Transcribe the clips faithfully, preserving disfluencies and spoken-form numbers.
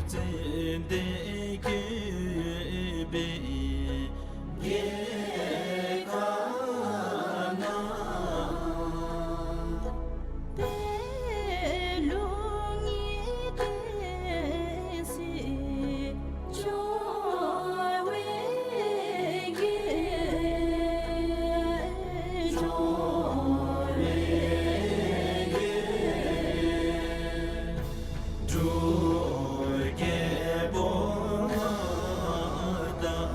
ཙན་དན་བཀོད་པའི་རྒྱལ་ཁབ་ན། པད་ལུང་གི་བསྟན་སྲིད་འབྱུང་བའི་རྒྱལ། འབྱུང་བའི་རྒྱལ། འབྲུག་རྒྱལ་པོ་མངའ་བདག་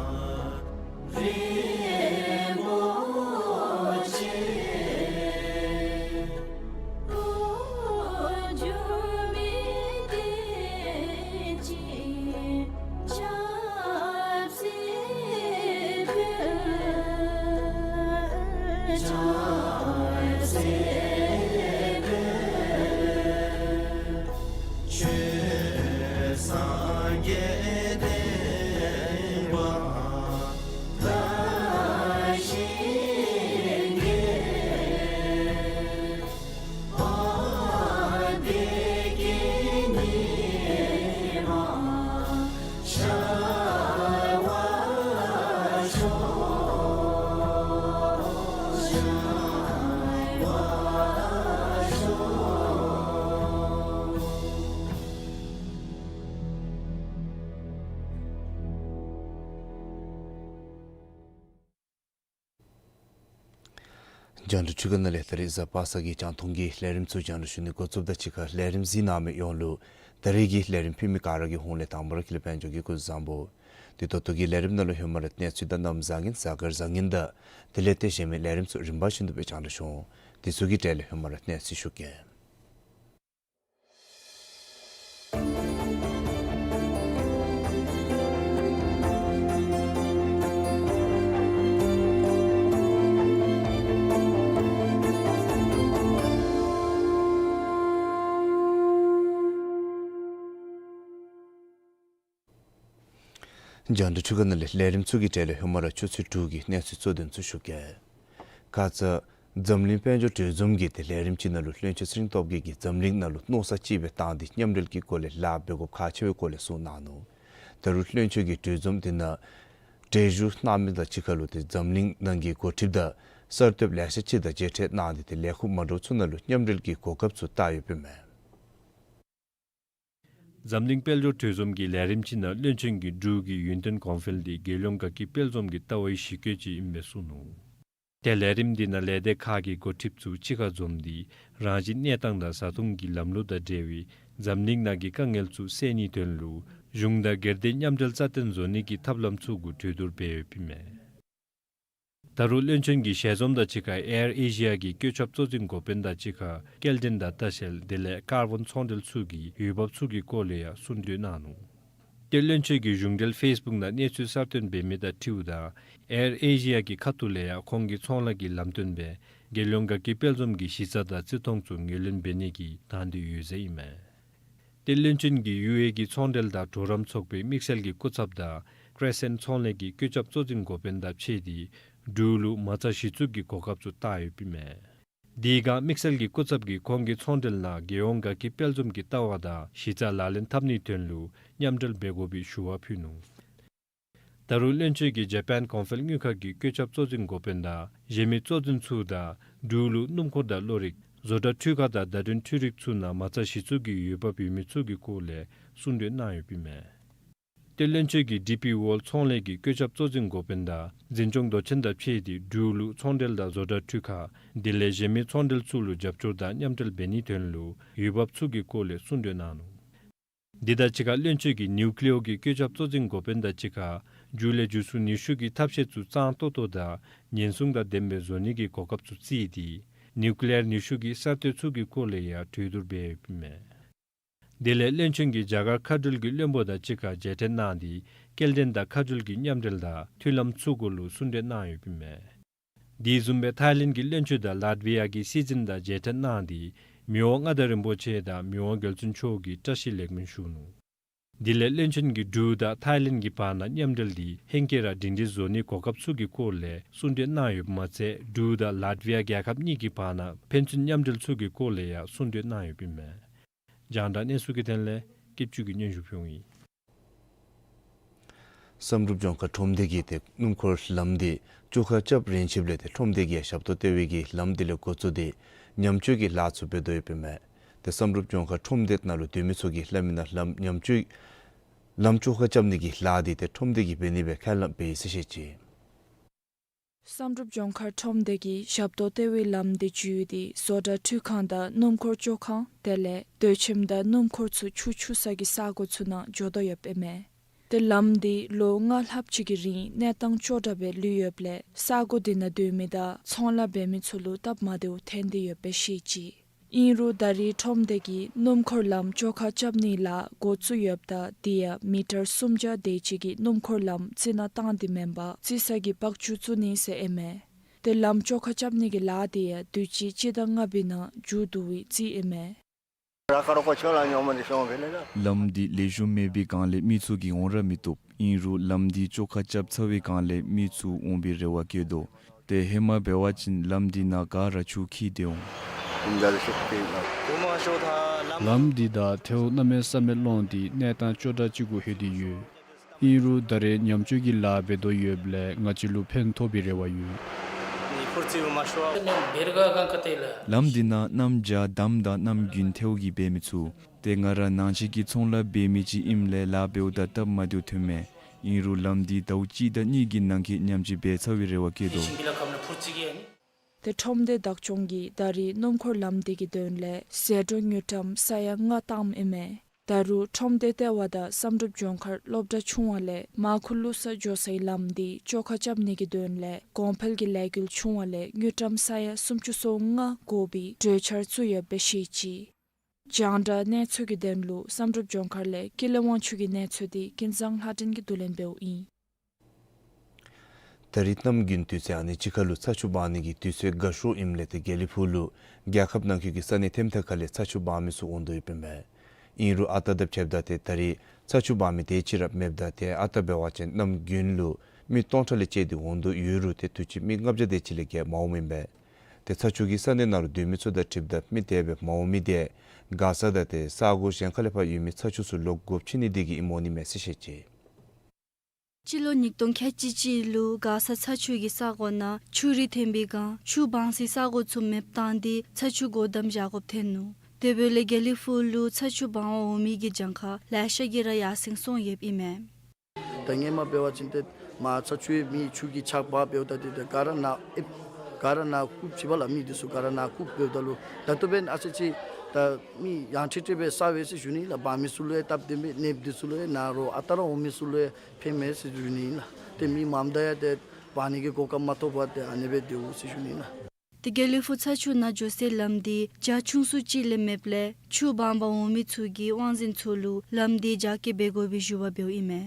རིན་པོ་ཆེ། འགྲོ་འགྱུར་མི་བདེ་ཅིང་ཆབ་སྲིད་དཔལ། ཆབ་སྲིད་དཔལ། ཆོས་སངས་རྒྱས་བསྟན་པ་དར་ཞིང་རྒྱས། ཨ་བདེ་སྐྱིད་ཉི་མ་ཤར་བར་ཤོག། ཤར་བར་ཤོག། རྒྱང་བསྒྲགས་འཕྲུལ་ཁང་ནང་ལས་ད་རིས་གཟའ་པ་སངས་ཀྱི་རྒྱང་མཐོང་གི་ལས་རིམ་ཚུ་རྒྱང་བསྒྲགས་ཞུ་ནི་འགོ་བཙུགསཔ་ད་གཅིག་ཁར་ལས་རིམ་གཟིགས་གནང་མི་ཡོངས་ལུ་ད་རིས་ཀྱི་ལས་རིམ་ཕུལ་མི་ག་ར་གི་ཧོངས་ལས་དང་པ་ར་ཀུན་ལེགས་དཔལ་འབྱོར་གྱིས་སྐུ་གཟུགས་བཟང་པོ། དེ་ད་ལྟོ་གི་ལས་རིམ་ནང་ལུ་ཧེ་མ་ར་གནས་ཚུལ་དང་གནམ་བཟང་ངན་གཟའ་སྐར་བཟང་ངན་དང་དེ་ལས་ཏེ་གཞན་མི་ལས་རིམ་ཚུ་རིམ་པ་བཞིན་དུ་སྦེ་རྒྱང་བསྒྲགས་ཞུ་འོང་། དེ་ཚུ་གི་གྲས་ལས་ཧེ་མ་ར་གནས་ཚུལ་ཞུ་གེ། རྒྱང་བསྒྲགས་འཕྲུལ་ཁང་ནང་ལས་ལས་རིམ་ཚུ་གི་གྲས་ལས་ཧེ་མ་ར་ཆུ་ཚོད་དྲུག་གི་གནས་ཚུལ་གཙོ་དོན་ཚུ་ཞུ་གེ། ཁ་ཙ་འཛམ་གླིང་དཔལ་འབྱོར་གྲོས་འཛོམས་ཀྱི་ཏེ་ལས་རིམ་ཅིག་ནང་ལུ་བློན་ཆེན་ཚེ་རིང་སྟོབས་རྒྱས་ཀྱིས་འཛམ་གླིང་ནང་ལུ་མནོ་བསམ་ཅིག་སྦེ་བཏང་སྟེ་མཉམ་འབྲེལ་གྱི་སྒོ་ལས་ལཱ་འབད་དགོཔ་ཁག་ཆེ་བའི་སྐོར་ལས་གསུངས་གནང་ནུག། ད་རུང་བློན་ཆེན་གྱིས་གྲོས་འཛོམས་དེ་ནང་གྲལ་བཞུགས་གནང་མི་དང་གཅིག་ཁར་ལུ་ཏེ་འཛམ་གླིང་ནང་གི་འགོ་ཁྲིདཔ་དང་གསར་གཏོདཔ་ལེ་ཤ་ཅིག་དང་མཇལ་འཕྲད་གནང་སྟེ་ཏེ་ལས་ཁུངས་མ་འདྲཝ་ཚུ་ནང་ལུ་མཉམ་འབྲེལ་གྱི་གོ་སྐབས་ཚུ་བལྟ་ཡོདཔ་ཨིན་མས། འཛམ་གླིང་དཔལ་འབྱོར་གྲོས་འཛོམས་ཀྱི་ལས་རིམ་ཅིག་ནང་བློན་ཆེན་གྱིས་འབྲུག་གི་ཡུན་བརྟན་གོང་འཕེལ་འདི་རྒྱལ་ཡོངས་དགའ་སྐྱིད་དཔལ་འཛོམས་ཀྱི་ལྟ་བའི་གཞི་བཀོད་ཅིག་ཨིན་པས་གསུངས་ནུག། ཏེ་ལས་རིམ་འདི་ནང་ལས་སྡེ་ཁག་གི་འགོ་ཁྲིདཔ་ཚུ་གཅིག་ཁར་འཛོམས་ཏེ་རང་བཞིན་གནས་སྟངས་དང་བཟའ་འཐུང་གི་ལམ་ལུགས་དང་འབྲེལ་བའི་འཛམ་གླིང་ནང་གི་དཀའ་ངལ་ཚུ་སེལ་ནིའི་དོན་ལུ་གཞུང་དང་སྒེར་སྡེ་མཉམ་འབྲེལ་རྩ་བརྟན་བཟོ་ནི་གི་ཐབས་ལམ་ཚུ་གུ་གྲོས་བསྡུར་འབད་ཡོདཔ་ཨིན་མས། ད་རུང་བློན་ཆེན་གྱིས་ཞལ་འཛོམས་དང་གཅིག་ཁར་ཨེར་ཨེ་ཤི་ཡ་གི་བཀོད་ཁྱབ་གཙོ་འཛིན་འགོ་དཔོན་དང་གཅིག་ཁར་སྐྱེལ་འདྲེན་དང་ལྟ་བཤལ་དེ་ལས་ཀར་བཱོན་ཚོང་འབྲེལ་ཚུ་གི་འོས་འབབ་ཚུ་གི་སྐོར་ལས་ཡང་གསུང་གྲོས་གནང་ནུག། ཏེ་བློན་ཆེན་གྱིས་གཞུང་འབྲེལ་ཕེསི་བུཀ་ནང་གནས་ཚུལ་གསར་བཏོན་འབད་མི་དང་འཁྲིལཝ་ད་ཨེར་ཨེ་ཤི་ཡ་གི་ཁ་ཐུག་ལས་ཡང་ཁོང་གི་ཚོང་ལཱ་གི་ལམ་སྟོན་སྦེ་རྒྱལ་ཡོངས་དགའ་སྐྱིད་དཔལ་འཛོམས་ཀྱི་གཞི་རྩ་དང་བརྩི་མཐོང་ཚུ་ངོས་ལེན་འབད་ནི་གི་དང་འདོད་ཡོད་ཟེར་ཨིན་མས། ཏེ་བློན་ཆེན་གྱིས་ཡུ་ཨེ་ཨི་གི་ཚོང་འབྲེལ་དང་གྲོགས་རམ་ཚོགས་པའི་དམིགས་བསལ་གྱི་སྐུ་ཚབ་དང་ཀེརེ་སེནཊ་ཚོང་ལས་ཀྱི་བཀོད་ཁྱབ་གཙོ་འཛིན་འགོ་དཔོན་དང་ཕྱད་དེ་འབྲུག་ལུ་མ་རྩ་གཞི་བཙུགས་ཀྱི་གོ་སྐབས་ཚུ་བལྟ་ཡོདཔ་ཨིན་མས། དེའི་སྒང་དམིགས་བསལ་གྱི་སྐུ་ཚབ་ཀྱིས་ཁོང་གི་ཚོང་འབྲེལ་ནང་རྒྱལ་ཡོངས་དགའ་སྐྱིད་དཔལ་འཛོམས་ཀྱི་ལྟ་བ་དང་གཞི་རྩ་ལག་ལེན་འཐབ་ནིའི་དོན་ལུ་མཉམ་འབྲེལ་འབད་དགོ་པའི་ཞུ་བ་ཕུལ་ནུག། ད་རུང་བློན་ཆེན་གྱིས་ཇ་པཱན་གོང་འཕེལ་དངུལ་ཁང་གི་བཀོད་ཁྱབ་གཙོ་འཛིན་འགོ་དཔོན་དང་གཞན་མི་གཙོ་འཛིན་ཚུ་དང་འབྲུག་ལུ་སྣུམ་འཁོར་དང་གློག་རིག་བཟོ་གྲྭ་འཕྲུལ་ཁང་དང་བརྡ་དོན་འཕྲུལ་རིག་ཚུ་ནང་མ་རྩ་གཞི་བཙུགས་ཀྱི་འོས་འབབ་ཡོད་མི་ཚུ་གི་སྐོར་ལས་གསུང་གྲོས་གནང་ཡོདཔ་ཨིན་མས། ཏེ་བློན་ཆེན་གྱིས་ཌི་པི་ཝཱལཌ་ཚོང་ལས་ཀྱི་བཀོད་ཁྱབ་གཙོ་འཛིན་འགོ་དཔོན་དང་འཛིན་སྐྱོང་མདོ་ཆེན་དང་ཕྱད་དེ་འབྲུག་ལུ་ཚོང་འབྲེལ་དང་བཟོ་གྲྭ་འཕྲུལ་ཁང་དེ་ལས་གཞན་མི་ཚོང་འབྲེལ་ཚུ་ལུ་རྒྱབ་སྐྱོར་དང་མཉམ་འབྲེལ་འབད་ནིའི་དོན་ལུ་འོས་འབབ་ཚུ་གི་སྐོར་ལས་གསུང་གྲོས་གནང་ནུག། འདི་དང་གཅིག་ཁར་བློན་ཆེན་གྱིས་ནིའུ་ཀི་ལི་ཡར་གྱི་བཀོད་ཁྱབ་གཙོ་འཛིན་འགོ་དཔོན་དང་གཅིག་ཁར་མཇུག་ལས་འཇུ་བཟུང་ནུས་ཤུགས་ཀྱི་ཐབས་ཤེས་ཚུ་གཙང་ཏོག་ཏོ་དང་ཉེན་སྲུང་དང་ལྡནམ་སྦེ་བཟོ་ནི་གི་གོ་སྐབས་ཚུ་བརྩིས་ཏེ་ནིའུ་ཀི་ལི་ཡར་ནུས་ཤུགས་ཀྱི་གསར་གཏོད་ཚུ་གི་སྐོར་ལས་ཡང་གྲོས་བསྡུར་འབད་ཡོདཔ་ཨིན་མས། དེ་ལས་བློན་ཆེན་གྱིས་རྒྱ་གར་མཁའ་འགྲུལ་གྱི་བློན་པོ་དང་གཅིག་ཁར་མཇལ་འཕྲད་གནང་སྟེ་སྐྱེལ་འདྲེན་དང་མཁའ་འགྲུལ་གྱི་མཉམ་འབྲེལ་དང་མཐུན་ལམ་ཚུ་གུ་ལུ་གསུང་གྲོས་གནང་ཡོདཔ་ཨིན་མས། དེ་བཟུམ་སྦེ་ཐའི་ལེནཌ་གི་བློན་ཆེན་དང་ལཱཏ་བི་ཡ་གི་སྲིད་འཛིན་དང་མཇལ་འཕྲད་གནང་སྟེ་མི་དབང་མངའ་བདག་རིན་པོ་ཆེ་དང་མི་དབང་རྒྱལ་བཙུན་མཆོག་གི་བཀྲ་ཤིས་ལེགས་སྨོན་ཞུ་ནུག། དེ་ལས་བློན་ཆེན་གྱིས་འབྲུག་དང་ཐའི་ལེནཌ་གྱི་བར་ན་མཉམ་འབྲེལ་འདི་ཧེང་སྐལ་ར་སྒྲིང་སྒྲིང་བཟོ་ནིའི་གོ་སྐབས་ཚུ་གི་སྐོར་ལས་གསུང་གྲོས་གནང་ཡོདཔ་མ་ཚད་འབྲུག་དང་ལཱཏ་བི་ཡ་རྒྱལ་ཁབ་གཉིས་ཀྱི་བར་ན་ཕན་ཚུན་མཉམ་འབྲེལ་ཚུ་གི་སྐོར་ལས་ཡང་གསུང་གྲོས་གནང་ཡོདཔ་ཨིན་མས། རྒྱང་བསྒྲགས་གནས་ཚུལ་གྱི་དོན་ལས་སྐྱིད་ཆུ་གིས་སྙན་ཞུ་ཕུལཝ་ཨིན། བསམ་གྲུབ་ལྗོངས་མཁར་ཁྲོམ་སྡེ་གིས་ཏེ་སྣུམ་འཁོར་ལམ་འདི་བཅོ་ཁ་རྐྱབ་རན་ཆིཝ་ལས་ཏེ་ཁྲོམ་སྡེ་གིས་ཡང་ཞབས་ཏོག་སྟེར་བའི་གི་ལམ་འདི་ལས་འགོ་བཙུགས་ཏེ་ཉམས་བཅོས་ཀྱི་ལཱ་ཚུ་འབད་དོ་ཡོདཔ་ཨིན་མས། ཏེ་བསམ་གྲུབ་ལྗོངས་མཁར་ཁྲོམ་སྡེ་ནང་ལུ་སྡོད་མི་ཚུ་གིས་སླབ་མི་ནང་ལམ་ཉམས་བཅོས་ལམ་བཅོ་ཁ་རྐྱབ་ནི་གི་ལཱ་འདི་ཏེ་ཁྲོམ་སྡེ་གིས་འབད་ནི་སྦེ་ཁས་ལེན་འབད་ཡི་ཟེར་བཤད་ཅི། བསམ་གྲུབ་ལྗོངས་མཁར་ཁྲོམ་སྡེ་གིས་ཞབས་ཏོག་སྟེར་བའི་ལམ་འདི་བརྒྱུད་དེ་བཟོ་གྲྭ་འཕྲུལ་ཁང་དང་སྣུམ་འཁོར་བཅོ་ཁང་དེ་ལས་སྡོད་ཁྱིམ་དང་སྣུམ་འཁོར་ཚུ་ཆུ་འཁྱུ་ས་གི་ས་གོ་ཚུ་ནང་འགྱོ་དོ་ཡོདཔ་ཨིན་མས། ཏེ་ལམ་འདི་ལོ་ལྔ་ལྷགཔ་ཅིག་གི་རིང་གནས་སྟངས་སྐྱོ་དྲགས་སྦེ་ལུས་ཡོདཔ་ལས་ས་གོ་འདི་ནང་སྡོད་མི་དང་ཚོང་ལཱ་འབད་མི་ཚུ་ལུ་སྟབས་མ་བདེཝ་ཐོན་ཏེ་ཡོདཔ་སྦེ་བཤད་ཅི། ཨིན་རུང་ད་རེས་ཁྲོམ་སྡེ་གིས་སྣུམ་འཁོར་ལམ་བཅོ་ཁ་རྐྱབ་ནིའི་ལཱ་འགོ་བཙུགས་ཡོདཔ་ད་དེ་ཡང་མི་ཊར་སུམ་བརྒྱ་དེ་ཅིག་གི་སྣུམ་འཁོར་ལམ་རྩི་ནག་བཏང་སྟེ་མེན་པར་རྩི་ས་གི་བག་ཆུ་བཙུགས་ནི་ཟེར་ཨིན་མས། ཏེ་ལམ་བཅོ་ཁ་རྐྱབ་ནི་གི་ལཱ་དེ་ཡང་དུས་ཅི་སྤྱི་ཟླ་ལྔ་པའི་ནང་མཇུག་བསྡུ་བའི་རྩིས་ཨིན་མས། ར་ཁ་རོ་ཁོ་ཆོ་ལ་ཉོ་མ་འདི་ཤོང་བེ་ལེ་ལ། ལམ་འདི་ལེགས་ཤོམ་མེད་པའི་སྒང་ལས་མི་ཚུ་གིས་འོང་ར་མི་བཏུབ། ཨིན་རུང་ལམ་འདི་བཅོ་ཁ་རྐྱབ་ཚར་བའི་སྒང་ལས་མི་ཚུ་འོང་བའི་རེ་བ་བསྐྱེད་དོ། ཏེ་ཧེ་མ་འབད་བ་ཅིན་ལམ་འདི་ནང་ག་ར་ཆུ་འཁྱིལ་ཏེ་འོང་། ལམ་འདི་ད་ཐལཝ་གནམ་མེད་ས་མེད་ལོང་སྟེ་གནས་སྟངས་སྐྱོ་དྲགས་ཅིག་གུ་ལྷོད་དེ་ཡོད། ཨིན་རུང་ད་རེས་ཉམས་བཅོས་ཀྱི་ལཱ་འབད་དོ་ཡོདཔ་ལས་ང་བཅས་ལུ་ཕན་ཐོགས་པའི་རེ་བ་ཡོད། ལམ་འདི་ནང་གནམ་བྱཱར་འདམ་དང་གནམ་དགུན་ཐལཝ་གིས་འབད་མི་ཚུགས། ཏེ་ང་ར་ནང་ཆེན་གྱི་ཚོང་ལཱ་འབད་མི་ཅིག་ཨིནམ་ལས་ལཱ་འབདཝ་ད་སྟབས་མ་བདེཝ་ཐོནམ་མས། ཨིན་རུང་ལམ་འདི་ཟླཝ་གཅིག་དང་གཉིས་ཀྱི་ནང་འཁོད་ཉམས་བཅོས་འབད་ཚར་བའི་རེ་བ་བསྐྱེད་དོ། ཏེ་ཁྲོམ་སྡེ་བདག་སྐྱོང་གིས་ད་རེས་སྣུམ་འཁོར་ལམ་འདི་གི་དོན་ལས་ཟད་འགྲོ་དངུལ་ཀྲམ་ས་ཡ་ལྔ་བཏངམ་ཨིན་མས། ད་རུང་ཁྲོམ་སྡེ་ལྟེ་བ་དང་བསམ་གྲུབ་ལྗོངས་མཁར་སློབ་གྲྭ་ཆུང་བ་ལས་མར་ཁུ་བླུག་ས་འགྱོ་སའི་ལམ་འདི་བཅོ་ཁ་རྐྱབ་ནི་གི་དོན་ལས་གོང་འཕེལ་གྱི་ལས་འགུལ་ཆུང་བ་ལས་དངུལ་ཀྲམ་ས་ཡ་སུམ་ཅུ་སོ་ལྔ་དགོ་པའི་གྲོས་འཆར་བཙུགས་ཡོདཔ་སྦེ་བཤད་ཅི། རྒྱང་བསྒྲགས་གནས་ཚུལ་གྱི་དོན་ལུ་བསམ་གྲུབ་ལྗོངས་མཁར་ལས་ཀུན་ལེགས་དབང་ཕྱུག་གི་གནས་ཚུལ་འདི་ཀུན་བཟང་ལྷ་སྒྲོན་གྱིས་བསྡུ་ལེན་འབདཝ་ཨིན། ད་རེས་གནམ་དགུན་དུས་ཚོད་ཨ་ནི་ཕྱི་ཁ་ལུ་ཚ་ཆུ་འབག་ནི་གི་དུས་ཚོད་དགའ་ཤོས་ཨིནམ་ལས་ཏེ་དགེ་ལེགས་ཕུག་ལུ་རྒྱལ་ཁབ་ནང་འཁོད་ཀྱི་ས་གནས་ཐེམ་ཐེམ་ཁ་ལས་ཚ་ཆུ་འབག་མི་ཚུ་འོང་དོ་ཡོདཔ་ཨིན་པས། ཨིན་རུང་ཨ་རྟག་དང་ཕྱདཔ་ད་ཏེ་ད་རེས་ཚ་ཆུ་འབག་མི་དེ་ཅིག་ར་མེདཔ་ད་ཏེ་ཨ་རྟག་འབད་བ་ཅིན་གནམ་དགུན་ལུ་མི་སྟོང་ཕྲག་ལས་བཅད་དེ་འོང་དོ་ཡོད་རུང་ཏེ་དུས་ཅི་མི་ལྔ་བརྒྱ་དེ་ཅིག་ལས་བརྒལ་མ་འོངམ་ཨིན་པས། ཏེ་ཚ་ཆུ་གིས་ས་གནས་ནང་ལུ་སྡོད་མི་ཚུ་དང་འཁྲིལཝ་ད་མི་དེ་སྦེ་མ་འོང་མི་དེ་མགར་ས་དང་ཏེ་ས་གོ་གཞན་ཁ་ལས་ཕར་ཡོད་མི་ཚ་ཆུ་ཚུ་ལོག་དགོཔ་ཅིག་ནི་དེ་གིས་ཨིནམ་འོང་ནི་མས་ཟེར་བཤད་ཅི། སྤྱི་ལོ་ཉིས་སྟོང་ཁལ་གཅིག་གཅིག་ལུ་མགར་ས་ཚ་ཆུ་གི་ས་གོ་ནང་ཆུ་རུད་ཐོན་པའི་སྒང་ཆུ་སྦང་སའི་ས་གོ་ཚུ་མེདཔ་བཏང་སྟེ་ཚ་ཆུ་སྒོ་བསྡམས་བཞག་དགོཔ་ཐོན་ནུག། དེ་འབདཝ་ལས་དགེ་ལེགས་ཕུག་ལུ་ཚ་ཆུ་སྦང་བར་འོང་མི་གི་གྱངས་ཁ་ལེ་ཤ་གིས་ར་ཡར་སེང་སོང་ཡོདཔ་ཨིན་མས། ད་སྔོན་མ་འབད་བ་ཅིན་ཏེ་མར་ཚ་ཆུའི་མི་ཆུ་གིས་ཆག་པ་འབདཝ་ད་ཏེ་ཏེ་ག་ར་ནཱ་ཨེབ་ག་ར་ནཱ་བཀུག་ཅི་པ་ལགས། མི་འདི་ཚུ་ག་ར་ནཱ་བཀུག་འབདཝ་ད་ལུ་ད་ལྟོ་འབདན་ཨ་ཙི་ཅིག་ད་མི་ཡང་ཁྲིག་ཁྲི་སྦེ་སོང་པས་ཟེར་ཞུ་ནི་ལགས། འབག་མི་ཚུ་ལུ་ཡང་སྟབས་བདེ་མས། ནདཔ་འདི་ཚུ་ལུ་ཡང་ནཱ་རོགས་ཨ་རྟག་ར་འོང་མི་ཚུ་ལུ་ཡང་ཕནམ་མས་ཟེར་ཞུ་ནི་ལགས། ཏེ་མི་མངམ་ད་ཡང་ཏེ་འབག་ནི་གི་གོ་སྐབས་མ་ཐོབ་པར་ཏེ་ཨ་ནི་སྦེ་སྡོད་འོང་ཟེར་ཞུ་ནི་ལགས། ཏེ་དགེ་ལེགས་ཕུག་ཚ་ཆུ་ནང་འགྱོ་སའི་ལམ་འདི་རྒྱ་ཆུང་སུ་ཅིག་ལས་མེདཔ་ལས་ཆུ་སྦང་པར་འོང་མི་ཚུ་གིས་དབང་འཛིན་ཚུ་ལུ་ལམ་འདི་རྒྱ་སྐྱེད་འབད་དགོ་པའི་ཞུ་བ་འབདཝ་ཨིན་མས།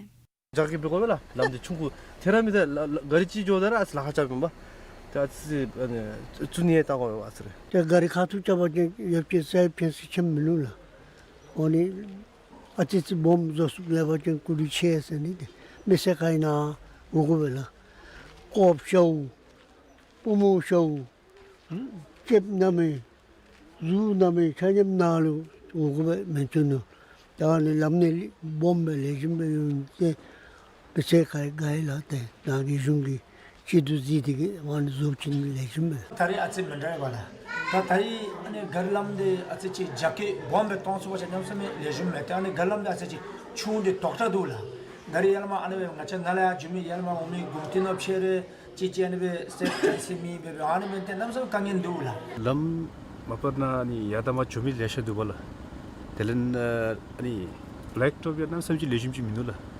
རྒྱ་སྐྱེད་འབད་དགོ་པས་ལགས། ལམ་འདི་ཆུང་ཀུ་ཐད་ར་མི་ཐད། ལ་ལ་ག་རི་ཅིག་འགྱོཝ་ད་ར་ཨ་ཙི་ལཱ་ཁག་རྐྱབ་ཨིན་པས། ཏེ་ཨ་ཙི་ཨ་ནི་བཙུགས་ནི་ཡང་བལྟ་དགོ་པས་ཨ་ཙི་རེ། ཏེ་ག་རི་ཁ་ཐུག་རྐྱབ་པ་ཅིན་ཡོདཔ་ཅིག་ས་ཡི་ཕན་སེམས་ཆེན་མིན་ནུག་ལགས། འོ་ནི་ཨ་ཙི་ཅིག་སྦོམ་བཟོ་ཚུགས་ལེགས་པ་ཅིན་སྐུ་དུས་ཆེ་ཟེར་ནི་ཏེ་མི་སེར་ག་ཨིན་ན་འོང་དགོ་པས་ལགས། ཀོབ་ཤོར་པུས་མོ་ཤོར་ལྕེབ་ན་མི་གཟུགས་ན་མི་ཆ་མཉམ་ནཱ་ལུ་འོང་དགོ་པས་མི་ཚུ་ནུག། ད་ཨ་ནི་ལམ་ནི་སྦོམ་སྦེ་ལེགས་ཤོམ་སྦེ་ཡོད་ནི་ཏེ་མི་སེར་ག་ར་དགའ་ཡི་ལགས། ཏེ་ནཱ་གི་གཞུང་གིས་ཅིག་འདུག་ཟེར་ཏེ་གིས་ཨ་ནི་བཟོ་བཅུག་ནི་ལེགས་ཤོམ་སྦེ། ད་རེས་ཨ་ཙི་མི་འདྲ་བས་ལགས། ད་ད་རེས་ཨ་ནི་ག་རི་ལམ་འདི་ཨ་ཙི་ཅིག་རྒྱ་སྐྱེད་སྦོམ་སྦེ་གཏང་ཚུགས་པ་ཅིན་གནམ་མེད་ས་མེད་ལེགས་ཤོམ་མས། ཏེ་ཨ་ནི་ག་རི་ལམ་འདི་ཨ་ཙི་ཅིག་ཆུང་སྟེ་དོག་དྲགས་འདུག་ལགས། ག་རི་ཡར་ལས་མར་ཨ་ནི་སྦེ་ང་བཅས་ནཱ་ལས་ཡར་འགྱོ་མི་ཡར་ལས་མར་འོང་མི་གུང་ཏི་ནོར་ཕྱེ་རེ་ཅིག་ཅིག་ཨ་ནི་སྦེ་སེབ་ཀན་སེལ་མེད་པར་ཨ་ནི་སྦེ་ཏེ་གནམ་མེད་ས་མེད་དཀའ་ངལ་འདུག་ལགས། ལམ་མ་པ་ནཱ་ཨ་ནི་ཡར་དང་མར་འགྱོ་མི་ལེ་ཤ་འདུག་པ་ལགས། དེ་ལས་ཨ་ནི་བླེཀ་ཊོབ་ཡང་གནམ་མེད་ས་མེད་ཅིག་ལེགས་ཤོམ་ཅིག་མིན་ནུག་ལགས།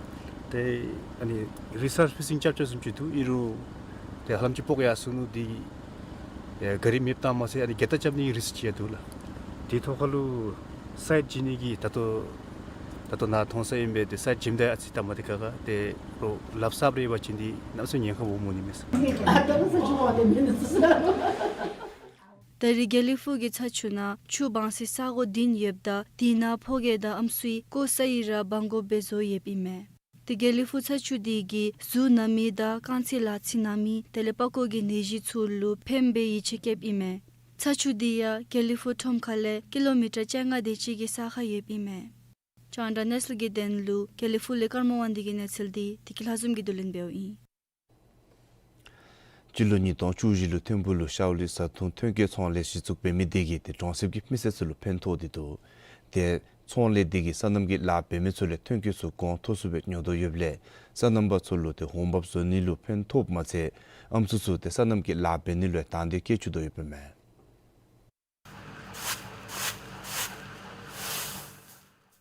ཏེ་ཨ་ནི་རི་སར་ཕེ་སིང་རྐྱབ་རྐྱབ་བཟུམ་ཅིག་འདུག། ཨིན་རུང་ཏེ་ཧ་ལམ་ཅིག་སྤོ་ཡར་སོ་ནུག། འདི་ཨེ་ག་རི་མེདཔ་བཏངམ་མ་ཚད་ཨ་ནི་གྱལ་ཏ་རྐྱབ་ནི་གི་རིསི་ཅིག་ཡང་འདུག་ལགས། དེའི་ཐོག་ཁ་ལུ་སའིཊ་བྱིན་ནི་གི་ད་ལྟོ་ད་ལྟོ་ནཱ་མཐོང་ས་ཨིན་པས། ཏེ་སའིཊ་བྱིནམ་ད་ཨ་ཙི་སྟབས་མ་བདེ་ཁག་ཁ། ཏེ་རོགས་ལགཔ་གསརཔ་རེ་ཡོད་པ་ཅིན་འདི་གནམ་མེད་ས་མེད་ཉེན་ཁ་སྦོམ་འོང་ནི་མས་ཟེར། ད་རེས་དགེ་ལེགས་ཕུག་གི་ཚ་ཆུ་ནང་ཆུ་སྦང་སའི་ས་གོ་བདུན་ཡོདཔ་ད་དེ་ནང་ཕོ་སྐྱེས་དང་ཨམ་སྲུའི་ཀོ་ས་ཡི་ར་སྦང་དགོཔ་སྦེ་བཟོ་ཡོདཔ་ཨིན་མས། ཏེ་དགེ་ལེགས་ཕུག་ཚ་ཆུ་འདི་གིས་གཟུགས་ན་མི་དང་རྐང་རྩེད་ལག་རྩེད་ན་མི་དེ་ལས་པགས་ཀོ་གི་ནད་གཞི་ཚུ་ལུ་ཕནམ་སྦེ་ཡིད་ཆེས་བསྐྱེདཔ་ཨིན་མས། ཚ་ཆུ་འདི་ཡང་དགེ་ལེགས་ཕུག་ཁྲོམ་ཁ་ལས་ཀི་ལོ་མི་ཊར་བཅོ་ལྔ་དེ་ཅིག་གི་ས་ཁར་ཡོདཔ་ཨིན་མས། ཀྲང་ཌ་ནེ་སི་ལི་གི་དོན་ལུ་དགེ་ལེགས་ཕུག་ལས་ཀརྨ་དབང་འདུས་ཀྱི་གནས་ཚུལ་འདི་བདེ་སྐྱིད་ལྷ་འཛོམས་ཀྱིས་བསྡུ་ལེན་འབདཝ་ཨིན། སྤྱི་ལོ་ཉིས་སྟོང་བཅུ་བཞི་ལུ་ཐིམ་ཕུག་ལུ་ཤའོ་ལི་བཟའ་འཐུང་ཐོན་སྐྱེད་ཚོང་ལས་གཞི་བཙུགས་འབད་མི་དེ་གིས་ཏེ་གྲོང་གསེབ་ཀྱི་མི་སེར་ཚུ་ལུ་ཕན་ཐོགས་ཏེ་འདུག། ཏེ་ཚོང་ལས་དེ་གིས་སོ་ནམ་གྱི་ལཱ་འབད་མི་ཚུ་ལས་ཐོན་སྐྱེད་ཚུ་གོང་མཐོ་སུ་སྦེ་ཉོ་དོ་ཡོདཔ་ལས་སོ་ནམ་པ་ཚུ་ལུ་ཏེ་འོང་འབབ་བཟོ་ནི་ལུ་ཕན་ཐོགསཔ་མ་ཚད་ཨམ་སྲུ་ཚུ་ཏེ་སོ་ནམ་གྱི་ལཱ་འབད་ནི་ལུ་ཡང་དང་འདོད་བསྐྱེད་བཅུག་དོ་ཡོདཔ་ཨིན་མས།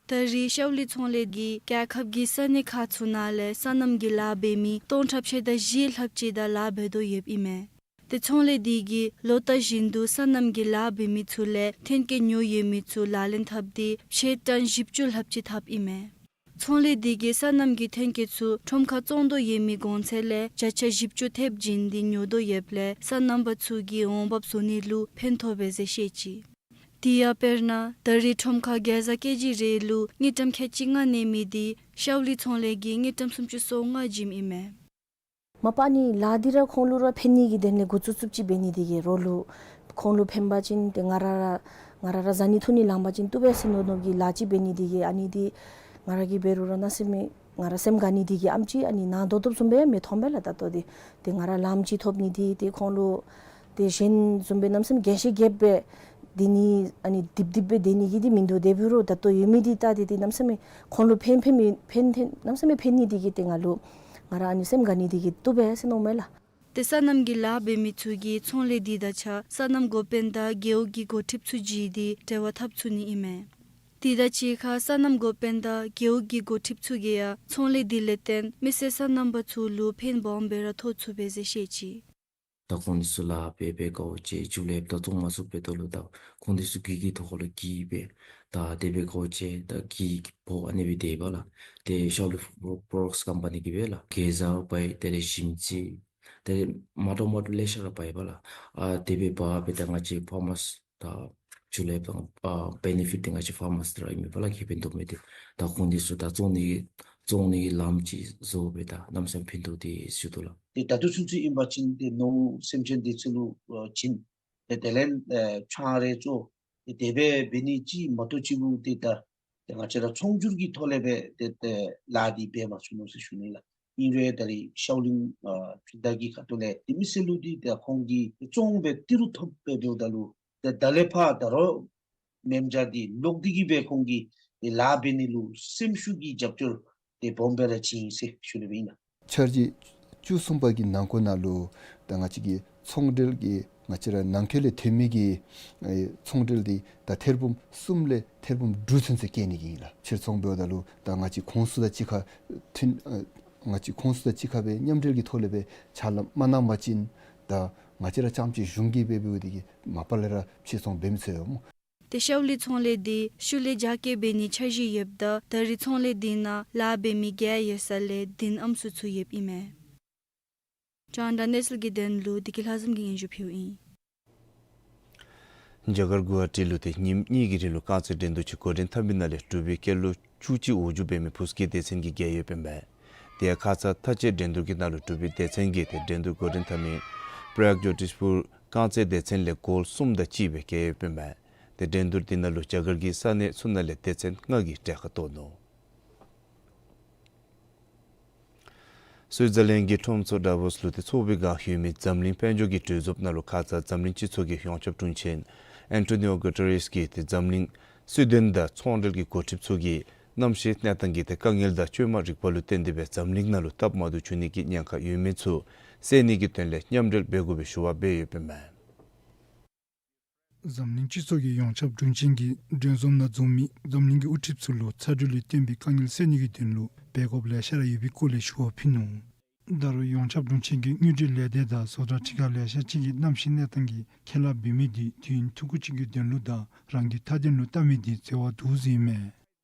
ད་རེས་ཤའོ་ལི་ཚོང་ལས་ཀྱིས་རྒྱལ་ཁབ་ཀྱི་ས་གནས་ཁག་ཚུ་ནང་ལས་སོ་ནམ་གྱི་ལཱ་འབད་མི་སྟོང་ཕྲག་ཕྱེད་དང་བཞི་ལྷགཔ་ཅིག་དང་ལཱ་འབད་དོ་ཡོདཔ་ཨིན་མས། ཏེ་ཚོང་ལས་དེ་གིས་ལོ་ལྟར་བཞིན་དུ་སོ་ནམ་གྱི་ལཱ་འབད་མི་ཚུ་ལས་ཐོན་སྐྱེད་ཉོ་ཡོད་མི་ཚུ་ལག་ལེན་འཐབ་སྟེ་ཕྱེད་ཊོན་བཞི་བཅུ་ལྷགཔ་ཅིག་འཐབ་ཨིན་མས། ཚོང་ལས་དེ་གིས་སོ་ནམ་གྱི་ཐོན་སྐྱེད་ཚུ་ཁྲོམ་ཁར་བཙོང་དོ་ཡོད་མི་གོང་ཚད་ལས་བརྒྱ་ཆ་བཞི་བཅུ་ཐེབས་བྱིན་ཏེ་ཉོ་དོ་ཡོདཔ་ལས་སོ་ནམ་པ་ཚུ་གི་འོང་འབབ་བཟོ་ནི་ལུ་ཕན་ཐོགས་པས་ཟེར་བཤད་ཅི། དེ་ཡང་དཔེར་ན་ད་རེས་ཁྲོམ་ཁར་གེ་ཛ་ཀེ་ཇི་རེ་ལུ་དངུལ་ཀྲམ་ཁལ་གཅིག་ལྔ་གནས་མི་དེ་ཤའོ་ལི་ཚོང་ལས་ཀྱིས་དངུལ་ཀྲམ་སུམ་ཅུ་སོ་ལྔ་བྱིནམ་ཨིན་མས། མ་པ་ནི་ལཱ་འདི་ར་ཁོང་ལུ་ར་ཕན་ནི་གི་དོན་ལས་འགོ་བཙུགས་བཙུགསཔ་ཅིག་འབད་ནི་དེ་གིས་རོགས་ལུ་ཁོང་ལུ་ཕན་པ་ཅིན་ཏེ་ང་ར་ར་ང་ར་ར་བཟའ་ནི་འཐུང་ནི་ལང་པ་ཅིན་བཏུབ་པས་ཟེར་མནོ་མནོཝ་གི་ལཱ་ཅིག་འབད་ནི་དེ་གིས་ཨ་ནི་འདི་ང་ར་གིས་འབད་རུང་ར་གནམ་མེད་ས་མེད་ང་ར་སེམས་དགའ་ནི་དེ་གིས་ཨེམ་ཅིག་ཨ་ནི་ནང་དོག་དོགཔ་བཟུམ་སྦེ་མི་མཐོངམ་སྦེ་ལགས། ད་ལྟོ་འདི་ཏེ་ང་ར་ལངམ་ཅིག་ཐོབ་ནི་དེ་ཏེ་ཁོང་ལུ་ཏེ་གཞན་བཟུམ་སྦེ་གནམ་མེད་ས་མེད་རྒྱས་ཤོས་རྒྱསཔ་སྦེ་སྡོད་ནི་ཨ་ནི་རྡིབ་རྡིབ་སྦེ་སྡོད་ནི་གི་འདི་མིན་འདུག། དེ་འབད་རུང་ད་ལྟོ་ཡོད་མི་འདི་ད་ཏེ་ཏེ་གནམ་མེད་ས་མེད་ཁོང་ལུ་ཕན་ཕན་མི་ཕན་ཐོགས་གནམ་མེད་ས་མེད་ཕན་ནི་དེ་གིས་ཏེ་ང་ལུ་ང་ར་ཨ་ནི་སེམས་དགའ་ནི་དེ་གིས་བཏུབ་པས་ཟེར་མནོཝ་མས་ལགས། ཏེ་སོ་ནམ་གྱི་ལཱ་འབད་མི་ཚུ་གིས་ཚོང་ལས་འདི་དང་གཅིག་ཁར་སོ་ནམ་འགོ་དཔོན་དང་རྒེད་འོག་གི་འགོ་ཁྲིདཔ་ཚུ་བརྗེ་སྟེ་འབྲེལ་བ་འཐབ་ཚུགས་ནི་ཨིན་མས། དེ་དང་གཅིག་ཁར་སོ་ནམ་འགོ་དཔོན་དང་རྒེད་འོག་གི་འགོ་ཁྲིདཔ་ཚུ་གིས་ཡང་ཚོང་ལས་འདི་ལས་བརྟེན་མི་སེར་སོ་ནམ་པ་ཚུ་ལུ་ཕན་སྦོམ་སྦེ་ར་ཐོགས་ཚུགས་པས་ཟེར་བཤད་ཅི། ད་ཁོང་འདི་ཚུ་ལཱ་འབད་འབད་དགའཝ་ཅིག་ཇུ་ལེ་ད་བཙོང་མ་ཚུགས་པའི་དོན་ལུ་ད་ཁོང་འདི་ཚུ་གི་གི་ཐོག་ཁར་ལུ་གི་སྦེ་ད་དེ་སྦེ་དགའཝ་ཅིག་ད་གི་ཕོག་ཨ་ནི་སྦེ་སྡོདཔ་ལགས། ཏེ་ཤའོ་ལི་པོ་རོ་ཌཀསི་ཀམ་པ་ནི་གི་སྦེ་ལགས། གེ་ཛ་འབད་ཏེ་ར་ཞིམ་ཚད་ཏེ་མ་འདྲཝ་མ་འདྲཝ་ལེ་ཤ་ར་འབད་ཡོདཔ་ལགས། ཨ་དེ་སྦེ་འབད་འབད་ད་ང་བཅས་ཕར་མར་ད་ཇུ་ལེ་དང་ཨ་བེ་ནི་ཕིཊ་འདི་ང་བཅས་ཕར་མར་ར་ཨིན་པས་ལགས། ཁེ་ཕན་ཐོགས་མི་འདི་ད་ཁོང་འདི་ཚུ་ད་བཙོང་ནི་བཙོང་ནི་ལམ་ཅིག་བཟོ་སྦེ་ད་གནམ་མེད་ས་མེད་ཕན་ཐོགས་ཏེ་ཟེར་དོ་ལགས། ཏེ་ད་ལྟོ་ཚུན་ཚོད་ཨིན་པ་ཅིན་ཏེ་ནོར་སེམས་ཅན་འདི་ཚུ་ལུ་ཨ་བྱིན་ཏེ་དེ་ལས་ཨ་ཆང་རེ་བཙོ་ཏེ་དེ་སྦེ་འབད་ནི་ཅིག་མ་གཏོགས་ཅིག་པོ་ཏེ་ད་ཏེ་ང་བཅས་ར་ཚོང་སྒྱུར་གྱི་ཐོག་ལས་སྦེ་ཏེ་ཏེ་ལཱ་འདི་འབད་མ་ཚུགས་ནུག་ཟེར་ཞུ་ནི་ལགས། ཨིན་རུང་ད་རེས་ཤའོ་ལིན་ཨ་སྤུན་ཟླ་གི་ཁ་ཐུག་ལས་ཏེ་མི་སེར་ལུ་འདི་ཏེ་ཁོང་གིས་བཙོང་སྦེ་ཏི་རུ་ཐོབ་སྦེ་འབདཝ་ད་ལུ་ཏེ་ད་ལས་ཕར་ད་རུང་མཉམ་འཇོག་འདི་ལོག་སྟེ་གི་སྦེ་ཁོང་གིས་ཏེ་ལཱ་འབད་ནི་ལུ་སེམས་ཤུགས་ཀྱི་རྒྱབ་སྐྱོར་ཏེ་སྦོམ་སྦེ་ར་བྱིན་ཡི་ཟེར་ཞུ་ནི་སྦེ་ཨིན་ལགས། འཆར་གཞི་བཅུ་གསུམ་པ་གི་ནང་འཁོད་ནང་ལུ་ད་ང་བཅས་ཀྱི་ཚོང་འབྲེལ་གྱི་ང་བཅས་ར་ནང་འཁོད་ལས་ཐོན་མི་གི་ཨེ་ཚོང་འབྲེལ་འདི་ད་ཐེར་འབུམ་གསུམ་ལས་ཐེར་འབུམ་དྲུག་ཚུན་ཚོད་བསྐྱེད་ནི་གི་ཨིན་ལགས། ཕྱིར་ཚོང་འབདཝ་ད་ལུ་ད་ང་བཅས་ཁོང་ཚུ་དང་གཅིག་ཁར་མཐུན་ཨ་ང་བཅས་ཁོང་ཚུ་དང་གཅིག་ཁར་སྦེ་མཉམ་འབྲེལ་གྱི་ཐོག་ལས་སྦེ་ཕྱག་ལཱ་མ་གནང་པ་ཅིན་ད་ང་བཅས་ར་རྐྱངམ་ཅིག་གཞུང་གིས་འབད་འབདཝ་འདི་གིས་མ་པ་ལས་ར་ཕྱིར་ཚོང་འབད་མི་ཚུགས་པས་སྨོ། ཏེ་ཤའོ་ལི་ཚོང་ལས་འདི་ཤུལ་ལས་རྒྱ་སྐྱེད་འབད་ནི་འཆར་གཞི་ཡོདཔ་ད་ད་རེས་ཚོང་ལས་འདི་ནང་ལཱ་འབད་མི་བརྒྱ་ཡོད་ས་ལས་བདུན་ཨམ་སྲུ་ཚུ་ཡོདཔ་ཨིན་མས། ཀྲང་ཌ་ནེ་སི་ལི་གི་དོན་ལུ་བདེ་སྐྱིད་ལྷ་འཛོམས་ཀྱིས་སྙན་ཞུ་ཕུལཝ་ཨིན། རྒྱ་གར་གུ་ཝ་ཊི་ལུ་ཏེ་ཉིནམ་གཉིས་ཀྱི་རིང་ལུ་རྐང་རྩེད་འགྲན་བསྡུར་ཅིག་འགོ་འདྲེན་འཐབ་མི་ནང་ལས་འབྲུག་པའི་སྐྱེས་ལོ་བཅུ་གཅིག་འོག་འཇུག་འབད་མི་བུ་སྐྱེས་སྡེ་ཚན་གྱིས་རྒྱལ་ཡོདཔ་ཨིན་པས། དེ་ཡང་ཁ་ཙ་མཐའ་དཔྱད་འགྲན་བསྡུར་གྱི་ནང་ལུ་འབྲུག་པའི་སྡེ་ཚན་གྱིས་ཏེ་འགྲན་བསྡུར་འགོ་འདྲེན་འཐབ་མི་པྲ་ཡཱག་ཇོ་ཊིས་པུར་རྐང་རྩེད་སྡེ་ཚན་ལས་གོལ་གསུམ་དང་གཅིག་སྦེ་རྒྱལ་ཡོདཔ་ཨིན་པས། ཏེ་འགྲན་བསྡུར་འདི་ནང་ལུ་རྒྱ་གར་གྱི་ས་གནས་ཚུ་ནང་ལས་སྡེ་ཚན་ལྔ་གིས་གྲལ་ཁར་གཏོགས་ནུག། སུའི་ཛར་ལེནཌ་གི་ཁྲོམ་ཚོགས་ཌ་བོསི་ལུ་ཏེ་ཚོགས་པའི་སྒང་ཡོད་མི་འཛམ་གླིང་དཔལ་འབྱོར་གྱི་གྲོས་ཚོགས་ནང་ལུ་ཁ་ཙ་འཛམ་གླིང་སྤྱི་ཚོགས་ཀྱི་ཡོངས་ཁྱབ་དྲུང་ཆེན་ཨན་ཊོ་ནི་ཨོ་གུ་ཊེ་རེས་ཀྱིས་ཏེ་འཛམ་གླིང་སྲིད་དོན་དང་ཚོང་འབྲེལ་གྱི་འགོ་ཁྲིདཔ་ཚུ་གིས་གནམ་གཤིས་གནས་སྟངས་ཀྱི་ཏེ་དཀའ་ངལ་དང་བཅོས་མ་རིག་པ་ལུ་བརྟེན་ཏེ་སྦེ་འཛམ་གླིང་ནང་ལུ་སྟབས་མ་བདེཝ་བྱུང་ནི་གི་ཉེན་ཁ་ཡོད་མི་ཚུ་སེལ་ནི་གི་དོན་ལས་མཉམ་འབྲེལ་འབད་དགོ་པའི་ཞུ་བ་འབད་ཡོདཔ་ཨིན་མས། འཛམ་གླིང་སྤྱི་ཚོགས་ཀྱི་ཡོངས་ཁྱབ་དྲུང་ཆེན་གྱིས་མགྲོན་ཚོགས་ནང་འཛོམས་མི་འཛམ་གླིང་གི་དབུ་ཁྲིདཔ་ཚུ་ལུ་ཚ་དྲོད་ལས་བརྟེན་པའི་དཀའ་ངལ་སེལ་ནི་གི་དོན་ལུ་འབད་དགོཔ་ལེ་ཤ་ར་ཡོད་པའི་སྐོར་ལས་ཞུ་བ་ཕུལ་ནུག། ད་རུང་ཡོངས་ཁྱབ་དྲུང་ཆེན་གྱིས་དངུལ་འབྲེལ་ལས་སྡེ་དང་བཟོ་གྲྭ་ཁྲི་ཁར་ལེ་ཤ་ཅིག་གིས་གནམ་གཤིས་གནས་སྟངས་ཀྱི་ཁས་བླངས་འབད་མི་འདི་དུས་ཡུན་ཐུང་ཀུ་ཅིག་གི་དོན་ལུ་དང་རང་གི་མཐའ་དོན་ལུ་བལྟ་མི་འདི་འཛོལ་བ་འདུག་ཟེར་ཨིན་མས།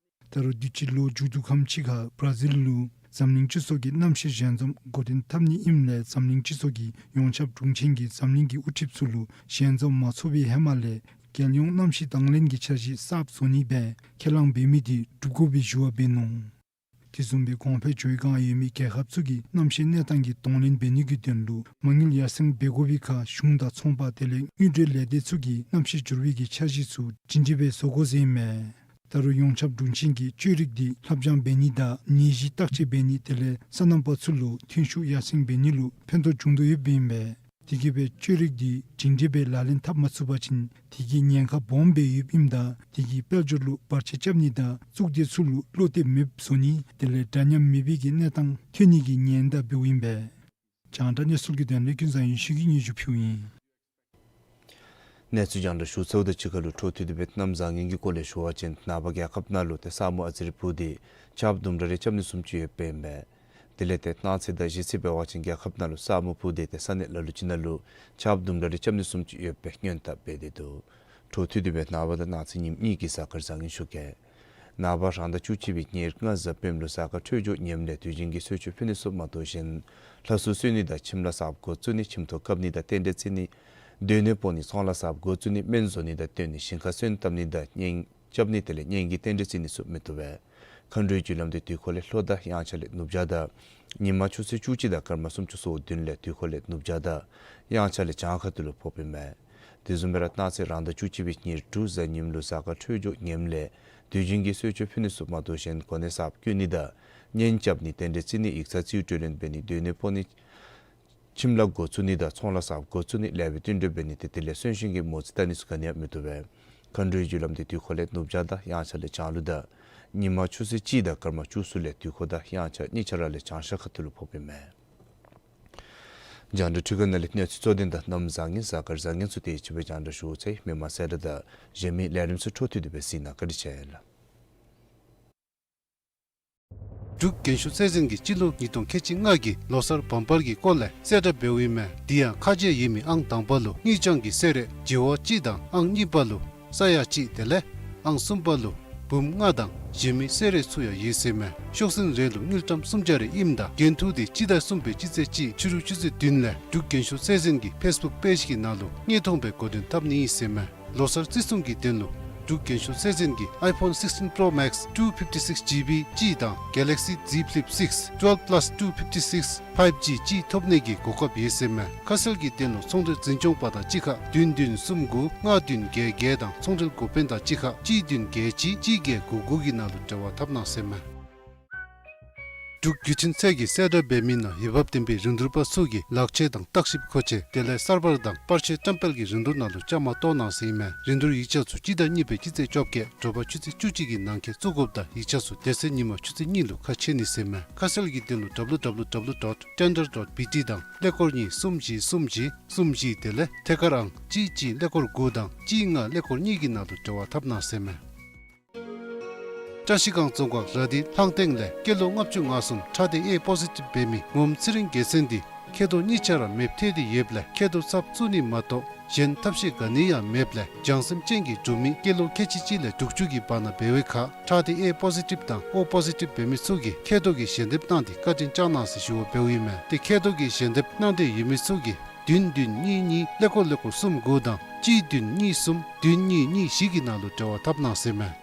ད་རུང་དུས་ཅི་ལོ་མཇུག་བསྡུ་ཁམས་ཅིག་ཁར་བར་ཛིལ་ལུ་འཛམ་གླིང་སྤྱི་ཚོགས་ཀྱི་གནམ་གཤིས་ཞལ་འཛོམས་འགོ་འདྲེན་འཐབ་ནི་ཨིནམ་ལས་འཛམ་གླིང་སྤྱི་ཚོགས་ཀྱི་ཡོངས་ཁྱབ་དྲུང་ཆེན་གྱིས་འཛམ་གླིང་གི་དབུ་ཁྲིདཔ་ཚུ་ལུ་ཞལ་འཛོམས་མ་ཚོགས་པའི་ཧེ་མ་ལས་རྒྱལ་ཡོངས་གནམ་གཤིས་དང་ལེན་གྱི་འཆར་གཞི་གསརཔ་བཟོ་ནི་སྦེ་ཁས་བླངས་འབད་མི་འདི་སྒྲུབ་དགོ་པའི་ཞུ་བ་འབད་ནུག། དེ་བཟུམ་སྦེ་གོང་འཕེལ་ཇོ་བོའི་སྒང་ཡོད་མི་རྒྱལ་ཁབ་ཚུ་གིས་གནམ་གཤིས་གནས་སྟངས་ཀྱི་གདོང་ལེན་འབད་ནི་གི་དོན་ལུ་མ་དངུལ་ཡར་སེང་འབད་དགོ་པའི་ཁར་གཞུང་དང་ཚོང་པ་དེ་ལས་དངུལ་འབྲེལ་ལས་སྡེ་ཚུ་གིས་གནམ་གཤིས་འགྱུར་བའི་གི་འཆར་གཞི་ཚུ་ཇི་འདྲ་སྦེ་བཟོ་དགོ་ཟེར་ཨིན་མས། ད་རུང་ཡོངས་ཁྱབ་དྲུང་ཆེན་གྱིས་བཅོས་རིག་འདི་ལྷབ་སྦྱང་འབད་ནི་དང་ནད་གཞི་བརྟག་དཔྱད་འབད་ནི་དེ་ལས་སོ་ནམ་པ་ཚུ་ལུ་ཐོན་ཤུགས་ཡར་སེང་འབད་ནི་ལུ་ཕན་ཐོགས་འབྱུང་དོ་ཡོདཔ་ཨིན་པས། དེ་གིས་སྦེ་བཅོས་རིག་འདི་ཇི་འདྲ་སྦེ་ལག་ལེན་འཐབ་མ་ཚུགས་པ་ཅིན་དེ་གི་ཉེན་ཁ་སྦོམ་སྦེ་ཡོདཔ་ཨིནམ་ད་དེ་གིས་དཔལ་འབྱོར་ལུ་བར་ཆད་རྐྱབ་ནི་དང་གཙུག་སྡེ་ཚུ་ལུ་བློ་གཏད་མེདཔ་བཟོ་ནི་དེ་ལས་འདྲ་མཉམ་མེད་པའི་གི་གནས་སྟངས་ཐོན་ནི་གི་ཉེན་བརྡ་འབདཝ་ཨིན་པས། རྒྱང་བསྒྲགས་གནས་ཚུལ་གྱི་དོན་ལས་ཀུན་བཟང་ཡེ་ཤེས་ཀྱིས་སྙན་ཞུ་ཕུལཝ་ཨིན། གནས་ཚུལ་རྒྱང་བསྒྲགས་ཞུ་ཚརཝ་དང་གཅིག་ཁར་ལུ་འཕྲོ་མཐུད་དེ་སྦེ་གནམ་བཟང་ངན་གྱི་སྐོར་ལས་ཞུ་བ་ཅིན་ནངས་པ་རྒྱལ་ཁབ་ནང་ལུ་ཏེ་ས་སྨུག་ཨ་ཙི་རེ་སྤུབས་ཏེ་ཆརཔ་དུམ་གྲ་རེ་རྐྱབ་ནི་བཟུམ་ཅིག་ཡོདཔ་ཨིན་པས། དེ་ལས་ཏེ་གནངས་ཚེ་དང་གཞེས་ཚེ་འབད་བ་ཅིན་རྒྱལ་ཁབ་ནང་ལུ་ས་སྨུག་སྤུབས་ཏེ་ཏེ་ས་གནས་ལ་ལུ་ཅིག་ནང་ལུ་ཆརཔ་དུམ་གྲ་རེ་རྐྱབ་ནི་བཟུམ་ཅིག་ཡོད་པའི་སྔོན་བརྡ་འབད་དེ་འདུག། འཕྲོ་མཐུད་དེ་སྦེ་ནངས་པ་དང་གནངས་ཚེ་ཉིནམ་གཉིས་ཀྱི་གཟའ་སྐར་བཟང་ངན་ཞུ་གེ། ནངས་པ་རང་ཟླ་བཅུ་གཅིག་པའི་ཉེར་ལྔ་གཟའ་སྤེནམ་ལུ་གཟའ་སྐར་འཕྲོད་སྦྱོར་ངནམ་ལས་དུས་རྒྱུན་གྱི་གསོལ་མཆོད་ཕུལ་ནི་ཚུ་མ་གཏོགས་གཞན་ལྷ་སྲུང་གསོལ་ནི་དང་ཁྱིམ་ལཱ་གསརཔ་འགོ་བཙུགས་ནི་ཁྱིམ་ཐོག་བཀབ་ནི་དང་རྟེན་འབྲེལ་བརྩི་ནི་སྡོད་གནས་སྤོ་ནི་ཚོང་ལཱ་གསརཔ་འགོ་བཙུགས་ནི་སྨན་བཟོ་ནི་དང་བསྟུན་ནི་ཞིང་ཁ་སོན་བཏབ་ནི་དང་གཉེན་རྐྱབ་ནི་དེ་ལས་གཉེན་གྱི་རྟེན་འབྲེལ་བརྩི་ནི་ཚུ་མི་བཏུབ་པས། མཁའ་འགྲོའི་རྒྱུ་ལམ་འདི་དུས་འཁོར་ལས་ལྷོ་དང་དབྱངས་འཆར་ལས་ནུབ་བྱང་དང་ཉི་མ་ཆུ་ཚོད་བཅུ་གཅིག་དང་སྐར་མ་སུམ་ཅུ་སོ་བདུན་ལས་དུས་འཁོར་ལས་ནུབ་བྱང་དང་དབྱངས་འཆར་ལས་བྱང་ཁ་ཐུག་ལུ་ཕོགཔ་ཨིན་མས། དེ་བཟུམ་སྦེ་ར་གནངས་ཚེ་རང་ཟླ་བཅུ་གཅིག་པའི་ཉེར་དྲུག་གཟའ་ཉིམ་ལུ་གཟའ་སྐར་འཕྲོད་སྦྱོར་ངནམ་ལས་དུས་རྒྱུན་གྱི་གསོལ་མཆོད་ཕུལ་ནི་ཚུ་མ་གཏོགས་གཞན་གོ་གནས་གསརཔ་བསྐོ་ནི་དང་གཉེན་རྐྱབ་ནི་རྟེན་འབྲེལ་བརྩི་ནི་ཡིག་ཚང་རྩིས་སྤྲོད་ལེན་འབད་ནི་སྡོད་གནས་སྤོ་ནི་ཁྱིམ་ལཱ་འགོ་བཙུགས་ནི་དང་ཚོང་ལཱ་གསརཔ་འགོ་བཙུགས་ནི་ལེགས་པའི་བསྟུན་གྲོས་འབད་ནི་དེ་དེ་ལས་གསོན་གཤིན་གྱི་མོ་རྩིས་བལྟ་ནི་ཚུ་ག་ནི་ཡང་མི་བཏུབ་པས། མཁའ་འགྲོའི་རྒྱུ་ལམ་འདི་དུས་འཁོར་ལས་ནུབ་བྱང་དང་དབྱངས་འཆར་ལས་བྱང་ལུ་དང་ཉི་མ་ཆུ་ཚོད་གཅིག་དང་སྐར་མ་བཅུ་གསུམ་ལས་དུས་འཁོར་དང་དབྱངས་འཆར་གཉིས་ཆ་ར་ལས་བྱང་ཤར་ཁ་ཐུག་ལུ་ཕོགཔ་ཨིན་མས། རྒྱང་བསྒྲགས་འཕྲུལ་ཁང་ནང་ལས་གནས་ཚུལ་གཙོ་དོན་དང་གནམ་བཟང་ངན་གཟའ་སྐར་བཟང་ངན་ཚུ་དེ་ཅིག་སྦེ་རྒྱང་བསྒྲགས་ཞུ་ཚར་ཡི། མི་མང་གསལ་བསྒྲགས་དང་གཞན་མི་ལས་རིམ་ཚུ་འཕྲོ་མཐུད་དེ་སྦེ་གཟིགས་གནང་། བཀའ་དྲིན་ཆེ་ལགས། འབྲུག་རྒྱན་ཤོག་ཚད་འཛིན་གྱིས་སྤྱི་ལོ་ཉིས་སྟོང་ཁལ་གཅིག་ལྔ་གི་ལོ་གསར་བམ་པར་གྱི་སྐོར་ལས་གསལ་བསྒྲགས་འབདཝ་ཨིན་མས། དེ་ཡང་ཁ་འབྱེད་ཡོད་མི་ཨང་དང་པ་ལུ་དངུལ་རྐྱང་གི་གསེར་རས་བྱེ་བ་གཅིག་དང་ཨང་གཉིས་པ་ལུ་ས་ཡ་གཅིག་དེ་ལས་ཨང་གསུམ་པ་ལུ་བུམ་ལྔ་དང་གཞན་མི་གསེར་རས་ཚུ་ཡང་ཡོད་ཟེར་མས། ཤོག་ཟན་རེ་ལུ་དངུལ་ཀྲམ་སུམ་བརྒྱ་རེ་ཨིནམ་ད་འགན་ཐུག་དེ་སྤྱི་ཟླ་གསུམ་པའི་སྤྱི་ཚེས་གཅིག་ཕྱི་རུ་ཆུ་ཚོད་བདུན་ལས་འབྲུག་རྒྱན་ཤོག་ཚད་འཛིན་གྱི་ཕེསི་བུཀ་པེཇ་གི་ནང་ལུ་དངོས་མཐོང་སྦེ་གོ་སྟོན་འཐབ་ནི་ཨིན་ཟེར་མས། ལོ་གསར་བརྩི་སྲུང་གི་དོན་ལུ་འབྲུག་རྒྱན་ཤོག་ཚད་འཛིན་གྱིས་ཨའི་ཕོན་སིགསི་ཊིན་པྲོ་མེགསི་ཊུ་ཕིཕ་ཊི་སིགསི་ཇི་བི་གཅིག་དང་གེ་ལེག་སི་ཛི་ཕི་ལིཔ་སིགསི་ཊུ་ཝེལབ་པ་ལཱསི་ཊུ་ཕིཕ་ཊི་སིགསི་ཕའིབ་ཇི་གཅིག་ཐོབ་ནི་གི་གོ་སྐབས་ཡོད་ཟེར་མས། ཁ་གསལ་གྱི་དོན་ལུ་ཚོང་འབྲེལ་འཛིན་སྐྱོང་པ་དང་གཅིག་ཁར་བདུན་བདུན་གསུམ་དགུ་ལྔ་བདུན་བརྒྱད་བརྒྱད་དང་ཚོང་འབྲེལ་འགོ་དཔོན་དང་གཅིག་ཁར་གཅིག་བདུན་བརྒྱད་གཅིག་གཅིག་བརྒྱད་དགུ་དགུ་གི་ནང་ལུ་འབྲེལ་བ་འཐབ་གནང་ཟེར་མས། འབྲུག་བརྒྱུད་འཕྲིན་ཚད་ཀྱིས་གསལ་བསྒྲགས་འབད་མི་ནང་འོས་འབབ་ལྡན་པའི་རིན་བསྡུར་པ་ཚུ་གིས་ལག་ཆས་དང་བརྟག་ཞིབ་མཁོ་ཆས་དེ་ལས་གསར་པ་དང་པར་ཆས་བཀྲམ་སྤེལ་གྱི་རིན་བསྡུར་ནང་ལུ་བཅའ་མར་གཏོགས་གནང་ཟེར་ཨིན་མས། རིན་བསྡུར་ཡིག་ཆ་ཚུ་སྤྱི་ཟླ་གཉིས་པའི་སྤྱི་ཚེས་བཅོ་བརྒྱད་དྲོ་པ་ཆུ་ཚོད་བཅུ་གཅིག་གི་ནང་འཁོད་བཙུགས་དགོཔ་དང་ཡིག་ཆ་ཚུ་དེ་ཚེ་ཉིན་མ་ཆུ་ཚོད་གཉིས་ལུ་ཁ་ཕྱེ་ནི་ཟེར་ཨིན་མས། ཁ་གསལ་གྱི་དོན་ལུ་ཌབ་ལུ་ཌབ་ལུ་ཌོཊ་ཊེན་ཌར་ཌོཊ་བི་ཊི་དང་ཀླད་ཀོར་གཉིས་གསུམ་བཞི་གསུམ་བཞི་གསུམ་བཞི་དེ་ལས་ཐད་ཀར་ཨང་གཅིག་གཅིག་ཀླད་ཀོར་དགུ་དང་གཅིག་ལྔ་ཀླད་ཀོར་གཉིས་ཀྱི་ནང་ལུ་འབྲེལ་བ་འཐབ་གནང་ཟེར་ཨིན་མས། བཀྲ་ཤིས་སྒང་རྫོང་ཁག་ར་དྷི་ལྷང་སྟེང་ལས་སྐྱེས་ལོ་ལྔ་བཅུ་ང་གསུམ་ཁྲག་སྡེ་ཨེ་པོ་ཟི་ཊིབ་འབད་མི་ངོམ་ཚེ་རིང་རྒྱལ་མཚན་འདི་མཁལ་རྡོག་གཉིས་ཆ་ར་མེདཔ་ཐལ་ཏེ་ཡོདཔ་ལས་མཁལ་རྡོག་ཚབ་བཙུགས་ནི་མ་གཏོགས་གཞན་ཐབས་ཤེས་ག་ནི་ཡང་མེདཔ་ལས་བྱང་སེམས་ཅན་གྱི་འབྲུག་མི་སྐྱེས་ལོ་ཁལ་གཅིག་གཅིག་ལས་དྲུག་ཅུ་གི་བར་ན་འབད་བའི་ཁར་ཁྲག་སྡེ་ཨེ་པོ་ཟི་ཊིབ་དང་ཨོ་པོ་ཟི་ཊིབ་འབད་མི་ཚུ་གིས་མཁལ་རྡོག་གི་ཞལ་འདེབས་གནང་སྟེ་བཀའ་དྲིན་བསྐྱང་གནང་ཟེར་ཞུ་བ་འབདཝ་ཨིན་མས། ཏེ་མཁལ་རྡོག་གི་ཞལ་འདེབས་གནང་འདོད་ཡོད་མི་ཚུ་གིས་བདུན་བདུན་གཉིས་གཉིས་ཀླད་ཀོར་ཀླད་ཀོར་གསུམ་དགུ་དང་གཅིག་བདུན་གཉིས་གསུམ་བདུན་གཉིས་གཉིས་བཞི་གི་ནང་ལུ་འབྲེལ་བ་འཐབ་གནང་ཟེར་ཨིན་མས།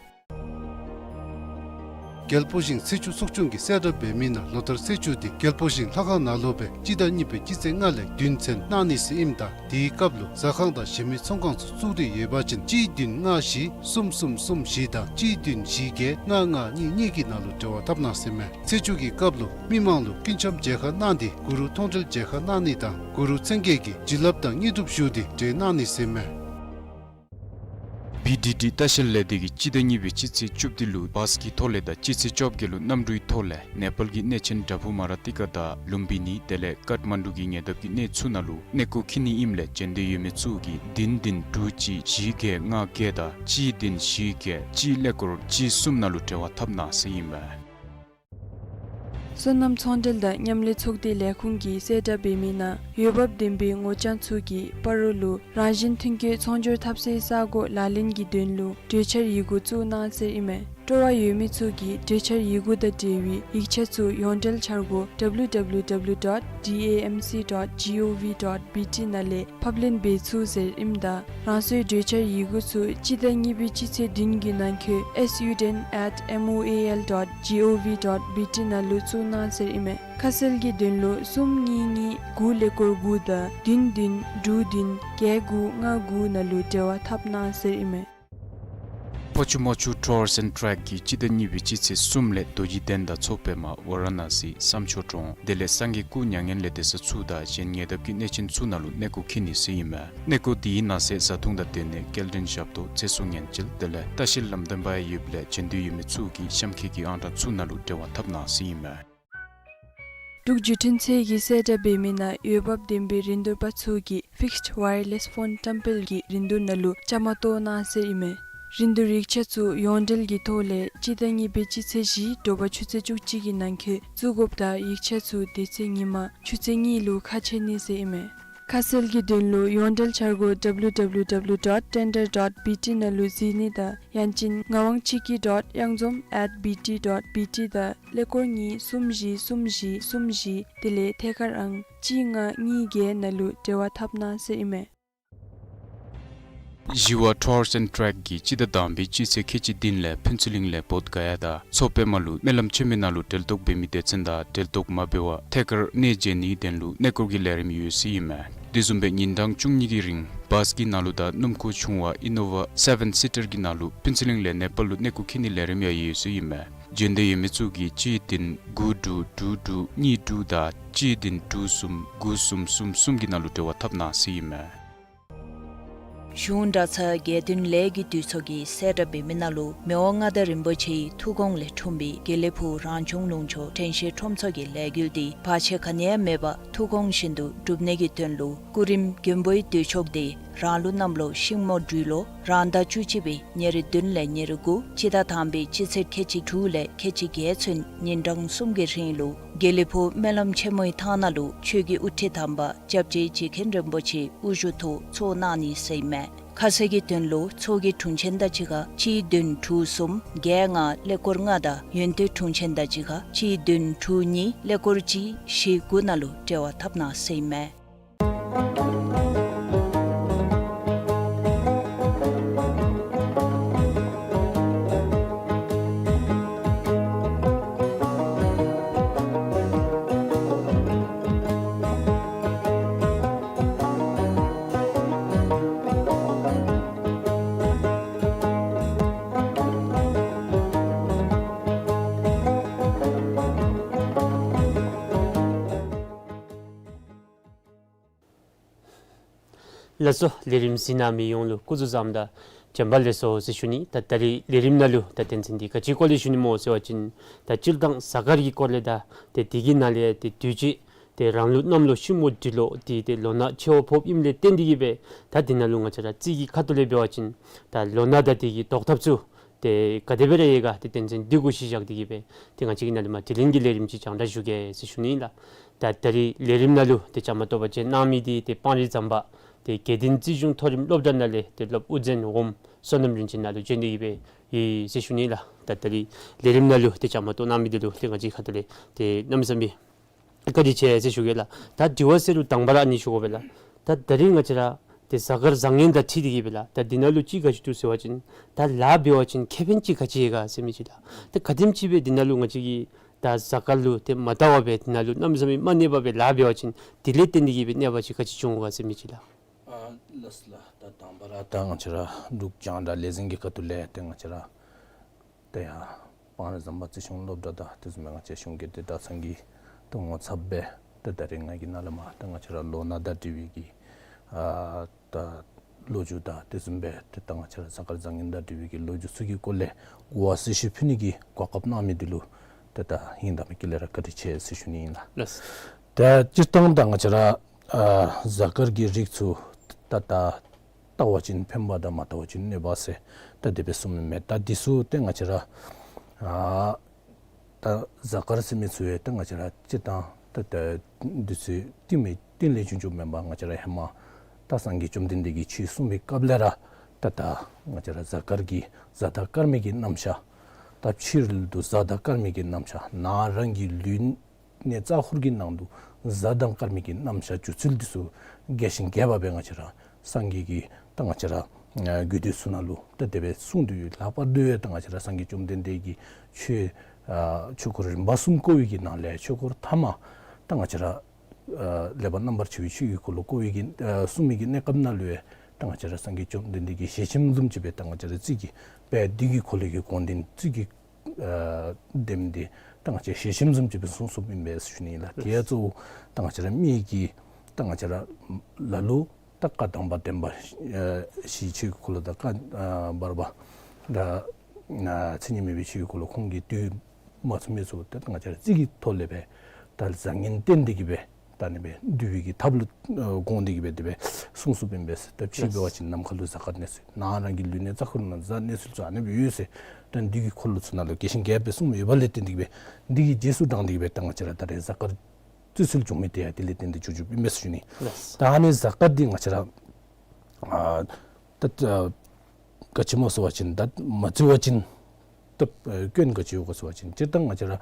རྒྱལ་པོ་ཞིང་ཚེས་བཅུ་ཚོགས་ཆུང་གིས་གསལ་བསྒྲགས་འབད་མི་ནང་ལོ་ལྟར་ཚེས་བཅུ་འདི་རྒྱལ་པོ་ཞིང་ལྷ་ཁང་ནང་ལུ་སྦེ་སྤྱི་ཟླ་གཉིས་པའི་སྤྱི་ཚེས་ལྔ་ལས་བདུན་ཚུན་གནང་ནི་ཟེར་ཨིནམ་ད་དེའི་སྐབས་ལུ་ཟ་ཁང་དང་གཞན་མི་ཚོང་ཁང་ཚུ་བཙུགས་ཏེ་ཡོད་པ་ཅིན་གཅིག་བདུན་ལྔ་བཞི་གསུམ་གསུམ་གསུམ་བཞི་དང་གཅིག་བདུན་བཞི་བརྒྱད་ལྔ་ལྔ་གཉིས་གཉིས་ཀྱི་ནང་ལུ་འབྲེལ་བ་འཐབ་གནང་ཟེར་ཨིན་མས། ཚེས་བཅུ་གི་སྐབས་ལུ་མི་མང་ལུ་སྐུ་འཆམ་མཇལ་ཁ་གནང་སྟེ་གུ་རུ་མཐོང་གྲོལ་མཇལ་ཁ་གནང་ནི་དང་གུ་རུ་མཚན་བརྒྱད་ཀྱི་བྱིན་རླབས་དང་དངོས་གྲུབ་ཞུ་སྟེ་གྲོལ་གནང་ནི་ཟེར་ཨིན་མས། བི་ཌི་ཌི་ལྟ་བཤལ་ལས་སྡེ་གིས་སྤྱི་ཟླ་གཉིས་པའི་སྤྱི་ཚེས་བཅུ་བདུན་ལུ་བཱས་ཀྱི་ཐོག་ལས་དང་སྤྱི་ཚེས་བཅོ་བརྒྱད་ལུ་གནམ་གྲུའི་ཐོག་ལས་ནེ་པཱལ་གྱི་གནས་ཆེན་བྲག་ཕུག་མ་ར་ཏི་ཀ་དང་ལུམ་བི་ནི་དེ་ལས་ཀཏ་མན་ཌུ་གི་ཉེ་འདབས་ཀྱི་གནས་ཚུ་ནང་ལུ་གནས་སྐོར་འཁྱིད་ནི་ཨིནམ་ལས་འབྱོན་འདོད་ཡོད་མི་ཚུ་གིས་བདུན་བདུན་དྲུག་གཅིག་བཞི་བརྒྱད་ལྔ་བརྒྱད་དང་གཅིག་བདུན་བཞི་བརྒྱད་གཅིག་ཀླད་ཀོར་གཅིག་གསུམ་ནང་ལུ་འབྲེལ་བ་འཐབ་གནང་ཟེར་ཨིན་མས། སོ་ནམ་ཚོང་འབྲེལ་དང་མཉམ་ལས་ཚོགས་སྡེ་ལས་ཁུངས་ཀྱིས་གསལ་བསྒྲགས་འབད་མི་ནང་འོས་འབབ་ལྡན་པའི་ངོ་རྐྱང་ཚུ་གིས་སྤ་རོ་ལུ་རང་བཞིན་ཐོན་སྐྱེད་ཚོང་སྒྱུར་འཐབ་སའི་ས་སྒོ་ལག་ལེན་གྱི་དོན་ལུ་གྲོས་འཆར་ཡི་གུ་བཙུགས་གནང་ཟེར་ཨིན་མས། སྤྲོ་བ་ཡོད་མི་ཚུ་གིས་གྲོས་འཆར་ཡི་གུ་དང་འབྲེལ་བའི་ཡིག་ཆ་ཚུ་ཡོངས་འབྲེལ་འཆར་སྒོ་W W W dot D A M C dot gov dot B T ནང་ལས་ཕབ་ལེན་འབད་ཚུགས་ཟེར་ཨིནམ་ད་རང་སོའི་གྲོས་འཆར་ཡི་གུ་ཚུ་སྤྱི་ཟླ་གཉིས་པའི་སྤྱི་ཚེས་བདུན་གྱི་ནང་འཁོད S U ten at M O A L dot gov dot B T ནང་ལུ་བཙུགས་གནང་ཟེར་ཨིན་མས། ཁ་གསལ་གྱི་དོན་ལུ་གསུམ་གཉིས་གཉིས་དགུ་ཀླད་ཀོར་དགུ་དང་བདུན་བདུན་དྲུག་བདུན་བརྒྱད་དགུ་ལྔ་དགུ་ནང་ལུ་འབྲེལ་བ་འཐབ་གནང་ཟེར་ཨིན་མས། པ་ཅུ་མ་ཅུ་ཊུརསི་ཨེནཌ་ཊེགསི་གིས་སྤྱི་ཟླ་གཉིས་པའི་སྤྱི་ཚེས་གསུམ་ལས་རྡོ་རྗེ་གདན་དང་མཚོ་པདྨ་ཝ་ར་ཎ་སི་བསམ་མཆོག་གྲོང་དེ་ལས་སངས་རྒྱས་སྐུ་མྱ་ངན་ལས་འདས་ས་ཚུ་དང་གཞན་ཉེ་འདབས་ཀྱི་གནས་ཆེན་ཚུ་ནང་ལུ་གནས་སྐོར་འཁྱིད་ནི་ཟེར་ཨིན་མས། གནས་སྐོར་དེའི་ནང་གསེས་བཟའ་འཐུང་དང་སྡོད་གནས་སྐྱེལ་འདྲེན་ཞབས་ཏོག་ཚེ་སྲོག་ཉེན་བཅོལ་དེ་ལས་ལྟ་བཤལ་ལམ་སྟོན་པ་ཡོདཔ་ལས་བྱོན་འདོད་ཡོད་མི་ཚུ་གིས་གཤམ་འཁོད་ཀྱི་ཨང་གྲངས་ཚུ་ནང་ལུ་འབྲེལ་བ་འཐབ་གནང་ཟེར་ཨིན་མས། འབྲུག་བརྒྱུད་འཕྲིན་ཚད་ཀྱི་གསལ་བསྒྲགས་འབད་མི་ནང་འོས་འབབ་ལྡན་པའི་རིན་བསྡུར་པ་ཚུ་གིས་ཕིགསཌ་ཝའི་ཡར་ལེསི་ཕོན་བཀྲམ་སྤེལ་གྱི་རིན་བསྡུར་ནང་ལུ་བཅའ་མར་གཏོགས་གནང་ཟེར་ཨིན་མས། རིན་བསྡུར་ཡིག་ཆ་ཚུ་ཡོངས་འབྲེལ་གྱི་ཐོག་ལས་སྤྱི་ཟླ་གཉིས་པའི་སྤྱི་ཚེས་བཞི་དྲོ་པ་ཆུ་ཚོད་བཅུ་གཅིག་གི་ནང་འཁོད་བཙུགས་དགོཔ་དང་ཡིག་ཆ་ཚུ་དེ་ཚེ་ཉིན་མ་ཆུ་ཚོད་གཉིས་ལུ་ཁ་ཕྱེ་ནི་ཟེར་ཨིན་མས། ཁ་གསལ་གྱི་དོན་ལུ་ཡོངས་འབྲེལ་འཆར་སྒོ་W W W dot tender dot B T ནང་ལུ་གཟིགས་ནི་དང་ཡང་ཅིན་ངག་དབང་ཆོས་སྐྱིད་dot གཡང་འཛོམས་at B T dot B T དང་ཀླད་ཀོར་གཉིས་གསུམ་བཞི་གསུམ་བཞི་གསུམ་བཞི་དེ་ལས་ཐད་ཀར་ཨང་གཅིག་ལྔ་གཉིས་བརྒྱད་ནང་ལུ་འབྲེལ་བ་འཐབ་གནང་ཟེར་ཨིན་མས། ཞི་བ་ཊུརསི་ཨེནཌ་ཊེགསི་གིས་སྤྱི་ཟླ་དང་པའི་སྤྱི་ཚེས་ཁལ་གཅིག་བདུན་ལས་ཕུན་ཚོགས་གླིང་ལས་བོདྷ་ག་ཡ་དང་མཚོ་པདྨ་ལུ་སྨོན་ལམ་ཆེན་མོའི་ནང་ལུ་གྲལ་གཏོགས་འབད་མི་སྡེ་ཚན་དང་གྲལ་གཏོགས་མ་འབད་བར་ཐད་ཀར་གནས་མཇལ་ནིའི་དོན་ལུ་གནས་སྐོར་གྱི་ལས་རིམ་ཡོད་ཟེར་ཨིན་མས། དེ་བཟུམ་སྦེ་ཉིན་གྲངས་བཅུ་གཉིས་ཀྱི་རིང་བཱསི་གི་ནང་ལུ་དང་སྣུམ་འཁོར་ཆུང་བ་ཨི་ནོ་ཝ་སེ་བེན་སི་ཊར་གྱི་ནང་ལུ་ཕུན་ཚོགས་གླིང་ལས་ནེ་པཱལ་ལུ་གནས་སྐོར་འཁྱིད་ནིའི་ལས་རིམ་ཡང་ཡོད་ཟེར་ཨིན་མས། བྱོན་འདོད་ཡོད་མི་ཚུ་གིས་གཅིག་བདུན་དགུ་དྲུག་དྲུག་དྲུག་གཉིས་དྲུག་དང་གཅིག་བདུན་དྲུག་གསུམ་དགུ་གསུམ་གསུམ་གསུམ་གྱི་ནང་ལུ་འབྲེལ་བ་འཐབ་གནང་ཟེར་ཨིན་མས། གཞུང་གྲྭ་ཚང་དགེ་འདུན་ལས་ཀྱི་འདུས་ཚོགས་ཀྱི་གསལ་བསྒྲགས་འབད་མི་ནང་ལུ་མི་དབང་མངའ་བདག་རིན་པོ་ཆེའི་ཐུགས་དགོངས་ལས་འཁྲུངས་པའི་དགེ་ལེགས་ཕུག་རང་སྐྱོང་ལུང་ཕྱོགས་དྲན་ཤེས་ཁྲོམ་ཚོགས་ཀྱི་ལས་འགུལ་འདི་བར་ཆད་ག་ནི་ཡང་མེད་པར་ཐུགས་དགོངས་བཞིན་དུ་སྒྲུབ་ནི་གི་དོན་ལུ་སྐུ་རིམ་མགོན་པོའི་འདུས་ཆོག་འདི་རང་ལུགས་གནམ་ལོ་ཤིང་མོ་སྦྲུལ་ལོ་རང་ཟླ་བཅུ་གཅིག་པའི་ཉེར་བདུན་ལས་ཉེར་དགུ་སྤྱི་ཟླ་དང་པའི་སྤྱི་ཚེས་ཁལ་གཅིག་དྲུག་ལས་ཁལ་གཅིག་བརྒྱད་ཚུན་ཉིན་གྲངས་གསུམ་གྱི་རིང་ལུ་དགེ་ལེགས་ཕུག་སྨོན་ལམ་ཆེན་མོའི་ཐང་ནང་ལུ་ཆོས་ཀྱི་དབུ་ཁྲིད་དམ་པ་སྐྱབས་རྗེ་རྗེ་མཁན་རིན་པོ་ཆེའི་དབུ་བཞུགས་ཐོག་ཚོགས་གནང་ནི་ཟེར་ཨིན་མས། ཁ་གསལ་གྱི་དོན་ལུ་ཚོགས་ཀྱི་དྲུང་ཆེན་དང་གཅིག་ཁར་གཅིག་བདུན་དྲུག་གསུམ་བརྒྱད་ལྔ་ཀླད་ཀོར་ལྔ་དང་ཡོན་ཏན་དྲུང་ཆེན་དང་གཅིག་ཁར་གཅིག་བདུན་དྲུག་གཉིས་ཀླད་ཀོར་གཅིག་བཞི་དགུ་ནང་ལུ་འབྲེལ་བ་འཐབ་གནང་ཟེར་ཨིན་མས། ལགས་སོ། ལས་རིམ་གཟིགས་གནང་མི་ཡོངས་ལུ་སྐུ་གཟུགས་བཟང་དང་བྱོན་པ་ལེགས་སོ་ཟེར་ཞུ་ནི། ད་ད་རིས་ལས་རིམ་ནང་ལུ་ད་དོན་ཚན་འདི་ག་ཅིའི་སྐོར་ལས་ཞུ་ནི་སྨོ་ཟེར་བ་ཅིན་ད་སྤྱིར་བཏང་གཟའ་སྐར་གྱི་སྐོར་ལས་དང་ཏེ་དེ་གི་ནང་ལས་ཏེ་དུས་ཅི་ཏེ་རང་ལུགས་གནམ་ལོ་ཤིང་མོ་སྦྲུལ་ལོ་འདི་ཏེ་ལོ་ན་ཆེ་བ་ཕོགཔ་ཨིནམ་ལས་བརྟེན་ཏེ་གིས་སྦེ་ད་འདི་ནང་ལུ་ང་བཅས་ར་རྩིས་ཀྱི་ཁ་ཐུག་ལས་འབད་བ་ཅིན་ད་ལོ་ན་དང་དེ་གི་བཟློག་ཐབས་ཚུ་ཏེ་ག་དེ་སྦེ་ར་ཡོད་ག་ཏེ་དོན་ཚན་འདི་གུ་གཞི་བཞག་སྟེ་གིས་སྦེ་ཏེ་ང་བཅས་ཀྱིས་ནཱ་ལས་མར་དྲི་ལན་གྱི་ལས་རིམ་ཅིག་རྒྱང་བསྒྲགས་ཞུ་གེ་ཟེར་ཞུ་ནི་ཨིན་ལགས། ད་ད་རིས་ལས་རིམ་ནང་ལུ་ཏེ་བཅའ་མར་གཏོགས་པར་བྱོན་གནང་མི་འདི་ཏེ་སྤང་རི་ཟམ་པ་ཏེ་དགེ་ལྡན་རྩིས་གཞུང་མཐོ་རིམ་སློབ་གྲྭ་ནང་ལས་ཏེ་སློབ་དབུ་འཛིན་འོགམ་བསོད་ནམས་རིན་ཆེན་ནཱ་ལུ་བྱོན་ཏེ་གིས་སྦེ་ཡོད་ཟེར་ཞུ་ནི་ཨིན་ལགས། ད་ད་རིས་ལས་རིམ་ནང་ལུ་ཏེ་བཅའ་མར་གཏོགས་གནང་མི་འདི་ལུ་ཏེ་ང་བཅས་ཁ་ཐུག་ལས་ཏེ་གནམ་མེད་ས་མེད་བཀའ་དྲིན་ཆེ་ཟེར་ཞུ་གེ་ལགས། ད་དྲི་བ་ཟེར་རུང་དང་པ་ར་ཨ་ནི་ཞུ་དགོ་པས་ལགས། ད་ད་རིས་ང་བཅས་ར་ཏེ་གཟའ་སྐར་བཟང་ངན་དང་འཁྲིལ་ཏེ་གིས་སྦེ་ལགས། ད་འདི་ནང་ལུ་ཅིག་ག་ཅི་འདུག་ཟེར་བ་ཅིན་ད་ལཱ་འབད་བ་ཅིན་ཁེ་ཕན་ཅིག་ག་ཅི་ཡོད་ག་ཟེར་མི་ཅིག་ལགས། ད་ག་དེམ་ཅིག་སྦེ་འདི་ནང་ལུ་ང་བཅས་ཀྱིས་ད་གཟའ་སྐར་ལུ་ཏེ་མ་བལྟ་བར་སྦེ་འདི་ནང་ལུ་གནམ་མེད་ས་མེད་མ་གནས་པར་སྦེ་ལཱ་འབད་བ་ཅིན་དེ་ལས་བརྟེན་ཏེ་གིས་སྦེ་གནོད་པ་ཅིག་ག་ཅི་འབྱུང་ག་ཟེར་མི་ཅིག་ལགས། ཨ་ལགས་ལགས། ད་དང་པ་ར་ད་ང་བཅས་ར་འབྲུག་རྒྱང་བསྒྲགས་ལས་འཛིན་གྱི་ཁ་ཐུག་ལས་ཏེ་ང་བཅས་ར་ཏེ་ཡར་སྤང་རི་ཟམ་པ་རྩིས་གཞུང་སློབ་གྲྭ་དང་དེ་བཟུམ་སྦེ་ང་བཅས་གཞུང་དགེ་ལྡན་གྲྭ་ཚང་གི་ཏེ་ངོ་ཚབ་སྦེ་ཏེ་ད་རིས་ང་གིས་ནཱ་ལས་མར་ཏེ་ང་བཅས་ར་ལོ་ན་དང་འབྲེལ་བའི་གི་ཨ་ད་ལོ་རྒྱུས་དང་དེ་བཟུམ་སྦེ་ཏེ་ད་ང་བཅས་ར་གཟའ་སྐར་བཟང་ངན་དང་འབྲེལ་བའི་གི་ལོ་རྒྱུས་ཚུ་གི་སྐོར་ལས་གོ་བ་གསལ་ཞུ་ཕུལ་ནི་གི་གོ་སྐབས་གནང་མི་འདི་ལུ་ཏེ་ད་ཧིང་དང་མི་དཀྱིལ་ལས་ར་བཀའ་དྲིན་ཆེ་ཟེར་ཞུ་ནི་ཨིན་ལགས། ལགས། ད་སྤྱིར་བཏང་ད་ང་བཅས་ར་ཨ་གཟའ་སྐར་གྱི་རིགས་ཚུ་ད་ད་བལྟ་བ་ཅིན་ཕན་པ་དང་མ་བལྟ་བ་ཅིན་གནོད་པ་ཟེར་ད་དེ་སྦེ་གསུངམ་མས། ད་འདི་ཚུ་ཏེ་ང་བཅས་ར་ཨ་ད་གཟའ་སྐར་ཟེར་མི་ཚུ་ཡང་ཏེ་ང་བཅས་ར་སྤྱིར་བཏང་ད་ད་འདི་ཚུ་རྟིང་མི་རྟིང་ལས་བྱུང་བྱུངམ་མེན་པར་ང་བཅས་ར་ཧེ་མ་ད་སངས་རྒྱས་བཅོམ་ལྡན་འདས་ཀྱིས་ཆོས་གསུངས་པའི་སྐབས་ལས་ར་ད་ད་ང་བཅས་ར་གཟའ་སྐར་གྱི་གཟའ་དང་སྐར་མའི་གི་རྣམ་གཞག། ད་ཕྱི་རོལ་དུ་གཟའ་དང་སྐར་མའི་གི་རྣམ་གཞག། ནང་རང་གི་ལུས་གནས་རྩ་འཁོར་གྱི་ནང་དུ་གཟའ་དང་སྐར་མའི་གི་རྣམ་གཞག་འགྱུར་ཚུལ་འདི་ཚུ་རྒྱས་ཤིང་རྒྱས་པ་སྦེ་ང་བཅས་ར་སངས་རྒྱས་ཀྱིས་ད་ང་བཅས་ར་ཨ་རྒྱུད་སྡེ་ཚུ་ནང་ལུ་ད་དེ་སྦེ་གསུངས་ཏེ་ཡོད། ལྷག་པར་དུ་ཡང་ད་ང་བཅས་ར་སངས་རྒྱས་བཅོམ་ལྡན་འདས་ཀྱིས་ཆོས་ཨ་ཆོས་འཁོར་རིམ་པ་གསུམ་བསྐོར་བའི་གི་ནང་ལས་ཆོས་འཁོར་ཐ་མ་ད་ང་བཅས་ར་ཨ་ལེགས་པར་རྣམ་པར་ཕྱེ་བའི་ཆོས་ཀྱི་འཁོར་ལོ་བསྐོར་བའི་གི་ཨ་གསུངས་མི་གི་གནས་སྐབས་ནང་ལུ་ཡང་ ད་ང་བཅས་ར་སངས་རྒྱས་བཅོམ་ལྡན་འདས་ཀྱི་ཞལ་ཆེམས་བཟུམ་ཅིག་སྦེ་ད་ང་བཅས་ར་རྩིས་ཀྱི་དཔལ་འདི་གི་འཁོར་ལོ་གི་དགོངས་དོན་རྩིས་ཀྱི་ཨ་དེམ་འདི་ད་ང་བཅས་ཞལ་ཆེམས་བཟུམ་ཅིག་སྦེ་གསུངས་གསུངསམ་ཨིན་པས་ཞུ་ནི་ལགས། དེ་ཡང་གཙོ་བོ་ད་ང་བཅས་ར་མི་གི་ད་ང་བཅས་ར་ལ་ལུ་ད་བཀའ་དམ་པ་བདེན་པ་ཨ་ཞི་བྱེད་ཀྱི་འཁོར་ལོ་དང་བཀའ་ཨ་བར་པ་ད་མཚན་ཉིད་མེད་པའི་ཆོས་ཀྱི་འཁོར་ལོ་ཁོང་གིས་བསྡུས་མ་ཚུགས་མི་ཚུ་ད་ང་བཅས་ར་རྩིས་ཀྱི་ཐོག་ལས་སྦེ་ད་བཟང་ངན་བསྟན་ཏེ་གི་སྦེ་ད་ཨ་ནི་སྦེ་བསྡུ་བའི་གི་ཐབས་ལུ་ཨ་དགོངས་ཏེ་གི་སྦེ་དེ་སྦེ་གསུངས་གསུངསམ་ཨིན་པས། ད་ཕྱི་འབད་བ་ཅིན་ནམ་མཁའ་ལུ་གཟའ་སྐར་གནས་ཚུལ་ནང་རང་གི་ལུས་གནས་རྩ་འཁོར་ནང་གཟའ་གནས་ཚུལ་ཚུ་ཨ་ནི་སྦེ་ཡོད་ཟེར། ད་འདི་གི་འཁོར་ལོ་ཚུ་ནང་ལུ་རྒྱས་ཤིང་རྒྱསཔ་སྦེ་གསུངསམ་ཡོད་པ་ལས་བརྟེན་ཏེ་གི་སྦེ་འདི་གི་རྗེས་སུ་འབྲངས་ཏེ་གི་སྦེ་ད་ང་བཅས་ར་ད་རེས་གཟའ་སྐར་བརྩི་སྲོལ་བྱུང་མི་དེ་ཡང་དེ་ལས་བརྟེན་ཏེ་བྱུང་བྱུངམ་ཨིན་མས་ཟེར་ཞུ་ནི། ལགས། ད་ཨ་ནི་གཟའ་སྐར་འདི་ང་བཅས་ར་ཨ་ད་ཨ་ག་ཅི་སྨོ་ཟེར་བ་ཅིན་ད་མ་བརྩི་བ་ཅིན་ད་ཨ་སྐྱོན་ག་ཅི་ཡོད་ག་ཟེར་བ་ཅིན་སྤྱིར་བཏང་ང་བཅས་ར་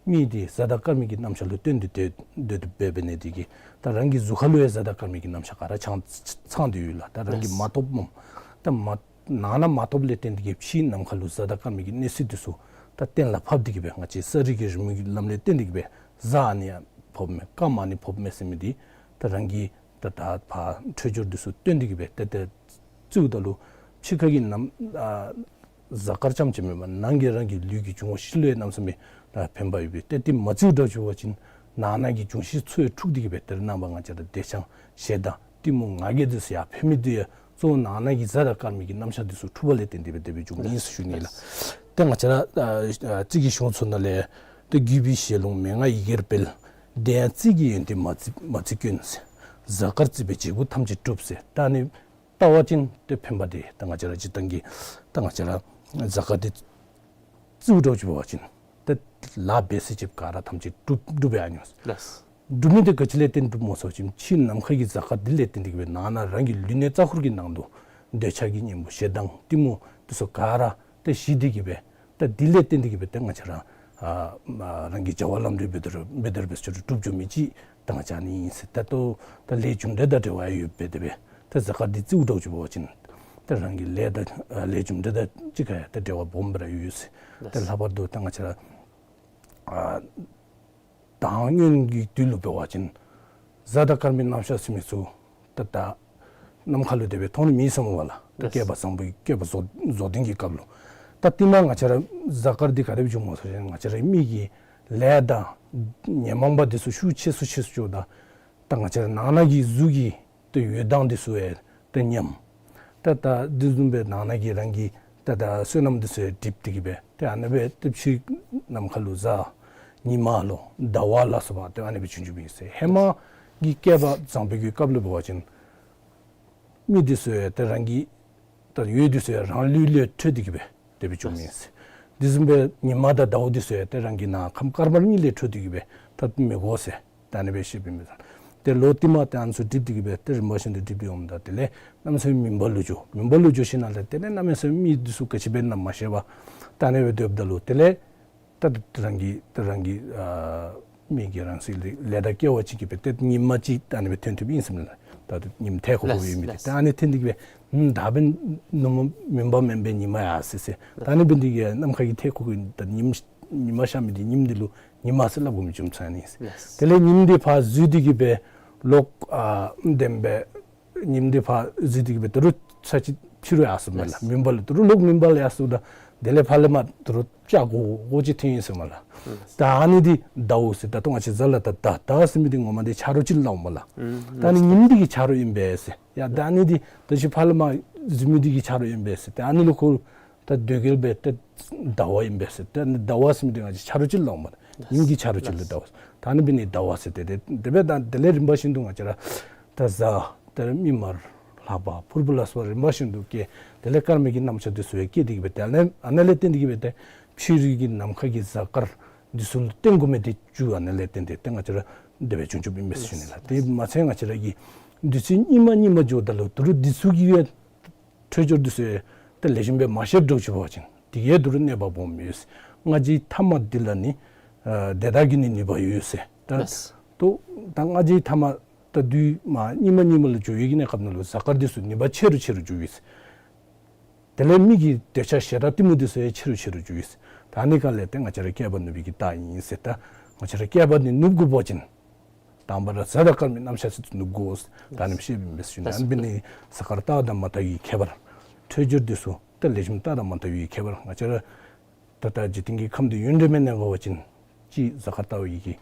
མི་འདི་གཟའ་དང་སྐར་མའི་གི་རྣམ་གཞག་ལུ་བརྟེན་ཏེ་སྡོད་སྡོད་དོ་འབད་འབད་ནི་དེ་གིས་ད་རང་གི་གཟུགས་ཁ་ལུ་ཡང་གཟའ་དང་སྐར་མའི་གི་རྣམ་གཞག་ག་ར་ཚང་ཚང་སྟེ་ཡོད་ལགས། ད་རང་གིས་ལགས། མ་ཐོབ་སྨོ། ད་མ་ནང་ན་མ་ཐོབ་ལས་བརྟེན་ཏེ་གི་ཕྱི་ནམ་མཁའ་ལུ་གཟའ་དང་སྐར་མའི་གི་གནས་ཚུལ་འདི་ཚུ་ད་གཏན་ལ་ཕབ་སྟེ་གི་སྦེ་ང་བཅས་ས་རིས་ཀྱི་རི་མོའི་གི་ལམ་ལས་བརྟེན་ཏེ་གི་སྦེ་གཟའ་ཨ་ནི་ཡང་ཕོགཔ་མས་སྐར་མ་ཨ་ནི་ཕོགཔ་མས་ཟེར་མི་འདི་ད་རང་གི་ད་ད་ཕར་འཕྲོད་སྦྱོར་འདི་ཚུ་བཏོན་ཏེ་གི་སྦེ་ཏེ་ཏེ་བརྩིཝ་ད་ལུ་ཕྱི་ཁ་གི་ནམ་ཨ་གཟའ་སྐར་རྐྱངམ་ཅིག་མེན་པར་ནང་གི་རང་གི་ལུས་ཀྱི་འབྱུང་བ་བཞི་ལུ་ཡང་གནམ་མེད་ས་མེད་ད་ཕན་པ་ཡོད་པས། ཏེ་དེ་མ་བརྩིཝ་འདྲཝ་ཅིག་འབད་བ་ཅིན་ནང་ན་གི་འབྱུང་བཞི་ཚུ་ཡང་འཁྲུགས་ཏེ་གི་སྦེ་ཏེ་རེ་ནངས་པ་ང་བཅས་ར་འདོད་ཆགས་ཞེ་སྡང་གཏི་མུག་ང་རྒྱལ་འདི་ཚུ་ཡར་འཕེལ་མི་འདི་ཡང་གཙོ་བོ་ནང་ན་གི་གཟའ་དང་སྐར་མའི་གི་རྣམ་གཞག་འདི་ཚུ་འཁྲུགས་པ་ལས་བརྟེན་ཏེ་སྦེ་དེ་སྦེ་བྱུངམ་ཨིན་ཟེར་ཞུ་ནི་ལགས། ཏེ་ང་བཅས་ར་ཨ་ཨ་རྩིས་ཀྱི་གཞུང་ཚུ་ནང་ལས་ཏེ་བརྒྱུད་པའི་ཞལ་ལུང་མན་ངག་ཡི་གེར་སྤེལ། དེ་ཡང་རྩིས་ཀྱི་ཡོན་ཏན་མ་བརྩི་མ་བརྩི་སྐྱོན་ཟེར། གཟའ་སྐར་བརྩིས་པས་བྱེད་པོ་ཐམས་ཅད་འགྲུབ་ཟེར། ད་ཨ་ནི་བལྟ་བ་ཅིན་ཏེ་ཕན་པ་འདི་ད་ང་བཅས་ར་སྤྱིར་བཏང་གི་ད་ང་བཅས་ར་གཟའ་སྐར་འདི་བརྩིཝ་འདྲཝ་ཅིག་འབད་བ་ཅིན་ཏེ་ལཱ་འབད་ས་ཅིག་ག་ར་ཐམས་ཅད་འགྲུབ་འགྲུབ་ཡར་འགྱོ། ལགས། འགྲུབ་མི་འདི་ག་ཅི་ལས་བརྟེན་འགྲུབ་སྨོ་ཟེར་བ་ཅིན་ཕྱི་ནམ་མཁའ་གི་གཟའ་སྐར་འདི་ལས་བརྟེན་ཏེ་གི་སྦེ་ནང་ན་རང་གི་ལུས་གནས་རྩ་འཁོར་གྱི་ནང་དུ་འདོད་ཆགས་ཀྱི་གཉེན་པོ་ཞེ་སྡང་གཏི་མུག་འདི་ཚུ་ག་ར་ཏེ་ཞི་སྟེ་གི་སྦེ་ད་འདི་ལས་བརྟེན་ཏེ་གི་སྦེ་ཏེ་ང་བཅས་ར་ཨ་མ་རང་གི་བྱ་བ་ལམ་འགྲོ་འབད་དོ་རུང་འབད་དོ་རུང་འབད་ས་ཅིག་རུང་འགྲུབ་འགྱོ་མི་ཅིག་ད་ང་བཅས་ཨ་ནི་ཨིན་ཟེར། ད་ལྟོ་ད་ལས་རྒྱུ་འབྲས་དང་འབྲེལ་བ་ཡོདཔ་འབད་དེ་སྦེ་ད་གཟའ་སྐར་འདི་བརྩིཝ་འདྲཝ་ཅིག་འབད་བ་ཅིན་ད་རང་གི་ལས་དང་ཨ་ལས་རྒྱུ་འབྲས་དང་གཅིག་ཁར་ཡང་ད་འབྲེལ་བ་སྦོམ་སྦེ་ར་ཡོད་ཟེར། ད་ལྷག་པར་དུ་ད་ང་བཅས་ར་ཨ་ད་སྔོན་གྱི་དུས་ལུ་འབད་བ་ཅིན་གཟའ་དང་སྐར་མའི་རྣམ་གཞག་ཟེར་མི་ཚུ་ད་ད་ནམ་མཁའ་ལུ་དེ་སྦེ་མཐོང་ནི་མེད་ཟེར་སྨོ་ལགས། ད་ལགས། བསྐལ་པ་བཟང་པོའི་བསྐལ་པ་རྫོགས་རྫོགས་ལྡན་གྱི་སྐབས་ལུ། ད་དེ་ནང་ང་བཅས་ར་གཟའ་སྐར་འདི་ག་དེ་སྦེ་བྱུངམ་སྨོ་ཟེར་བ་ཅིན་ང་བཅས་ར་མི་གི་ལས་དང་ཉོན་མོངས་པ་འདི་ཚུ་ཤུགས་ཆེ་སུ་ཆེ་སུ་འགྱོཝ་ད་ད་ང་བཅས་ར་ནང་ན་གི་གཟུགས་ཀྱི་ཏེ་འོད་མདངས་འདི་ཚུ་ཡང་ཏེ་ཉམས། ཏེ་ད་འདི་བཟུམ་སྦེ་ནང་ན་གི་རང་གི་ཏེ་ད་བསོད་ནམས་འདི་ཚུ་ཡང་འགྲིབ་སྟེ་གི་སྦེ་ཏེ་ཨ་ནི་སྦེ་ཏེ་ཕྱི་ནམ་མཁའ་ལུ་གཟའ་ཉི་མ་ལོ་ཟླ་བ་ལ་སོགས་པ་ཏེ་ཨ་ནི་སྦེ་བྱུང་བྱུངམ་ཨིན་ཟེར། ཧེ་མ་གི་བསྐལ་པ་བཟང་པོའི་གི་སྐབས་ལུ་འབད་བ་ཅིན་མི་འདི་ཚུ་ཡང་ཏེ་རང་གི་ད་འོད་འདི་ཚུ་ཡང་རང་ལུས་ལས་འཕྲོས་ཏེ་གི་སྦེ་དེ་སྦེ་བྱུངམ་ཨིན་ཟེར། འདི་བཟུམ་སྦེ་ཉི་མ་དང་ཟླཝ་འདི་ཚུ་ཡང་ཏེ་རང་གི་ནང་ཁམས་དཀར་དམར་གཉིས་ལས་འཕྲོས་ཏེ་གི་སྦེ་ད་མི་དགོ་ཟེར། ད་ཨ་ནི་སྦེ་བཤདཔ་ཨིན་པས། ཏེ་ལོ་ཏེ་མ་ཏེ་ཨ་ནི་ཚུ་འགྲིབ་སྟེ་གི་སྦེ་ཏེ་རིམ་པ་བཞིན་དུ་འགྲིབ་སྟེ་འོངམ་ད་དེ་ལས་གནམ་མེད་ས་མེད་མུན་པ་ལུ་འགྱོ། མུན་པ་ལུ་འགྱོ་ཞིནམ་ལས་དེ་ལས་གནམ་མེད་ས་མེད་མི་འདི་ཚུ་ག་ཅི་འབད་ན་མ་ཤེས་པར་ད་ཨ་ནི་སྦེ་སྡོདཔ་ད་ལུ་དེ་ལས་ད་རང་གི་ད་རང་གི་ཨ་མི་གི་རང་སྲིད་ལས་ལས་དང་སྐལ་བ་ཅིག་གིས་སྦེ་ཏེ་ཉི་མ་ཅིག་ད་ཨ་ནི་སྦེ་ཐོན་ཐོནམ་ཨིན་ཟེར་མས་ལགས། ད་ཉིམ་ཐལ་ཁོག་ཁོག་ལགས་ཡོད་མི་འདི་ལགས། ད་ཨ་ནི་ཐོན་ཏེ་གི་སྦེ་ཨུམ་ད་འབདན་ནུབ་མོ་མུན་པ་མེན་པས་ཉི་མ་ཡར་སོ་ཡི་ཟེར། ད་ཨ་ནི་འབད་ནི་འདི་གིས་ནམ་མཁའ་གི་ཐལ་ཁོག་གི་ད་ཉིམ་ཉི་མ་ཤར་མི་འདི་ཉིམ་འདི་ལུ་ཉི་མ་ཟེར་སླབ་དགོ་མི་རྒྱུ་མཚན་ཨ་ནི་ཨིན་ཟེར། ལགས། དེ་ལས་ཉིམ་འདི་ཕར་འཛུལ་ཏེ་གི་སྦེ་ལོག་ཨ་དེམ་སྦེ་ཉིམ་འདི་ཕར་འཛུལ་ཏེ་གི་སྦེ་ད་རུང་ཚར་གཅིག་ཕྱི་རུ་ཡར་སོ་མས་ལགས། ལགས། མུན་པ་ལུ་ད་རུང་ལོག་མུན་པ་ལུ་ཡར་སོཝ་ད་དེ་ལས་ཕར་ལས་མར་ད་རུང་སྐྱ་སྒོར་སྒོར་ཅིག་ཐོན་ཡི་ཟེར་མས་ལགས། ལགས། ད་ཨ་ནི་འདི་ཟླཝ་ཟེར། ད་ལྟོ་ང་བཅས་གཟའ་ལུ་ད་ཟླ་ཟླ་ཟེར་མི་འདི་ངོ་མ་འདི་ཆ་རོགས་ཅིག་སླབ་མས་ལགས། ཨུམ། ད་ཨ་ནི་ཉིམ་འདི་གི་ཆ་རོགས་ཨིན་པས་ཟེར། ཡ་ད་ཨ་ནི་འདི་ད་ཅི་ཕར་ལས་མར་འཛུལ་མི་འདི་གི་ཆ་རོགས་ཨིན་པས་ཟེར། ད་ཨ་ནི་ལུ་ཁོ་ད་དོན་གྱིས་སྦེ་ཏེ་ཟླ་བ་ཨིན་པས་ཟེར། ཏེ་ཨ་ནི་ཟླཝ་ཟེར་མི་འདི་ང་བཅས་ཆ་རོགས་ཅིག་སླབ་མས། ཉིམ་གྱི་ཆ་རོགས་ཅིག་ལུ་ཟླཝ་ཟེར། ད་ཨ་ནི་འབད་ནི་ཟླཝ་ཟེར། ཏེ་དེ་དེ་སྦེ་ད་དེ་ལས་རིམ་པ་བཞིན་དུ་ང་བཅས་ར་ད་གཟའ་ད་མིག་དམར་ལྷ་པ་ཕུར་བུ་ལ་སོགས་པ་རིམ་པ་བཞིན་དུ་སྐྱེ། དེ་ལས་སྐར་མའི་གི་རྣམ་གཞག་འདི་ཚུ་ཡང་སྐྱེ་སྟེ་གི་སྦེ་དེ་ལས་ཨ་ནཱ་ལས་བརྟེན་ཏེ་གི་སྦེ་ཏེ་ཕྱི་རོལ་གྱི་ནམ་མཁའ་གི་གཟའ་སྐར་འདི་ཚུ་ལུ་བརྟེན་དགོ་མི་འདི་རྒྱུ་ཨ་ནཱ་ལས་བརྟེན་ཏེ་ཏེ་ང་བཅས་ར་དེ་སྦེ་བྱུང་བྱུངམ་ཨིན་པས་ཟེར་ཞུ་ནི་ལགས། དེ་མ་ཚད་ང་བཅས་ར་གི་དུས་ཚོད་སྙིགས་མ་སྙིགས་མ་འགྱོཝ་ད་ལུ་ད་རུང་འདི་ཚུ་གི་ཡང་འཕྲོད་སྦྱོར་འདི་ཚུ་ཡང་ཏེ་ལེགས་ཤོམ་སྦེ་མ་ཤེསཔ་འདྲཝ་ཅིག་འབད་བ་ཅིན་དེ་གིས་ད་རུང་གནོད་པ་སྦོམ་ཡོད་ཟེར། སྔ་ཕྱིའི་ཐ་མ་འདི་ལ་ནི་ཨ་དེ་དག་གི་ནི་ནུས་པ་ཡོད་ཟེར། ད་ལགས། ད་ད་སྔ་ཕྱིའི་ཐ་མ་ད་དུས་མ་སྙིགས་མ་སྙིགས་མ་ལུ་འགྱོ་བའི་གི་གནས་སྐབས་ནང་ལུ་གཟའ་སྐར་འདི་ཚུ་ནུས་པ་ཆེ་རུ་ཆེ་རུ་འགྱོ་ཡི་ཟེར། དེ་ལས་མི་གི་འདོད་ཆགས་ཞེ་སྡང་གཏི་མུག་འདི་ཚུ་ཡང་ཆེ་རུ་ཆེ་རུ་འགྱོ་ཡི་ཟེར། ད་ཨ་ནི་ག་ལས་ཏེ་ང་བཅས་ར་བསྐལ་པ་ནུབ་པའི་གི་རྟགས་ཨིན་ཟེར། ད་ང་བཅས་ར་བསྐལ་པ་འདི་ནུབ་དགོ་པ་ཅིན་ དང་པ་ར་གཟའ་དང་སྐར་མའི་རྣམ་གཞག་ཚུ་ནི་དགོ་ཟེར་ད་ཨ་ནི་བཤདཔ་ཨིན་པས་ཟེར་ཞུ་ནི། ལགས་སོ། ཨ་ནི་འབད་ནི་གཟའ་སྐར་རྟགས་དང་མ་རྟགས་ཀྱི་ཁྱད་པར་འཕྲོད་སྦྱོར་འདི་ཚུ་ད་ལེགས་ཤོམ་རྟགས་དང་མ་རྟགས་ཀྱི་ཁྱད་པར་ང་བཅས་ར་ད་ལྟ་འཇིག་རྟེན་གྱི་ཁམས་འདི་ཡུན་རིངམོ་ནང་འགོར་བ་ཅིན་ཅིག་གཟའ་སྐར་ལྟ་བུ་ཡི་གི་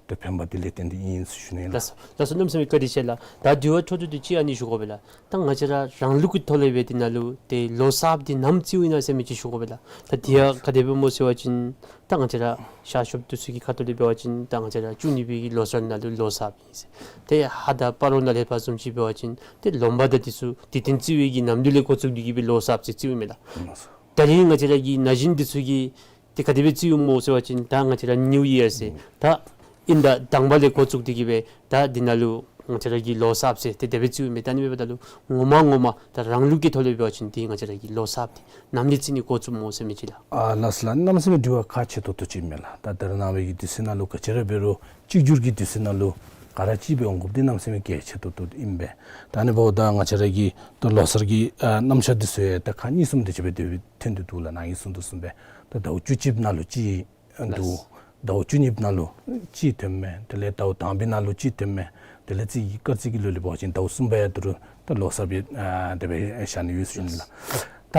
ཏེ་ཕན་པ་འདི་ལས་བརྟེན་ཏེ་ཨིན་ཟེར་ཞུ་ནི་ལགས། ལགས་སོ་ལགས་སོ། གནམ་མེད་ས་མེད་བཀའ་དྲིན་ཆེ་ལགས། ད་དྲི་བ་འཕྲོ་མཐུད་དེ་ཅིག་ཨ་ནི་ཞུ་དགོ་པས་ལགས། ད་ང་བཅས་ར་རང་ལུགས་ཀྱི་ཐོག་ལས་འབད་དེ་ནང་ལུ་ཏེ་ལོ་གསརཔ་འདི་ནམ་བརྩིཝ་ཨིན་ན་ཟེར་མི་ཅིག་ཞུ་དགོ་པས་ལགས། ད་དེ་ཡང་ག་དེ་སྦེ་སྨོ་ཟེར་བ་ཅིན་ད་ང་བཅས་ར་ཤར་ཕྱོགས་འདི་ཚུ་གི་ཁ་ཐུག་ལས་འབད་བ་ཅིན་ད་ང་བཅས་ར་བཅུ་གཉིས་པའི་གི་ལོ་གསར་ནང་ལུ་ལོ་གསརཔ་ཨིན་ཟེར། ཏེ་ཧ་ད་སྤ་རོ་ནང་ལས་ཕར་བཟུམ་ཅིག་འབད་བ་ཅིན་ཏེ་ལོ་འབའ་དང་འདི་ཚུ་དུས་སྟོན་བརྩི་བའི་གི་ནམ་དུས་ལས་འགོ་བཙུགས་ཏེ་གི་སྦེ་ལོ་གསརཔ་ཟེར་བརྩིཝ་མས་ལགས། ད་རིས་ང་བཅས་ར་གི་ན་གཞོན་འདི་ཚུ་གིས་ཏེ་ག་དེ་སྦེ་བརྩིཝ་སྨོ་ཟེར་བ་ཅིན་ད་ང་བཅས་ར་ནིའུ་ཡིར་ཟེར་ད་དབྱིན་ཟླ་དང་པ་ལས་འགོ་བཙུགས་ཏེ་གི་སྦེ་ད་འདི་ནང་ལུ་ང་བཅས་ར་གི་ལོ་གསརཔ་ཟེར་ཏེ་དེ་སྦེ་བརྩིཝ་མས། ད་ཨ་ནི་འབདཝ་ད་ལུ་ངོ་མ་ངོ་མ་ད་རང་ལུགས་ཀྱི་ཐོག་ལས་འབད་བ་ཅིན་ཏེ་ང་བཅས་ར་གི་ལོ་གསརཔ་འདི་ནམ་ལས་བརྩི་ནི་འགོ་བཙུགསཔ་སྨོ་ཟེར་མི་ཅིག་ལགས། ཨ་ལགས་སོ་ལགས། གནམ་མེད་ས་མེད་དྲི་བ་ཁག་ཆེ་ཏོག་ཏོ་ཅིག་མས་ལགས། ད་ད་རེས་ནངས་པའི་གི་དུས་ཚོད་ནང་ལུ་ག་ཅི་ར་འབད་རུང་གཅིག་གྱུར་གྱི་དུས་ཚོད་ནང་ལུ་ག་ར་གཅིག་སྦེ་འོང་དགོཔ་འདི་གནམ་མེད་ས་མེད་གལ་ཆེ་ཏོག་ཏོ་ཨིན་པས། ད་ཨ་ནི་འབདཝ་ད་ང་བཅས་ར་གི་ད་ལོ་གསར་གྱི་ཨ་རྣམ་གཞག་འདི་ཚུ་ཡང་ད་ཁག་གཉིས་གསུམ་དེ་ཅིག་སྦེ་དེ་སྦེ་ཐོན་ཏེ་འདུག་ལགས། ནཱ་གིས་གསུངས་དོ་བཟུམ་སྦེ་ད་ཟླཝ་བཅུ་གཅིག་པའི་ནང་ལུ་གཅིག་འདུག། ལགས། ཟླཝ་བཅུ་གཉིས་པའི་ནང་ལུ་གཅིག་ཐོནམ་མས། དེ་ལས་ཟླཝ་དང་པའི་ནང་ལུ་གཅིག་ཐོནམ་མས། དེ་ལས་རྩིས་ཀྱི་སྐར་རྩིས་ཀྱི་ལུགས་ལས་འབད་བ་ཅིན་ཟླཝ་གསུམ་པའི་ཡང་ད་རུང་ད་ལོ་གསར་སྦེ་ཨ་དེ་སྦེ་བཞག་ནི་ཡོད་ཟེར་ཞུ་ནི་ལགས། ད་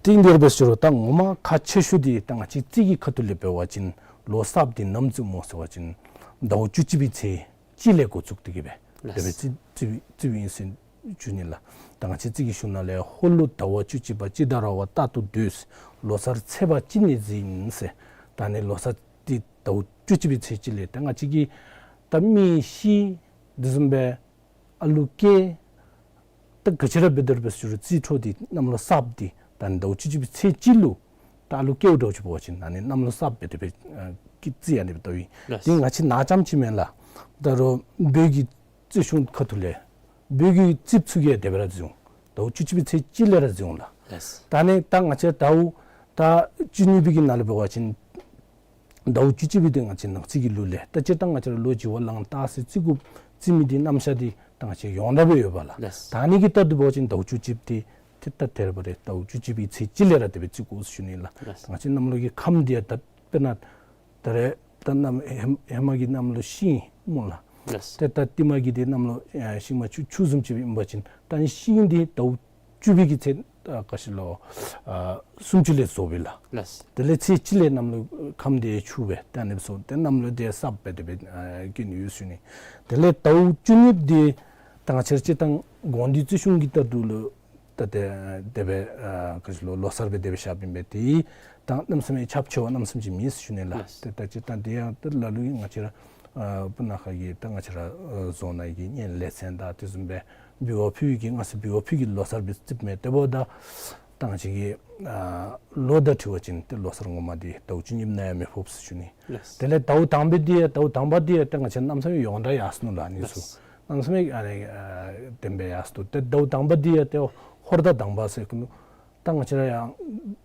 དེ་འདི་ར་འབད་ཟེར་རུང་ད་ངོ་མ་ཁག་ཆེ་ཤོས་འདི་ད་ང་བཅས་རྩིས་ཀྱི་ཁ་ཐུག་ལས་འབད་བ་ཅིན་ལོ་གསརཔ་འདི་ནམ་བརྩིཝ་སྨོ་ཟེར་བ་ཅིན་ཟླཝ་བཅུ་གཅིག་པའི་ཚེས་གཅིག་ལས་འགོ་བཙུགས་ཏེ་གི་སྦེ་དེ་སྦེ་རྩིས་རྩིས་རྩིསཝ་ཨིན་ཟེར་ཞུ་ནི་ལགས། ད་ང་བཅས་རྩིས་ཀྱི་གཞུང་ནང་ལས་ཧོར་ལུགས་ཟླ་བ་བཅུ་གཅིག་པ་སྤྱི་ཟླ་ར་བ་རྟག་ཏུ་སྡོད། ལོ་གསར་ཚེས་པ་གཅིག་ནས་འཛིན་ཟེར། ད་ཨ་ནི་ལོ་གསར་འདི་ཟླཝ་བཅུ་གཅིག་པའི་ཚེས་གཅིག་ལས་ད་ང་བཅས་ཀྱི་ད་མི་ཤི་དེ་བཟུམ་སྦེ་ཨ་ལུ་སྐྱེ་ད་ག་ཅི་ར་འབད་དེ་ར་འབད་ཟེར་རུང་རྩིས་འཕྲོ་འདི་གནམ་ལོ་གསརཔ་འདི་ད་ཨ་ནི་ཟླཝ་བཅུ་གཅིག་པའི་ཚེས་གཅིག་ལུ་ད་ཨ་ལུ་སྐྱེཝ་འདྲཝ་ཅིག་འབད་བ་ཅིན་ཨ་ནི་གནམ་ལོ་གསརཔ་སྦེ་དེ་སྦེ་ཨ་རྩིས་ཨ་ནི་སྦེ་བལྟཝ་ཨིན། ལགས། དེ་ང་བཅས་ནཱ་རྐྱངམ་ཅིག་མེན་ལགས། ད་རུང་བོད་ཀྱི་རྩིས་གཞུང་ཁ་ཐུག་ལས་བོད་ཀྱི་རྩིསཔ་ཚུ་གིས་དེ་སྦེ་ར་རྩིསཝ་འོང་། ཟླཝ་བཅུ་གཅིག་པའི་ཚེས་གཅིག་ལས་ར་རྩིསཝ་འོང་ལགས། ལགས། ད་ཨ་ནི་ད་ང་བཅས་ཟླཝ་ད་བཅུ་གཉིས་པའི་གི་ནང་ལུ་འབད་བ་ཅིན་ཟླཝ་བཅུ་གཅིག་པའི་འདི་ང་བཅས་ནག་རྩིས་ཀྱི་ལུགས་ལས་ད་སྤྱིར་བཏང་ང་བཅས་ར་ལོ་བྱི་བ་ལང་སྟག་ཟེར་རྩིས་དགོཔ་རྩིས་མི་འདི་རྣམ་གཞག་འདི་ད་ང་བཅས་ཡོངས་གྲགས་སྦེ་ཡོད་པས་ལགས། ལགས། ད་ཨ་ནི་གི་ལྟར་དུ་འབད་བ་ཅིན་ཟླཝ་བཅུ་གཅིག་པའི་འདི་ཏེ་ད་དེ་ར་འབད་རུང་ཟླཝ་བཅུ་གཅིག་པའི་ཚེས་གཅིག་ལས་ར་དེ་སྦེ་རྩིས་དགོ་ཟེར་ཞུ་ནི་ལགས། ལགས། ད་ང་བཅས་གནམ་ལོ་གི་ཁམས་འདི་ཡང་ད་དཔེར་ན་ད་རེས་ད་གནམ་ཧེ་ཧེ་མ་གི་གནམ་ལོ་ཤིང་སྨོ་ལགས། ལགས། ཏེ་ད་ལྟདམོ་གི་འདི་གནམ་ལོ་ཨ་ཤིང་མ་ཆུ་ཆུ་བཟུམ་ཅིག་ཨིན་པ་ཅིན་ད་ཨ་ནི་ཤིང་འདི་ཟླཝ་བཅུ་པའི་གི་ཚེས་ཨ་ག་ཅི་ལོ་ཨ་སུམ་ཅུ་ལས་རྫོགསཔ་ཨིན་ལགས། ལགས། དེ་ལས་ཚེས་གཅིག་ལས་གནམ་ལོ་ཁམས་འདི་ཆུ་སྦེ་ད་ཨ་ནི་སྦེ་སོང་སྟེ་གནམ་ལོ་འདི་གསརཔ་སྦེ་དེ་སྦེ་ཨ་བཀོད་ནི་ཡོད་ཟེར་ཞུ་ནི། དེ་ལས་ཟླཝ་བཅུ་གཉིས་འདི་ད་ང་བཅས་ར་སྤྱིར་བཏང་དགོངས་འདུས་རྩིས་གཞུང་གི་ལྟར་དུ་ལུ་ད་དེ་དེ་སྦེ་ཨ་ག་ཅི་ལོ་ལོ་གསར་སྦེ་དེ་སྦེ་བཞགཔ་ཨིན་པས། དེ་ད་གནམ་མེད་ས་མེད་ཁྱབ་ཆེ་བ་གནམ་མེད་ས་མེད་ཅིག་མེད་ཟེར་ཞུ་ནི་ལགས། ལགས། ཏེ་ད་སྤྱིར་བཏང་དེ་ཡང་ད་ལ་ལུ་གིས་ང་བཅས་ར་ཨ་སྤུ་ན་ཁ་གི་ད་ང་བཅས་ར་ཨ་རྫོང་ནང་གི་གཉེན་ལས་ཚན་དང་དེ་བཟུམ་སྦེ་འབུལ་བ་ཕུལ་བའི་གི་སྔ་ས་འབུལ་བ་ཕུལ་བའི་གི་ལོ་གསར་སྦེ་རྩིསཔ་མས། དེ་འབདཝ་ད་ད་ང་བཅས་ཀྱི་ཨ་ལོ་དང་འཁྲིལ་བ་ཅིན་ཏེ་ལོ་གསར་ངོ་མ་འདི་ཟླཝ་བཅུ་གཉིས་ནང་ཡང་མི་ཕོགཔ་ཟེར་ཞུ་ནི། ལགས། དེ་ལས་ཟླཝ་དང་པ་འདི་ཡང་ཟླཝ་དང་པ་འདི་ཡང་ཏེ་ང་བཅས་གནམ་མེད་ས་མེད་ཡོངས་གྲགས་ཡར་སོ་ནུག་ལགས་ཨ་ནི་ཚུ། ལགས། གནམ་མེད་ས་མེད་ཨ་ནི་ཨ་བདེན་པའི་ཡར་སོ་ནུག། ཏེ་ཟླཝ་དང་པ་འདི་ཡང་ཏེ་ཧོར་ཟླ་དང་པ་ཟེར་གོ་ནུག། ད་ང་བཅས་ར་ཡང་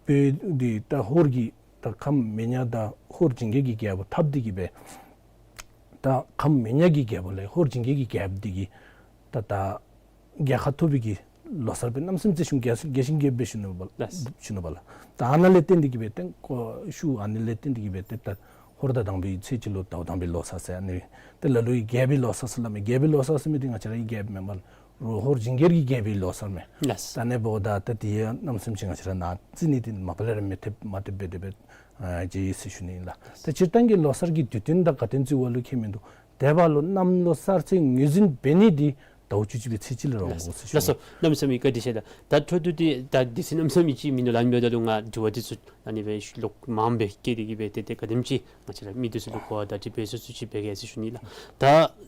བོད་འདི་ད་ཧོར་གྱི་ད་ཁམས་མེ་ཉ་དང་ཧོར་ཇིང་གེ་གི་རྒྱལ་པོ་འཐབ་སྟེ་གི་སྦེ་ད་ཁམས་མེ་ཉ་གི་རྒྱལ་པོ་ལས་ཧོར་ཇིང་གེ་གི་རྒྱལཔོ་འདི་གིས་ད་ད་རྒྱལ་ཁ་ཐོབ་པའི་གི་ལོ་གསར་སྦེ་གནམ་མེད་ས་མེད་རྩིས་གཞུང་རྒྱས་རྒྱས་ཤིང་རྒྱསཔ་སྦེ་ཞུ་ནུག་པ་ལགས། ཞུ་ནུག་པ་ལགས། ད་ཨ་ནཱ་ལས་བརྟེན་ཏེ་གི་སྦེ་ཏེ་ཁོ་ཤུལ་ཨ་ནི་ལས་བརྟེན་ཏེ་གི་སྦེ་ཏེ་ད་ཧོར་ཟླ་དང་པའི་ཚེས་གཅིག་ལུ་ཟླཝ་དང་པའི་ལོ་གསར་ཟེར་ཨ་ནི་ཏེ་ལ་ལུ་གིས་རྒྱལ་པོའི་ལོ་གསར་ཟེར་སླབ་མས། རྒྱལ་པོའི་ལོ་གསར་ཟེར་མི་འདི་ང་བཅས་ར་གི་རྒྱལཔོ་མེན་པར་རོགས་ཧོར་ཇིང་གེ་གི་རྒྱལ་པོའི་ལོ་གསར་མས། ལགས། ད་ཨ་ནི་འབདཝ་ད་ད་དེ་ཡང་གནམ་མེད་ས་མེད་ཅིག་ང་བཅས་ར་ནཱ་རྩིས་ནི་འདི་མ་པ་ལས་ར་མི་ཐེབས་མ་ཐེབས་སྦེ་དེ་སྦེ་ཨ་མཇལ་ཡི་ཟེར་ཞུ་ནི་ཨིན་ལགས། ད་སྤྱིར་བཏང་གི་ལོ་གསར་གྱི་དུས་སྟོན་དང་ག་དེམ་ཅིག་འབད་རུང་ཁྱད་མིན་འདུག། དེ་འབདཝ་ལུ་གནམ་ལོ་གསར་ཚེས་ངོས་འཛིན་འབད་ནི་འདི་ཟླཝ་བཅུ་གཅིག་པའི་ཚེས་གཅིག་ལུ་ར་འོང་དགོ་ཟེར་ཞུ་ནི། ལགས་སོ། གནམ་མེད་ས་མེད་བཀའ་དྲིན་ཆེ་ལགས། ད་འཕྲོ་མཐུད་དེ་ད་དུས་ཚོད་གནམ་མེད་ས་མེད་ཅིག་མིན་འདུག་ལགས། ཨ་ནི་འབདཝ་ད་ལུ་ང་དྲི་བ་འདི་ཚུ་ཨ་ནི་སྦེ་ལོག་མངམ་སྦེ་བསྐྱལ་ཏེ་གི་སྦེ་ཏེ་ཏེ་ག་དེམ་ཅིག་ང་བཅས་ར་མི་འདི་ཚུ་ལུ་གོ་བ་དང་འདྲིས་པའི་སོ་སོ་ཅིག་འབད་གེ་ཟེར་ཞུ་ནི་ལགས། ད་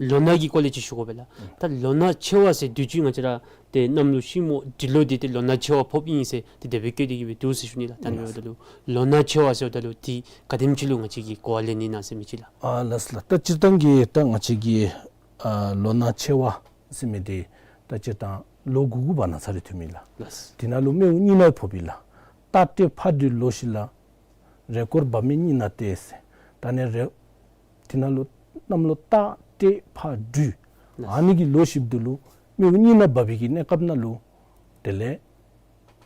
ལོ་ན་གི་སྐོར་ལས་ཅིག་ཞུ་དགོ་པས་ལགས། ད་ལོ་ན་ཆེ་བ་ཟེར་དུས་ཅི་ང་བཅས་ར་ཏེ་གནམ་ལོ་ཤིང་མོ་འབྲི་ལོ་འདི་ཏེ་ལོ་ན་ཆེ་བ་ཕོགཔ་ཨིན་ཟེར་ཏེ་དེ་སྦེ་བཀོད་དེ་གི་སྦེ་འདུག་ཟེར་ཞུ་ནི་ལགས། ད་ཨ་ནི་འབདཝ་ད་ལུ་ལོ་ན་ཆེ་བ་ཟེརཝ་ད་ལུ་ཏེ་ག་དེམ་ཅིག་ལུ་ང་བཅས་ཀྱིས་གོ་བ་ལེན་ནི་ཨིན་ན་ཟེར་མི་ཅིག་ལགས། ཨ་ལགས་སོ་ལགས། ད་སྤྱིར་བཏང་གི་ད་ང་བཅས་ཀྱི་ཨ་ལོ་ན་ཆེ་བ་ཟེར་མི་འདི་ད་སྤྱིར་བཏང་ལོ་དགུ་དགུ་བར་ན་ཚར་རེ་ཐོནམ་ཨིན་ལགས། ལགས། དེ་ནང་ལུ་སྨེ་བོ་གཉིས་ནང་ཕོགཔ་ཨིན་ལགས། རྟ་སྟེ་ཕག་སྦྲུལ་ལོ་བཞི་ལ། རེས་སྐོར་བབ་མི་གཉིས་ནང་སྟེ་ཟེར། ད་ཨ་ནི་རེས་དེ་ནང་ལུ་གནམ་ལོ་རྟ་སྟེ་ཕག་སྦྲུལ་ཨ་ནི་གི་ལོ་བཞི་པོ་འདི་ལུ་སྨེ་བོ་གཉིས་ནང་བབས་པའི་གི་གནས་སྐབས་ནང་ལུ་དེ་ལས་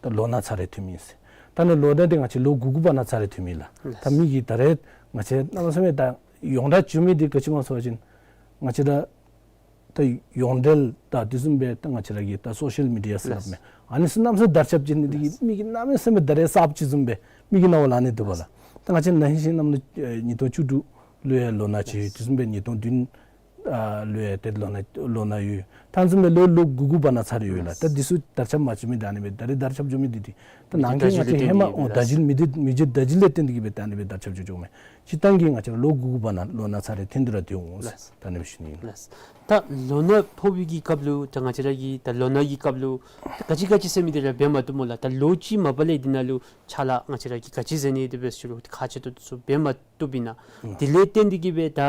ད་ལོ་ན་ཚར་རེ་ཐོནམ་ཨིན་ཟེར། ད་ཨ་ནི་ལོ་ན་འདི་ང་བཅས་ལོ་དགུ་དགུ་བར་ན་ཚར་རེ་ཐོནམ་ཨིན་ལགས། ད་མི་གིས་ད་རེས་ང་བཅས་གནམ་མེད་ས་མེད་ད་ཡོངས་གྲགས་བྱུང་མི་འདི་ག་ཅི་སྨོ་ཟེར་བ་ཅིན་ ང་བཅས་ར་ད་ཡོངས་འབྲེལ་ད་དེ་བཟུམ་སྦེ་ད་ང་བཅས་ར་གི་ད་སོ་ཤལ་མི་ཌི་ཡ་ཟེར་སླབ་མས། ཨ་ནི་ཚུ་གནམ་མེད་ས་མེད་དར་ཁྱབ་ཅིག་ནི་དེ་གིས་མི་གིས་གནམ་མེད་ས་མེད་ད་རེས་གསརཔ་ཅིག་བཟུམ་སྦེ་མི་གི་རྣ་བ་ལུ་ཨ་ནི་འདུག་པ་ལགས། ད་ང་བཅས་ན་ཧིང་གཞེས་ནམ་ལུ་ཨེ་ཉིས་སྟོང་བཅུ་དྲུག་ལུ་ཡང་ལོ་ན་ཅིག་ཡོད། དེ་བཟུམ་སྦེ་ཉིས་སྟོང་བདུན་ཨ་ལུ་ཡང་ཏེ་ལོ་ན་ལོ་ན་ཡོད། ད་ཨ་ནི་བཟུམ་སྦེ་ལོ་ལོ་དགུ་དགུ་བར་ན་ཚར་ཡོད་ལགས། ད་འདི་ཚུ་དར་ཁྱབ་མ་བྱུང་མི་འདི་ཨ་ནི་སྦེ་ད་རེས་དར་ཁྱབ་འགྱོ་མི་འདི་འདི་ད་ནང་གི་ང་བཅས་ཧེ་མ་འོ་དར་ཞིང་མི་འདི་མི་འཇིག་དར་ཞིང་ལས་བརྟེན་ཏེ་གིས་སྦེ་ད་ཨ་ནི་སྦེ་དར་ཁྱབ་འགྱོ་འགྱོཝ་མས། སྤྱིར་བཏང་གི་ང་བཅས་ར་ལོ་དགུ་དགུ་བར་ན་ལོ་ན་ཚར་རེ་ཐོན་ཏེ་ར་སྡོད་འོང་ཟེར་ད་ཨ་ནི་སྦེ་ཞུ་ནི་ཨིན་ལགས། ད་ལོ་ན་ཕོག་པའི་གི་སྐབས་ལུ་ད་ང་བཅས་ར་གིས་ད་ལོ་ན་གི་སྐབས་ལུ་ད་ག་ཅི་ག་ཅི་ཟེར་མི་འདི་ར་འབད་མ་བཏུབ་སྨོ་ལགས། ད་ལོ་གཅིག་མ་པ་ལས་འདི་ནང་ལུ་ཕྱག་ལཱ་ང་བཅས་ར་གིས་ག་ཅི་མཛད་ནི་དེ་སྦེ་ཞུ་རུང་ཁག་ཆེ་ཏོག་ཏོ་ཚུ་འབད་མ་བཏུབ་ཨིན་ན། དེ་ལས་བརྟེན་ཏེ་གིས་སྦེ་ད་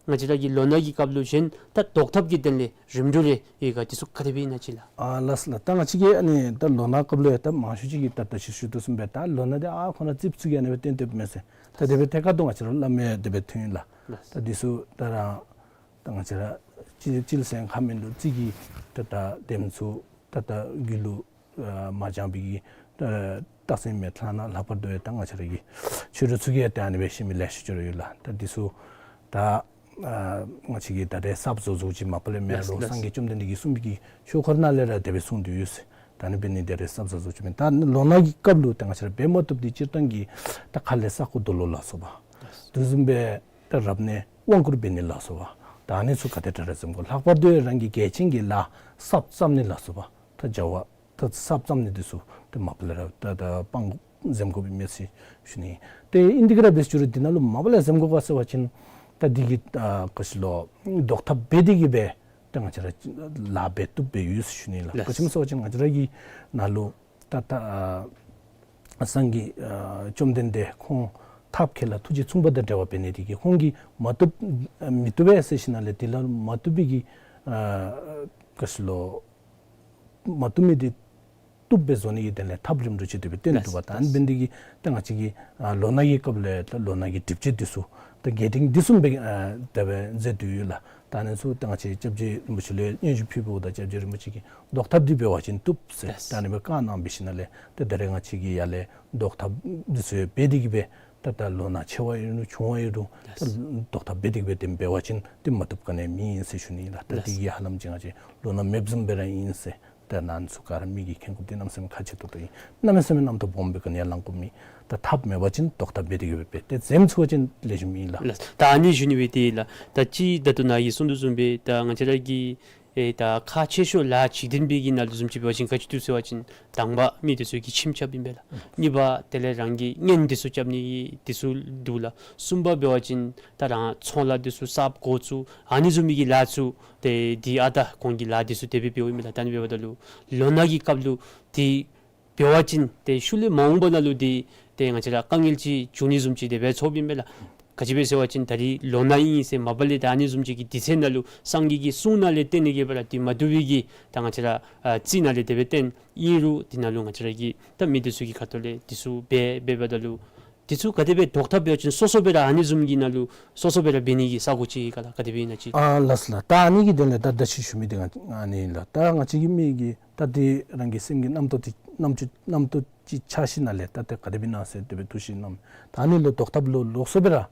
ང་བཅས་ར་གི་ལོ་ན་གི་སྐབས་ལུ་གཞན་ད་བཟློག་ཐབས་ཀྱི་དོན་ལས་རིམ་གྲོ་རེ་ཡོད་ག། དེ་ཚུ་ག་དེ་སྦེ་ཨིན་ན་ཅིག་ལགས། ཨ་ལགས་སོ་ལགས། ད་ང་བཅས་ཀྱིས་ཨ་ནི་ད་ལོ་ན་སྐབས་ལུ་ཡང་ད་མང་ཤོས་ཅིག་གིས་ད་ད་ཅི་ཞུ་དོ་བཟུམ་སྦེ་ད་ལོ་ན་འདི་ཨ་ཁོ་ན་ཙིགཔ་ཚུ་གིས་ཨ་ནི་སྦེ་བཏོན་བཏོནམ་མས་ཟེར། ད་དེ་སྦེ་ཐད་ཀར་དུ་ང་བཅས་ར་བླ་མའི་དེ་སྦེ་ཐོན་ཡི་ལགས། ད་འདི་ཚུ་ད་ར་ད་ང་བཅས་ར་སྤྱི་སྤྱི་ལ་སེམས་ཁ་མིན་འདུག་ཅིག་གིས་ད་ད་དེམ་ཚུ་ད་ད་རྒྱུད་ལུ་ཨ་མ་སྦྱངས་པའི་གི་ད་རྟགས་མཚན་མེད། ལྷག་ན་ལྷག་པར་དུ་ཡང་ད་ང་བཅས་ར་གི་ཆོས་གྲོགས་ཚུ་གིས་ཡང་ད་ཨ་ནི་སྦེ་ཤེས་མི་ལེ་ཤ་ཅིག་ར་ཡོད་ལགས། ད་འདི་ཚུ་ད་ཨ་ང་བཅས་ཀྱིས་ད་རེས་གསརཔ་བཟོ་བཟོཝ་ཅིག་མ་པ་ལས་མེན། ལགས་རོགས་ལགས། སངས་རྒྱས་བཅོམ་ལྡན་འདས་ཀྱིས་གསུངས་པའི་གི་ཆོས་འཁོར་ནང་ལས་ར་དེ་སྦེ་གསུངས་ཏེ་ཡོད་ཟེར། ད་ཨ་ནི་འབད་ནི་དེ་རེས་གསརཔ་བཟོ་བཟོཝ་ཅིག་མེན། ད་ལོ་ན་གི་སྐབས་ལུ་ད་ང་བཅས་ར་འབད་མ་བཏུབ་འདི་སྤྱིར་བཏང་གི་ད་ཁ་ལས་ས་རྐོ་རྡོ་སློག་ལ་སོགས་པ། དེ་བཟུམ་སྦེ་ད་རབ་གནས་དབང་བསྐུར་འབད་ནི་ལ་སོགས་པ། ད་ཨ་ནི་ཚུ་ག་དེ་དྲག་ར་འཛེམ་དགོ། ལྷག་པར་དུ་རང་གི་གལ་ཆེན་གྱི་ལཱ་གསརཔ་བརྩམ་ནི་ལ་སོགས་པ། ད་བྱ་བ་ད་གསརཔ་བརྩམ་ནི་འདི་ཚུ་ད་མ་པ་ལས་ར་ད་ད་སྤང་དགོ་འཛེམ་དགོཔ་ཨིན་མས་ཟེར་ཞུ་ནི། ཏེ་ཨིན་དེ་ག་ར་འབད་ཞུ་རུང་འདི་ནང་ལུ་མ་པ་ལས་འཛེམ་དགོ་ག་ཟེར་བ་ཅིན་ད་འདི་གི་ཨ་ག་ཅི་ལོ་བཟློག་ཐབས་འབད་དེ་གིས་སྦེ་ད་ང་བཅས་ར་ལཱ་འབད་བཏུབ་སྦེ་ཡོད་ཟེར་ཞུ་ནི་ལགས། ལགས། ག་ཅི་སྨོ་ཟེར་བ་ཅིན་ང་བཅས་ར་གི་ནང་ལུ་ད་ད་ཨ་སངས་རྒྱས་ཨ་བཅོམ་ལྡན་འདས་ཁོང་ཐབས་མཁས་ལ་ཐུགས་རྗེ་མཚུངས་པ་དང་འབྲེལ་བ་འབད་ནི་དེ་གིས་ཁོང་གིས་མ་བཏུབ་ཨ་མི་བཏུབ་པས་ཟེར་ཞིནམ་ལས་དེ་ལ་མ་བཏུབ་པའི་གི་ཨ་ག་ཅི་ལོ་མ་བཏུབ་མི་དེ་བཏུབ་སྦེ་བཟོ་ནི་གི་དོན་ལས་ཐབས་རིམ་གྲོ་ཅིག་དེ་སྦེ་བཏོན་འདུག་པ། ད་ཨ་ནི་འབད་ནི་དེ་གིས་ད་ང་བཅས་ཀྱིས་ཨ་ལོ་ན་གི་སྐབས་ལས་ད་ལོ་ན་གི་སྒྲིབ་བྱེད་འདི་ཚུ་ད་རྒྱས་འབྲིང་འདི་ཚུ་སྦེ་ཨ་དེ་སྦེ་མཛད་དེ་ཡོད་ལགས། ད་ཨ་ནི་ཚུ་ད་ང་བཅས་སྐྱབས་རྗེ་རིན་པོ་ཆེ་ལུ་སྙན་ཞུ་ཕུལ་བའི་འོག་ད་སྐྱབས་རྗེ་རིན་པོ་ཆེ་གིས་བཟློག་ཐབས་འདི་འབད་བ་ཅིན་བཏུབ་ཟེར་ད་ཨ་ནི་སྦེ་བཀའ་གནང་བའི་ཤུལ་ལས་ཏེ་ད་རེས་ང་བཅས་ཀྱིས་ཡར་ལས་བཟློག་ཐབས་འདི་ཚུ་འབད་དེ་གིས་སྦེ་ད་ད་ལོ་ན་ཆེ་བ་ཨིན་རུང་ཆུང་བ་ཨིན་རུང་ད་བཟློག་ཐབས་འབད་དེ་གིས་སྦེ་དེ་འབད་བ་ཅིན་ཏེ་མ་བཏུབ་ག་ནི་ཡང་མེད་ཟེར་ཞུ་ནི་ལགས། ད་འདི་གིས་ཧ་ལམ་ཅིག་ང་བཅས་ལོ་ན་མེདཔ་བཟུམ་སྦེ་ར་ཨིན་ཟེར། ད་ནཱ་ཚུ་ག་ར་མི་གིས་མཁྱེན་དགོཔ་འདི་གནམ་མེད་ས་མེད་ཁག་ཆེ་ཏོག་ཏོ་ཨིན། གནམ་མེད་ས་མེད་རྣམ་རྟོག་སྦོམ་སྦེ་ག་ནི་ཡང་ལང་དགོཔ་མེད། ད་ཐབས་མེད་པ་ཅིན་བཟློག་ཐབས་འབད་དེ་གིས་སྦེ་འབད། ཏེ་འཛེམ་ཚུགས་པ་ཅིན་ལེགས་ཤོམ་ཨིན་ལགས། ལགས། ད་ཨ་ནི་ཞུ་ནི་སྦེ་ཏེ་ལགས། ད་ཅི་ད་ལྟོ་ནཱ་གིས་གསུངས་དོ་བཟུམ་སྦེ་ད་ང་བཅས་ར་གི་ཨེ་ད་ཁག་ཆེ་ཤོས་ལཱ་འཇིག་རྟེན་པའི་གི་ནང་ལུ་བཟུམ་ཅིག་འབད་བ་ཅིན་ག་ཅི་འདུག་ཟེར་བ་ཅིན་དང་པ་མི་འདི་ཚུ་གི་ཁྱིམ་རྐྱབ་ཨིན་པས་ལགས། གཉིས་པ་དེ་ལས་རང་གི་གཉེན་འདི་ཚུ་རྐྱབ་ནི་འདི་ཚུ་འདུག་ལགས། གསུམ་པ་འབད་བ་ཅིན་ད་རང་ཚོང་ལཱ་འདི་ཚུ་གསརཔ་འགོ་བཙུགས་ཨ་ནི་བཟུམ་མའི་གི་ལཱ་ཚུ་ཏེ་འདི་ཨ་ད་གོང་གི་ལཱ་འདི་ཚུ་དེ་སྦེ་འབདཝ་ཨིན་མས་ལགས། ད་ཨ་ནི་འབདཝ་ད་ལུ་ལོ་ན་གི་སྐབས་ལུ་འདི་འབད་བ་ཅིན་ཏེ་ཤུལ་ལས་མ་འོངས་པ་ནང་ལུ་འདི་ཏེ་ང་བཅས་ར་དཀའ་ངལ་ཅིག་འབྱུང་ནི་བཟུམ་ཅིག་དེ་སྦེ་ཚོརཝ་ཨིན་མས་ལགས། ག་ཅི་སྦེ་ཟེར་བ་ཅིན་ད་རིས་ལོ་ན་ཨིན་ཟེར་མ་པ་ལས་ད་ཨ་ནི་བཟུམ་ཅིག་གི་དུས་ཚོད་ནང་ལུ་སངས་རྒྱས་ཀྱི་གསུང་ནང་ལས་བརྟེན་ནི་གི་སྦེ་ར་འདི་མ་བཏུབ་པའི་གི་ད་ང་བཅས་ར་ཨ་རྩིས་ནང་ལས་དེ་སྦེ་བཏོན་ཨིན་རུང་འདི་ནང་ལུ་ང་བཅས་ར་གི་ད་མི་འདི་ཚུ་གི་ཁ་ཐུག་ལས་འདི་ཚུ་འབད་འབདཝ་ད་ལུ་འདི་ཚུ་ག་དེ་སྦེ་བཟློག་ཐབས་འབད་བ་ཅིན་སོ་སོ་སྦེ་ར་ཨ་ནི་བཟུམ་གྱི་ནང་ལུ་སོ་སོ་སྦེ་ར་འབད་ནི་གི་ས་གོ་ཅིག་ག་ལགས། ག་དེ་སྦེ་ཨིན་ན་ཅིག། ཨ་ལགས་སོ་ལགས། ད་ཨ་ནི་གི་དོན་ལས་ད་ད་ཅི་ཞུ་མི་འདི་ང་ཨ་ནི་ལགས། ད་ང་བཅས་ཀྱི་མི་གི་ད་འདི་རང་གི་སེམས་ཀྱི་རྣམ་རྟོག་འདི་རྣམ་ཅོ་རྣམ་རྟོག་ཅིག་ཆགས་ཞིནམ་ལས་ད་ཏེ་ག་དེ་སྦེ་ཨིན་ན་ཟེར་དེ་སྦེ་འདུག་ཞིནམ་ད་ཨ་ནི་ལུ་བཟློག་ཐབས་ལུ་ལོགས་སུ་སྦེ་ར་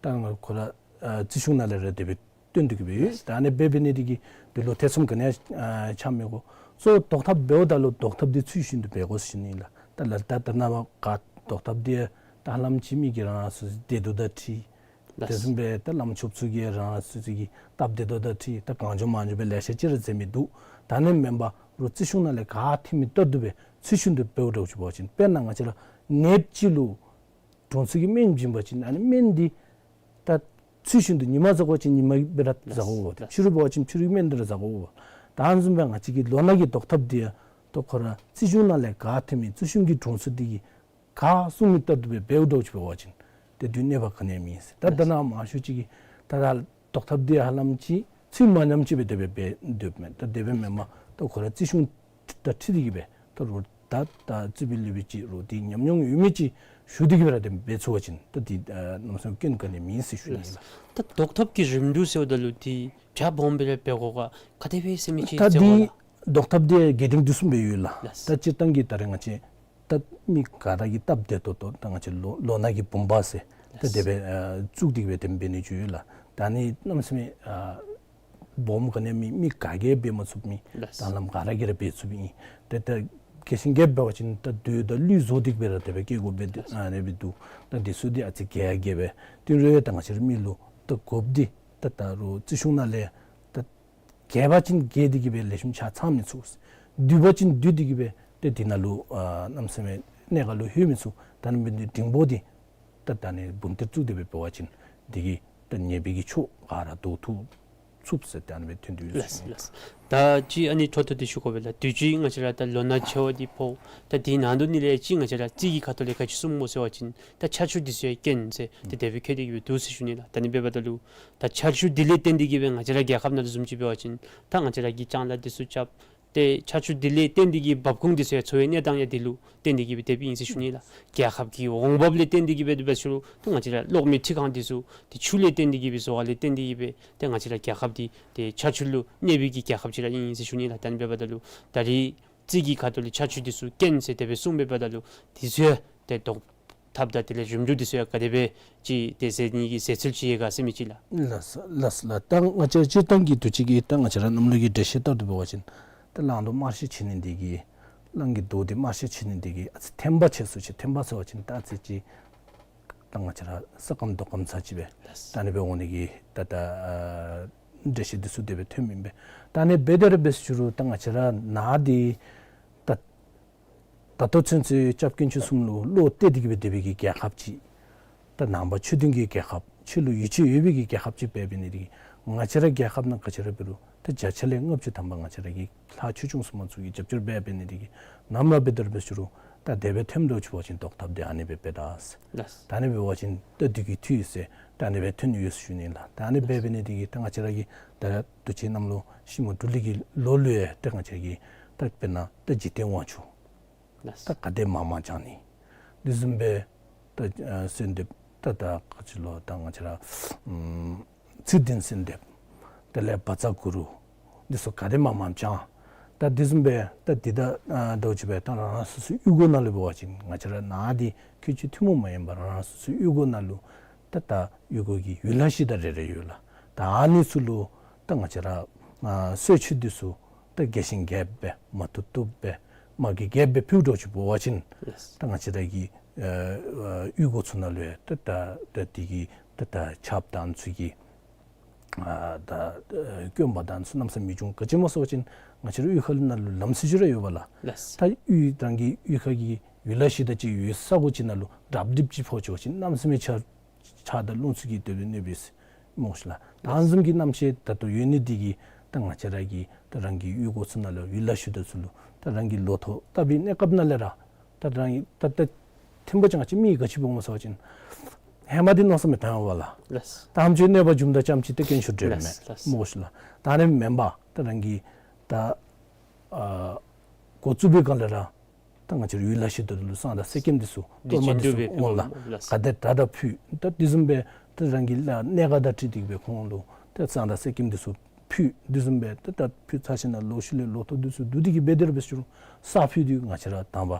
ད་ང་ཁོ་ར་ཨ་རྩིས་གཞུང་ནང་ལས་ར་དེ་སྦེ་བཏོན་ཏེ་གི་སྦེ་ཡོད། ད་ཨ་ནི་སྦེ་འབད་ནི་འདི་གིས་འདི་ལུ་ཐེ་ཚོམ་ག་ནི་ཡང་ཨ་ཆགས་མི་དགོ། གཙོ་བོ་བཟློག་ཐབས་འབདཝ་ད་ལུ་བཟློག་ཐབས་འདི་ཚུལ་བཞིན་དུ་འབད་དགོ་ཟེར་ཞུ་ནི་ལགས། ད་ལགས་ད་ད་ནཱ་བ་ག་བཟློག་ཐབས་འདི་ད་ཧ་ལམ་ཅིག་མི་གིས་རང་རང་སོ་སོའི་བདེ་སྡུག་དང་འཁྲིལ། དེ་བཟུམ་སྦེ་ད་བླམ་ཆོསཔ་ཚུ་གིས་རང་རང་སོ་སོ་གི་སྟབས་བདེ་སྡུག་དང་འཁྲིལ་ད་གང་བྱུང་མང་བྱུང་སྦེ་ལེ་ཤ་ཅིག་ར་མཛད་མི་འདུག། ད་ཨ་ནི་མེན་པར་རོགས་རྩིས་གཞུང་ནང་ལས་ག་ཐོན་མི་ལྟར་དུ་སྦེ་ཚུལ་བཞིན་དུ་འབདཝ་འདྲཝ་ཅིག་འབད་བ་ཅིན་དཔེར་ན་ང་བཅས་ར་ནདཔ་ཅིག་ལུ་དྲང་སུ་གི་སྨན་བྱིན་པ་ཅིན་ཨ་ནི་སྨན་འདི་ད་ཚུལ་བཞིན་དུ་ཉི་མ་ཟ་དགོ་པ་ཅིན་ཉི་མ་སྦེ་ར་ཟ་དགོ་པས། ཕྱི་རུ་འབད་བ་ཅིན་ཕྱི་རུའི་སྨན་འདི་ར་ཟ་དགོ་པས། ད་ཨ་ནི་བཟུམ་སྦེ་ང་བཅས་ཀྱི་ལོ་ན་གི་བཟློག་ཐབས་འདི་ཡང་ད་ཁོ་ར་རྩིས་གཞུང་ནང་ལས་ག་ཐོན་མི་རྩིས་གཞུང་གི་དྲང་སུ་འདི་གིས་ག་གསུངས་མི་ལྟར་དུ་སྦེ་འབདཝ་འདྲཝ་ཅིག་འབད་བ་ཅིན་ཏེ་དུས་གནོད་པ་ག་ནི་ཡང་མེད་ཟེར། ད་ད་ནཱ་མང་ཤོས་ཅིག་གིས་ད་ད་བཟློག་ཐབས་འདི་ཧ་ལམ་ཅིག་ཚུལ་མ་ཉམས་ཅིག་སྦེ་དེ་སྦེ་འབད་སྡོདཔ་མས། ད་དེ་སྦེ་མེན་པར་ད་ཁོ་ར་རྩིས་གཞུང་དང་འཁྲིལ་ཏེ་གི་སྦེ་ད་རོགས་ད་ད་རྩིས་པའི་ལུགས་སྦེ་ཅིག་རོགས་འདི་ཉམས་མྱོང་ཡོད་མི་ཅིག་ཞུ་སྟེ་གི་སྦེ་ར་དེ་འབད་ཚུགས་པ་ཅིན་ད་འདི་ཨ་གནམ་མེད་ས་མེད་སྐྱོན་ག་ནི་ཡང་མེད་ཟེར་ཞུ་ནི་ལགས། ད་བཟློག་ཐབས་ཀྱི་རིམ་གྲོ་ཟེརཝ་ད་ལུ་འདི་རྒྱ་སྦོམ་སྦེ་ར་འབད་དགོ་ག། ག་དེ་སྦེ་ཟེར་མི་ཅིག་ད་ཟེར་བ་འདི་ལགས། བཟློག་ཐབས་འདི་རྒྱས་འབྲིང་བསྡུས་གསུམ་སྦེ་ཡོད་ལགས། ལགས། ད་སྤྱིར་བཏང་གི་ད་རེས་ང་བཅས་ད་མི་ག་ར་གི་སྟབས་བདེ་ཏོག་ཏོ་ད་ང་བཅས་ལོ་ལོ་ན་གི་བུམ་པ་ཟེར་ད་དེ་སྦེ་ཨ་བཙུགས་ཏེ་གི་སྦེ་དེ་འབད་ནི་ཅིག་ཡོད་ལགས། ད་ཨ་ནི་གནམ་མེད་ས་མེད་ཨ་ སྦོམ་ག་ནི་མེད། མི་ག་གིས་འབད་མ་ཚུགས་མི། ལགས། དང་ལམ་ག་ར་གིས་ར་འབད་ཚུགསཔ་ཨིན། ཏེ་ད་རྒྱལ་ཞེན་རྒྱསཔ་འབད་བ་ཅིན་ད་རྡོ་དང་ལུད་བཟོ་སྟེ་གི་སྦེ་ར་དེ་སྦེ་བཀལ་དགོཔ་སྦེ་ལགས། ཨ་ནི་སྦེ་འདུག། ད་འདི་ཚུ་འདི་ཨ་ཙི་རྒྱས་རྒྱས་སྦེ་དེ་རུང་ད་ང་བཅས་ར་མི་ལུ་ད་དགོཔ་འདི་ད་ད་རུང་རྩིས་གཞུང་ནང་ལས་ད་རྒྱས་པ་ཅིན་རྒྱས་ཏེ་གི་སྦེ་ལེགས་ཤོམ་ཆ་ཚང་མི་ཚུགས། བསྡུས་པ་ཅིན་བསྡུས་ཏེ་གི་སྦེ་ཏེ་དེ་ནང་ལུ་ཨ་གནམ་མེད་ས་མེད་གནད་འགག་ལུ་ལྷོད་མི་ཚུགས། ད་ནི་འབད་ནི་འདི་འབྲིང་པོ་འདི་ད་ད་ནི་འབུམ་ཏིར་བཙུགས་ཏེ་སྦེ་འབད་བ་ཅིན་འདི་གིས་ད་ཉེས་པའི་གི་ཕྱོགས་ག་ར་བཟློག་ཐུབ་ཚུགས་ཟེར་ད་ནི་སྦེ་ཐོན་དོ་ཡོད་ཟེར་ཞུ་ནི། ལགས་ལགས། ད་ཅི་ཨ་ནི་འཕྲོ་མཐུད་དེ་ཞུ་དགོ་པས་ལགས། དུས་ཅི་ང་བཅས་ར་ད་ལོ་ན་ཆེ་བ་འདི་ཕོག། ད་དེའི་ནང་དུ་ནི་ལས་ཅི་ང་བཅས་ར་རྩིས་ཀྱི་ཁ་ཐུག་ལས་ག་ཅི་གསུངམ་སྨོ་ཟེར་བ་ཅིན་ད་ཆར་ཆུ་འདི་ཚུ་ཡང་རྐྱེན་ཟེར་ཏེ་དེ་སྦེ་བཀོད་དེ་གི་སྦེ་འདུག་ཟེར་ཞུ་ནི་ལགས། ད་ནི་འབདཝ་ད་ལུ་ད་ཆར་ཆུ་འདི་ལས་བརྟེན་ཏེ་གི་སྦེ་ང་བཅས་ར་རྒྱལ་ཁབ་ནང་ལུ་བཟུམ་ཅིག་འབད་བ་ཅིན་ད་ང་བཅས་ར་གིས་ལྕང་ལཱ་འདི་ཚུ་རྐྱབ། ཏེ་ཆར་ཆུ་འདི་ལས་བརྟེན་ཏེ་གི་འབབ་ཁུངས་འདི་ཚུ་ཡང་འཚོ་བའི་གནས་སྟངས་ཡང་འདི་ལུ་བརྟེན་ཏེ་གི་སྦེ་དེ་སྦེ་ཨིན་ཟེར་ཞུ་ནི་ལགས། རྒྱལ་ཁབ་ཀྱི་འོང་འབབ་ལས་བརྟེན་ཏེ་གི་སྦེ་འདུག་པ་ཟེར་རུང་ད་ང་བཅས་ར་གློག་མེ་འཕྲུལ་ཁང་འདི་ཚུ་ཏེ་ཆུ་ལས་བརྟེན་ཏེ་གི་སྦེ་བཟོ་བ་ལས་བརྟེན་ཏེ་གི་སྦེ་ཏེ་ང་བཅས་ར་རྒྱལ་ཁབ་འདི་ཏེ་ཆར་ཆུ་ལུ་གནས་པའི་གི་རྒྱལ་ཁབ་ཅིག་ར་ཨིན་ཟེར་ཞུ་ནི་ལགས། ད་ནི་འབདཝ་ད་ལུ་ད་རེས་རྩིས་ཀྱི་ཁ་ཐུག་ལས་ཆར་ཆུ་འདི་ཚུ་རྐྱེན་ཟེར་དེ་སྦེ་གསུངས་འབདཝ་ད་ལུ་འདི་ཚུ་ཡང་ཏེ་བཟློག་ཐབས་དང་དེ་ལས་རིམ་གྲོ་འདི་ཚུ་ཡང་ག་དེ་སྦེ་ཅིག་ཏེ་ཟེར་ནི་གི་ཟེར་ཚུལ་ཅིག་ཡོད་ག་ཟེར་མི་ཅིག་ལགས། ལགས་ལགས་ལགས། ད་ང་བཅས་སྤྱིར་བཏང་གི་དུས་ཅི་གི་ད་ང་བཅས་ར་གནམ་ལོ་གི་འགྲེལ་བཤད་ལྟར་དུ་འབད་བ་ཅིན་ད་གླང་དུ་དམར་ཤད་ཆེ་ནི་འདི་གིས་གླང་གི་མདོག་འདི་དམར་ཤད་ཆེ་ནི་འདི་གིས་ཨ་ཙི་ཐན་པ་ཆེ་སུ་ཅིག། ཐན་པ་ཟེར་བ་ཅིན་ད་ཨ་ཙི་ཅིག་ད་ང་བཅས་ར་ས་སྐམ་རྡོ་སྐམ་ས་ཅིག་སྦེ་ལགས། ད་ནི་སྦེ་འོང་ནི་གི་ད་ད་ཨ་འགྲེལ་བཤད་འདི་ཚུ་དེ་སྦེ་ཐོནམ་ཨིན་པས། ད་ནི་འབད་དེ་ར་འབད་ཟེར་རུང་ད་ང་བཅས་ར་ནཱ་འདི་ད་ད་ལྟོ་ཚུན་ཚོད་སྐྱབས་དཀོན་མཆོག་གསུམ་ལུ་བློ་གཏད་དེ་གི་སྦེ་སྡོད་པའི་གི་རྒྱལ་ཁབ་ཅིག། ད་ནང་པ་ཆོས་ལྡན་གྱི་རྒྱལ་ཁབ་ཆོས་ལུ་ཡིད་ཆེས་ཡོད་པའི་གི་རྒྱལ་ཁབ་ཅིག་འབད་འབད་ནི་འདི་གིས་ང་བཅས་ར་རྒྱལ་ཁབ་ནང་ག་ཅི་ར་འབད་རུང་ད་བརྒྱ་ཆ་ལས་ལྔ་བཅུ་ཐམ་པ་ང་བཅས་ར་གི་ལྷ་ཆོས་སྐྱོང་སྲུང་མ་ཚུ་གིས་རྒྱབ་སྐྱོར་འབད་འབད་ནི་འདི་གིས་ནམ་ར་འབད་དེ་ར་འབད་ཟེར་རུང་ད་དེ་སྦེ་ཐོནམ་འདྲཝ་ཅིག་འབད་བ་ཅིན་བཟློག་ཐབས་འདི་ཨ་ནི་སྦེ་འབད་ད་ཟེར། ལགས། ད་ནི་འབད་བ་ཅིན་ད་འདི་གིས་འཐུས་ཡོད་ཟེར་ད་ནི་སྦེ་ཐོན་ཡོད་ཟེར་ཞུ་ནི་ལགས། ད་ནི་འབད་འབད་ནི་འདི་གིས་ད་ང་བཅས་ར་གི་ད་དུས་ཅི་གནམ་ལོ་ཤིང་མོ་འབྲུ་ལི་གི་ལོ་ལུ་ཡང་ད་ང་བཅས་ར་གི་ད་དཔེར་ན་ད་འཇིག་རྟེན་དབང་ཕྱུག། ལགས། ད་ག་དེ་མང་མང་བགྱང་ནི། དེ་བཟུམ་སྦེ་ད་ཨ་གསོལ་འདེབས་ད་ད་ག་ཅི་ལོ་ད་ང་བཅས་ར་ཨམ་ཚེ་བདུན་གསོལ་འདེབས། དེ་ལས་བཛྲ་གུ་རུ། འདི་ཚུ་ག་དེ་མང་མང་བགྱང་། ད་དེ་བཟུམ་སྦེ་ད་འདི་ད་ཨ་འདྲཝ་ཅིག་སྦེ་ད་རང་རང་སོ་སོའི་གཡུས་སྒོ་ནང་ལུ་འབད་བ་ཅིན་ང་བཅས་ར་ནཱ་འདི་ཁྱད་ཆོས་ཐུན་མོང་མ་ཡིན་པར་རང་རང་སོ་སོའི་གཡུས་སྒོ་ནང་ལུ་ད་ད་གཡུས་སྒོ་གི་ཡུལ་ལྷ་གཞི་བདག་རེ་རེ་ཡོད་ལགས། ད་ཨ་ནི་ཚུ་ལུ་ད་ང་བཅས་ར་ཨ་གསོལ་མཆོད་འདི་ཚུ་ད་རྒྱས་ཤིང་རྒྱསཔ་སྦེ་མ་བཏུབ་བཏུབ་སྦེ་མ་གི་རྒྱསཔ་སྦེ་ཕུལ་འདྲཝ་ཅིག་འབད་བ་ཅིན་ལགས། ད་ང་བཅས་ར་གི་ཨ་ཨ་གཡུས་སྒོ་ཚུ་ནང་ལུ་ཡང་ད་ད་ད་འདི་གི་ད་ད་ཆརཔ་དང་ཚུ་གི་ཨ་ད་ཨ་སྐྱོན་པ་དང་ཚུ་གནམ་མེད་ས་མེད་མི་འབྱུང་། ག་ཅི་སྨོ་ཟེར་བ་ཅིན་ང་བཅས་ར་གཡུས་ཁ་ལུ་ནང་ལུ་ལམ་སྲོལ་ཅིག་ར་ཡོད་པས་ལགས། ལགས། ད་གཡུས་རང་གི་གཡུས་ཁ་གི་ཡུལ་ལྷ་གཞི་བདག་ཅིག་ཡོད་ས་གོ་ཅིག་ནང་ལུ་རབ་རྡིབ་ཅིག་ཕོག་ཅི་བ་ཅིན་གནམ་མེད་ས་མེད་ཆར་ཆར་དང་རླུང་འཚུབ་ཀྱིས་དེ་སྦེ་གནོད་པས་ཟེར་སྨོ་ཤིག་ལགས། ད་ཨ་ནི་བཟུམ་གྱི་རྣམ་ཤེས་ད་ལྟོ་ཡོད་ནི་འདི་གིས་ད་ང་བཅས་ར་གི་ད་རང་གི་གཡུས་སྒོ་ཚུ་ནང་ལུ་ཡུལ་ལྷ་གཞི་བདག་ཚུ་ལུ་ད་རང་གི་ལོ་ཐོག་བཏབ་པའི་གནས་སྐབས་ནང་ལས་ར་ད་རང་གི་ད་ད་ཐེམ་པ་ཅིག་ང་བཅས་མི་ག་ཅི་འབད་འོང་ཟེར་བ་ཅིན་ཧེ་མ་འདི་མནོ་བསམ་མི་གཏང་བས་ལགས། ལགས། ད་ཨ་ནེམ་ཅིག་གནོད་པ་འབྱུངམ་ད་ཙམ་ཅིག་ད་དཀོན་མཆོག་འདྲེན་མས། ལགས། ལགས། སྨོ་ཤིག་ལགས། ད་ཨ་ནི་མེན་པར་ད་རང་གི་ད་ཨ་འགོ་བཙུགས་པའི་སྒང་ལས་ར་ད་ང་བཅས་ར་ཡུལ་ལྷ་གཞི་བདག་ལུ་བསང་དང་གསེར་སྐྱེམས་འདི་ཚུ་གཏོར་མ་འདི་ཚུ་འདི་བཞིན་དུ་འབད་འོང་ལགས། ལགས། ག་དེ་དྲག་དྲག་ཕུལ། ད་དེ་བཟུམ་སྦེ་ད་རང་གི་ལཱ་གནད་འགག་དང་འཁྲིལ་ཏེ་གི་སྦེ་ཁོང་ལུ་ད་བསང་དང་གསེར་སྐྱེམས་འདི་ཚུ་ཕུལ། དེ་བཟུམ་སྦེ་ད་ད་ཕུལ་ཚར་ཞིནམ་ལས་ལོག་ཤུལ་ལས་ལོ་ཐོག་འདི་ཚུ་བསྡུ་སྟེ་གི་འབད་དེ་ར་འབད་ཟེར་རུང་ས་ཕུད་འདི་ང་བཅས་ར་དང་པ་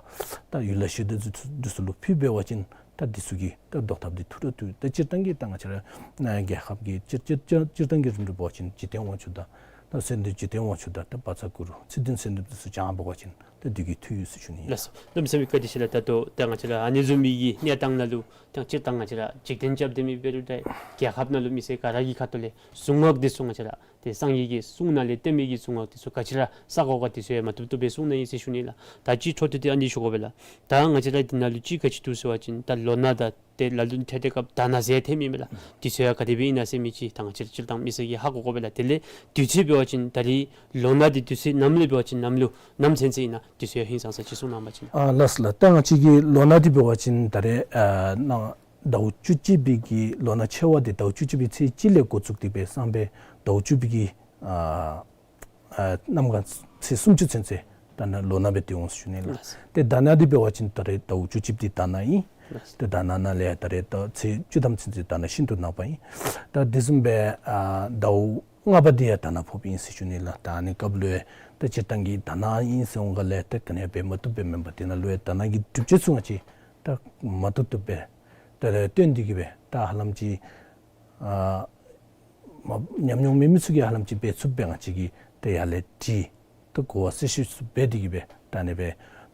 ད་ཡུལ་ལྷ་གཞི་བདག་འདི་ཚུ་ལུ་ཕུལ་འབད་བ་ཅིན་ད་འདི་ཚུ་གི་ད་བཟློག་ཐབས་འདི་ཐུགས་ར་ཐུགས། ད་སྤྱིར་བཏང་གི་ད་ང་བཅས་ར་ཨ་རྒྱལ་ཁབ་ཀྱི་སྤྱིར་སྤྱིར་སྤྱིར་སྤྱིར་བཏང་གི་རིམ་གྲོ་འབད་བ་ཅིན་འཇིག་རྟེན་དབང་ཕྱུག་དང་ད་གསོལ་འདེབས་འཇིག་རྟེན་དབང་ཕྱུག་དང་ད་བཛྲ་གུ་རུ་ཚེ་བདུན་གསོལ་འདེབས་འདི་ཚུ་བགྱང་འབད་བ་ཅིན་ད་འདི་གིས་འཐུས་ཡོད་ཟེར་ཞུ་ནི། ལགས་སོ། གནམ་མེད་ས་མེད་བཀའ་དྲིན་ཆེ་ལགས། ད་ལྟོ་ད་ང་བཅས་ར་ཨ་ནི་བཟུམ་མའི་གི་གནས་སྟངས་ནང་ལུ་ད་སྤྱིར་བཏང་ང་བཅས་ར་འཇིག་རྟེན་རྐྱབ་སྡོད་མི་འབད་རུང་ད་རྒྱལ་ཁབ་ནང་ལུ་མི་སེར་ག་ར་གི་ཁ་ཐུག་ལས་གཟུངས་སྔགས་འདི་ཚུ་ང་བཅས་ར་ཏེ་གསང་ཡིག་གི་གསུང་ནང་ལས་བསྟན་མི་གི་གཟུངས་སྔགས་འདི་ཚུ་ག་ཅི་ར་བསག་དགོ་ག་འདི་ཚུ་ཡང་མ་བཏུབ་བཏུབ་སྦེ་གསུངས་གནང་ཡི་ཟེར་ཞུ་ནི་ལགས། ད་ཅི་འཕྲོ་མཐུད་དེ་ཨ་ནི་ཞུ་དགོ་པས་ལགས། ད་ང་བཅས་ར་འདི་ནང་ལུ་ཅིག་ག་ཅི་འདུག་ཟེར་བ་ཅིན་ད་ལོ་ན་དང་ཏེ་ལ་ལུ་ཐེབས་ཏེ་སྐབས་དར་ནག་ཟེར་ཐོནམ་ཨིན་མས་ལགས། འདི་ཚུ་ཡང་ག་དེ་སྦེ་ཨིན་ན་ཟེར་མི་ཅིག་ད་ང་བཅས་ར་སྤྱིར་བཏང་མི་སེར་གྱིས་ཧ་གོ་དགོ་པས་ལགས། དེ་ལས་དུས་ཚོད་འབད་བ་ཅིན་ད་རེས་ལོ་ན་འདི་དུས་ཚོད་ནམ་ལུ་འབད་བ་ཅིན་ནམ་ལུ་ནམ་ཚུན་ཚོད་ཨིན་ན་འདི་ཚུ་ཡང་ཧིང་སངས་ས་ཅིག་གསུང་གནང་བ་ཅིན། ཨ་ལགས་ལགས། ད་ང་བཅས་ཀྱི་ལོ་ན་འདི་འབད་བ་ཅིན་ད་རེས་ཨ་ནཱ་ཟླཝ་བཅུ་གཅིག་པའི་གི་ལོ་ན་ཆེ་བ་འདི་ཟླཝ་བཅུ་གཅིག་པའི་ཚེས་གཅིག་ལས་འགོ་བཙུགས་ཏེ་སྦེ་སང་ཕོད་ཟླཝ་བཅུ་པའི་གི་ཨ་ཨ་གནམ་གང་ཚེས་སུམ་ཅུ་ཚུན་ཚོད་དར་ནག་ལོ་ན་སྦེ་ཏེ་འོང་ཟེར་ཞུ་ནི་ལགས། ལགས། ཏེ་དར་ནག་འདི་འབད་བ་ཅིན་ད་རེས་ཟླཝ་བཅུ་གཅིག་འདི་དར་ནག་ཨིན། ལགས། ཏེ་དར་ནག་ནང་ལས་ད་རེས་ད་ཚེས་བཅུ་ཐམ་ཚུན་ཚོད་དར་ནག་ཤིན་ཏུ་ནག་པ་ཨིན། ད་དེ་བཟུམ་སྦེ་ཨ་ཟླཝ་ལྔ་པ་འདི་ཡང་དར་ནག་ཕོགཔ་ཨིན་ཟེར་ཞུ་ནི་ལགས། ད་ཨ་ནི་སྐབས་ལུ་ད་སྤྱིར་བཏང་གི་དར་ནག་ཨིན་ཟེར་འོང་ག་ལས་ད་ག་ནི་འབད་མ་བཏུབ་སྦེ་མེན་པར་དེ་ནང་ལུ་ཡང་དར་ནག་གི་སྒྲུབ་བྱེད་ཚུ་ང་བཅས་ད་མ་བཏུབ་བཏུབ་སྦེ་ད་རེས་སྟོན་ཏེ་གི་སྦེ་ད་ཧ་ལམ་ཅིག་ཨ་ མ་ཉམས་མྱོང་མེད་མི་ཚུ་གིས་ཧ་ལམ་ཅིག་འབད་ཚུགསཔ་སྦེ་ང་བཅས་ཀྱིས་ཏེ་ཡར་ལས་བྲིས། ད་གོ་བ་གསལ་ཤོས་སྦེ་འདི་གིས་སྦེ་ད་ཨ་ནི་སྦེ་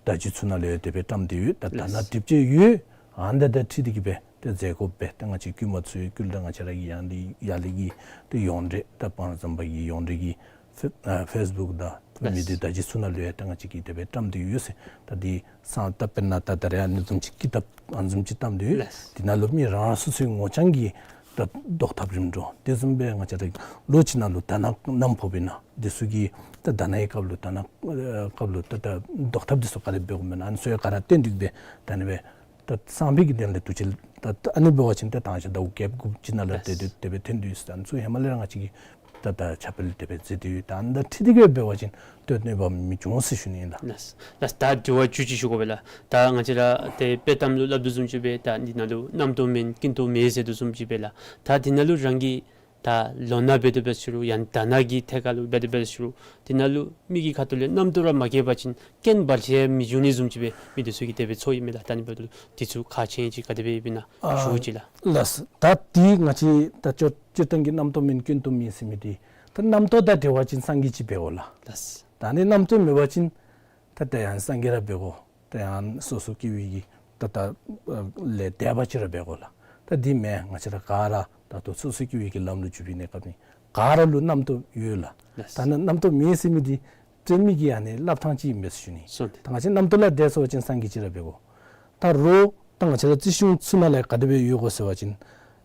བརྡ་བརྒྱུད་ཚུ་ནང་ལུ་ཡང་དེ་སྦེ་བཀྲམ་སྟེ་ཡོད། ད་ད་ནཱ་ལགས། དེབ་ཅིག་ཡོད། ཨ་ནི་དང་འཁྲིལ་ཏེ་གིས་སྦེ་ཏེ་མཛད་དགོ་པས། ཏེ་ང་བཅས་བཀོད་མ་ཚུགས་ཡོད་ཀྱི་ལགས། ད་ང་བཅས་ར་གི་ཡང་འདི་ཡར་ལས་ཀྱི་ཏེ་ཡོངས་འབྲེལ་ད་སྤང་ར་ཟམ་པ་གི་ཡོངས་འབྲེལ་གྱི་ཕེ་ཨ་ཕེསི་བུཀ་དང་མི་སྡེ་བརྡ་བརྒྱུད་ཚུ་ནང་ལུ་ཡང་ད་ང་བཅས་ཀྱིས་དེ་སྦེ་བཀྲམ་སྟེ་ཡོད་ཟེར། ད་འདི་སང་ད་དཔེར་ན་ད་ད་རེས་ཨ་ནི་བཟུམ་ཅིག་ཀི་དེབ་ཨ་ནི་བཟུམ་ཅིག་བཀྲམ་སྟེ་ཡོད། ལགས། འདི་ནང་ལུ་མི་རང་རང་སོ་སོའི་ངོ་རྐྱང་གི་ད་ཟློག་ཐབས་རིམ་གྲོ་དེ་བཟུམ་སྦེ་ང་བཅས་ར་ལོ་གཅིག་ནང་ལུ་དྷ་ན་གནམ་ཕོགཔ་ཨིན་ན་འདི་ཚུ་གི་ད་དྷ་ནའི་སྐབས་ལུ་དྷ་ན་སྐབས་ལུ་ད་ད་ཟློག་ཐབས་འདི་ཚུ་ག་དེ་སྦེ་འོང་མེན་ན་ཨ་ནི་ཚུ་ཡང་ག་ར་བསྟན་ཏེ་གིས་སྦེ་ད་ཨ་ནི་སྦེ་ད་སང་ཕོད་ཀྱི་དོན་ལས་དུས་ཅི་ད་ད་ཨ་ནི་འབད་བ་ཅིན་ད་ད་ང་བཅས་ཟླཝ་བརྒྱད་དགུ་ཅིག་ནང་ལུ་ཏེ་ལགས། དེ་དེ་སྦེ་ཐོན་དོ་ཡོད་ཟེར། ཨ་ནི་ཚུ་ཧེ་མ་ལས་ར་ང་བཅས་ཀྱིས་ད་ད་ཁྱབ་སྤེལ་དེ་སྦེ་མཛད་དེ་ཡོད། ད་ཨ་ནི་དང་འཁྲིལ་ཏེ་གིས་འབད་བ་ཅིན་ཏེ་གནོད་པ་མི་འབྱུང་ཟེར་ཞུ་ནི་ཨིན་ལགས། ལགས། ལགས། ད་དྲི་བ་མཇུག་ཅིག་ཞུ་དགོ་པས་ལགས། ད་ང་བཅས་ར་ཏེ་དཔྱེ་གཏམ་ལུ་སླབ་དོ་བཟུམ་ཅིག་སྦེ་ད་འདི་ནང་ལུ་རྣམ་རྟོག་མེད་ཀུན་རྟོག་མེད་ཟེར་དོ་བཟུམ་ཅིག་སྦེ་ལགས། ད་འདི་ནང་ལུ་རང་གིས་ད་ལོ་ན་འབད་དེ་འབད་ཟེར་རུང་ཡང་དྷ་ན་གི་ཐད་ཁར་ལུ་འབད་དེ་འབད་ཟེར་རུང་འདི་ནང་ལུ་མི་གི་ཁ་ཐུག་ལས་རྣམ་རྟོག་ར་མ་སྐྱེས་པ་ཅིན་རྐྱེན་བར་ཆད་མི་འབྱུང་ནི་བཟུམ་ཅིག་སྦེ་མི་འདི་ཚུ་གིས་དེ་སྦེ་ཚོར་ཡི་མས་ལགས། ད་ཨ་ནི་འབདཝ་ད་ལུ་འདི་ཚུ་ཁག་ཆེ་ཅིག་ག་དེ་སྦེ་ཨིན་ན་ཨ་ཞུ་ཅིག་ལགས། ལགས། ད་འདི་ང་བཅས་ད་སྤྱིར་སྤྱིར་བཏང་གི་རྣམ་རྟོག་མེད་ཀུན་རྟོག་མེད་ཟེར་མི་འདི་ད་རྣམ་རྟོག་དང་འབྲེལ་བ་ཅིན་སངས་རྒྱས་ཅིག་འབད་དགོ་ལགས། ལགས། ད་ཨ་ནི་རྣམ་རྟོག་མེད་པ་ཅིན་ད་ད་ཡང་སངས་རྒྱས་ར་འབད་དགོ། ད་ཡང་སོ་སོ་སྐྱེ་བོའི་གི་ད་ད་ལས་འདས་པ་ཅིག་ར་འབད་དགོ་ལགས། ད་འདི་མེན། ང་བཅས་ར་ག་ར་ད་ལྟོ་སོ་སོ་སྐྱེ་བོའི་གི་ལམ་ལུ་འཇུག་པའི་གནས་སྐབས་ནི་ག་ར་ལུ་རྣམ་རྟོག་ཡོད་ལགས། ལགས། ད་ནི་རྣམ་རྟོག་མེད་ཟེར་མི་འདི་དཔྱེ་མི་གི་ཨ་ནི་སླབ་ཐངས་ཅིག་ཨིན་པས་ཟེར་ཞུ་ནི། སོ་ནི། ད་ང་བཅས་རྣམ་རྟོག་ལས་འདས་སོང་པ་ཅིན་སངས་རྒྱས་ཅིག་ར་འབད་དགོ། ད་རོགས་ད་ང་བཅས་ར་རྩིས་གཞུང་ཚུ་ནང་ལས་ག་དེ་སྦེ་ཡོད་གོ་ཟེར་བ་ཅིན་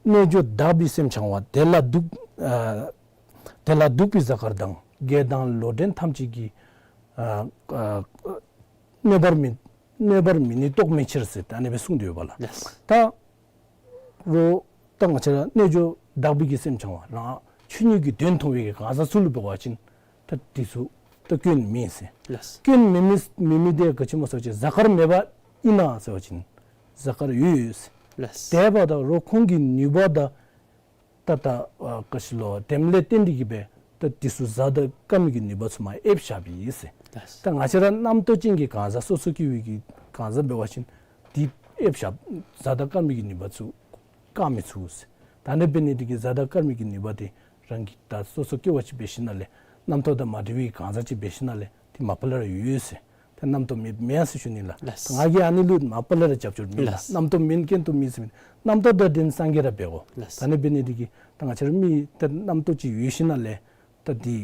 རྣལ་འབྱོར་དག་པའི་སེམས་འཆང་བ། དེ་ལ་འདུག་ཨ་དེ་ལ་འདུག་པའི་གཟའ་སྐར་དང་། དགེ་དང་ལོག་འདྲེན་ཐམས་ཅད་ཀྱིས་ཨ་ཨ་གནོད་པར་མི་གནོད་པར་མི་ནུས་རྟོག་མེད་ཕྱིར་ཟེར་ད་ཨ་ནི་སྦེ་གསུངས་ཏེ་ཡོད་པ་ལགས། ལགས། ད་རོགས་ད་ང་བཅས་ར་རྣལ་འབྱོར་དག་པའི་གི་སེམས་འཆང་བ་རང་ཆོས་ཉིད་ཀྱི་དོན་མཐོང་བའི་གི་གང་ཟག་ཚུ་ལུ་འབད་བ་ཅིན་ད་འདི་ཚུ་ད་སྐྱོན་མེད་ཟེར། ལགས། སྐྱོན་མེད་མི་མེད་མི་འདི་ག་ཅི་སྨོ་ཟེར་བ་ཅིན་གཟའ་སྐར་མེད་པ་ཨིན་ན་ཟེར་བ་ཅིན་གཟའ་སྐར་ཡོད་ཡོད་ཟེར། ལགས། དེ་འབདཝ་ད་རོགས་ཁོང་གི་ནུས་པ་དང་ད་ད་ཨ་ག་ཅི་ལོ་དེམ་ལས་བརྟེན་ཏེ་གིས་སྦེ་ད་འདི་ཚུ་གཟའ་དང་སྐར་མའི་གི་ནུས་པ་ཚུ་མར་ཨེབ་བཞགཔ་ཨིན་ཟེར། ལགས། ད་ང་བཅས་ར་རྣམ་རྟོག་ཅན་གྱི་གང་ཟག་སོ་སོ་སྐྱེ་བོའི་གི་གང་ཟག་འབད་བ་ཅིན་འདི་ཨེབ་བཞག་གཟའ་དང་སྐར་མའི་གི་ནུས་པ་ཚུ་བཀག་མི་ཚུགས་ཟེར། ད་ཨ་ནི་འབད་ནི་འདི་གིས་གཟའ་དང་སྐར་མའི་གི་ནུས་པ་འདི་རང་གིས་ད་སོ་སོ་སྐྱེ་བ་ཅིག་འབད་ཞིནམ་ལས་རྣམ་རྟོག་དང་མ་བྲལ་བའི་གང་ཟག་ཅིག་འབད་ཞིནམ་ལས་འདི་མ་པ་ལས་ར་ཡོད་ཡོད་ཟེར། ད་རྣམ་རྟོག་མེད་མེན་ཟེར་ཞུ་ནི་ལགས། ལགས། ང་གིས་ཨ་ནི་ལུ་མ་པ་ལས་ར་རྒྱབ་སྐྱོར་མེད་ལགས། ལགས། རྣམ་རྟོག་མེད་ཀུན་རྟོག་མེད་ཟེར་མི་རྣམ་རྟོག་དང་ལྡན་སངས་རྒྱས་ར་འབད་དགོ། ལགས། ད་ཨ་ནི་འབད་ནི་འདི་གིས་ད་ང་བཅས་ར་མི་ད་རྣམ་རྟོག་ཅིག་ཡོད་ཞིནམ་ལས་ད་འདི་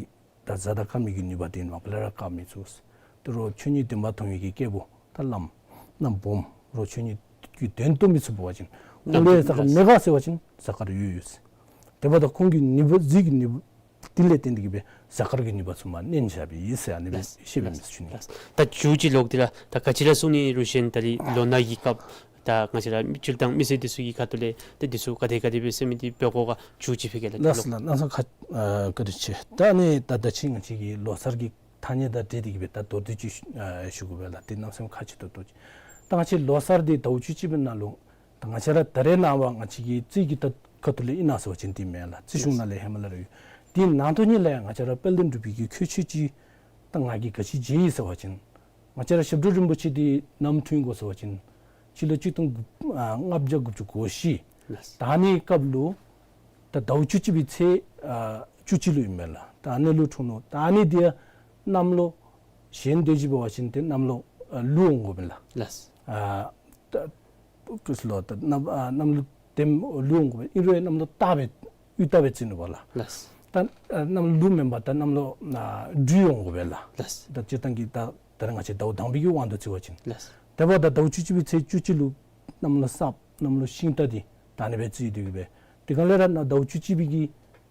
ད་གཟའ་དང་སྐར་མའི་གི་ནུས་པ་འདི་མ་པ་ལས་ར་བཀག་མི་ཚུགས། ད་རོགས་ཆོས་ཉིད་བདེན་པ་མཐོང་བའི་གི་སྐྱེས་བུ་ད་བླམ་བླམ་སྦོམ་རོགས་ཆོས་ཉིད་ཀྱི་དོན་རྟོགས་མི་ཚུ་འབད་བ་ཅིན་ཁོང་ལས་གཟའ་སྐར་མེད་ག་ཟེར་བ་ཅིན་གཟའ་སྐར་ཡོད་ཡོད་ཟེར། དེ་འབདཝ་ད་ཁོང་གི་ནུས་པ་གཟིགས་ཀྱི་ནུས་པ་དེ་ལས་བརྟེན་ཏེ་གིས་སྦེ་གཟའ་སྐར་གྱི་ནུས་པ་ཚུ་མར་མནན་བཞགཔ་ཨིན་ཟེར་ཨ་ནི་སྦེ་ལགས། ཤེས་པའི་ལགས། མི་ཚུ་ནི། ལགས། ད་མཇུག་ཅིག་ལོག་སྟེ་ར་ད་ག་ཅི་ར་གསུང་ནི་རུང་གཞན་ད་རེས་ལོ་ན་གི་སྐབས་ད་ང་བཅས་ར་སྤྱིར་བཏང་མི་སེར་འདི་ཚུ་གི་ཁ་ཐུག་ལས་ཏེ་འདི་ཚུ་ག་དེ་ག་དེ་སྦེ་ཟེར་མི་འདི་འབད་དགོ་ག་མཇུག་ཅིག་ཕུལ་གེ་ལགས། ལགས་ལགས། གནམ་མེད་ས་མེད་ཁ་ཨ་བཀའ་དྲིན་ཆེ། ད་ཨ་ནི་ད་ད་ཅི་ང་བཅས་ཀྱི་ལོ་གསར་གྱི་ཐ་སྙད་དང་འབྲེལ་ཏེ་གིས་སྦེ་ད་མདོར་བསྡུས་ཅིག་ཨ་ཞུ་དགོ་པས་ལགས། ཏེ་གནམ་མེད་ས་མེད་ཁག་ཆེ་ཏོག་ཏོ་ཅིག། ད་ང་བཅས་ལོ་གསར་འདི་ཟླཝ་བཅུ་གཅིག་པའི་ནང་ལུ་ད་ང་བཅས་ར་ད་རེས་ནངས་པ་ང་བཅས་ཀྱི་རྩིས་ཀྱི་ད་ཁ་ཐུག་ལས་ཨིན་ན་ཟེར་བ་ཅིན་འདི་མེན་ལགས། རྩིས་གཞུང་ནང་ལས་ཧེ་མ་ལས་ར་ཡོད། དེ་ནང་དོན་ཉིད་ལས་ང་བཅས་ར་དཔལ་ལྡན་འབྲུག་པའི་གི་ཁྱད་ཆོས་ཅིག་ད་ང་གིས་ག་ཅི་མཇལ་ཡི་ཟེར་བ་ཅིན་ང་བཅས་ར་ཞབས་དྲུང་རིན་པོ་ཆེ་འདི་ནམ་འཁྲུངས་ཡི་གོ་ཟེར་བ་ཅིན་སྤྱི་ལོ་གཅིག་སྟོང་དགུ་ཨ་ལྔ་བརྒྱ་དགུ་བཅུ་གོ་བཞི། ལགས། ད་ཨ་ནི་སྐབས་ལུ་ད་ཟླཝ་བཅུ་གཅིག་པའི་ཚེས་ཨ་བཅུ་གཅིག་ལུ་ཨིན་མས་ལགས། ད་ཨ་ནི་ལུ་འཁྲུངས་ནུག། ད་ཨ་ནི་འདི་གནམ་ལོ་གཞན་དེ་ཅིག་འབད་བ་ཅིན་ཏེ་གནམ་ལོ་ཨ་ལུག་འོང་དགོ་པས་ལགས། ལགས། ཨ་ད་ཀུ་ལོ་ད་གནམ་ཨ་གནམ་ལོ་དེམ་ལུག་འོང་དགོ་པས། ཨིན་རུང་གནམ་ལོ་སྟག་སྦེ་དབྱུག་སྟག་སྦེ་བརྩི་ནུག་པ་ལགས། ལགས། ད་ཨ་གནམ་ལོ་ལུག་མེན་པར་ད་གནམ་ལོ་ཨ་སྦྲུལ་འོང་དགོ་པས་ལགས། ལགས། ད་སྤྱིར་བཏང་གི་ད་ད་རེས་ང་བཅས་ཟླཝ་དང་པའི་གི་དབང་དུ་བརྩི་བ་ཅིན། ལགས། དེ་འབདཝ་ད་ཟླཝ་བཅུ་གཅིག་པའི་ཚེས་བཅུ་གཅིག་ལུ་གནམ་ལོ་སྲབ་གནམ་ལོ་ཤིང་རྟ་འདི་ད་ཨ་ནི་སྦེ་བརྩི་དོ་གི་སྦེ། དེ་སྒང་ལས་ར་ནཱ་ཟླཝ་བཅུ་གཅིག་པའི་གི་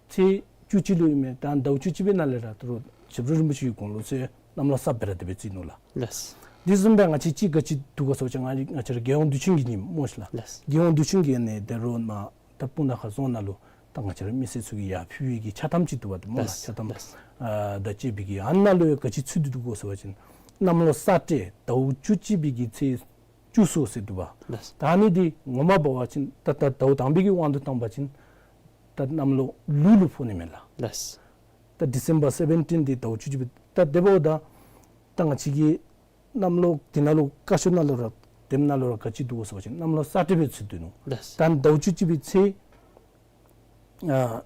ཚེས་བཅུ་གཅིག་ལུ་ཨིན་མས། ད་ཟླཝ་བཅུ་གཅིག་པའི་ནང་ལས་ར་ད་རུང་ཞབས་དྲུང་རིན་པོ་ཆེ་གི་དགུང་ལོ་ཚུ་གནམ་ལོ་སྲབ་སྦེ་ར་དེ་སྦེ་བརྩི་ནུག་ལགས། ལགས། དེ་བཟུམ་སྦེ་ང་བཅས་ཅིག་ག་ཅི་འདུག་གོ་ཟེར་བ་ཅིན་ང་ང་བཅས་ར་རྒྱལ་ཡོངས་དུས་ཆེན་གྱི་ཉིནམ་སྨོ་ཤིག་ལགས། ལགས། རྒྱལ་ཡོངས་དུས་ཆེན་གྱི་ཨ་ནི་ད་རུང་མར་ད་སྤུངས་ཐང་ཁ་རྫོང་ནང་ལུ་ད་ང་བཅས་ར་མི་སེར་ཚུ་གིས་ཡར་ཕུལ་བའི་གི་ཕྱག་ཐམ་ཅིག་འདུག་པ་ཏེ་སྨོ་ལགས། ལགས། ཕྱག་ཐམ། ལགས། ཨ་ད་ཅིག་སྦེ་གི་ཨ་ནཱ་ལུ་ཡང་ག་ཅི་ཚུད་དེ་འདུག་གོ་ཟེར་བ་ཅིན་གནམ་ལོ་ས་སྤྲེལ་ཟླཝ་བཅུ་གཅིག་པའི་གི་ཚེས་བཅུ་གསུམ་ཟེར་འདུག་པ། ལགས། ད་ཨ་ནི་འདི་ངོ་མ་འབད་བ་ཅིན་ད་ད་ཟླཝ་དང་པའི་གི་དབང་དུ་བཏང་བ་ཅིན་ད་གནམ་ལོ་ལུག་ལུ་ཕོག་ནི་མས་ལགས། ལགས། ད་ཌི་སེམ་བར་སེ་བེན་ཊིན་འདི་ཟླཝ་བཅུ་གཅིག་པའི་ད་དེ་འབདཝ་ད་ད་ང་བཅས་ཀྱི་གནམ་ལོ་འདི་ནང་ལུ་བཀའ་ཤོག་ནང་ལུ་ར་དེམ་ནང་ལུ་ར་ག་ཅི་འདུག་གོ་ཟེར་བ་ཅིན་གནམ་ལོ་ས་སྤྲེལ་སྦེ་ཚུད་དེ་འདུག། ལགས། ད་ཟླཝ་བཅུ་གཅིག་པའི་ཚེས་ཨ་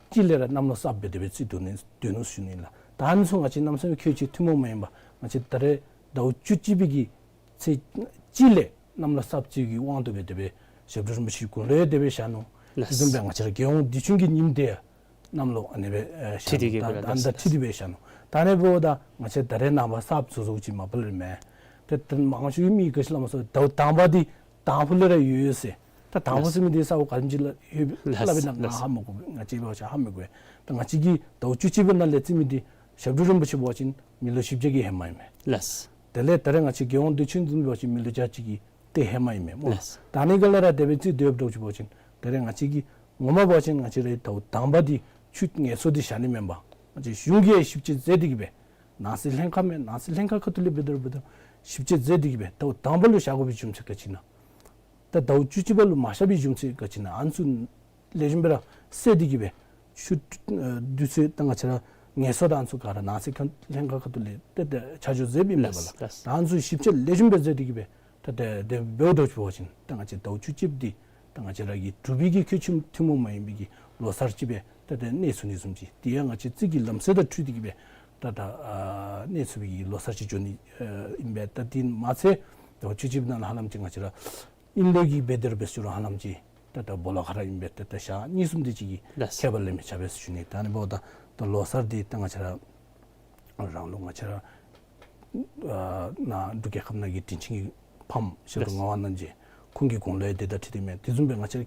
གཅིག་ལས་ར་གནམ་ལོ་གསརཔ་སྦེ་དེ་སྦེ་བརྩི་དོ་ནི་དོ་ནུག་ཞུ་ནི་ལགས། ད་ཨ་ནི་ཚུ་ང་བཅས་གནམ་མེད་ས་མེད་ཁྱད་ཆོས་ཐུན་མོང་མ་ཡིན་པ་ང་བཅས་ད་རེས་ཟླཝ་བཅུ་གཅིག་པའི་གི་ཚེས་གཅིག་ལས་གནམ་ལོ་གསརཔ་ཅིག་གི་དབང་དུ་སྦེ་དེ་སྦེ་ཞབས་དྲུང་རིན་པོ་ཆེ་དགུང་ལོ་ཡང་དེ་སྦེ་བཞག་ནུག། ལགས། དེ་བཟུམ་སྦེ་ང་བཅས་ར་རྒྱལ་ཡོངས་དུས་ཆེན་གྱི་ཉིནམ་དེ་ཡང་གནམ་ལོ་ཨ་ནི་སྦེ་ཨེ་བཞག་ཁྲི་དེ་ནུག། གི་ད་སྦེ་ད་ལགས། ད་ལྟ་ཁྲི་དེ་སྦེ་བཞག་ནུག། ད་ཨ་ནི་འབདཝ་ད་ང་བཅས་ད་རེས་ནངས་པ་གསརཔ་བཟོ་བཟོཝ་ཅིག་མ་པ་ལས་མེན། ཏེ་ད་མང་ཤོས་མི་ག་ཅི་སླབ་མས་ཟེར་ད་དང་པ་འདི་དང་ཕུ་ལས་ར་ཡོད་ཡོད་ཟེར། ད་དང་ཕུ་ཟེར་མི་འདི་ས་འོག་ག་དེམ་ཅིག་ལུ་ཡོད་སླབ་ཨིན་ན་ང་ཧ་མི་གོ། ང་བཅས་འབད་བ་ཅིན་ཧ་མི་གོ། ད་ང་བཅས་ཀྱིས་ཟླཝ་བཅུ་གཅིག་པའི་ནང་ལས་བརྩི་མི་འདི་ཞབས་དྲུང་རིན་པོ་ཆེ་འབད་བ་ཅིན་མི་ལོ་བཞི་བརྒྱ་གི་ཧེ་མ་ཨིན་མས། ལགས། དེ་ལས་ད་རེས་ང་བཅས་རྒྱལ་ཡོངས་དུས་ཆེན་བཟུམ་འབད་བ་ཅིན་མི་ལོ་བརྒྱ་གཅིག་གི་ཏེ་ཧེ་མ་ཨིན་མས་སྨོ། ལགས། ད་ཨ་ནི་ག་ལས་ར་དེ་སྦེ་བརྩི་དོ་ཡོདཔ་འདྲཝ་ཅིག་འབད་བ་ཅིན་ད་རེས་ང་བཅས་ཀྱིས་ངོ་མ་འབད་བ་ཅིན་ང་བཅས་ར་ད་དང་པ་འདི་ཆུ་ངལ་གསོ་འདི་བཞག་ནི་མེན་པར་ང་བཅས་གཞུང་གིས་ཞིབ་དཔྱད་མཛད་དེ་གི་སྦེ་ནང་སྲིད་ལྷན་ཁག་མས། ནང་སྲིད་ལྷན་ཁག་ཁ་ཐུག་ལས་འབད་དོ་རུང་འབད་དོ་རུང་ཞིབ་དཔྱད་མཛད་དེ་གི་སྦེ་ད་དང་པ་ལུ་བཞག་དགོ་པའི་རྒྱུ་མཚན་ག་ཅི་ཨིན་ན། ད་ཟླཝ་བཅུ་གཅིག་པ་ལུ་མ་བཞག་པའི་རྒྱུ་མཚན་ག་ཅི་ཨིན་ན། ཨ་ནི་ཚུ་ལེགས་ཤོམ་སྦེ་ར་སེལ་ཏེ་གི་སྦེ་ཆུ་ཨ་དུས་ཚོད་ད་ང་བཅས་ར་ངལ་གསོ་དང་ཨ་ནི་ཚུ་ག་ར་ནང་སྲིད་ཁ་ལྷན་ཁག་ཁ་ཐུག་ལས་ཏེ་ཏེ་ཆ་འཇོག་མཛདཔ་ཨིན་མས་པ་ལགས། ལགས། ད་ཨ་ནི་ཚུ་ཞིབ་དཔྱད་ལེགས་ཤོམ་སྦེ་མཛད་དེ་གི་སྦེ་ད་ཏེ་དེ་འབདཝ་འདྲཝ་ཅིག་འབད་བ་ཅིན་ད་ང་བཅས་ཟླཝ་བཅུ་གཅིག་པ་འདི་ད་ང་བཅས་ར་གི་འབྲུག་པའི་གི་ཁྱད་ཆོས་ཐུན་མོང་མ་ཡིན་པའི་གི་ལོ་གསར་ཅིག་སྦེ་ད་ཏེ་གནས་ཚུགས་ནི་བཟུམ་ཅིག། དེ་ཡང་ང་བཅས་རྩིས་ཀྱི་ལམ་སྲོལ་དང་འཁྲིལ་ཏེ་གི་སྦེ་ད་ད་ཨ་གནས་ཚུགས་པའི་གི་ལོ་གསར་ཅིག་འགྱོ་ནི་ཨ་ཨིན་པས། ད་དེ་མ་ཚད་ཟླཝ་བཅུ་གཅིག་པའི་ནང་ལུ་ཧ་ལམ་ཅིག་ང་བཅས་ར་ཨིན་ལུགས་ཀྱི་འབད་དེ་ར་འབད་ཟེར་རུང་ཧ་ལམ་ཅིག་ད་ད་སྦོ་ལོགས་ཁར་ཨིན་པས། ད་ད་ཞག་གཉིས་གསུམ་དེ་ཅིག་གི་ལགས། ཁྱད་པར་ལས་མི་ཆགས་པས་ཟེར་ཞུ་ནི། ད་ཨ་ནི་འབདཝ་ད་ད་ལོ་གསར་འདི་ད་ང་བཅས་ར་རང་ལུགས་ང་བཅས་ར་ཨ་ནཱ་འབྲུག་རྒྱལ་ཁབ་ནང་གི་དྲིན་ཅན་གྱི་ཕམ་ཞབས་དྲུང་ངག་དབང་རྣམ་རྒྱལ་ཁོང་གི་དགུང་ལོ་ཡང་དེ་དང་འཁྲིལ་ཏེ་མས། དེ་བཟུམ་སྦེ་ང་བཅས་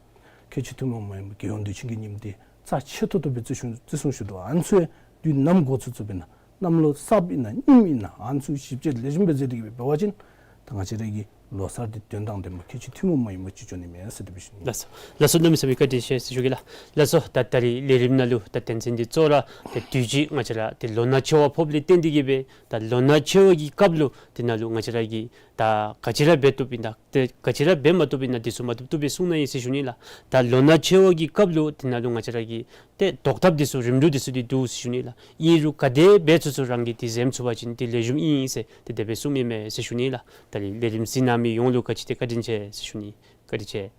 ཁྱད་ཆོས་ཐུན་མོང་མ་ཡིན་པའི་རྒྱལ་ཡོངས་དུས་ཆེན་གྱི་ཉིནམ་འདི་རྩ་ཆེ་ཏོག་ཏོ་སྦེ་བརྩི་སྲུང་བརྩི་སྲུང་ཞུ་དོ། ཨ་ནི་ཚུ་ཡང་དུས་ནམ་འགོ་བཙུགས་བཙུགསཔ་ཨིན་ན་གནམ་ལོ་གསརཔ་ཨིན་ན་རྙིངམ་ཨིན་ན་ཨ་ནི་ཚུ་ཞིབ་དཔྱད་ལེགས་ཤོམ་སྦེ་མཛད་དེ་གི་སྦེ་འབད་བ་ཅིན་ད་ང་བཅས་ར་གི་ལོ་གསར་འདི་དོན་དང་ལྡན་པ་ཁྱད་ཆོས་ཐུན་མོང་མ་ཡིན་པ་ཅིག་འགྱོ་ནི་མས་ཟེར་དེ་སྦེ་ཞུ་ནི། ལགས་སོ། ལགས་སོ། གནམ་མེད་ས་མེད་བཀའ་དྲིན་ཆེ་ཟེར་ཞུ་གེ་ལགས། ལགས་སོ། ད་ད་རིས་ལས་རིམ་ནང་ལུ་ད་དོན་ཚན་འདི་གཙོ་བོ་ར་ད་དུས་ཅི་ང་བཅས་ར་ཏེ་ལོ་ན་ཆེ་བ་ཕོགཔ་ལས་བརྟེན་ཏེ་གི་སྦེ་ད་ལོ་ན་ཆེ་བ་གི་སྐབས་ལུ་དེ་ནང་ལུ་ང་བཅས་ར་གིས་ད་ག་ཅི་ར་འབད་བཏུབ་ཨིན་ན་ད་ག་ཅི་ར་འབད་མ་བཏུབ་ཨིན་ན་དེ་ཚུ་མ་བཏུབ་བཏུབ་སྦེ་གསུང་གནང་ཡི་ཟེར་ཞུ་ནི་ལགས། ད་ལོ་ན་ཆེ་བ་གི་སྐབས་ལུ་དེ་ནང་ལུ་ང་བཅས་ར་གིས་ཏེ་བཟློག་ཐབས་འདི་ཚུ་རིམ་གྲོ་འདི་ཚུ་འདི་འདུག་ཟེར་ཞུ་ནི་ལགས། ཨིན་རུང་ག་དེ་འབད་ཚུགས་ཚུགས་རང་གིས་འདི་འཛེམ་ཚུགས་པ་ཅིན་འདི་ལེགས་ཤོམ་ཨིན་ཟེར་ཏེ་དེ་སྦེ་གསུངམ་ཨིན་མས་ཟེར་ཞུ་ནི་ལགས། ད་རིས་ལས་རིམ་གཟིགས་གནང་མི་ཡོངས་ལུ་ག་ཅི་ཏེ་བཀའ་དྲིན་ཆེ་ཟེར་ཞུ་ནི། བཀའ་དྲིན་ཆེ།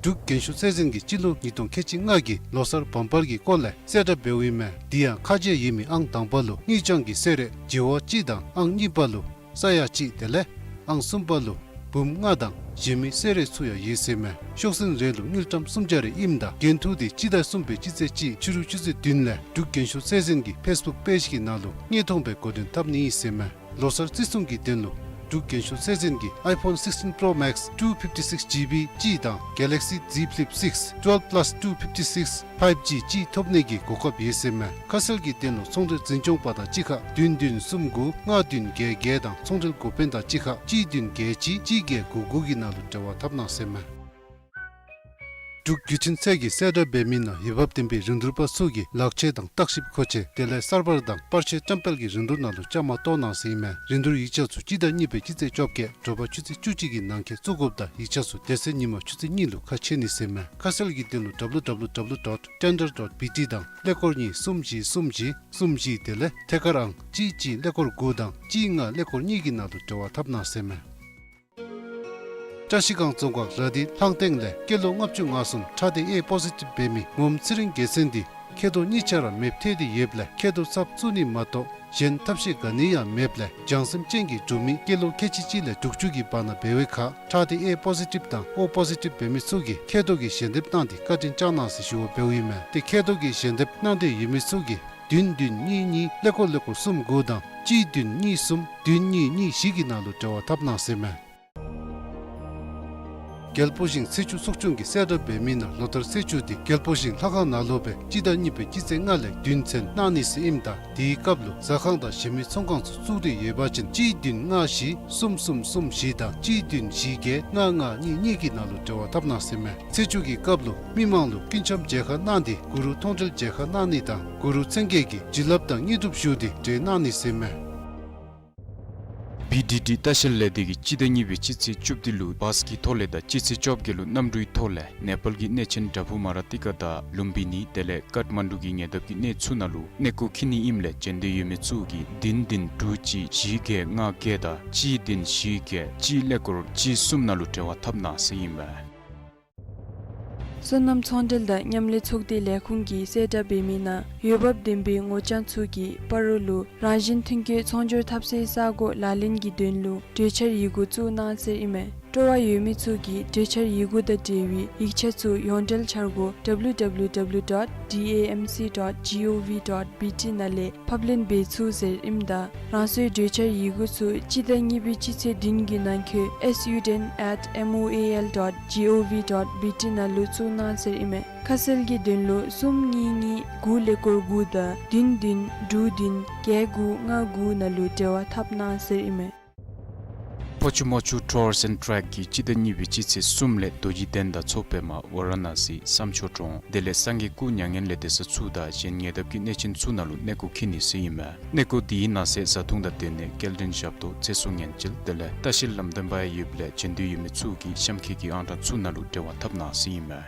འབྲུག་རྒྱན་ཤོག་ཚད་འཛིན་གྱིས་སྤྱི་ལོ་ཉིས་སྟོང་ཁལ་གཅིག་ལྔ་གི་ལོ་གསར་བམ་པར་གྱི་སྐོར་ལས་གསལ་བསྒྲགས་འབདཝ་ཨིན་མས། དེ་ཡང་ཁ་འབྱེད་ཡོད་མི་ཨང་དང་པ་ལུ་དངུལ་རྐྱང་གི་གསོལ་རས་བྱེ་བ་གཅིག་དང་ཨང་གཉིས་པ་ལུ་ས་ཡ་གཅིག་དེ་ལས་ཨང་གསུམ་པ་ལུ་འབུམ་ལྔ་དང་གཞན་མི་གསོལ་རས་ཚུ་ཡང་ཡོད་ཟེར་མས། ཤོག་ཟིན་རེ་ལུ་དངུལ་ཀྲམ་སུམ་བརྒྱ་རེ་ཨིནམ་ད་འགན་ཐུག་འདི་སྤྱི་ཟླ་གསུམ་པའི་སྤྱི་ཚེས་གཅིག་ཕྱི་རུ་ཆུ་ཚོད་བདུན་ལས་འབྲུག་རྒྱན་ཤོག་ཚད་འཛིན་གྱི་ཕེསི་བུཀ་པེཇ་གི་ནང་ལུ་དངོས་མཐོང་སྦེ་འགོ་འདྲེན་འཐབ་ནི་ཨིན་ཟེར་མས། ལོ་གསར་བརྩི་སྲུང་གི་དོན་ལུ་འབྲུག་རྒྱན་ཤོག་ཚད་འཛིན་གྱི་iPhone sixteen Pro Max two fifty-six GB གཅིག་དང་Galaxy Z Flip six twelve plus two fifty-six five G གཅིག་ཐོབ་ནི་གི་གོ་སྐབས་ཡོད་ཟེར་མས། ཁ་གསལ་གྱི་དོན་ལུ་ཚོང་འབྲེལ་འཛིན་སྐྱོང་པ་དང་གཅིག་ཁར་བདུན་བདུན་གསུམ་དགུ་ལྔ་བདུན་བརྒྱད་བརྒྱད་དང་ཚོང་འབྲེལ་འགོ་དཔོན་དང་གཅིག་ཁར་གཅིག་བདུན་བརྒྱད་གཅིག་གཅིག་བརྒྱད་དགུ་དགུ་གི་ནང་ལུ་འབྲེལ་བ་འཐབ་གནང་ཟེར་མས། འབྲུག་བརྒྱུད་འཕྲིན་ཚད་ཀྱིས་གསལ་བསྒྲགས་འབད་མི་ནང་འོས་འབབ་ལྡན་པའི་རིན་བསྡུར་པ་ཚུ་གིས་ལག་ཆས་དང་བརྟག་ཞིབ་མཁོ་ཆས་དེ་ལས་གསར་པ་དང་པར་ཆས་བཀྲམ་སྤེལ་གྱི་རིན་བསྡུར་ནང་ལུ་བཅའ་མར་གཏོགས་གནང་ཟེར་ཨིན་མས། རིན་བསྡུར་ཡིག་ཆ་ཚུ་སྤྱི་ཟླ་གཉིས་པའི་སྤྱི་ཚེས་བཅོ་བརྒྱད་དྲོ་པ་ཆུ་ཚོད་བཅུ་གཅིག་གི་ནང་འཁོད་བཙུགས་དགོཔ་དང་ཡིག་ཆ་ཚུ་དེ་ཚེ་ཉིན་མ་ཆུ་ཚོད་གཉིས་ལུ་ཁ་ཕྱེ་ནི་ཟེར་ཨིན་མས། ཁ་གསལ་གྱི་དོན་ལུ་W W W dot tender dot B T དང་ཀླད་ཀོར་གཉིས་གསུམ་བཞི་གསུམ་བཞི་གསུམ་བཞི་དེ་ལས་ཐད་ཀར་ཨང་གཅིག་གཅིག་ཀླད་ཀོར་དགུ་དང་གཅིག་ལྔ་ཀླད་ཀོར་གཉིས་ཀྱི་ནང་ལུ་འབྲེལ་བ་འཐབ་གནང་ཟེར་ཨིན་མས། བཀྲ་ཤིས་སྒང་རྫོང་ཁག་ར་དྷི་ལྷང་ཐེང་ལས་སྐྱེས་ལོ་ལྔ་བཅུ་ང་གསུམ་ཁྲག་སྡེ་ཨེ་པོ་ཟི་ཊིབ་འབད་མི་ངོམ་ཚེ་རིང་རྒྱལ་མཚན་འདི་མཁལ་རྡོག་གཉིས་ཆ་ར་མེདཔ་ཐལ་ཏེ་ཡོདཔ་ལས་མཁལ་རྡོག་ཚབ་བཙུགས་ནི་མ་གཏོགས་གཞན་ཐབས་ཤེས་ག་ནི་ཡང་མེདཔ་ལས་བྱང་སེམས་ཅན་གྱི་འབྲུག་མི་སྐྱེས་ལོ་ཁལ་གཅིག་གཅིག་ལས་དྲུག་ཅུ་གི་བར་ན་འབད་བའི་ཁར་ཁྲག་སྡེ་ཨེ་པོ་ཟི་ཊིབ་དང་ཨོ་པོ་ཟི་ཊིབ་འབད་མི་ཚུ་གིས་མཁལ་རྡོག་གི་ཞལ་འདེབས་གནང་སྟེ་བཀའ་དྲིན་བསྐྱངས་གནང་ཟེར་ཞུ་བ་འབདཝ་ཨིན་མས། ཏེ་མཁལ་རྡོག་གི་ཞལ་འདེབས་གནང་འདོད་ཡོད་མི་ཚུ་གིས་བདུན་བདུན་གཉིས་གཉིས་ཀླད་ཀོར་ཀླད་ཀོར་གསུམ་དགུ་དང་གཅིག་བདུན་གཉིས་གསུམ་བདུན་གཉིས་གཉིས་བཞི་གི་ནང་ལུ་འབྲེལ་བ་འཐབ་གནང་ཟེར་ཨིན་མས། རྒྱལ་པོ་ཞིང་ཚེས་བཅུ་ཚོགས་ཆུང་གིས་གསལ་བསྒྲགས་འབད་མི་ནང་ལོ་ལྟར་ཚེས་བཅུ་འདི་རྒྱལ་པོ་ཞིང་ལྷ་ཁང་ནང་ལུ་སྦེ་སྤྱི་ཟླ་གཉིས་པའི་སྤྱི་ཚེས་ལྔ་ལས་བདུན་ཚུན་གནང་ནི་ཟེར་ཨིནམ་ད་དེའི་སྐབས་ལུ་ཟ་ཁང་དང་གཞན་མི་ཚོང་ཁང་ཚུ་བཙུགས་ཏེ་ཡོད་པ་ཅིན་གཅིག་བདུན་ལྔ་བཞི་གསུམ་གསུམ་གསུམ་བཞི་དང་གཅིག་བདུན་བཞི་བརྒྱད་ལྔ་ལྔ་གཉིས་གཉིས་ཀྱི་ནང་ལུ་འབྲེལ་བ་འཐབ་གནང་ཟེར་ཨིན་མས། ཚེས་བཅུ་གི་སྐབས་ལུ་མི་མང་ལུ་སྐུ་འཆམ་མཇལ་ཁ་གནང་སྟེ་གུ་རུ་མཐོང་གྲོལ་མཇལ་ཁ་གནང་ནི་དང་གུ་རུ་མཚན་བརྒྱད་ཀྱི་བྱིན་རླབས་དང་དངོས་གྲུབ་ཞུ་སྟེ་འབྲེལ་གནང་ནི་ཟེར་ཨིན་མས། བི་ཌི་ཌི་ལྟ་བཤལ་ལས་སྡེ་གིས་སྤྱི་ཟླ་གཉིས་པའི་སྤྱི་ཚེས་བཅུ་བདུན་ལུ་བཱས་ཀྱི་ཐོག་ལས་དང་སྤྱི་ཚེས་བཅོ་བརྒྱད་ལུ་གནམ་གྲུའི་ཐོག་ལས་ནེ་པཱལ་གྱི་གནས་ཆེན་བྲག་ཕུག་མ་ར་ཏི་ཀ་དང་ལུམ་བི་ནི་དེ་ལས་ཀཱཐ་མན་ཌུ་གི་ཉེ་འདབས་ཀྱི་གནས་ཚུ་ནང་ལུ་གནས་སྐོར་འཁྱིད་ནི་ཨིནམ་ལས་འབྱོན་འདོད་ཡོད་མི་ཚུ་གིས་བདུན་བདུན་དྲུག་གཅིག་བཞི་བརྒྱད་ལྔ་བརྒྱད་དང་གཅིག་བདུན་བཞི་བརྒྱད་གཅིག་ཀླད་ཀོར་གཅིག་གསུམ་ནང་ལུ་འབྲེལ་བ་འཐབ་གནང་ཟེར་ཨིན་མས། སོ་ནམ་ཚོང་འབྲེལ་དང་མཉམ་ལས་ཚོགས་སྡེ་ལས་ཁུངས་ཀྱིས་གསལ་བསྒྲགས་འབད་མི་ནང་འོས་འབབ་ལྡན་པའི་ངོ་རྐྱང་ཚུ་གིས་སྤ་རོ་ལུ་རང་བཞིན་ཐོན་སྐྱེད་ཚོང་སྦྱོར་འཐབ་སའི་ས་གོ་ལག་ལེན་གྱི་དོན་ལུ་གྲོས་འཆར་ཡི་གུ་བཙུགས་གནང་ཟེར་ཨིན་མས། སྤྲོ་བ་ཡོད་མི་ཚུ་གིས་གྲོས་འཆར་ཡི་གུ་དང་འབྲེལ་བའི་ཡིག་ཆ་ཚུ་ཡོངས་འབྲེལ་འཆར་སྒོ་W W W dot D A M C dot G O V dot B T ནང་ལས་ཕབ་ལེན་འབད་ཚུགས་ཟེར་ཨིནམ་ད་རང་སོའི་གྲོས་འཆར་ཡི་གུ་ཚུ་སྤྱི་ཟླ་གཉིས་པའི་སྤྱི་ཚེས་བདུན་གྱི་ནང་འཁོད S U ten at M O A L dot G O V dot B T ནང་ལུ་བཙུགས་གནང་ཟེར་ཨིན་མས། ཁ་གསལ་གྱི་དོན་ལུ་གསུམ་གཉིས་གཉིས་དགུ་ཀླད་ཀོར་དགུ་དང་བདུན་བདུན་དྲུག་བདུན་བརྒྱད་དགུ་ལྔ་དགུ་ནང་ལུ་འབྲེལ་བ་འཐབ་གནང་ཟེར་ཨིན་མས། ཕོ་ཆུ་མོ་ཆུ་Tours and Trek གིས་སྤྱི་ཟླ་གཉིས་པའི་སྤྱི་ཚེས་གསུམ་ལས་རྡོ་རྗེ་གདན་དང་མཚོ་པདྨ་ཝ་ར་ཎ་སི་བསམ་མཆོག་གྲོང་དེ་ལས་སངས་རྒྱས་སྐུ་མྱ་ངན་ལས་འདས་ས་ཚུ་དང་གཞན་ཉེ་འདབས་ཀྱི་གནས་ཆེན་ཚུ་ནང་ལུ་གནས་སྐོར་འཁྱིད་ནི་ཟེར་ཨིན་མས། གནས་སྐོར་དེའི་ནང་གསེས་བཟའ་འཐུང་དང་སྡོད་གནས་སྐྱེལ་འདྲེན་ཞབས་ཏོག་ཚེ་སྲོག་ཉེན་བཅོལ་དེ་ལས་ལྟ་བཤལ་ལམ་སྟོན་པ་ཡང་ཡོདཔ་ལས་བྱོན་འདོད་ཡོད་མི་ཚུ་གིས་གཤམ་འཁོད་ཀྱི་ཨང་གྲངས་ཚུ་ནང་ལུ་འབྲེལ་བ་འཐབ་གནང་ཟེར་ཨིན་མས།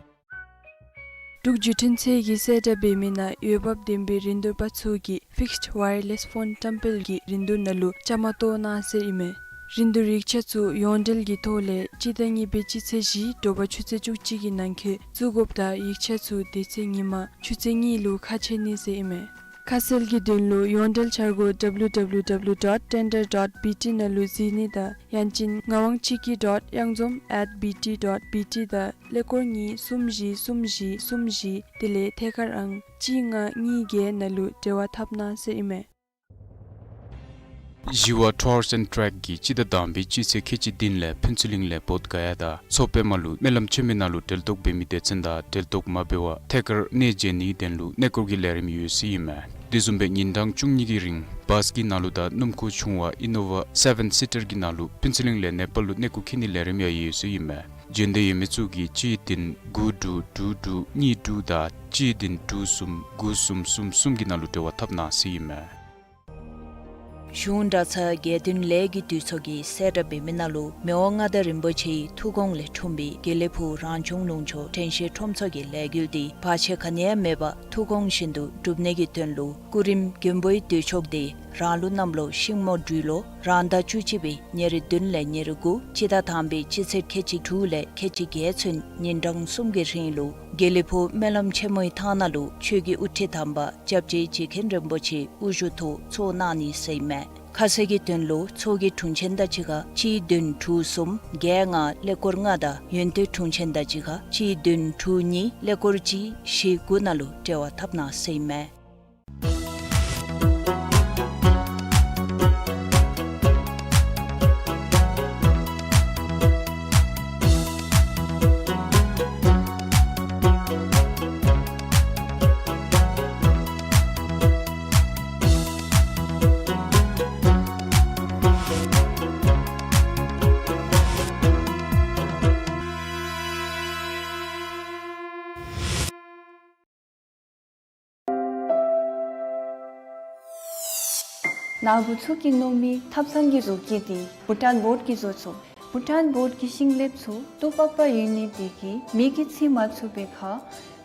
འབྲུག་བརྒྱུད་འཕྲིན་ཚད་ཀྱིས་གསལ་བསྒྲགས་འབད་མི་ནང་འོས་འབབ་ལྡན་པའི་རིན་བསྡུར་པ་ཚུ་གིས་Fixed Wireless Phone བཀྲམ་སྤེལ་གྱི་རིན་བསྡུར་ནང་ལུ་བཅའ་མར་གཏོགས་གནང་ཟེར་ཨིན་མས། རིན་བསྡུར་ཡིག་ཆ་ཚུ་ཡོངས་འབྲེལ་གྱི་ཐོག་ལས་སྤྱི་ཟླ་གཉིས་པའི་སྤྱི་ཚེས་བཞི་དྲོ་པ་ཆུ་ཚོད་བཅུ་གཅིག་གི་ནང་འཁོད་བཙུགས་དགོཔ་དང་ཡིག་ཆ་ཚུ་དེ་ཚེ་ཉིན་མ་ཆུ་ཚོད་གཉིས་ལུ་ཁ་ཕྱེ་ནི་ཟེར་ཨིན་མས། ཁ་གསལ་གྱི་དོན་ལུ་ཡོངས་འབྲེལ་འཆར་སྒོ་W W W dot tender dot B T ནང་ལུ་གཟིགས་ནི་དང་ཡང་ཅིན་ངག་དབང་ཆོས་སྐྱིད་dot གཡང་འཛོམས་at B T dot B T དང་ཀླད་ཀོར་གཉིས་གསུམ་བཞི་གསུམ་བཞི་གསུམ་བཞི་དེ་ལས་ཐད་ཀར་ཨང་གཅིག་ལྔ་གཉིས་བརྒྱད་ནང་ལུ་འབྲེལ་བ་འཐབ་གནང་ཟེར་ཨིན་མས། ཞི་བ་Tours and Trek གིས་སྤྱི་ཟླ་དང་པའི་སྤྱི་ཚེས་ཁལ་གཅིག་བདུན་ལས་ཕུན་ཚོགས་གླིང་ལས་བོདྷ་ག་ཡ་དང་མཚོ་པདྨ་ལུ་སྨོན་ལམ་ཆེན་མོའི་ནང་ལུ་གྲལ་གཏོགས་འབད་མི་སྡེ་ཚན་དང་གྲལ་གཏོགས་མ་འབད་བར་ཐད་ཀར་གནས་མཇལ་ནིའི་དོན་ལུ་གནས་སྐོར་གྱི་ལས་རིམ་ཡོད་ཟེར་ཨིན་མས། དེ་བཟུམ་སྦེ་ཉིན་གྲངས་བཅུ་གཉིས་ཀྱི་རིང་བཱས་ཀྱི་ནང་ལུ་དང་སྣུམ་འཁོར་ཆུང་བ་ཨི་ནོ་ཝ་སེ་བེན་སི་ཊར་གྱི་ནང་ལུ་ཕུན་ཚོགས་གླིང་ལས་ནེ་པཱལ་ལུ་གནས་སྐོར་འཁྱིད་ནིའི་ལས་རིམ་ཡང་ཡོད་ཟེར་ཨིན་མས། བྱོན་འདོད་ཡོད་མི་ཚུ་གིས་གཅིག་བདུན་དགུ་དྲུག་དྲུག་དྲུག་གཉིས་དྲུག་དང་གཅིག་བདུན་དྲུག་གསུམ་དགུ་གསུམ་གསུམ་གསུམ་གྱི་ནང་ལུ་འབྲེལ་བ་འཐབ་གནང་ཟེར་ཨིན་མས། གཞུང་གྲྭ་ཚང་དགེ་འདུན་ལས་ཀྱི་འདུས་ཚོགས་ཀྱིས་གསལ་བསྒྲགས་འབད་མི་ནང་ལུ་མི་དབང་མངའ་བདག་རིན་པོ་ཆེའི་ཐུགས་དགོངས་ལས་འཁྲུངས་པའི་དགེ་ལེགས་ཕུག་རང་སྐྱོང་ལུང་ཕྱོགས་དྲན་ཤེས་ཁྲོམ་ཚོགས་ཀྱི་ལས་འགུལ་འདི་བར་ཆད་ག་ནི་ཡང་མེད་པར་ཐུགས་དགོངས་བཞིན་དུ་སྒྲུབ་ནི་གི་དོན་ལུ་སྐུ་རིམ་མགོན་པོའི་འདུས་ཆོག་འདི་རང་ལུགས་གནམ་ལོ་ཤིང་མོ་སྦྲུལ་ལོ་རང་ཟླ་བཅུ་གཅིག་པའི་ཉེར་བདུན་ལས་ཉེར་དགུ་སྤྱི་ཟླ་དང་པའི་སྤྱི་ཚེས་ཁལ་གཅིག་དྲུག་ལས་ཁལ་གཅིག་བརྒྱད་ཚུན་ཉིན་གྲངས་གསུམ་གྱི་རིང་ལུ་དགེ་ལེགས་ཕུག་སྨོན་ལམ་ཆེན་མོའི་ཐང་ནང་ལུ་ཆོས་ཀྱི་དབུ་ཁྲིད་དམ་པ་སྐྱབས་རྗེ་རྗེ་མཁན་རིན་པོ་ཆེའི་དབུ་བཞུགས་ཐོག་ཚོགས་གནང་ནི་ཟེར་ཨིན་མས། ཁ་གསལ་གྱི་དོན་ལུ་ཚོགས་ཀྱི་དྲུང་ཆེན་དང་གཅིག་ཁར་གཅིག་བདུན་དྲུག་གསུམ་བརྒྱད་ལྔ་ཀླད་ཀོར་ལྔ་དང་ཡོན་ཏན་དྲུང་ཆེན་དང་གཅིག་ཁར་གཅིག་བདུན་དྲུག་གཉིས་ཀླད་ཀོར་གཅིག་བཞི་དགུ་ནང་ལུ་འབྲེལ་བ་འཐབ་གནང་ཟེར་ཨིན་མས། ནཱ་བུ་ཚུ་གིས་མནོ་མི་ཐབ་ཚང་གི་བཟོ་བཀོད་འདི་བྷུ་ཊཱན་བོཌ་ཀྱིས་བཟོ་ཚུགས། བྷུ་ཊཱན་བོཌ་ཀྱི་ཤིང་ལེབ་ཚུ་ཏོག་པག་པ་ཡོད་ནི་དེ་གིས་མེ་གིས་འཚིག་མ་ཚུགས་པའི་ཁར་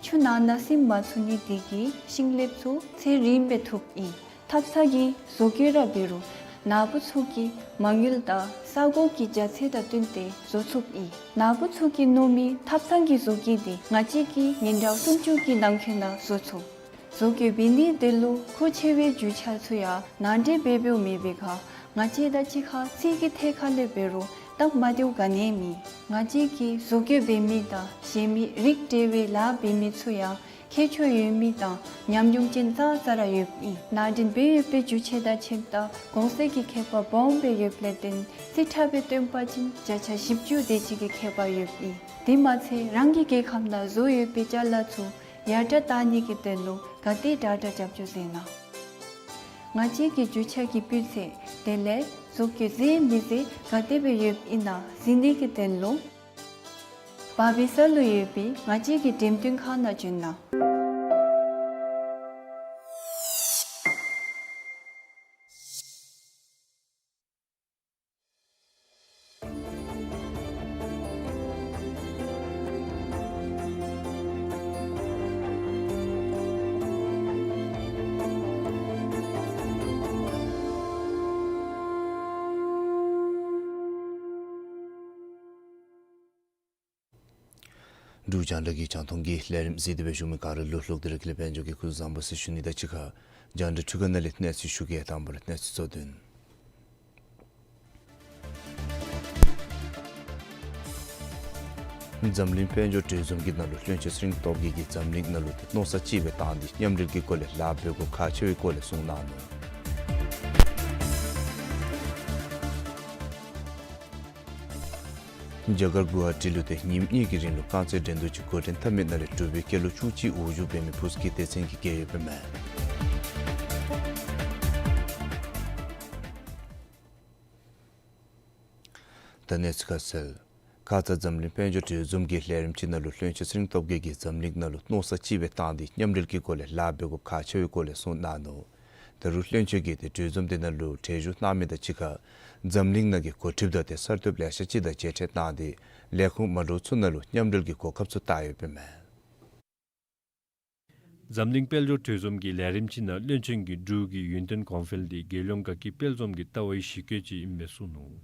ཆུ་ནང་ན་སིམ་མ་ཚུགས་ནི་དེ་གིས་ཤིང་ལེབ་ཚུ་ཚེ་རིངམོ་སྦེ་ཐུགཔ་ཨིན། ཐབ་ཚང་གི་བཟོ་བཀོད་ར་འབད་རུང་ནཱ་བུ་ཚུ་གིས་མ་དངུལ་དང་ས་གོ་གི་རྒྱ་ཚད་དང་བསྟུན་ཏེ་བཟོ་ཚུགསཔ་ཨིན། ནཱ་བུ་ཚུ་གིས་མནོ་མི་ཐབ་ཚང་གི་བཟོ་བཀོད་འདི་ང་བཅས་ཀྱིས་ཉིན་གྲངས་སུམ་ཅུ་གི་ནང་འཁོད་ནང་བཟོ་ཚུགས། བཟོ་བཀོད་འབད་ནིའི་དོན་ལུ་མཁོ་ཆེ་བའི་རྒྱུ་ཆ་ཚུ་ཡང་ནང་འདྲེན་འབད་འབདཝ་མེད་པའི་ཁར་ང་བཅས་དང་གཅིག་ཁར་རྩིས་ཀྱི་ཐད་ཁར་ལས་འབད་རུང་སྟབས་མ་བདེཝ་ག་ནི་ཡང་མེད། ང་བཅས་ཀྱིས་བཟོ་བཀོད་འབད་མི་དང་བཞེངས་མི་རིགས་འདྲ་བའི་ལཱ་འབད་མི་ཚུ་ཡང་ཁྱད་ཆོས་ཡོད་མི་དང་ཉམས་མྱོང་ཅན་ཙང་ཙ་ར་ཡོདཔ་ཨིན། ནང་འདྲེན་འབད་ཡོད་པའི་རྒྱུ་ཆ་དང་ཕྱདཔ་ད་གོང་ཚད་ཀྱི་ཁྱད་པར་སྦོམ་སྦེ་ཡོདཔ་ལས་བརྟེན་རྩིས་ཁྲ་སྦེ་སྟོན་པ་ཅིན་བརྒྱ་ཆ་བཞི་བཅུ་དེ་ཅིག་གི་ཁྱད་པར་ཡོདཔ་ཨིན། དེ་མ་ཚད་རང་གི་རྒྱལ་ཁབ་ནང་བཟོ་ཡོད་པའི་ཅ་ལ་ཚུ་ཡར་དྲག་བཏང་ནི་གི་དོན་ལུ་ག་དེ་དྲག་དྲག་རྒྱབ་སྐྱོར་མཛད་གནང་། ང་བཅས་ཀྱི་རྒྱུ་ཆ་གི་སྤུས་ཚད་དེ་ལས་བཟོ་བཀོད་མཛེས་མི་མཛེས་ག་དེ་སྦེ་ཡོདཔ་ཨིན་ན་གཟིགས་ནི་གི་དོན་ལུ་བར་བི་ས་ལུ་ཡོད་པའི་ང་བཅས་ཀྱི་འགྲེམས་སྟོན་ཁང་ནང་བྱོན་གནང་། འབྲུག་རྒྱང་བསྒྲགས་ཀྱི་རྒྱང་མཐོང་གི་ལས་རིམ་གཟིགས་ཏེ་སྦེ་བཞུགས་མི་ག་ར་ལུ་ལྷག་སྟེ་ར་ཀུན་ལེགས་དཔལ་འབྱོར་གྱིས་སྐུ་གཟུགས་བཟང་པོ་ཟེར་ཞུ་ནི་དང་གཅིག་ཁར་རྒྱང་བསྒྲགས་འཕྲུལ་ཁང་ནང་ལས་གནས་ཚུལ་ཞུ་གེ། དང་པ་ར་གནས་ཚུལ་གཙོ་དོན། འཛམ་གླིང་དཔལ་འབྱོར་གྲོས་འཛོམས་ཀྱི་ནང་ལུ་བློན་ཆེན་ཚེ་རིང་སྟོབས་རྒྱས་ཀྱིས་འཛམ་གླིང་ནང་ལུ་ཏེ་མནོ་བསམ་གཅིག་སྦེ་བཏང་སྟེ་མཉམ་འབྲེལ་གྱི་སྒོ་ལས་ལཱ་འབད་དགོཔ་ཁག་ཆེ་བའི་སྐོར་ལས་གསུངས་གནང་ནུག། རྒྱ་གར་གུ་ཝ་ཊི་ལུ་ཏེ་ཉིནམ་གཉིས་ཀྱི་རིང་ལུ་རྐང་རྩེད་འགྲན་བསྡུར་ཅིག་འགོ་འདྲེན་འཐབ་མི་ནང་ལས་འབྲུག་པའི་སྐྱེས་ལོ་བཅུ་གཅིག་འོག་འཇུག་འབད་མི་བུཚ་ཀི་སྡེ་ཚན་གྱིས་རྒྱལ་ཡོདཔ་ཨིན་མས། ད་གནས་ཚུལ་ཁ་གསལ། ཁ་ཙ་འཛམ་གླིང་དཔལ་འབྱོར་གྲོས་འཛོམས་ཀྱི་ལས་རིམ་ཅིག་ནང་ལུ་བློན་ཆེན་ཚེ་རིང་སྟོབས་རྒྱས་ཀྱིས་འཛམ་གླིང་ནང་ལུ་མནོ་བསམ་གཅིག་སྦེ་བཏང་སྟེ་མཉམ་འབྲེལ་གྱི་སྒོ་ལས་ལཱ་འབད་དགོཔ་ཁག་ཆེ་བའི་སྐོར་ལས་གསུངས་གནང་ནུག། ད་རུང་བློན་ཆེན་གྱིས་ཏེ་གྲོས་འཛོམས་དེ་ནང་ལུ་གྲལ་བཞུགས་གནང་མི་དང་གཅིག་ཁར་འཛམ་གླིང་ནང་གི་འགོ་ཁྲིདཔ་དང་ཏེ་གསར་གཏོདཔ་ལེ་ཤ་ཅིག་དང་མཇལ་འཕྲད་གནང་སྟེ་ལས་ཁུངས་མ་འདྲཝ་ཚུ་ནང་ལུ་མཉམ་འབྲེལ་གྱི་གོ་སྐབས་ཚུ་བཏང་ཡོདཔ་ཨིན་མས། འཛམ་གླིང་དཔལ་འབྱོར་གྲོས་འཛོམས་ཀྱི་ལས་རིམ་ཅིག་ནང་བློན་ཆེན་གྱིས་འབྲུག་གི་ཡུན་བརྟན་གོང་འཕེལ་འདི་རྒྱལ་ཡོངས་དགའ་སྐྱིད་དཔལ་འཛོམས་ཀྱི་ལྟ་བའི་གཞི་བཀོད་ཅིག་ཨིན་པས་གསུངས་ནུག།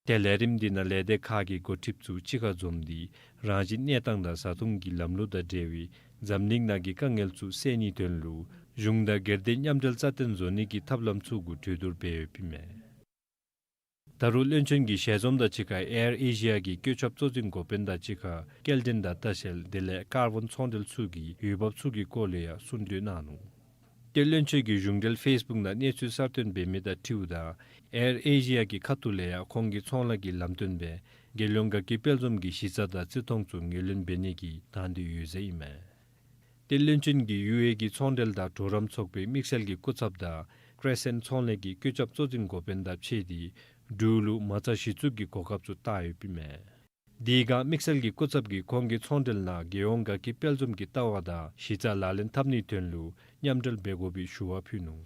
ཏེ་ལས་རིམ་འདི་ནང་ལས་སྡེ་ཁག་གི་འགོ་ཁྲིདཔ་ཚུ་གཅིག་ཁར་འཛོམས་ཏེ་རང་བཞིན་གནས་སྟངས་དང་བཟའ་འཐུང་གི་ལམ་ལུགས་དང་འབྲེལ་བའི་འཛམ་གླིང་ནང་གི་དཀའ་ངལ་ཚུ་སེལ་ནིའི་དོན་ལུ་གཞུང་དང་སྒེར་སྡེ་མཉམ་འབྲེལ་རྩ་བརྟན་བཟོ་ནི་གི་ཐབས་ལམ་ཚུ་གུ་གྲོས་བསྡུར་འབད་ཡོདཔ་ཨིན་མས། ད་རུང་བློན་ཆེན་གྱིས་ཞལ་འཛོམས་དང་གཅིག་ཁར་ཨེར་ཨེ་ཤི་ཡ་གི་བཀོད་ཁྱབ་གཙོ་འཛིན་འགོ་དཔོན་དང་གཅིག་ཁར་སྐྱེལ་འདྲེན་དང་ལྟ་བཤལ་དེ་ལས་ཀར་བཱོན་ཚོང་འབྲེལ་ཚུ་གི་འོས་འབབ་ཚུ་གི་སྐོར་ལས་ཡང་གསུང་གྲོས་གནང་ནུག། ཏེ་བློན་ཆེན་གྱིས་གཞུང་འབྲེལ་ཕེསི་བུཀ་ནང་གནས་ཚུལ་གསར་བཏོན་འབད་མི་དང་འཁྲིལཝ་ད་ཨེར་ཨེ་ཤི་ཡ་གི་ཁ་ཐུག་ལས་ཡང་ཁོང་གི་ཚོང་ལཱ་གི་ལམ་སྟོན་སྦེ་རྒྱལ་ཡོངས་དགའ་སྐྱིད་དཔལ་འཛོམས་ཀྱི་གཞི་རྩ་དང་བརྩི་མཐོང་ཚུ་ངོས་ལེན་འབད་ནི་གི་དང་འདོད་ཡོད་ཟེར་ཨིན་མས། ཏེ་བློན་ཆེན་གྱིས་ཡུ་ཨེ་ཨི་གི་ཚོང་འབྲེལ་དང་གྲོགས་རམ་ཚོགས་པའི་དམིགས་བསལ་གྱི་སྐུ་ཚབ་དང་ཀེརེ་སེནཊ་ཚོང་ལས་ཀྱི་བཀོད་ཁྱབ་གཙོ་འཛིན་འགོ་དཔོན་དང་ཕྱད་དེ་འབྲུག་ལུ་མ་རྩ་གཞི་བཙུགས་ཀྱི་གོ་སྐབས་ཚུ་བཏང་ཡོདཔ་ཨིན་མས། དེ་སྒང་དམིགས་བསལ་གྱི་སྐུ་ཚབ་ཀྱིས་ཁོང་གི་ཚོང་འབྲེལ་ནང་རྒྱལ་ཡོངས་དགའ་སྐྱིད་དཔལ་འཛོམས་ཀྱི་ལྟ་བ་དང་གཞི་རྩ་ལག་ལེན་འཐབ་ནིའི་དོན་ལུ་མཉམ་འབྲེལ་འབད་དགོ་པའི་ཞུ་བ་ཕུལ་ནུག།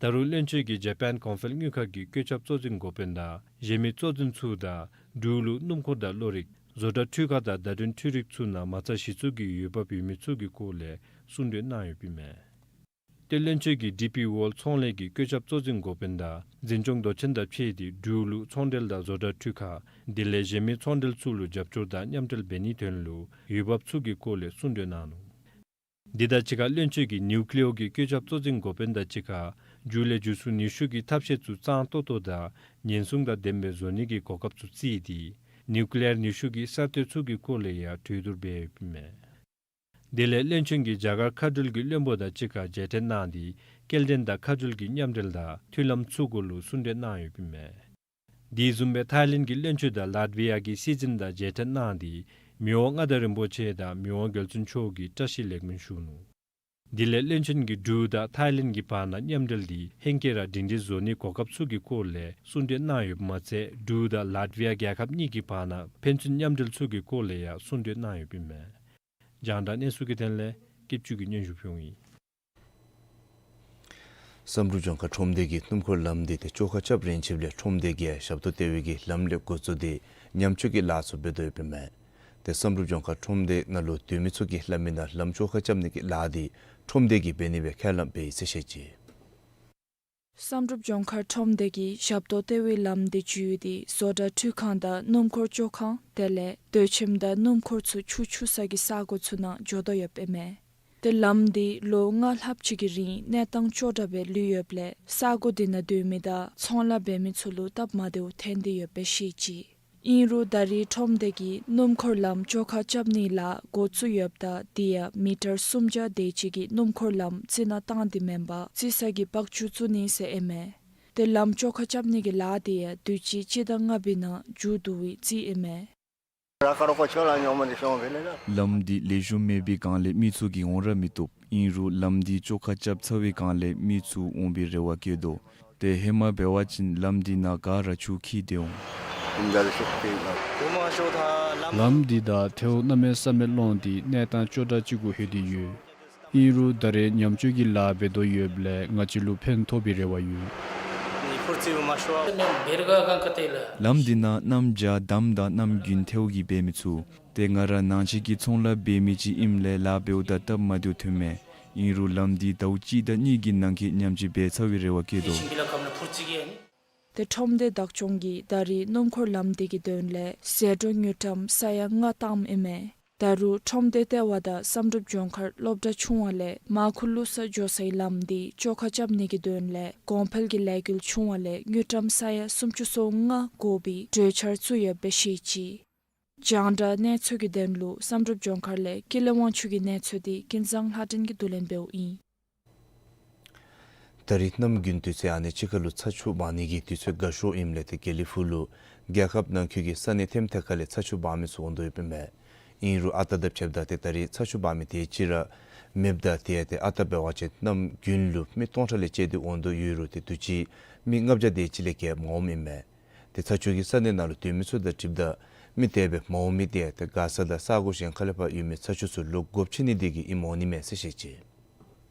ད་རུང་བློན་ཆེན་གྱིས་ཇ་པཱན་གོང་འཕེལ་དངུལ་ཁང་གི་བཀོད་ཁྱབ་གཙོ་འཛིན་འགོ་དཔོན་དང་གཞན་མི་གཙོ་འཛིན་ཚུ་དང་འབྲུག་ལུ་སྣུམ་འཁོར་དང་གློག་རིག་བཟོ་གྲྭ་འཕྲུལ་ཁང་དང་བརྡ་དོན་འཕྲུལ་རིག་ཚུ་ནང་མ་རྩ་གཞི་བཙུགས་ཀྱི་འོས་འབབ་ཡོད་མི་ཚུ་གི་སྐོར་ལས་གསུང་གྲོས་གནང་ཡོདཔ་ཨིན་མས། ཏེ་བློན་ཆེན་གྱིས་ཌི་པི་ཝཱལཌ་ཚོང་ལས་ཀྱི་བཀོད་ཁྱབ་གཙོ་འཛིན་འགོ་དཔོན་དང་འཛིན་སྐྱོང་མདོ་ཆེན་དང་ཕྱད་དེ་འབྲུག་ལུ་ཚོང་འབྲེལ་དང་བཟོ་གྲྭ་འཕྲུལ་ཁང་དེ་ལས་གཞན་མི་ཚོང་འབྲེལ་ཚུ་ལུ་རྒྱབ་སྐྱོར་དང་མཉམ་འབྲེལ་འབད་ནིའི་དོན་ལུ་འོས་འབབ་ཚུ་གི་སྐོར་ལས་གསུང་གྲོས་གནང་ནུག། དེ་དང་གཅིག་ཁར་བློན་ཆེན་གྱིས་ནིའུ་ཀི་ལེའོ་གི་བཀོད་ཁྱབ་གཙོ་འཛིན་འགོ་དཔོན་དང་གཅིག་ཁར་མཇུག་ལས་འཇུ་བཟུང་ནུས་ཤུགས་ཀྱི་ཐབས་ཤེས་ཚུ་གཙང་ཏོག་ཏོ་དང་ཉེན་སྲུང་དང་ལྡན་པའི་བཟོ་ནི་གི་གོ་སྐབས་ཚུ་བརྩིས་ཏེ་ནིའུ་ཀི་ལེར་ནུས་ཤུགས་ཀྱི་གསར་གཏོད་ཚུ་གི་སྐོར་ལས་ཡང་གྲོས་བསྡུར་འབད་ཡོདཔ་ཨིན་མས། དེ་ལས་བློན་ཆེན་གྱིས་རྒྱ་གར་མཁའ་འགྲུལ་གྱི་བློན་པོ་དང་གཅིག་ཁར་མཇལ་འཕྲད་གནང་སྟེ་སྐྱེལ་འདྲེན་དང་མཁའ་འགྲུལ་གྱི་མཉམ་འབྲེལ་དང་མཐུན་ལམ་ཚུ་སྐོར་ལུ་གསུང་གྲོས་གནང་ཡོདཔ་ཨིན་མས། དེ་བཟུམ་སྦེ་ཐའི་ལེནཌ་གི་བློན་ཆེན་དང་ལཱཏ་བི་ཡ་གི་སྲིད་འཛིན་དང་མཇལ་འཕྲད་གནང་སྟེ་མི་དབང་མངའ་བདག་རིན་པོ་ཆེ་དང་མི་དབང་རྒྱལ་བཙུན་མཆོག་གི་བཀྲ་ཤིས་ལེགས་སྨོན་ཞུ་ནུག། དེ་ལས་བློན་ཆེན་གྱིས་འབྲུག་དང་ཐའི་ལེནཌ་གྱི་བར་ན་མཉམ་འབྲེལ་འདི་ཧེང་སྐལ་ར་སྒྲིང་སྒྲི་བཟོ་ནིའི་གོ་སྐབས་ཚུ་གི་སྐོར་ལས་གསུང་གྲོས་གནང་ཡོདཔ་མ་ཚད་འབྲུག་དང་ལཱཏ་བི་ཡ་རྒྱལ་ཁབ་གཉིས་ཀྱི་བར་ན་ཕན་ཚུན་མཉམ་འབྲེལ་ཚུ་གི་སྐོར་ལས་ཡང་གསུང་གྲོས་གནང་ཡོདཔ་ཨིན་མས། རྒྱང་བསྒྲགས་གནས་ཚུལ་གྱི་དོན་ལས་སྐྱིད་ཆུ་གིས་སྙན་ཞུ་ཕུལཝ་ཨིན། བསམ་གྲུབ་ལྗོངས་མཁར་ཁྲོམ་སྡེ་གིས་སྣུམ་འཁོར་ལམ་འདི་ཏེ་བཅོ་ཁ་རྐྱབ་རན་ཆིཝ་ལས་ཁྲོམ་སྡེ་གིས་ཞབས་ཏོག་སྟེར་བའི་གི་ལམ་ལས་འགོ་བཙུགས་ཏེ་ཉམས་བཅོས་ཀྱི་ལཱ་ཚུ་འབད་དོ་ཡོདཔ་ཨིན་མས། ཏེ་བསམ་གྲུབ་ལྗོངས་མཁར་ཁྲོམ་སྡེ་ནང་ལུ་སྡོད་མི་ཚུ་གིས་སླབ་མི་ནང་ལམ་བཅོ་ཁ་རྐྱབ་ནི་གི་ལཱ་འདི་ཁྲོམ་སྡེ་གིས་འབད་ནི་སྦེ་ཁས་ལེན་འབད་ཡི་ཟེར་བཤད་ཅི། བསམ་གྲུབ་ལྗོངས་མཁར་ཁྲོམ་སྡེ་གིས་ཞབས་ཏོག་སྟེར་བའི་ལམ་འདི་འཇུས་ཏེ་བཟོ་གྲྭ་འཕྲུལ་ཁང་དང་སྣུམ་འཁོར་བཅོ་ཁང་དེ་ལས་སྡོད་ཁྱིམ་དང་སྣུམ་འཁོར་ཚུ་ཆུ་འཁྱུ་ས་གི་ས་གོ་ཚུ་ནང་འགྱོ་དོ་ཡོདཔ་ཨིན་མས། ཏེ་ལམ་འདི་ལོ་ལྔ་ལྷགཔ་ཅིག་གི་རིང་གནས་སྟངས་སྐྱོ་དྲགས་སྦེ་ལུས་ཡོདཔ་ལས་ས་གོ་འདི་ནང་སྡོད་མི་དང་ཚོང་ལཱ་འབད་མི་ཚུ་ལུ་སྟབས་མ་བདེཝ་ཐོན་ཏེ་ཡོདཔ་སྦེ་བཤད་ཅི། ཨིན་རུང་ད་རེས་ཁྲོམ་སྡེ་གིས་སྣུམ་འཁོར་ལམ་བཅོ་ཁ་རྐྱབ་ནིའི་ལཱ་འགོ་བཙུགས་ཡོདཔ་ད་དེ་ཡང་མི་ཊར་སུམ་བརྒྱ་དེ་ཅིག་གི་སྣུམ་འཁོར་ལམ་རྩི་ནག་བཏང་སྟེ་མེན་པར་རྩི་ས་གི་བག་ཆུ་བཙུགས་ནི་ཟེར་ཨིན་མས། ཏེ་ལམ་བཅོ་ཁ་རྐྱབ་ནི་གི་ལཱ་དེ་ཡང་དུས་ཅི་སྤྱི་ཟླ་ལྔ་པའི་ནང་མཇུག་བསྡུ་བའི་རྩིས་ཨིན་མས། ལམ་འདི་ལེགས་ཤོམ་མེད་པའི་སྒང་ལས་མི་ཚུ་གིས་འོང་ར་མི་བཏུབ། ཨིན་རུང་ལམ་འདི་བཅོ་ཁ་རྐྱབ་ཚར་བའི་སྒང་ལས་མི་ཚུ་འོང་པའི་རེ་བ་བསྐྱེད་དོ། ཏེ་ཧེ་མ་འབད་བ་ཅིན་ལམ་འདི་ནང་ག་ར་ཆུ་འཁྱིལ་ཏེ་འོང་། ལམ་འདི་དང་ཐལཝ་གནམ་མེད་ས་མེད་སློང་སྟེ་གནས་སྟངས་སྐྱོ་དྲགས་ཅིག་གུ་ལྷོད་དེ་ཡོད། ཨིན་རུང་ད་རེས་ཉམས་བཅོས་ཀྱི་ལཱ་འབད་དོ་ཡོདཔ་ལས་ང་བཅས་ལུ་ཕན་ཐོགས་པའི་རེ་བ་ཡོད། ལམ་འདི་ནང་གནམ་བྱཱར་འདམ་དང་གནམ་དགུན་ཐལཝ་གིས་འབད་མི་ཚུགས། ཏེ་ང་ར་ནང་ཆེན་གྱི་ཚོང་ལཱ་འབད་མི་ཅིག་ཨིནམ་ལས་ལཱ་འབདཝ་ད་སྟབས་མ་བདེཝ་ཐོན་མས། ཨིན་རུང་ལམ་འདི་ཟླཝ་གཅིག་དང་གཉིས་ཀྱི་ནང་འཁོད་ཉམས་བཅོས་འབད་ཚར་བའི་རེ་བ་བསྐྱེད་དོ། ཏེ་ཁྲོམ་སྡེ་བདག་སྐྱོང་གིས་ད་རེས་སྣུམ་འཁོར་ལམ་འདི་གི་དོན་ལས་ཟད་འགྲོ་དངུལ་ཀྲམ་ས་ཡ་ལྔ་བཏངམ་ཨིན་མས། ད་རུང་ཁྲོམ་སྡེ་ལྟེ་བ་དང་བསམ་གྲུབ་ལྗོངས་མཁར་སློབ་གྲྭ་ཆུང་བ་ལས་མར་ཁུ་བླུག་ས་འགྱོ་སའི་ལམ་འདི་བཅོ་ཁ་རྐྱབ་ནི་གི་དོན་ལས་གོང་འཕེལ་གྱི་ལས་འགུལ་ཆུང་བ་ལས་དངུལ་ཀྲམ་ས་ཡ་སུམ་ཅུ་སོ་ལྔ་དགོ་པའི་གྲོས་འཆར་བཙུགས་ཡོདཔ་སྦེ་བཤད་ཅི། རྒྱང་བསྒྲགས་གནས་ཚུལ་གྱི་དོན་ལུ་བསམ་གྲུབ་ལྗོངས་མཁར་ལས་ཀུན་ལེགས་དབང་ཕྱུག་གི་གནས་ཚུལ་འདི་ཀུན་བཟང་ལྷ་སྒྲོན་གྱིས་བསྡུ་ལེན་འབདཝ་ཨིན། ད་རིས་གནམ་དགུན་དུས་ཚོད་ཨ་ནི་ཕྱི་ཁ་ལུ་ཚ་ཆུ་འབག་ནི་གི་དུས་ཚོད་དགའ་ཤོས་ཨིནམ་ལས་ཏེ་དགེ་ལེགས་ཕུག་ལུ་རྒྱལ་ཁབ་ནང་འཁོད་ཀྱི་ས་གནས་ཐེམ་ཐེ་ཁ་ལས་ཚ་ཆུ་འབག་མི་ཚུ་འོང་དོ་ཡོདཔ་ཨིན་མས། ཨིན་རུང་ཨ་རྟག་དང་ཕྱདཔ་ད་ཏེ་ད་རིས་ཚ་ཆུ་འབག་མི་དེ་ཅིག་ར་མེདཔ་ད་ཏེ་ཏེ་ཨ་རྟག་འབད་བ་ཅིན་གནམ་དགུན་ལུ་མི་སྟོང་ཕྲག་ལས་བཅད་དེ་འོང་དོ་ཡོད་རུང་ཏེ་དུས་ཅི་མི་ལྔ་བརྒྱ་དེ་ཅིག་ལས་བརྒལ་མ་འོངམ་ཨིན་མས། ཏེ་ཚ་ཆུ་གི་ས་གནས་ནང་ལུ་སྡོད་མི་ཚུ་དང་འཁྲིལཝ་ད་མི་དེ་སྦེ་མ་འོང་མི་དེ་ཏེ་མགར་ས་དང་ས་གོ་གཞན་ཁ་ལས་ཕར་ཡོད་མི་ཚ་ཆུ་ཚུ་ལོག་དགོཔ་ཆེ་ནི་དེ་གིས་ཨིནམ་འོང་ནི་མས་ཟེར་བཤད་ཅི།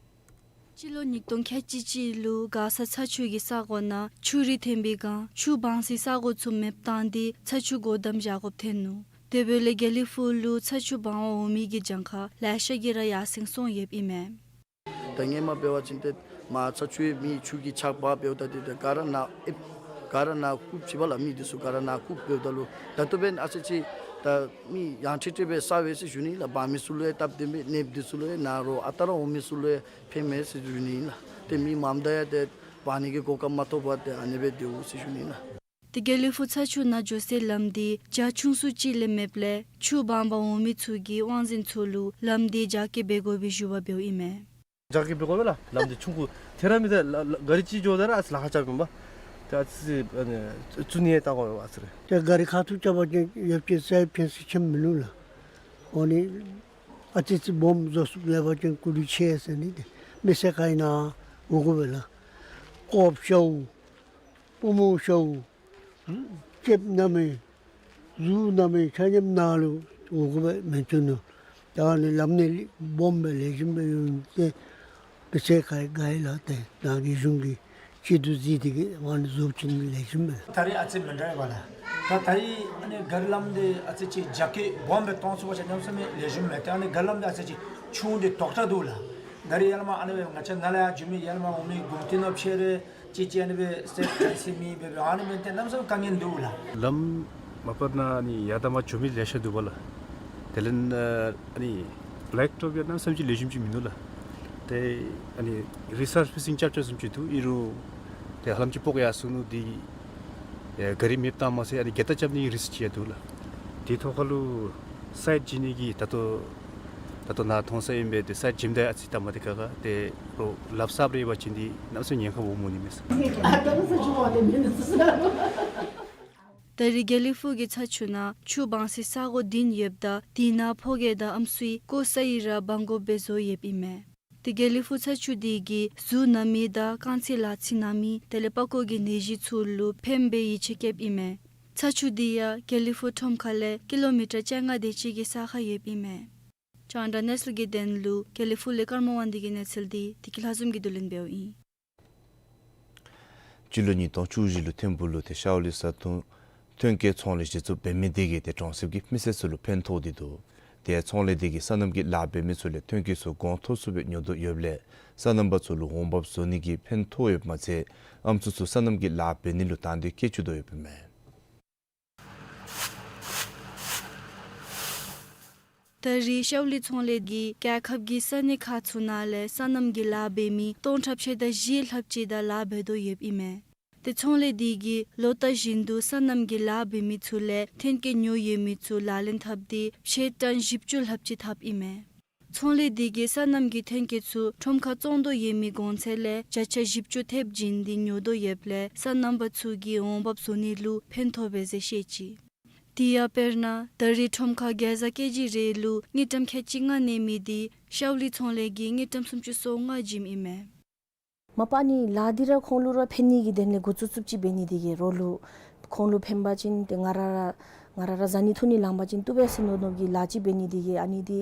སྤྱི་ལོ་ཉིས་སྟོང་ཁལ་གཅིག་གཅིག་ལུ་མགར་ས་ཚ་ཆུ་གི་ས་གོ་ནང་ཆུ་རུད་འཐེན་པའི་སྒང་ཆུ་སྦང་སའི་ས་གོ་ཚུ་མེདཔ་བཏང་སྟེ་ཚ་ཆུ་སྒོ་བསྡམས་བཞག་དགོཔ་ཐོན་ནུག། དེ་འབདཝ་ལས་དགེ་ལེགས་ཕུག་ལུ་ཚ་ཆུ་སྦང་བར་འོང་མི་གི་གྱངས་ཁ་ལེ་ཤ་གིས་ར་ཡར་སེང་སོང་ཡོདཔ་ཨིན་མས། ད་སྔོན་མ་འབད་བ་ཅིན་ཏེ་མར་ཚ་ཆུ་ཡང་མེད། ཆུ་གིས་ཆག་པ་འབདཝ་ད་ཏེ་ཏེ་ག་ར་ནཱ་ཨེབ་ག་ར་ནཱ་ཁུག་ཅིག་པ་ལགས། མི་དེ་ཚུ་ག་ར་ནཱ་ཁུག་འབདཝ་ད་ལུ་ད་ལྟོ་འབདན་ཨ་ཙི་ཅིག་ད་མི་ཡང་ཁྲིག་ཁྲི་སྦེ་སོང་པས་ཟེར་ཞུ་ནི་ལགས། འབག་མི་ཚུ་ལུ་ཡང་སྟབས་བདེ་སྦེ་གནསཔ་དེ་ཚུ་ལུ་ཡང་ནཱ་རོགས་ཨ་རྟག་ར་འོང་མི་ཚུ་ལུ་ཡང་ཕན་མས་ཟེར་ཞུ་ནི་ལགས། ཏེ་མི་མངམ་ད་ཡང་ཏེ་འབག་ནི་གི་གོ་སྐབས་མ་ཐོབ་པར་ཏེ་ཨ་ནི་སྦེ་སྡོད་འོང་ཟེར་ཞུ་ནི་ལགས། ཏེ་དགེ་ལེགས་ཕུག་ཚ་ཆུ་ནང་འགྱོ་སའི་ལམ་འདི་རྒྱ་ཆུང་སུ་ཅིག་ལས་མེདཔ་ལས་ཆུ་སྦང་པར་འོང་མི་ཚུ་གིས་དབང་འཛིན་ཚུ་ལུ་ལམ་འདི་རྒྱ་སྐྱེད་འབད་དགོ་པའི་ཞུ་བ་འབདཝ་ཨིན་མས། རྒྱ་སྐྱེད་འབད་དགོ་པས་ལགས། ལམ་འདི་ཆུང་ཀུ་ཐད་ར་མེད། ད་ལ་ལ་ག་རི་ཅིག་འགྱོཝ་ད་ར་ཨ་ཙི་ལཱ་ཁག་རྐྱབ་ཨིན་པས། ཏེ་ཨ་ཙི་ཨ་ནི་བཙུགས་ནི་ཡང་བལྟ་དགོ་པས་ཨ་ཙི་རེ། ཏེ་ག་རི་ཁ་ཐུག་རྐྱབ་པ་ཅིན་ཡོདཔ་ཅིག་སའི་ཕན་སེམས་ཆེ་མིན་ནུག་ལགས། འོ་ནི་ཨ་ཙི་ཅིག་སྦོམ་བཟོ་ཚུགས་ལེགས་པ་ཅིན་སྐུ་དུས་ཆེ་ཟེར་ནི་དེ་མི་སེར་ཁ་ཨིན་ན་འོང་དགོ་པས་ལགས། ཀོབ་ཤོར་པུས་མོ་ཤོར་ལྕེབ་ན་མེད་གཟུགས་ན་མེད་ཆ་མཉམ་ནཱ་ལུ་འོང་དགོ་པས་མེན་ཚུགས་ནུག། ད་ཨ་ནི་ལམ་ནི་སྦོམ་སྦེ་ལེགས་ཤོམ་སྦེ་ཡོད་ནི་དེ་མི་སེར་ཁ་ཡང་དགའ་ཡི་ལགས། ཏེ་ནཱ་གི་གཞུང་གིས་ཆེད་དུ་གཟིགས་ཏེ་གིས་ཨ་ནི་བཟོ་བཅུག་ནི་ལེགས་ཤོམ་སྦེ། ད་རིས་ཨ་ཙི་མི་འདྲ་བས་ལགས། ད་ད་རིས་ཨ་ནི་ག་རི་ལམ་འདི་ཨ་ཙི་ཅིག་རྒྱ་སྐྱེད་སྦོམ་སྦེ་གཏང་ཚུགས་པ་ཅིན་གནམ་མེད་ས་མེད་ལེགས་ཤོམ་མས། ཏེ་ཨ་ནི་ག་རི་ལམ་འདི་ཨ་ཙི་ཅིག་ཆུང་སྟེ་དོག་དྲགས་འདུག་ལགས། ད་རིས་ཡར་ལས་མར་ཨ་ནི་སྦེ་ང་བཅས་ནཱ་ལས་ཡར་འགྱོ་མི་ཡར་ལས་མར་འོང་མི་གུང་སྟོན་ནང་ཕྱད་རུང་ཅིག་ཅིག་ཨ་ནི་སྦེ་སེམས་ཁར་སེམས་མི་འབད་འབད་ཨ་ནི་སྦེ་ཏེ་གནམ་མེད་ས་མེད་དཀའ་ངལ་འདུག་ལགས། ལམ་མ་པ་ནཱ་ཨ་ནི་ཡར་དང་མར་འགྱོ་མི་ལེ་ཤ་འདུག་པ་ལགས། དེ་ལས་ཨ་ནི་བེ་ལེཀ་ཊོབ་ཡང་གནམ་མེད་ས་མེད་ཅིག་ལེགས་ཤོམ་ཅིག་མིན་འདུག་ལགས། ཏེ་ཨ་ནི་རི་སར་ཕེ་སིང་རྐྱབ་རྐྱབ་བཟུམ་ཅིག་འདུག། ཨིན་རུང་ཏེ་ཧ་ལམ་ཅིག་སྤོག་ཡར་སོང་ནུག། འདི་ཨེ་ག་རི་མེདཔ་བཏངམ་མ་ཚད་ཨ་ནི་རྒྱ་རྟགས་རྐྱབ་ནི་གི་རིསཀ་ཅིག་ཡང་འདུག་ལགས། དེའི་ཐོག་ཁ་ལུ་སའིཊ་བྱིན་ནི་གི་ད་ལྟོ་ད་ལྟོ་ནཱ་མཐོང་ས་ཨིན་པས། ཏེ་སའིཊ་བྱིནམ་ད་ཨ་ཙི་ལྟ་མ་དེ་ཁ་ཁ་ཏེ་རོགས་ལགཔ་གསརཔ་རེ་འབག་བྱིན་ཏེ་གནམ་མེད་ས་མེད་ཉེན་ཁ་སྦོམ་འོང་ནི་མས་ཟེར། ད་རིས་དགེ་ལེགས་ཕུག་གི་ཚ་ཆུ་ནང་ཆུ་སྦང་སའི་ས་གོ་བདུན་ཡོདཔ་ད་དེ་ནང་ཕོ་སྐྱེས་དང་ཨམ་སྲུའི་ཀོ་ས་ཡི་ར་སྦང་དགོཔ་སྦེ་བཟོ་ཡོདཔ་ཨིན་མས། ཏེ་དགེ་ལེགས་ཕུག་ཚ་ཆུ་འདི་གིས་གཟུགས་ན་མི་དང་རྐང་ཚིགས་ལག་ཚིགས་ན་མི་དེ་ལས་པགས་ཀོ་གི་ནད་གཞི་ཚུ་ལུ་ཕནམ་སྦེ་ཡིད་ཆེས་བསྐྱེདཔ་ཨིན་མས། ཚ་ཆུ་འདི་ཡང་དགེ་ལེགས་ཕུག་ཁྲོམ་ཁ་ལས་ཀི་ལོ་མི་ཊར་བཅོ་ལྔ་དེ་ཅིག་གི་ས་ཁར་ཡོདཔ་ཨིན་མས། རྒྱང་བསྒྲགས་གནས་ཚུལ་གྱི་དོན་ལུ་དགེ་ལེགས་ཕུག་ལས་ཀརྨ་དབང་འདུས་ཀྱི་གནས་ཚུལ་འདི་བདེ་སྐྱིད་ལྷ་འཛོམས་ཀྱིས་བསྡུ་ལེན་འབདཝ་ཨིན། སྤྱི་ལོ་ཉིས་སྟོང་བཅུ་བཞི་ལུ་ཐིམ་ཕུག་ལུ་ཏེ་ཤའུ་ལི་ས་ཐོན་ཐོན་སྐྱེད་ཚོང་ལས་གཞི་བཙུགས་འབད་མི་དེ་གིས་ཏེ་གྲོང་གསེབ་ཀྱི་མི་སེར་ཚུ་ལུ་ཕན་ཐོགས་ཏེ་འདུག། ཏེ་ཚོང་ལས་དེ་གིས་སོ་ནམ་གྱི་ལཱ་འབད་མི་ཚུ་ལས་ཐོན་སྐྱེད་ཚུ་གོང་མཐོ་སུ་སྦེ་ཉོ་དོ་ཡོདཔ་ལས་སོ་ནམ་པ་ཚུ་ལུ་འོང་འབབ་བཟོ་ནི་གི་ཕན་ཐོགས་ཡོདཔ་མ་ཚད་ཨམ་སྲུ་ཚུ་སོ་ནམ་གྱི་ལཱ་འབད་ནི་ལུ་དང་འདོད་བསྐྱེད་བཅུག་དོ་ཡོདཔ་ཨིན་མས། ད་རིས་ཤའུ་ལི་ཚོང་ལས་ཀྱིས་རྒྱལ་ཁབ་ཀྱི་ས་གནས་ཁག་ཚུ་ནང་ལས་སོ་ནམ་གྱི་ལཱ་འབད་མི་སྟོང་ཕྲག་ཕྱེད་དང་བཞི་ལྷགཔ་ཅིག་དང་ལཱ་འབད་དོ་ཡོདཔ་ཨིན་མས། ཏེ་ཚོང་ལས་དེ་གིས་ལོ་ལྟར་བཞིན་དུ་སོ་ནམ་གྱི་ལཱ་འབད་མི་ཚུ་ལས་ཐོན་སྐྱེད་ཉོ་ཡོད་མི་ཚུ་ལག་ལེན་འཐབ་སྟེ་ཕྱེད་ཊོན་བཞི་བཅུ་ལྷགཔ་ཅིག་འཐབ་ཨིན་མས། ཚོང་ལས་དེ་གིས་སོ་ནམ་གྱི་ཐོན་སྐྱེད་ཚུ་ཁྲོམ་ཁར་བཙོང་དོ་ཡོད་མི་གོང་ཚད་ལས་བརྒྱ་ཆ་བཞི་བཅུ་ཐེབས་བྱིན་ཏེ་ཉོ་དོ་ཡོདཔ་ལས་སོ་ནམ་པ་ཚུ་གི་འོང་འབབ་བཟོ་ནི་ལུ་ཕན་ཐོགས་པས་ཟེར་བཤད་ཅི། དེ་ཡང་དཔེར་ན་ད་རིས་ཁྲོམ་ཁར་གེ་ཛ་ཀེ་ཇི་རེ་ལུ་དངུལ་ཀྲམ་ཁལ་གཅིག་ལྔ་གནས་མི་དེ་ཤའུ་ལི་ཚོང་ལས་ཀྱིས་དངུལ་ཀྲམ་སུམ་ཅུ་སོ་ལྔ་བྱིནམ་ཨིན་མས། མ་པ་ནི་ལཱ་འདི་ར་ཁོང་ལུ་ར་ཕན་ནི་གི་དོན་ལས་འགོ་བཙུགས་བཙུགསཔ་ཅིག་འབད་ནི་དེ་གིས་རོགས་ལུ་ཁོང་ལུ་ཕན་པ་ཅིན་ཏེ་ང་ར་ར་ང་ར་ར་བཟའ་ནི་འཐུང་ནི་ལང་པ་ཅིན་བཏུབ་པས་ཟེར་མནོ་མནོཝ་གི་ལཱ་ཅིག་འབད་ནི་དེ་གིས་ཨ་ནི་འདི་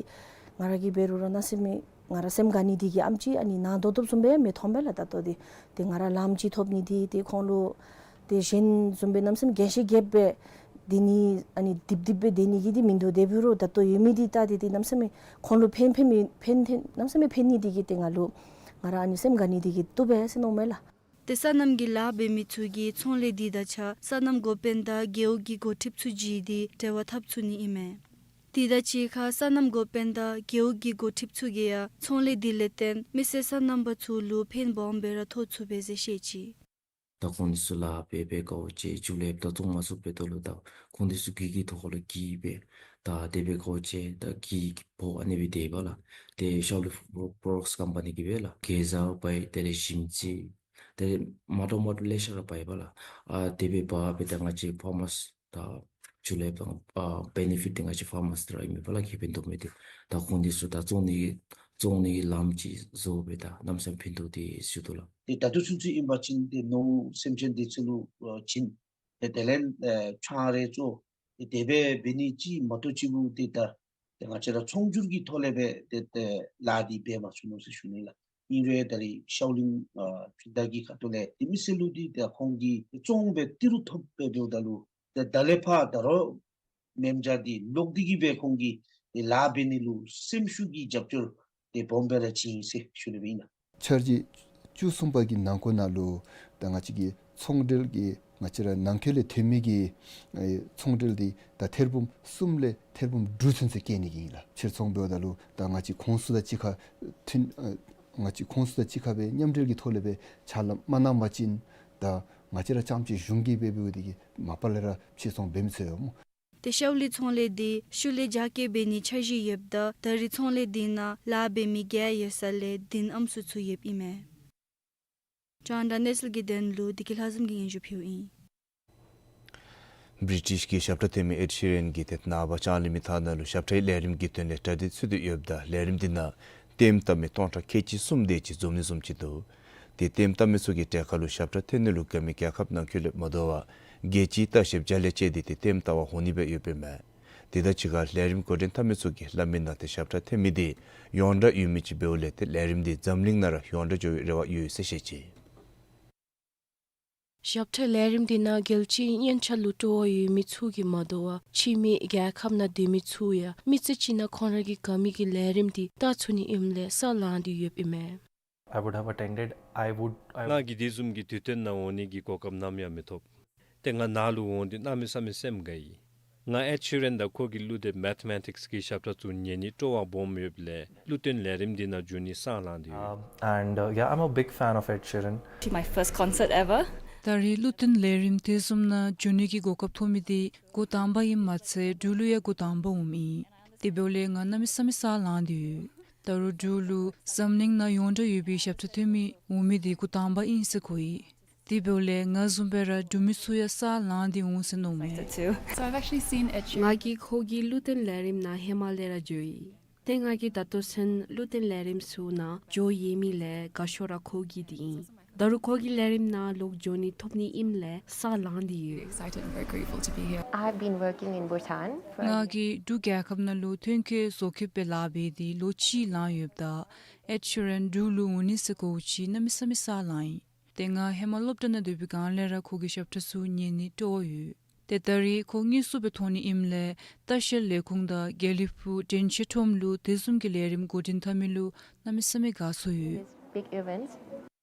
ང་ར་གིས་འབད་རུང་ར་གནམ་མེད་ས་མེད་ང་ར་སེམས་དགའ་ནི་དེ་གིས་ཨེམ་ཅིག་ཨ་ནི་ནང་དོག་དོགཔ་བཟུམ་སྦེ་མི་མཐོངམ་སྦེ་ལགས། ད་ལྟོ་འདི་ཏེ་ང་ར་ལངམ་ཅིག་ཐོབ་ནི་འདི་ཏེ་ཁོང་ལུ་ཏེ་གཞན་བཟུམ་སྦེ་གནམ་མེད་ས་མེད་རྒྱན་ཤེས་རྒྱསཔ་སྦེ་སྡོད་ནི་ཨ་ནི་རྡིབ་རྡིབ་སྦེ་སྡོད་ནི་གི་འདི་མིན་འདུག། དེ་འབད་རུང་ད་ལྟོ་ཡོད་མི་འདི་བལྟ་སྟེ་ཏེ་གནམ་མེད་ས་མེད་ཁོང་ལུ་ཕན་ཕན་མི་ཕན་ཐོགས་གནམ་མེད་ས་མེད་ཕན་ནི་དེ་གིས་ཏེ་ང་ལུ་ང་ར་ཨ་ནི་སེམས་དགའ་ནི་དེ་གིས་བཏུབ་པས་ཟེར་མནོཝ་མས་ལགས། ཏེ་སོ་ནམ་གྱི་ལཱ་འབད་མི་ཚུ་གིས་ཚོང་ལས་འདི་དང་གཅིག་ཁར་སོ་ནམ་འགོ་དཔོན་དང་རྒེད་འོག་གི་འགོ་ཁྲིདཔ་ཚུ་བརྗེ་སྟེ་འབྲེལ་བ་འཐབ་ཚུགས་ནི་ཨིན་མས། དེ་དང་གཅིག་ཁར་སོ་ནམ་འགོ་དཔོན་དང་རྒེད་འོག་གི་འགོ་ཁྲིདཔ་ཚུ་གིས་ཡང་ཚོང་ལས་འདི་ལས་བརྟེན་མི་སེར་སོ་ནམ་པ་ཚུ་ལུ་ཕན་སྦོམ་སྦེ་ར་ཐོགས་ཚུགས་པས་ཟེར་བཤད་ཅི། ད་ཁོང་འདི་ཚུ་ལཱ་འབད་འབད་དཀའཝ་སྤྱད་ཅིག་ལས་ད་བཙོང་མ་ཚུགས་པའི་ཐོག་ལུ་ད་ཁོང་འདི་ཚུ་གི་གི་ཐོག་ཁ་ལུ་གི་སྦེ་ད་དེ་སྦེ་དཀའཝ་སྤྱད་ད་གི་གི་ཕོག་ཨ་ནི་སྦེ་དེ་སྦེ་ལགས། ཏེ་ཤའོ་ལི་པོ་རོ་ཌགསི་ཀམ་པ་ནི་གིས་སྦེ་ལགས། གེ་ཛར་འབག་ཡི། དེ་ལས་ཞིམ་ཚད་དེ་ལས་མ་འདྲཝ་མ་འདྲཝ་ལེ་ཤ་ར་འབག་ཡི་པ་ལགས། ཨ་དེ་སྦེ་འབག་སྦེ་ད་ང་བཅས་ཕར་མར་སི་ད་ཅིག་ལས་ད་ཨ་བེ་ནི་ཕིཊ་འདི་ང་བཅས་ཕར་མར་སི་འདི་ར་ཨིན་མས་པ་ལགས། ཁེ་ཕན་ཐོགས་མི་འདི་ད་ཁོང་འདི་ཚུ་ད་བཙོང་ནི་བཙོང་ནི་ལམ་ཅིག་བཟོ་སྦེ་ད་གནམ་མེད་ས་མེད་ཕན་ཐོགས་ཏེ་ཟེར་དོ་ལགས། ཏེ་ད་ལྟོ་ཚུན་ཚོད་ཨིན་པ་ཅིན་ཏེ་ནོར་སེམས་ཅན་འདི་ཚུ་ལུ་ཨ་བྱིན། ཏེ་དེ་ལས་ཨེ་ཆང་རེ་བཙོང་། ཏེ་དེ་སྦེ་འབད་ནི་ཅིག་མ་གཏོགས་ཅིག་པོ་ཏེ་ད་ཏེ་ང་བཅས་ར་ཚོང་སྒྱུར་གྱི་ཐོག་ལས་སྦེ་ཏེ་ཏེ་ལཱ་འདི་འབད་མ་ཚུགས་ནུག་ཟེར་ཞུ་ནི་ལགས། ཨིན་རུང་ད་རིས་ཤའོ་ལིང་ཨ་སྤུན་ཟླ་གི་ཁ་ཐུག་ལས་ཏེ་མི་སེར་ལུ་འདི་ཏེ་ཁོང་གིས་བཙོང་སྦེ་ཏི་རུ་ཐོབ་སྦེ་འབདཝ་ད་ལུ་ཏེ་ད་ལས་ཕར་ད་རུང་མེན་ཇ་འདི་ལོག་སྟེ་གི་སྦེ་ཁོང་གིས་ཏེ་ལཱ་འབད་ནི་ལུ་སེམས་ཤུགས་ཀྱི་རྒྱབ་སྐྱོར་ཏེ་སྦོམ་སྦེ་ར་བྱིན་ཡི་ཟེར་ཞུ་ནི་སྦེ་ཨིན་ལགས། འཆར་གཞི་བཅུ་གསུམ་པ་གི་ནང་འཁོད་ནང་ལུ་ད་ང་བཅས་ཀྱི་ཚོང་འབྲེལ་གྱི་ང་བཅས་ར་ནང་འཁོད་ལས་ཐོན་མི་གི་ཨེ་ཚོང་འབྲེལ་འདི་ད་ཐེར་འབུམ་གསུམ་ལས་ཐེར་འབུམ་དྲུག་ཚུན་ཚོད་བསྐྱེད་ནི་གི་ཨིན་ལགས། ཕྱིར་ཚོང་འབདཝ་ད་ལུ་ད་ང་བཅས་ཁོང་ཚུ་དང་གཅིག་ཁར་མཐུན་ཨེ་ང་བཅས་ཁོང་ཚུ་དང་གཅིག་ཁར་སྦེ་མཉམ་འབྲེལ་གྱི་ཐོག་ལས་སྦེ་ཕྱག་ལཱ་མ་གནང་པ་ཅིན་ད་ང་བཅས་ར་རྐྱངམ་ཅིག་གཞུང་གིས་སྦེ་འབདཝ་འདི་གིས་མ་པ་ལས་ར་ཕྱིར་ཚོང་འབད་མི་ཚུགས་པས་སྨོ། ཏེ་ཤའོ་ལི་ཚོང་ལས་འདི་ཤུལ་ལས་རྒྱ་སྐྱེད་འབད་ནིའི་འཆར་གཞི་ཡོདཔ་ད་ད་རིས་ཚོང་ལས་འདི་ནང་ལཱ་འབད་མི་བརྒྱ་ཡོད་ས་ལས་བདུན་ཨམ་སྲུ་ཚུགས་ཡོདཔ་ཨིན་མས། རྒྱང་བསྒྲགས་གནས་ཚུལ་གྱི་དོན་ལུ་བདེ་སྐྱིད་ལྷ་འཛོམས་ཀྱིས་སྙན་ཞུ་ཕུལཝ་ཨིན། བི་རི་ཊིཤ་གི་ཞབས་ཁྲ་འཐེན་མི་ཨེཌ་ཤི་རན་གྱིས་ཏེ་ནངས་པ་ལྕང་གླིང་མི་ཐང་ནང་ལུ་ཞབས་ཁྲའི་ལས་རིམ་གྱི་དོན་ལས་གྲ་སྒྲིག་ཚུད་དེ་ཡོདཔ་ད་ལས་རིམ་འདི་ནང་ལྟདམོ་བལྟ་མི་སྟོང་ཕྲག་ཁལ་གཅིག་གསུམ་དེ་ཅིག་འཛོམས་ནི་བཟུམ་ཅིག་འདུག། ཏེ་ལྟདམོ་བལྟ་མི་ཚུ་གི་གྲལ་ཁར་ལུ་ཞབས་ཁྲ་འཐེན་ནི་ལུ་དགའ་མི་རྒྱལ་ཁབ་ནང་འཁོད་ལས་མ་དོ་བར་རྒྱལ་སྤྱིའི་ལྟ་བཤལཔ་བརྒྱ་ལས་བཅད་དེ་ཏེ་ལྟདམོ་བལྟ་བར་འོང་ནི་སྦེ་ཡོདཔ་ཨིན་མས། དེ་དང་གཅིག་ཁར་ལས་རིམ་འགོ་འདྲེན་འཐབ་མི་ཚུ་གིས་སླབ་མིའི་ནང་ཏེ་ཞབས་ཁྲ་འཐེན་མི་འདི་ཡོངས་གྲགས་ཡོད་མི་ཅིག་འབདཝ་ལས་ཏེ་ལས་རིམ་འདི་འཛམ་གླིང་ནང་ར་ཡོངས་གྲགས་འགྱོ་བའི་རེ་བ་ཡོད་ཟེར་བཤད་ཅི། ཞབས་ཁྲའི་ལས་རིམ་འདི་ནང་རྒྱལ་སྤྱིའི་སྙན་ཆ་ལུ་སྤྲོ་བ་ཡོད་མི་ཚུ་གིས་མ་དོ་བར་ཕྱི་མི་རྒྱལ་ཁབ་ནང་སྡོད་མི་ཚུ་ཡང་མི་ཚེ་གཅིག་ནང་ཁོང་ར་གི་དགའ་མི་གི་ལས་རིམ་འདི་བལྟ་ཚུགས་ནི་ཨིནམ་ལས་ས་ལང་སྟེ་ཡོདཔ་ཨིན་མས། I would have attended, I would, I ང་གིས་དེ་བཟུམ་གྱི་དུས་སྟོན་ནང་འོང་ནི་གི་གོ་སྐབས་ནམ་ཡང་མི་ཐོབ། ཏེ་ང་ནཱ་ལུ་འོང་སྟེ་གནམ་མེད་ས་མེད་སེམས་དགའ་ཡི། ང་ཨེཌ་ཤི་རན་དང་ཁོ་གི་གླུ་དེབ་མེ་ཐི་མེ་ཊིཀསི་གི་ཞབས་ཁྲ་ཚུ་ཉན་ནི་སྤྲོ་བ་སྦོམ་ཡོདཔ་ལས་གླུ་སྟོན་ལས་རིམ་འདི་ནང་འཛུལ་ནི་སང་ལང་སྟེ་ཡོད། Um, and, uh, yeah, I'm a big fan of Ed Sheeran. To my first concert ever. ད་རིས་གླུ་སྟོན་ལས་རིམ་དེ་བཟུམ་ནང་འཛུལ་ནི་གི་གོ་སྐབས་ཐོབ་མི་འདི་འགོ་དང་པ་ཨིནམ་མ་ཚད་འབྲུག་ལུ་ཡང་འགོ་དང་པ་འོངམ་ཨིན། དེ་འབདཝ་ལས་ང་གནམ་མེད་ས་མེད་སང་ལང་སྟེ་ཡོད། ད་རུང་འབྲུག་ལུ་འཛམ་གླིང་ནང་ཡོངས་གྲགས་ཡོད་པའི་ཞབས་ཁྲ་འཐེན་མི་འོང་མི་འདི་འགོ་དང་པ་ཨིན་ཟེར་གོ་ཡི། དེ་འབདཝ་ལས་ང་བཟུམ་སྦེ་ར་འབྲུག་མི་ཚུ་ཡང་སང་ལང་སྟེ་འོང་ཟེར་མནོཝ་མས། So I've actually seen Ed Sheeran. ང་གིས་ཁོ་གི་གླུ་སྟོན་ལས་རིམ་ནང་ཧེ་མ་ལས་ར་འཛུལ་ཡི། ཏེ་ང་གིས་ད་ལྟོ་ཚུན་གླུ་སྟོན་ལས་རིམ་ཚུ་ནང་འཛུལ་ཡོད་མི་ལས་དགའ་ཤོས་ར་ཁོ་གི་འདི་ཨིན། ད་རུང་ཁོ་གི་ལས་རིམ་ནང་ལོག་འཛུལ་ནི་ཐོབ་ནི་ཨིནམ་ལས་སང་ལང་སྟེ་ཡོད། Excited and very grateful to be here. I've been working in Bhutan for ང་གིས་འབྲུག་རྒྱལ་ཁབ་ནང་ལུ་ཐོན་སྐྱེད་བཟོ་མཁསཔ་སྦེ་ལཱ་འབད་དེ་ལོ་གཅིག་ལང་ཡོདཔ་ད་ཨེཌ་ཤི་རན་འབྲུག་ལུ་འོང་ནི་ཟེར་གོཝ་ཅིག་གནམ་མེད་ས་མེད་སང་ལང་ཡི། ཏེ་ང་ཧེ་མ་སློབ་གྲྭ་ནང་སྡོད་པའི་སྒང་ལས་ར་ཁོ་གི་ཞབས་ཁྲ་ཚུ་ཉན་ནི་སྤྲོ་བ་ཡོད། ཏེ་ད་རིས་ཁོ་དངོས་སུ་སྦེ་མཐོང་ནི་ཨིནམ་ལས་ལྟ་བཤལ་ལས་ཁུངས་དང་དགེ་ལེགས་ཕུག་དྲན་ཤེས་ཁྲོམ་ལུ་དེ་བཟུམ་གྱི་ལས་རིམ་འགོ་འདྲེན་འཐབ་མི་ལུ་གནམ་མེད་ས་མེད་དགའ་ཚོར་ཡོད། Big events.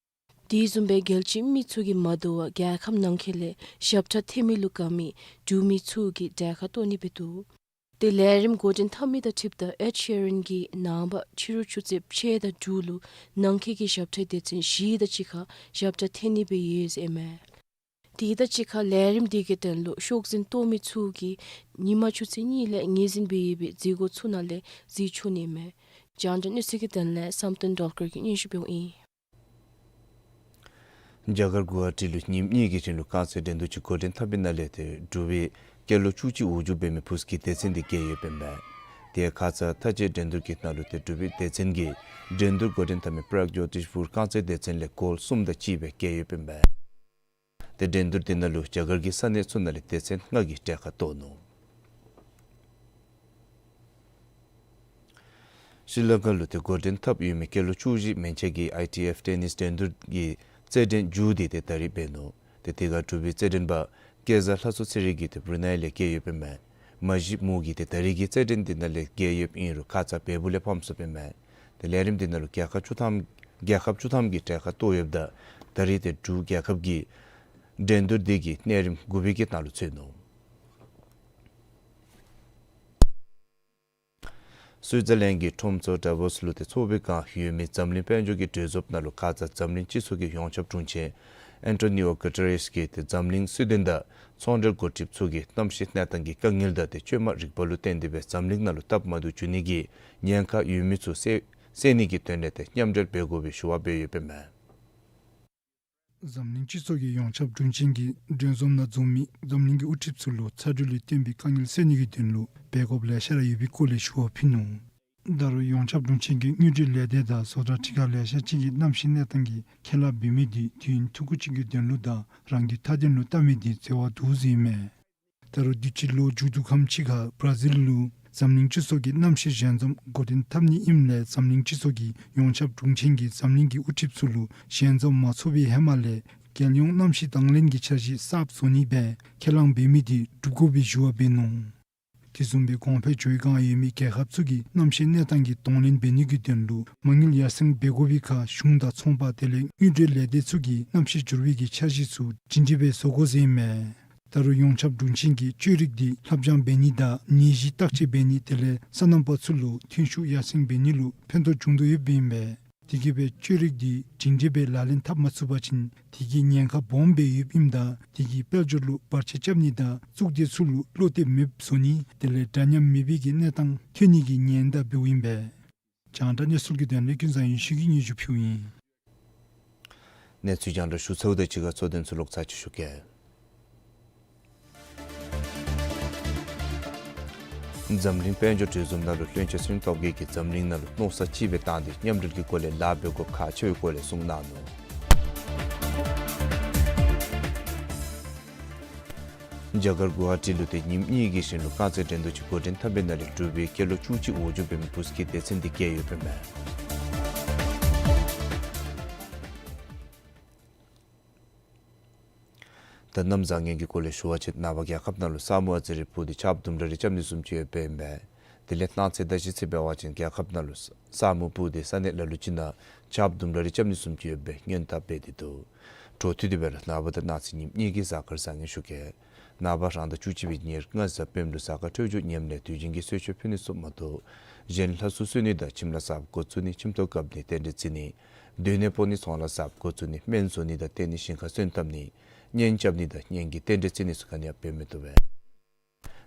དེ་བཟུམ་སྦེ་རྒྱལ་སྤྱིའི་མི་ཚུ་གིས་མ་དོ་བར་རྒྱལ་ཁབ་ནང་འཁོད་ལས་ཞབས་ཁྲ་འཐེན་མི་ལུ་དགའ་མི་འབྲུག་མི་ཚུ་གིས་གྲལ་ཁར་གཏོགས་ནི་སྦེ་འདུག། ཏེ་ལས་རིམ་འགོ་འདྲེན་འཐབ་མི་དང་འཁྲིལཝ་ད་ཨེཌ་ཤི་རན་གྱིས་ནངས་པ་ཕྱི་རུ་ཆུ་ཚོད་ཕྱེད་དང་དྲུག་ལུ་ནང་འཁོད་ཀྱི་ཞབས་ཁྲའི་སྡེ་ཚན་བཞི་དང་གཅིག་ཁར་ཞབས་ཁྲ་འཐེན་ནི་སྦེ་ཡོད་ཟེར་ཨིན་མས། དེ་དང་གཅིག་ཁར་ལས་རིམ་དེ་གི་དོན་ལུ་ཤོག་འཛིན་གཏོགས་མི་ཚུ་གིས་ཉིན་མ་ཆུ་ཚོད་གཉིས་ལས་ངོས་འཛིན་འབད་ཡོད་པའི་འཛུལ་སྒོ་ཚུ་ནང་ལས་འཛུལ་ཆོག་ནི་མས། རྒྱང་བསྒྲགས་གནས་ཚུལ་གྱི་དོན་ལས་བསམ་གཏན་སྒྲོལ་དཀར་གྱིས་སྙན་ཞུ་འབདཝ་ཨིན། རྒྱ་གར་གུ་ཝ་ཧ་ཊི་ལུ་ཉིནམ་གཉིས་ཀྱི་རིང་ལུ་རྐང་རྩེད་འགྲན་བསྡུར་ཅིག་འགོ་འདྲེན་འཐབ་པའི་ནང་ལས་ཏེ་འབྲུག་པའི་སྐྱེས་ལོ་བཅུ་གཅིག་འོག་འཇུག་འབད་མི་བུཚ་གི་སྡེ་ཚན་འདི་རྒྱལ་ཡོདཔ་ཨིན་མས། དེ་ཁ་ཙ་མཐའ་དཔྱད་འགྲན་བསྡུར་གྱི་ནང་ལུ་ཏེ་འབྲུག་པའི་སྡེ་ཚན་གྱིས་འགྲན་བསྡུར་འགོ་འདྲེན་འཐབ་མི་པྲག་ཇོ་ཏིཤ་པུར་རྐང་རྩེད་སྡེ་ཚན་ལས་གོལ་གསུམ་དང་གཅིག་སྦེ་རྒྱལ་ཡོདཔ་ཨིན་མས། ཏེ་འགྲན་བསྡུར་དེ་ནང་ལུ་རྒྱ་གར་གྱི་ས་གནས་ཚུ་ནང་ལས་སྡེ་ཚན་ལྔ་གིས་གྲལ་ཁར་གཏོགས་ནུག། ཤྲི་ལང་ཀ་ལུ་ཏེ་འགོ་འདྲེན་འཐབ་ཡོད་མི་སྐྱེས་ལོ་བཅུ་བཞི་མན་ཆད་ཀྱི་ཨའི་ཊི་ཨེཕ་ཊེ་ནིས་འགྲན་བསྡུར་གྱི་རྩེད་འགྲན་མཇུག་བསྡུ་སྟེ་ད་རིས་འབད་ནུག། ཏེ་དེ་ཁར་འབྲུག་པའི་རྩེད་འགྲན་པ་སྐལ་བཟང་ལྷ་མཚོ་ཚེ་རིང་གིས་ཏེ་བུ་རུ་ནཱི་ལས་རྒྱལ་ཡོདཔ་ཨིན་མས། མ་གཞི་མོ་གིས་ཏེ་ད་རིས་ཀྱི་རྩེད་འགྲན་འདི་ནང་ལས་རྒྱལ་ཡོདཔ་ཨིན་རུང་ཁ་ཙ་བལ་པོ་ལས་ཕམ་སོངམ་ཨིན་མས། ཏེ་ལས་རིམ་འདི་ནང་ལུ་རྒྱལ་ཁབ་བཅུ་ཐམ་རྒྱལ་ཁབ་བཅུ་ཐམ་གྱིས་གྲལ་ཁར་གཏོགས་ཡོདཔ་ད་ད་རིས་ཏེ་འབྲུག་རྒྱལ་ཁབ་ཀྱིས་འགྲན་བསྡུར་འདི་གི་གནས་རིམ་དགུ་པའི་གི་ནང་ལུ་ཚུད་ནུག། སུའི་ཛར་ལེནཌ་གི་ཁྲོམ་ཚོགས་ཌ་བོ་སི་ལུ་ཏེ་ཚོགས་པའི་སྒང་ཡོད་མི་འཛམ་གླིང་དཔལ་འབྱོར་གྱི་གྲོས་འཛོམས་ནང་ལུ་ཁ་ཙ་འཛམ་གླིང་སྤྱི་ཚོགས་ཀྱི་ཡོངས་ཁྱབ་དྲུང་ཆེན་ཨན་ཊོ་ནི་ཨོ་གུ་ཊེ་རེས་ཀྱིས་ཏེ་འཛམ་གླིང་སྲིད་དོན་དང་ཚོང་འབྲེལ་འགོ་ཁྲིདཔ་ཚུ་གིས་གནམ་གཤིས་གནས་སྟངས་ཀྱི་དཀའ་ངལ་དང་ཏེ་བཅོས་མ་རིག་པ་ལུ་བརྟེན་ཏེ་སྦེ་འཛམ་གླིང་ནང་ལུ་སྟབས་མ་བདེཝ་འབྱུང་ནི་གི་ཉེན་ཁ་ཡོད་མི་ཚུ་སེལ་སེལ་ནི་གི་དོན་ལས་ཏེ་མཉམ་འབྲེལ་འབད་དགོ་པའི་ཞུ་བ་འབད་ཡོདཔ་མས། འཛམ་གླིང་སྤྱི་ཚོགས་ཀྱི་ཡོངས་ཁྱབ་དྲུང་ཆེན་གྱིས་གྲོས་འཛོམས་ནང་འཛོམས་མི་འཛམ་གླིང་གི་དབུ་ཁྲིདཔ་ཚུ་ལུ་ཚ་དྲོད་ལས་བརྟེན་པའི་དཀའ་ངལ་སེལ་ནི་གི་དོན་ལུ་འབད་དགོཔ་ལེ་ཤ་ར་ཡོད་པའི་སྐོར་ལས་ཞུ་བ་ཕུལ་ནུག། ད་རུང་ཡོངས་ཁྱབ་དྲུང་ཆེན་གྱིས་དངུལ་འབྲེལ་ལས་སྡེ་དང་བཟོ་གྲྭ་ཁྲི་ཁང་ལེ་ཤ་ཅིག་གིས་གནམ་གཤིས་གནས་སྟངས་ཀྱི་ཁས་བླངས་འབད་མི་དེ་དུས་ཡུན་ཐུང་ཀུ་ཅིག་གི་དོན་ལུ་དང་རང་གི་མཐའ་དོན་ལུ་བལྟ་མི་དེ་འཚེར་བ་འདུག་ཟེར་ཨིན་མས། ད་རུང་དུས་ཅི་ལོ་མཇུག་བསྡུ་ཁམས་ཅིག་ཁར་བར་ཛིལ་ལུ་འཛམ་གླིང་སྤྱི་ཚོགས་ཀྱི་གནམ་གཤིས་ཞལ་འཛོམས་འགོ་འདྲེན་འཐབ་ནི་ཨིནམ་ལས་འཛམ་གླིང་སྤྱི་ཚོགས་ཀྱི་ཡོངས་ཁྱབ་དྲུང་ཆེན་གྱིས་འཛམ་གླིང་གི་དབུ་ཁྲིདཔ་ཚུ་ལུ་ཞལ་འཛོམས་མ་ཚོགས་པའི་ཧེ་མ་ལས་རྒྱལ་ཡོངས་གནམ་གཤིས་དང་ལེན་གྱི་འཆར་གཞི་གསརཔ་བཟོ་ནི་སྦེ་ཁས་བླངས་འབད་མི་དེ་སྒྲུབ་དགོ་པའི་ཞུ་བ་འབད་ནུག། དེ་བཟུམ་སྦེ་གོང་འཕེལ་ཕྱོགས་སྒང་ཡོད་མི་རྒྱལ་ཁབ་ཚུ་གིས་གནམ་གཤིས་གནས་སྟངས་ཀྱི་གདོང་ལེན་འབད་ནི་གི་དོན་ལུ་མ་དངུལ་ཡར་སེང་འབད་དགོ་པའི་ཁར་གཞུང་དང་ཚོང་པ་དེ་ལས་དངུལ་འབྲེལ་ལས་སྡེ་ཚུ་གིས་གནམ་གཤིས་འགྱུར་བའི་གི་འཆར་གཞི་ཚུ་ཇི་འདྲ་སྦེ་བཟོ་དགོ་ཟེར་ཨིན་མས། ད་རུང་ཡོངས་ཁྱབ་དྲུང་ཆེན་གྱིས་བཅོས་རིག་དེ་ལྷབ་སྦྱང་འབད་ནི་དང་ནད་གཞི་བརྟག་དཔྱད་འབད་ནི་དེ་ལས་སོ་ནམ་པ་ཚུ་ལུ་ཐོན་ཤུགས་ཡར་སེང་འབད་ནི་ལུ་ཕན་ཐོགས་འབྱུང་དོ་ཡོདཔ་ཨིན་པས། དེ་གིས་སྦེ་བཅོས་རིག་དེ་ཇི་འདྲ་སྦེ་ལག་ལེན་འཐབ་མ་ཚུགས་པ་ཅིན་དེ་གིས་ཉེན་ཁ་སྦོམ་སྦེ་ཡོདཔ་ཨིནམ་ད་དེ་གིས་དཔལ་འབྱོར་ལུ་བར་ཆད་རྐྱབ་ནི་དང་གཙུག་སྡེ་ཚུ་ལུ་བློ་གཏད་མེདཔ་བཟོ་ནི་དེ་ལས་འདྲ་མཉམ་མེད་པའི་གི་གནས་སྟངས་ཐོན་ནི་གི་ཉེན་བརྡ་འབདཝ་ཨིན་པས། རྒྱང་བསྒྲགས་གནས་ཚུལ་གྱི་དོན་ལས་ཀུན་བཟང་ཡེ་ཤེས་ཀྱིས་སྙན་ཞུ་ཕུལཝ་ཨིན། གནས་ཚུལ་རྒྱང་བསྒྲགས་ཞུ་ཚརཝ་དང་གཅིག་ཁར་གཙོ་དོན་ཚུ་ལོག་ཚར་ཅིག་ཞུ་གེ། འཛམ་གླིང་དཔལ་འབྱོར་གྲོས་འཛོམས་ནང་ལུ་བློན་ཆེན་སུན་ཏོབ་གིས་འཛམ་གླིང་ནང་ལུ་མནོ་བསམ་གཅིག་སྦེ་བཏང་སྟེ་མཉམ་འབྲེལ་གྱི་སྒོ་ལས་ལཱ་འབད་དགོཔ་ཁག་ཆེ་བའི་སྐོར་ལས་གསུངས་གནང་ནུག། རྒྱ་གར་གུ་ཝ་ཧ་ཊི་ལུ་ཏེ་ཉིནམ་གཉིས་ཀྱི་ཞིནམ་ལུ་རྐང་རྩེད་འགྲན་བསྡུར་ཅིག་འགོ་འདྲེན་འཐབ་པའི་ནང་ལས་འབྲུག་པའི་སྐྱེས་ལོ་བཅུ་གཅིག་འོག་འགྱོ་བའི་མི་བུ་གི་སྡེ་ཚན་དེ་རྒྱལ་ཡོདཔ་ཨིན་མས། ད་གནམ་བཟང་ངན་གྱི་སྐོར་ལས་ཞུ་བ་ཅིན་ནངས་པ་རྒྱལ་ཁབ་ནང་ལུ་ས་མུ་ཨ་ཙི་རེ་སྤུ་ཏེ་ཆརཔ་དུམ་གྲ་རེ་རྐྱབ་ནི་བཟུམ་ཅིག་ཡོདཔ་ཨིན་མས། དེ་ལས་གནངས་ཚེ་ཟླ་བཞི་ཚེ་འབད་བ་ཅིན་རྒྱལ་ཁབ་ནང་ལུ་ས་མུ་སྤུ་ཏེ་ས་གནས་ལ་ལུ་ཅིག་ནང་ཆརཔ་དུམ་གྲ་རེ་རྐྱབ་ནི་བཟུམ་ཅིག་ཡོདཔ་སྦེ་སྔོན་དཔག་འབད་དེ་འདུག། འཕྲོ་མཐུད་དེ་སྦེ་ར་ནངས་པ་དང་གནངས་ཚེ་ཉིནམ་གཉིས་ཀྱི་གཟའ་སྐར་བཟང་ངན་ཞུ་གེ། ནངས་པ་རང་ཟླ་བཅུ་གཅིག་པའི་ཉེར་ལྔ་གཟའ་སྤེནམ་ལུ་གཟའ་སྐར་འཕྲོད་སྦྱོར་ངནམ་ལས་དུས་རྒྱུན་གྱི་གསོལ་མཆོད་ཕུལ་ནི་ཚུ་མ་གཏོགས་གཞན་ལྷ་སྲུང་གསོལ་ནི་དང་ཁྱིམ་ལཱ་གསརཔ་འགོ་བཙུགས་ནི་ཁྱིམ་ཐོག་བཀབ་ནི་རྟེན་འབྲེལ་བརྩི་ནི་སྡོད་གནས་སྤོ་ནི་ཚོང་ལཱ་གསརཔ་འགོ་བཙུགས་ནི་སྨན་བཟོ་ནི་དང་བསྟེན་ནི་ཞིང་ཁ་སོན་བཏབ་ནི་གཉེན་རྐྱབ་ནི་དང་གཉེན་གྱི་རྟེན་འབྲེལ་བརྩི་ནི་ཚུ་ག་ནི་ཡང་འབད་མི་བཏུབ་པས།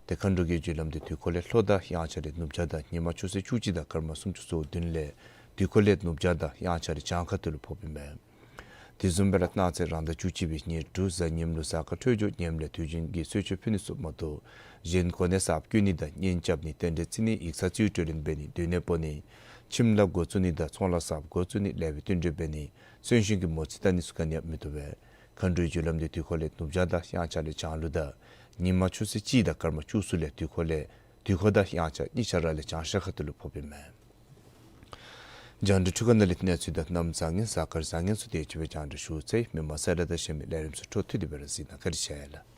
ཏེ་མཁའ་འགྲོ་གི་རྒྱུ་ལམ་དེ་དུས་འཁོར་ལས་ལྷོ་དང་དབྱངས་འཆར་ལས་ནུབ་བྱང་དང་ཉི་མ་ཆུ་ཚོད་བཅུ་གཅིག་དང་སྐར་མ་སུམ་ཅུ་སོ་བདུན་ལས་དུས་འཁོར་ལས་ནུབ་བྱང་དང་དབྱངས་འཆར་ལས་བྱང་ཁ་ཐུག་ལུ་ཕོགཔ་ཨིན་མས། དེ་བཟུམ་སྦེ་ར་གནངས་ཚེ་རང་ཟླ་བཅུ་གཅིག་པའི་ཉེར་དྲུག་གཟའ་ཉིམ་ལུ་གཟའ་སྐར་འཕྲོད་སྦྱོར་ངནམ་ལས་དུས་རྒྱུན་གྱི་གསོལ་མཆོད་ཕུལ་ནི་ཚུ་མ་གཏོགས་གཞན་གོ་གནས་གསརཔ་བསྐོ་ནི་དང་གཉེན་རྐྱབ་ནི་རྟེན་འབྲེལ་བརྩི་ནི་ཡིག་ཚང་རྩིས་སྤྲོད་ལེན་འབད་ནི་སྡོད་གནས་སྤོ་ནི་ཁྱིམ་ལཱ་འགོ་བཙུགས་ནི་དང་ཚོང་ལཱ་གསརཔ་འགོ་བཙུགས་ནི་ལེགས་པའི་བསྟུན་གྲོས་འབད་ནི་གསོན་གཤིན་གྱི་མོ་རྩིས་བལྟ་ནི་ཚུ་ག་ནི་ཡང་མི་བཏུབ་པས། མཁའ་འགྲོའི་རྒྱུ་ལམ་དེ་དུས་འཁོར་ལས་ནུབ་བྱང་དང་དབྱངས་འཆར་ལས་བྱང་ལུ་དང་ཉི་མ་ཆུ་ཚོད་གཅིག་དང་སྐར་མ་བཅུ་གསུམ་ལས་དུས་འཁོར་ལས་དུས་འཁོར་དང་དབྱངས་འཆར་གཉིས་ཆ་ར་ལས་བྱང་ཤར་ཁ་ཐུག་ལུ་ཕོགཔ་ཨིན་མས། རྒྱང་བསྒྲགས་འཕྲུལ་ཁང་ནང་ལས་གནས་ཚུལ་དང་གནམ་བཟང་ངན་གཟའ་སྐར་བཟང་ངན་ཚུ་དེ་ཅིག་སྦེ་རྒྱང་བསྒྲགས་ཞུ་ཚར་ཡི། མི་མང་ས་ར་དང་གཞན་མི་ལས་རིམ་ཚུ་འཕྲོ་མཐུད་དེ་སྦེ་ར་གཟིགས་གནང་། བཀའ་དྲིན་ཆེ་ལགས།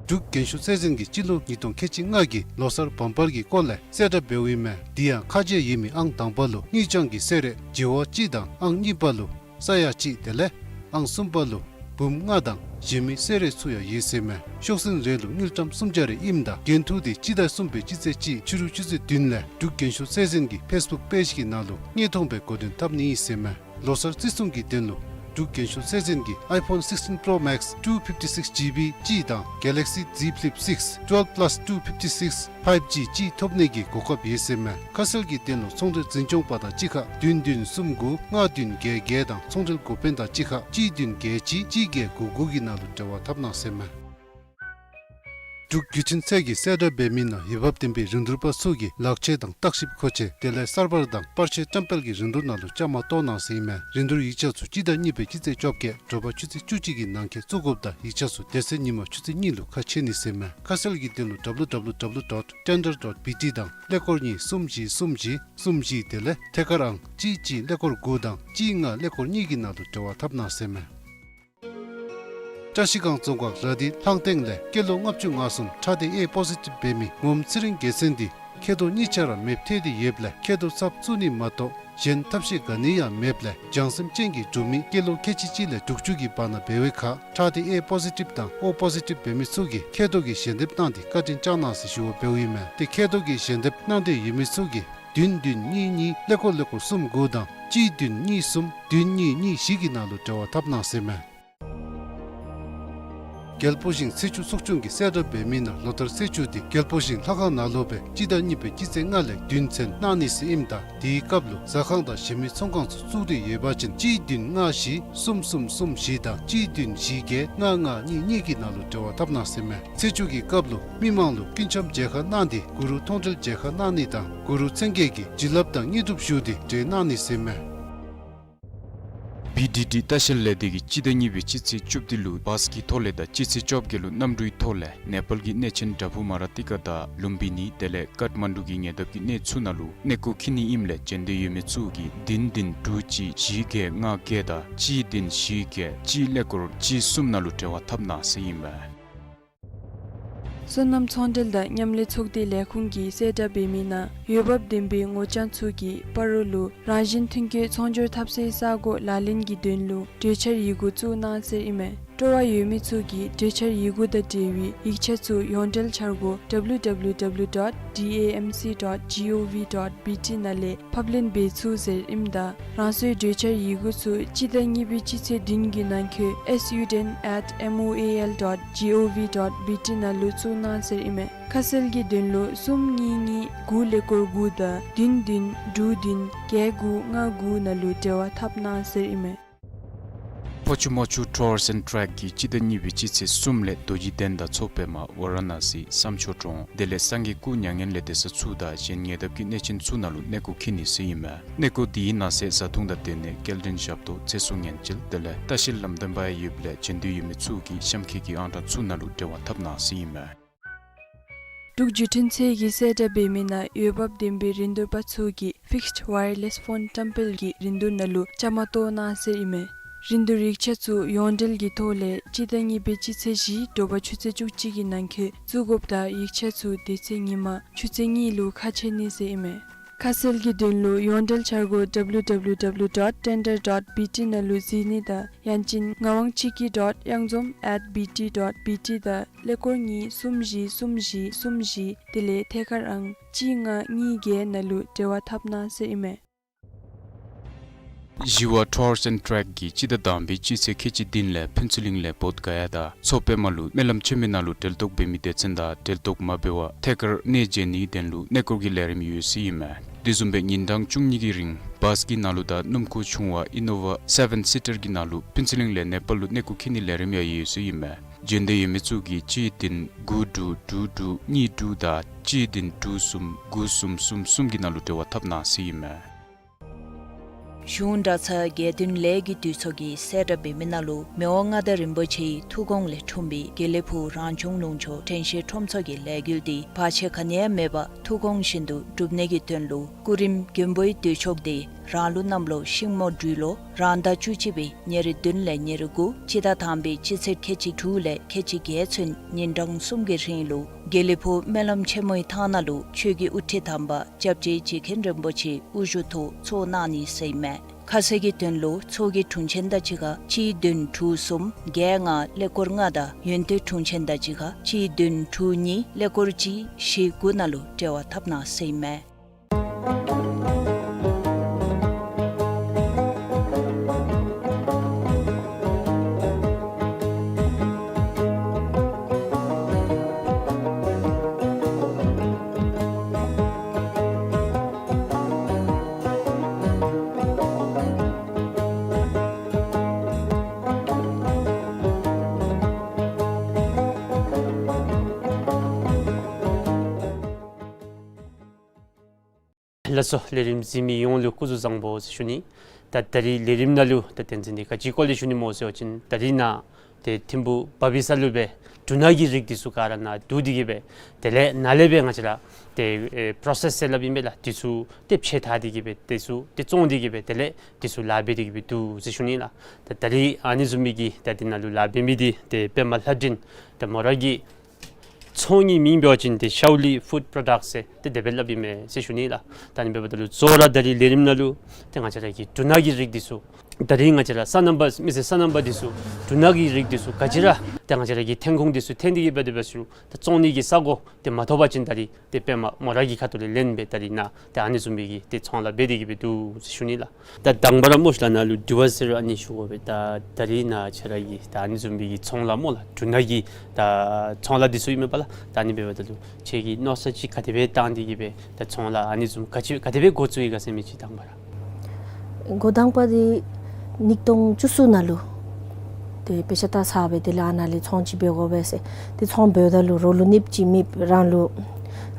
འབྲུག་རྒྱན་ཤོག་ཚད་འཛིན་གྱིས་སྤྱི་ལོ་ཉིས་སྟོང་ཁལ་གཅིག་ལྔ་གི་ལོ་གསར་བམ་པར་གྱི་སྐོར་ལས་གསལ་བསྒྲགས་འབདཝ་ཨིན་མས། དེ་ཡང་ཁ་འབྱེད་ཡོད་མི་ཨང་དང་པ་ལུ་དངུལ་རྐྱང་གི་གསེར་རས་བྱེ་བ་གཅིག་དང་ཨང་གཉིས་པ་ལུ་ས་ཡ་གཅིག་དེ་ལས་ཨང་གསུམ་པ་ལུ་འབུམ་ལྔ་དང་གཞན་མི་གསེར་རས་ཚུ་ཡང་ཡོད་ཟེར་མས། ཤོག་ཟིན་རེ་ལུ་དངུལ་ཀྲམ་སུམ་བརྒྱ་རེ་ཨིནམ་ད་འགན་ཐུག་དེ་སྤྱི་ཟླ་གསུམ་པའི་སྤྱི་ཚེས་གཅིག་ཕྱི་རུ་ཆུ་ཚོད་བདུན་ལས་འབྲུག་རྒྱན་ཤོག་ཚད་འཛིན་གྱི་ཕེས་བུཀ་པེཇ་གི་ནང་ལུ་དངོས་མཐོང་སྦེ་འགོ་འདྲེན་འཐབ་ནི་ཨིན་ཟེར་མས། ལོ་གསར་བརྩི་སྲུང་གི་དོན་ལུ་ འབྲུག་རྒྱན་ཤོག་སེར་ཆེན་གྱི་iPhone sixteen Pro Max two fifty-six GB གཅིག་དང་Galaxy Z Flip six twelve Plus two fifty-six five G གཅིག་ཐོབ་ནི་གི་གོ་སྐབས་ཡོད་ཟེར་མས། ཁ་གསལ་གྱི་དོན་ལུ་ཚོང་འབྲེལ་འཛིན་སྐྱོང་པ་དང་གཅིག་ཁར་བདུན་བདུན་གསུམ་དགུ་ལྔ་བདུན་བརྒྱད་བརྒྱད་དང་ཚོང་འབྲེལ་འགོ་དཔོན་དང་གཅིག་ཁར་གཅིག་བདུན་བརྒྱད་གཅིག་གཅིག་བརྒྱད་དགུ་དགུ་གི་ནང་ལུ་འབྲེལ་བ་འཐབ་གནང་ཟེར་མས། འབྲུག་བརྒྱུད་འཕྲིན་ཚད་ཀྱི་གསལ་བསྒྲགས་འབད་མི་ནང་འོས་འབབ་ལྡན་པའི་རིན་བསྡུར་པ་ཚུ་གིས་ལག་ཆས་དང་བརྟག་ཞིབ་མཁོ་ཆས་དེ་ལས་གསར་པ་དང་པར་ཆས་བཀྲམ་སྤེལ་གྱི་རིན་བསྡུར་ནང་ལུ་བཅའ་མར་གཏོགས་གནང་ཟེར་ཨིན་མས། རིན་བསྡུར་ཡིག་ཆ་ཚུ་སྤྱི་ཟླ་གཉིས་པའི་སྤྱི་ཚེས་བཅོ་བརྒྱད་དྲོ་པ་ཆུ་ཚོད་བཅུ་གཅིག་གི་ནང་འཁོད་བཙུགས་དགོཔ་དང་ཡིག་ཆ་ཚུ་དེ་ཚེ་ཉིན་མ་ཆུ་ཚོད་གཉིས་ལུ་ཁ་ཕྱེ་ནི་ཟེར་མས། ཁ་གསལ་གྱི་དོན་ལུ་W W W dot tender dot B T དང་ཀླད་ཀོར་གཉིས་གསུམ་བཞི་གསུམ་བཞི་གསུམ་བཞི་དེ་ལས་ཐད་ཀར་ཨང་གཅིག་གཅིག་ཀླད་ཀོར་དགུ་དང་གཅིག་ལྔ་ཀླད་ཀོར་གཉིས་ཀྱི་ནང་ལུ་འབྲེལ་བ་འཐབ་གནང་ཟེར་མས། བཀྲ་ཤིས་སྒང་རྫོང་ཁག་ར་དྷི་ལྷ་སྡིང་ལས་སྐྱེས་ལོ་ལྔ་བཅུ་ང་གསུམ་ཁྲག་སྡེ་A positive འབད་མི་ངོམ་ཚེ་རིང་རྒྱལ་མཚན་འདི་མཁལ་རྡོག་གཉིས་ཆ་ར་མེདཔ་ཐལ་ཏེ་ཡོདཔ་ལས་མཁལ་རྡོག་ཚབ་བཙུགས་ནི་མ་གཏོགས་གཞན་ཐབས་ཤེས་ག་ནི་ཡང་མེདཔ་ལས་བྱང་སེམས་ཅན་གྱི་འབྲུག་མི་སྐྱེས་ལོ་ཁལ་གཅིག་གཅིག་ལས་དྲུག་ཅུ་གི་བར་ན་འབད་བའི་ཁར་ཁྲག་སྡེ་A positive དང་O positive འབད་མི་ཚུ་གིས་མཁལ་རྡོག་གི་ཞལ་འདེབས་གནང་སྟེ་བཀའ་དྲིན་བསྐྱང་གནང་ཟེར་ཞུ་བ་འབདཝ་ཨིན་མས། ཏེ་མཁལ་རྡོག་གི་ཞལ་འདེབས་གནང་འདོད་ཡོད་མི་ཚུ་གིས་བདུན་བདུན་གཉིས་གཉིས་ཀླད་ཀོར་ཀླད་ཀོར་གསུམ་དགུ་དང་གཅིག་བདུན་གཉིས་གསུམ་བདུན་གཉིས་གཉིས་བཞི་གི་ནང་ལུ་འབྲེལ་བ་འཐབ་གནང་ཟེར་མས། རྒྱལ་པོ་ཞིང་ཚེས་བཅུ་ཚོགས་ཆུང་གི་གསལ་བསྒྲགས་འབད་མི་ནང་ལོ་ལྟར་ཚེས་བཅུ་འདི་རྒྱལ་པོ་ཞིང་ལྷ་ཁང་ནང་ལུ་སྦེ་སྤྱི་ཟླ་གཉིས་པའི་སྤྱི་ཚེས་ལྔ་ལས་བདུན་ཚུན་གནང་ནི་ཟེར་ཨིནམ་ད་དེའི་སྐབས་ལུ་ཟ་ཁང་དང་གཞན་མི་ཚོང་ཁང་ཚུ་བཙུགས་ཏེ་ཡོད་པ་ཅིན་གཅིག་བདུན་ལྔ་བཞི་གསུམ་གསུམ་གསུམ་བཞི་དང་གཅིག་བདུན་བཞི་བརྒྱད་ལྔ་ལྔ་གཉིས་གཉིས་ཀྱི་ནང་ལུ་འབྲེལ་བ་འཐབ་གནང་ཟེར་མས། ཚེས་བཅུ་གི་སྐབས་ལུ་མི་མང་ལུ་སྐུ་འཆམ་མཇལ་ཁ་གནང་སྟེ་གུ་རུ་མཐོང་གྲོལ་མཇལ་ཁ་གནང་ནི་དང་གུ་རུ་མཚན་བརྒྱད་ཀྱི་བྱིན་རླབས་དང་དངོས་གྲུབ་ཞུ་སྟེ་འབྲེལ་གནང་ནི་ཟེར་མས། བི་ཌི་ཌི་ལྟ་བཤལ་ལས་སྡེ་གིས་སྤྱི་ཟླ་གཉིས་པའི་སྤྱི་ཚེས་བཅུ་བདུན་ལུ་བཱས་ཀྱི་ཐོག་ལས་དང་སྤྱི་ཚེས་བཅོ་བརྒྱད་ལུ་གནམ་གྲུའི་ཐོག་ལས་ནེ་པཱལ་གྱི་གནས་ཆེན་བྲག་ཕུག་མ་ར་ཏི་ཀ་དང་ལུམ་བི་ནི་དེ་ལས་ཀཏ་མན་ཌུ་གི་ཉེ་འདབས་ཀྱི་གནས་ཚུ་ནང་ལུ་གནས་སྐོར་འཁྱིད་ནི་ཨིནམ་ལས་འབྱོན་འདོད་ཡོད་མི་ཚུ་གིས་བདུན་བདུན་དྲུག་གཅིག་བཞི་བརྒྱད་ལྔ་བརྒྱད་དང་གཅིག་བདུན་བཞི་བརྒྱད་གཅིག་ཀླད་ཀོར་གཅིག་གསུམ་ནང་ལུ་འབྲེལ་བ་འཐབ་གནང་ཟེར་ཨིན་མས། སོ་ནམ་ཚོང་འབྲེལ་དང་མཉམ་ལས་ཚོགས་སྡེ་ལས་ཁུངས་ཀྱིས་གསལ་བསྒྲགས་འབད་མི་ནང་འོས་འབབ་ལྡན་པའི་ངོ་རྐྱང་ཚུ་གིས་སྤ་རོ་ལུ་རང་བཞིན་ཐོན་སྐྱེད་ཚོང་སྒྱུར་འཐབ་སའི་ས་སྒོ་ལག་ལེན་གྱི་དོན་ལུ་གྲོས་འཆར་ཡི་གུ་བཙུགས་གནང་ཟེར་ཨིན་མས། སྤྲོ་བ་ཡོད་མི་ཚུ་གིས་གྲོས་འཆར་ཡི་གུ་དང་འབྲེལ་བའི་ཡིག་ཆ་ཚུ་ཡོངས་འབྲེལ་འཆར་སྒོ་W W W dot D A M C dot gov dot B T ནང་ལས་ཕབ་ལེན་འབད་ཚུགས་ཟེར་ཨིནམ་ད་རང་སོའི་གྲོས་འཆར་ཡི་གུ་ཚུ་སྤྱི་ཟླ་གཉིས་པའི་སྤྱི་ཚེས་བདུན་གྱི་ནང་འཁོད་S U ten at M O A L dot G O V dot B T ནང་ལུ་བཙུགས་གནང་ཟེར་ཨིན་མས། ཁ་གསལ་གྱི་དོན་ལུ་གསུམ་གཉིས་གཉིས་དགུ་ཀླད་ཀོར་དགུ་དང་བདུན་བདུན་དྲུག་བདུན་བརྒྱད་དགུ་ལྔ་དགུ་ནང་ལུ་འབྲེལ་བ་འཐབ་གནང་ཟེར་ཨིན་མས། ཕོ་ཆུ་མོ་ཆུ་ཊུར་ཨརསི་ཨེནཌ་ཊེག་གིས་སྤྱི་ཟླ་གཉིས་པའི་སྤྱི་ཚེས་གསུམ་ལས་རྡོ་རྗེ་གདན་དང་མཚོ་པདྨ་ཝ་ར་ཎ་སི་བསམ་མཆོག་གྲོང་དེ་ལས་སངས་རྒྱས་སྐུ་མྱ་ངན་ལས་འདས་ས་ཚུ་དང་གཞན་ཉེ་འདབས་ཀྱི་གནས་ཆེན་ཚུ་ནང་ལུ་གནས་སྐོར་འཁྱིད་ནི་ཟེར་ཨིན་མས། གནས་སྐོར་དེའི་ནང་གསེས་བཟའ་འཐུང་དང་སྡོད་གནས་སྐྱེལ་འདྲེན་ཞབས་ཏོག་ཚེ་སྲོག་ཉེན་བཅོལ་དེ་ལས་ལྟ་བཤལ་ལམ་སྟོན་པ་ཡང་ཡོདཔ་ལས་འབྱོན་འདོད་ཡོད་མི་ཚུ་གིས་གཤམ་འཁོད་ཀྱི་ཨང་གྲངས་ཚུ་ནང་ལུ་འབྲེལ་བ་འཐབ་གནང་ཟེར་ཨིན་མས། འབྲུག་བརྒྱུད་འཕྲིན་ཚད་ཀྱིས་གསལ་བསྒྲགས་འབད་མི་ནང་འོས་འབབ་ལྡན་པའི་རིན་བསྡུར་པ་ཚུ་གིས་ཕིགསཌ་ཝའི་ཡར་ལེསི་ཕོན་བཀྲམ་སྤེལ་གྱི་རིན་བསྡུར་ནང་ལུ་བཅའ་མར་གཏོགས་གནང་ཟེར་ཨིན་མས། རིན་བསྡུར་ཡིག་ཆ་ཚུ་ཡོངས་འབྲེལ་གྱི་ཐོག་ལས་སྤྱི་ཟླ་གཉིས་པའི་སྤྱི་ཚེས་བཞི་དྲོ་པ་ཆུ་ཚོད་བཅུ་གཅིག་གི་ནང་འཁོད་བཙུགས་དགོཔ་དང་ཡིག་ཆ་ཚུ་དེ་ཚེ་ཉིན་མ་ཆུ་ཚོད་གཉིས་ལུ་ཁ་ཕྱེ་ནི་ཟེར་ཨིན་མས། ཁ་གསལ་གྱི་དོན་ལུ་ཡོངས་འབྲེལ་འཆར་སྒོ་W W W dot tender dot B T ནང་ལུ་གཟིགས་ནི་དང་ཡང་ཅིན་ངག་དབང་ཆིག་སྐྱིད་dot གཡང་འཛོམས་at B T dot B T དང་ཀླད་ཀོར་གཉིས་གསུམ་བཞི་གསུམ་བཞི་གསུམ་བཞི་དེ་ལས་ཐད་ཀར་ཨང་གཅིག་ལྔ་གཉིས་བརྒྱད་ནང་ལུ་འབྲེལ་བ་འཐབ་གནང་ཟེར་ཨིན་མས། ཞི་བ་ཊུར་ཨརསི་ཨེནཌ་ཊེག་གིས་སྤྱི་ཟླ་དང་པའི་སྤྱི་ཚེས་ཁལ་གཅིག་བདུན་ལས་ཕུན་ཚོགས་གླིང་ལས་བོདྷ་ག་ཡ་དང་མཚོ་པདྨ་ལུ་སྨོན་ལམ་ཆེན་མོའི་ནང་ལུ་གྲལ་གཏོགས་འབད་མི་སྡེ་ཚན་དང་གྲལ་གཏོགས་མ་འབད་བར་ཐད་ཀར་གནས་མཇལ་ནིའི་དོན་ལུ་གནས་སྐོར་གྱི་ལས་རིམ་ཡོད་ཟེར་ཨིན་མས། དེ་བཟུམ་སྦེ་ཉིན་གྲངས་བཅུ་གཉིས་ཀྱི་རིང་བཱསི་ཀྱི་ནང་ལུ་དང་སྣུམ་འཁོར་ཆུང་བ་ཨི་ནོ་ཝ་སེ་བེན་སི་ཊར་གྱི་ནང་ལུ་ཕུན་ཚོགས་གླིང་ལས་ནེ་པཱལ་ལུ་གནས་སྐོར་འཁྱིད་ནིའི་ལས་རིམ་ཡང་ཡོད་ཟེར་ཨིན་མས། འབྱོན་འདོད་ཡོད་མི་ཚུ་གིས་གཅིག་བདུན་དགུ་དྲུག་དྲུག་དྲུག་གཉིས་དྲུག་དང་གཅིག་བདུན་དྲུག་གསུམ་དགུ་གསུམ་གསུམ་གསུམ་གྱི་ནང་ལུ་འབྲེལ་བ་འཐབ་གནང་ཟེར་ཨིན་མས། གཞུང་གྲྭ་ཚང་དགེ་འདུན་ལས་ཀྱི་འདུས་ཚོགས་ཀྱིས་གསལ་བསྒྲགས་འབད་མི་ནང་ལུ་མི་དབང་མངའ་བདག་རིན་པོ་ཆེའི་ཐུགས་དགོངས་ལས་འཁྲུངས་པའི་དགེ་ལེགས་ཕུག་རང་བྱུང་ལུང་ཕྱོགས་དྲན་ཤེས་ཁྲོམ་ཚོགས་ཀྱི་ལས་འགུལ་འདི་བར་ཆད་ག་ནི་ཡང་མེད་པར་ཐུགས་དགོངས་བཞིན་དུ་འགྲུབ་ནི་གི་དོན་ལུ་སྐུ་རིམ་མགོན་པོའི་མདུན་ཕྱོགས་ཏེ་རང་ལུགས་གནམ་ལོ་ཤིང་མོ་སྦྲུལ་ལོ་རང་ཟླ་བཅུ་གཅིག་པའི་ཉེར་བདུན་ལས་ཉེར་དགུ་སྤྱི་ཟླ་དང་པའི་སྤྱི་ཚེས་ཁལ་གཅིག་དྲུག་ལས་ཁལ་གཅིག་བརྒྱད་ཚུན་ཉིན་གྲངས་གསུམ་གྱི་རིང་ལུ་དགེ་ལེགས་ཕུག་སྨོན་ལམ་ཆེན་མོའི་ཐང་ནང་ལུ་ཆོས་ཀྱི་དབུ་ཁྲིད་དམ་པ་སྐྱབས་རྗེ་རྗེ་མཁན་རིན་པོ་ཆེ་དབུ་བཞུགས་ཐོག་ཚོགས་གནང་ནི་ཟེར་ཨིན་མས། ཁ་གསལ་གྱི་དོན་ལུ་ཚོགས་ཀྱི་དྲུང་ཆེན་དང་གཅིག་ཁར་གཅིག་བདུན་དྲུག་གསུམ་བརྒྱད་ལྔ་ཀླད་ཀོར་ལྔ་དང་ཡོན་ཏན་དྲུང་ཆེན་དང་གཅིག་ཁར་གཅིག་བདུན་དྲུག་གཉིས་ཀླད་ཀོར་གཅིག་བཞི་དགུ་ནང་ལུ་འབྲེལ་བ་འཐབ་གནང་ཟེར་ཨིན་མས། ལགས་སོ། ལས་རིམ་གཟིགས་མི་ཡོངས་ལུ་སྐུ་གཟུགས་བཟང་པོ་ཟེར་ཞུ་ནི། ད་ད་རིས་ལས་རིམ་ནང་ལུ་ད་བསྟན་འཛིན་འདི་ག་ཅི་སྐོར་ལས་ཞུ་ནི་སྨོ་ཟེར་བ་ཅིན་ད་རིས་ནཱ་ཏེ་ཐིམ་ཕུག་བ་བི་ས་ལུ་སྦེ་འབྲུ་སྣ་གི་རིགས་འདི་ཚུ་ག་ར་ནཱ་བསྡུ་སྟེ་གི་སྦེ་དེ་ལས་ནཱ་ལས་སྦེ་ང་བཅས་ར་ཏེ་ཨེ་པོ་རོ་སེསི་ཟེར་སླབ་ཨིན་པས་ལགས། འདི་ཚུ་ཏེ་ཕྱེ་བཏང་སྟེ་གི་སྦེ་འདི་ཚུ་ཏེ་བཙོང་སྟེ་གི་སྦེ་དེ་ལས་འདི་ཚུ་ལཱ་འབད་དེ་གི་སྦེ་འདུག་ཟེར་ཞུ་ནི་ལགས། ད་ད་རིས་ཨ་ནི་བཟུམ་མའི་གི་ད་འདི་ནང་ལུ་ལཱ་འབད་མི་འདི་ཏེ་པདྨ་ལྷ་སྒྲོན་ཏེ་མོ་ར་གི་ཚོང་གི་མིང་འབད་བ་ཅིན་ཏེ་ཤའུ་ལི་ཕུཌ་པྲོ་ཌག་ཟེར་ཏེ་དེ་སྦེ་སླབ་ཨིན་མས་ཟེར་ཞུ་ནི་ལགས། ད་ཨ་ནི་འབདཝ་ད་ལུ་གཙོ་བོ་ར་ད་རིས་ལས་རིམ་ནང་ལུ་ཏེ་ང་བཅས་ར་གི་འབྲུ་སྣ་གི་རིགས་འདི་ཚུ་ད་རིས་ང་བཅས་ར་སོ་ནམ་པ་མི་སེར་སོ་ནམ་པ་འདི་ཚུ་འབྲུ་སྣ་གི་རིགས་འདི་ཚུ་ག་ཅི་ར་ཏེ་ང་བཅས་ར་གི་ཐོན་ཁུངས་འདི་ཚུ་ཐོན་ཏེ་གི་སྦེ་དེ་སྦེ་ཚུ་ད་བཙོང་ནི་གི་ས་གོ་ཏེ་མ་ཐོབ་པ་ཅིན་ད་རིས་ཏེ་པདྨ་མོ་ར་གི་ཁ་ཐུག་ལས་ལེན་སྦེ་ད་རིས་ནཱ་ཏེ་ཨ་ནི་བཟུམ་མའི་གི་ཏེ་ཚོང་ལཱ་འབད་དེ་གི་སྦེ་འདུག་ཟེར་ཞུ་ནི་ལགས། ད་དང་པ་ར་མོ་ཤིག་ལགས་ནཱ་ལུ་དྲི་བ་ཟེར་ཨ་ནི་ཞུ་དགོ་པས། ད་ད་རིས་ནཱ་ཁྱོད་ར་གི་ད་ཨ་ནི་བཟུམ་མའི་གི་ཚོང་ལཱ་སྨོ་ལགས། འབྲུ་སྣ་གི་ད་ཚོང་ལཱ་འདི་ཚུ་ཨིན་མས་པ་ལགས། ད་ཨ་ནི་འབདཝ་ད་ལུ་ཁྱོད་ཀྱིས་མནོ་བསམ་ཅིག་ག་དེ་སྦེ་བཏང་སྟེ་གི་སྦེ་ད་ཚོང་ལཱ་ཨ་ནི་བཟུམ་ག་ཅི་ག་དེ་སྦེ་འགོ་བཙུགས་ཡི་ག་ཟེར་མི་ཅིག་དང་པ་ར། འགོ་དང་པ་འདི་ཉིས་སྟོང་བཅུ་གསུམ་ནང་ལུ་ཏེ་དཔེ་ཆ་ལྟ་ཚར་སྦེ་དེ་ལས་ཨ་ནཱ་ལས་ཚོང་ཅིག་འབད་དགོ་པས་ཟེར། ཏེ་ཚོང་འབདཝ་ད་ལུ་རོགས་ལུ་གནོདཔ་ཅིག་མེདཔ་རང་ལུ་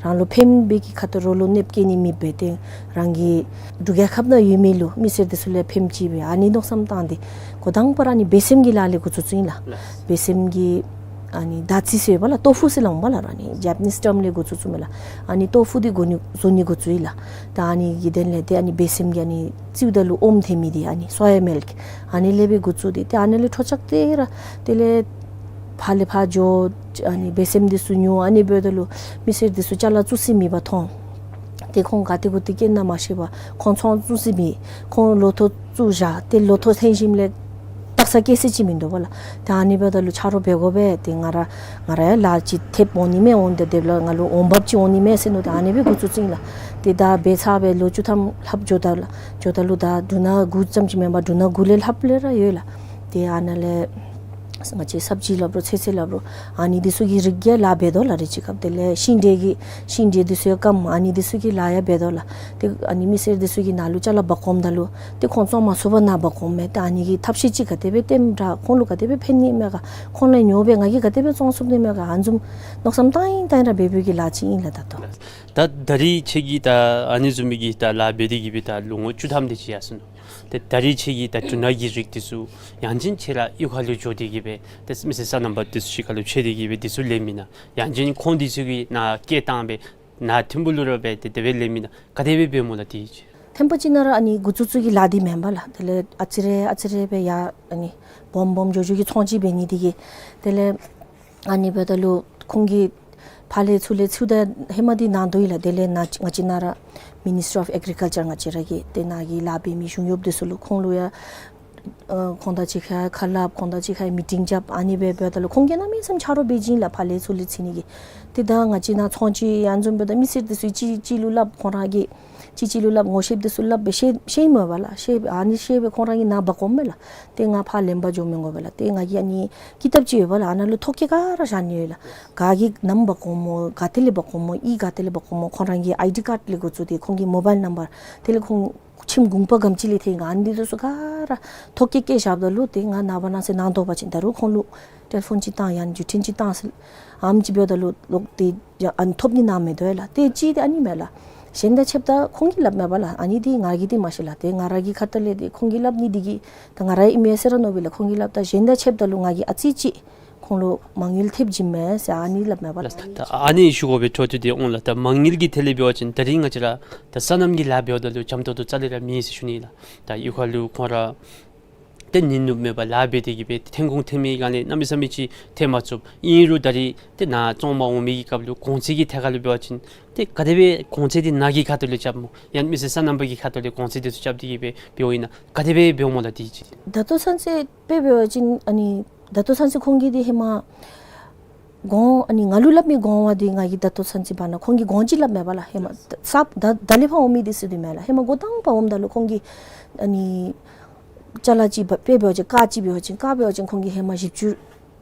རང་ལུ་ཕནམ་སྦེ་གི་ཁ་ཐུག་རོགས་ལུ་གནོདཔ་བཀལ་ནི་མེདཔ་སྦེ་ཏེ་རང་གི་འབྲུག་རྒྱལ་ཁབ་ནང་ཡོད་མི་ལུ་མི་སེར་འདི་ཚུ་ལུ་ཕནམ་ཅིག་སྦེ་ཨ་ནི་མནོ་བསམ་བཏང་སྟེ་འགོ་དང་པ་ར་ཨ་ནི་སྦས་སེམས་ཀྱི་ལཱ་ལས་འགོ་བཙུགས་བཙུགསཔ་ཨིན་ལགས། ལགས། སྦས་སེམས་ཀྱི་ཨ་ནི་ད་ཙི་ཟེར་བ་ལགས། ཏོ་ཕུ་ཟེར་སླབ་འོང་པ་ལགས། ཨ་ནི་ཇེ་པ་ནིསི་ཊརམ་ལས་འགོ་བཙུགས་བཙུགསཔ་མས་ལགས། ཨ་ནི་ཏོ་ཕུ་འདི་བཟོ་ནི་བཟོ་ནི་འགོ་བཙུགས་ཡི་ལགས། ད་ཨ་ནི་གི་དོན་ལས་ཏེ་ཨ་ནི་སྦས་སེམས་ཀྱི་ཨ་ནི་བཙིརཝ་ད་ལུ་ཨོམ་ཐོན་མི་འདི་ཨ་ནི་སོ་ཡ་མིལཀ་ཨ་ནི་ལས་སྦེ་འགོ་བཙུགས་ཏེ་ཏེ་ཨ་ནི་ལས་འཕྲོ་བཅག་སྟེ་ར་དེ་ལས་ཕར་ལས་ཕར་འགྱོ། ཨ་ནི་སྦས་སེམས་འདི་ཚུ་ཉོ། ཨ་ནི་འབདཝ་ད་ལུ་མི་སེར་འདི་ཚུ་ཅ་ལ་བཙུགས་ས་མེད་པར་མཐོང་། ཏེ་ཁོང་ག་ཏེ་གུ་ཏེ་སྐྱེལ་ན་མ་ཤེས་པར་ཁོང་ཚོང་བཙུགས་ས་མེད། ཁོང་ལོ་ཐོག་བཙུགས་བཞག། ཏེ་ལོ་ཐོག་ཐོན་ཞིནམ་ལས་བཏགས་ས་སྐྱེལ་ས་ཅིག་མིན་འདུག་པ་ལགས། ཏེ་ཨ་ནི་འབདཝ་ད་ལུ་ཆ་རོགས་འབད་དགོ་པས། ཏེ་ང་ར་ང་ར་ཡང་ལཱ་ཅིག་ཐེབས་འོང་ནི་མས། འོང་སྟེ་དེ་ལས་ང་ལུ་འོང་འབབ་ཅིག་འོང་ནི་མས་ཟེར་མནོ་སྟེ་ཨ་ནི་སྦེ་འགོ་བཙུགས་བཙུགསཔ་ཨིན་ལགས། ཏེ་ད་འབད་ཚར་སྦེ་ལོ་བཅུ་ཐམ་ལྷགཔ་འགྱོཝ་ད་ལུ་འགྱོཝ་ད་ལུ་ད་འབྲུ་སྣ་དགུ་ཙམ་ཅིག་མེན་པར་འབྲུ་སྣ་དགུ་ལས་ལྷགཔ་ལས་ར་ཡོད་ལགས། ཏེ་ཨ་ནཱ་ལས་ང་བཅས་སབ་ཇི་སླབ་རུང་ཚོད་བསྲེ་སླབ་རུང་ཨ་ནི་འདི་ཚུ་གི་རིགས་ཀྱི་ལཱ་འབད་དོ་ལགས། རེ་ཅིག་སྐབས་དེ་ལས་ཤིང་འབྲས་ཀྱི་ཤིང་འབྲས་འདི་ཚུ་ཡང་སྐམ། ཨ་ནི་འདི་ཚུ་གི་ལཱ་ཡང་འབད་དོ་ལགས། ཏེ་ཨ་ནི་མི་སེར་འདི་ཚུ་གིས་ནཱ་ལུ་ཅ་ལ་འབག་འོངམ་ད་ལུ་ཏེ་ཁོང་བཙོང་མ་ཚུགས་པར་ནཱ་འབག་འོངམ་མས། ཏེ་ཨ་ནི་གི་ཐབས་ཤེས་ཅིག་ག་དེ་སྦེ་སྟོནམ་དྲག། ཁོང་ལུ་ག་དེ་སྦེ་ཕན་ནི་མས་ག། ཁོང་ལས་ཉོ་སྦེ་ང་གིས་ག་དེ་སྦེ་བཙོང་ཚུགས་ནི་མས་ག། ཨ་ནི་བཟུམ་མནོ་བསམ་བཏང་ཡི་བཏང་ཡི་ར་འབད་འབདཝ་གི་ལཱ་ཅིག་ཨིན་ལགས་ད་ལྟོ། ད་ད་རིས་ཁྱོད་ཀྱིས་ད་ཨ་ནི་བཟུམ་མའི་གི་ད་ལཱ་འབད་དེ་གི་སྦེ་ད་ལོ་ངོ་བཅུ་ཐམ་དེ་ཅིག་ཡར་སོ་ནུག། ཏེ་ད་རིས་ཁྱོད་ཀྱིས་ད་འབྲུ་སྣ་གི་རིགས་འདི་ཚུ་ཡང་ཅིན་ཁྱོད་ར་གཡུས་ཁ་ལུ་འགྱོ་སྟེ་གི་སྦེ་ཏེ་མི་སེར་སོ་ནམ་པ་འདི་ཚུ་གཅིག་ཁར་ལུ་ཕྱད་དེ་གི་སྦེ་འདི་ཚུ་ལེན་མི་ན་ཡང་ཅིན་ཁོང་འདི་ཚུ་གིས་ནཱ་སྐྱེལ་བཏང་སྦེ་ནཱ་ཐིམ་ཕུག་ལུ་ར་སྦེ་ཏེ་དེ་སྦེ་ལེན་མི་ན་ག་དེ་སྦེ་འབདཝ་སྨོ་ལགས་དེ་ཅིག། ཐེངས་པ་ཅིག་ནང་ར་ཨ་ནི་འགོ་བཙུགས་བཙུགས་ཀྱི་ལཱ་འདི་མེན་པ་ལགས། དེ་ལས་ཨ་ཙི་རེ་ཨ་ཙི་རེ་སྦེ་ཡར་ཨ་ནི་སྦོམ་སྦོམ་འགྱོ་འགྱོ་གི་ཚོང་ཅིག་འབད་ནི་དེ་གིས་དེ་ལས་ཨ་ནི་འབདཝ་ད་ལུ་ཁོང་གིས་ཕར་ལས་ཚུར་ལས་ཚུར་ད་ཧེ་མ་འདི་གནང་དོ་ཡོད་ལགས། དེ་ལས་ནཱ་ང་བཅས་ནཱ་ར་མི་ནིསི་ཊི་རི་ཨོཕ་ཨེག་རི་ཀལ་ཅར་ང་བཅས་ར་གི་ཏེ་ནཱ་གི་ལཱ་འབད་མི་གཞུང་གཡོགཔ་འདི་ཚུ་ལུ་ཁོང་ལུ་ཡང་ཨ་ཁོང་དང་གཅིག་ཁར་ཁ་སླབ། ཁོང་དང་གཅིག་ཁར་མི་ཊིང་རྐྱབ། ཨ་ནི་སྦེ་འབདཝ་ད་ལུ་ཁོང་གིས་གནམ་མེད་ས་མེད་ཆ་རོགས་འབད་བྱིན་ལགས། ཕར་ལས་ཚུར་ལས་འཚོལ་ནི་གི། ཏེ་ད་ང་བཅས་ནཱ་ཚོང་ཅིག་ཡར་འཛོམས་འབདཝ་ད་མི་སེར་འདི་ཚུ་གཅིག་གཅིག་ལུ་སླབ། ཁོང་ར་གིས་གཅིག་གཅིག་ལུ་སླབ། ངོ་ཤེསཔ་འདི་ཚུ་སླབ་སྦེ་ཤེས་ཤེས་མས་པ་ལགས། ཤེས་ཨ་ནི་ཤེས་སྦེ་ཁོང་ར་གིས་ནཱ་འབག་འོངམ་མས་ལགས། ཏེ་ང་ཕར་ལེན་པར་འགྱོ་མི་དགོ་པས་ལགས། ཏེ་ང་གིས་ཨ་ནི་ཀི་ཏབ་ཅིག་ཡོད་པ་ལགས། ཨ་ནཱ་ལུ་ཐོ་བཀོད་ག་ར་བཞག་ནི་ཡོད་ལགས། ག་གིས་ནམ་འབག་འོངམ་སྨོ། ག་ཏེ་ལས་འབག་འོངམ་སྨོ། གཡུས་ག་ཏེ་ལས་འབག་འོངམ་སྨོ། ཁོང་ར་གི་ཨའི་ཌི་ཀཱཌ་ལས་འགོ་བཙུགས་ཏེ་ཁོང་གི་མོ་བཱའིལ་ནམ་བར་དེ་ལས་ཁོང་ཁྱིམ་གུང་པ་ག་དེམ་ཅིག་ལས་ཐོན་ག་ཨ་ནི་འདི་ཚུ་ག་ར་ཐོ་བཀོད་བཀོད་བཞགཔ་ད་ལུ་ཏེ་ང་ནངས་པ་གནངས་ཚེ་ནཱ་འདོགས་པ་ཅིན་ད་རུང་ཁོང་ལུ་ཊེ་ལི་ཕོན་ཅིག་བཏང་ཡང་ན་བརྒྱུད་འཕྲིན་ཅིག་བཏང་ཟེར་ཨ་ནེམ་ཅིག་འབདཝ་ད་ལུ་ལོག་སྟེ་ཡང་ཨ་ནི་ཐོབ་ནི་ནཱ་མེད་དོ་ཡ་ལགས། ཏེ་གཅིག་འདི་ཨ་ནི་མས་ལགས། གཞན་དང་ཕྱདཔ་ད་ཁོང་གིས་སླབ་མས་པ་ལགས། ཨ་ནི་འདི་ང་གིས་འདི་མ་ཤེས་ལགས། ཏེ་ང་ར་གི་ཁ་ཐུག་ལས་འདི་ཁོང་གིས་སླབ་ནི་འདི་གིས་ད་ང་ར་ཨིན་མས་ཟེར་ར་མནོ་བས་ལགས། ཁོང་གིས་སླབ་ད་གཞན་དང་ཕྱདཔ་ད་ལུ་ང་གིས་ཨ་ཙི་ཅིག་ཁོང་ལུ་མ་དངུལ་ཐེབས་བྱིན་མས་ཟེར་ཨ་ནི་སླབ་མས་པ་ལགས། ད་ཨ་ནི་ཞུ་དགོ་པའི་འཕྲོ་མཐུད་དེ་འོང་ལགས། ད་མ་དངུལ་གྱི་ཐད་ལས་འབད་བ་ཅིན་ད་རིས་ང་བཅས་ར་ད་སོ་ནམ་གྱི་ལཱ་འབདཝ་ད་ལུ་འཇམ་ཏོང་ཏོ་རྩ་ལས་ར་མེད་ཟེར་ཞུ་ནི་ལགས། ད་གཡུས་ཁ་ལུ་ཁོང་ར་ཏེ་ཉིན་ནུབ་མེད་པར་ལཱ་འབད་དེ་གི་སྦེ་ཐོན་ཁུངས་ཐོན་མི་ག་ནི་གནམ་མེད་ས་མེད་ཅིག་ཐོན་མ་ཚུགས། ཨིན་རུང་ད་རིས་ཏེ་ནཱ་བཙོང་མར་འོང་མི་གི་སྐབས་ལུ་གོང་ཚད་ཀྱི་ཐད་ཁར་ལུ་འབད་བ་ཅིན་ཏེ་ག་དེ་སྦེ་གོང་ཚད་འདི་ནཱ་གི་ཁ་ཐུག་ལས་རྐྱབ་སྨོ། ཡང་མི་སེར་སོ་ནམ་པ་གི་ཁ་ཐུག་ལས་གོང་ཚད་འདི་ཚུ་རྐྱབ་སྟེ་གི་སྦེ་འབདཝ་ཨིན་ན་ག་དེ་སྦེ་འབདཝ་སྨོ་ལགས་དེ་ཅིག། ད་ལྟོ་ཚུན་ཚོད་དཔེ་འབད་བ་ཅིན་ཨ་ནི་ད་ལྟོ་ཚུན་ཚོད་ཁོང་གིས་འདི་ཧེ་མ་གོང་ཨ་ནི་ང་ལུ་སླབ་མི་གོང་བ་འདི་ང་གིས་ད་ལྟོ་ཚུན་ཚོད་བར་ན་ཁོང་གིས་གོང་ཅིག་སླབ་མས་པ་ལགས། ཧེ་མ་ས་ད་ད་ལས་ཕར་འོང་མི་འདི་ཚུ་འདི་མས་ལགས། ཧེ་མ་འགོ་དང་པ་འོངམ་ད་ལུ་ཁོང་གིས་ཨ་ནི་ཅ་ལ་ཅིག་འབད་དཔེ་འབད་བ་ཅིན་ཀར་ཅིག་འབད་བ་ཅིན་ཀར་འབད་བ་ཅིན་ཁོང་གིས་ཧེ་མ་བཞི་བཅུ་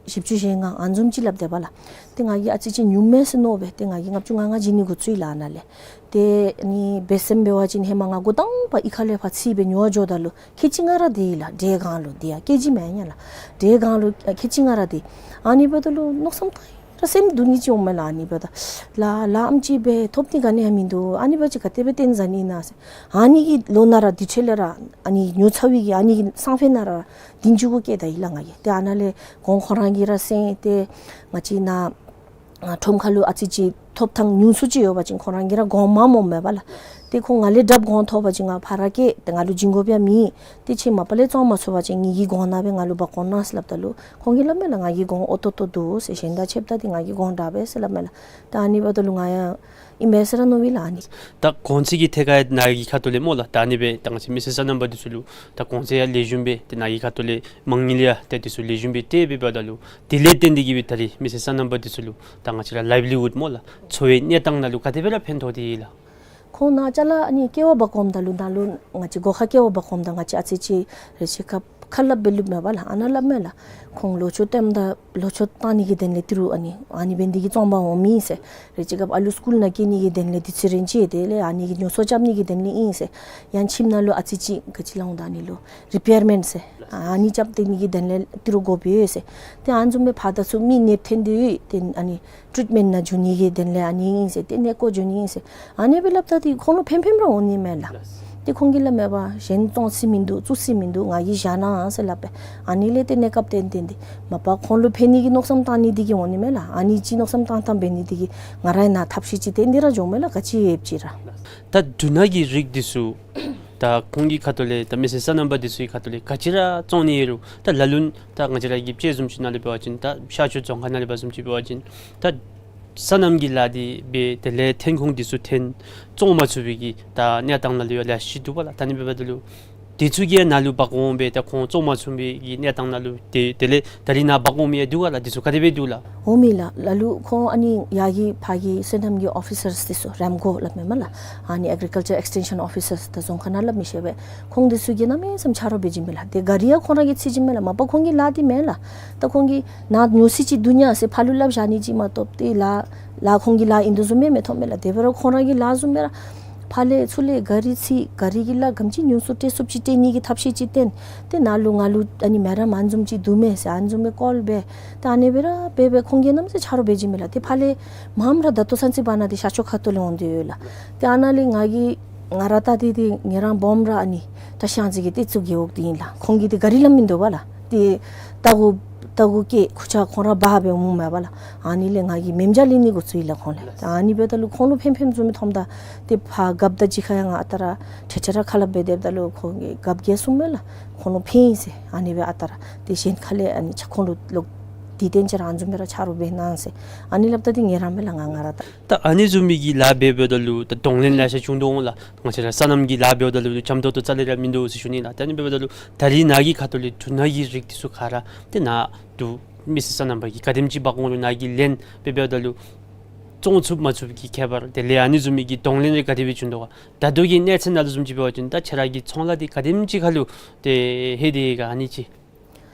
བཞི་བཅུ་ཞེ་ལྔ་ཨ་ནི་བཟུམ་ཅིག་སླབ་སྡོདཔ་ལགས། ཏེ་ང་གིས་ཨ་ཙི་ཅིག་ཉུངམ་མས་ཟེར་མནོ་སྦེ་ཏེ་ང་གིས་ལྔ་བཅུ་ང་ལྔ་བྱིན་ནི་འགོ་བཙུགས་ཡི་ལགས་ཨ་ནཱ་ལས། ཏེ་ཨ་ནི་སྦེ་སེམས་འབད་བ་ཅིན་ཧེ་མ་ང་འགོ་དང་པ་གཡུས་ཁ་ལས་ཕར་འཚོལ་སྦེ་ཉོ་བར་འགྱོཝ་ད་ལུ་ཁལ་གཅིག་ལྔ་ར་སྟེར་ཡི་ལགས། འབྲས་གང་ལུ་འདི་ཡང་ཀེ་ཇི་མེན་ན་ལགས། འབྲས་གང་ལུ་ཨ་ཁལ་གཅིག་ལྔ་ར་སྟེར། ཨ་ནི་འབདཝ་ད་ལུ་མནོ་བསམ་བཏང་ཡི། ད་སེམས་སྡུག་ནི་ཅིག་འོང་མས་ལགས། ཨ་ནི་འབདཝ་ད་ལཱ་ལཱ་ཨམ་ཅིག་འབད་ཐོབ་ནི་ག་ནི་ཡང་མིན་འདུག། ཨ་ནི་འབདཝ་ཅིག་ག་དེ་སྦེ་བརྟེན་ཟ་ནི་ཨིན་ན་ཟེར། ཨ་ནི་གི་ལོ་ནང་ར་དུས་ཚོད་ལས་ར་ཨ་ནི་ཉོ་ཚར་བའི་གི་ཨ་ནི་གི་སང་ཕོད་ནང་ར་འདི་མཇུག་གུ་བསྐྱལ་ད་ཡི་ལགས་ང་གིས། ཏེ་ཨ་ནཱ་ལས་གོང་ཁོང་ར་གིས་ར་གསན། ཏེ་ང་བཅས་ནཱ་ཨ་ཁྲོམ་ཁ་ལུ་ཨ་ཙི་ཅིག་ཐོབ་ཐང་ཉུང་སུ་ཅིག་ཡོད་པ་ཅིན་ཁོང་ར་གིས་ར་གོང་མངམ་འོང་མས་པ་ལགས། ཏེ་ཁོང་ང་ལས་དྲགཔ་གོང་ཐོབ་པ་ཅིན་ང་ཕར་ར་བསྐྱལ། ཏེ་ང་ལུ་སྦྱིན་དགོཔ་ཡང་མེད། ཏེ་ཁྱེད་མ་པ་ལས་བཙོང་མ་ཚུགས་པ་ཅིན་ངེ་གི་གོང་ནང་སྦེ་ང་ལུ་འབག་འོང་གནང་ཟེར་སླབ་ད་ལུ་ཁོང་གིས་སླབ་མས་ལགས། ང་གི་གོང་ཨོ་ཏོ་ཏོ་འདུག་ཟེར། གཞན་དང་ཕྱདཔ་ད་ཏེ་ང་གི་གོང་དྲག་པས་ཟེར་སླབ་མས་ལགས། ད་ཨ་ནི་འབདཝ་ད་ལུ་ང་ཡང་ཨིན་པས་ཟེར་ར་མནོ་བས་ལགས་ཨ་ནི། ད་གོང་ཚད་ཀྱི་ཐད་ཁར་ནཱ་གི་ཁ་ཐུག་ལས་སྨོ་ལགས། ད་ཨ་ནི་སྦེ་ད་ང་བཅས་མི་སེར་སོ་ནམ་པ་འདི་ཚུ་ལུ་ད་གོང་ཚད་ཡང་ལེགས་ཤོམ་སྦེ་ཏེ་ནཱ་གི་ཁ་ཐུག་ལས་མ་དངུལ་ཡང་ཏེ་འདི་ཚུ་ལེགས་ཤོམ་སྦེ་སྤྲོད་འབདཝ་ད་ལུ་དེ་ལས་བརྟེན་ཏེ་གིས་སྦེ་ད་རེས་མི་སེར་སོ་ནམ་པ་འདི་ཚུ་ལུ་ད་ང་བཅས་ར་ལའིབ་ལི་ཝུཌ་སྨོ་ལགས། འཚོ་བའི་གནས་སྟངས་ནང་ལུ་ག་དེ་སྦེ་ར་ཕན་ཐོགས་ཏེ་ཡོད་ལགས། ཁོང་ནཱ་ཅ་ལ་ཨ་ནི་ཀེ་བ་འབག་འོངམ་ད་ལུ་ནཱ་ལུ་ང་བཅས་སྒོ་ཁར་ཀེ་བ་འབག་འོངམ་ད་ང་བཅས་ཨ་ཙི་ཅིག་རེ་ཆ་ཁ་ཁ་སླབ་སྦེ་ལུསཔ་མས་པ་ལགས། ཨ་ནཱ་སླབ་མས་ལགས། ཁོང་ལོ་མཆོད་བཏངམ་ད་ལོ་མཆོད་བཏང་ནི་གི་དོན་ལས་ཏི་རུ་ཨ་ནི་ཨ་ནི་འབད་ནི་འདི་གིས་བཙོང་པར་འོང་མི་ཨིན་ཟེར། རེ་ཅིག་སྐབས་ཨ་ལུ་སི་ཀུལ་ནང་སྐྱེལ་ནི་གི་དོན་ལས་འདི་ཚུ་རེ་ཅིག་དེ་ལས་ཨ་ནི་གི་ཉོ་ཚོང་རྐྱབ་ནི་གི་དོན་ལས་ཨིན་ཟེར། ཡང་ཁྱིམ་ནང་ལུ་ཨ་ཙི་ཅིག་ག་ཅི་སླབ་འོང་ད་ཨ་ནི་ལུ་རི་པེར་མེནཊ་ཟེར། ཨ་ནི་རྐྱབ་སྟེ་ནི་གི་དོན་ལས་ཏི་རུ་དགོཔ་ཡོད་ཟེར། ཏེ་ཨ་ནི་བཟུམ་སྦེ་ཕར་དང་ཚུར་མི་ནདཔ་འཐོན་ཏེ་ཡོད། ཏེ་ཨ་ནི་ཊྲིཊ་མེནཊ་ནང་འགྱོ་ནི་གི་དོན་ལས་ཨ་ནི་ཨིན་ཟེར། ཏེ་གནས་སྐོར་འགྱོ་ནི་ཨིན་ཟེར། ཨ་ནི་སྦེ་སླབ་ད་ཏེ་ཁོང་ལུ་ཕན་ཕནམ་ར་འོང་ནི་མས་ལགས། ཏེ་ཁོང་གིས་སླབ་མས་པ། གཞན་བཙོང་ས་མིན་འདུག། བཙུགས་ས་མིན་འདུག། ང་གིས་བཞག་གནང་ཟེར་སླབ་པས། ཨ་ནི་ལས་ཏེ་གནས་སྐབས་ཏན་ཏན་ཏེ་མ་པ་ཁོང་ལུ་ཕན་ནི་གི་མནོ་བསམ་བཏང་ནི་འདི་གིས་འོང་ནི་མས་ལགས། ཨ་ནི་ཅིག་མནོ་བསམ་བཏང་བཏངམ་འབད་ནི་འདི་གིས་ང་ར་ཡང་ནཱ་ཐབས་ཤེས་ཅིག་བཏོན་ཏེ་ར་འགྱོཝ་མས་ལགས། ག་ཅི་ཡོདཔ་ཅིག་ར། ད་འབྲུ་སྣ་གི་རིགས་འདི་ཚུ་ད་ཁོང་གི་ཁ་ཐུག་ལས་ད་མི་སེར་སོ་ནམ་པ་འདི་ཚུ་གི་ཁ་ཐུག་ལས་ག་ཅི་ར་བཙོང་ནི་ཡོད་རུང་ད་ལ་ལུ་ད་ང་བཅས་ར་གི་དཔྱད་བཟུམ་ཅིག་ནང་ལས་འབད་བ་ཅིན་ད་ཤར་ཕྱོགས་རྫོང་ཁག་ནང་ལས་འབད་བ་ཅིན་ད་སོ་ནམ་གྱི་ལཱ་འདི་འབད་དེ་ལས་ཐོན་ཁུངས་འདི་ཚུ་ཐོན་བཙོང་མ་ཚུགས་པའི་གི་ད་གནས་སྟངས་ནང་ལུ་ཡང་ལེ་ཤ་ཅིག་འདུག་པ་ལགས། ད་ཨ་ནི་འབདཝ་ད་ལུ་འདི་ཚུ་གིས་ནཱ་ལུ་འབག་འོང་སྦེ་ད་ཁོང་བཙོང་མ་ཚུགས་པའི་གི་གནས་སྟངས་ནང་ལུ་དེ་དེ་ལས་ད་རིས་ནཱ་འབག་འོང་མི་ཡང་འདུག་ག་ལགས། འདི་ཚུ་ག་དེ་སྦེ་འདུག་ལགས། འོང་མས་ལགས། ལ་ལུ་ཁོང་ཨ་ནི་ཡར་གྱི་ཕར་གྱི་སོ་ནམ་གྱི་ཨོ་ཕི་སརསི་འདི་ཚུ་རེམ་ཀོ་སླབ་མས་མས་ལགས། ཨ་ནི་ཨེག་རི་ཀལ་ཅར་ཨེགས་ཊེན་ཤཱན་ཨོ་ཕི་སརསི་ད་རྫོང་ཁག་ནང་སླབ་མི་ཤེས་པས། ཁོང་འདི་ཚུ་གིས་གནམ་མེད་ས་མེད་ཆ་རོགས་འབད་བྱིན་མས་ལགས། ཏེ་ག་རི་ཡང་ཁོང་ར་གིས་འཚོལ་བྱིན་མས་ལགས། མ་པ་ཁོང་གི་ལཱ་འདི་མེན་ལགས། ད་ཁོང་གིས་ནཱ་ཉོ་ས་ཅིག་འདུག་ཉ་ཟེར་ཕར་ལུ་སླབ་བཞག་ནི་ཅིག་མ་གཏོགས་ཏེ་ལཱ་ལཱ་ཁོང་གི་ལཱ་ཨིན་དོ་བཟུམ་མེན་མི་མཐོང་མས་ལགས། དེ་འབད་རུང་ཁོང་ར་གི་ལཱ་བཟུམ་སྦེ་ར་ཕར་ལས་ཚུར་ལས་ག་རི་འཚོལ། ག་རི་གི་ལཱ་ག་དེམ་ཅིག་ཉུང་སུ་སྤྲོད་ཚུགསཔ་ཅིག་སྤྲོད་ནི་གི་ཐབས་ཤེས་ཅིག་བཏོན། ཏེ་ནཱ་ལུ་ང་ལུ་ཨ་ནི་མེ་རམ་ཨ་ནི་བཟུམ་ཅིག་འདུག་མས་ཟེར་ཨ་ནི་བཟུམ་སྦེ་ཀོལ་འབད། ཏེ་ཨ་ནི་སྦེ་ར་འབད་འབད་ཁོང་གིས་གནམ་མེད་ས་མེད་ཆ་རོགས་འབད་བྱིན་མས་ལགས། ཏེ་ཕར་ལས་མངམ་ར་ད་ལྟོ་ཚུན་ཚོད་འབད་ནི་འདི་ཤར་ཕྱོགས་ཁ་ཐུག་ལས་འོང་སྟེ་ཡོད་ལགས། ཏེ་ཨ་ནཱ་ལས་ང་གིས་ང་ར་ད་ཏེ་ཏེ་ངེ་རང་སྦོམ་ར་ཨ་ནི་ད་ཤང་ཅིག་གི་ཏེ་བཙུགས་ཡོདཔ་འདི་ཨིན་ལགས། ཁོང་གི་ཏེ་ག་རི་ལམ་མིན་འདུག་པ་ལགས། ཏེ་ལྟག་གུ་ལྟག་གུ་སྐྱེལ་ཁུར་ཆ་ཁོང་ར་འབག་སྦེ་འོངམ་མས་པ་ལགས། ཨ་ནི་ལས་ང་གིས་མེ་མཇལ་ལེན་ནི་འགོ་བཙུགས་ཡི་ལགས་ཁོང་ལས། ད་ཨ་ནི་འབདཝ་ད་ལུ་ཁོང་ལུ་ཕན་ཕནམ་བཟུམ་མི་མཐོངམ་ད་ཏེ་ཕར་རྒཔོ་དང་གཅིག་ཁར་ཡང་ང་ཨ་རྟག་ར་ཁྲེ་ཁྲེ་ར་ཁ་སླབ་འབད་སྡོདཔ་ད་ལུ་ཁོང་གིས་རྒཔོ་གིས་གསུངམ་མས་ལགས། ཁོང་ལུ་ཕན་ཡི་ཟེར། ཨ་ནི་སྦེ་ཨ་རྟག་ར་ཏེ་གཞན་ཁ་ལས་ཨ་ནི་ཆ་ཁོང་ལུ་ལོག་འདི་བརྟེན་ཅིག་ར་ཨ་ནི་བཟུམ་སྦེ་ར་ཆ་རོགས་འབད་གནང་ཟེར། ཨ་ནི་སླབ་ད་ཏེ་ངེ་ར་མས་ལགས་ང་ང་ར་ད། ད་ཨ་ནི་བཟུམ་མའི་གི་ལཱ་འབད་འབདཝ་ད་ལུ་ད་གདོང་ལེན་ལེ་ཤ་བྱུང་དོ་འོང་ལགས། ང་བཅས་ར་སོ་ནམ་གྱི་ལཱ་འབདཝ་ད་ལུ་འཇམ་ཏོག་ཏོ་རྩ་ལས་ར་མིན་འདུག་ཟེར་ཞུ་ནི་ལགས། ད་ཨ་ནི་འབདཝ་ད་ལུ་ད་རིས་ནཱ་གི་ཁ་ཐུག་ལས་འབྲུ་སྣ་གི་རིགས་འདི་ཚུ་ག་ར་ཏེ་ནཱ་འདུག། མི་སེར་སོ་ནམ་པ་གིས་ག་དེམ་ཅིག་འབག་འོང་རུང་ནཱ་གིས་ལེན་འབད་འབདཝ་ད་ལུ་བཙོང་ཚུགས་མ་ཚུགས་ཀྱི་ཁྱད་པར་དེ་ལས་ཨ་ནི་བཟུམ་མའི་གི་གདོང་ལེན་རེ་ག་དེ་སྦེ་བྱུང་དོ་ག། ད་ལྟོ་གི་གནས་ཚད་ནང་ལུ་བཟུམ་ཅིག་འབད་བ་ཅིན་ད་ཁྱེད་ར་གི་ཚོང་ལཱ་འདི་ག་དེམ་ཅིག་ཁར་ལུ་ཏེ་ལྷོད་དེ་ཡོད་ག་ཨ་ནི་ཅིག།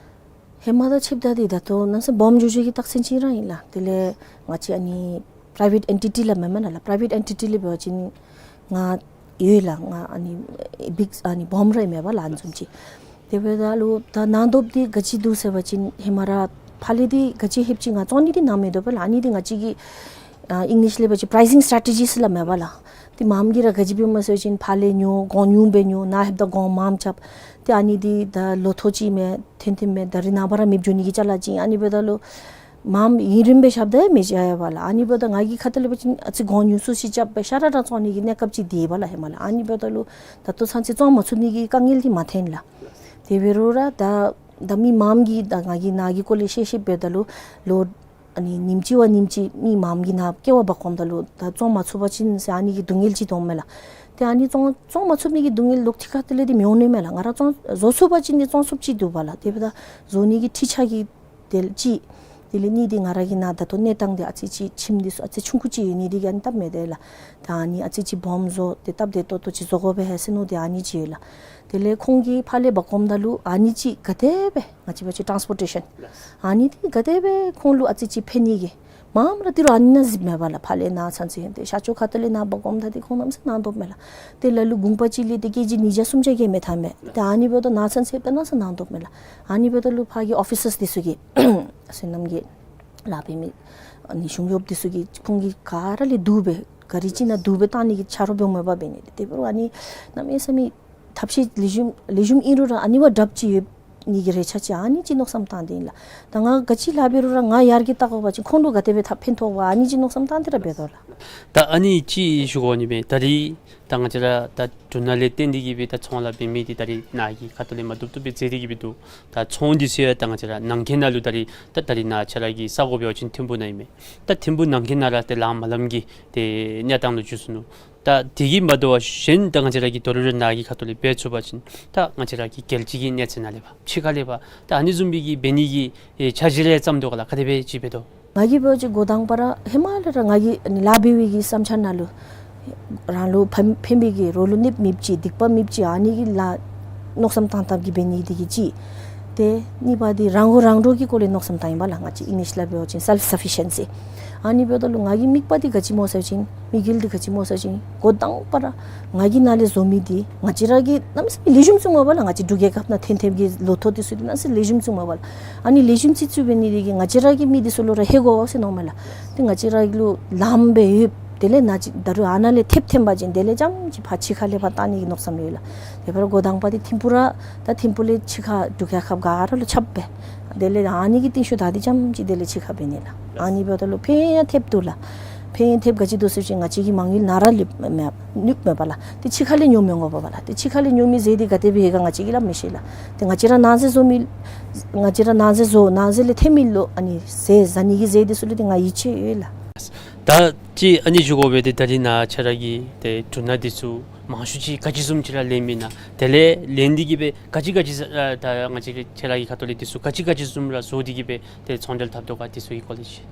ཧེ་མ་དང་ཕྱདཔ་ད་འདི་ད་ལྟོ་གནམ་མེད་ས་མེད་སྦོམ་འགྱོ་འགྱོ་གི་རྟགས་མཚན་ཅིག་ར་ཨིན་ལགས། དེ་ལས་ང་བཅས་ཨ་ནི་པ་རའི་ཝེཊ་ཨེན་ཊི་ཊི་སླབ་མས་མེན་ན་ལགས། པ་རའི་ཝེཊ་ཨེན་ཊི་ཊི་ལས་འབད་བ་ཅིན་ང་ཡོད་ལགས། ང་ཨ་ནི་བིག་ཨ་ནི་སྦོམ་ར་ཨིན་མས་པ་ལགས་ཨ་ནི་བཟུམ་ཅིག། དེ་འབདཝ་ད་ལུ་ད་གནང་དོཔ་འདི་ག་ཅི་འདུག་ཟེར་བ་ཅིན་ཧེ་མ་ར་ཕར་ལས་འདི་ག་ཅི་ལྷོདཔ་ཅིག་ང་བཙོང་ནི་འདི་གནང་མི་འདུག་པ་ལགས། ཨ་ནི་འདི་ང་བཅས་ཀྱི་ཨ་ཨིང་ལིཤ་ལས་འབད་བ་ཅིན་པ་རའི་སིང་སི་ཊེ་རེ་ཊི་ཇི་ཟེར་སླབ་མས་པ་ལགས། ཏེ་མངམ་གིས་ར་ག་ཅི་འབདཝ་མས་ཟེར་བ་ཅིན་ཕར་ལས་ཉོ་གོང་ཉུང་སྦེ་ཉོ་ནཱ་ལྷོདཔ་ད་གོང་མངམ་རྐྱབ། ཏེ་ཨ་ནི་འདི་ད་ལོ་ཐོག་ཅིག་མས་ཐོན་ཐོནམ་མས། ད་རིས་ནངས་པ་ར་མེདཔ་འགྱོ་ནི་གི་ཅ་ལ་ཅིག། ཨ་ནི་འབདཝ་ད་ལུ་མངམ་ཡུན་རིངམོ་སྦེ་རྐྱབ་ད་ཡང་མི་བཞག་ཡ་པ་ལགས། ཨ་ནི་འབདཝ་ད་ང་གི་ཁ་ཐུག་ལས་འབད་བ་ཅིན་ཨ་ཙི་གོང་ཉུང་སུ་ཅིག་རྐྱབ་སྦེ་ཤ་ར་ར་བཙོང་ནི་གི་གནས་སྐབས་ཅིག་འདི་ཨིན་པ་ལགས་ཧེ་མ་ལགས། ཨ་ནི་འབདཝ་ད་ལུ་ད་ལྟོ་ཚུན་ཚོད་བཙོང་མ་ཚུགས་ནི་གི་དཀའ་ངལ་འདི་མ་ཐོན་ལགས། དེ་འབད་རུང་ར་ད་ད་མི་མངམ་གིས་ད་ང་གིས་ནཱ་གི་སྐོར་ལས་བཤད་བཤདཔ་འབདཝ་ད་ལུ་ལོ་ཨ་ནི་ཉིནམ་གཅིག་བ་ཉིནམ་གཅིག་མི་མངམ་གིས་ནཱ་ཀེ་བ་འབག་འོངམ་ད་ལུ་ད་བཙོང་མ་ཚུགས་པ་ཅིན་ཟེར་ཨ་ནི་གི་སྡུག་བསྔལ་ཅིག་འདུག་མས་ལགས། ཏེ་ཨ་ནི་བཙོང་བཙོང་མ་ཚུགས་ནི་གི་སྡུག་བསྔལ་ལོག་ཐིག་ཁ་ཐུག་ལས་འདི་མི་འོང་ནི་མས་ལགས། ང་ར་བཙོང་བཟོ་ཚུགས་པ་ཅིན་འདི་བཙོང་ཚུགསཔ་ཅིག་འདུག་པ་ལགས། དེ་འབདཝ་ད་བཟོ་ནི་གི་འཕྲུལ་ཆས་ཀྱི་དེ་ལས་ཅིག་དེ་ལས་གཉིས་འདི་ང་ར་གིས་ནཱ་ད་ལྟོ་གནས་སྟངས་འདི་ཨ་ཙི་ཅིག་ཁྱིམ་འདི་ཚུ་ཨ་ཙི་ཆུང་ཀུ་ཅིག་ཡོད་ནི་འདི་གིས་ཨ་ནི་སྟབས་མི་བདེ་ལགས། ད་ཨ་ནི་ཨ་ཙི་ཅིག་སྦོམ་བཟོ་སྟེ་སྟབས་བདེ་ཏོག་ཏོ་ཅིག་བཟོ་དགོ་པས་ཟེར་མནོ་སྟེ་ཨ་ནི་ཅིག་ཡོད་ལགས། དེ་ལས་ཁོང་གིས་ཕར་ལས་འབག་འོངམ་ད་ལུ་ཨ་ནི་ཅིག་ག་དེ་སྦེ་ང་བཅས་འབད་བ་ཅིན་ཊཱནསི་པོར་ཊེ་ཤཱན་ཨ་ནི་འདི་ག་དེ་སྦེ་ཁོང་ལུ་ཨ་ཙི་ཅིག་ཕན་ནི་གི་མངམ་ར་ཏི་རུ་ཨ་ནི་ནང་གཟིགས་མས་པ་ལགས། ཕར་ལས་ནཱ་ཚུན་ཚོད་ཡོད་དེ་ཤར་ཕྱོགས་ཁ་ཐུག་ལས་ནཱ་འབག་འོངམ་ད་འདི་ཁོང་གནམ་མེད་ས་མེད་གནང་དོག་མས་ལགས། ཏེ་ལ་ལུ་གུང་པ་ཅིག་ལས་ཏེ་ཀེ་ཇི་ཉིས་བརྒྱ་སུམ་བརྒྱ་གིས་མི་ཐར་མས། ཏེ་ཨ་ནི་འབདཝ་ད་ནཱ་ཚུན་ཚོད་ཡོད་དེ་གནམ་མེད་ས་མེད་གནང་དོག་མས་ལགས། ཨ་ནི་འབདཝ་ད་ལུ་ཕར་གྱི་ཨོ་ཕི་སརསི་འདི་ཚུ་གིས་སོ་ནམ་གྱི་ལཱ་འབད་མི་ ཨ་ནི་གཞུང་གཡོགཔ་འདི་ཚུ་གིས་ཁོང་གིས་ག་ར་ལས་བསྡུ་སྦེ་ག་རི་ཅིག་ནང་བསྡུ་སྦེ་བཏང་ནི་གི་ཆ་རོགས་འབདཝ་མས་པ་འབད་ནི། དེ་འབད་རུང་ཨ་ནི་གནམ་མེད་ས་མེད་ཐབས་ཤེས་ལེགས་ཤོམ་ལེགས་ཤོམ་ཨིན་རུང་ར་ཨ་ནི་བ་དྲགཔ་ཅིག་ཡོད་ནི་གི་རེ་ཆ་ཅིག་ཨ་ནི་ཅིག་མནོ་བསམ་བཏང་སྟེ་ཨིན་ལགས། ད་ང་ག་ཅི་ལཱ་འབད་རུང་ར་ང་ཡར་གྱི་བལྟ་དགོ་པ་ཅིན་ཁོང་ལུ་ག་དེ་སྦེ་ཐབས་ཕན་ཐོགས་པ་ཨ་ནི་ཅིག་མནོ་བསམ་བཏང་སྟེ་ར་འབད་དོ་ལགས། ད་ཨ་ནི་ཅིག་ཞུ་དགོ་ནི་མས། ད་རིས་ད་ང་བཅས་ར་ད་འབྲུ་སྣ་ལས་བརྟེན་ཏེ་གིས་སྦེ་ད་ཚོང་ལཱ་འབད་མི་འདི་ད་རིས་ནཱ་གི་ཁ་ཐུག་ལས་མ་བཏུབ་བཏུབ་སྦེ་མཛད་དེ་གིས་སྦེ་འདུག། ད་ཚོང་འདི་ཚུ་ཡང་ད་ང་བཅས་ར་ནང་འཁོད་ནང་ལུ་ད་རིས་ད་ད་རིས་ནཱ་ཁྱེད་ར་གི་ས་གོ་འབད་བ་ཅིན་ཐིམ་ཕུ་ནང་ཨིན་མས། ད་ཐིམ་ཕུ་ནང་འཁོད་ནང་ར་ཏེ་ལངམ་ལངམ་གི་ཏེ་གནས་སྟངས་ལུ་འགྱོ་སོ་ནུག། ད་དེ་གིས་མ་དོ་བར་གཞན་ད་ང་བཅས་ར་གིས་དོ་རུང་ར་ནཱ་གི་ཁ་ཐུག་ལས་འབད་ཚུགས་པ་ཅིན་ད་ང་བཅས་ར་གི་རྒྱལ་སྤྱི་གི་གནས་ཚད་ནང་ལས་ཕར་ཕྱི་ཁ་ལས་ཕར་ད་ཨ་ནི་བཟུམ་སྦེ་གི་འབད་ནི་གི་ཨེ་འཆར་གཞི་རེ་བརྩམས་དོ་ག་ལགས། ག་དེ་སྦེ་ཅིག་འབད་དོ། ང་གིས་འབད་བ་ཅིན་འགོ་དང་པ་ར་ཧེ་མ་ལས་ར་ང་གིས་ཨ་ནི་ལཱ་འབད་བའི་གི་བསམ་འཆར་ནང་ལུ་རང་ལུ་ཕན་ཕན་པའི་གི་རོགས་ལུ་གནོདཔ་མེདཔ་ཅིག་སྡིག་པ་མེདཔ་ཅིག་ཨ་ནི་གི་ལཱ་མནོ་བསམ་བཏང་བཏངམ་གིས་འབད་ནི་འདི་གིས་གཅིག། ཏེ་གཉིས་པ་འདི་རང་མགོ་རང་འདྲོངས་ཀྱི་སྐོར་ལས་མནོ་བསམ་བཏངམ་ཨིན་པ་ལགས། ང་བཅས་ཨིང་ལིཤ་ལས་འབད་བ་ཅིན་སེལཕ་སེཕ་ཤན་སི། ཨ་ནི་འབདཝ་ད་ལུ་ང་གི་དམིགས་པ་འདི་ག་ཅི་སྨོ་ཟེར་བ་ཅིན་དམིགས་ཡུལ་འདི་ག་ཅི་སྨོ་ཟེར་བ་ཅིན་འགོ་དང་པ་ར་ང་གིས་ནཱ་ལས་བཟོ་མི་འདི་ང་བཅས་ར་གིས་གནམ་མེད་ས་མེད་ལེགས་ཤོམ་བཙུགསཔ་མས་པ་ལགས། ང་བཅས་འབྲུག་རྒྱལ་ཁབ་ནང་ཐོན་ཐོནམ་གི་ལོ་ཐོག་འདི་ཚུ་འདི་གནམ་མེད་ས་མེད་ལེགས་ཤོམ་བཙུགསཔ་མས་པ་ལགས། ཨ་ནི་ལེགས་ཤོམ་ཅིག་བཙུགས་འབད་ནི་འདི་གིས་ང་བཅས་ར་གིས་མི་འདི་ཚུ་ལུ་ར་ཧེ་གོ་ཟེར་མནོཝ་མས་ལགས། ཏེ་ང་བཅས་ར་ལུ་ལངམ་སྦེ་ཡོདཔ་དེ་ལས་ནཱ་ཅིག་ད་རུང་ཨ་ནཱ་ལས་ཐེབས་ཐོན་པ་ཅིན་དེ་ལས་རྐྱངམ་ཅིག་ཕར་ཕྱི་ཁ་ལས་ཕར་བཏང་ནི་གི་མནོ་བསམ་ཡོད་ལགས། དེ་འབད་རུང་འགོ་དང་པ་འདི་ཐིམ་ཕུ་ར་ད་ཐིམ་ཕུ་ལས་ཕྱི་ཁ་འབྲུག་རྒྱལ་ཁབ་ག་ར་ལུ་ཁྱབ་སྦེ་དེ་ལས་ཨ་ནི་གི་རྟིང་ཤུལ་བདའ་སྟེ་རྐྱངམ་ཅིག་དེ་ལས་ཕྱི་ཁ་འབད་ནི་ལགས། ཨ་ནི་འབདཝ་ད་ལུ་ཕན་ཡང་ཐོབ་འདུག་ལགས། ཕན་ཡང་ཐོབ་ག་ཅི་འདུག་ཟེར་བ་ཅིན་ང་བཅས་ཀྱི་མ་དངུལ་ནཱ་ར་ལུ་མེད་མེད་ནུག་མས་པ་ལགས། ཏེ་ཕྱི་ཁ་ལས་ཉོ་མི་དགོ་པས་པ་ལགས། ཏེ་ཕྱི་ཁ་ལས་ཉོ་མི་ཟེར་འདི་ག་དེ་སྦེ་ཧེ་ག་ང་བཅས་ཀྱིས་སླབ་མི་ཤེས་ལགས། ཏེ་ང་བཅས་ར་ནང་ཟེ་བཟོ་མི་ང་བཅས་ར་ནང་ཟེ་བཟོ་ནང་ཟེ་ལས་ཐོན་མི་ལུ་ཨ་ནི་ཟེ་ཟ་ནི་གི་ཟེ་འདི་ཚུ་ལུ་ཏེ་ང་ཡིད་ཆེས་ཡོད་ལགས། ད་ཅི་ཨ་ནི་ཞུ་དགོ་པས། ཏེ་ད་རིས་ནཱ་ཁྱེད་ར་གིས་ཏེ་འབྲུ་སྣ་འདི་ཚུ་མང་ཤོས་ཅིག་ག་ཅི་བཟུམ་ཅིག་ར་ལེན་མི་ན། དེ་ལས་ལེན་འདི་གིས་སྦེ་ག་ཅི་ག་ཅི་ཨ་ད་ང་བཅས་ཀྱི་ཁྱེད་ར་གི་ཁ་ཐུག་ལས་འདི་ཚུ་ག་ཅི་ག་ཅི་བཟུམ་ར་བཟོ་སྟེ་གིས་སྦེ་ཏེ་ཚོང་འབྲེལ་འཐབ་དོ་ག་འདི་ཚུ་གི་སྐོར་ལས་ཅིག།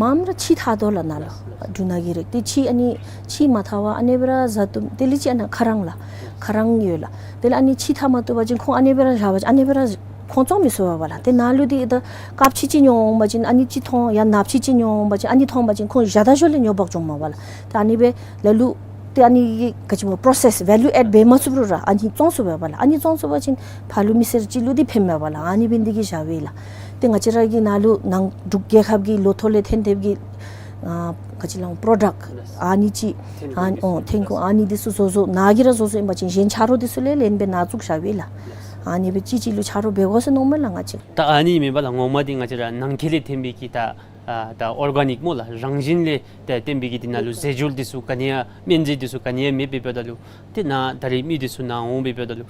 མངམ་ར་ཕྱེ་འཐག་དོ་ལགས་ནཱ་ལུ། འབྲུ་སྣ་གི་རིགས་འདི་ཕྱེ་ཨ་ནི་ཕྱེ་མ་འཐག་པར་ཨ་ནི་སྦེ་ར་བཟའ་བཏུབ། དེ་ལས་ཅིག་ཨ་ནཱ་ཁ་རང་ལགས། ཁ་རང་ཡོད་ལགས། དེ་ལས་ཨ་ནི་ཕྱེ་འཐག་མ་བཏུབ་པ་ཅིན་ཁོང་ཨ་ནི་སྦེ་ར་བཞག་པ་ཅིན་ཨ་ནི་སྦེ་ར་ཁོང་བཙོང་མི་ཚུགས་པས་པ་ལགས། ཏེ་ནཱ་ལུ་འདི་ད་དཀརཔོ་ཅིག་ཅིག་ཉོ་འོང་པ་ཅིན་ཨ་ནི་ཅིག་མཐོང་ཡང་ནགཔོ་ཅིག་ཅིག་ཉོ་འོང་པ་ཅིན་ཨ་ནི་མཐོང་པ་ཅིན་ཁོང་བཞག་ད་ཞོར་ལས་ཉོ་འབག་འགྱོཝ་མས་པ་ལགས། ཏེ་ཨ་ནི་སྦེ་ལ་ལུ་ཏེ་ཨ་ནི་ག་ཅི་སྨོ་པོརོ་སེསི་བེ་ལུ་ཨེཌ་འབད་མ་ཚུགས་རུང་ར་ཨ་ནི་བཙོང་ཚུགས་པས་པ་ལགས། ཨ་ནི་བཙོང་ཚུགས་པ་ཅིན་ཕར་ལུ་མི་སེར་ཅིག་ལུ་འདི་ཕན་མས་པ་ལགས། ཨ་ནི་འབད་ནི་འདི་གིས་བཞག་པས་ལགས། ཏེ་ང་བཅས་ར་གི་ནཱ་ལུ་ནང་འབྲུག་རྒྱལ་ཁབ་ཀྱི་ལོ་ཐོག་ལས་ཐོན་ཐོནམ་གི་ཨ་ག་ཅི་ལོ་པོརོ་ཌགཊ་ཨ་ནི་ཅིག་ཨ་ནི་ཨོ་ཐོན་ཁུངས་ཨ་ནི་འདི་ཚུ་བཟོ་བཟོཝ་ནཱ་གིས་ར་བཟོ་བཟོཝ་ཨིན་པ་ཅིན་གཞན་ཆ་རོགས་འདི་ཚུ་ལས་ལེན་སྦེ་ནཱ་བཙུགས་བཞག་པས་ལགས། ཨ་ནི་སྦེ་གཅིག་གཅིག་ལུ་ཆ་རོགས་འབད་དགོ་ཟེར་མནོཝ་མས་ལགས་ང་བཅས། ད་ཨ་ནི་མེན་པ་ལགས། ངོ་མ་འདི་ང་བཅས་ར་ནང་འཁོད་ལས་ཐོན་པའི་གི་ད་ཨ་ད་ཨོར་ག་ནིཀ་སྨོ་ལགས། རང་བཞིན་ལས་ད་བརྟེན་པའི་གི་འདི་ནང་ལུ་ཟས་སྦྱོར་འདི་ཚུ་ག་ནི་ཡང་སྨན་རྫས་འདི་ཚུ་ག་ནི་ཡང་མེདཔ་སྦེ་འབདཝ་ད་ལུ་ཏེ་ནཱ་ད་རིས་མི་འདི་ཚུ་ནཱ་འོང་སྦེ་འབདཝ་ད་ལུ་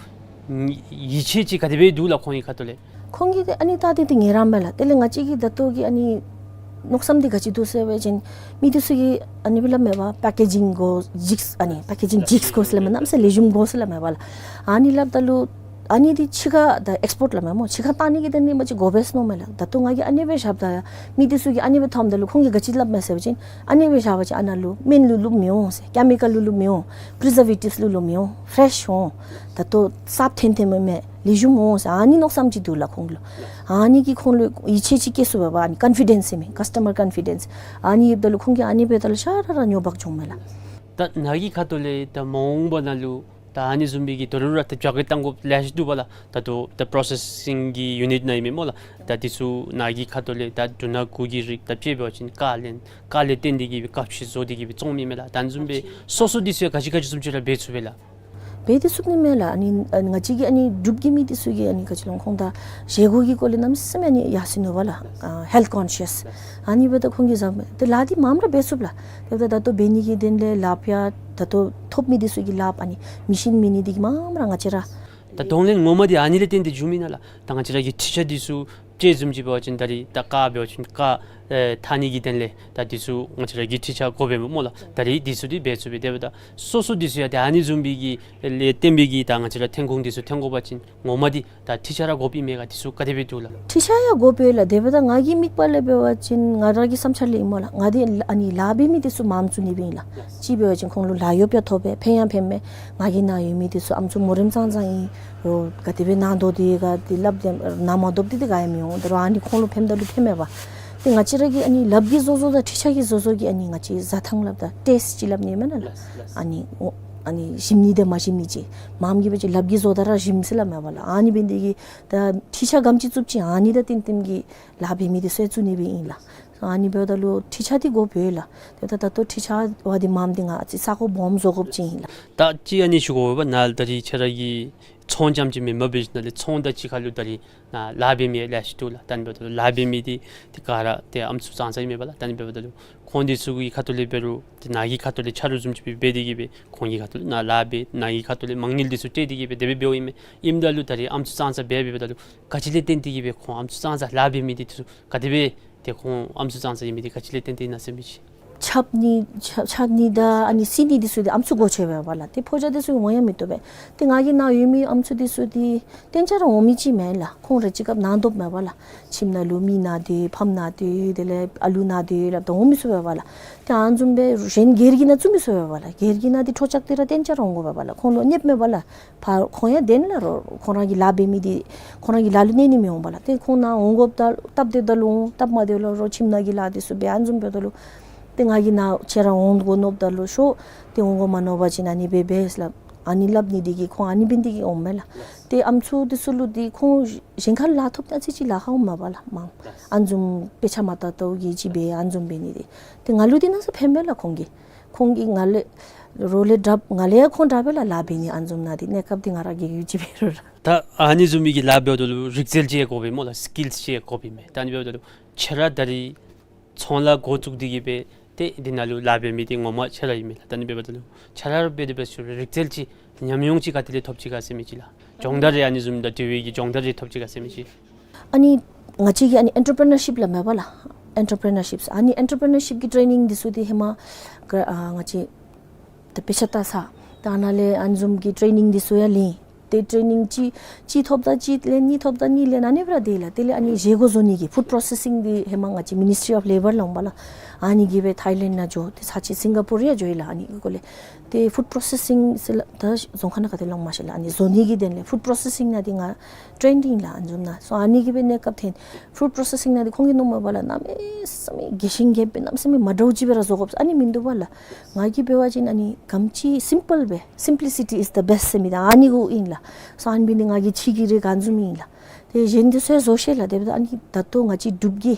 ཡིད་ཆེས་ཅིག་ག་དེ་སྦེ་འདུག་ལགས་ཁོང་གི་ཁ་ཐུག་ལས། ཁོང་གིས་ཏེ་ཨ་ནི་ད་ཏེ་ཏེ་ངལ་རངས་མས་ལགས། དེ་ལས་ང་བཅས་ཀྱི་ད་ལྟོ་གི་ཨ་ནི་མནོ་བསམ་འདི་ག་ཅི་འདུག་ཟེར་བ་ཅིན་མི་འདི་ཚུ་གིས་ཨ་ནི་སྦེ་སླབ་མས་པ། པེ་ཀེ་ཇིང་གོ་ཇིགས་ཨ་ནི་པེ་ཀེ་ཇིང་ཇིགས་དགོ་ཟེར་སླབ་མས། གནམ་མེད་ས་མེད་ལེགས་ཤོམ་དགོ་ཟེར་སླབ་མས་པ་ལགས། ཨ་ནི་སླབ་ད་ལུ་ཨ་ནི་འདི་ཕྱི་ཁར་ད་ཨེགསི་པོརཊ་སླབ་མས་སྨོ། ཕྱི་ཁར་བཏང་ནི་གི་དོན་ལས་མ་གཞི་དགོ་པས་མནོཝ་མས་ལགས། ད་ལྟོ་ང་གིས་ཨ་ནི་སྦེ་བཞགཔ་ད་མི་འདི་ཚུ་གིས་ཨ་ནི་སྦེ་མཐོངམ་ད་ལུ་ཁོང་གིས་ག་ཅི་སླབ་མས་ཟེར་བ་ཅིན་ཨ་ནི་སྦེ་བཞག་པ་ཅིན་ཨ་ནཱ་ལུ་སྨན་ལུ་བླུགསཔ་མི་འོང་ཟེར། ཀེ་མི་ཀཱལ་ལུ་བླུགསཔ་མི་འོང་། པི་རི་ཛར་བེ་ཊིབས་ལུ་བླུགསཔ་མི་འོང་། ཕེ་རེཤ་འོང་། ད་ལྟོ་གསརཔ་ཐོན་ཐོནམ་མས། ལེགས་ཤོམ་འོང་ཟེར་ཨ་ནི་མནོ་བསམ་ཅིག་འདུག་ལགས་ཁོང་ལུ། ཨ་ནི་གིས་ཁོང་ལུ་ཡིད་ཆེས་ཅིག་སྐྱེ་ཚུགས་པས་པ། ཨ་ནི་ཀོན་ཕི་ཌེནསི་ཟེར་མི་ཀཱསི་ཊ་མར་ཀོན་ཕི་ཌེནསི། ཨ་ནི་ཡོདཔ་ད་ལུ་ཁོང་གིས་ཨ་ནི་འབདཝ་ད་ལུ་ཤ་ར་ར་ཉོ་འབག་འགྱོཝ་མས་ལགས། ད་ནཱ་གི་ཁ་ཐུག་ལས་ད་མ་འོངས་པ་ནང་ལུ་ད་ཨ་ནི་བཟུམ་སྦེ་གི་དོ་རུང་ར་ད་རྒྱབ་སྐྱོར་གཏང་དགོཔ་ལེ་ཤ་འདུག་པ་ལགས། ད་ལྟོ་ད་པོརོ་སེ་སིང་གི་ཡུ་ནིཊ་ནང་ཨིན་མས་སྨོ་ལགས། ད་འདི་ཚུ་ནཱ་གི་ཁ་ཐུག་ལས་ད་འབྲུ་སྣ་གུ་གི་རིགས་ད་དཔྱེ་འབད་བ་ཅིན་ཀར་ལེན་ཀར་ལས་བརྟེན་ཏེ་གིས་སྦེ་ཀར་ཕྱེ་བཟོ་སྟེ་གིས་སྦེ་བཙོང་མི་མས་ལགས། ད་ཨ་ནི་བཟུམ་སྦེ་སོ་སོ་འདི་ཚུ་ཡང་ག་ཅི་ག་ཅི་བཟུམ་ཅིག་ར་འབད་ཚུགས་པས་ལགས། འབད་དེ་ཚུགས་ནི་མས་ལགས། ཨ་ནི་ཨ་ནི་ང་བཅས་ཀྱི་ཨ་ནི་འབྲུག་གི་མི་འདི་ཚུ་གིས་ཨ་ནི་ག་ཅི་ལོ་ཁོང་ད་བཞེས་སྒོ་གི་སྐོར་ལས་གནམ་མེད་ས་མེད་ཨ་ནི་ཡར་སོ་ནུག་པ་ལགས། ཨ་ཧེལཐ་ཀོན་ཤཱསི། ཨ་ནི་འབདཝ་ད་ཁོང་གིས་བཟའ་མས། ཏེ་ལཱ་འདི་མངམ་ར་འབད་ཚུགས་ལགས། དེ་འབདཝ་ད་ད་ལྟོ་འབད་ནི་གི་དོན་ལས་ལགཔ་ཡང་ད་ལྟོ་ཐོབ་མི་འདི་ཚུ་གི་ལགཔ་ཨ་ནི་མེ་ཤིན་མེད་ནི་འདི་གིས་མངམ་ར་ང་བཅས་ར། ད་གདོང་ལེན་ངོ་མ་འདི་ཨ་ནི་ལས་བརྟེན་ཏེ་འགྱོ་མི་ཨིན་ན་ལགས། ད་ང་བཅས་ར་གི་འཕྲུལ་ཆས་འདི་ཚུ་དཔྱེ་བཟུམ་ཅིག་འབད་བ་ཅིན་ད་རིས་ད་ཀར་འབད་བ་ཅིན་ཀར་ཨེ་འཐག་ནི་གི་དོན་ལས་ད་འདི་ཚུ་ང་བཅས་ར་གི་འཕྲུལ་ཆས་དགོ་པས་སྨོ་ལགས། ད་རིས་འདི་ཚུ་འདི་འབད་ཚུགས་པས། དེ་འབདཝ་ད་སོ་སོ་འདི་ཚུ་ཡང་ད་ཨ་ནི་བཟུམ་སྦེ་གི་ལས་བརྟེན་པའི་གི་ད་ང་བཅས་ར་ཐོན་ཁུངས་འདི་ཚུ་ཐོན་དགོ་པ་ཅིན་ངོ་མ་འདི་ད་འཕྲུལ་ཆས་ར་དགོཔ་ཨིན་མས་ག། འདི་ཚུ་ག་དེ་སྦེ་འདུག་ལགས། འཕྲུལ་ཆས་ཡང་དགོ་པས་ལགས། དེ་འབདཝ་ད་ང་གི་དམིགས་པ་ལས་འབད་བ་ཅིན་ང་ར་གི་བསམ་འཆར་ལས་ཨིན་སྨོ་ལགས། ང་འདི་ཨ་ནི་ལཱ་འབད་མི་འདི་ཚུ་མངམ་བཙུགས་ནི་སྦེ་ཨིན་ལགས། གཅིག་འབད་བ་ཅིན་ཁོང་ལུ་ལཱ་གཡོགཔ་ཡང་ཐོབ་པས། ཕན་ཡང་ཕན་མས། ང་གི་ནང་ཡོད་མི་འདི་ཚུ་ཨམ་སྲུ་མོ་རེངམ་ཙང་ཙང་ཨིན། རོགས་ག་དེ་སྦེ་གནང་དོ་འདི་ག་འདི་སླབ་སྟེ་ནང་མ་དོགཔ་འདི་འདི་ག་ཡང་མི་འོང་། ད་རུང་ཨ་ནི་ཁོང་ལུ་ཕནམ་ད་ལུ་ཕན་མས་པ། ཏེ་ང་བཅས་ར་གི་ཨ་ནི་ལགཔ་གི་བཟོ་བཟོཝ་དང་འཕྲུལ་ཆས་ཀྱི་བཟོ་བཟོཝ་གི་ཨ་ནི་ང་བཅས་བཟའ་ཐངས་སླབ་ད་ཊེསཊ་ཅིག་སླབ་ནི་མེན་ན་ལགས། ཨ་ནི་འོ་ཨ་ནི་ཞིམ་ནི་དང་མ་ཞིམ་ནི་ཅིག། མངམ་གིས་འབད་བ་ཅིན་ལགཔ་གིས་བཟོཝ་ད་ར་ཞིམ་ཟེར་སླབ་མས་པ་ལགས། ཨ་ནི་འབད་ནི་འདི་གིས་ད་འཕྲུལ་ཆས་ག་དེམ་ཅིག་བཙུགསཔ་ཅིག་ཨ་ནི་དང་བསྟུན་བསྟུན་གྱི་ལཱ་འབད་མི་འདི་ཚུ་ཡང་བཙུགས་ནི་སྦེ་ཨིན་ལགས། ཨ་ནི་འབདཝ་ད་ལུ་ཁྲི་ཆ་འདི་དགོཔ་ཡོད་ལགས། དེ་ད་ད་ལྟོ་ཁྲི་ཆ་བ་འདི་མངམ་འདི་ང་ཨ་ཙི་ས་གོ་སྦོམ་བཟོ་དགོཔ་ཅིག་ཨིན་ལགས། ད་ཅི་ཨ་ནི་ཞུ་དགོ་པས་ན་ལགས། ད་རིས་ཁྱེད་ར་གི་ཚོང་རྐྱངམ་ཅིག་མེན་པར་འབད་ཞིནམ་ལས་ཚོང་དང་གཅིག་ཁར་ལུ་ད་རིས་ནཱ་ལཱ་འབད་མི་ལེ་ཤ་འདུག་ལགས། ད་ཨ་ནི་འབདཝ་ད་ལཱ་འབད་མི་འདི་ཏེ་ག་ར་ཏེ་ཨམ་སྲུ་ཙང་ཙ་ཨིན་མས་པ་ལགས། ད་ཨ་ནི་འབདཝ་ད་ལུ་ཁོང་འདི་ཚུ་གི་ཁ་ཐུག་ལས་འབད་རུང་ཏེ་ནཱ་གི་ཁ་ཐུག་ལས་ཆ་རོགས་བཟུམ་ཅིག་སྦེ་འབད་དེ་གིས་སྦེ་ཁོང་གི་ཁ་ཐུག་ལས་ནཱ་ལཱ་འབད། ནཱ་གི་ཁ་ཐུག་ལས་མ་དངུལ་འདི་ཚུ་སྤྲོད་དེ་གིས་སྦེ་དེ་སྦེ་འབདཝ་ཨིན་མས། ཨིནམ་ད་ལུ་ད་རིས་ཨམ་སྲུ་ཙང་ཙ་སྦེ་འབདཝ་ད་ལུ་ག་ཅི་ལས་བརྟེན་ཏེ་གིས་སྦེ་ཁོང་ཨམ་སྲུ་ཙང་ཙ་ལཱ་འབད་མི་འདི་ཚུ་ག་དེ་སྦེ་ཏེ་ཁོང་ཨམ་སྲུ་ཙང་ཙ་ཨིན་མི་འདི་ག་ཅི་ལས་བརྟེན་ཏེ་ཨིན་ན་ཟེར་མི་ཅིག། ཆབ་ནི་ཆབ་ཆབ་ནི་དང་ཨ་ནི་བསིལ་ནི་འདི་ཚུ་འདི་ཨམ་སྲུ་དགོ་ཆེ་བས་པ་ལགས། ཏེ་ཕོ་རྒྱས་འདི་ཚུ་འོང་ཡང་མི་བཏུབ་པས། ཏེ་ང་གི་ནཱ་ཡོད་མི་ཨམ་སྲུ་འདི་ཚུ་འདི་གཏན་ཆ་ར་འོང་མི་ཅིག་མེན་ལགས། ཁོང་རེ་ཅིག་སྐབས་ནང་དོག་མས་པ་ལགས། ཁྱིམ་ནང་ལུ་མི་ན་སྟེ་ཕམ་ན་སྟེ་དེ་ལས་ཨ་ལུ་ན་སྟེ་སླབ་ད་འོང་མི་ཚུགས་པས་པ་ལགས། ཏེ་ཨ་ནི་བཟུམ་སྦེ་གཞན་སྒེར་གྱི་ནང་བཙུགས་མི་ཚུགས་པས་པ་ལགས། སྒེར་གྱི་ནང་འདི་འཕྲོ་བཅག་སྟེ་ར་གཏན་ཆ་ར་འོང་དགོ་པས་པ་ལགས། ཁོང་ལུ་གནསཔ་མས་པ་ལགས། ཕར་ཁོང་ཡང་དེ་ནང་ལུ་རོགས་ཁོང་ར་གི་ལཱ་འབད་མི་འདི་ཁོང་ར་གི་ལཱ་ལུ་གནས་ནི་མི་འོང་པ་ལགས། ཏེ་ཁོང་ནཱ་འོང་དགོཔ་ད་སྟབས་བདེཝ་ད་ལུ་འོང་། སྟབས་མ་བདེཝ་ལུ་རོགས་ཁྱིམ་ནང་གི་ལཱ་འདི་ཚུ་འབད། ཨ་ནི་བཟུམ་འབདཝ་ད་ལུ་ཏེ་ང་གི་ནཱ་ཁྱེད་ར་འོང་དགོ་མནོཝ་ད་ལུ་ཤོག། ཏེ་འོང་དགོ་མ་མནོ་བ་ཅིན་ཨ་ནི་འབད་འབད་ཟེར་སླབ། ཨ་ནི་སླབ་ནི་འདི་གིས་ཁོང་ཨ་ནི་འབད་ནི་འདི་གིས་འོངམ་མས་ལགས། ཏེ་ཨམ་སྲུ་འདི་ཚུ་ལུ་འདི་ཁོང་གཞན་ཁར་ལཱ་ཐོབ་སྟེ་ཨ་ཙི་ཅིག་ལཱ་ཁག་འོངམ་མས་པ་ལགས། མ་ཨ་ནི་བཟུམ་དཔེ་ཆ་མ་བལྟ་བལྟཝ་གིས་ཅིག་འབད་ཨ་ནི་བཟུམ་འབད་ནི་འདི། ཏེ་ང་ལུ་འདི་གནམ་མེད་ས་མེད་ཕན་པས་ལགས་ཁོང་གིས། ཁོང་གིས་ང་ལས་རོགས་ལས་དྲགཔ་ང་ལས་ཡང་ཁོང་དྲག་པས་ལགས་ལཱ་འབད་ནི། ཨ་ནི་བཟུམ་ནང་འདི་གནས་སྐབས་འདི་ང་ར་གི་ཡུལ་གྱི་འབད་རུང་ར། ད་ཨ་ནི་བཟུམ་མའི་གི་ལཱ་འབདཝ་ད་ལུ་རིག་རྩལ་ཅིག་ཡང་དགོ་པས་སྨོ་ལགས། སི་ཀིལསི་ཅིག་ཡང་དགོ་པས་མས། ད་ཨ་ནི་འབདཝ་ད་ལུ་ཁྱེད་ར་ད་རིས་ཚོང་ལཱ་འགོ་བཙུགས་ཏེ་གིས་སྦེ་ཏེ་འདི་ནང་ལུ་ལཱ་འབད་མི་འདི་ངོ་མ་ཁྱེད་ར་ཨིན་མས་ལགས། ད་ཨ་ནི་འབདཝ་ད་ལུ་ཁྱེད་ར་འབད་དེ་འབད་ཞུ་རིག་རྩལ་ཅིག་ཉམས་མྱོང་ཅིག་ག་ཏེ་ལས་ཐོབ་ཅི་ག་ཟེར་མི་ཅིག་ལགས། སྦྱོང་བརྡར་རེ་ཨ་ནི་བཟུམ་དང་འབྲེལ་བའི་གི་སྦྱོང་བརྡར་རེ་ཐོབ་ཅི་ག་ཟེར་མི་ཅིག། ཨ་ནི་ང་བཅས་ཀྱི་ཨ་ནི་ཨེན་ཊར་པི་རི་ནར་ཤིཔ་སླབ་མས་པ་ལགས། ཨེན་ཊར་པི་རི་ནར་ཤིཔ་ཨ་ནི་ཨེན་ཊར་པི་རི་ནར་ཤིཔ་ཀྱི་ཊེ་ནིང་འདི་ཚུ་འདི་ཧེ་མ་ག་ཨ་ང་བཅས་ད་དཔེ་ཆ་བལྟ་ས་ད་ནཱ་ལས་ཨ་ནི་བཟུམ་གྱི་ཊེ་ནིང་འདི་ཚུ་ཡང་ལེན། ཏེ་ཊེ་ནིང་གཅིག་གཅིག་ཐོབ་ད་གཅིག་ལེན། གཉིས་ཐོབ་ད་གཉིས་ལེན། ཨ་ནི་སྦེ་ར་སྡོད་ལགས། དེ་ལས་ཨ་ནི་བཞེས་སྒོ་བཟོ་ནི་གི་ཕུཌ་པྲོ་སེ་སིང་འདི་ཧེ་མ་ང་བཅས་མི་ནིསི་ཊི་རི་ཨོཕ་ལེ་བར་ལུ་འོང་པ་ལགས། ཨ་ནི་གིས་སྦེ་ཐའི་ལེནཌ་ནང་འགྱོ། ཏེ་ཚར་ཅིག་སིང་ག་པུར་ཡང་འགྱོ་ཡི་ལགས། ཨ་ནི་གི་སྐོར་ལས་ཏེ་ཕུཌ་པྲོ་སེ་སིང་ཟེར་སླབ་ད་རྫོང་ཁ་ནང་ག་ཏེ་ལོང་མ་ཤེས་ལགས། ཨ་ནི་བཟོ་ནི་གི་དོན་ལས་ཕུཌ་པྲོ་སེ་སིང་ནང་འདི་ང་ཊེན་ཌི་ཨིན་ལགས། ཨ་ནི་བཟུམ་ནང་སོ་ཨ་ནི་གིས་སྦེ་གནས་སྐབས་ཐོན། ཕུཌ་པྲོ་སེ་སིང་ནང་འདི་ཁོང་གིས་མནོཝ་མས་པ་ལགས། གནམ་མེད་ས་མེད་རྒྱས་ཤིང་རྒྱསཔ་སྦེ་གནམ་མེད་ས་མེད་མ་འདྲཝ་ཅིག་སྦེ་ར་བཟོ་དགོཔ་ཨ་ནི་མིན་འདུག་པ་ལགས། ང་གིས་འབད་བ་ཅིན་ཨ་ནི་ག་ཅི་སིམ་པཱལ་སྦེ། Simplicity is the best ཟེར་མི་འདི་ཨ་ནི་གུ་ཨིན་ལགས། སོ་ཨ་ནི་འབད་ནི་ང་གིས་ཕྱི་གི་རིག་ག་ཨ་ནི་བཟུམ་ཨིན་ལགས། ཏེ་གཞན་འདི་ཚུ་ཡང་བཟོ་ཤེས་ལགས། དེ་འབདཝ་ད་ཨ་ནི་ད་ལྟོ་ང་བཅས་འབྲུག་གི་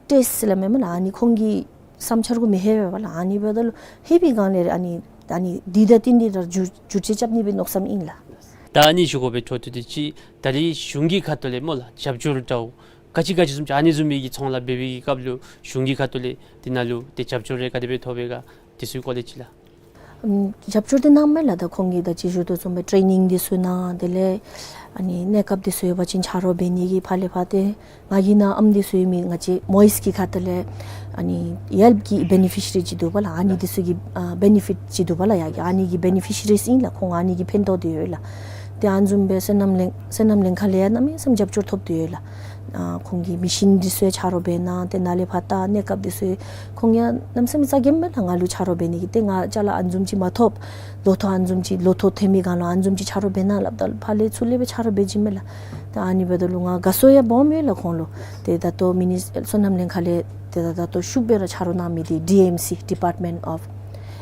ཊེསཊ་ཟེར་སླབ་མས་མེན་ན། ཨ་ནི་ཁོང་གི་བསམ་འཆར་གུ་མི་ལྷོད་པས་པ་ལགས། ཨ་ནི་འབདཝ་ད་ལུ་ལྷོད་པའི་སྒང་ལས་ཨ་ནི་ཨ་ནི་འདི་དང་འདི་འདི་ར་བསྒྱུར་བསྒྱུར་བཅོས་རྐྱབ་ནི་སྦེ་མནོ་བསམ་ཨིན་ལགས། ད་ཨ་ནི་ཞུ་དགོ་པའི་འཕྲོ་མཐུད་དེ་ཅིག་ད་རིས་གཞུང་གི་ཁ་ཐུག་ལས་སྨོ་ལགས་རྒྱབ་སྐྱོར་འདྲཝ་ག་ཅི་ག་ཅི་བཟུམ་ཅིག་ཨ་ནི་བཟུམ་མའི་གི་ཚོང་ལཱ་འབད་བའི་གི་སྐབས་ལུ་གཞུང་གི་ཁ་ཐུག་ལས་འདི་ནང་ལུ་ཏེ་རྒྱབ་སྐྱོར་རེ་ག་དེ་སྦེ་ཐོབ་པས་ག་དེ་ཚུའི་སྐོར་ལས་ཅིག་ལགས། ཨམ་རྒྱབ་སྐྱོར་འདི་གནངམ་མས་ལགས། ད་ཁོང་གིས་ད་ཅི་ཞུ་དོ་བཟུམ་སྦེ་ཊེ་ནིང་འདི་ཚུ་གནང་། དེ་ལས་ཨ་ནི་གནས་སྐབས་འདི་ཚུ་ཡོད་པ་ཅིན་ཆ་རོགས་འབད་ནི་གི་ཕར་ལས་ཕར་ཏེ་ང་གི་ནཱ་ཨམ་འདི་ཚུ་ཡོད་མི་ང་བཅས་མོ་ཨིསི་གི་ཁ་ཐུག་ལས་ཨ་ནི་ཡེལཔ་གི་བེ་ནི་ཕི་ཤི་རི་ཅིག་འདུག་པ་ལགས། ཨ་ནི་འདི་ཚུ་གི་ཨ་བེ་ནི་ཕིཊ་ཅིག་འདུག་པ་ལགས། ཡ་གི་ཨ་ནི་གི་བེ་ནི་ཕི་ཤི་རིས་ཨིན་ལགས། ཁོང་ཨ་ནི་གི་ཕན་ཐོགས་འདི་ཡོད་ལགས། ཏེ་ཨ་ནི་བཟུམ་སྦེ་སོ་ནམ་ལེན་སོ་ནམ་ལེན་ཁ་ལས་ཡང་གནམ་མེད་ས་མེད་རྒྱབ་སྐྱོར་ཐོབ་སྟེ་ཡོད་ལགས། ཨ་ཁོང་གིས་མེ་ཤིན་འདི་ཚུ་ཡང་ཆ་རོགས་འབད་གནང་། ཏེ་ནཱ་ལས་ཕར་ད་གནས་སྐབས་འདི་ཚུ་ཁོང་ཡང་གནམ་མེད་ས་མེད་རྩ་འགེངས་མས་ལགས། ང་ལུ་ཆ་རོགས་འབད་ནི་གི་ཏེ་ང་ཅ་ལ་ཨ་ནི་བཟུམ་ཅིག་མ་ཐོབ། ལོ་ཐོག་ཨ་ནི་བཟུམ་ཅིག་ལོ་ཐོག་ཐོན་མི་སྒང་ལུ་ཨ་ནི་བཟུམ་ཅིག་ཆ་རོགས་འབད་གནང་སླབ་ད་ཕར་ལས་ཚུར་ལས་སྦེ་ཆ་རོགས་འབད་བྱིན་མས་ལགས། ཏེ་ཨ་ནི་འབདཝ་ད་ལུ་ང་དགའ་ཚོར་ཡང་སྦོམ་ཡོད་ལགས་ཁོང་ལུ། ཏེ་ད་ལྟོ་མི་ནི་སོ་ནམ་ལེན་ཁ་ལས་ཏེ་ད་ད་ལྟོ་ཤུགས་སྦེ་ར་ཆ་རོགས་གནང་མི་འདི་ཌི་ཨེམ་སི་Department of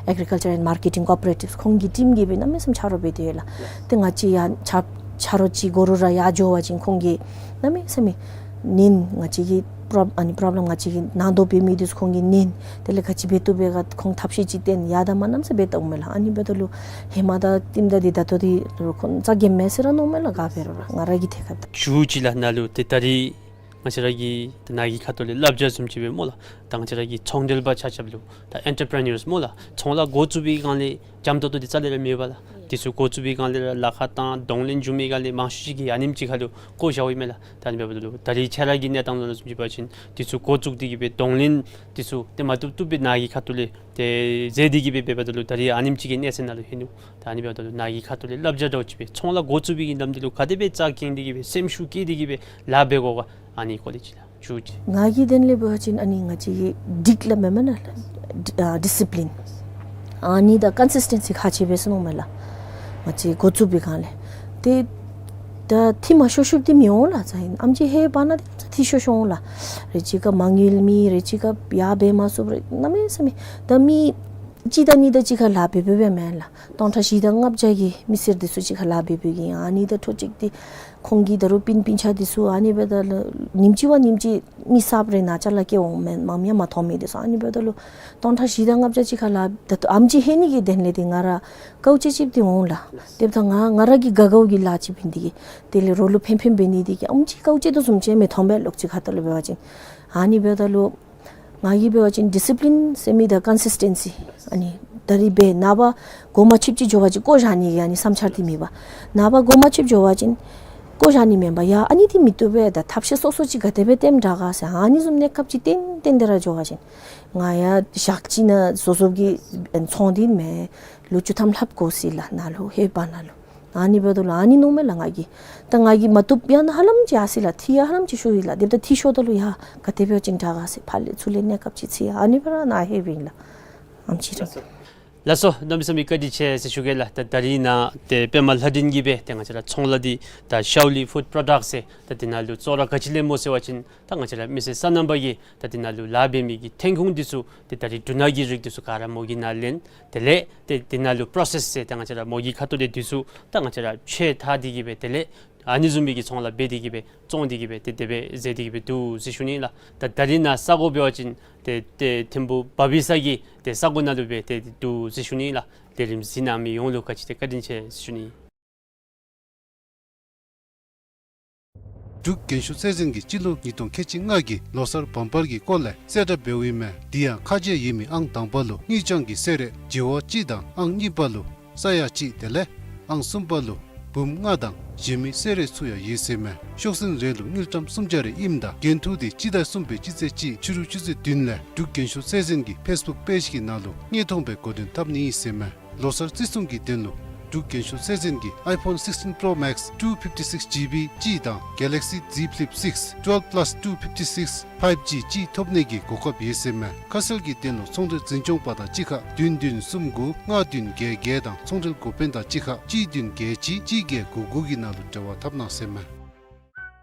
Agriculture and Marketing Cooperatives ཁོང་གི་ཊིམ་གིས་སྦེ་གནམ་མེད་ས་མེད་ཆ་རོགས་འབད་དེ་ཡོད་ལགས། ཏེ་ང་བཅས་ཡང་ཆ་ཆ་རོགས་ཅིག་དགོ་རུང་ར་ཡར་འགྱོ་བ་ཅིན་ཁོང་གིས་གནམ་མེད་ས་མེད་ཉན། ང་བཅས་ཀྱི་པོརོབ་ཨ་ནི་པོརོབ་ལེམ་ང་བཅས་ཀྱི་ནང་དོག་འབད་མི་འདི་ཚུ་ཁོང་གིས་ཉན། དེ་ལས་ག་ཅི་འབད་བཏུབ་པས་ག་ཁོང་ཐབས་ཤེས་ཅིག་སྟོན། ཡར་དང་མར་གནམ་མེད་ས་མེད་འབད་དོ་འོང་མས་ལགས། ཨ་ནི་འབདཝ་ད་ལུ་ཧེ་མ་དང་ལྟདམོ་དང་འདི་ད་ལྟོ་འདི་ཁོང་རྩ་འགེངས་མས་ཟེར་ར་མནོཝ་མས་ལགས། ག་འབད་རུང་ར་ང་ར་གི་ཐད་ཁར་ད་ཞུ་ཅིག་ལགས། ནཱ་ལུ་ཏེ་ད་རིས་ང་བཅས་ར་གི་ད་ནཱ་གི་ཁ་ཐུག་ལས་བསླབ་བྱ་བཟུམ་ཅིག་སྦེ་སྨོ་ལགས། ད་ང་བཅས་ར་གི་ཚོང་འབྲེལ་པ་ཆ་ཁྱབ་ལུ་ད་ཨེན་ཊར་པི་རི་ནརསི་སྨོ་ལགས། ཚོང་ལཱ་འགོ་བཙུགས་པའི་སྒང་ལས་འཇམ་ཏོང་ཏོ་འདི་རྩ་ལས་ར་མེད་པ་ལགས། དེ་ཚུ་འགོ་བཙུགས་པའི་སྒང་ལས་ར་ལཱ་ཁག་དང་གདོང་ལེན་འབྱུང་མི་སྒང་ལས་མང་ཤོས་ཅིག་གིས་ཨ་ནེམ་ཅིག་ཁར་ལུ་བཀོ་བཞགཔ་ཨིན་མས་ལགས། ད་ཨ་ནི་འབདཝ་ད་ལུ་ད་རིས་ཁྱེད་ར་གི་གནས་སྟངས་ལུ་བཟུམ་ཅིག་འབད་བ་ཅིན་དེ་ཚུ་འགོ་བཙུགས་ཏེ་གིས་སྦེ་གདོང་ལེན་དེ་ཚུ་ཏེ་མ་བཏུབ་བཏུབ་སྦེ་ནཱ་གི་ཁ་ཐུག་ལས་ཏེ་མཛད་དེ་གིས་སྦེ་འབདཝ་ད་ལུ་ད་རིས་ཨ་ནེམ་ཅིག་གི་གནས་ཚད་ནང་ལུ་ལྷོད་ནུག། ད་ཨ་ནི་འབདཝ་ད་ལུ་ནཱ་གི་ཁ་ཐུག་ལས་བསླབ་བྱ་འདྲཝ་ཅིག་སྦེ་ཚོང་ལཱ་འགོ་བཙུགས་པའི་གི་ནམ་དུས་ལུ་ག་དེ་སྦེ་རྩ་འགེངས་ཏེ་གིས་སྦེ་སེམས་ཤུགས་བསྐྱེད་དེ་གིས་སྦེ་ལཱ་འབད་དགོ་ག་ཨ་ནི་སྐོར་ལས་ཅིག་ལགས་ཞུ་ཅིག། ང་གིས་དེ་ལས་འབད་བ་ཅིན་ཨ་ནི་ང་བཅས་ཀྱི་སྒྲིག་སླབ་མས་མེན་ན་ལགས། ཌི་ཨ་ཌི་སི་པི་ལིན་ཨ་ནི་དང་ཀོན་སིསི་ཊེན་སི་ཁག་ཆེ་བས་ཟེར་མནོཝ་མས་ལགས། ང་བཅས་འགོ་བཙུགས་པའི་སྒང་ལས་ཏེ་ད་འཐུས་མ་ཤོར་ཤོརཝ་འདི་མི་འོང་ལགས། ཨིན་ཨམ་ཅིག་ཧེ་བ་ན་འཐུས་ཤོར་ཤོར་འོང་ལགས། རེ་ཅིག་ཁར་མ་དངུལ་མེད། རེ་ཅིག་ཁར་ཡར་འབད་མ་ཚུགས་རེ་གནམ་མེད་ས་མེད་ད་མི་ གཅིག་དང་གཉིས་དང་གཅིག་ཁར་ལཱ་འབད་འབདཝ་མེན་ལགས། སྟོང་ཕྲག་བཞི་དང་ལྔ་བརྒྱ་གི་མི་སེར་འདི་ཚུ་གཅིག་ཁར་ལཱ་འབད་འབདཝ་གི། ཨ་ནི་དང་འཕྲོ་གཅིག་འདི་ཁོང་གི་ད་རུང་སྤུན་སྤུན་ཆ་འདི་ཚུ་ཨ་ནི་འབདཝ་ད་ལུ་ཉིནམ་གཅིག་བ་ཉིནམ་གཅིག་མི་གསརཔ་རེ་ནཱ་ཅ་ལ་སྐྱེལ་འོང་མེན། མང་ཉམས་མ་མཐོང་མི་འདི་ཚུ། ཨ་ནི་འབདཝ་ད་ལུ་སྟོང་ཕྲག་བཞི་དང་ལྔ་བརྒྱ་གཅིག་ཁར་ལཱ་འབད་ད་ལྟོ་ཨམ་ཅིག་ལྷོད་ནི་གི་དོན་ལས་འདི་ང་ར་དཀའཝ་སྤྱད་སྤྱདཔ་འདི་འོང་ལགས། དེ་འབདཝ་ད་ང་ང་ར་གི་དགའ་དགའཝ་གི་ལཱ་ཅིག་འབད་ནི་འདི་གིས་དེ་ལས་རོགས་ལུ་ཕན་ཕན་འབད་ནི་འདི་གིས་ཨམ་ཅིག་དཀའཝ་སྤྱད་དོ་བཟུམ་ཅིག་མི་མཐོང་པས་ལོག་ཅིག་ཁ་ཐུག་ལུ་འབད་བ་ཅིན། ཨ་ནི་འབདཝ་ད་ལུ་ང་གིས་འབད་བ་ཅིན་ཌི་སི་པི་ལིན་ཟེར་མི་དང་ཀོན་སིསི་ཊེན་སི། ཨ་ནི་ད་རིས་འབད་ནངས་པ་གོ་མ་ཆོདཔ་ཅིག་འགྱོ་བ་ཅིན་བཀོ་བཞག་ནི་གི་ཨ་ནི་བསམ་འཆར་འདི་མེད་པས། ནངས་པ་གོ་མ་ཆོདཔ་འགྱོ་བ་ཅིན་བཀོ་བཞག་ནི་མེན་པས། ཡ་ཨ་ནི་འདི་མི་བཏུབ་པས། ད་ཐབས་ཤེས་སོ་སོ་ཅིག་ག་དེ་སྦེ་སྟོནམ་དྲག་ག་ཟེར་ཨ་ནི་བཟུམ་གནས་སྐབས་ཅིག་ཏན་ཏན་དེ་ར་འགྱོ་བ་ཅིན། ང་ཡང་ཞག་གཅིག་ནང་བཟོ་བཟོཝ་གི་ཚོང་འདི་མེན། ལོ་བཅུ་ཐམ་ལྷོདཔ་དགོ་ཟེར་ལགས་ནཱ་ལུ་ཧེ་བ་ནཱ་ལུ། ཨ་ནི་འབདཝ་ད་ལུ་ཨ་ནི་མནོཝ་མས་ལགས་ང་གིས། ད་ང་གིས་མ་བཏུབ་ཡང་ན་ཧ་ལམ་ཅིག་ཡར་སོ་ཡི་ལགས། འཐུས་ཡང་ཧ་ལམ་ཅིག་ཤོར་ཡི་ལགས། དེ་འབདཝ་ད་འཐུས་ཤོརཝ་ད་ལུ་ཡ་ག་དེ་འབད་བ་ཅིན་དྲག་ག་ཟེར་ཕར་ལས་ཚུར་ལས་གནས་སྐབས་ཅིག་འཚོལ་ཡི། ཨ་ནི་འབད་ར་ནཱ་ལྷོདཔ་ཨིན་ལགས། ཨམ་ཅིག་ར། ལགས་སོ། གནམ་མེད་ས་མེད་བཀའ་དྲིན་ཆེ་ཟེར་ཞུ་གེ་ལགས། ད་ད་རིས་ནཱ་ཏེ་པདྨ་ལྷ་སྒྲོན་གྱིས་སྦེ་ཏེ་ང་བཅས་ར་ཚོང་ལཱ་འདི་ད་ཤའོ་ལི་ཕུཌ་པྲོ་ཌཀཊ་ཟེར་ད་འདི་ནང་ལུ་བཙོག་ར་ག་ཅི་ལས་སྨོ་ཟེར་བ་ཅིན་ད་ང་བཅས་ར་མི་སེར་སོ་ནམ་པ་གིས་ད་འདི་ནང་ལུ་ལཱ་འབད་མི་གི་ཐོན་ཁུངས་འདི་ཚུ་ཏེ་ད་རིས་འབྲུ་སྣ་གི་རིགས་འདི་ཚུ་ག་ར་མོ་གིས་ནཱ་ལེན། དེ་ལས་ཏེ་འདི་ནང་ལུ་པྲོ་སེསི་ཟེར་ད་ང་བཅས་ར་མོ་གི་ཁ་ཐུག་ལས་འདི་ཚུ་ད་ང་བཅས་ར་ཕྱེ་འཐག་སྟེ་གིས་སྦེ་དེ་ལས་ཨ་ནི་བཟུམ་མའི་གི་ཚོང་ལཱ་འབད་དེ་གིས་སྦེ་བཙོང་སྟེ་གིས་སྦེ་ཏེ་དེ་སྦེ་མཛད་དེ་གིས་སྦེ་འདུག་ཟེར་ཞུ་ནི་ལགས། ད་ད་རིས་ནཱ་ས་གོ་འབད་བ་ཅིན་ཏེ་ཏེ་ཐིམ་ཕུ་བ་བི་ས་གི་ཏེ་ས་གོ་ནང་ལུ་སྦེ་ཏེ་འདུག་ཟེར་ཞུ་ནི་ལགས། ལས་རིམ་གཟིགས་གནང་མི་ཡོངས་ལུ་ག་ཅི་ཏེ་བཀའ་དྲིན་ཆེ་ཟེར་ཞུ་ནི། འབྲུག་རྒྱན་ཤོག་ཚད་འཛིན་གྱིས་སྤྱི་ལོ་ཉིས་སྟོང་ཁལ་གཅིག་ལྔ་གི་ལོ་གསར་བམ་པར་གྱི་སྐོར་ལས་གསལ་བསྒྲགས་འབདཝ་ཨིན་མས། འདི་ཡང་ཁ་འབྱེད་ཡོད་མི་ཨང་དང་པ་ལུ་དངུལ་རྐྱང་གི་གསེར་རས་བྱེ་བ་གཅིག་དང་ཨང་གཉིས་པ་ལུ་ས་ཡ་གཅིག་དེ་ལས་ཨང་གསུམ་པ་ལུ་འབུམ་ལྔ་དང་གཞན་མི་གསེར་རས་ཚུ་ཡང་ཡོད་ཟེར་མས། ཤོག་ཟིན་རེ་ལུ་དངུལ་ཀྲམ་སུམ་བརྒྱ་རེ་ཨིནམ་ད་འགན་ཐུག་འདི་སྤྱི་ཟླ་གསུམ་པའི་སྤྱི་ཚེས་གཅིག་ཕྱི་རུ་ཆུ་ཚོད་བདུན་ལས་འབྲུག་རྒྱན་ཤོག་ཚད་འཛིན་གྱི་ཕེསི་བུཀ་པེཇ་གི་ནང་ལུ་དངོས་མཐོང་སྦེ་གོ་སྟོན་འཐབ་ནི་ཨིན་ཟེར་མས། ལོ་གསར་བརྩི་སྲུང་གི་དོན་ལུ་འབྲུག་རྒྱན་ཤོག་ཚད་འཛིན་གྱིས་iPhone sixteen Pro Max two fifty-six GB གཅིག་དང་Galaxy Z Flip six twelve plus two fifty-six five G གཅིག་ཐོབ་ནི་གི་གོ་སྐབས་ཡོད་ཟེར་མས། ཁ་གསལ་གྱི་དོན་ལུ་ཚོང་འབྲེལ་འཛིན་སྐྱོང་པ་དང་གཅིག་ཁར་བདུན་བདུན་གསུམ་དགུ་ལྔ་བདུན་བརྒྱད་བརྒྱད་དང་ཚོང་འབྲེལ་འགོ་དཔོན་དང་གཅིག་ཁར་གཅིག་བདུན་བརྒྱད་གཅིག་གཅིག་བརྒྱད་དགུ་དགུ་གི་ནང་ལུ་འབྲེལ་བ་འཐབ་གནང་ཟེར་མས།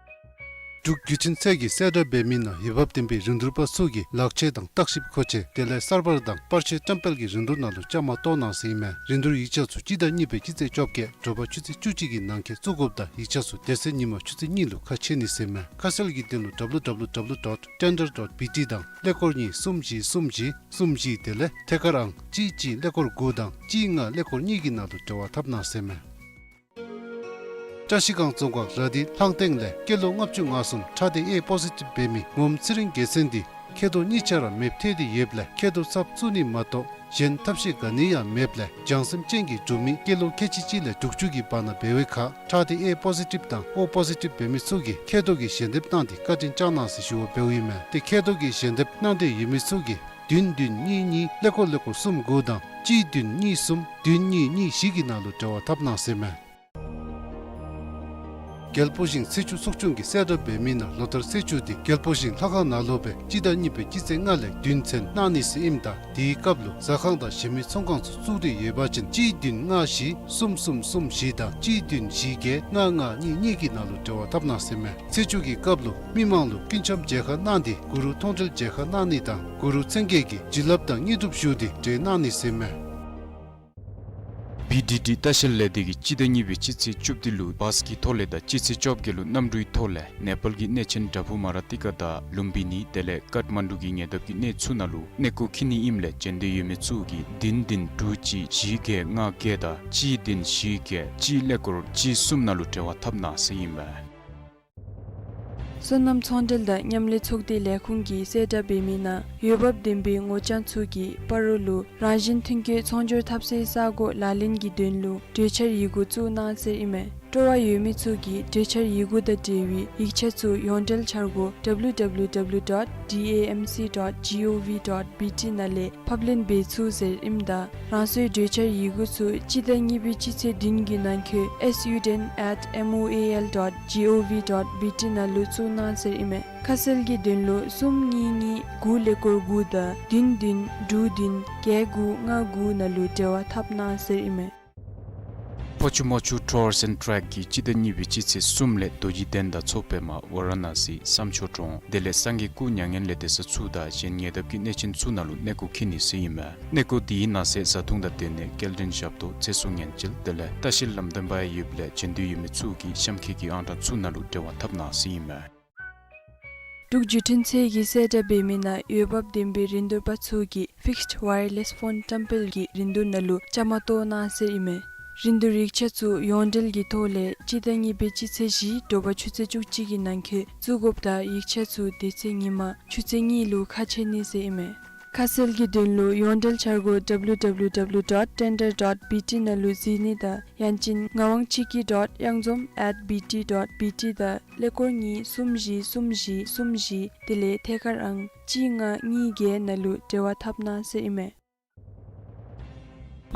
འབྲུག་བརྒྱུད་འཕྲིན་ཚད་ཀྱིས་གསལ་བསྒྲགས་འབད་མི་ནང་འོས་འབབ་ལྡན་པའི་རིན་བསྡུར་པ་ཚུ་གིས་ལག་ཆས་དང་བརྟག་ཞིབ་མཁོ་ཆས་དེ་ལས་གསར་པ་དང་པར་ཆས་བཀྲམ་སྤེལ་གྱི་རིན་བསྡུར་ནང་ལུ་བཅའ་མར་གཏོགས་གནང་ཟེར་ཨིན་མས། རིན་བསྡུར་ཡིག་ཆ་ཚུ་སྤྱི་ཟླ་གཉིས་པའི་སྤྱི་ཚེས་བཅོ་བརྒྱད་དྲོ་པ་ཆུ་ཚོད་བཅུ་གཅིག་གི་ནང་འཁོད་བཙུགས་དགོཔ་དང་ཡིག་ཆ་ཚུ་དེ་ཚེ་ཉིན་མ་ཆུ་ཚོད་གཉིས་ལུ་ཁ་ཕྱེ་ནི་ཟེར་ཨིན་མས། ཁ་གསལ་གྱི་དོན་ལུ www dot tender dot bt དང་ཀླད་ཀོར་གཉིས་གསུམ་བཞི་གསུམ་བཞི་གསུམ་བཞི་དེ་ལས་ཐད་ཀར་ཨང་གཅིག་གཅིག་ཀླད་ཀོར་དགུ་དང་གཅིག་ལྔ་ཀླད་ཀོར་གཉིས་ཀྱི་ནང་ལུ་འབྲེལ་བ་འཐབ་གནང་ཟེར་ཨིན་མས། བཀྲ་ཤིས་སྒང་རྫོང་ཁག་ར་དྷི་ལྷང་སྟེང་ལས་སྐྱེས་ལོ་ལྔ་བཅུ་ང་གསུམ་ཁྲག་སྡེ་ཨེ་པོ་ཟི་ཊིབ་འབད་མི་ངོམ་ཚེ་རིང་རྒྱལ་མཚན་འདི་མཁལ་རྡོག་གཉིས་ཆ་ར་མེདཔ་ཐལ་ཏེ་ཡོདཔ་ལས་མཁལ་རྡོག་ཚབ་བཙུགས་ནི་མ་གཏོགས་གཞན་ཐབས་ཤེས་ག་ནི་ཡང་མེདཔ་ལས་བྱང་སེམས་ཅན་གྱི་འབྲུག་མི་སྐྱེས་ལོ་ཁལ་གཅིག་གཅིག་ལས་དྲུག་ཅུ་གི་བར་ན་འབད་བའི་ཁར་ཁྲག་སྡེ་ཨེ་པོ་ཟི་ཊིབ་དང་ཨོ་པོ་ཟི་ཊིབ་འབད་མི་ཚུ་གིས་མཁལ་རྡོག་གི་ཞལ་འདེབས་གནང་སྟེ་བཀའ་དྲིན་བསྐྱང་གནང་ཟེར་ཞུ་བ་འབདཝ་ཨིན་མས། ཏེ་མཁལ་རྡོག་གི་ཞལ་འདེབས་གནང་འདོད་ཡོད་མི་ཚུ་གིས་བདུན་བདུན་གཉིས་གཉིས་ཀླད་ཀོར་ཀླད་ཀོར་གསུམ་དགུ་དང་གཅིག་བདུན་གཉིས་གསུམ་བདུན་གཉིས་གཉིས་བཞི་གི་ནང་ལུ་འབྲེལ་བ་འཐབ་གནང་ཟེར་ཨིན་མས། རྒྱལ་པོ་ཞིང་ཚེས་བཅུ་ཚོགས་ཆུང་གིས་གསལ་བསྒྲགས་འབད་མི་ནང་ལོ་ལྟར་ཚེས་བཅུ་འདི་རྒྱལ་པོ་ཞིང་ལྷ་ཁང་ནང་ལུ་སྦེ་སྤྱི་ཟླ་གཉིས་པའི་སྤྱི་ཚེས་ལྔ་ལས་བདུན་ཚུན་གནང་ནི་ཟེར་ཨིནམ་ད་དེའི་སྐབས་ལུ་ཟ་ཁང་དང་གཞན་མི་ཚོང་ཁང་ཚུ་བཙུགས་ཏེ་ཡོད་པ་ཅིན་གཅིག་བདུན་ལྔ་བཞི་གསུམ་གསུམ་གསུམ་བཞི་དང་གཅིག་བདུན་བཞི་བརྒྱད་ལྔ་ལྔ་གཉིས་གཉིས་ཀྱི་ནང་ལུ་འབྲེལ་བ་འཐབ་གནང་ཟེར་ཨིན་མས། ཚེས་བཅུ་གི་སྐབས་ལུ་མི་མང་ལུ་སྐུ་འཆམ་མཇལ་ཁ་གནང་སྟེ་གུ་རུ་མཐོང་གྲོལ་མཇལ་ཁ་གནང་ནི་དང་གུ་རུ་མཚན་བརྒྱད་ཀྱི་བྱིན་རླབས་དང་དངོས་གྲུབ་ཞུ་སྟེ་གྲོལ་གནང་ནི་ཟེར་ཨིན་མས། བི་ཌི་ཌི་ལྟ་བཤལ་ལས་སྡེ་གིས་སྤྱི་ཟླ་གཉིས་པའི་སྤྱི་ཚེས་བཅུ་བདུན་ལུ་བཱས་ཀྱི་ཐོག་ལས་དང་སྤྱི་ཚེས་བཅོ་བརྒྱད་ལུ་གནམ་གྲུའི་ཐོག་ལས་ནེ་པཱལ་གྱི་གནས་ཆེན་དྲ་ཕུ་མ་ར་ཏི་ཀ་དང་ལུམ་བི་ནི་དེ་ལས་ཀཱཐ་མན་ཌུ་གི་ཉེ་འདབས་ཀྱི་གནས་ཚུ་ནང་ལུ་གནས་སྐོར་འཁྱིད་ནི་ཨིནམ་ལས་བྱོན་འདོད་ཡོད་མི་ཚུ་གིས་བདུན་བདུན་དྲུག་གཅིག་བཞི་བརྒྱད་ལྔ་བརྒྱད་དང་གཅིག་བདུན་བཞི་བརྒྱད་གཅིག་ཀླད་ཀོར་གཅིག་གསུམ་ནང་ལུ་འབྲེལ་བ་འཐབ་གནང་ཟེར་ཨིན་མས། སོ་ནམ་ཚོང་འབྲེལ་དང་མཉམ་ལས་ཚོགས་སྡེ་ལས་ཁུངས་ཀྱིས་གསལ་བསྒྲགས་འབད་མི་ནང་འོས་འབབ་ལྡན་པའི་ངོ་རྐྱང་ཚུ་གིས་སྤ་རོ་ལུ་རང་བཞིན་ཐོན་སྐྱེད་ཚོང་སྒྱུར་འཐབ་སའི་ས་གོ་ལག་ལེན་གྱི་དོན་ལུ་གྲོས་འཆར་ཡི་གུ་བཙུགས་གནང་ཟེར་ཨིན་མས། སྤྲོ་བ་ཡོད་མི་ཚུ་གིས་གྲོས་འཆར་ཡི་གུ་དང་འབྲེལ་བའི་ཡིག་ཆ་ཚུ་ཡོངས་འབྲེལ་འཆར་སྒོ་www dot damc dot gov dot bt ནང་ལས་ཕབ་ལེན་འབད་ཚུགས་ཟེར་ཨིནམ་ད་རང་སོའི་གྲོས་འཆར་ཡི་གུ་ཚུ་སྤྱི་ཟླ་གཉིས་པའི་སྤྱི་ཚེས་བདུན་གྱི་ནང་འཁོད་student at moal dot gov dot bt ནང་ལུ་བཙུགས་གནང་ཟེར་ཨིན་མས། ཁ་གསལ་གྱི་དོན་ལུ་གསུམ་གཉིས་གཉིས་དགུ་ཀླད་ཀོར་དགུ་དང་བདུན་བདུན་དྲུག་བདུན་བརྒྱད་དགུ་ལྔ་དགུ་ནང་ལུ་འབྲེལ་བ་འཐབ་གནང་ཟེར་ཨིན་མས། ཀོ་ཆུ་མོ་ཆུ་ཊུརསི་ཨེནཌ་ཊེཀ་གིས་སྤྱི་ཟླ་གཉིས་པའི་སྤྱི་ཚེས་གསུམ་ལས་རྡོ་རྗེ་གདན་དང་མཚོ་པདྨ་ཝ་ར་ཎ་སི་བསམ་ཆོས་གྲོང་དེ་ལས་སངས་རྒྱས་སྐུ་མྱ་ངན་ལས་འདས་ས་ཚུ་དང་གཞན་ཉེ་འདབས་ཀྱི་གནས་ཆེན་ཚུ་ནང་ལུ་གནས་སྐོར་འཁྱིད་ནི་ཟེར་ཨིན་མས། གནས་སྐོར་དེའི་ནང་གསེས་བཟའ་འཐུང་དང་སྡོད་གནས་སྐྱེལ་འདྲེན་ཞབས་ཏོག་ཚེ་སྲོག་ཉེན་བཅོལ་དེ་ལས་ལྟ་བཤལ་ལམ་སྟོན་པ་ཡང་ཡོདཔ་ལས་བྱོན་འདོད་ཡོད་མི་ཚུ་གིས་གཤམ་འཁོད་ཀྱི་ཨང་གྲངས་ཚུ་ནང་ལུ་འབྲེལ་བ་འཐབ་གནང་ཟེར་ཨིན་མས། འབྲུག་བརྒྱུད་འཕྲིན་ཚད་ཀྱིས་གསལ་བསྒྲགས་འབད་མི་ནང་འོས་འབབ་ལྡན་པའི་རིན་བསྡུར་པ་ཚུ་གིས་ཕིགསཌ་ཝའི་ཡར་ལེསི་ཕོན་བཀྲམ་སྤེལ་གྱི་རིན་བསྡུར་ནང་ལུ་བཅའ་མར་གཏོགས་གནང་ཟེར་ཨིན་མས། རིན་བསྡུར་ཡིག་ཆ་ཚུ་ཡོངས་འབྲེལ་གྱི་ཐོག་ལས་སྤྱི་ཟླ་གཉིས་པའི་སྤྱི་ཚེས་བཞི་དྲོ་པ་ཆུ་ཚོད་བཅུ་གཅིག་གི་ནང་འཁོད་བཙུགས་དགོཔ་དང་ཡིག་ཆ་ཚུ་དེ་ཚེ་ཉིན་མ་ཆུ་ཚོད་གཉིས་ལུ་ཁ་ཕྱེ་ནི་ཟེར་ཨིན་མས། ཁ་གསལ་གྱི་དོན་ལུ་ཡོངས་འབྲེལ་འཆར་སྒོ་W W W dot tender dot B T ནང་ལུ་གཟིགས་ནི་དང་ཡང་ཅིན་ངག་དབང་ཆོས་སྐྱིད་dot གཡང་འཛོམས་at B T dot B T དང་ཀླད་ཀོར་གཉིས་གསུམ་བཞི་གསུམ་བཞི་གསུམ་བཞི་དེ་ལས་ཐད་ཀར་ཨང་གཅིག་ལྔ་གཉིས་བརྒྱད་ནང་ལུ་འབྲེལ་བ་འཐབ་གནང་ཟེར་ཨིན་མས།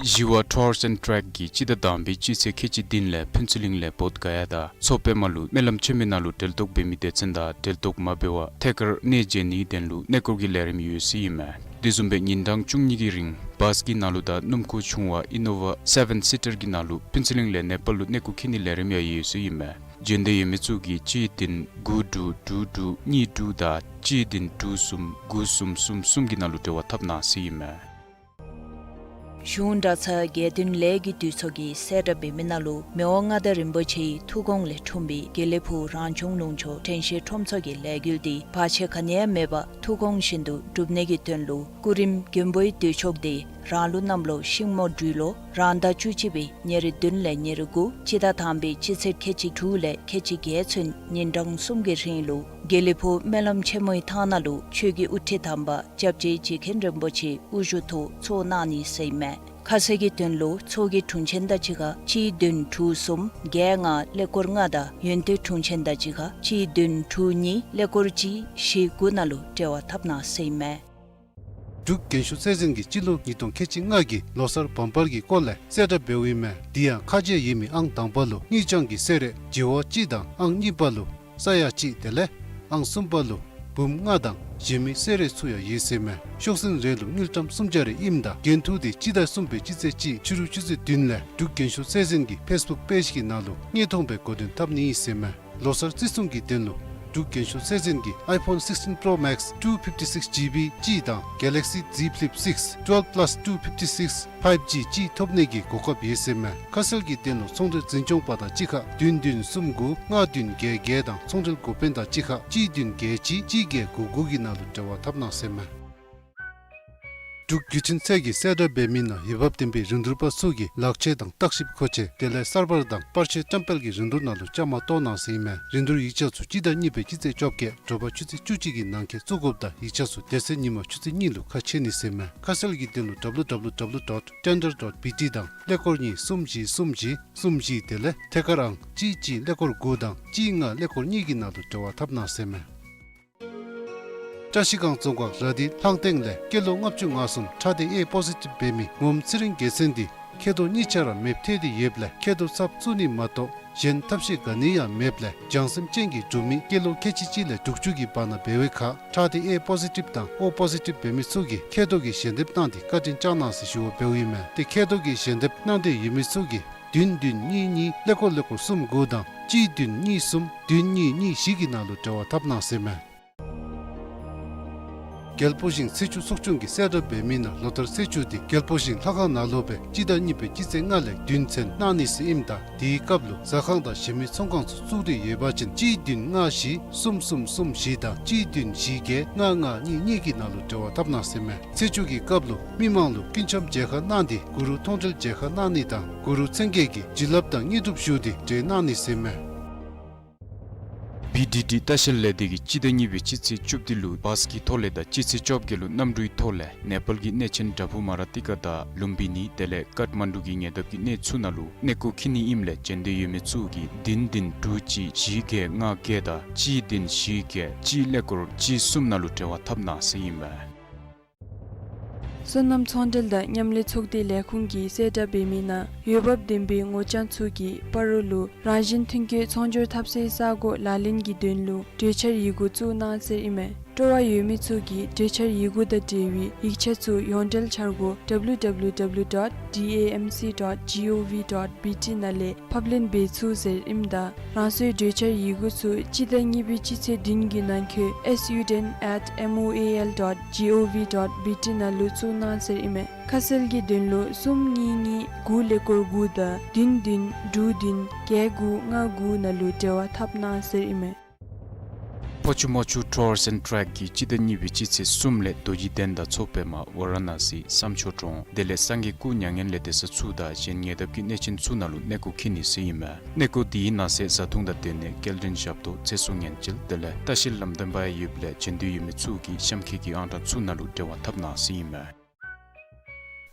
ཞི་བ་ཊུརསི་ཨེནཌ་ཊེཀ་གིས་སྤྱི་ཟླ་དང་པའི་སྤྱི་ཚེས་ཁལ་གཅིག་བདུན་ལས་ཕུན་ཚོགས་གླིང་ལས་བོདྷ་ག་ཡ་དང་མཚོ་པདྨ་ལུ་སྨོན་ལམ་ཆེན་མོའི་ནང་ལུ་གྲལ་གཏོགས་འབད་མི་སྡེ་ཚན་དང་གྲལ་གཏོགས་མ་འབད་བར་ཐད་ཀར་གནས་མཇལ་ནིའི་དོན་ལུ་གནས་སྐོར་གྱི་ལས་རིམ་ཡོད་ཟེར་ཨིན་མས། དེ་བཟུམ་སྦེ་ཉིན་གྲངས་བཅུ་གཉིས་ཀྱི་རིང་བཱསི་གི་ནང་ལུ་དང་སྣུམ་འཁོར་ཆུང་བ་ཨི་ནོ་ཝ་སེ་བེན་སི་ཊར་གྱི་ནང་ལུ་ཕུན་ཚོགས་གླིང་ལས་ནེ་པཱལ་ལུ་གནས་སྐོར་འཁྱིད་ནིའི་ལས་རིམ་ཡང་ཡོད་ཟེར་ཨིན་མས། བྱོན་འདོད་ཡོད་མི་ཚུ་གིས་གཅིག་བདུན་དགུ་དྲུག་དྲུག་དྲུག་གཉིས་དྲུག་དང་གཅིག་བདུན་དྲུག་གསུམ་དགུ་གསུམ་གསུམ་གསུམ་གྱི་ནང་ལུ་འབྲེལ་བ་འཐབ་གནང་ཟེར་ཨིན་མས། གཞུང་གྲྭ་ཚང་དགེ་འདུན་ལས་ཀྱི་འདུས་ཚོགས་ཀྱིས་གསལ་བསྒྲགས་འབད་མི་ནང་ལུ་མི་དབང་མངའ་བདག་རིན་པོ་ཆེའི་ཐུགས་དགོངས་ལས་འཁྲུངས་པའི་དགེ་ལེགས་ཕུག་རང་བྱུང་ལུང་ཕྱོགས་དྲན་ཤེས་ཁྲོམ་ཚོགས་ཀྱི་ལས་འགུལ་འདི་བར་ཆད་ག་ནི་ཡང་མེད་པར་ཐུགས་དགོངས་བཞིན་དུ་འགྲུབ་ནི་གི་དོན་ལུ་སྐུ་རིམ་མགོན་པོའི་འདུས་ཆོག་འདི་རང་ལུགས་གནམ་ལོ་ཤིང་མོ་སྦྲུལ་ལོ་རང་ཟླ་བཅུ་གཅིག་པའི་ཉེར་བདུན་ལས་ཉེར་དགུ་སྤྱི་ཟླ་དང་པའི་སྤྱི་ཚེས་ཁལ་གཅིག་དྲུག་ལས་ཁལ་གཅིག་བརྒྱད་ཚུན་ཉིན་གྲངས་གསུམ་གྱི་རིང་ལུ་དགེ་ལེགས་ཕུག་སྨོན་ལམ་ཆེན་མོའི་ཐང་ནང་ལུ་ཆོས་ཀྱི་དབུ་ཁྲིད་དམ་པ་སྐྱབས་རྗེ་རྗེ་མཁན་རིན་པོ་ཆེ་དབུ་བཞུགས་ཐོག་ཚོགས་གནང་ནི་ཟེར་ཨིན་མས། ཁ་གསལ་གྱི་དོན་ལུ་ཚོགས་ཀྱི་དྲུང་ཆེན་དང་གཅིག་ཁར་གཅིག་བདུན་དྲུག་གསུམ་བརྒྱད་ལྔ་ཀླད་ཀོར་ལྔ་དང་ཡོན་ཏན་དྲུང་ཆེན་དང་གཅིག་ཁར་གཅིག་བདུན་དྲུག་གཉིས་ཀླད་ཀོར་གཅིག་བཞི་དགུ་ནང་ལུ་འབྲེལ་བ་འཐབ་གནང་ཟེར་ཨིན་མས། འབྲུག་རྒྱན་ཤོག་ཚད་འཛིན་གྱིས་སྤྱི་ལོ་ཉིས་སྟོང་ཁལ་གཅིག་ལྔ་གི་ལོ་གསར་བམ་པར་གྱི་སྐོར་ལས་གསལ་བསྒྲགས་འབདཝ་ཨིན་མས། དེ་ཡང་ཁ་འབྱེད་ཡོད་མི་ཨང་དང་པ་ལུ་དངུལ་རྐྱང་གི་གསེར་རས་བྱེ་བ་གཅིག་དང་ཨང་གཉིས་པ་ལུ་ས་ཡ་གཅིག་དེ་ལས་ཨང་གསུམ་པ་ལུ་འབུམ་ལྔ་དང་གཞན་མི་གསེར་རས་ཚུ་ཡང་ཡོད་ཟེར་མས། ཤོག་ཟན་རེ་ལུ་དངུལ་ཀྲམ་སུམ་བརྒྱ་རེ་ཨིནམ་ད་འགན་ཐུག་འདི་སྤྱི་ཟླ་གསུམ་པའི་སྤྱི་ཚེས་གཅིག་ཕྱི་རུ་ཆུ་ཚོད་བདུན་ལས་འབྲུག་རྒྱན་ཤོག་ཚད་འཛིན་གྱི་ཕེསི་བུཀ་པེཇ་གྱི་ནང་ལུ་དངོས་མཐོང་སྦེ་གོ་སྟོན་འཐབ་ནི་ཨིན་ཟེར་མས། ལོ་གསར་བརྩི་སྲུང་གི་དོན་ལུ་འབྲུག་རྒྱན་ཤོག་ཚད་འཛིན་གྱིས་ཨའི་ཕོན་སིགསི་ཊིན་པྲོ་མེགསི་ཊུ་ཕིཕ་ཊི་སིགསི་ཇི་བི་གཅིག་དང་གེ་ལེག་སི་ཛི་ཕི་ལིབ་སིགསི་ཊུ་ཝེལབ་པ་ལཱསི་ཊུ་ཕིཕ་ཊི་སིགསི་ཕའིབ་ཇི་གཅིག་ཐོབ་ནི་གི་གོ་སྐབས་ཡོད་ཟེར་མས། ཁ་གསལ་གྱི་དོན་ལུ་ཚོང་འབྲེལ་འཛིན་སྐྱོང་པ་དང་གཅིག་ཁར་བདུན་བདུན་གསུམ་དགུ་ལྔ་བདུན་བརྒྱད་བརྒྱད་དང་ཚོང་འབྲེལ་འགོ་དཔོན་དང་གཅིག་ཁར་གཅིག་བདུན་བརྒྱད་གཅིག་གཅིག་བརྒྱད་དགུ་དགུ་གི་ནང་ལུ་འབྲེལ་བ་འཐབ་གནང་ཟེར་མས། འབྲུག་བརྒྱུད་འཕྲིན་ཚད་ཀྱིས་གསལ་བསྒྲགས་འབད་མི་ནང་འོས་འབབ་ལྡན་པའི་རིན་བསྡུར་པ་ཚུ་གིས་ལག་ཁྱེར་དང་བརྟག་ཞིབ་མཁོ་ཆས་དེ་ལས་གསར་པ་དང་པར་ཆས་བཀྲམ་སྤེལ་གྱི་རིན་བསྡུར་ནང་ལུ་བཅའ་མར་གཏོགས་གནང་ཟེར་ཨིན་མས། རིན་བསྡུར་ཡིག་ཆ་ཚུ་སྤྱི་ཟླ་གཉིས་པའི་སྤྱི་ཚེས་བཅོ་བརྒྱད་དྲོ་པ་ཆུ་ཚོད་བཅུ་གཅིག་གི་ནང་འཁོད་བཙུགས་དགོཔ་དང་ཡིག་ཆ་ཚུ་དེ་ཚེ་ཉིན་མ་ཆུ་ཚོད་གཉིས་ལུ་ཁ་ཕྱེ་ནི་ཟེར་མས། ཁ་གསལ་གྱི་དོན་ལུ་W W W dot tender dot B T དང་ཀླད་ཀོར་གཉིས་གསུམ་བཞི་གསུམ་བཞི་གསུམ་བཞི་དེ་ལས་ཐད་ཀར་ཨང་གཅིག་གཅིག་ཀླད་ཀོར་དགུ་དང་གཅིག་ལྔ་ཀླད་ཀོར་གཉིས་ཀྱི་ནང་ལུ་འབྲེལ་བ་འཐབ་གནང་ཟེར་མས། བཀྲ་ཤིས་སྒང་རྫོང་ཁག་ར་དྷི་ལྷང་སྟེང་ལས་སྐྱེས་ལོ་ལྔ་བཅུ་ང་གསུམ་ཁྲག་སྡེ་ཨེ་པོ་ཟི་ཊིབ་འབད་མི་ངོམ་ཚེ་རིང་རྒྱལ་མཚན་འདི་མཁལ་རྡོག་གཉིས་ཆ་ར་མེདཔ་ཐལ་ཏེ་ཡོདཔ་ལས་མཁལ་རྡོག་ཚབ་བཙུགས་ནི་མ་གཏོགས་གཞན་ཐབས་ཤེས་ག་ནི་ཡང་མེདཔ་ལས་བྱང་སེམས་ཅན་གྱི་འབྲུག་མི་སྐྱེས་ལོ་ཁལ་གཅིག་གཅིག་ལས་དྲུག་ཅུ་གི་བར་ན་འབད་བའི་ཁར་ཁྲག་སྡེ་ཨེ་པོ་ཟི་ཊིབ་དང་ཨོ་པོ་ཟི་ཊིབ་འབད་མི་ཚུ་གིས་མཁལ་རྡོག་གི་ཞལ་འདེབས་གནང་སྟེ་བཀའ་དྲིན་བསྐྱང་གནང་ཟེར་ཞུ་བ་འབདཝ་ཨིན་མས། ཏེ་མཁལ་རྡོག་གི་ཞལ་འདེབས་གནང་འདོད་ཡོད་མི་ཚུ་གིས་བདུན་བདུན་གཉིས་གཉིས་ཀླད་ཀོར་ཀླད་ཀོར་གསུམ་དགུ་དང་གཅིག་བདུན་གཉིས་གསུམ་བདུན་གཉིས་གཉིས་བཞི་གི་ནང་ལུ་འབྲེལ་བ་འཐབ་གནང་ཟེར་མས། རྒྱལ་པོ་ཞིང་ཚེས་བཅུ་ཚོགས་ཆུང་གིས་གསལ་བསྒྲགས་འབད་མི་ནང་ལོ་ལྟར་ཚེས་བཅུ་འདི་རྒྱལ་པོ་ཞིང་ལྷ་ཁང་ནང་ལུ་སྦེ་སྤྱི་ཟླ་གཉིས་པའི་སྤྱི་ཚེས་ལྔ་ལས་བདུན་ཚུན་གནང་ནི་ཟེར་ཨིནམ་ད་དེའི་སྐབས་ལུ་ཟ་ཁང་དང་གཞན་མི་ཚོང་ཁང་ཚུ་བཙུགས་ཏེ་ཡོད་པ་ཅིན་གཅིག་བདུན་ལྔ་བཞི་གསུམ་གསུམ་གསུམ་བཞི་དང་གཅིག་བདུན་བཞི་བརྒྱད་ལྔ་ལྔ་གཉིས་གཉིས་ཀྱི་ནང་ལུ་འབྲེལ་བ་འཐབ་གནང་ཟེར་མས། ཚེས་བཅུ་གི་སྐབས་ལུ་མི་མང་ལུ་སྐུ་འཆམ་མཇལ་ཁ་གནང་སྟེ་གུ་རུ་མཐོང་གྲོལ་མཇལ་ཁ་གནང་ནི་དང་གུ་རུ་མཚན་བརྒྱད་ཀྱི་བྱིན་རླབས་དང་དངོས་གྲུབ་ཞུ་སྟེ་གྲོལ་གནང་ནི་ཟེར་མས། བི་ཌི་ཌི་ལྟ་བཤལ་ལས་སྡེ་གིས་སྤྱི་ཟླ་གཉིས་པའི་སྤྱི་ཚེས་བཅུ་བདུན་ལུ་བཱས་ཀྱི་ཐོག་ལས་དང་སྤྱི་ཚེས་བཅོ་བརྒྱད་ལུ་གནམ་གྲུའི་ཐོག་ལས་ནེ་པཱལ་གྱི་གནས་ཆེན་བྲག་ཕུག་མ་ར་ཏི་ཀ་དང་ལུམ་བི་ནི་དེ་ལས་ཀཏ་མན་ཌུ་གི་ཉེ་འདབས་ཀྱི་གནས་ཚུ་ནང་ལུ་གནས་སྐོར་འཁྱིད་ནི་ཨིནམ་ལས་བྱོན་འདོད་ཡོད་མི་ཚུ་གིས་བདུན་བདུན་དྲུག་གཅིག་བཞི་བརྒྱད་ལྔ་བརྒྱད་དང་གཅིག་བདུན་བཞི་བརྒྱད་གཅིག་ཀླད་ཀོར་གཅིག་གསུམ་ནང་ལུ་འབྲེལ་བ་འཐབ་གནང་ཟེར་ཨིན་མས། སོ་ནམ་ཚོང་འབྲེལ་དང་མཉམ་ལས་ཚོགས་སྡེ་ལས་ཁུངས་ཀྱིས་གསལ་བསྒྲགས་འབད་མི་ནང་འོས་འབབ་ལྡན་པའི་ངོ་རྐྱང་ཚུ་གིས་སྤ་རོ་ལུ་རང་བཞིན་ཐོན་སྐྱེད་ཚོང་སྒྱུར་འཐབ་སའི་ས་སྒོ་ལག་ལེན་གྱི་དོན་ལུ་གྲོས་འཆར་ཡི་གུ་བཙུགས་གནང་ཟེར་ཨིན་མས། སྤྲོ་བ་ཡོད་མི་ཚུ་གིས་གྲོས་འཆར་ཡི་གུ་དང་འབྲེལ་བའི་ཡིག་ཆ་ཚུ་ཡོངས་འབྲེལ་འཆར་སྒོ་W W W dot D A M C dot gov dot B T ནང་ལས་ཕབ་ལེན་འབད་ཚུགས་ཟེར་ཨིནམ་ད་རང་སོའི་གྲོས་འཆར་ཡི་གུ་ཚུ་སྤྱི་ཟླ་གཉིས་པའི་སྤྱི་ཚེས་བདུན་གྱི་ནང་འཁོད S U ten at M O A L dot gov dot B T ནང་ལུ་བཙུགས་གནང་ཟེར་ཨིན་མས། ཁ་གསལ་གྱི་དོན་ལུ་གསུམ་གཉིས་གཉིས་དགུ་ཀླད་ཀོར་དགུ་དང་བདུན་བདུན་དྲུག་བདུན་བརྒྱད་དགུ་ལྔ་དགུ་ནང་ལུ་འབྲེལ་བ་འཐབ་གནང་ཟེར་ཨིན་མས། ཕོ་ཆུ་མོ་ཆུ་Tours and Trek གིས་སྤྱི་ཟླ་གཉིས་པའི་སྤྱི་ཚེས་གསུམ་ལས་རྡོ་རྗེ་གདན་དང་མཚོ་པདྨ་ཝ་ར་ཎ་སི་བསམ་འཆོར་གྲོང་དེ་ལས་སངས་རྒྱས་སྐུ་མྱ་ངན་ལས་འདས་ས་ཚུ་དང་གཞན་ཉེ་འདབས་ཀྱི་གནས་ཆེན་ཚུ་ནང་ལུ་གནས་སྐོར་འཁྱིད་ནི་ཟེར་ཨིན་མས། གནས་སྐོར་དེའི་ནང་གསེས་བཟའ་འཐུང་དང་སྡོད་གནས་སྐྱེལ་འདྲེན་ཞབས་ཏོག་ཚེ་སྲོག་ཉེན་བཅོལ་དེ་ལས་ལྟ་བཤལ་ལམ་སྟོན་པ་ཡང་ཡོདཔ་ལས་བྱོན་འདོད་ཡོད་མི་ཚུ་གིས་གཤམ་འཁོད་ཀྱི་ཨང་གྲངས་ཚུ་ནང་ལུ་འབྲེལ་བ་འཐབ་གནང་ཟེར་ཨིན་མས།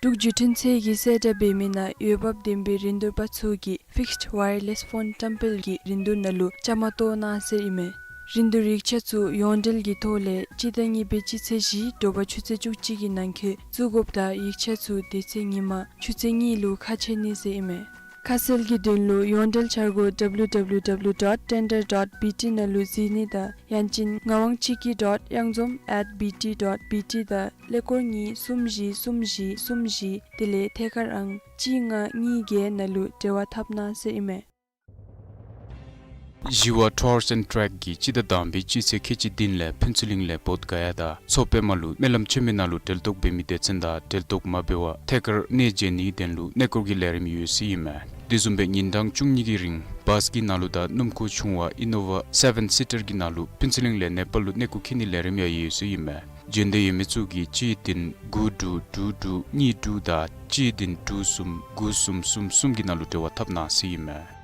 འབྲུག་བརྒྱུད་འཕྲིན་ཚད་ཀྱིས་གསལ་བསྒྲགས་འབད་མི་ནང་འོས་འབབ་ལྡན་པའི་རིན་བསྡུར་པ་ཚུ་གིས་Fixed Wireless Phone བཀྲམ་སྤེལ་གྱི་རིན་བསྡུར་ནང་ལུ་བཅའ་མར་གཏོགས་གནང་ཟེར་ཨིན་མས། རིན་བསྡུར་ཡིག་ཆ་ཚུ་ཡོངས་འབྲེལ་གྱི་ཐོག་ལས་སྤྱི་ཟླ་གཉིས་པའི་སྤྱི་ཚེས་བཞི་དྲོ་པ་ཆུ་ཚོད་བཅུ་གཅིག་གི་ནང་འཁོད་བཙུགས་དགོཔ་དང་ཡིག་ཆ་ཚུ་དེ་ཚེ་ཉིན་མ་ཆུ་ཚོད་གཉིས་ལུ་ཁ་ཕྱེ་ནི་ཟེར་ཨིན་མས། ཁ་གསལ་གྱི་དོན་ལུ་ཡོངས་འབྲེལ་འཆར་སྒོ W W W dot tender dot B T ནང་ལུ་གཟིགས་ནི་དང་ཡང་ཅིན་ངག་དབང་ཆོས་སྐྱིད་dot གཡང་འཛོམས་at B T dot B T དང་ཀླད་ཀོར་གཉིས་གསུམ་བཞི་གསུམ་བཞི་གསུམ་བཞི་དེ་ལས་ཐད་ཀར་ཨང་གཅིག་ལྔ་གཉིས་བརྒྱད་ནང་ལུ་འབྲེལ་བ་འཐབ་གནང་ཟེར་ཨིན་མས། ཞི་བ་Tours and Trek གིས་སྤྱི་ཟླ་དང་པའི་སྤྱི་ཚེས་ཁལ་གཅིག་བདུན་ལས་ཕུན་ཚོགས་གླིང་ལས་བོདྷ་ག་ཡ་དང་མཚོ་པདྨ་ལུ་སྨོན་ལམ་ཆེན་མོའི་ནང་ལུ་གྲལ་གཏོགས་འབད་མི་སྡེ་ཚན་དང་གྲལ་གཏོགས་མ་འབད་བར་ཐད་ཀར་གནས་མཇལ་ནིའི་དོན་ལུ་གནས་སྐོར་གྱི་ལས་རིམ་ཡོད་ཟེར་ཨིན་མས། དེ་བཟུམ་སྦེ་ཉིན་གྲངས་བཅུ་གཉིས་ཀྱི་རིང་བཱས་ཀྱི་ནང་ལུ་དང་སྣུམ་འཁོར་ཆུང་བ་ཨི་ནོ་ཝ་སེ་བེན་སི་ཊར་གྱི་ནང་ལུ་ཕུན་ཚོགས་གླིང་ལས་ནེ་པཱལ་ལུ་གནས་སྐོར་འཁྱིད་ནིའི་ལས་རིམ་ཡང་ཡོད་ཟེར་ཨིན་མས། བྱོན་འདོད་ཡོད་མི་ཚུ་གིས་གཅིག་བདུན་དགུ་དྲུག་དྲུག་དྲུག་གཉིས་དྲུག་དང་གཅིག་བདུན་དྲུག་གསུམ་དགུ་གསུམ་གསུམ་གསུམ་གྱི་ནང་ལུ་འབྲེལ་བ་འཐབ་གནང་ཟེར་ཨིན་མས།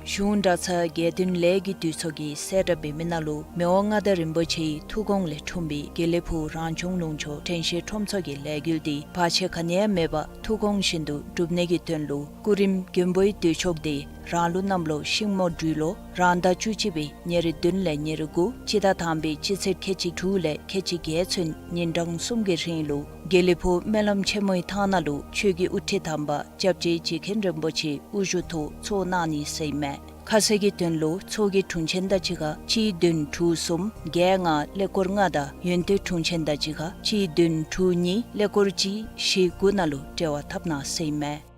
གཞུང་གྲྭ་ཚང་དགེ་འདུན་ལས་ཀྱི་འདུས་ཚོགས་ཀྱིས་གསལ་བསྒྲགས་འབད་མི་ནང་ལུ་མི་དབང་མངའ་བདག་རིན་པོ་ཆེའི་ཐུགས་དགོངས་ལས་འཁྲུངས་པའི་དགེ་ལེགས་ཕུག་རང་བྱུང་ལུང་ཕྱོགས་དྲན་ཤེས་ཁྲོམ་ཚོགས་ཀྱི་ལས་འགུལ་འདི་བར་ཆད་ག་ནི་ཡང་མེད་པར་ཐུགས་དགོངས་བཞིན་དུ་འགྲུབ་ནི་གི་དོན་ལུ་སྐུ་རིམ་མགོན་པོའི་འདུས་ཕྱོགས་འདི་རང་ལུགས་གནམ་ལོ་ཤིང་མོ་སྦྲུལ་ལོ་རང་ཟླ་བཅུ་གཅིག་པའི་ཉེར་བདུན་ལས་ཉེར་དགུ་སྤྱི་ཟླ་དང་པའི་སྤྱི་ཚེས་ཁལ་གཅིག་དྲུག་ལས་ཁལ་གཅིག་བརྒྱད་ཚུན་ཉིན་གྲངས་གསུམ་གྱི་རིང་ལུ་དགེ་ལེགས་ཕུག་སྨོན་ལམ་ཆེན་མོའི་ཐང་ནང་ལུ་ཆོས་ཀྱི་དབུ་ཁྲིད་དམ་པ་སྐྱབས་རྗེ་རྗེ་མཁན་རིན་པོ་ཆེའི་དབུ་བཞུགས་ཐོག་ཚོགས་གནང་ནི་ཟེར་ཨིན་མས། ཁ་གསལ་གྱི་དོན་ལུ་ཚོགས་ཀྱི་དྲུང་ཆེན་དང་གཅིག་ཁར་གཅིག་བདུན་དྲུག་གསུམ་བརྒྱད་ལྔ་ཀླད་ཀོར་ལྔ་དང་ཡོན་ཏན་དྲུང་ཆེན་དང་གཅིག་ཁར་གཅིག་བདུན་དྲུག་གཉིས་ཀླད་ཀོར་གཅིག་བཞི་དགུ་ནང་ལུ་འབྲེལ་བ་འཐབ་གནང་ཟེར་ཨིན་མས།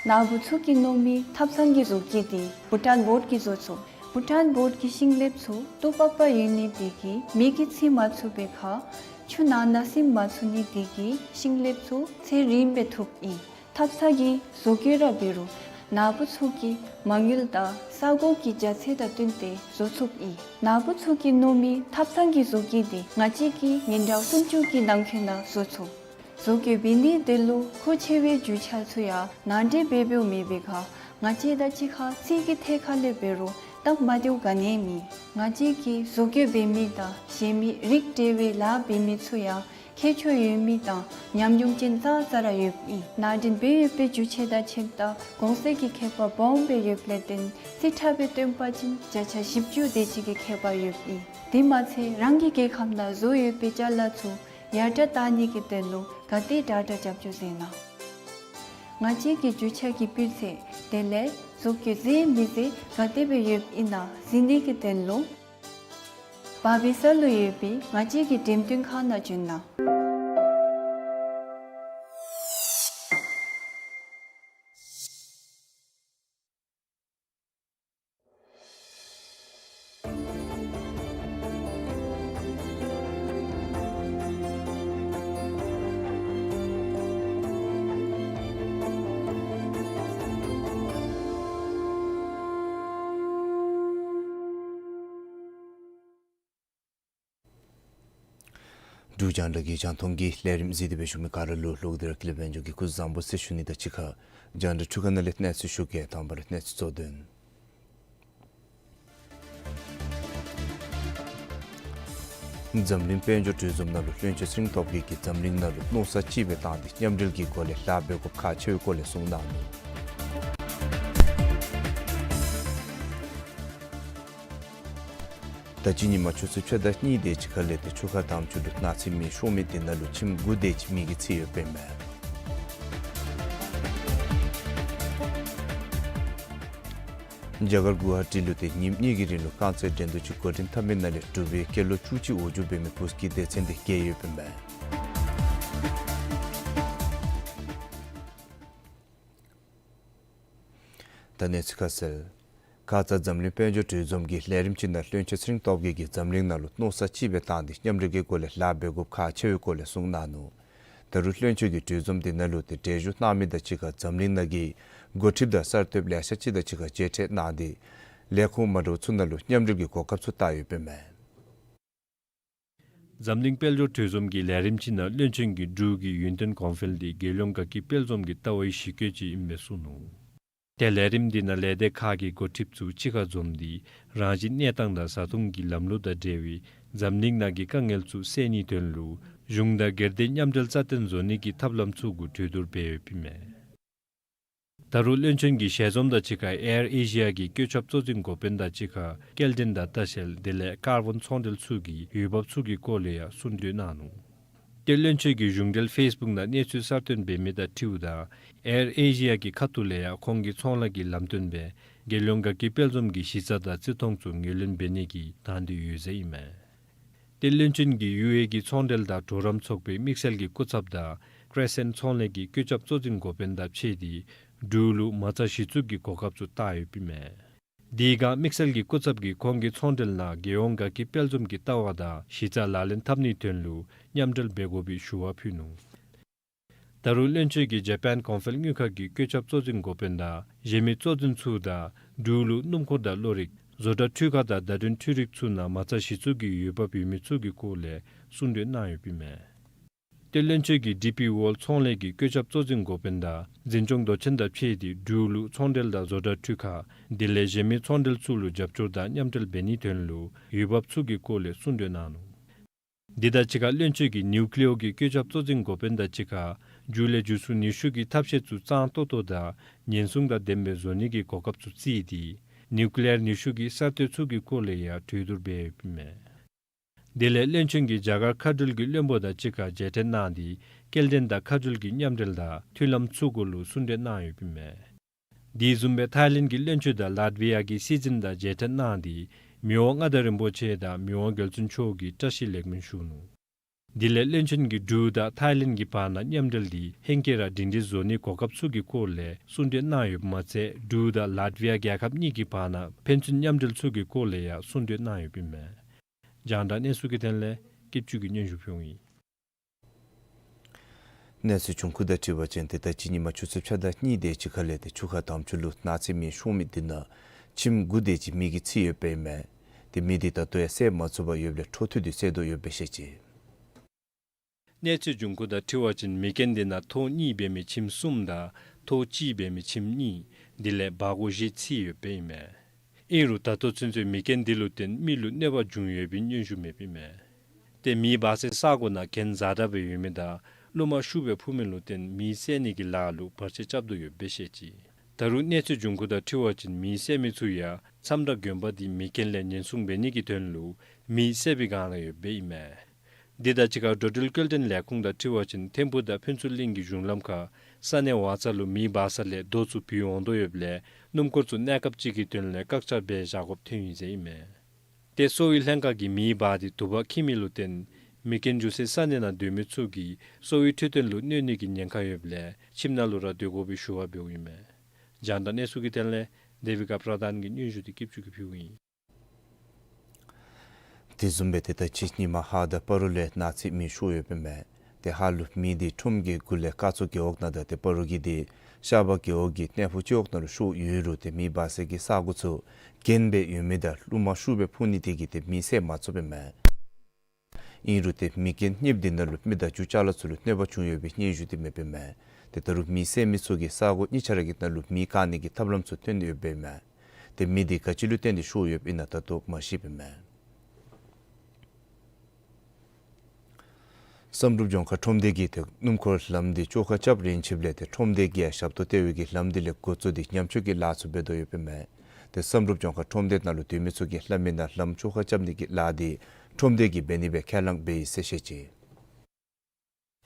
ནཱ་བུ་ཚུ་གིས་མནོ་མི་ཐབ་ཚང་གི་བཟོ་བཀོད་འདི་བྷུ་ཊཱན་བོཌ་ཀྱིས་བཟོ་ཚུགས། བྷུ་ཊཱན་བོཌ་ཀྱི་ཤིང་ལེབ་ཚུ་ཏོག་པག་པ་ཡོད་ནི་དེ་གིས་མེ་གིས་འཚིག་མ་ཚུགས་པའི་ཁར་ཆུ་ནང་ན་ཟིམ་མ་ཚུགས་ནི་དེ་གིས་ཤིང་ལེབ་ཚུ་ཚད་རིངམོ་སྦེ་ཐུབ་ཨིན། ཐབ་ཚང་གི་བཟོ་བཀོད་ར་འབད་རུང་ནཱ་བུ་ཚུ་གི་མ་དངུལ་དང་ས་གོ་གི་རྒྱ་ཚད་དང་བསྟུན་ཏེ་བཟོ་ཚུགས་ཨིན། ནཱ་བུ་ཚུ་གིས་མནོ་མི་ཐབ་ཚང་གི་བཟོ་བཀོད་འདི་ང་བཅས་ཀྱིས་ཉིན་གྲངས་སུམ་ཅུ་གི་ནང་འཁོད་ནང་བཟོ་ཚུགས། བཟོ་བཀོད་འབད་ནི་དེ་ལུ་མཁོ་ཆེ་བའི་རྒྱུ་ཆ་ཚུ་ཡང་ནང་འདྲེན་འབད་འབདཝ་མེད་པའི་ཁར་ང་བཅས་དང་གཅིག་ཁར་རྩིས་ཀྱི་ཐད་ཁར་ལས་འབད་རུང་སྟབས་མ་བདེཝ་ག་ནི་ཡང་མེད། ང་བཅས་ཀྱིས་བཟོ་བཀོད་འབད་མི་དང་གཞན་མི་རིགས་འདྲ་བའི་ལཱ་འབད་མི་ཚུ་ཡང་མཁས་མཆོག་ཡོད་མི་དང་ཉམས་མྱོང་ཅན་ཙང་ཙ་ར་ཡོདཔ་ཨིན། ནང་འདྲེན་འབད་ཡོད་པའི་རྒྱུ་ཆ་དང་ཁྱིམ་བདག་གོང་གསལ་གྱི་ཁྱད་པར་སྦོམ་སྦེ་ཡོདཔ་ལས་བརྟེན་རྩིས་ཁྲ་སྦེ་སྟོན་པ་ཅིན་བརྒྱ་ཆ་བཞི་བཅུ་དེ་ཅིག་གི་ཁྱད་པར་ཡོདཔ་ཨིན། དེ་མ་ཚད་རང་གི་རྒྱལ་ཁམས་ནང་བཟོ་ཡོད་པའི་ཅ་ལ་ཚུ་ཡར་དྲག་བཏང་ནི་གི་དོན་ལུ་ག་དེ་དྲག་དྲག་རྒྱབ་སྐྱོར་མཛད་གནང་། ང་བཅས་ཀྱི་རྒྱུ་ཆ་གི་སྤུས་ཚད་དེ་ལས་བཟོ་བཀོད་མཛད་མི་མཛད་ག་དེ་སྦེ་ཡོདཔ་ཨིན་ན་གཟིགས་ནི་གི་དོན་ལུ་བར་པའི་ས་ལུ་ཡོད་པའི་ང་བཅས་ཀྱི་འགྲེམས་སྟོན་ཁང་ནང་བྱོན་གནང་། འབྲུག་རྒྱང་བསྒྲགས་ཀྱི་རྒྱང་མཐོང་གི་ལས་རིམ་གཟིགས་ཏེ་སྦེ་བཞུགས་མི་ག་ར་ལུ་ལོག་སྟེ་ར་ཀུན་ལེགས་དཔལ་འབྱོར་གྱིས་སྐུ་གཟུགས་བཟང་པོ་ཟེར་ཞུ་ནི་དང་གཅིག་ཁར་རྒྱང་བསྒྲགས་འཕྲུལ་ཁང་ནང་ལས་གནས་ཚུལ་ཞུ་གེ། དང་པ་ར་གནས་ཚུལ་གཙོ་དོན། འཛམ་གླིང་དཔལ་འབྱོར་གྲོས་འཛོམས་ནང་ལུ་བློན་ཆེན་ཚེ་རིང་སྟོབས་རྒྱས་ཀྱིས་འཛམ་གླིང་ནང་ལུ་མནོ་བསམ་གཅིག་སྦེ་བཏང་སྟེ་མཉམ་འབྲེལ་གྱི་སྒོ་ལས་ལཱ་འབད་དགོཔ་ཁག་ཆེ་བའི་སྐོར་ལས་གསུངས་གནང་ནུག། ད་ཅི་ཉིནམ་ཆུ་ཚོད་ཕྱེད་དང་གཉིས་དེ་ཅིག་ཁ་ལས་ཏེ་ཆུ་ཁ་དམ་ཆུ་ལུ་ནག་རྩི་མེ་ཤོར་མི་དེ་ནང་ལུ་ཁྱིམ་དགུ་དེ་ཅིག་མེ་གིས་ཚིག་ཡོདཔ་ཨིན་མས། རྒྱ་གར་གུ་ཝ་ཧ་ཊི་ལུ་ཏེ་ཉིནམ་གཉིས་ཀྱི་རིང་ལུ་རྐང་རྩེད་འགྲན་བསྡུར་ཅིག་འགོ་འདྲེན་འཐབ་མི་ནང་ལས་འབྲུག་པའི་སྐྱེས་ལོ་བཅུ་གཅིག་འོག་འཇུག་འབད་མི་བུཚ་ཀྱི་སྡེ་ཚན་དེ་རྒྱལ་ཡོདཔ་ཨིན་མས། ད་གནས་ཚུལ་ཁ་གསལ། ཁ་ཙ་འཛམ་གླིང་དཔལ་འབྱོར་གྲོས་འཛོམས་ཀྱི་ལས་རིམ་ཅིག་ནང་བློན་ཆེན་ཚེ་རིང་སྟོབས་རྒྱས་ཀྱིས་འཛམ་གླིང་ནང་ལུ་མནོ་བསམ་གཅིག་སྦེ་བཏང་སྟེ་མཉམ་འབྲེལ་གྱི་སྒོ་ལས་ལཱ་འབད་དགོཔ་ཁག་ཆེ་བའི་སྐོར་ལས་གསུངས་གནང་ནུག། ད་རུང་བློན་ཆེན་གྱིས་གྲོས་འཛོམས་དེ་ནང་ལུ་ཏེ་གྲལ་བཞུགས་གནང་མི་དང་གཅིག་ཁར་འཛམ་གླིང་ནང་གི་འགོ་ཁྲིདཔ་དང་གསར་གཏོདཔ་ལེ་ཤ་ཅིག་དང་གཅིག་ཁར་མཇལ་འཕྲད་གནང་སྟེ་ལས་ཁུངས་མ་འདྲཝ་ཚུ་ནང་ལུ་མཉམ་འབྲེལ་གྱི་གོ་སྐབས་ཚུ་བལྟ་ཡོདཔ་ཨིན་མས། འཛམ་གླིང་དཔལ་འབྱོར་གྲོས་འཛོམས་ཀྱི་ལས་རིམ་ཅིག་ནང་བློན་ཆེན་གྱིས་འབྲུག་གི་ཡུན་བརྟན་གོང་འཕེལ་དེ་རྒྱལ་ཡོངས་དགའ་སྐྱིད་དཔལ་འཛོམས་ཀྱི་ལྟ་བའི་གཞི་བཀོད་ཅིག་ཨིན་པས་གསུངས་ནུག། ཏེ་ལས་རིམ་འདི་ནང་ལས་སྡེ་ཁག་གི་འགོ་ཁྲིདཔ་ཚུ་གཅིག་ཁར་འཛོམས་ཏེ་རང་བཞིན་གནས་སྟངས་དང་བཟའ་འཐུང་གི་ལམ་ལུགས་དང་འབྲེལ་བའི་འཛམ་གླིང་ནང་གི་དཀའ་ངལ་ཚུ་སེལ་ནིའི་དོན་ལུ་གཞུང་དང་སྒེར་སྡེ་མཉམ་འབྲེལ་རྩ་བརྟན་བཟོ་ནི་གི་ཐབས་ལམ་ཚུ་གུ་གྲོས་བསྡུར་འབད་ཡོདཔ་ཨིན་མས། ད་རུང་བློན་ཆེན་གྱིས་ཞལ་འཛོམས་དང་གཅིག་ཁར་ཨེར་ཨེ་ཤི་ཡ་གི་བཀོད་ཁྱབ་གཙོ་འཛིན་འགོ་དཔོན་དང་གཅིག་ཁར་སྐྱེལ་འདྲེན་དང་ལྟ་བཤལ་དེ་ལས་ཀར་བཱོན་ཚོང་འབྲེལ་ཚུ་གི་འོས་འབབ་ཚུ་གི་སྐོར་ལས་ཡང་གསུང་གྲོས་གནང་ནུག། ཏེ་བློན་ཆེན་གྱིས་གཞུང་འབྲེལ་ཕེསི་བུཀ་ནང་གནས་ཚུལ་གསར་བཏོན་འབད་མི་དང་འཁྲིལཝ་ད་ཨེར་ཨེ་ཤི་ཡ་གི་ཁ་ཐུག་ལས་ཡང་ཁོང་གི་ཚོང་ལཱ་གི་ལམ་སྟོན་སྦེ་རྒྱལ་ཡོངས་དགའ་སྐྱིད་དཔལ་འཛོམས་ཀྱི་གཞི་རྩ་དང་བརྩི་མཐོང་ཚུ་ངོས་ལེན་འབད་ནི་གི་དང་འདོད་ཡོད་ཟེར་ཨིན་མས། ཏེ་བློན་ཆེན་གྱིས་ཡུ་ཨེ་ཨི་གི་ཚོང་འབྲེལ་དང་གྲོགས་རམ་ཚོགས་པའི་དམིགས་བསལ་གྱི་སྐུ་ཚབ་དང་ཀེརེ་སེནཊ་ཚོང་ལས་ཀྱི་བཀོད་ཁྱབ་གཙོ་འཛིན་འགོ་དཔོན་དང་ཕྱད་དེ་འབྲུག་ལུ་མ་རྩ་གཞི་བཙུགས་ཀྱི་གོ་སྐབས་ཚུ་བལྟ་ཡོདཔ་ཨིན་མས། དེའི་སྒང་དམིགས་བསལ་གྱི་སྐུ་ཚབ་ཀྱིས་ཁོང་གི་ཚོང་འབྲེལ་ནང་རྒྱལ་ཡོངས་དགའ་སྐྱིད་དཔལ་འཛོམས་ཀྱི་ལྟ་བ་དང་གཞི་རྩ་ལག་ལེན་འཐབ་ནིའི་དོན་ལུ་མཉམ་འབྲེལ་འབད་དགོ་པའི་ཞུ་བ་ཕུལ་ནུག། ད་རུང་བློན་ཆེན་གྱིས་ཇ་པཱན་གོང་འཕེལ་དངུལ་ཁང་གི་བཀོད་ཁྱབ་གཙོ་འཛིན་འགོ་དཔོན་དང་གཞན་མི་གཙོ་འཛིན་ཚུ་དང་འབྲུག་ལུ་སྣུམ་འཁོར་དང་གློག་རིག་བཟོ་གྲྭ་འཕྲུལ་ཁང་དང་བརྡ་དོན་འཕྲུལ་རིག་ཚུ་ནང་མ་རྩ་གཞི་བཙུགས་ཀྱི་འོས་འབབ་ཡོད་མི་ཚུ་གི་སྐོར་ལས་གསུང་གྲོས་གནང་ཡོདཔ་ཨིན་མས། ཏེ་བློན་ཆེན་གྱིས་ཌི་པི་ཝཱལཌ་ཚོང་ལས་ཀྱི་བཀོད་ཁྱབ་གཙོ་འཛིན་འགོ་དཔོན་དང་འཛིན་སྐྱོང་མདོ་ཆེན་དང་ཕྱད་དེ་འབྲུག་ལུ་ཚོང་འབྲེལ་དང་བཟོ་གྲྭ་འཕྲུལ་ཁང་དེ་ལས་གཞན་མི་ཚོང་འབྲེལ་ཚུ་ལུ་རྒྱབ་སྐྱོར་དང་མཉམ་འབྲེལ་འབད་ནིའི་དོན་ལུ་འོས་འབབ་ཚུ་གི་སྐོར་ལས་གསུང་གྲོས་གནང་ནུག། དེ་དང་གཅིག་ཁར་བློན་ཆེན་གྱིས་ནིའུ་ཀི་ལི་ཡར་གྱི་བཀོད་ཁྱབ་གཙོ་འཛིན་འགོ་དཔོན་དང་གཅིག་ཁར་མཇུག་ལས་འཇུ་བཟུང་ནུས་ཤུགས་ཀྱི་ཐབས་ཤེས་ཚུ་གཙང་ཏོག་ཏོ་དང་ཉེན་སྲུང་དང་ལྡནམ་སྦེ་བཟོ་ནི་གི་གོ་སྐབས་ཚུ་བརྩིས་ཏེ་ནིའུ་ཀི་ལི་ཡར་ནུས་ཤུགས་ཀྱི་གསར་གཏོད་ཚུ་གི་སྐོར་ལས་ཡང་གྲོས་བསྡུར་འབད་ཡོདཔ་ཨིན་མས། དེ་ལས་བློན་ཆེན་གྱིས་རྒྱ་གར་མཁའ་འགྲུལ་གྱི་བློན་པོ་དང་གཅིག་ཁར་མཇལ་འཕྲད་གནང་སྟེ་སྐྱེལ་འདྲེན་དང་མཁའ་འགྲུལ་གྱི་མཉམ་འབྲེལ་དང་མཐུན་ལམ་ཚུ་གུ་ལུ་གསུང་གྲོས་གནང་ཡོདཔ་ཨིན་མས། དེ་བཟུམ་སྦེ་ཐའི་ལེནཌ་གྱི་བློན་ཆེན་དང་ལཱཏ་བི་ཡ་གི་སྲིད་འཛིན་དང་མཇལ་འཕྲད་གནང་སྟེ་མི་དབང་མངའ་བདག་རིན་པོ་ཆེ་དང་མི་དབང་རྒྱལ་བཙུན་མཆོག་གི་བཀྲ་ཤིས་ལེགས་སྨོན་ཞུ་ནུག། དེ་ལས་བློན་ཆེན་གྱིས་འབྲུག་དང་ཐའི་ལེནཌ་གྱི་བར་ན་མཉམ་འབྲེལ་དེ་ཧེང་སྐལ་ར་སྒྲིང་སྒྲིང་བཟོ་ནིའི་གོ་སྐབས་ཚུ་གི་སྐོར་ལས་གསུང་གྲོས་གནང་ཡོདཔ་མ་ཚད་འབྲུག་དང་ལཱཏ་བི་ཡ་རྒྱལ་ཁབ་གཉིས་ཀྱི་བར་ན་ཕན་ཚུན་མཉམ་འབྲེལ་ཚུ་གི་སྐོར་ལས་ཡང་གསུང་གྲོས་གནང་ཡོདཔ་ཨིན་མས། རྒྱང་བསྒྲགས་གནས་ཚུལ་གྱི་དོན་ལས་སྐྱིད་ཆུ་གིས་སྙན་ཞུ་ཕུལཝ་ཨིན། གནས་ཚུལ་བྱུང་ཁུངས་དང་འཁྲིལ་བ་ཅིན་ཏེ་ད་ཅི་ཉིནམ་ཆུ་ཚོད་ཕྱེད་དང་གཉིས་དེ་ཅིག་ཁ་ལས་ཏེ་ཆུ་ཁ་དམ་ཆུ་ལུ་ནག་རྩི་མེ་ཤོར་མི་དེ་ནང་ཁྱིམ་དགུ་དེ་ཅིག་མེ་གིས་ཚིག་ཡོདཔ་ཨིན་མས། ཏེ་མེ་དེ་ད་ལྟོ་ཡང་བསད་མ་ཚུགས་པར་ཡོདཔ་ལས་འཕྲོ་མཐུད་དེ་བསད་དོ་ཡོདཔ་སྦེ་བཤད་ཅི། གནས་ཚུལ་བྱུང་ཁུངས་དང་འཁྲིལ་བ་ཅིན་མེ་རྐྱེན་དེ་ནང་ཐོག་གཉིས་འབད་མི་ཁྱིམ་གསུམ་དང་ཐོག་གཅིག་འབད་མི་ཁྱིམ་གཉིས་དེ་ལས་སྦ་སྒོར་བཞི་ཚིག་ཡོདཔ་ཨིན་མས། ཨིན་རུང་ད་ལྟོ་ཚུན་ཚོད་མེ་རྐྱེན་དེ་ལུ་བརྟེན་མི་ལུ་གནོད་པ་བྱུང་ཡོད་པའི་སྙན་ཞུ་མེདཔ་ཨིན་མས། ཏེ་མེ་འབར་སའི་ས་གོ་ནང་གྱེན་འཛག་དྲགས་སྦེ་ཡོད་མི་དང་རླུང་མ་ཤུགས་སྦེ་འཕུ་མི་ལུ་བརྟེན་མེ་བསད་ནི་གི་ལཱ་ལུ་བར་ཆད་རྐྱབ་དོ་ཡོདཔ་སྦེ་བཤད་ཅི། ད་རུང་གནས་ཚུལ་བྱུང་ཁུངས་དང་འཁྲིལ་བ་ཅིན་མེ་བསད་མི་ཚུ་ཡང་མཚམས་བྲག་དགོན་པ་དེ་མེ་རྐྱེན་ལས་ཉེན་སྲུང་འབད་ནི་གི་དོན་ལུ་མེ་བསད་པའི་སྒང་ལུ་ཡོདཔ་ཨིན་མས། དེ་དང་གཅིག་ཁར་འགྲོ་འགྲུལ་སྐྱེལ་འདྲེན་ལས་ཁུངས་དང་འཁྲིལ་བ་ཅིན་ཐིམ་ཕུག་དང་ཕུན་ཚོགས་གླིང་གི་གཞུང་ལམ་ཁར་ས་གནས་བ་ཚ་ལུ་མེ་འབར་ས་ལས་རྡོ་ཚུ་བུད་འོང་དོ་ཡོདཔ་ལས་སྣུམ་འཁོར་ཚུ་གནས་སྐབས་ཅིག་གི་དོན་ལས་བཀག་ཆ་འབད་བཞག་དགོཔ་ཐོན་ཡི་ཟེར་ཨིན་མས། ཏེ་གསོ་བའི་ལྷན་ཁག་གིས་མེ་འབར་ཏེ་དུ་བ་འཁྱིལ་མི་ལུ་བརྟེན་མེ་རྐྱེན་འགྱོ་སའི་ས་གནས་ནང་སྡོད་མི་ཚུ་གིས་གསོ་བའི་འཕྲོད་བསྟེན་ལུ་གནོད་ནི་གི་ཉེན་ཁ་ཡོདཔ་ལས་ཁྱིམ་ནང་ལུ་ར་སྡོད་དགོ་པའི་ཞུ་བ་འབདཝ་ཨིན་མས། རྒྱང་བསྒྲགས་གནས་ཚུལ་གྱི་དོན་ལས་དེ་བི་ཀ་པྲ་དཱན་གྱིས་སྙན་ཞུ་དེ་སྐྱིད་ཆུ་གིས་ཕུལཝ་ཨིན། དེ་བཟུམ་སྦེ་ཏེ་ད་ཅི་ཉིནམ་ཧཱ་དང་སྤ་རོ་ལས་ནག་རྩི་མེ་ཤོར་ཡོདཔ་ཨིན་མས། ཏེ་ཧཱ་ལུ་མེ་དེ་ཁྲོམ་གྱི་གུ་ལས་སྐར་ཚོགས་རྒེད་འོག་ནང་དང་ཏེ་སྤ་རོ་གི་དེ་ཤར་པ་རྒེད་འོག་གི་གནས་ཕུག་སྤྱི་འོག་ནང་ལུ་ཤོར་ཡོད་རུང་ཏེ་མེ་འབར་སའི་ས་གོ་ཚུ་གྱེན་སྦེ་ཡོད་མི་དང་རླུང་མ་ཤུགས་སྦེ་འཕུ་ནི་དེ་གིས་ཏེ་མེ་བསད་མ་ཚུགསཔ་ཨིན་མས། ཨིན་རུང་ཏེ་མེ་རྐྱེན་གཉིསཔོ་འདི་ནང་ལུ་མི་དང་རྒྱུ་ཅ་ལ་ཚུ་ལུ་གནོད་པ་བྱུང་ཡོད་པའི་སྙན་ཞུ་འདི་མེདཔ་ཨིན་མས། ཏེ་ད་རུང་མེ་བསད་མི་ཚུ་གིས་ས་གོ་གཉིས་ཆ་ར་གི་ནང་ལུ་མེ་བཀག་ནི་གི་ཐབས་ལམ་ཚུ་སྟོན་ཡོདཔ་ཨིན་མས། ཏེ་མེ་འདི་ག་ཅི་ལུ་བརྟེན་ཏེ་ཤོར་ཡོདཔ་ཨིན་ན་ད་ལྟོ་མ་ཤེསཔ་ཨིན་མས། བསམ་གྲུབ་ལྗོངས་མཁར་ཁྲོམ་སྡེ་གིས་ཏེ་སྣུམ་འཁོར་ལམ་འདི་བཅོ་ཁ་རྐྱབ་རན་ཆིཝ་ལས་ཏེ་ཁྲོམ་སྡེ་གི་ཡང་ཞབས་ཏོག་ལྟེ་བའི་གི་ལམ་འདི་ལས་འགོ་བཙུགས་ཏེ་ཉམས་བཅོས་ཀྱི་ལཱ་ཚུ་འབད་དོ་ཡོདཔ་ཨིན་མས། ཏེ་བསམ་གྲུབ་ལྗོངས་མཁར་ཁྲོམ་སྡེ་ནང་ལུ་སྡོད་མི་ཚུ་གིས་སླབ་མི་ནང་ལམ་བཅོ་ཁ་རྐྱབ་ནི་གི་ལཱ་འདི་ཁྲོམ་སྡེ་གིས་འབད་ནི་སྦེ་ཁས་ལེན་འབད་ཡི་ཟེར་བཤད་ཅི།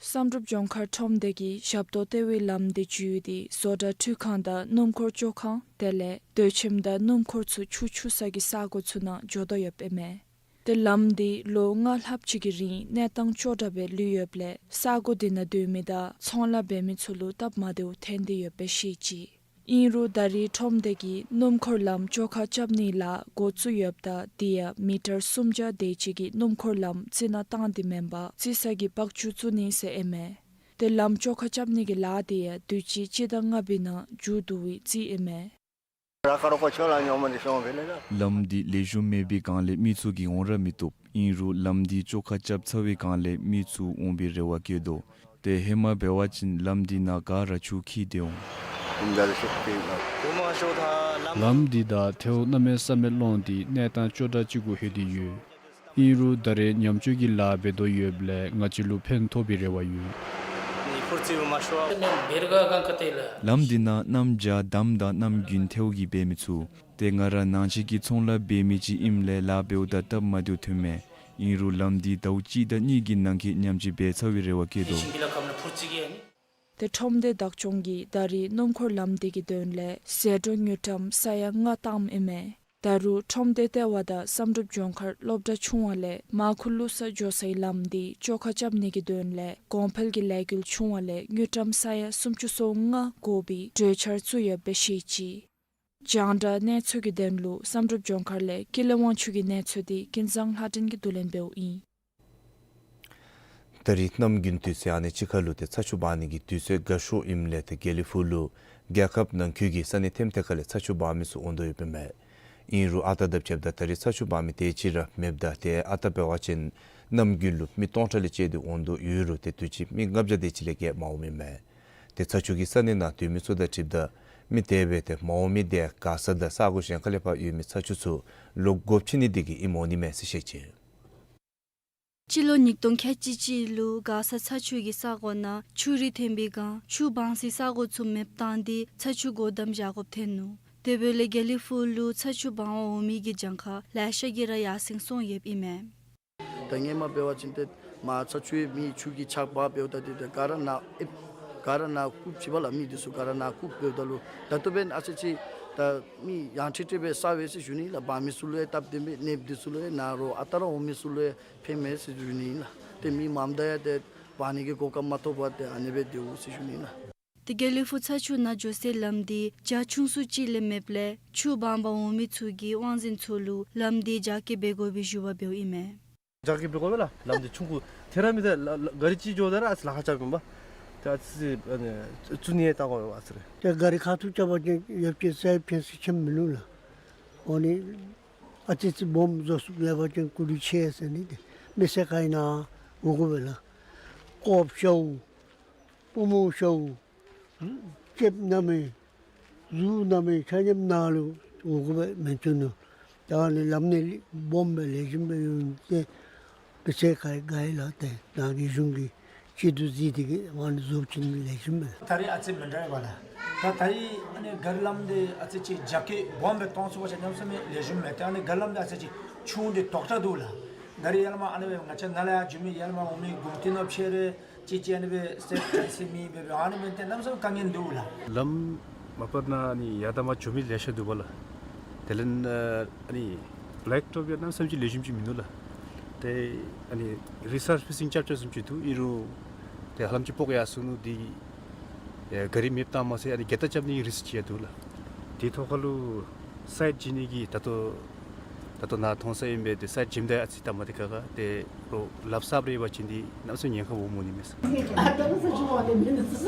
བསམ་གྲུབ་ལྗོངས་མཁར་ཁྲོམ་སྡེ་གི་ཞབས་ཏོག་ལྟེ་བའི་ལམ་འདི་འཇུས་ཏེ་བཟོ་གྲྭ་འཕྲུལ་ཁང་དང་སྣུམ་འཁོར་བཅོ་ཁང་དེ་ལས་སྡོད་ཁྱིམ་དང་སྣུམ་འཁོར་ཚུ་ཆུ་འཁྱུ་ས་གི་ས་གོ་ཚུ་ནང་འགྱོ་དོ་ཡོདཔ་ཨིན་མས། ཏེ་ལམ་འདི་ལོ་ལྔ་ལྷགཔ་ཅིག་གི་རིང་གནས་སྟངས་སྐྱོ་དྲགས་སྦེ་ལུས་ཡོདཔ་ལས་ས་གོ་འདི་ནང་སྡོད་མི་དང་ཚོང་ལཱ་འབད་མི་ཚུ་ལུ་སྟབས་མ་བདེཝ་ཐོན་ཏེ་ཡོདཔ་སྦེ་བཤད་ཅི། ཨིན་རུང་ད་རེས་ཁྲོམ་སྡེ་གིས་སྣུམ་འཁོར་ལམ་བཅོ་ཁ་རྐྱབ་ནིའི་ལཱ་འགོ་བཙུགས་ཡོདཔ་ད་དེ་ཡང་མི་ཊར་སུམ་བརྒྱ་དེ་ཅིག་གི་སྣུམ་འཁོར་ལམ་རྩི་ནག་བཏང་སྟེ་མེན་པར་རྩི་ས་གི་བག་ཆུ་བཙུགས་ནི་ཟེར་ཨིན་མས། ཏེ་ལམ་བཅོ་ཁ་རྐྱབ་ནི་གི་ལཱ་དེ་ཡང་དུས་ཅི་སྤྱི་ཟླ་ལྔ་པའི་ནང་མཇུག་བསྡུ་བའི་རྩིས་ཨིན་མས། ལམ་འདི་ལེགས་ཤོམ་མེད་པའི་སྒང་ལས་མི་ཚུ་གིས་འོང་ར་མི་བཏུབ། ཨིན་རུང་ལམ་འདི་བཅོ་ཁ་རྐྱབ་ཚར་བའི་སྒང་ལས་མི་ཚུ་འོང་པའི་རེ་བ་བསྐྱེད་དོ། ཏེ་ཧེ་མ་འབད་བ་ཅིན་ལམ་འདི་ནང་ག་ར་ཆུ་འཁྱིལ་ཏེ་འོང་། ལམ་འདི་ད་ཐལཝ་གནམ་མེད་ས་མེད་ལོང་སྟེ་གནས་སྟངས་སྐྱོ་དྲགས་ཅིག་གུ་ལྷོད་དེ་ཡོད། ཨིན་རུང་ད་རེས་ཉམས་བཅོས་ཀྱི་ལཱ་འབད་དོ་ཡོདཔ་ལས་ང་བཅས་ལུ་ཕན་ཐོགས་པའི་རེ་བ་ཡོད། ལམ་འདི་ནང་གནམ་བྱཱར་འདམ་དང་གནམ་དགུན་ཐལཝ་གིས་འབད་མི་ཚུགས། ཏེ་ང་ར་ནང་ཆེན་གྱི་ཚོང་ལཱ་འབད་མི་ཅིག་ཨིནམ་ལས་ལཱ་འབདཝ་ད་སྟབས་མ་བདེཝ་ཐོན་མས། ཨིན་རུང་ལམ་འདི་ཟླཝ་གཅིག་དང་གཉིས་ཀྱི་ནང་འཁོད་ཉམས་བཅོས་འབད་ཚར་བའི་རེ་བ་བསྐྱེད་དོ། ཏེ་ཁྲོམ་སྡེ་བདག་སྐྱོང་གིས་ད་རེས་སྣུམ་འཁོར་ལམ་འདི་གི་དོན་ལས་ཟད་འགྲོ་དངུལ་ཀྲམ་ས་ཡ་ལྔ་བཏངམ་ཨིན་མས། ད་རུང་ཁྲོམ་སྡེ་ལྟེ་བ་དང་བསམ་གྲུབ་ལྗོངས་མཁར་སློབ་གྲྭ་ཆུང་བ་ལས་མར་ཁུ་བླུག་ས་འགྱོ་སའི་ལམ་འདི་བཅོ་ཁ་རྐྱབ་ནི་གི་དོན་ལས་གོང་འཕེལ་གྱི་ལས་འགུལ་ཆུང་བ་ལས་དངུལ་ཀྲམ་ས་ཡ་སུམ་ཅུ་སོ་ལྔ་དགོ་པའི་གྲོས་འཆར་བཙུགས་ཡོདཔ་སྦེ་བཤད་ཅི། རྒྱང་བསྒྲགས་གནས་ཚུལ་གྱི་དོན་ལུ་བསམ་གྲུབ་ལྗོངས་མཁར་ལས་ཀུན་ལེགས་དབང་ཕྱུག་གི་གནས་ཚུལ་འདི་ཀུན་བཟང་ལྷ་སྒྲོན་གྱིས་བསྡུ་ལེན་འབདཝ་ཨིན། ད་རེས་གནམ་དགུན་དུས་ཚོད་ཨ་ནི་ཅིག་ཁར་ལུ་ཏེ་ཚ་ཆུ་འབག་ནི་གི་དུས་ཚོད་དགའ་ཤོས་ཨིནམ་ལས་ཏེ་དགེ་ལེགས་ཕུག་ལུ་རྒྱལ་ཁབ་ནང་འཁོད་ཀྱི་ས་གནས་ཐེམ་ཐེ་ཁ་ལས་ཚ་ཆུ་འབག་མི་ཚུ་འོང་དོ་ཡོདཔ་ཨིན་མས། ཨིན་རུང་ཨ་རྟག་དང་ཕྱདཔ་ད་ད་རེས་ཚ་ཆུ་འབག་མི་དེ་ཅིག་ར་མེདཔ་ད་ཏེ་ཨ་རྟག་འབད་བ་ཅིན་གནམ་དགུན་ལུ་མི་སྟོང་ཕྲག་ལས་བཅད་དེ་འོང་དོ་ཡོད་རུང་ཏེ་དུས་ཅི་མི་ལྔ་བརྒྱ་དེ་ཅིག་ལས་བརྒལ་མ་འོངམ་ཨིན་མས། ཏེ་ཚ་ཆུ་གི་ས་གནས་ནང་སྡོད་མི་ཚུ་དང་འཁྲིལཝ་ད་མི་དེ་སྦེ་ཏེ་མ་འོང་མི་དེ་མགར་ས་དང་ས་གོ་གཞན་ཁ་ལས་ཕར་ཡོད་མི་ཚ་ཆུ་ཚུ་ལོག་དགོཔ་ཆེ་ནི་དེ་གིས་ཨིནམ་འོང་ནི་མས་ཟེར་བཤད་ཅི། སྤྱི་ལོ་ཉིས་སྟོང་ཁལ་གཅིག་གཅིག་ལུ་མགར་ས་ཚ་ཆུ་གི་ས་གོ་ནང་ཆུ་རུད་ཐོན་པའི་སྒང་ཆུ་སྦང་སའི་ས་གོ་ཚུ་མེདཔ་བཏང་སྟེ་ཚ་ཆུ་སྒོ་བསྡམ་བཞག་དགོཔ་ཐོན་ནུག། དེ་འབདཝ་ལས་དགེ་ལེགས་ཕུག་ལུ་ཚ་ཆུ་སྦང་བར་འོང་མི་གི་གྱངས་ཁ་ལེ་ཤ་གིས་ར་ཡར་སེང་སོང་ཡོདཔ་ཨིན་མས། ད་སྔོན་མ་འབད་བ་ཅིན་ཏེ་མར་ཚ་ཆུའི་མི་ཆུ་གིས་ཆག་འབག་འབདཝ་ད་ཏེ་ཏེ་ག་ར་ནཱ་ཨེབ་ག་ར་ནཱ་བཀུག་ཅི་པ་ལགས། མི་དེ་ཚུ་ག་ར་ནཱ་བཀུག་འབདཝ་ད་ལུ་ད་ལྟོ་འབདན་ཨ་ཙི་ཅིག་ད་མི་ཡང་ཁྲིག་ཁྲི་སྦེ་ས་སྦེ་ཟེར་ཞུ་ནི་ལགས། འབག་མི་ཚུ་ལུ་ཡང་སྟབས་བདེ་མས། ནདཔ་དེ་ཚུ་ལུ་ཡང་ནཱ་རོགས་ཨ་རྟག་ར་འོང་མི་ཚུ་ལུ་ཡང་ཕན་མས་ཟེར་ཞུ་ནི་ལགས། ཏེ་མི་མངམ་ད་ཡང་ཏེ་འབག་ནི་གི་གོ་སྐབས་མ་ཐོབ་པར་ཏེ་ཨ་ནི་སྦེ་སྡོད་འོང་ཟེར་ཞུ་ནི་ལགས། ཏེ་དགེ་ལེགས་ཕུག་ཚ་ཆུ་ནང་འགྱོ་སའི་ལམ་འདི་རྒྱ་ཆུང་སུ་ཅིག་ལས་མེདཔ་ལས་ཆུ་སྦང་པར་འོང་མི་ཚུ་གིས་དབང་འཛིན་ཚུ་ལུ་ལམ་འདི་རྒྱ་སྐྱེད་འབད་དགོ་པའི་ཞུ་བ་འབདཝ་ཨིན་མས། རྒྱ་སྐྱེད་འབད་དགོ་པས་ལགས། ལམ་འདི་ཆུང་ཀུ་ཐད་ར་མི་ཐད། ལ་ལ་ག་རི་ཅིག་འགྱོཝ་ད་ར་ཨ་ཙི་ལཱ་ཁག་རྐྱབ་ཨིན་པས། ཏེ་ཨ་ཙི་ཨ་ནི་བཙུགས་ནི་ཡང་བལྟ་དགོ་པས་ཨ་ཙི་རེ། ཏེ་ག་རི་ཁ་ཐུག་རྐྱབ་པ་ཅིན་ཡོདཔ་ཅིག་ས་ཕན་སེམས་ཅན་མིན་ནུག་ལགས། འོ་ནི་ཨ་ཙི་ཅིག་སྦོམ་བཟོ་ཚུགས་ལས་པ་ཅིན་ཀུ་ལུ་ཆེ་ཟེར་ནི་ཏེ་མི་སེར་ག་ཨིན་ན་འོང་དགོ་པས་ལགས། ཀོཔ་ཤོརཝ་པུས་མོ་ཤོརཝ་ལྕེབ་ན་མེད་གཟུགས་ན་མེད་ཆ་མཉམ་ནཱ་ལུ་འོང་དགོ་པས་མེན་ཅི་ནུག། ད་ཨ་ནི་ལམ་ནི་སྦོམ་སྦེ་ལེགས་ཤོམ་སྦེ་ཡོད་ནི་དེ་མི་སེར་ག་ཡང་དགའ་ཡི་ལགས། ཏེ་ནཱ་གི་གཞུང་གིས་གཅིག་ཏུ་བརྩིས་ཏེ་གིས་ཨ་ནི་བཟོ་བཅུག་ནི་ལེགས་ཤོམ་སྦེ་ལགས། ད་རེས་ཨ་ཙི་མི་འདྲ་བས་ལགས། ད་ད་རེས་ཨ་ནི་ག་རི་ལམ་འདི་ཨ་ཙི་ཅིག་རྒྱ་སྐྱེད་སྦོམ་སྦེ་གཏང་ཚུགས་པ་ཅིན་གནམ་མེད་ས་མེད་ལེགས་ཤོམ་མས། ཏེ་ཨ་ནི་ག་རི་ལམ་འདི་ཨ་ཙི་ཅིག་ཆུང་སྟེ་དོག་དྲགས་འདུག་ལགས། ག་རི་ཡར་ལས་མར་ཨ་ནི་སྦེ་ང་བཅས་ནཱ་ལས་ཡར་འགྱོ་མི་ཡར་ལས་མར་འོང་མི་གུང་ཏི་ནོར་ཕྱེ་རེ་ཅིག་ཅིག་ཨ་ནི་སྦེ་སེབ་ཅན་སི་མེད་སྦེ་སྦེ་ཨ་ནི་སྦེ་ཏེ་གནམ་མེད་ས་མེད་དཀའ་ངལ་འདུག་ལགས། ལམ་མ་པ་ནཱ་ཨ་ནི་ཡར་དང་མར་འགྱོ་མི་ལེ་ཤ་འདུག་པ་ལགས། དེ་ལས་ཨ་ནི་བླེཀ་ཊོཔ་ཡང་གནམ་མེད་ས་མེད་ཅིག་ལེགས་ཤོམ་ཅིག་མིན་འདུག་ལགས། ཏེ་ཨ་ནི་རི་སར་ཕེ་སིང་རྐྱབ་རྐྱབ་བཟུམ་ཅིག་འདུག། ཨིན་རུང་ཏེ་ཧ་ལམ་ཅིག་སྤོག་ཡར་སོང་ནུག། འདི་ཨེ་ག་རི་མེདཔ་བཏངམ་མ་ཚད་ཨ་ནི་སྒལ་ཏ་རྐྱབ་ནི་གི་རིསཀ་ཅིག་ཡང་འདུག་ལགས། དེའི་ཐོག་ཁར་ལུ་སའིཌ་བྱིན་ནི་གི་ད་ལྟོ་ད་ལྟོ་ནཱ་མཐོང་ས་ཨིན་པས། ཏེ་སའིཌ་བྱིནམ་ད་ཨ་ཙི་སྟབས་མ་བདེ་ཁག་ཁ། ཏེ་རོགས་ལགཔ་གསརཔ་རེ་ཡོད་པ་ཅིན་འདི་གནམ་མེད་ས་མེད་ཉེན་ཁ་སྦོམ་འོང་ནི་མས་ཟེར།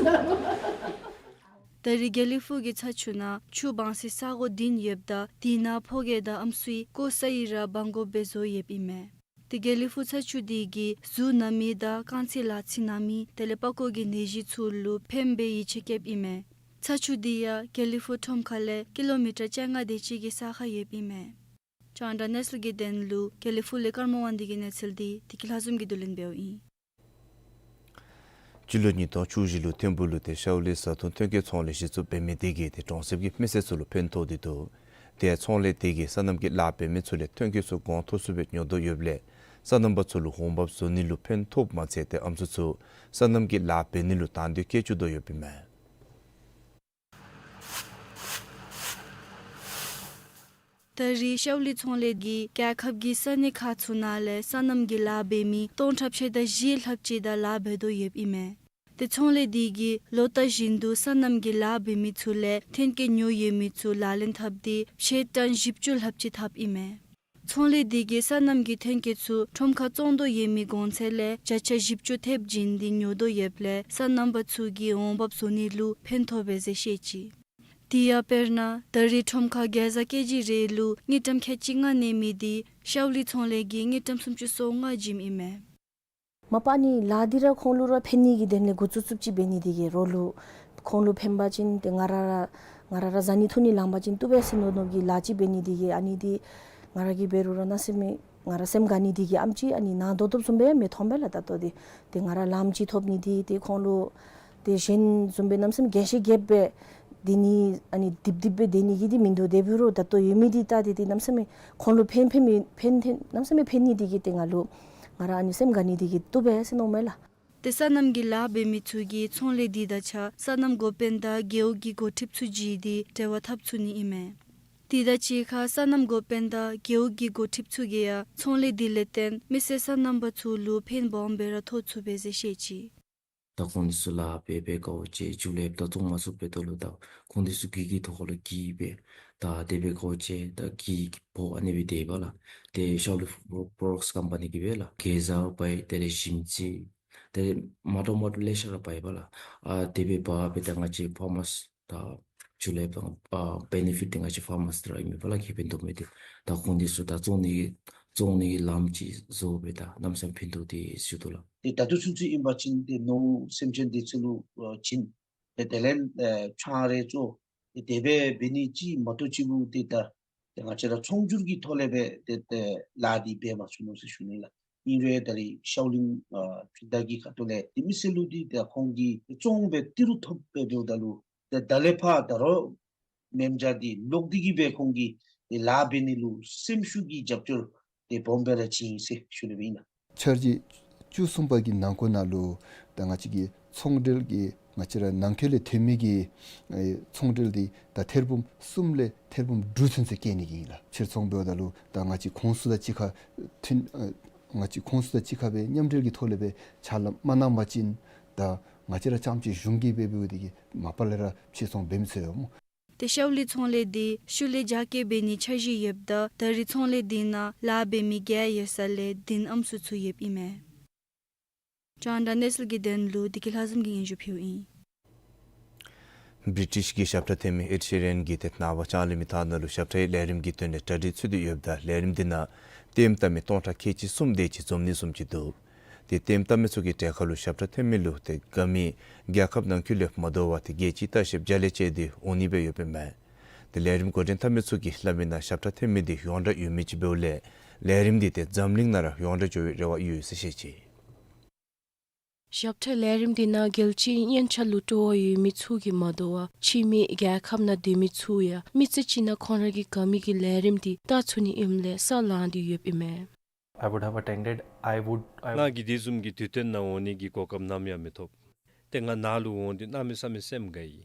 ད་རེས་དགེ་ལེགས་ཕུག་གི་ཚ་ཆུ་ནང་ཆུ་སྦང་སའི་ས་གོ་བདུན་ཡོདཔ་ད་དེ་ནང་ཕོ་སྐྱེས་དང་ཨམ་སྲུའི་བཀོ་ས་ཡི་ར་སྦང་དགོཔ་སྦེ་བཟོ་ཡོདཔ་ཨིན་མས། ཏེ་དགེ་ལེགས་ཕུག་ཚ་ཆུ་འདི་གིས་གཟུགས་ན་མི་དང་རྐང་རྩེད་ལག་རྩལ་གནང་མི་དེ་ལས་པགས་ཀོ་གི་ནད་གཞི་ཚུ་ལུ་ཕན་པའི་ཡིད་ཆེས་བསྐྱེདཔ་ཨིན་མས། ཚ་ཆུ་འདི་ཡང་དགེ་ལེགས་ཕུག་ཁྲོམ་ཁ་ལས་ཀི་ལོ་མི་ཊར་བཅོ་ལྔ་དེ་ཅིག་གི་ས་ཁར་ཡོདཔ་ཨིན་མས། ཅང་ཌ་ནེ་སི་ལི་གི་དོན་ལུ་དགེ་ལེགས་ཕུག་ལས་ཀརྨ་དབང་འདུས་ཀྱི་གནས་ཚུལ་འདི་བདེ་སྐྱིད་ལྷ་འཛོམས་ཀྱིས་བསྡུ་ལེན་འབདཝ་ཨིན། སྤྱི་ལོ་ཉིས་སྟོང་བཅུ་བཞི་ལུ་ཐིམ་ཕུག་ལུ་ཏེ་ཤའོ་ལི་བཟའ་འཐུང་ཐོན་སྐྱེད་ཚོང་ལས་གཞི་བཙུགས་འབད་མི་དེ་གིས་ཏེ་གྲོང་གསེབ་ཀྱི་མི་སེར་ཚུ་ལུ་ཕན་ཐོགས་ཏེ་འདུག། ཏེ་ཚོང་ལས་དེ་གིས་སོ་ནམ་གྱི་ལཱ་འབད་མི་ཚུ་ལས་ཐོན་སྐྱེད་ཚུ་གོང་མཐོ་སུ་སྦེ་ཉོ་དོ་ཡོདཔ་ལས་སོ་ནམ་པ་ཚུ་ལུ་འོང་འབབ་བཟོ་ནི་ལུ་ཕན་ཐོགསཔ་མ་ཚད་ཏེ་ཨམ་སྲུ་ཚུ་སོ་ནམ་གྱི་ལཱ་འབད་ནི་ལུ་དང་འདོད་བསྐྱེད་བཅུག་དོ་ཡོདཔ་ཨིན་མས། ད་རེས་ཤའོ་ལི་ཚོང་ལས་ཀྱིས་རྒྱལ་ཁབ་ཀྱི་ས་གནས་ཁག་ཚུ་ནང་ལས་སོ་ནམ་གྱི་ལཱ་འབད་མི་སྟོང་ཕྲག་ཕྱེད་དང་བཞི་ལྷགཔ་ཅིག་དང་ལཱ་འབད་དོ་ཡོདཔ་ཨིན་མས། ཏེ་ཚོང་ལས་དེ་གིས་ལོ་ལྟར་བཞིན་དུ་སོ་ནམ་གྱི་ལཱ་འབད་མི་ཚུ་ལས་ཐོན་སྐྱེད་ཉོ་ཡོད་མི་ཚུ་ལག་ལེན་འཐབ་སྟེ་ཕྱེད་ཊོན་བཞི་བཅུ་ལྷགཔ་ཅིག་འཐབ་ཨིན་མས། ཚོང་ལས་དེ་གིས་སོ་ནམ་གྱི་ཐོན་སྐྱེད་ཚུ་ཁྲོམ་ཁར་བཙོང་དོ་ཡོད་མི་གོང་ཚད་ལས་བརྒྱ་ཆ་བཞི་བཅུ་ཐེབས་བྱིན་ཏེ་ཉོ་དོ་ཡོདཔ་ལས་སོ་ནམ་པ་ཚུ་གི་འོང་འབབ་བཟོ་ནི་ལུ་ཕན་ཐོགས་པས་ཟེར་བཤད་ཅི། དེ་ཡང་དཔེར་ན་ད་རེས་ཁྲོམ་ཁར་གེ་ཛ་ཀེ་ཇི་རེ་ལུ་དངུལ་ཀྲམ་ཁལ་གཅིག་ལྔ་གནས་མི་དེ་ཤའོ་ལི་ཚོང་ལས་ཀྱིས་དངུལ་ཀྲམ་སུམ་ཅུ་སོ་ལྔ་བྱིནམ་ཨིན་མས། མ་པ་ནི་ལཱ་འདི་ར་ཁོང་ལུ་ར་ཕན་ནི་གི་དོན་ལས་འགོ་བཙུགས་བཙུགསཔ་ཅིག་འབད་ནི་དེ་གིས་རོགས་ལུ་ཁོང་ལུ་ཕན་པ་ཅིན་ཏེ་ང་ར་ར་ང་ར་ར་བཟའ་ནི་འཐུང་ནི་ལང་པ་ཅིན་བཏུབ་པས་ཟེར་མནོ་མནོཝ་གི་ལཱ་ཅིག་འབད་ནི་དེ་གིས་ཨ་ནི་འདི་ང་ར་གིས་འབད་རུང་ར་གནམ་མེད་ས་མེད་ང་ར་སེམས་དགའ་ནི་དེ་གིས་ཨེམ་ཅིག་ཨ་ནི་ནང་དོག་དོགཔ་བཟུམ་སྦེ་མི་མཐོང་པས་ལགས། ད་ལྟོ་འདི་ཏེ་ང་ར་ལངམ་ཅིག་ཐོབ་ནི་དེ་ཏེ་ཁོང་ལུ་ཏེ་གཞན་བཟུམ་སྦེ་གནམ་མེད་ས་མེད་རྒྱས་ཤིང་རྒྱསཔ་སྦེ་དེ་ནི་ཨ་ནི་རྡིབ་རྡིབ་སྦེ་དེ་ནི་གི་དེ་མིན་འདུག། དེ་འབད་རུང་ད་ལྟོ་ཡོད་མི་དེ་ད་དེ་དེ་གནམ་མེད་ས་མེད་ཁོང་ལུ་ཕན་ཕན་མི་ཕན་ཕན་གནམ་མེད་ས་མེད་ཕན་ནི་དེ་གིས་ཏེ་ང་ལུ་ང་ར་ཨ་ནི་སེམས་དགའ་ནི་དེ་གིས་བཏུབ་པས་ཟེར་མནོཝ་མས་ལགས། ཏེ་སོ་ནམ་གྱི་ལཱ་འབད་མི་ཚུ་གིས་ཚོང་ལས་དེ་དང་གཅིག་ཁར་སོ་ནམ་འགོ་དཔོན་དང་རྒེད་འོག་གི་འགོ་ཁྲིདཔ་ཚུ་བརྗེ་སྟེ་འབྲེལ་བ་འཐབ་ཚུགས་ནི་ཨིན་མས། དེ་དང་གཅིག་ཁར་སོ་ནམ་འགོ་དཔོན་དང་རྒེད་འོག་གི་འགོ་ཁྲིདཔ་ཚུ་གིས་ཡང་ཚོང་ལས་དེ་ལས་བརྟེན་མི་སེར་སོ་ནམ་པ་ཚུ་ལུ་ཕན་སྦོམ་སྦེ་ར་ཐོགས་ཚུགས་པས་ཟེར་བཤད་ཅི། ད་ཁོང་འདི་ཚུ་ལཱ་འབད་འབད་དགའཝ་ཅིག་ཇུ་ལེ་ད་བཙོང་མ་ཚུགས་པའི་དོན་ལུ་ད་ཁོང་འདི་ཚུ་གི་གི་ཐོག་ལུ་གི་སྦེ་ད་དེ་སྦེ་དགའཝ་ཅིག་ད་གི་གི་སྦོ་ཨ་ནི་སྦེ་དེ་སྦེ་ལགས། ཏེ་ཤའོ་ལི་པོ་རོ་ཌཀསི་ཀམ་པ་ནི་གི་སྦེ་ལགས། གེ་ཛ་འབད་དེ་ལས་ཞིམ་ཚིལ་དེ་ལས་མ་འདྲཝ་མ་འདྲཝ་ལེ་ཤ་ར་འབད་ཡི་པ་ལགས། ཨ་དེ་སྦེ་འབད་འབད་ད་ང་བཅས་ཕར་མར་སི་ད་ཇུ་ལེ་དང་ཨ་བེ་ནི་ཕིཊ་འདི་ང་བཅས་ཕར་མར་སི་ར་ཨིན་མས་པ་ལགས། ཁེ་ཕན་ཐོགས་མི་འདི་ད་ཁོང་འདི་ཚུ་ད་བཙོང་ནི་གི་བཙོང་ནི་གི་ལམ་ཅིག་བཟོ་སྦེ་ད་གནམ་མེད་ས་མེད་ཕན་ཐོགས་ཏེ་ཟེར་ཞུ་དོ་ལགས། ཏེ་ད་ལྟོ་ཚུན་ཚོད་ཨིན་པ་ཅིན་ཏེ་ནོར་སེམས་ཅན་འདི་ཚུ་ལུ་ཨ་བྱིན་ཏེ་དེ་ལས་ཨ་ཆང་རེ་བཙོ་ཏེ་དེ་སྦེ་འབད་ནི་ཅིག་མ་གཏོགས་ཅིག་ལུ་ཏེ་ད་ཏེ་ང་བཅས་ར་ཚོང་སྒྱུར་གྱི་ཐོག་ལས་སྦེ་ཏེ་ཏེ་ལཱ་འདི་འབད་མ་ཚུགས་ནུག་ཟེར་ཞུ་ནི་ལགས། ཨིན་རུང་ད་རེས་ཤའོ་ལིན་ཨ་ཕྱི་ཟླ་གི་ཁ་ཐུག་ལས་ཏེ་མི་སེར་ལུ་འདི་ཏེ་ཁོང་གིས་བཙོང་སྦེ་ཏི་རུ་ཐོབ་སྦེ་འབདཝ་ད་ལུ་ཏེ་ད་ལས་ཕར་ད་རུང་མཉམ་འཇོག་འདི་ལོག་སྟེ་གི་སྦེ་ཁོང་གིས་ཏེ་ལཱ་འབད་ནི་ལུ་སེམས་ཤུགས་ཀྱི་རྒྱབ་སྐྱོར་ཏེ་སྦོམ་སྦེ་ར་བྱིན་ཡི་ཟེར་ཞུ་ནི་སྦེ་ཨིན་ལགས། འཆར་གཞི་བཅུ་གསུམ་པ་གི་ནང་འཁོད་ནང་ལུ་ད་ང་བཅས་ཀྱི་ཚོང་འབྲེལ་གྱི་ང་བཅས་ར་ནང་འཁོད་ལས་ཐོན་མི་གི་ཨེ་ཚོང་འབྲེལ་འདི་ད་ཐེར་འབུམ་གསུམ་ལས་ཐེར་འབུམ་དྲུག་ཚུན་ཚོད་བསྐྱེད་ནི་གི་ཨིན་ལགས། ཕྱིར་ཚོང་འབདཝ་ད་ལུ་ད་ང་བཅས་ཁོང་ཚུ་དང་གཅིག་ཁར་མཐུན་ཨེ་ང་བཅས་ཁོང་ཚུ་དང་གཅིག་ཁར་སྦེ་མཉམ་འབྲེལ་གྱི་ཐོག་ལས་སྦེ་ཕྱག་ལཱ་མ་གནང་པ་ཅིན་ད་ང་བཅས་ར་རྐྱངམ་ཅིག་གཞུང་གིས་འབད་འབདཝ་འདི་གིས་མ་པ་ལས་ར་ཕྱིར་ཚོང་འབད་མི་ཚུགས་ཡོད་སྨོ། ཏེ་ཤའོ་ལི་ཚོང་ལས་འདི་ཤུལ་ལས་རྒྱ་སྐྱེད་འབད་ནིའི་འཆར་གཞི་ཡོདཔ་ད་ད་རེས་ཚོང་ལས་འདི་ནང་ལཱ་འབད་མི་བརྒྱ་ཡོད་ས་ལས་བདུན་ཨམ་སྲུ་ཚུ་ཡོདཔ་ཨིན་མས། ཅང་ཌ་ནེ་སི་ལི་གི་དོན་ལུ་བདེ་སྐྱིད་ལྷ་འཛོམས་ཀྱིས་སྙན་ཞུ་ཕུལཝ་ཨིན། བི་རི་ཊིཤ་གི་ཞབས་ཁྲ་འཐེན་མི་ཨེཌ་ཤི་རན་གྱིས་ཏེ་ནངས་པ་ལྕང་གླིང་མི་ཐང་ནང་ལུ་ཞབས་ཁྲའི་ལས་རིམ་གྱི་དོན་ལས་གྲ་སྒྲིག་ཚུད་དེ་ཡོདཔ་ད་ལས་རིམ་འདི་ནང་ལྟདམོ་བལྟ་མི་སྟོང་ཕྲག་ཁལ་གཅིག་གསུམ་དེ་ཅིག་འཛོམས་ནི་བཟུམ་ཅིག་འདུག། ཏེ་ལྟདམོ་བལྟ་མི་ཚུ་གི་གྲལ་ཁར་ལུ་ཞབས་ཁྲ་འཐེན་མི་ལུ་ཏེ་དགའ་མི་རྒྱལ་ཁབ་ནང་འཁོད་ལས་མ་དོ་བར་ཏེ་རྒྱལ་སྤྱི་ལྟ་བཤལཔ་རྒྱ་ལས་བཅད་དེ་འོང་ནི་སྦེ་ཡོདཔ་ཨིན་མས། ཏེ་ལས་རིམ་འགོ་འདྲེན་འཐབ་མི་ཚུ་གིས་སླབ་མི་ནང་ཞབས་ཁྲ་འཐེན་མི་འདི་ཡོངས་གྲགས་ཡོད་མི་ཅིག་འབདཝ་ལས་ལས་རིམ་འདི་ཏེ་འཛམ་གླིང་ནང་ར་ཡོངས་གྲགས་འགྱོ་བའི་རེ་བ་ཡོད་ཟེར་བཤད་ཅི། ཞབས་ཁྲའི་ལས་རིམ་འདི་ནང་རྒྱལ་སྤྱིའི་སྙན་ཆ་ལུ་སྤྲོ་བ་ཡོད་མི་ཚུ་གིས་མ་དོ་བར་ཕྱི་མི་རྒྱལ་ཁབ་ནང་སྡོད་མི་ཚུ་ཡང་མི་ཚེ་གཅིག་ནང་ཁོང་ར་གི་དགའ་མི་གི་ལས་རིམ་འདི་བལྟ་ཚུགས་ནི་ཨིནམ་ལས་ས་ལངས་ཏེ་ཡོདཔ་ཨིན་མས། I would have attended, I would, I ང་གིས་དེ་བཟུམ་གྱི་དུས་སྟོན་ནང་འོང་ནི་གི་གོ་སྐབས་ནམ་ཡང་མི་ཐོབ། ཏེ་ང་ནཱ་ལུ་འོང་སྟེ་གནམ་མེད་ས་མེད་སེམས་དགའ་ཡི།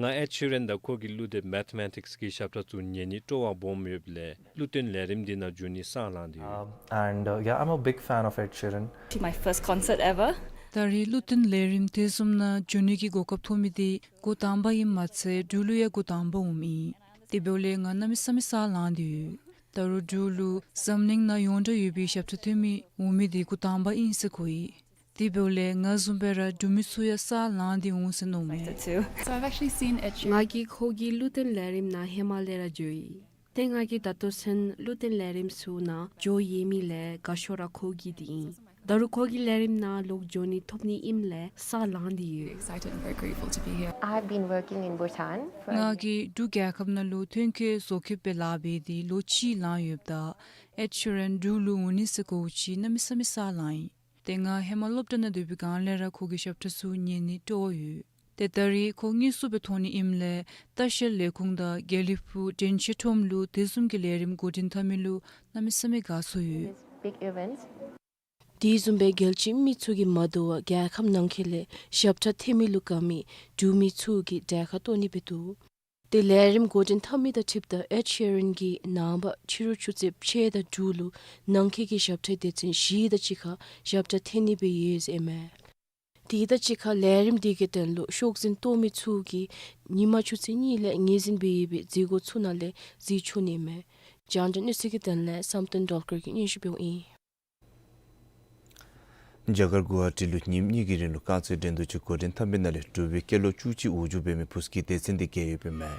ང་ཨེཌ་ཤི་རན་དང་ཁོ་གི་གླུ་དེབ་མེ་ཐི་མེ་ཊིཀསི་གི་ཞབས་ཁྲ་ཚུ་ཉན་ནི་སྤྲོ་བ་སྦོམ་ཡོདཔ་ལས་གླུ་སྟོན་ལས་རིམ་འདི་ནང་འགྱོ་ནི་ས་ལངས་ཏེ་ཡོད། Um, and, uh, yeah, I'm a big fan of Ed Sheeran. My first concert ever. ད་རེས་གླུ་སྟོན་ལས་རིམ་དེ་བཟུམ་ནང་འགྱོ་ནི་གི་གོ་སྐབས་ཐོབ་མི་དེ་འགོ་དང་པ་ཨིནམ་མ་ཚད་འབྲུག་ལུ་ཡང་འགོ་དང་པ་འོངམ་ཨིན། དེ་འབདཝ་ལས་ང་གནམ་མེད་ས་མེད་ས་ལངས་ཏེ་ཡོད། ད་རུང་འབྲུག་ལུ་འཛམ་གླིང་ནང་ཡོངས་གྲགས་ཡོད་པའི་ཞབས་ཁྲ་འཐེན་མི་འོང་མི་དེ་འགོ་དང་པ་ཨིན་ཟེར་གོ་ཡི། དེ་འབདཝ་ལས་ང་བཟུམ་སྦེ་ར་འབྲུག་མི་ཚུ་ཡང་ས་ལངས་ཏེ་འོང་ཟེར་མནོཝ་མས། So I've actually seen Ed Sheeran. ང་གིས་ཁོ་གི་གླུ་སྟོན་ལས་རིམ་ནང་ཧེ་མ་ལས་ར་འགྱོ་ཡི། ཏེ་ང་གིས་ད་ལྟོ་ཚུན་གླུ་གཏན་ལས་རིམ་ཚུ་ནང་འགྱོ་ཡོད་མི་ལས་དགའ་ཤོས་ར་ཁོ་གི་འདི་ཨིན། ད་རུང་ཁོ་གི་ལས་རིམ་ནང་ལོག་འགྱོ་ནི་ཐོབ་ནི་ཨིནམ་ལས་ས་ལང་སྟེ་ཡོད། Excited and very grateful to be here. I've been working in Bhutan for ང་གིས་འབྲུག་རྒྱལ་ཁབ་ནང་ལུ་ཐོན་སྐྱེད་བཟོ་བཀོད་པའི་ལཱ་འབད་དེ་ལོ་གཅིག་ལང་ཡོདཔ་ད་ཨེཌ་ཤི་རཱན་འབྲུག་ལུ་འོང་ནི་ཟེར་གོཝ་ཅིག་གནམ་མེད་ས་མེད་ས་ལང་ཡི། ཏེ་ང་ཧེ་མ་སློབ་གྲྭ་ནང་སྡོད་པའི་སྒང་ལས་ར་ཁོ་གི་ཞབས་ཁྲ་ཚུ་ཉན་ནི་སྤྲོ་བ་ཡོད། ཏེ་ད་རེས་ཁོ་དངོས་སུ་སྦེ་མཐོང་ནི་ཨིནམ་ལས་ལྟ་བཤལ་ལས་ཁུངས་དང་དགེ་ལེགས་ཕུག་དྲན་ཤེས་ཁྲོམ་ལུ་དེ་བཟུམ་གྱི་ལས་རིམ་འགོ་འདྲེན་འཐབ་མི་ལུ་གནམ་མེད་ས་མེད་དགའ་ཚོར་ཡོད། Big event. དེ་བཟུམ་སྦེ་རྒྱལ་སྤྱིའི་མི་ཚུ་གིས་མ་དོ་བར་རྒྱལ་ཁབ་ནང་འཁོད་ལས་ཞབས་ཁྲ་འཐེན་མི་ལུ་དགའ་མི་འབྲུག་མི་ཚུ་གིས་གྲལ་ཁར་གཏོགས་ནི་སྦེ་འདུག། ཏེ་ལས་རིམ་འགོ་འདྲེན་འཐབ་མི་དང་འཁྲིལཝ་ད་ཨེཌ་ཤི་རཱན་གྱིས་ནངས་པ་ཕྱི་རུ་ཆུ་ཚོད་ཕྱེད་དང་དྲུག་ལུ་ནང་འཁོད་ཀྱི་ཞབས་ཁྲའི་སྡེ་ཚན་བཞི་དང་གཅིག་ཁར་ཞབས་ཁྲ་འཐེན་ནི་སྦེ་ཡོད་ཟེར་མས། དེ་དང་གཅིག་ཁར་ལས་རིམ་དེ་གི་དོན་ལུ་ཤོག་འཛིན་གཏོགས་མི་ཚུ་གིས་ཉིན་མ་ཆུ་ཚོད་གཉིས་ལས་ངོས་འཛིན་འབད་ཡོད་པའི་འཛུལ་སྒོ་ཚུ་ནང་ལས་འཛུལ་ཆོག་ནི་མས། རྒྱང་བསྒྲགས་གནས་ཚུལ་གྱི་དོན་ལས་བསམ་གཏན་སྒྲོལ་དཀར་གྱིས་སྙན་ཞུ་འབདཝ་ཨིན། རྒྱ་གར་གུ་ཝ་ཊི་ལུ་ཉིནམ་གཉིས་ཀྱི་རིང་ལུ་རྐང་རྩེད་འགྲན་བསྡུར་ཅིག་འགོ་འདྲེན་འཐབ་མི་ནང་ལས་འབྲུག་པའི་སྐྱེས་ལོ་བཅུ་གཅིག་འོག་འཇུག་འབད་མི་བུཚ་གི་སྡེ་ཚན་འདི་རྒྱལ་ཡོདཔ་ཨིན་མས།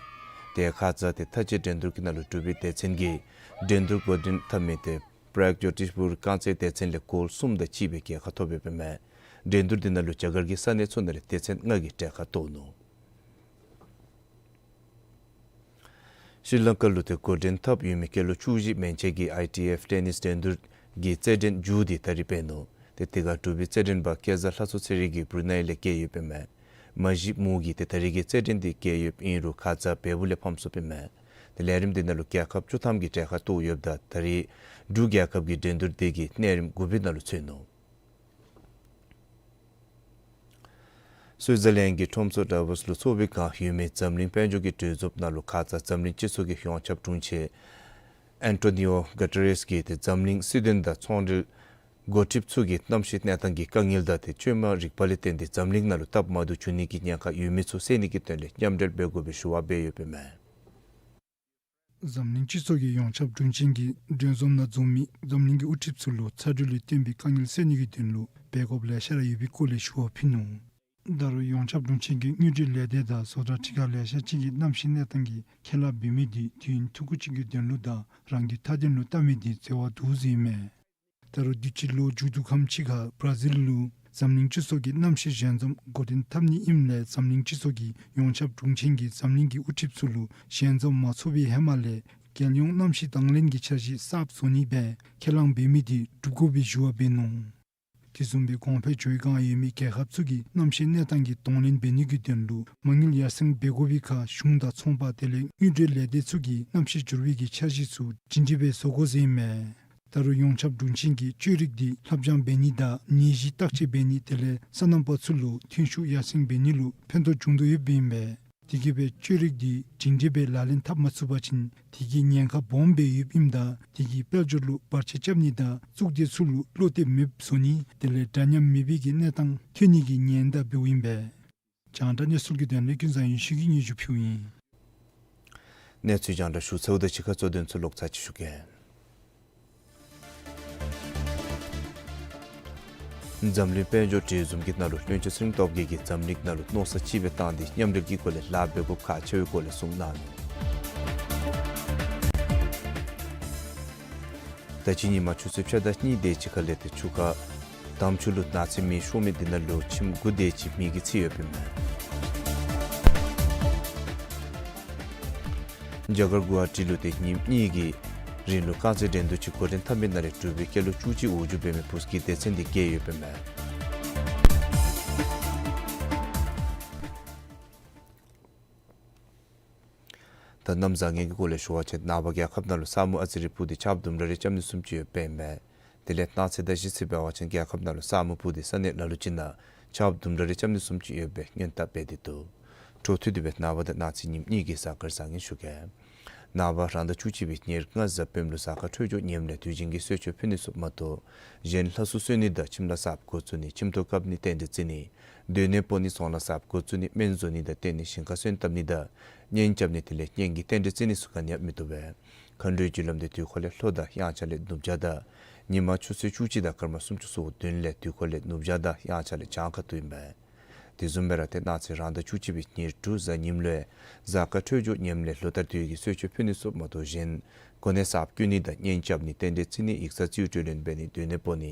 ཏེ་ཁ་ཙ་ཏེ་མཐའ་དཔྱད་འགྲན་བསྡུར་གྱི་ནང་ལུ་འབྲུག་པའི་སྡེ་ཚན་གྱིས་འགྲན་བསྡུར་འགོ་འདྲེན་འཐབ་མི་ཏེ་པྲག་ཇོ་ཊི་ཤ་པུར་རྐང་རྩེད་སྡེ་ཚན་ལས་གོལ་གསུམ་དང་གཅིག་སྦེ་རྒྱལ་ཁ་ཐོབ་ཡོདཔ་ཨིན་མས། འགྲན་བསྡུར་འདི་ནང་ལུ་རྒྱ་གར་གྱི་ས་གནས་ཚུ་ནང་ལས་སྡེ་ཚན་ལྔ་གིས་གྲལ་ཁར་གཏོགས་ནུག། ཤྲི་ལང་ཀ་ལུ་ཏེ་འགོ་འདྲེན་འཐབ་ཡོད་མི་སྐྱེས་ལོ་བཅུ་བཞི་མན་ཆད་ཀྱི་ཨའི་ཊི་ཨེཕ་ཊེ་ནིས་འགྲན་བསྡུར་གྱི་རྩེད་འགྲན་མཇུག་འདི་ད་རིས་འབད་ནུག། ཏེ་དེ་ཁར་འབྲུག་པའི་རྩེད་འགྲན་པ་སྐལ་བཟང་ལྷ་མཚོ་ཚེ་རིང་གིས་བུ་རུ་ནའི་ལས་རྒྱལ་ཡོདཔ་ཨིན་མས། མ་གཞི་མོ་གིས་ཏེ་ད་རིས་ཀྱི་རྩེད་འགྲན་འདི་རྒྱལ་ཡོདཔ་ཨིན་རུང་ཁ་ཙ་བལ་པོ་ལས་ཕམ་སོཔ་ཨིན་མས། ཏེ་ལས་རིམ་འདི་ནང་ལུ་རྒྱལ་ཁབ་བཅུ་ཐམ་གྱིས་གྲལ་ཁར་གཏོགས་ཡོདཔ་ད་ད་རིས་འབྲུག་རྒྱལ་ཁབ་ཀྱིས་འགྲན་བསྡུར་འདི་གི་གནས་རིམ་དགུ་པའི་ནང་ལུ་ཚུད་ནུག། སུའི་ཛར་ལེནཌ་གི་ཁྲོམ་ཚོགས་ཌ་བོསི་ལུ་ཚོགས་པའི་སྒང་ཡོད་མི་འཛམ་གླིང་དཔལ་འབྱོར་གྱི་གྲོས་འཛོམས་ནང་ལུ་ཁ་ཙ་འཛམ་གླིང་སྤྱི་ཚོགས་ཀྱི་ཡོངས་ཁྱབ་དྲུང་ཆེན་ཨན་ཊོ་ནི་ཡོ་གུ་ཊེ་རེས་ཀྱིས་ཏེ་འཛམ་གླིང་སྲིད་དོན་དང་ཚོང་འབྲེལ་འགོ་ཁྲིདཔ་ཚུ་གིས་གནམ་གཤིས་གནས་སྟངས་ཀྱི་དཀའ་ངལ་དང་ཏེ་བཅོས་མ་རིག་པ་ལས་བརྟེན་ཏེ་འཛམ་གླིང་ནང་ལུ་སྟབས་མ་བདེཝ་འབྱུང་ནི་གི་ཉེན་ཁ་ཡོད་མི་ཚུ་བསལ་ནི་གི་དོན་ལས་མཉམ་འབྲེལ་འབད་དགོ་པའི་ཞུ་བ་འབད་ཡོདཔ་ཨིན་མས། འཛམ་གླིང་སྤྱི་ཚོགས་ཀྱི་ཡོངས་ཁྱབ་དྲུང་ཆེན་གྱིས་གྲོས་འཛོམས་ནང་འཛོམས་མི་འཛམ་གླིང་གི་དབུ་ཁྲིདཔ་ཚུ་ལུ་ཚ་དྲོད་ལས་བརྟེན་པའི་དཀའ་ངལ་བསལ་ནི་གི་དོན་ལུ་འབད་དགོཔ་ལེ་ཤ་ར་ཡོད་པའི་སྐོར་ལས་ཞུ་བ་ཕུལ་ནུག། ད་རུང་ཡོངས་ཁྱབ་དྲུང་ཆེན་གྱིས་དངུལ་འབྲེལ་ལས་སྡེ་དང་བཟོ་གྲྭ་ཁྲི་ཁང་ལེ་ཤ་ཅིག་གིས་གནམ་གཤིས་གནས་སྟངས་ཀྱི་ཁས་བླངས་འབད་མི་འདི་དུས་ཡུན་ཐུང་ཀུ་ཅིག་གི་དོན་ལུ་དང་རང་གི་མཐའ་དོན་ལུ་བལྟ་མི་འདི་འཛོལ་བ་འདུག་ཟེར་ཨིན་མས། ད་རུང་དུས་ཅི་ལོ་མཇུག་བསྡུ་ཁམས་ཅིག་ཁར་བར་ཛིལ་ལུ་འཛམ་གླིང་སྤྱི་ཚོགས་ཀྱི་གནམ་གཤིས་ཞལ་འཛོམས་འགོ་འདྲེན་འཐབ་ནི་ཨིནམ་ལས་འཛམ་གླིང་སྤྱི་ཚོགས་ཀྱི་ཡོངས་ཁྱབ་དྲུང་ཆེན་གྱིས་འཛམ་གླིང་གི་དབུ་ཁྲིདཔ་ཚུ་ལུ་ཞལ་འཛོམས་མ་ཚོགས་པའི་ཧེ་མ་ལས་རྒྱལ་ཡོངས་གནམ་གཤིས་དང་ལེན་གྱི་འཆར་གཞི་གསརཔ་བཟོ་ནི་སྦེ་ཁས་བླངས་འབད་མི་འདི་སྒྲུབ་དགོ་པའི་ཞུ་བ་འབད་ནུག། དེ་བཟུམ་སྦེ་གོང་འཕེལ་ཕྱོགས་སྒང་ཡོད་མི་རྒྱལ་ཁབ་ཚུ་གིས་གནམ་གཤིས་གནས་སྟངས་ཀྱི་གདོང་ལེན་འབད་ནི་གི་དོན་ལུ་མ་དངུལ་ཡར་སེང་འབད་དགོ་པའི་ཁར་གཞུང་དང་ཚོང་པ་དེ་ལས་དངུལ་འབྲེལ་ལས་སྡེ་ཚུ་གིས་གནམ་གཤིས་འགྱུར་བའི་གི་འཆར་གཞི་ཚུ་ཇི་འདྲ་སྦེ་བཟོ་དགོ་ཟེར་ཨིན་མས། ད་རུང་ཡོངས་ཁྱབ་དྲུང་ཆེན་གྱིས་བཅོས་རིག་འདི་ལྷབ་སྦྱང་འབད་ནི་དང་ནད་གཞི་བརྟག་དཔྱད་འབད་ནི་དེ་ལས་སོ་ནམ་པ་ཚུ་ལུ་ཐོན་ཤུགས་ཡར་སེང་འབད་ནི་ལུ་ཕན་ཐོགས་འབྱུང་དོ་ཡོདཔ་ཨིན་པས། དེ་གིས་སྦེ་བཅོས་རིག་འདི་ཇི་འདྲ་སྦེ་ལག་ལེན་འཐབ་མ་ཚུགས་པ་ཅིན་དེ་གིས་ཉེན་ཁ་སྦོམ་སྦེ་ཡོདཔ་ཨིནམ་ད་དེ་གིས་དཔལ་འབྱོར་ལུ་བར་ཆད་རྐྱབ་ནི་དང་གཙུག་སྡེ་ཚུ་ལུ་བློ་གཏད་མེདཔ་བཟོ་ནི་དེ་ལས་འདྲ་མཉམ་མེད་པའི་གི་གནས་སྟངས་ཐོན་ནི་གི་ཉེན་བརྡ་འབདཝ་ཨིན་པས། རྒྱང་བསྒྲགས་གནས་ཚུལ་གྱི་དོན་ལས་ཀུན་བཟང་ཡེ་ཤེས་ཀྱིས་སྙན་ཞུ་ཕུལཝ་ཨིན། གནས་ཚུལ་རྒྱང་བསྒྲགས་ཞུ་ཚརཝ་ད་གཅིག་ཁར་གཙོ་དོན་ཚུ་ལོག་ཚར་ཅིག་ཞུ་གེ། འཛམ་གླིང་དཔལ་འབྱོར་གྲོས་འཛོམས་ཀྱི་ནང་ལུ་བློན་ཆེན་ཚེ་རིང་སྟོབས་རྒྱས་ཀྱིས་འཛམ་གླིང་ནང་ལུ་མནོ་བསམ་གཅིག་སྦེ་བཏང་སྟེ་མཉམ་འབྲེལ་གྱི་སྒོ་ལས་ལཱ་འབད་དགོཔ་ཁག་ཆེ་བའི་སྐོར་ལས་གསུངས་གནང་ནུག། ད་ཅི་ཉིན་མ་ཆུ་ཚོད་ཕྱེད་དང་གཉིས་དེ་ཅིག་ཁ་ལས་ཏེ་ཆུ་ཁ་དམ་ཆུ་ལུ་ནགས་ཚལ་མེ་ཤོར་མི་འདི་ནང་ལུ་ཁྱིམ་དགུ་དེ་ཅིག་མེ་གིས་འཚིག་ཡོདཔ་ཨིན་མས། རྒྱ་གར་གུ་ཝ་ཊི་ལུ་ཏེ་ཉིནམ་གཉིས་ཀྱི་རིང་ལུ་རྐང་རྩེད་འགྲན་བསྡུར་ཅིག་འགོ་འདྲེན་འཐབ་མི་ནང་ལས་འབྲུག་པའི་སྐྱེས་ལོ་བཅུ་གཅིག་འོག་འཇུག་འབད་མི་བུཚ་གི་སྡེ་ཚན་འདི་རྒྱལ་ཡོདཔ་ཨིན་མས། ད་གནམ་བཟང་ངན་གྱི་སྐོར་ལས་ཞུ་བ་ཅིན་ནངས་པ་རྒྱལ་ཁབ་ནང་ལུ་ས་སྨུག་ཨ་ཙི་རེ་སྤུབས་ཏེ་ཆརཔ་དུམ་གྲ་རེ་རྐྱབ་ནི་བཟུམ་ཅིག་ཡོདཔ་ཨིན་མས། དེ་ལས་གནངས་ཚེ་དང་གཞེས་ཚེ་འབད་བ་ཅིན་རྒྱལ་ཁབ་ནང་ལུ་ས་སྨུག་སྤུབས་ཏེ་ས་གནས་ལ་ལུ་ཅིག་ནང་ཆརཔ་དུམ་གྲ་རེ་རྐྱབ་ནི་བཟུམ་ཅིག་ཡོད་པའི་སྔོན་བརྡ་འབད་དེ་འདུག། འཕྲོ་མཐུད་དེ་སྦེ་ནངས་པ་དང་གནངས་ཚེ་ཉིནམ་གཉིས་ཀྱི་གཟའ་སྐར་བཟང་ངན་ཞུ་གེ། ནངས་པ་རང་ཟླ་བཅུ་གཅིག་པའི་ཉེར་ལྔ་གཟའ་སྤེནམ་ལུ་གཟའ་སྐར་འཕྲོད་སྦྱོར་ངནམ་ལས་དུས་ཆེན་གྱི་གསོལ་མཆོད་ཕུལ་ནི་ཚུ་མ་གཏོགས་གཞན་ལྷ་གསོལ་གསོལ་ནི་དང་ཁྱིམ་ལྷ་གསརཔ་འགོ་བཙུགས་ནི་ཁྱིམ་ཐོག་བཀབ་ནི་རྟེན་འབྲེལ་བརྩི་ནི་སྡོད་གནས་སྤོ་ནི་ཚོང་ལཱ་གསརཔ་འགོ་བཙུགས་ནི་སྨན་བཟོ་ནི་དང་བརྟེན་ནས་ཞིང་ཁ་སོན་བཏབ་ནི་དང་གཉེན་རྐྱབ་ནི་དེ་ལས་གཉེན་གྱི་རྟེན་འབྲེལ་བརྩི་ནི་ཚུ་ག་ནི་ཡང་མི་བཏུབ་པས། མཁའ་འགྲོའི་རྒྱུ་ལམ་འདི་དུས་འཁོར་ལས་ལྷོ་དང་དབྱངས་འཆར་ལས་ནུབ་བྱང་དང་ཉིན་མ་ཆུ་ཚོད་བཅུ་གཅིག་དང་སྐར་མ་སུམ་ཅུ་སོ་བདུན་ལས་དུས་འཁོར་ལས་ནུབ་བྱང་དང་དབྱངས་འཆར་ལས་བྱང་ཁ་ཐུག་ཨིན་པས། དེ་བཟུམ་སྦེ་ར་ཏེ་གནངས་ཚེ་རང་ཟླ་བཅུ་གཅིག་པའི་ཉེར་དྲུག་གཟའ་ཉིམ་ལུ་གཟའ་སྐར་འཕྲོད་སྦྱོར་ངནམ་ལས་ལོ་ལྟར་དུས་ཀྱི་གསོལ་མཆོད་ཕུལ་ནི་ཚུ་མ་གཏོགས་གཞན་གོ་གནས་གསརཔ་བསྐོ་ནི་དང་གཉེན་རྐྱབ་ནི་རྟེན་འབྲེལ་བརྩི་ནི་ཡིག་ཚང་རྩིས་སྤྲོད་ལེན་འབད་ནི་སྡོད་གནས་སྤོ་ནི་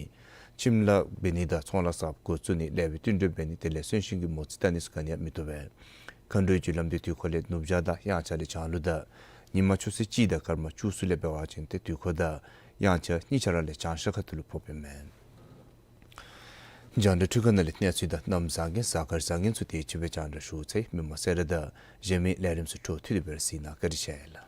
ཁྱིམ་གླ་འབད་ནི་དང་ཚོང་ལཱ་གསརཔ་འགོ་བཙུགས་ནི་ལེགས་པའི་བསྟུན་གྲོས་འབད་ནི་དེ་ལས་གསོན་གཤིན་གྱི་མོ་རྩིས་བལྟ་ནི་ཚུ་ག་ནི་ཡང་མི་བཏུབ་པས། མཁའ་འགྲོའི་རྒྱུ་ལམ་འདི་དུས་འཁོར་ལས་ནུབ་བྱང་དང་དབྱངས་འཆར་ལས་བྱང་ལུགས་དང་ཉིན་མ་ཆུ་ཚོད་གཅིག་དང་སྐར་མ་བཅུ་གསུམ་ལས་འབད་བ་ཅིན་ཏེ་དུས་འཁོར་དང་དབྱངས་འཆར་གཉིས་ཆ་ར་ལས་བྱང་ཤར་ཁ་ཐུག་ལུ་ཕོགཔ་ཨིན་མས། རྒྱང་བསྒྲགས་འཕྲུལ་ཁང་ནང་ལས་གནས་ཚུལ་དང་གནམ་གཟིགས་མཁན་གཟའ་སྐར་གཟིགས་མཁན་ཚུ་དེ་ཅིག་སྦེ་རྒྱང་བསྒྲགས་ཞུ་ཚར་ཡི། མི་མང་གསལ་ར་དང་གཞན་མི་ལས་རིམ་ཚུ་འཕྲོ་མཐུད་དེ་སྦེ་ར་གཟིགས་གནང་། བཀའ་དྲིན་ཆེ་ལགས།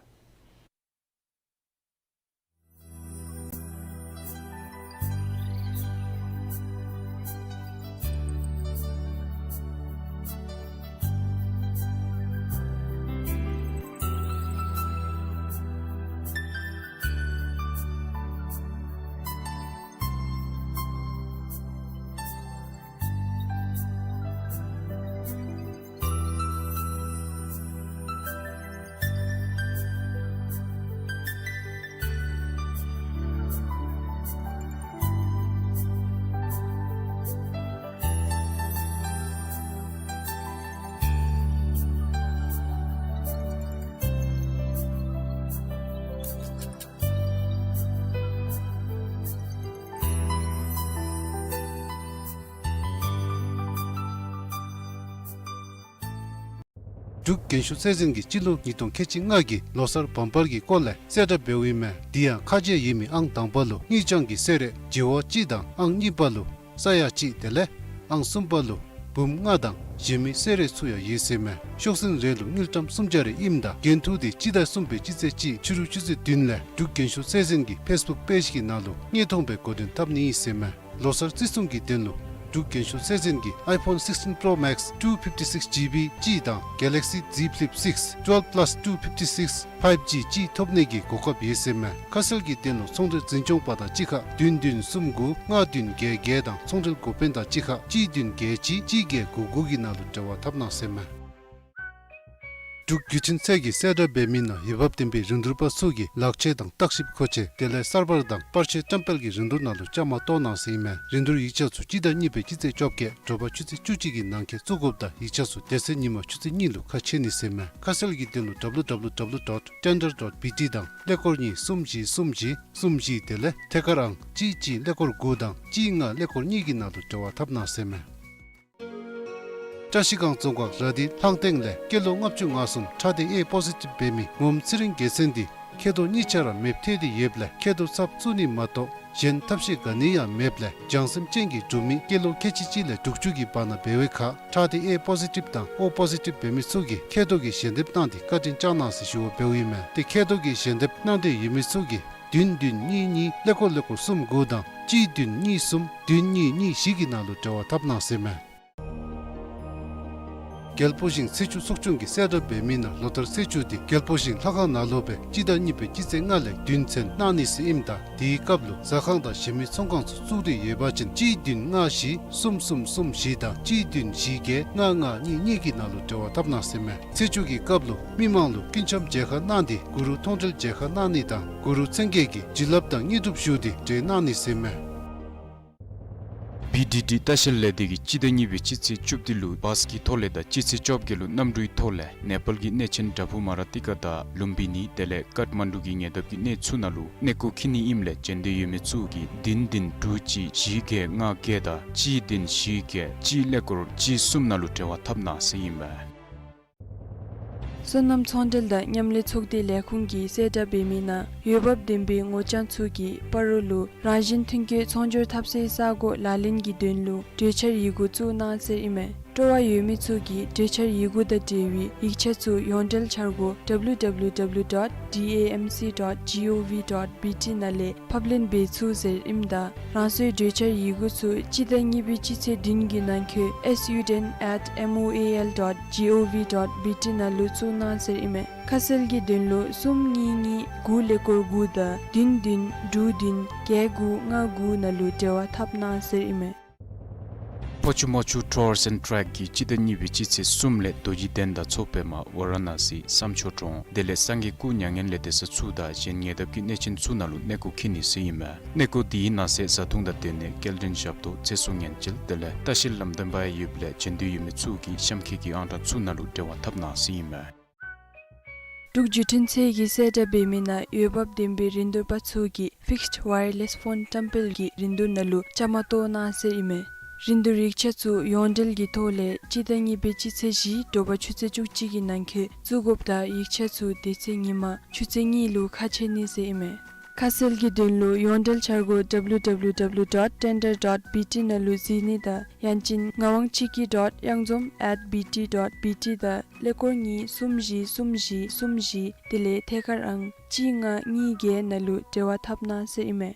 འབྲུག་རྒྱན་ཤོག་ཚད་འཛིན་གྱིས་སྤྱི་ལོ་ཉིས་སྟོང་ཁལ་གཅིག་ལྔ་གི་ལོ་གསར་བམ་པར་གྱི་སྐོར་ལས་གསལ་བསྒྲགས་འབདཝ་ཨིན་མས། དེ་ཡང་ཁ་འབྱེད་ཡོད་མི་ཨང་དང་པ་ལུ་དངུལ་ལྗང་གི་གསོལ་རས་བྱེ་བ་གཅིག་དང་ཨང་གཉིས་པ་ལུ་ས་ཡ་གཅིག་དེ་ལས་ཨང་གསུམ་པ་ལུ་འབུམ་ལྔ་དང་གཞན་མི་གསོལ་རས་ཚུ་ཡང་ཡོད་ཟེར་མས། ཤོག་ཟིན་རེ་ལུ་དངུལ་ཀྲམ་སུམ་བརྒྱ་རེ་ཨིནམ་ད་འགན་ཐུག་དེ་སྤྱི་ཟླ་གསུམ་པའི་སྤྱི་ཚེས་གཅིག་ཕྱི་རུ་ཆུ་ཚོད་བདུན་ལས་འབྲུག་རྒྱན་ཤོག་ཚད་འཛིན་གྱི་ཕེས་བུཀ་པེཇ་གི་ནང་ལུ་དངོས་མཐོང་སྦེ་གོ་སྟོན་འཐབ་ནི་ཨིན་ཟེར་མས། ལོ་གསར་བརྩི་སྲུང་གི་དོན་ལུ་འབྲུག་རྒྱན་ཤོག་ཚད་འཛིན་གྱི་ཨའི་ཕོན་སིགས་ཊིན་པྲོ་མེགསི་ཊུ་ཕིཕ་ཊི་སིགསི་ཇི་བི་གཅིག་དང་གེ་ལེག་སི་ཛི་ཕི་ལིཔ་སིགསི་ཊུ་ཝེལབ་པ་ལཱསི་ཊུ་ཕིཕ་ཊི་སིགསི་ཕའིབ་ཇི་གཅིག་ཐོབ་ནི་གི་གོ་སྐབས་ཡོད་ཟེར་མས། ཁ་གསལ་གྱི་དོན་ལུ་ཚོང་འབྲེལ་འཛིན་སྐྱོང་པ་དང་གཅིག་ཁར་བདུན་བདུན་གསུམ་དགུ་ལྔ་བདུན་བརྒྱད་བརྒྱད་དང་ཚོང་འབྲེལ་འགོ་དཔོན་དང་གཅིག་ཁར་གཅིག་བདུན་བརྒྱད་གཅིག་གཅིག་བརྒྱད་དགུ་དགུ་གི་ནང་ལུ་འབྲེལ་བ་འཐབ་གནང་ཟེར་མས། འབྲུག་བརྒྱུད་འཕྲིན་ཚད་ཀྱིས་གསལ་བསྒྲགས་འབད་མི་ནང་འོས་འབབ་ལྡན་པའི་རིན་བསྡུར་པ་ཚུ་གིས་ལག་ཁྱེར་དང་བརྟག་ཞིབ་མཁོ་ཆས་དེ་ལས་གསར་པ་དང་པར་ཆས་བཀྲམ་སྤེལ་གྱི་རིན་བསྡུར་ནང་ལུ་བཅའ་མར་གཏོགས་གནང་ཟེར་ཨིན་མས། རིན་བསྡུར་ཡིག་ཆ་ཚུ་སྤྱི་ཟླ་གཉིས་པའི་སྤྱི་ཚེས་བཅོ་བརྒྱད་དྲོ་པ་ཆུ་ཚོད་བཅུ་གཅིག་གི་ནང་འཁོད་བཙུགས་དགོཔ་དང་ཡིག་ཆ་ཚུ་དེ་ཚེ་ཉིན་མ་ཆུ་ཚོད་གཉིས་ལུ་ཁ་ཕྱེ་ནི་ཟེར་མས། ཁ་གསལ་གྱི་དོན་ལུ་ཌབ་ལུ་ཌབ་ལུ་ཌབ་ལུ་ཌོཊ་ཊེན་ཌར་ཌོཊ་བི་ཊི་དང་ཀླད་ཀོར་གཉིས་གསུམ་བཞི་གསུམ་བཞི་གསུམ་བཞི་དེ་ལས་ཐད་ཀར་ཨང་གཅིག་གཅིག་ཀླད་ཀོར་དགུ་དང་གཅིག་ལྔ་ཀླད་ཀོར་གཉིས་ཀྱི་ནང་ལུ་འབྲེལ་བ་འཐབ་གནང་ཟེར་མས། བཀྲ་ཤིས་སྒང་རྫོང་ཁག་ར་དྷི་ལྷང་སྟེང་ལས་སྐྱེས་ལོ་ལྔ་བཅུ་ང་གསུམ་ཁྲག་སྡེ་ཨེ་པོ་ཟི་ཊིབ་འབད་མི་ངོམ་ཚེ་རིང་རྒྱལ་མཚན་འདི་མཁལ་རྡོག་གཉིས་ཆ་ར་མེདཔ་ཐལ་ཏེ་ཡོདཔ་ལས་མཁལ་རྡོག་ཚབ་བཙུགས་ནི་མ་གཏོགས་གཞན་ཐབས་ཤེས་ག་ནི་ཡང་མེདཔ་ལས་བྱང་སེམས་ཅན་གྱི་འབྲུག་མི་སྐྱེས་ལོ་ཁལ་གཅིག་གཅིག་ལས་དྲུག་ཅུ་གི་བར་ན་འབད་བའི་ཁར་ཁྲག་སྡེ་ཨེ་པོ་ཟི་ཊིབ་དང་ཨོ་པོ་ཟི་ཊིབ་འབད་མི་ཚུ་གིས་མཁལ་རྡོག་གི་ཞལ་འདེབས་གནང་སྟེ་བཀའ་དྲིན་བསྐྱང་གནང་ཟེར་ཞུ་བ་འབདཝ་ཨིན་མས། ཏེ་མཁལ་རྡོག་གི་ཞལ་འདེབས་གནང་འདོད་ཡོད་མི་ཚུ་གིས་བདུན་བདུན་གཉིས་གཉིས་ཀླད་ཀོར་ཀླད་ཀོར་གསུམ་དགུ་དང་གཅིག་བདུན་གཉིས་གསུམ་བདུན་གཉིས་གཉིས་བཞི་གི་ནང་ལུ་འབྲེལ་བ་འཐབ་གནང་ཟེར་མས། རྒྱལ་པོ་ཞིང་ཚེས་བཅུ་ཚོགས་ཆུང་གིས་གསལ་བསྒྲགས་འབད་མི་ནང་ལོ་ལྟར་ཚེས་བཅུ་འདི་རྒྱལ་པོ་ཞིང་ལྷ་ཁང་ནང་ལུ་སྦེ་སྤྱི་ཟླ་གཉིས་པའི་སྤྱི་ཚེས་ལྔ་ལས་བདུན་ཚུན་གནང་ནི་ཟེར་ཨིནམ་ད་དེའི་སྐབས་ལུ་ཟ་ཁང་དང་གཞན་མི་ཚོང་ཁང་ཚུ་བཙུགས་ཏེ་ཡོད་པ་ཅིན་གཅིག་བདུན་ལྔ་བཞི་གསུམ་གསུམ་གསུམ་བཞི་དང་གཅིག་བདུན་བཞི་བརྒྱད་ལྔ་ལྔ་གཉིས་གཉིས་ཀྱི་ནང་ལུ་འབྲེལ་བ་འཐབ་གནང་ཟེར་མས། ཚེས་བཅུ་གི་སྐབས་ལུ་མི་མང་ལུ་སྐུ་འཆམ་མཇལ་ཁ་གནང་སྟེ་གུ་རུ་མཐོང་གྲོལ་མཇལ་ཁ་གནང་ནི་དང་གུ་རུ་མཚན་བརྒྱད་ཀྱི་བྱིན་རླབས་དང་དངོས་གྲུབ་ཞུ་སྟེ་གྲོལ་གནང་ནི་ཟེར་མས། བི་ཌི་ཌི་ལྟ་བཤལ་ལས་སྡེ་གིས་སྤྱི་ཟླ་གཉིས་པའི་སྤྱི་ཚེས་བཅུ་བདུན་ལུ་བཱས་ཀྱི་ཐོག་ལས་དང་སྤྱི་ཚེས་བཅོ་བརྒྱད་ལུ་གནམ་གྲུའི་ཐོག་ལས་ནེ་པཱལ་གྱི་གནས་ཆེན་བྲག་ཕུག་མ་ར་ཏི་ཀ་དང་ལུམ་བི་ནི་དེ་ལས་ཀཏ་མན་ཌུ་གི་ཉེ་འདབས་ཀྱི་གནས་ཚུ་ནང་ལུ་གནས་སྐོར་འཁྱིད་ནི་ཨིནམ་ལས་བྱོན་འདོད་ཡོད་མི་ཚུ་གིས་བདུན་བདུན་དྲུག་གཅིག་བཞི་བརྒྱད་ལྔ་བརྒྱད་དང་གཅིག་བདུན་བཞི་བརྒྱད་གཅིག་ཀླད་ཀོར་གཅིག་གསུམ་ནང་ལུ་འབྲེལ་བ་འཐབ་གནང་ཟེར་ཨིན་མས། སོ་ནམ་ཚོང་འབྲེལ་དང་མཉམ་ལས་ཚོགས་སྡེ་ལས་ཁུངས་ཀྱིས་གསལ་བསྒྲགས་འབད་མི་ནང་འོས་འབབ་ལྡན་པའི་ངོ་རྐྱང་ཚུ་གིས་སྤ་རོ་ལུ་རང་བཞིན་ཐོན་སྐྱེད་ཚོང་སྦྱོར་འཐབ་སའི་ས་སྒོ་ལག་ལེན་གྱི་དོན་ལུ་གྲོས་འཆར་ཡི་གུ་བཙུགས་གནང་ཟེར་ཨིན་མས། སྤྲོ་བ་ཡོད་མི་ཚུ་གིས་གྲོས་འཆར་ཡི་གུ་དང་འབྲེལ་བའི་ཡིག་ཆ་ཚུ་ཡོངས་འབྲེལ་འཆར་སྒོ་ཌབ་ལུ་ཌབ་ལུ་ཌབ་ལུ་ཌོཊ་ཌི་ཨེ་ཨེམ་སི་ཌོཊ་ཇི་ཨོ་ཝི་ཌོཊ་བི་ཊི་ནང་ལས་ཕབ་ལེན་འབད་ཚུགས་ཟེར་ཨིནམ་ད་རང་སོའི་གྲོས་འཆར་ཡི་གུ་ཚུ་སྤྱི་ཟླ་གཉིས་པའི་སྤྱི་ཚེས་བདུན་གྱི་ནང་འཁོད་ཨེས་ཡུ་ཨེན་ཨེཊ་ཨེམ་ཨོ་ཨེ་ཨེལ་ཌོཊ་ཇི་ཨོ་ཝི་ཌོཊ་བི་ཊི་ནང་ལུ་བཙུགས་གནང་ཟེར་ཨིན་མས། ཁ་གསལ་གྱི་དོན་ལུ་གསུམ་གཉིས་གཉིས་དགུ་ཀླད་ཀོར་དགུ་དང་བདུན་བདུན་དྲུག་བདུན་བརྒྱད་དགུ་ལྔ་དགུ་ནང་ལུ་འབྲེལ་བ་འཐབ་གནང་ཟེར་ཨིན་མས། ཕོ་ཆུ་མོ་ཆུ་ཊུར་སི་ཨེནཌ་ཊེཀ་གིས་སྤྱི་ཟླ་གཉིས་པའི་སྤྱི་ཚེས་གསུམ་ལས་རྡོ་རྗེ་གདན་དང་མཚོ་པདྨ་ཝ་ར་ཎ་སི་བསམ་མཆོག་གྲོང་དེ་ལས་སངས་རྒྱས་སྐུ་མྱ་ངན་ལས་འདས་ས་ཚུ་དང་གཞན་ཉེ་འདབས་ཀྱི་གནས་ཆེན་ཚུ་ནང་ལུ་གནས་སྐོར་འཁྱིད་ནི་ཟེར་ཨིན་མས། གནས་སྐོར་དེའི་ནང་གསེས་བཟའ་འཐུང་དང་སྡོད་གནས་སྐྱེལ་འདྲེན་ཞབས་ཏོག་ཚེ་སྲོག་ཉེན་བཅོལ་དེ་ལས་ལྟ་བཤལ་ལམ་སྟོན་པ་ཡང་ཡོདཔ་ལས་བྱོན་འདོད་ཡོད་མི་ཚུ་གིས་གཤམ་འཁོད་ཀྱི་ཨང་གྲངས་ཚུ་ནང་ལུ་འབྲེལ་བ་འཐབ་གནང་ཟེར་ཨིན་མས། འབྲུག་བརྒྱུད་འཕྲིན་ཚད་ཀྱིས་གསལ་བསྒྲགས་འབད་མི་ནང་འོས་འབབ་ལྡན་པའི་རིན་བསྡུར་པ་ཚུ་གིས་ཕིགསཌ་ཝའི་ཡར་ལེསི་ཕོན་བཀྲམ་སྤེལ་གྱི་རིན་བསྡུར་ནང་ལུ་བཅའ་མར་གཏོགས་གནང་ཟེར་ཨིན་མས། རིན་བསྡུར་ཡིག་ཆ་ཚུ་ཡོངས་འབྲེལ་གྱི་ཐོག་ལས་སྤྱི་ཟླ་གཉིས་པའི་སྤྱི་ཚེས་བཞི་དྲོ་པ་ཆུ་ཚོད་བཅུ་གཅིག་གི་ནང་འཁོད་བཙུགས་དགོཔ་དང་ཡིག་ཆ་ཚུ་དེ་ཚེ་ཉིན་མ་ཆུ་ཚོད་གཉིས་ལུ་ཁ་ཕྱེ་ནི་ཟེར་ཨིན་མས། ཁ་གསལ་གྱི་དོན་ལུ་ཡོངས་འབྲེལ་འཆར་སྒོ་W W W dot tender dot B T ནང་ལུ་གཟིགས་ནི་དང་ཡང་ཅིན་ངག་དབང་ཆིག་སྐྱིད་dot གཡང་འཛོམས་at B T dot B T དང་ཀླད་ཀོར་གཉིས་གསུམ་བཞི་གསུམ་བཞི་གསུམ་བཞི་དེ་ལས་ཐད་ཀར་ཨང་གཅིག་ལྔ་གཉིས་བརྒྱད་ནང་ལུ་འབྲེལ་བ་འཐབ་གནང་ཟེར་ཨིན་མས།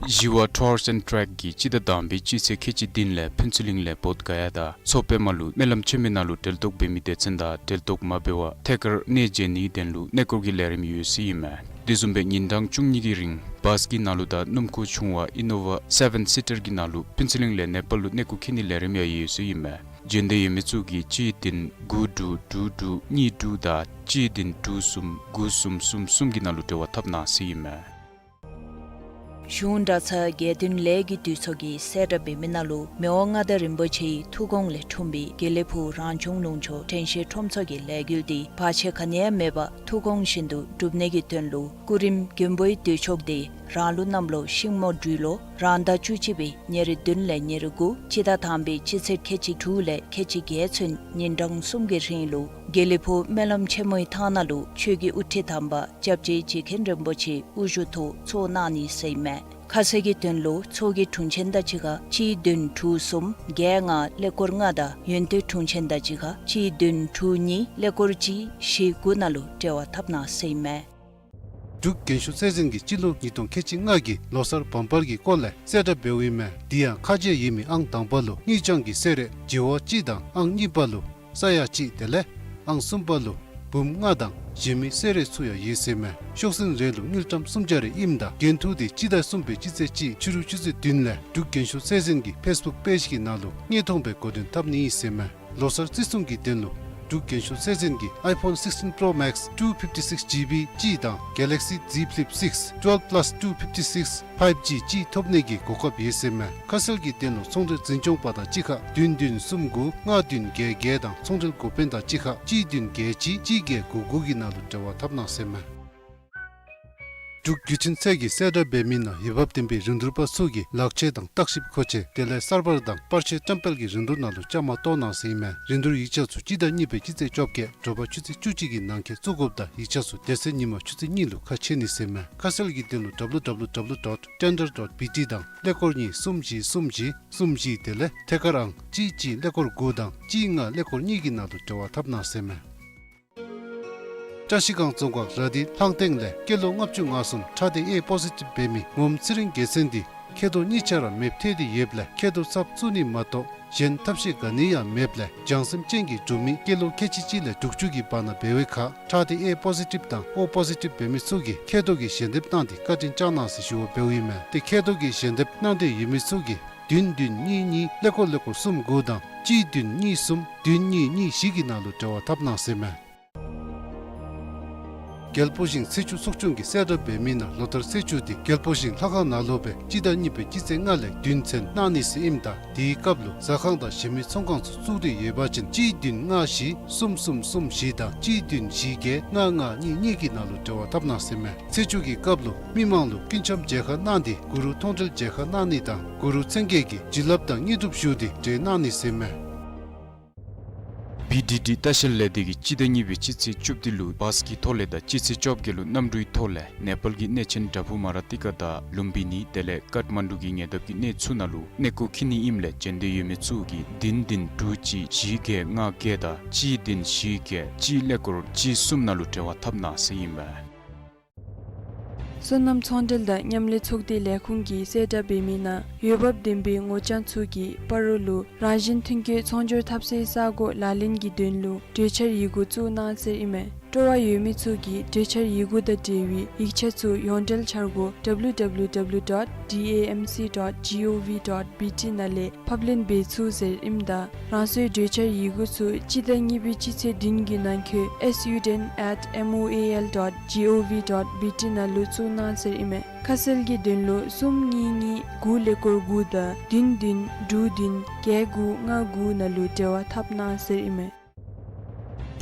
ཞི་བ་ཊུར་སི་ཨེནཌ་ཊེཀ་གིས་སྤྱི་ཟླ་དང་པའི་སྤྱི་ཚེས་ཁལ་གཅིག་བདུན་ལས་ཕུན་ཚོགས་གླིང་ལས་བོདྷ་ག་ཡ་དང་མཚོ་པདྨ་ལུ་སྨོན་ལམ་ཆེན་མོའི་ནང་ལུ་གྲལ་གཏོགས་འབད་མི་སྡེ་ཚན་དང་གྲལ་གཏོགས་མ་འབད་བར་ཐད་ཀར་གནས་མཇལ་ནིའི་དོན་ལུ་གནས་སྐོར་གྱི་ལས་རིམ་ཡོད་ཟེར་ཨིན་མས། དེ་བཟུམ་སྦེ་ཉིན་གྲངས་བཅུ་གཉིས་ཀྱི་རིང་བཱས་ཀྱི་ནང་ལུ་དང་སྣུམ་འཁོར་ཆུང་བ་ཨི་ནོ་ཝ་སེ་བེན་སི་ཊར་གྱི་ནང་ལུ་ཕུན་ཚོགས་གླིང་ལས་ནེ་པཱལ་ལུ་གནས་སྐོར་འཁྱིད་ནིའི་ལས་རིམ་ཡང་ཡོད་ཟེར་ཨིན་མས། བྱོན་འདོད་ཡོད་མི་ཚུ་གིས་གཅིག་བདུན་དགུ་དྲུག་དྲུག་དྲུག་གཉིས་དྲུག་དང་གཅིག་བདུན་དྲུག་གསུམ་དགུ་གསུམ་གསུམ་གསུམ་གྱི་ནང་ལུ་འབྲེལ་བ་འཐབ་གནང་ཟེར་ཨིན་མས། གཞུང་གྲྭ་ཚང་དགེ་འདུན་ལས་ཀྱི་འདུས་ཚོགས་ཀྱིས་གསལ་བསྒྲགས་འབད་མི་ནང་ལུ་མི་དབང་མངའ་བདག་རིན་པོ་ཆེའི་ཐུགས་དགོངས་ལས་འཁྲུངས་པའི་དགེ་ལེགས་ཕུག་རང་སྐྱོང་ལུང་ཕྱོགས་དྲན་ཤེས་ཁྲོམ་ཚོགས་ཀྱི་ལས་འགུལ་འདི་བར་ཆད་ག་ནི་ཡང་མེད་པར་ཐུགས་དགོངས་བཞིན་དུ་འགྲུབ་ནི་གི་དོན་ལུ་སྐུ་རིམ་མགོན་པོའི་འདུས་ཆོག་འདི་རང་ལུགས་གནམ་ལོ་ཤིང་མོ་སྦྲུལ་ལོ་རང་ཟླ་བཅུ་གཅིག་པའི་ཉེར་བདུན་ལས་ཉེར་དགུ་སྤྱི་ཟླ་དང་པའི་སྤྱི་ཚེས་ཁལ་གཅིག་དྲུག་ལས་ཁལ་གཅིག་བརྒྱད་ཚུན་ཉིན་གྲངས་གསུམ་གྱི་རིང་ལུ་དགེ་ལེགས་ཕུག་སྨོན་ལམ་ཆེན་མོའི་ཐང་ནང་ལུ་ཆོས་ཀྱི་དབུ་ཁྲིད་དམ་པ་སྐྱབས་རྗེ་རྗེ་མཁན་རིན་པོ་ཆེ་དབུ་བཞུགས་ཐོག་ཚོགས་གནང་ནི་ཟེར་ཨིན་མས། ཁ་གསལ་གྱི་དོན་ལུ་ཚོགས་ཀྱི་དྲུང་ཆེན་དང་གཅིག་ཁར་གཅིག་བདུན་དྲུག་གསུམ་བརྒྱད་ལྔ་ཀླད་ཀོར་ལྔ་དང་ཡོན་ཏན་དྲུང་ཆེན་དང་གཅིག་ཁར་གཅིག་བདུན་དྲུག་གཉིས་ཀླད་ཀོར་གཅིག་བཞི་དགུ་ནང་ལུ་འབྲེལ་བ་འཐབ་གནང་ཟེར་ཨིན་མས། འབྲུག་རྒྱན་ཤོག་ཚད་འཛིན་གྱིས་སྤྱི་ལོ་ཉིས་སྟོང་ཁལ་གཅིག་ལྔ་གི་ལོ་གསར་བམ་པར་གྱི་སྐོར་ལས་གསལ་བསྒྲགས་འབདཝ་ཨིན་མས། དེ་ཡང་ཁ་འབྱེད་ཡོད་མི་ཨང་དང་པ་ལུ་དངུལ་རྐྱང་གི་གསེར་རས་བྱེ་བ་གཅིག་དང་ཨང་གཉིས་པ་ལུ་ས་ཡ་གཅིག་དེ་ལས་ཨང་གསུམ་པ་ལུ་འབུམ་ལྔ་དང་གཞན་མི་གསེར་རས་ཚུ་ཡང་ཡོད་ཟེར་མས། ཤོག་ཟིན་རེ་ལུ་དངུལ་ཀྲམ་སུམ་བརྒྱ་རེ་ཨིནམ་ད་འགན་ཐུག་དེ་སྤྱི་ཟླ་གསུམ་པའི་སྤྱི་ཚེས་གཅིག་ཕྱི་རུ་ཆུ་ཚོད་བདུན་ལས་འབྲུག་རྒྱན་ཤོག་ཚད་འཛིན་གྱི་ཕེསི་བུཀ་པེཇ་གི་ནང་ལུ་དངོས་མཐོང་སྦེ་གོ་སྟོན་འཐབ་ནི་ཨིན་ཟེར་མས། ལོ་གསར་བརྩི་སྲུང་གི་དོན་ལུ་འབྲུག་རྒྱན་ཤོག་ཚད་འཛིན་གྱིས་ཨའི་ཕོན་སིགསི་ཊིན་པྲོ་མེགསི་ཊུ་ཕིཕ་ཊི་སིགསི་ཇི་བི་གཅིག་དང་གེ་ལེག་སི་ཛི་ཕི་ལིབ་སིགསི་ཊུ་ཝེལབ་པ་ལཱསི་ཊུ་ཕིཕ་ཊི་སིགསི་ཕའིབ་ཇི་གཅིག་ཐོབ་ནི་གི་གོ་སྐབས་ཡོད་ཟེར་མས། ཁ་གསལ་གྱི་དོན་ལུ་ཚོང་འབྲེལ་འཛིན་སྐྱོང་པ་དང་གཅིག་ཁར་བདུན་བདུན་གསུམ་དགུ་ལྔ་བདུན་བརྒྱད་བརྒྱད་དང་ཚོང་འབྲེལ་འགོ་དཔོན་དང་གཅིག་ཁར་གཅིག་བདུན་བརྒྱད་གཅིག་གཅིག་བརྒྱད་དགུ་དགུ་གི་ནང་ལུ་འབྲེལ་བ་འཐབ་གནང་ཟེར་མས། འབྲུག་བརྒྱུད་འཕྲིན་ཚད་ཀྱིས་གསལ་བསྒྲགས་འབད་མི་ནང་འོས་འབབ་ལྡན་པའི་རིན་བསྡུར་པ་ཚུ་གིས་ལག་ཁྱེར་དང་བརྟག་ཞིབ་མཁོ་ཆས་དེ་ལས་གསར་པར་དང་པར་ཆས་བཀྲམ་སྤེལ་གྱི་རིན་བསྡུར་ནང་ལུ་བཅའ་མར་གཏོགས་གནང་ཟེར་ཨིན་མས། རིན་བསྡུར་ཡིག་ཆ་ཚུ་སྤྱི་ཟླ་གཉིས་པའི་སྤྱི་ཚེས་བཅོ་བརྒྱད་དྲོ་པ་ཆུ་ཚོད་བཅུ་གཅིག་གི་ནང་འཁོད་བཙུགས་དགོཔ་དང་ཡིག་ཆ་ཚུ་དེ་ཚེ་ཉིན་མ་ཆུ་ཚོད་གཉིས་ལུ་ཁ་ཕྱེ་ནི་ཟེར་ཨིན་མས། ཁ་གསལ་གྱི་དོན་ལུ་W W W dot tender dot B T དང་ཀླད་ཀོར་གཉིས་གསུམ་བཞི་གསུམ་བཞི་གསུམ་བཞི་དེ་ལས་ཐད་ཀར་ཨང་གཅིག་གཅིག་ཀླད་ཀོར་དགུ་དང་གཅིག་ལྔ་ཀླད་ཀོར་གཉིས་ཀྱི་ནང་ལུ་འབྲེལ་བ་འཐབ་གནང་ཟེར་ཨིན་མས། བཀྲ་ཤིས་སྒང་རྫོང་ཁག་ར་དྷི་ལྷང་ཐེང་ལས་སྐྱེས་ལོ་ལྔ་བཅུ་ང་གསུམ་ཁྲག་སྡེ་ཨེ་པོ་ཟི་ཊིབ་འབད་མི་ངོམ་ཚེ་རིང་རྒྱལ་མཚན་འདི་མཁལ་རྡོག་གཉིས་ཆ་ར་མེདཔ་ཐལ་ཏེ་ཡོདཔ་ལས་མཁལ་རྡོག་ཚབ་བཙུགས་ནི་མ་གཏོགས་གཞན་ཐབས་ཤེས་ག་ནི་ཡང་མེདཔ་ལས་བྱང་སེམས་ཅན་གྱི་འབྲུག་མི་སྐྱེས་ལོ་ཁལ་གཅིག་གཅིག་ལས་དྲུག་ཅུ་གི་བར་ན་འབད་བའི་ཁར་ཁྲག་སྡེ་ཨེ་པོ་ཟི་ཊིབ་དང་ཨོ་པོ་ཟི་ཊིབ་འབད་མི་ཚུ་གིས་མཁལ་རྡོག་གི་ཞལ་འདེབས་གནང་སྟེ་བཀའ་དྲིན་བསྐྱང་གནང་ཟེར་ཞུ་བ་འབདཝ་ཨིན་མས། ཏེ་མཁལ་རྡོག་གི་ཞལ་འདེབས་གནང་འདོད་ཡོད་མི་ཚུ་གིས་བདུན་བདུན་གཉིས་གཉིས་ཀླད་ཀོར་ཀླད་ཀོར་གསུམ་དགུ་དང་གཅིག་བདུན་གཉིས་གསུམ་བདུན་གཉིས་གཉིས་བཞི་གི་ནང་ལུ་འབྲེལ་བ་འཐབ་གནང་ཟེར་ཨིན་མས། རྒྱལ་པོ་ཞིང་ཚེས་བཅུ་ཚོགས་ཆུང་གིས་གསལ་བསྒྲགས་འབད་མི་ནང་ལོ་ལྟར་ཚེས་བཅུ་འདི་རྒྱལ་པོ་ཞིང་ལྷ་ཁང་ནང་ལུ་སྦེ་སྤྱི་ཟླ་གཉིས་པའི་སྤྱི་ཚེས་ལྔ་ལས་བདུན་ཚུན་གནང་ནི་ཟེར་ཨིནམ་ད་དེའི་སྐབས་ལུ་ཟ་ཁང་དང་གཞན་མི་ཚོང་ཁང་ཚུ་བཙུགས་ཏེ་ཡོད་པ་ཅིན་གཅིག་བདུན་ལྔ་བཞི་གསུམ་གསུམ་གསུམ་བཞི་དང་གཅིག་བདུན་བཞི་བརྒྱད་ལྔ་ལྔ་གཉིས་གཉིས་ཀྱི་ནང་ལུ་འབྲེལ་བ་འཐབ་གནང་ཟེར་ཨིན་མས། ཚེས་བཅུ་གི་སྐབས་ལུ་མི་མང་ལུ་སྐུ་འཆམ་མཇལ་ཁ་གནང་སྟེ་གུ་རུ་མཐོང་གྲོལ་མཇལ་ཁ་གནང་ནི་དང་གུ་རུ་མཚན་བརྒྱད་ཀྱི་བྱིན་རླབས་དང་དངོས་གྲུབ་ཞུ་སྟེ་གྲོལ་གནང་ནི་ཟེར་ཨིན་མས། བི་ཌི་ཌི་ལྟ་བཤལ་ལས་སྡེ་གིས་སྤྱི་ཟླ་གཉིས་པའི་སྤྱི་ཚེས་བཅུ་བདུན་ལུ་བཱས་ཀྱི་ཐོག་ལས་དང་སྤྱི་ཚེས་བཅོ་བརྒྱད་ལུ་གནམ་གྲུའི་ཐོག་ལས་ནེ་པཱལ་གྱི་གནས་ཆེན་བྲག་ཕུག་མ་ར་ཏི་ཀ་དང་ལུམ་བི་ནི་དེ་ལས་ཀཏ་མན་ཌུ་གི་ཉེ་འདབས་ཀྱི་གནས་ཚུ་ནང་ལུ་གནས་སྐོར་འཁྱིད་ནི་ཨིནམ་ལས་བྱོན་འདོད་ཡོད་མི་ཚུ་གིས་བདུན་བདུན་དྲུག་གཅིག་བཞི་བརྒྱད་ལྔ་བརྒྱད་དང་གཅིག་བདུན་བཞི་བརྒྱད་གཅིག་ཀླད་ཀོར་གཅིག་གསུམ་ནང་ལུ་འབྲེལ་བ་འཐབ་གནང་ཟེར་ཨིན་མས། སོ་ནམ་ཚོང་འབྲེལ་དང་མཉམ་ལས་ཚོགས་སྡེ་ལས་ཁུངས་ཀྱིས་གསལ་བསྒྲགས་འབད་མི་ནང་འོས་འབབ་ལྡན་པའི་ངོ་རྐྱང་ཚུ་གིས་སྤ་རོ་ལུ་རང་བཞིན་ཐོན་སྐྱེད་ཚོང་སྒྱུར་འཐབ་སའི་ས་སྒོ་ལག་ལེན་གྱི་དོན་ལུ་གྲོས་འཆར་ཡི་གུ་བཙུགས་གནང་ཟེར་ཨིན་མས། སྤྲོ་བ་ཡོད་མི་ཚུ་གིས་གྲོས་འཆར་ཡི་གུ་དང་འབྲེལ་བའི་ཡིག་ཆ་ཚུ་ཡོངས་འབྲེལ་འཆར་སྒོ་W W W dot D A M C dot gov dot B T ནང་ལས་ཕབ་ལེན་འབད་ཚུགས་ཟེར་ཨིནམ་ད་རང་སོའི་གྲོས་འཆར་ཡི་གུ་ཚུ་སྤྱི་ཟླ་གཉིས་པའི་སྤྱི་ཚེས་བདུན་གྱི་ནང་འཁོད S U ten at M O A L dot gov dot B T ནང་ལུ་བཙུགས་གནང་ཟེར་ཨིན་མས། ཁ་གསལ་གྱི་དོན་ལུ་གསུམ་གཉིས་གཉིས་དགུ་ཀླད་ཀོར་དགུ་དང་བདུན་བདུན་དྲུག་བདུན་བརྒྱད་དགུ་ལྔ་དགུ་ནང་ལུ་འབྲེལ་བ་འཐབ་གནང་ཟེར་ཨིན་མས།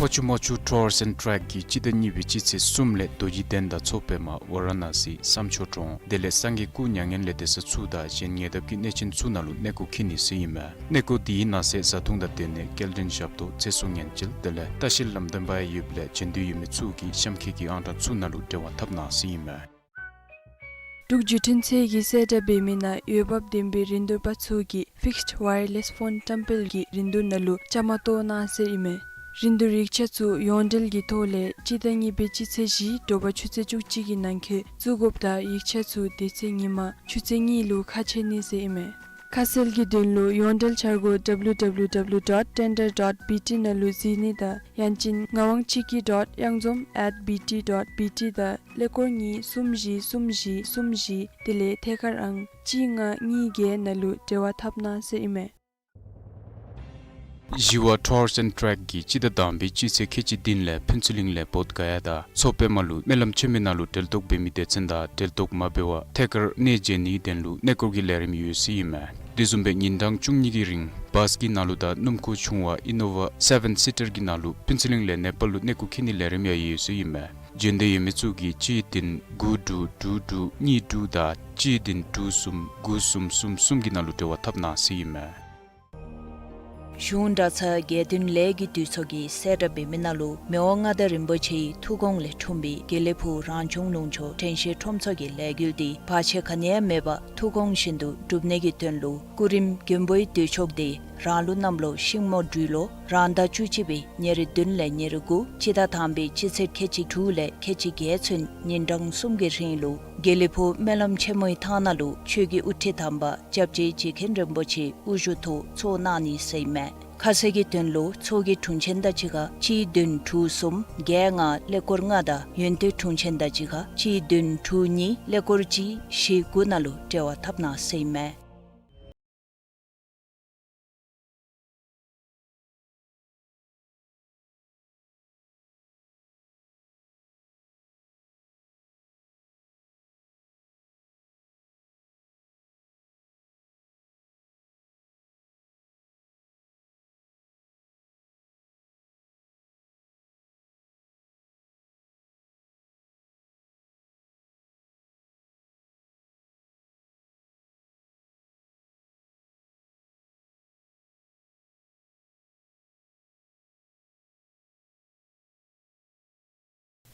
ཕོ་ཆུ་མོ་ཆུ་Tours and Trek གིས་སྤྱི་ཟླ་གཉིས་པའི་སྤྱི་ཚེས་གསུམ་ལས་རྡོ་རྗེ་གདན་དང་མཚོ་པདྨ་ཝ་ར་ཎ་སི་བསམ་འཆོར་གྲོང་དེ་ལས་སངས་རྒྱས་སྐུ་མྱ་ངན་ལས་འདས་ས་ཚུ་དང་གཞན་ཉེ་འདབས་ཀྱི་གནས་ཆེན་ཚུ་ནང་ལུ་གནས་སྐོར་འཁྱིད་ནི་ཟེར་ཨིན་མས། གནས་སྐོར་དེའི་ནང་གསེས་བཟའ་འཐུང་དང་སྡོད་གནས་སྐྱེལ་འདྲེན་ཞབས་ཏོག་ཚེ་སྲོག་ཉེན་བཅོལ་དེ་ལས་ལྟ་བཤལ་ལམ་སྟོན་པ་ཡོདཔ་ལས་བྱོན་འདོད་ཡོད་མི་ཚུ་གིས་གཤམ་འཁོད་ཀྱི་ཨང་གྲངས་ཚུ་ནང་ལུ་འབྲེལ་བ་འཐབ་གནང་ཟེར་ཨིན་མས། འབྲུག་བརྒྱུད་འཕྲིན་ཚད་ཀྱིས་གསལ་བསྒྲགས་འབད་མི་ནང་འོས་འབབ་ལྡན་པའི་རིན་བསྡུར་པ་ཚུ་གིས་Fixed Wireless Phone བཀྲམ་སྤེལ་གྱི་རིན་བསྡུར་ནང་ལུ་བཅའ་མར་གཏོགས་གནང་ཟེར་ཨིན་མས། རིན་བསྡུར་ཡིག་ཆ་ཚུ་ཡོངས་འབྲེལ་གྱི་ཐོག་ལས་སྤྱི་ཟླ་གཉིས་པའི་སྤྱི་ཚེས་བཞི་དྲོ་པ་ཆུ་ཚོད་བཅུ་གཅིག་གི་ནང་འཁོད་བཙུགས་དགོཔ་དང་ཡིག་ཆ་ཚུ་དེ་ཚེ་ཉིན་མ་ཆུ་ཚོད་གཉིས་ལུ་ཁ་ཕྱེ་ནི་ཟེར་ཨིན་མས། ཁ་གསལ་གྱི་དོན་ལུ་ཡོངས་འབྲེལ་འཆར་སྒོ W W W dot tender dot B T ནང་ལུ་གཟིགས་ནི་དང་ཡང་ཅིན་ངག་དབང་ཆོས་སྐྱིད་dot གཡང་འཛོམས་at B T dot B T དང་ཀླད་ཀོར་གཉིས་གསུམ་བཞི་གསུམ་བཞི་གསུམ་བཞི་དེ་ལས་ཐད་ཀར་ཨང་གཅིག་ལྔ་གཉིས་བརྒྱད་ནང་ལུ་འབྲེལ་བ་འཐབ་གནང་ཟེར་ཨིན་མས། ཞི་བ་Tours and Trek གིས་སྤྱི་ཟླ་དང་པའི་སྤྱི་ཚེས་ཁལ་གཅིག་བདུན་ལས་ཕུན་ཚོགས་གླིང་ལས་བོདྷ་ག་ཡ་དང་མཚོ་པདྨ་ལུ་སྨོན་ལམ་ཆེན་མོའི་ནང་ལུ་གྲལ་གཏོགས་འབད་མི་སྡེ་ཚན་དང་གྲལ་གཏོགས་མ་འབད་བར་ཐད་ཀར་གནས་མཇལ་ནིའི་དོན་ལུ་གནས་སྐོར་གྱི་ལས་རིམ་ཡོད་ཟེར་ཨིན་མས། དེ་བཟུམ་སྦེ་ཉིན་གྲངས་བཅུ་གཉིས་ཀྱི་རིང་བཱས་ཀྱི་ནང་ལུ་དང་སྣུམ་འཁོར་ཆུང་བ་ཨི་ནོ་ཝ་སེ་བེན་སི་ཊར་གྱི་ནང་ལུ་ཕུན་ཚོགས་གླིང་ལས་ནེ་པཱལ་ལུ་གནས་སྐོར་འཁྱིད་ནིའི་ལས་རིམ་ཡང་ཡོད་ཟེར་ཨིན་མས། བྱོན་འདོད་ཡོད་མི་ཚུ་གིས་གཅིག་བདུན་དགུ་དྲུག་དྲུག་དྲུག་གཉིས་དྲུག་དང་གཅིག་བདུན་དྲུག་གསུམ་དགུ་གསུམ་གསུམ་གསུམ་གྱི་ནང་ལུ་འབྲེལ་བ་འཐབ་གནང་ཟེར་ཨིན་མས། གཞུང་གྲྭ་ཚང་དགེ་འདུན་ལས་ཀྱི་འདུས་ཚོགས་ཀྱིས་གསལ་བསྒྲགས་འབད་མི་ནང་ལུ་མི་དབང་མངའ་བདག་རིན་པོ་ཆེའི་ཐུགས་དགོངས་ལས་འཁྲུངས་པའི་དགེ་ལེགས་ཕུག་རང་བྱུང་ལུང་ཕྱོགས་དྲན་ཤེས་ཁྲོམ་ཚོགས་ཀྱི་ལས་འགུལ་འདི་བར་ཆད་ག་ནི་ཡང་མེད་པར་ཐུགས་དགོངས་བཞིན་དུ་འགྲུབ་ནི་གི་དོན་ལུ་སྐུ་རིམ་མགོན་པོའི་འདུས་ཆོག་འདི་རང་ལུགས་གནམ་ལོ་ཤིང་མོ་སྦྲུལ་ལོ་རང་ཟླ་བཅུ་གཅིག་པའི་ཉེར་བདུན་ལས་ཉེར་དགུ་སྤྱི་ཟླ་དང་པའི་སྤྱི་ཚེས་ཁལ་གཅིག་དྲུག་ལས་ཁལ་གཅིག་བརྒྱད་ཚུན་ཉིན་གྲངས་གསུམ་གྱི་རིང་ལུ་དགེ་ལེགས་ཕུག་སྨོན་ལམ་ཆེན་མོའི་ཐང་ནང་ལུ་ཆོས་ཀྱི་དབུ་ཁྲིད་དམ་པ་སྐྱབས་རྗེ་རྗེ་མཁན་རིན་པོ་ཆེའི་དབུ་བཞུགས་ཐོག་ཚོགས་གནང་ནི་ཟེར་ཨིན་མས། ཁ་གསལ་གྱི་དོན་ལུ་ཚོགས་ཀྱི་དྲུང་ཆེན་དང་གཅིག་ཁར་གཅིག་བདུན་དྲུག་གསུམ་བརྒྱད་ལྔ་ཀླད་ཀོར་ལྔ་དང་ཡོན་ཏན་དྲུང་ཆེན་དང་གཅིག་ཁར་གཅིག་བདུན་དྲུག་གཉིས་ཀླད་ཀོར་གཅིག་བཞི་དགུ་ནང་ལུ་འབྲེལ་བ་འཐབ་གནང་ཟེར་ཨིན་མས།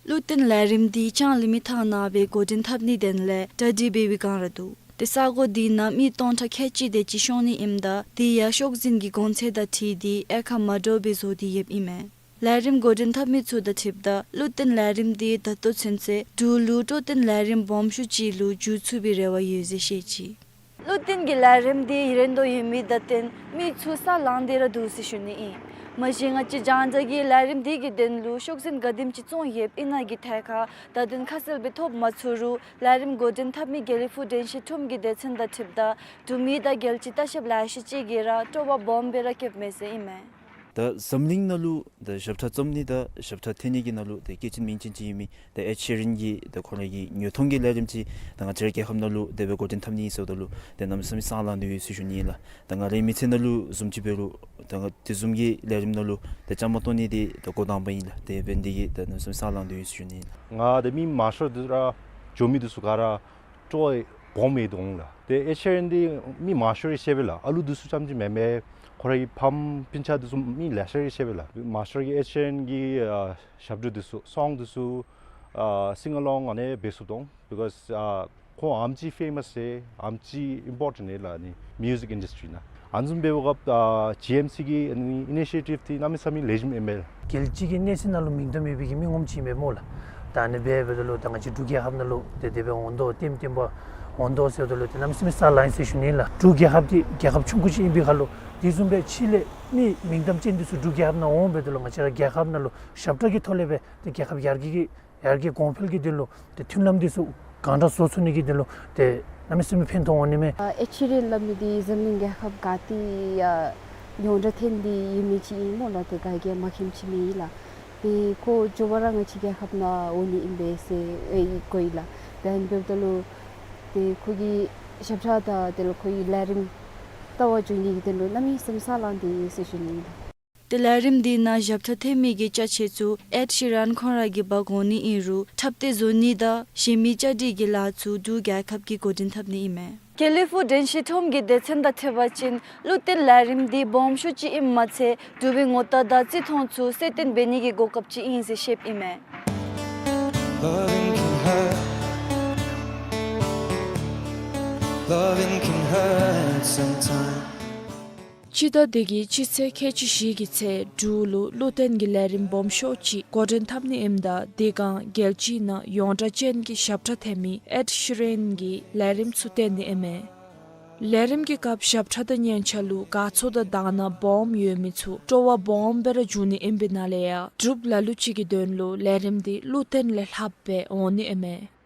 བློ་བརྟན་ལས་རིམ་འདི་ལྕང་གླིང་མི་ཐང་ནང་སྦེ་འགོ་འདྲེན་འཐབ་ནིའི་དོན་ལས་གྲ་སྒྲིག་འབད་བའི་བསྒང་ར་འདུག། ཏེ་ས་གོ་འདི་ནང་མི་སྟོང་ཕྲག་ཁལ་གཅིག་དེ་ཅིག་ཤོང་ནི་ཨིནམ་ད་དེ་ཡང་ཤོག་འཛིན་གྱི་གོང་ཚད་དང་འཁྲིལ་ཏེ་དབྱེ་ཁག་མ་འདྲཝ་སྦེ་བཟོ་སྟེ་ཡོདཔ་ཨིན་མས། ལས་རིམ་འགོ་འདྲེན་འཐབ་མི་ཚུ་དང་འཁྲིལཝ་ད་བློ་བརྟན་ལས་རིམ་འདི་ད་ལྟོ་ཚུན་ཚོད་འབྲུག་ལུ་སྤྲོ་བརྟན་ལས་རིམ་སྦོམ་ཤོས་ཅིག་ལུ་འགྱུར་ཚུགས་པའི་རེ་བ་ཡོད་ཟེར་བཤད་ཅི། བློ་བརྟན་གྱི་ལས་རིམ་འདི་ཡིད་རེ་འདོད་ཡོད་མི་དང་བསྟུན་མི་ཚུ་ས་ལང་སྟེ་ར་འདུག་ཟེར་ཞུ་ནི་ཨིན། མ་གཞི་ང་བཅས་རྒྱང་བསྒྲགས་ཀྱི་ལས་རིམ་འདི་གི་དོན་ལུ་ཤོག་འཛིན་ག་དེམ་ཅིག་བཙོང་ཡོདཔ་ཨིན་ན་གི་ཐད་ཁར་ད་དོན་ཁ་གསལ་སྦེ་ཐོབ་མ་ཚུགས་རུང་ལས་རིམ་འགོ་འདྲེན་འཐབ་མི་དགེ་ལེགས་ཕུག་དྲན་ཤེས་ཁྲོམ་གྱི་སྡེ་ཚན་དང་འཁྲིལཝ་ད་འབྲུག་མི་དང་རྒྱལ་སྤྱིའི་ལྟ་བཤལཔ་ལེ་ཤ་ཅིག་གིས་ར་སྤྲོ་བ་སྦོམ་སྦེ་ར་བསྐྱེདཔ་མས་ཟེར་ཨིན་མས། ད་འཛམ་གླིང་ནང་ལུ་ད་ཞབས་ཁྲ་བརྩམ་ནི་དང་ཞབས་ཁྲ་འཐེན་ནི་གི་ནང་ལུ་ད་སྐྱེས་ཆེན་མིང་ཅན་ཅིག་ཨིན་མི་ད་ཨེཌ་ཤི་རན་གྱི་ད་ཁོ་རའི་གི་ཉོ་ཐོན་གྱི་ལས་རིམ་ཅིག་ད་ང་བཅས་རའི་རྒྱལ་ཁབ་ནང་ལུ་དེ་སྦེ་འགོ་འདྲེན་འཐབ་ནི་ཟེརཝ་ད་ལུ་ད་གནམ་མེད་ས་མེད་སང་ལང་སྟེ་ཡོད་ཟེར་ཞུ་ནི་ཨིན་ལགས། ད་ང་རའི་མི་ཚེ་ནང་ལུ་བཟུམ་ཅིག་འབད་རུང་ད་ང་དེ་བཟུམ་གྱི་ལས་རིམ་ནང་ལུ་ད་བཅའ་མར་གཏོགས་ནི་འདི་ད་འགོ་དང་པ་ཨིན་ལགས། དེ་འབད་ནི་འདི་གིས་ད་གནམ་མེད་ས་མེད་སང་ལང་སྟེ་ཡོད་ཟེར་ཞུ་ནི་ཨིན་ལགས། ང་ད་མི་མང་ཤོས་འདི་ར་འགྱོ་མི་འདི་ཚུ་ག་ར་སྤྲོ་བ་སྦོམ་ཡོད་འོང་ལགས། ཏེ་ཨེཌ་ཤི་རན་འདི་མི་མང་ཤོས་ར་ཤེས་པས་ལགས། ཨ་ལུ་འདི་ཚུ་རྐྱངམ་ཅིག་མེན་མས། ཁོ་རའི་གི་ཕམ་སྤུན་ཆ་འདི་ཚུ་མི་ལེ་ཤ་ར་ཤེས་པས་ལགས། མང་ཤོས་ར་གིས་ཨེཌ་ཤི་རན་གྱི་ཨ་ཞབས་བྲོ་འདི་ཚུ་སོང་འདི་ཚུ་ཨ་སིང་ཨ་ལོང་ཨ་ནི་འབད་ཚུགས་འོང་། བི་ཀོས་ཨ་ཁོང་ཨ་ནེམ་ཅིག་ཕེ་མཱས་ཨིན་ཨ་ནེམ་ཅིག་ཨིམ་པོར་ཊེནཊ་ཨིན་ལགས་ཨ་ནི་མིའུ་ཟིག་ཨིན་ཌསི་ཊི་རི་ནང་། ཨ་ནི་བཟུམ་འབདཝ་སྐབས་ཨ་ཇི་ཨེམ་སི་གི་ཨ་ནི་ཨི་ནི་ཤི་ཡེ་ཊིབ་འདི་གནམ་མེད་ས་མེད་ལེགས་ཤོམ་ཨིན་མས། རྒྱལ་སྤྱི་གི་གནས་ཚད་ནང་ལུ་མིང་དོན་མེད་པའི་གི་མི་ངོམ་ཅིག་ཨིན་པས་སྨོ་ལགས། ད་ཨ་ནི་སྦེ་འབདཝ་ད་ལུ་ད་ང་བཅས་འབྲུག་རྒྱལ་ཁབ་ནང་ལུ་ཏེ་དེ་སྦེ་འོང་དོ་ལྟེམ་ལྟེམ་པ་འོང་དོ་ཟེརཝ་ད་ལུ་ཏེ་གནམ་མེད་ས་མེད་སང་ལང་ཡི་ཟེར་ཞུ་ནི་ལགས། འབྲུག་རྒྱལ་ཁབ་འདི་རྒྱལ་ཁབ་ཆུང་ཀུ་ཅིག་ཨིན་པའི་ཁར་ལུ་ དེ་བཟུམ་སྦེ་ཕྱི་ལས་མི་མིང་གཏམ་ཅན་འདི་ཚུ་འབྲུག་རྒྱལ་ཁབ་ནང་འོང་འབདཝ་ད་ལུ་ང་བཅས་ར་རྒྱལ་ཁབ་ནང་ལུ་ཞབས་ཁྲ་གི་ཐོག་ལས་སྦེ་ཏེ་རྒྱལ་ཁབ་ཡར་རྒྱས་ཀྱི་ཡར་རྒྱས་གོང་འཕེལ་གྱི་དོན་ལུ་ཏེ་མཐུན་ལམ་འདི་ཚུ་གང་དྲག་བཟོ་ཚུགས་ནི་གི་དོན་ལུ་ཏེ་གནམ་མེད་ས་མེད་ཕན་ཐོགས་འོང་ནི་མས། ཨ་ཨེཌ་ཤི་རན་སླབ་མི་འདི་འཛམ་གླིང་རྒྱལ་ཁབ་ག་ཏེ་ཡང་ཡོངས་གྲགས་ཐོན་ཏེ་ཡོད་མི་ཅིག་ཨིན་སྨོ་ལགས། ཏེ་ག་གིས་མ་མཁྱེནམ་ཅིག་མེད་ལགས། ཏེ་ཁོ་མགྱོགས་པ་ར་ང་བཅས་རྒྱལ་ཁབ་ནང་འོང་ནི་ཨིན་པས་ཟེར་ཨེ་གོ་ཡི་ལགས། ཏེ་ཨ་ནི་འབདཝ་ད་ལུ་ཏེ་ཁོ་གི་ཞབས་ཁྲ་དང་དེ་ལས་ཁོ་གི་ལས་རིམ་ལྟ་བར་འགྱོ་ནི་གི་དོན་ལུ་གནམ་མེད་ས་མེད་ས་ལངས་ཏེ་ཡོད་ཟེར་ཞུ་ནི་ཨིན་ལགས། ཏེ་ལས་རིམ་འདི་ནང་ཞབས་ཁྲ་འཐེན་མི་གི་ཅ་ཆས་ཚུ་ཨེཌ་ཤི་རན་ཁོང་ར་གིས་འབག་འོང་ནི་ཨིན་རུང་འཁྲབ་སྟོན་བཟོ་ནི་དང་གཞན་མི་བཅའ་སྒྲིག་གི་ལཱ་ཚུ་འབྲུག་རྒྱལ་ཁབ་ཀྱིས་འགོ་འདྲེན་འཐབ་ནི་ཨིན་མས། ཀེ་ལི་ཕུག་དྲན་ཤེས་ཁྲོམ་གྱི་སྡེ་ཚན་དང་འཁྲིལ་བ་ཅིན་གླུ་བརྟེན་ལས་རིམ་འདི་སྦོམ་ཤོས་ཅིག་ཨིནམ་མ་ཚད་འབྲུག་པའི་ངོ་རྟགས་དང་བརྩི་མཐོང་ཚུ་གསལ་སྟོན་འབད་ནི་གི་གོ་སྐབས་ཅིག་ཨིན་ཟེར་བཤདཔ་ཨིན་མས། Loving can hurt. Loving can hurt sometimes. སྤྱི་ཟླ་འདི་གི་སྤྱི་ཚེས་ཁལ་གཅིག་བཞི་གི་ཚེ་འབྲུག་ལུ་གླུ་བརྟེན་གྱི་ལས་རིམ་སྦོམ་ཤོས་ཅིག་འགོ་འདྲེན་འཐབ་ནི་ཨིནམ་ད་དེ་སྒང་རྒྱལ་སྤྱི་ནང་ཡོངས་གྲགས་ཅན་གྱི་ཞབས་ཁྲ་འཐེན་མི་ཨེཌ་ཤི་རན་གྱི་ལས་རིམ་ཚུ་བསྟན་ནི་ཨིན་མས། ལས་རིམ་གྱི་སྐབས་ཞབས་ཁྲ་དང་སྙན་ཆ་ལུ་དགའ་ཚོར་དང་དག་སྣང་སྦོམ་ཡོད་མི་ཚུ་སྤྲོ་བ་སྦོམ་སྦེ་ར་འབྱུང་ནི་ཨིན་པའི་ནང་ལས་ཡང་འབྲུགཔ་ལ་ལུ་ཅིག་གི་དོན་ལུ་ལས་རིམ་འདི་གླུ་བརྟེན་ལས་ལྷགཔ་སྦེ་འོང་ནི་ཨིན་མས།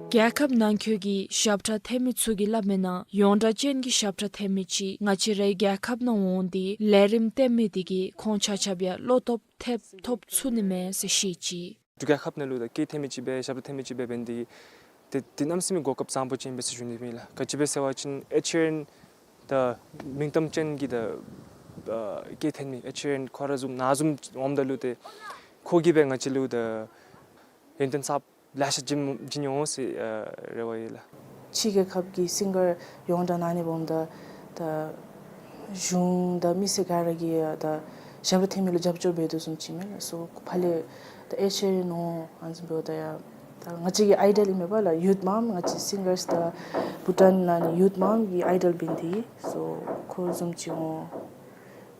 རྒྱལ་ཁབ་ནང་འཁོད་ཀྱི་ཞབས་ཁྲ་འཐེན་མི་ཚུ་གིས་སླབ་མིའི་ནང་ཡོངས་གྲགས་ཅན་གྱི་ཞབས་ཁྲ་འཐེན་མི་ཅིག་ང་བཅས་རའི་རྒྱལ་ཁབ་ནང་འོང་སྟེ་ལས་རིམ་བསྟན་མི་དེ་གིས་ཁོང་ཆ་ཁྱབ་ཡང་བློ་སྟོབས་ཐེབས་ཐོབ་ཚུགས་ནི་མས་ཟེར་བཤད་ཅི། འབྲུག་རྒྱལ་ཁབ་ནང་ལུ་ད་སྐད་འཐེན་མི་ཅིག་སྦེ་ཞབས་ཁྲ་འཐེན་མི་ཅིག་སྦེ་འབད་ནི་དེ་གིས་ཏེ་ཏེ་གནམ་མེད་ས་མེད་གོ་སྐབས་བཟང་པོ་ཅིག་ཨིན་པས་ཟེར་ཞུ་ནི་ཨིན་ལགས། ག་ཅི་སྦེ་ཟེར་བ་ཅིན་ཨེཌ་ཤི་རན་ད་མིང་གཏམ་ཅན་གྱི་ད་ཨ་སྐད་འཐེན་མི་ཨེཌ་ཤི་རན་ཁོ་ར་བཟུམ་ནཱ་བཟུམ་འོངམ་ད་ལུ་ཏེ་ཁོ་གིས་སྦེ་ང་བཅས་ལུ་ད་ཡོན་ཏན་གསརཔ་ལེ་ཤ་བྱིན་བྱིན་འོང་ཟེར་ཨ་རེ་བ་ཡོད་ལགས། ཕྱི་རྒྱལ་ཁབ་ཀྱི་སིང་གར་ཡོངས་གྲགས་ནང་ནི་སྦོམ་ད་ད་གཞུང་དང་མི་སེར་ག་ར་གིས་ད་ཞབས་ཁྲ་འཐེན་མི་ལུ་རྒྱབ་སྐྱོར་འབད་དོ་བཟུམ་ཅིག་མས་ལགས། སོ་ཕར་ལས་ད་ཨེཌ་ཤི་རན་འོང་ཨ་ནི་བཟུམ་འབདཝ་ད་ཡང་ད་ང་བཅས་ཀྱི་ཨའི་ཌལ་ཨིན་མས་པ་ལགས། ཡུཐ་མམ་ང་བཅས་སིང་གརསི་ད་བྷུ་ཊཱན་ནང་ནི་ཡུཐ་མམ་གྱི་ཨའི་ཌལ་འབད་ནི་དེ་གིས་སོ་ཁོ་བཟུམ་ཅིག་འོང་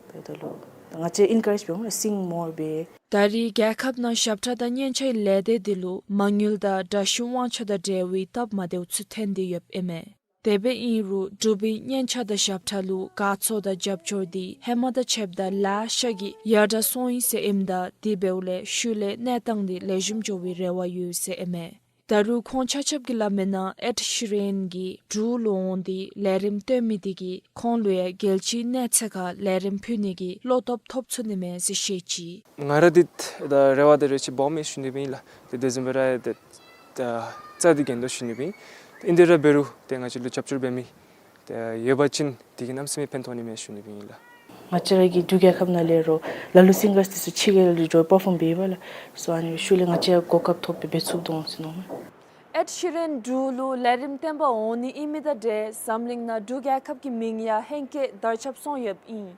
འབདཝ་ད་ལུ་ད་ང་བཅས་ཨེན་ཀ་རེཇ་འབད་འོང་ལགས། སིང་མོར་སྦེ། ད་རེས་རྒྱལ་ཁབ་ནང་ཞབས་ཁྲ་དང་སྙན་ཆའི་ལས་སྡེ་འདི་ལུ་མ་དངུལ་དང་འདྲ་བཤུས་དབང་ཆ་དང་འབྲེལ་བའི་སྟབས་མ་བདེཝ་ཚུ་ཐོན་ཏེ་ཡོདཔ་ཨིན་མས། དེ་སྦེ་ཨིན་རུང་འབྲུག་པའི་སྙན་ཆ་དང་ཞབས་ཁྲ་ལུ་དགའ་ཚོར་དང་རྒྱབ་སྐྱོར་འདི་ཧེ་མ་དང་ཕྱདཔ་ད་ལེ་ཤ་གིས་ཡར་དྲག་སོང་ཡི་ཟེར་ཨིནམ་ད་དེ་འབདཝ་ལས་ཤུལ་ལས་གནས་སྟངས་འདི་ལེགས་ཤོམ་འགྱོ་བའི་རེ་བ་ཡོད་ཟེར་ཨིན་མས། ད་རུང་ཁོང་ཆ་ཁྱབ་ཀྱིས་སླབ་མིའི་ནང་ཨེཌ་ཤི་རན་གྱིས་འབྲུག་ལུ་འོང་སྟེ་ལས་རིམ་སྟོན་མི་དེ་གིས་ཁོང་ལུ་ཡང་རྒྱལ་སྤྱིའི་གནས་ཚད་ཁར་ལས་རིམ་ཕུལ་ནི་གི་བློ་སྟོབས་ཐོབ་ཚུགས་ནི་མས་ཟེར་བཤད་ཅི། ང་ར་འདི་ད་རེ་བ་དང་རེ་ཆེ་སྦོམ་ཡོད་ཞུ་ནི་ཨིན་ལགས། ཏེ་དེ་བཟུམ་སྦེ་ར་ཏེ་ད་རྩ་འདི་འགེངས་དོ་ཞུ་ནི་ཨིན། ཏེ་ཨིན་དེ་ར་འབད་རུང་ཏེ་ང་བཅས་ལུ་རྒྱབ་སྐྱོར་འབད་མི་ཏེ་ཡོད་པ་ཅིན་དེ་གིས་གནམ་མེད་ས་མེད་ཕན་ཐོགས་ནི་མས་ཞུ་ནི་ཨིན་ལགས། ང་བཅས་ར་གི་འབྲུག་རྒྱལ་ཁབ་ནང་ལས་རུང་ལ་ལུ་སིང་གརསི་འདི་ཚུ་ཕྱི་རྒྱལ་ལུ་འགྱོ་པར་ཕོརམ་འབད་བས་ལགས། སོ་ཨ་ནི་ཤུལ་ལས་ང་བཅས་གོ་སྐབས་ཐོབ་སྦེ་འབད་ཚུགས་དོ་འོང་ཟེར་མནོཝ་མས། ཨེཌ་ཤི་རན་འབྲུག་ལུ་ལས་རིམ་སྟོན་པར་འོང་ནི་ཨིན་མི་དང་འབྲེལ་འཛམ་གླིང་ནང་འབྲུག་རྒྱལ་ཁབ་ཀྱི་མིང་ཡང་ཧེང་སྐལ་དར་ཁྱབ་སོང་ཡོདཔ་ཨིན།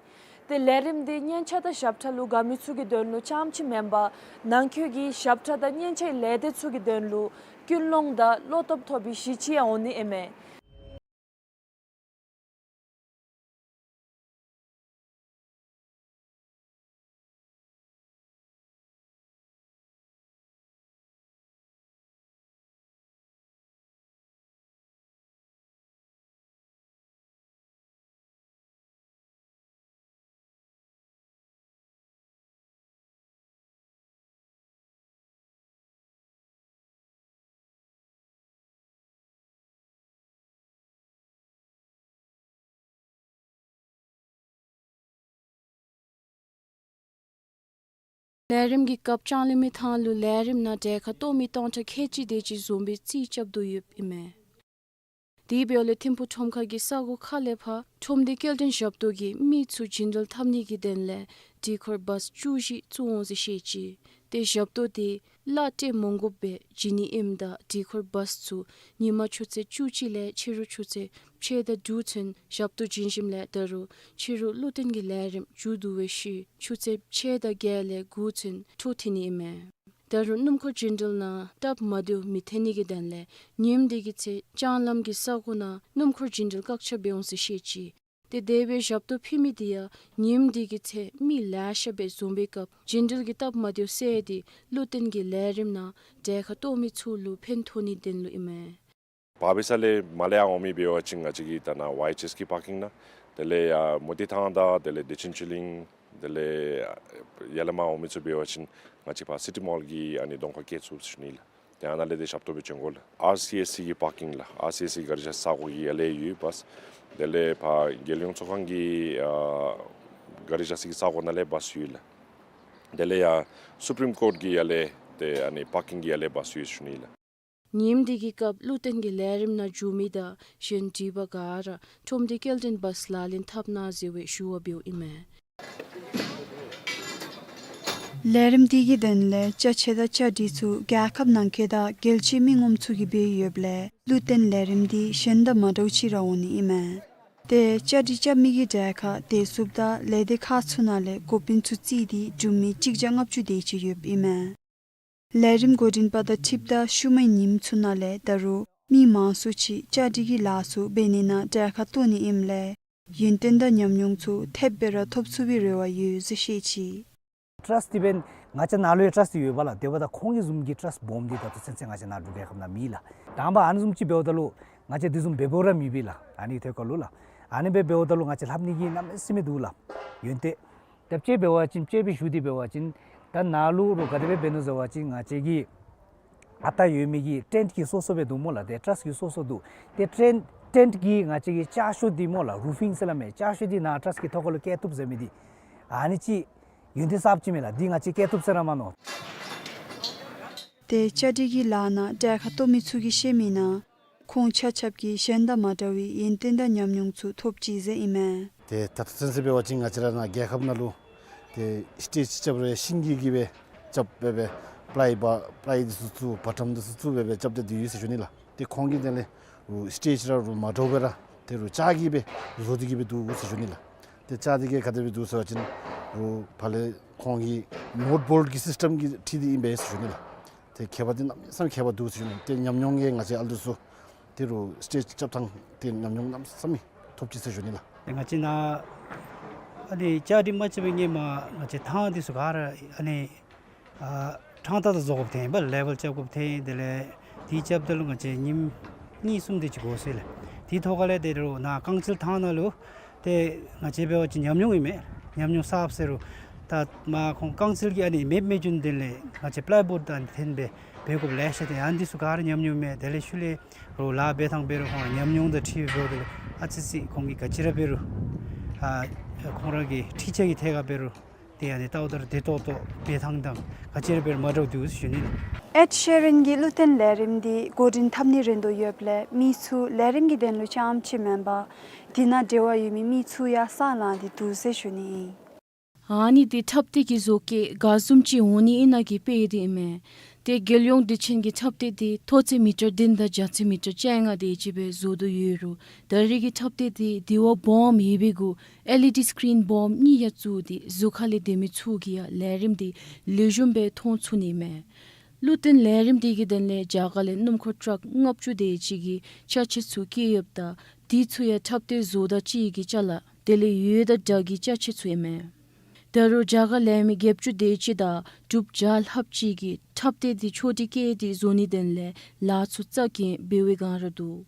ཏེ་ལས་རིམ་འདི་སྙན་ཆ་དང་ཞབས་ཁྲ་ལུ་དགའ་མི་ཚུ་གི་དོན་ལུ་རྐྱངམ་ཅིག་མེན་པར་ནང་འཁོད་ཀྱི་ཞབས་ཁྲ་དང་སྙན་ཆའི་ལས་སྡེ་ཚུ་གི་དོན་ལུ་ཀུན་སློང་དང་བློ་སྟོབས་ཐོབ་པའི་གཞི་ཅིག་ཡང་འོང་ནི་ཨིན་མས། ལས་རིམ་གྱི་སྐབས་ལྕང་གླིང་མི་ཐང་ལུ་ལས་རིམ་ནང་གྲལ་ཁར་གཏོགས་མི་སྟོང་ཕྲག་ཁལ་གཅིག་དེ་ཅིག་འཛོམས་པའི་རྩིས་རྐྱབ་དོ་ཡོདཔ་ཨིན་མས། དེ་འབདཝ་ལས་ཐིམ་ཕུག་ཁྲོམ་ཁ་གི་ས་གོ་ཁག་ལས་ཕར་ཁྲོམ་སྡེ་སྐྱེལ་འདྲེན་ཞབས་ཏོག་གིས་མི་ཚུ་བྱིན་འགྲུལ་འཐབ་ནི་གི་དོན་ལས་འགྲུལ་འཁོར་བཱས་བཅུ་བཞི་བཙུགས་འོང་ཟེར་བཤད་ཅི། ཏེ་ཞབས་ཏོག་དེ་གླ་སྤྲོད་མ་དགོཔ་སྦེ་བྱིན་ནི་ཨིནམ་ད་འགྲུལ་འཁོར་བཱས་ཚུ་ཉིན་མ་ཆུ་ཚོད་བཅུ་གཅིག་ལས་ཕྱི་རུ་ཆུ་ཚོད་ཕྱེད་དང་དྲུག་ཚུན་ཞབས་ཏོག་བྱིན་ཞིནམ་ལས་ད་རུང་ཕྱི་རུ་གླུ་བརྟེན་གྱི་ལས་རིམ་མཇུག་བསྡུ་བའི་ཤུལ་ཆུ་ཚོད་ཕྱེད་དང་བརྒྱད་ལས་དགུ་ཚུན་འཕྲོ་མཐུད་ནི་ཨིན་མས། ད་རུང་སྣུམ་འཁོར་བྱིན་འགྲུལ་ནང་སྟབས་མ་བདེཝ་མི་ཐོན་ནི་གི་དོན་ལས་ཉིནམ་དེ་གི་ཚེ་ལྕང་ལམ་གྱི་ས་གོ་ནང་སྣུམ་འཁོར་བྱིན་འགྲུལ་བཀག་ཆ་འབད་འོང་ཟེར་བཤད་ཅི། ཏེ་དེ་སྦེ་ཞབས་ཏོག་ཕུལ་མི་དེ་ཡང་ཉིནམ་དེ་གི་ཚེ་མི་ལེ་ཤ་སྦེ་འཛོམས་པའི་སྐབས་བྱིན་འགྲུལ་གྱི་སྟབས་མ་བདེཝ་བསལ་ཏེ་གླུ་བརྟེན་གྱི་ལས་རིམ་ནང་གྲལ་ཁར་གཏོགས་མི་ཚུ་ལུ་ཕན་ཐོགས་ནིའི་དོན་ལུ་ཨིན་མས། བར་པའི་ས་ལས་མར་ལས་ཡར་འོང་མི་འབད་བ་ཅིན་ང་བཅས་ཀྱི་ད་ནཱ་ཝའི་ཨེཆ་ཨེསི་གི་པར་ཀིང་ནང་། དེ་ལས་ཡར་མོ་ཊའི་ཐང་དང་དེ་ལས་བདེ་ཆེན་ཆོས་གླིང་། དེ་ལས་ཡར་ལས་མར་འོང་མི་ཚུ་འབད་བ་ཅིན་ང་བཅས་ཕར་སི་ཊི་མོལ་གྱི་ཨ་ནི་གདོང་ཁར་བསྐྱལ་ཚུགས་ཟེར་ཞུ་ནི་ལགས། ཏེ་ཨ་ནཱ་ལས་ཏེ་ཞབས་ཏོག་འབད་བྱོན་དགོ་ལགས། ཨར་སི་ཨེསི་གི་པར་ཀིང་ལགས། ཨར་སི་ཨེསི་གི་གཱ་རི་བཞག་ས་གོ་གི་ཡར་ལས་ཡོད་པས། དེ་ལས་ཕར་རྒྱལ་ཡོངས་ཚོགས་ཁང་གི་ཨ་གཱ་རི་བཞག་ས་གི་ས་གོ་ནང་ལས་བཱསི་ཡོད་ལགས། དེ་ལས་ཡར་སུ་པྲིམ་ཀོརཊ་གི་ཡར་ལས་ཏེ་ཨ་ནི་པར་ཀིང་གི་ཡར་ལས་བཱསི་ཡོད་ཟེར་ཞུ་ནི་ལགས། ཉིནམ་དེ་གི་སྐབས་ཀླུ་བརྟན་གྱིས་ལས་རིམ་ནང་འཛུལ་མི་དང་གཞན་དྲི་བ་ག་ར་ཁྲོམ་སྡེ་སྐྱེལ་འདྲེན་བཱསི་ལག་ལེན་འཐབ་གནང་ཟེར་བའི་ཞུ་བ་འབདཝ་ཨིན་མས། ལས་རིམ་དེ་གི་དོན་ལས་ཅ་ཆས་དང་ཅ་དྲི་ཚུ་རྒྱལ་ཁབ་ནང་འཁོད་དང་རྒྱལ་སྤྱིའི་མི་ངོམ་ཚུ་གིས་འབད་ཡོདཔ་ལས་ཀླུ་བརྟན་ལས་རིམ་འདི་གཞན་དང་མ་འདྲཝ་ཅིག་ར་འོང་ནི་ཨིན་མས། ཏེ་ཅ་དྲི་རྐྱབ་མི་གི་གྲལ་ཁར་བདེ་སྲུངཔ་དང་ལས་སྡེ་ཁག་ཚུ་ནང་ལས་འགོ་དཔོན་ཚུ་བརྩིས་ཏེ་འཛུལ་མི་གཅིག་བརྒྱ་ལྔ་བཅུ་དེ་ཅིག་ཡོདཔ་ཨིན་མས། ལས་རིམ་འགོ་འདྲེན་པ་དང་འཁྲིལཝ་ད་ཤུལ་མའི་ཉིནམ་ཚུ་ནང་ལས་ད་རུང་མི་མང་སུ་ཅིག་ཅ་དྲི་གི་ལཱ་ཚུ་འབད་ནི་ནང་གྲལ་ཁར་གཏོགས་ནི་ཨིནམ་ལས་ཡུན་བརྟན་དང་ཉམས་མྱོང་ཚུ་ཐེབས་སྦེ་ར་ཐོབ་ཚུགས་པའི་རེ་བ་ཡོད་ཟེར་བཤད་ཅི། ཊ་རསི་འདི་འབདན་ང་བཅས་ནཱ་ལུ་ཡང་ཊ་རསི་འདི་ཡོད་པས་ལགས། དེ་འབདཝ་ད་ཁོང་གི་བཟུམ་གྱི་ཊ་རསི་སྦོམ་འདི་ད་ལྟོ་ཚུན་ཚོད་ང་བཅས་ནཱ་འབྲུག་རྒྱལ་ཁབ་ནང་མེད་ལགས། དང་པ་ཨ་ནི་བཟུམ་ཅིག་འབདཝ་ད་ལུ་ང་བཅས་འདི་བཟུམ་འབད་འབདཝ་ར་མེད་པས་ལགས། ཨ་ནི་ཐད་ཁར་ལུ་ལགས། ཨ་ནི་སྦེ་འབདཝ་ད་ལུ་ང་བཅས་ལྷབ་ནི་གི་གནམ་མེད་ས་མེད་འདུག་ལགས། ཡོན་ཏན། ད་དཔྱེ་འབད་བ་ཅིན་དཔྱེ་སྦེ་ཞུ་སྟེ་འབད་བ་ཅིན་ད་ནཱ་ལུ་རུང་ག་དེ་སྦེ་འབད་ནུག་ཟེར་བ་ཅིན་ང་བཅས་ཀྱི་ཨ་རྟག་ཡོད་མི་གི་ཊེནཊ་གི་སོ་སོ་སྦེ་འདུག་སྨོ་ལགས། ཏེ་ཊ་རསི་གི་སོ་སོ་འདུག། ཏེ་ཊེནཊ་ཊེནཊ་གི་ང་བཅས་ཀྱི་ལྕགས་ཤོག་འདི་སྨོ་ལགས། རུ་ཕིང་ཟེར་སླབ་མས། ལྕགས་ཤོག་འདི་ནཱ་ཊ་རསི་གི་ཐོག་ཁ་ལུ་བཀལ་བཏུབ་ཟེར་མི་འདི་ཨ་ནི་ཅིག་ཡོན་ཏན་གསརཔ་ཅིག་མས་ལགས། འདི་ང་བཅས་བཀལ་བཏུབ་ཟེར་ར་མ་མནོ། ཏེ་ཅ་དྲི་གི་ལཱ་ནང་གྲལ་ཁར་གཏོགས་མི་ཚུ་གིས་བཤད་མི་ནང་ཁོང་ཆ་ཁྱབ་ཀྱིས་གཞན་དང་མ་འདྲ་བའི་ཡོན་ཏན་དང་ཉམས་མྱོང་ཚུ་ཐོབ་ཅི་ཟེར་ཨིན་མས། ཏེ་ད་ལྟོ་ཚུན་ཚོད་འབད་བ་ཅིན་ང་བཅས་ར་ནཱ་རྒྱལ་ཁབ་ནང་ལུ་ཏེ་སི་ཊེཇ་རྐྱབ་རུང་ཤིང་གི་གིས་སྦེ་རྐྱབ་སྦེ་སྦེ་པ་ལའི་བ་པ་ལའི་འདི་ཚུ་བཙུགས་བ་ཊམ་འདི་ཚུ་བཙུགས་སྦེ་སྦེ་རྐྱབ་སྟེ་འདི་ཡོད་ཟེར་ཞུ་ནི་ལགས། ཏེ་ཁོང་གི་དེ་ལས་རུང་སི་ཊེཇ་ར་རུང་མ་འདྲཝ་སྦེ་ར་ཏེ་རུང་ལྕགས་ཀྱིས་སྦེ་བཟོ་སྟེ་གིས་སྦེ་འདུག་ཟེར་ཞུ་ནི་ལགས། ཏེ་ལྕགས་འདི་གིས་ག་དེ་སྦེ་འདུག་ཟེར་བ་ཅིན་རུང་ཕར་ལས་ཁོང་གི་མོཌ་བོལཊ་གི་སིསི་ཊམ་གྱིས་འཁྲིལ་ཏེ་ཨིན་པས་ཟེར་ཞུ་ནི་ལགས། ཏེ་ཁྱད་པར་འདི་གནམ་མེད་ས་མེད་ཁྱད་པར་འདུག་ཟེར་ཞུ་ནི། ཏེ་ཉམས་མྱོང་གིས་ང་བཅས་ཨ་ལུ་ཚུ་ཏེ་རུང་སི་ཊེཇ་རྐྱབ་ཐངས་ཏེ་ཉམས་མྱོང་གནམ་མེད་ས་མེད་ཐོབ་ཅི་ཟེར་ཞུ་ནི་ལགས། ང་བཅས་ནཱ་ཨ་ནི་ལྕགས་འདི་མ་རྐྱབ་པའི་སྔོན་མ་ང་བཅས་ཐང་འདི་ཚུ་ག་ར་ཨ་ནི་ཨ་ཕྲང་ཏང་ཏ་བཟོ་དགོཔ་ཐོན་པས། ལེ་ཝལ་རྐྱབ་དགོཔ་ཐོན། དེ་ལས་འདི་རྐྱབ་ད་ལུ་ང་བཅས་ཉིནམ་གཉིས་གསུམ་དེ་ཅིག་འགོར་སོ་ཡི་ལགས། དེའི་ཐོག་ཁ་ལས་ཏེ་རུང་ནཱ་རྐང་རྩེད་ཐང་ནང་ལུ་ཏེ་ང་བཅས་འབད་བ་ཅིན་ཉམས་མྱོང་ཨིན་མས། ཉམས་མྱོང་གསརཔ་ཟེར་རུང་ད་མ་ཁོང་རྐང་རྩེད་ཀྱི་ཨ་ནི་མེདཔ་མེད་བྱུང་དེ་ལས་ང་བཅས་པ་ལའི་བོཌ་དང་འཐེན་སྦེ་འབད་དགོཔ་ལེ་ཤ་ཏེ་ཨ་ནི་འདི་ཚུ་ག་ར་ཉམས་མྱོང་མས། དེ་ལས་ཤུལ་ལས་རུང་ལཱ་འབད་ཐངས་འབད་རུང་ཁོང་ཉམས་མྱོང་དང་འཁྲིལ་སྦེ་འབདཝ་ད་ལུ་ཨ་ཙི་ཙི་ཁོང་གིས་ག་ཅི་ར་འབད་རུང་ཨ་ཁོང་ར་གི་ཁྲིད་ཆ་གི་ཐད་ཁར་འབད་རུང་ཏེ་ཨ་ནི་ལྟཝ་ད་རུང་བདེ་ཏོག་ཏོ་འབད་ཐངས་དང་ག་ཅི་ར་འབད་རུང་མ་འདྲཝ་འདུག་ཟེར་ཞུ་ནི་ལགས། ཨེཌ་ཤི་རན་གྱིས་ཀླུ་བརྟན་ལས་རིམ་འདི་འགོ་འདྲེན་འཐབ་ནི་རན་དོ་ཡོདཔ་ལས་མི་ཚུ་ལས་རིམ་གྱི་དོན་ལུ་རྐྱངམ་ཅིག་མེན་པར་དེ་ནང་འབྲེལ་བ་ཡོད་མི་མི་ཚུ་ཡང་ས་ལང་སྟེ་འདུག་ཟེར་ཞུ་ནི་ཨིན། ཨ་ནི་འདི་འཁྲབ་སྟོན་གྱི་བཟོ་བཀོད་ག་བཟུམ་ཅིག་འོང་ནི་ཨིན་ན་གི་དཔེ་འདི་ཨིན་མས། ཏེ་རྒྱལ་ཡོངས་དུས་ཆེན་གྱི་འཁྲབ་སྟོན་འདི་མཐོ་ཚད་མི་ཊར་བདུན་དང་རྒྱ་ཚད་མི་ཊར་བཅོ་ལྔ་དེ་ཅིག་སྦེ་བཟོ་དོ་ཡོད་རུང་ད་རེས་ཀྱི་འཁྲབ་སྟོན་འདི་དེ་བ་སྦོམ་ཡོད་པའི་གུ་ཨེལ་ཨི་ཌི་སི་ཀི་རིན་སྦོམ་གཉིས་ཡང་བཙུགས་ཏེ་གཟུགས་ཁ་ལས་སྡོད་མི་ཚུ་གིས་ཡང་ལས་རིམ་འདི་ལེགས་ཤོམ་སྦེ་མཐོང་ཚུགས་ནི་མས། ཀླུ་བརྟན་ལས་རིམ་འདི་གི་དོན་ལས་རྒྱ་གར་ལས་སྣུམ་འཁོར་ཊརཀ་ལྔ་བཅུ་དེ་ཅིག་གི་ཅ་ཆས་ཚུ་བསྐྱལ་ཡོདཔ་ད་དེ་ཚུ་ཡང་འཁྲབ་སྟོན་བཟོ་ད་ཅིག་གི་ཅ་ལ་དེ་ལས་འོད་དང་སྒྲ་གི་ཅ་ཆས་ཚུ་ཨིན་མས། ད་རུང་རྒྱ་གར་ལས་མི་བརྒྱད་ཅུ་དེ་ཅིག་དང་འབྲུགཔ་བརྒྱ་ལྷགཔ་ཅིག་གིས་འཁྲབ་སྟོན་འདི་ཆོག་སྒྲིག་བཀལ་ཏེ་བཟོ་ནིའི་དོན་ལས་ལཱ་ཚུ་རྩ་འགེངས་འབད་བའི་སྒང་ར་འདུག།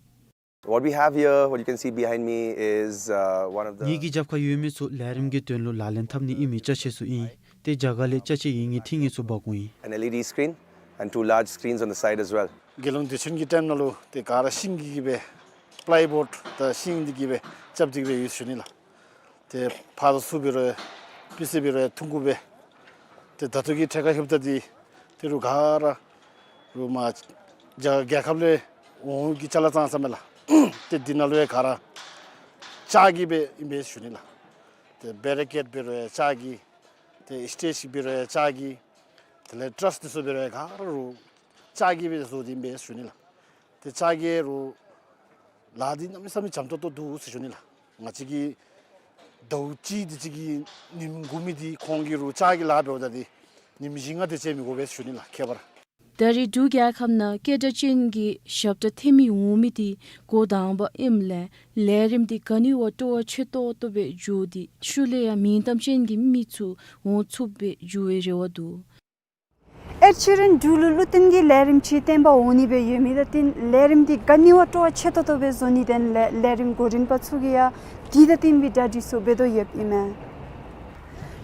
What we have here, what you can see behind me is, uh, one of the ངེ་གི་རྒྱབ་ཁར་ཡོད་མི་ཚུ་ལས་རིམ་གྱི་དོན་ལུ་ལག་ལེན་འཐབ་ནི་ཨིན་མི་ཅ་ཆས་ཚུ་ཨིན། ཏེ་རྒྱ་གར་ལས་ཅ་ཆས་ཡོད་མི་ཐིང་ངེ་ཚུ་འབག་འོང་ཡི། An L E D screen and two large screens on the side as well. རྒྱལ་ཡོངས་དུས་ཆེན་གྱི་ཊའིམ་ནང་ལུ་ཏེ་ག་ར་ཤིང་གི་གིས་སྦེ་པ་ལའི་བོཌ་དང་ཤིང་འདི་གིས་སྦེ་རྐྱབ་སྟེ་གིས་སྦེ་ཡོད་ཟེར་ཞུ་ནི་ལགས། ཏེ་ཕར་ཚུར་འབད་རུང་ཡང་ཕྱི་ཚུ་འབད་རུང་ཡང་ཐུང་ཀུ་སྦེ། ཏེ་ད་ལྟོ་གི་ཐད་ཁར་ལྷོདཔ་ད་འདི་ཏེ་རུང་ག་ར་རུང་མར་རྒྱ་རྒྱལ་ཁབ་ལས་འོང་གི་ཅ་ལ་ཙང་ཙང་མས་ལགས། ཏེ་འདི་ནང་ལུ་ཡང་ག་ར་ལྕགས་ཀྱིས་སྦེ་ཨིན་པས་ཟེར་ཞུ་ནི་ལགས། ཏེ་བེ་རི་ཀེཌ་འབད་རུང་ཡང་ལྕགས་ཀྱི། ཏེ་སི་ཊེཇ་འབད་རུང་ཡང་ལྕགས་ཀྱི། དེ་ལས་ཊ་རསི་འདི་ཚུ་འབད་རུང་ཡང་ག་ར་རུང་ལྕགས་ཀྱིས་སྦེ་བཟོ་སྟེ་ཨིན་པས་ཟེར་ཞུ་ནི་ལགས། ཏེ་ལྕགས་ཀྱི་རུང་ལཱ་འདི་གནམ་མེད་ས་མེད་འཇམ་ཏོང་ཏོ་འདུག་ཟེར་ཞུ་ནི་ལགས། ང་བཅས་ཀྱི་ཟླཝ་གཅིག་དེ་ཅིག་གི་ཉིནམ་འགོར་མི་འདི་ཁོང་གིས་རུང་ལྕགས་ཀྱི་ལཱ་འབདཝ་ད་འདི་ཉིནམ་བཞི་ལྔ་དེ་ཅིག་མི་འགོར་བས་ཟེར་ཞུ་ནི་ལགས། ཁྱད་པར། ད་རེས་འབྲུག་རྒྱལ་ཁབ་ནང་སྐད་གྲགས་ཅན་གྱི་ཞབས་ཁྲ་འཐེན་མི་འོང་མི་འདི་འགོ་དང་པ་ཨིནམ་ལས་ལས་རིམ་འདི་ག་ནི་བ་སྤྲོ་བ་ཆེ་ཏོག་ཏོ་སྦེ་འགྱོ་སྟེ་ཤུལ་ལས་ཡང་མིང་གཏམ་ཅན་གྱི་མི་ཚུ་འོང་ཚུགསཔ་སྦེ་འགྱུར་བའི་རེ་བ་འདུག། ཨེཌ་ཤི་རཱན་འབྲུག་ལུ་ལུ་བསྟན་གྱི་ལས་རིམ་ཅིག་བསྟན་པར་འོང་ནི་སྦེ་ཡོད་མི་དང་བསྟུན་ལས་རིམ་འདི་ག་ནི་བ་སྤྲོ་བ་ཆེ་ཏོག་ཏོ་སྦེ་བཟོ་ནི་དོན་ལས་ལས་རིམ་འགོ་འདྲེན་པ་ཚུ་གིས་ཡང་དེ་དང་བསྟུན་པའི་གྲ་སྒྲིག་ཚུ་འབད་དོ་ཡོདཔ་ཨིན་མས།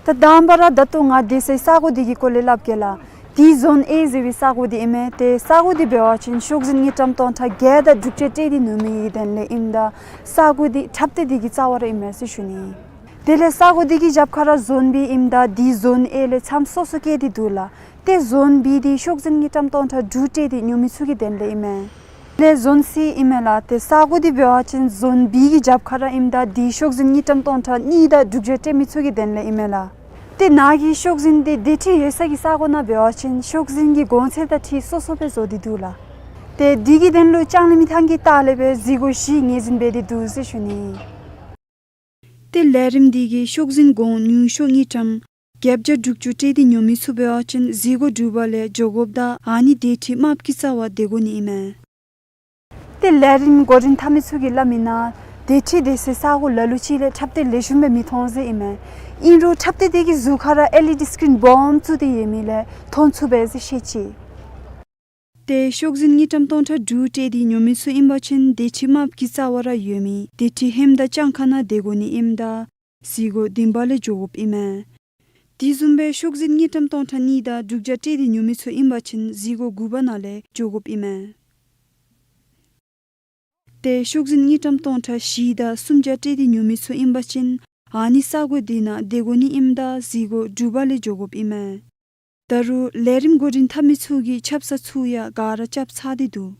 ད་དང་པ་ར་ད་ལྟོ་ང་སྡོད་སའི་ས་གོ་འདི་གི་སྐོར་ལས་སླབ་གེ་ལགས། འདི་ཟོན་ཨེ་ཟེར་བའི་ས་གོ་འདི་ཨིན་མས། ཏེ་ས་གོ་འདི་འབད་བ་ཅིན་ཤོག་འཛིན་དངུལ་ཀྲམ་སྟོང་ཕྲག་བརྒྱད་དང་དྲུག་ཅུ་རེ་དྲུག་འདི་ཉོ་མི་གི་དོན་ལས་ཨིནམ་ད་ས་གོ་འདི་འཁྲབ་སྟེགས་འདི་གི་རྩ་བ་ར་ཨིན་མས་ཟེར་ཞུ་ནི། དེ་ལས་ས་གོ་འདི་གི་རྒྱབ་ཁར་ར་ཟོན་བི་ཨིནམ་ད་འདི་ཟོན་ཨེ་ལས་མཚམས་སོ་སོ་བཀལ་ཏེ་འདུག་ལགས། ཏེ་ཟོན་བི་འདི་ཤོག་འཛིན་དངུལ་ཀྲམ་སྟོང་ཕྲག་དྲུག་ཅུ་རེ་དྲུག་འདི་ཉོ་མི་ཚུ་གི་དོན་ལས་ཨིན་མས། ལས་ཟོན་སི་ཨིན་མས་ལགས། ཏེ་ས་གོ་འདི་འབད་བ་ཅིན་ཟོན་བི་གི་རྒྱབ་ཁར་ར་ཨིནམ་ད་འདི་ཤོག་འཛིན་དངུལ་ཀྲམ་སྟོང་ཕྲག་གཉིས་དང་དྲུག་ཅུ་རེ་དྲུག་མི་ཚུ་གི་དོན་ལས་ཨིན་མས་ལགས། ཏེ་ནཱ་གི་ཤོག་འཛིན་འདི་སྡོད་ཁྲི་ཡོད་ས་གི་ས་གོ་ནང་འབད་བ་ཅིན་ཤོག་འཛིན་གྱི་གོང་ཚད་དང་འཁྲིལ་སོ་སོ་སྦེ་བཟོ་སྟེ་འདུག་ལགས། ཏེ་འདི་གི་དོན་ལུ་ལྕང་གླིང་མི་ཐང་གི་ལྟག་ལས་སྦེ་གཟིགས་སྒོ་བཞི་ངོས་འཛིན་འབད་དེ་འདུག་ཟེར་ཞུ་ནི། ཏེ་ལས་རིམ་འདི་གིས་ཤོག་འཛིན་གོང་ཉུང་ཤོས་དངུལ་ཀྲམ་བརྒྱད་བརྒྱ་དྲུག་ཅུ་རེ་དྲུག་འདི་ཉོ་མི་ཚུ་འབད་བ་ཅིན་གཟིགས་སྒོ་དྲུག་པ་ལས་འགྱོ་དགོཔ་དང་ཨ་ནི་སྡོད་ཁྲི་དམརཔོ་གི་རྩ་བར་སྡོད་དགོ་ནི་ཨིན་མས། ཏེ་ལས་རིམ་འགོ་འདྲེན་འཐབ་མི་ཚུ་གིས་སླབ་མི་ནང་སྡོད་ཁྲི་སྡོད་སའི་ས་གོ་ལ་ལུ་ཅིག་ལས་འཁྲབ་སྟེགས་ལེགས་ཤོམ་སྦེ་མི་མཐོང་ཟེར་ཨིན་མས། ཨིན་རུང་འཁྲབ་སྟེགས་འདི་གི་ཟུར་ཁར་ར་ཨེལ་ཨི་ཌི་སི་ཀི་རིན་སྦོམ་བཙུགས་ཏེ་ཡོད་མི་ལས་མཐོང་ཚུགས་པས་ཟེར་བཤད་ཅི། ཏེ་ཤོག་འཛིན་དངུལ་ཀྲམ་སྟོང་ཕྲག་དྲུག་ཅུ་རེ་དྲུག་འདི་ཉོ་མི་ཚུ་ཨིན་པ་ཅིན་སྡོད་ཁྲི་དམརཔོ་གི་རྩ་བར་ར་ཡོད་མི་སྡོད་ཁྲི་ཧེམ་དང་ལྕང་ཁ་ནང་སྡོད་དགོ་ནི་ཨིནམ་ད་གཟིགས་སྒོ་བདུན་པ་ལས་འགྱོ་དགོཔ་ཨིན་མས། དེ་བཟུམ་སྦེ་ཤོག་འཛིན་དངུལ་ཀྲམ་སྟོང་ཕྲག་གཉིས་དང་དྲུག་བརྒྱ་རེ་དྲུག་འདི་ཉོ་མི་ཚུ་ཨིན་པ་ཅིན་གཟིགས་སྒོ་དགུ་པ་ནང་ལས་འགྱོ་དགོཔ་ཨིན་མས། ཏེ་ཤོག་འཛིན་དངུལ་ཀྲམ་སྟོང་ཕྲག་བཞི་དང་སུམ་བརྒྱ་རེ་དྲུག་འདི་ཉོ་མི་ཚུ་ཨིན་པ་ཅིན་ཨ་ནི་ས་གོ་འདི་ནང་སྡོད་དགོ་ནི་ཨིནམ་ད་གཟིགས་སྒོ་དྲུག་པ་ལས་འགྱོ་དགོཔ་ཨིན་མས། ད་རུང་ལས་རིམ་འགོ་འདྲེན་འཐབ་མི་ཚུ་གིས་ཆབ་གསང་ཚུ་ཡང་ག་ར་རྐྱབ་ཚར་ཏེ་འདུག།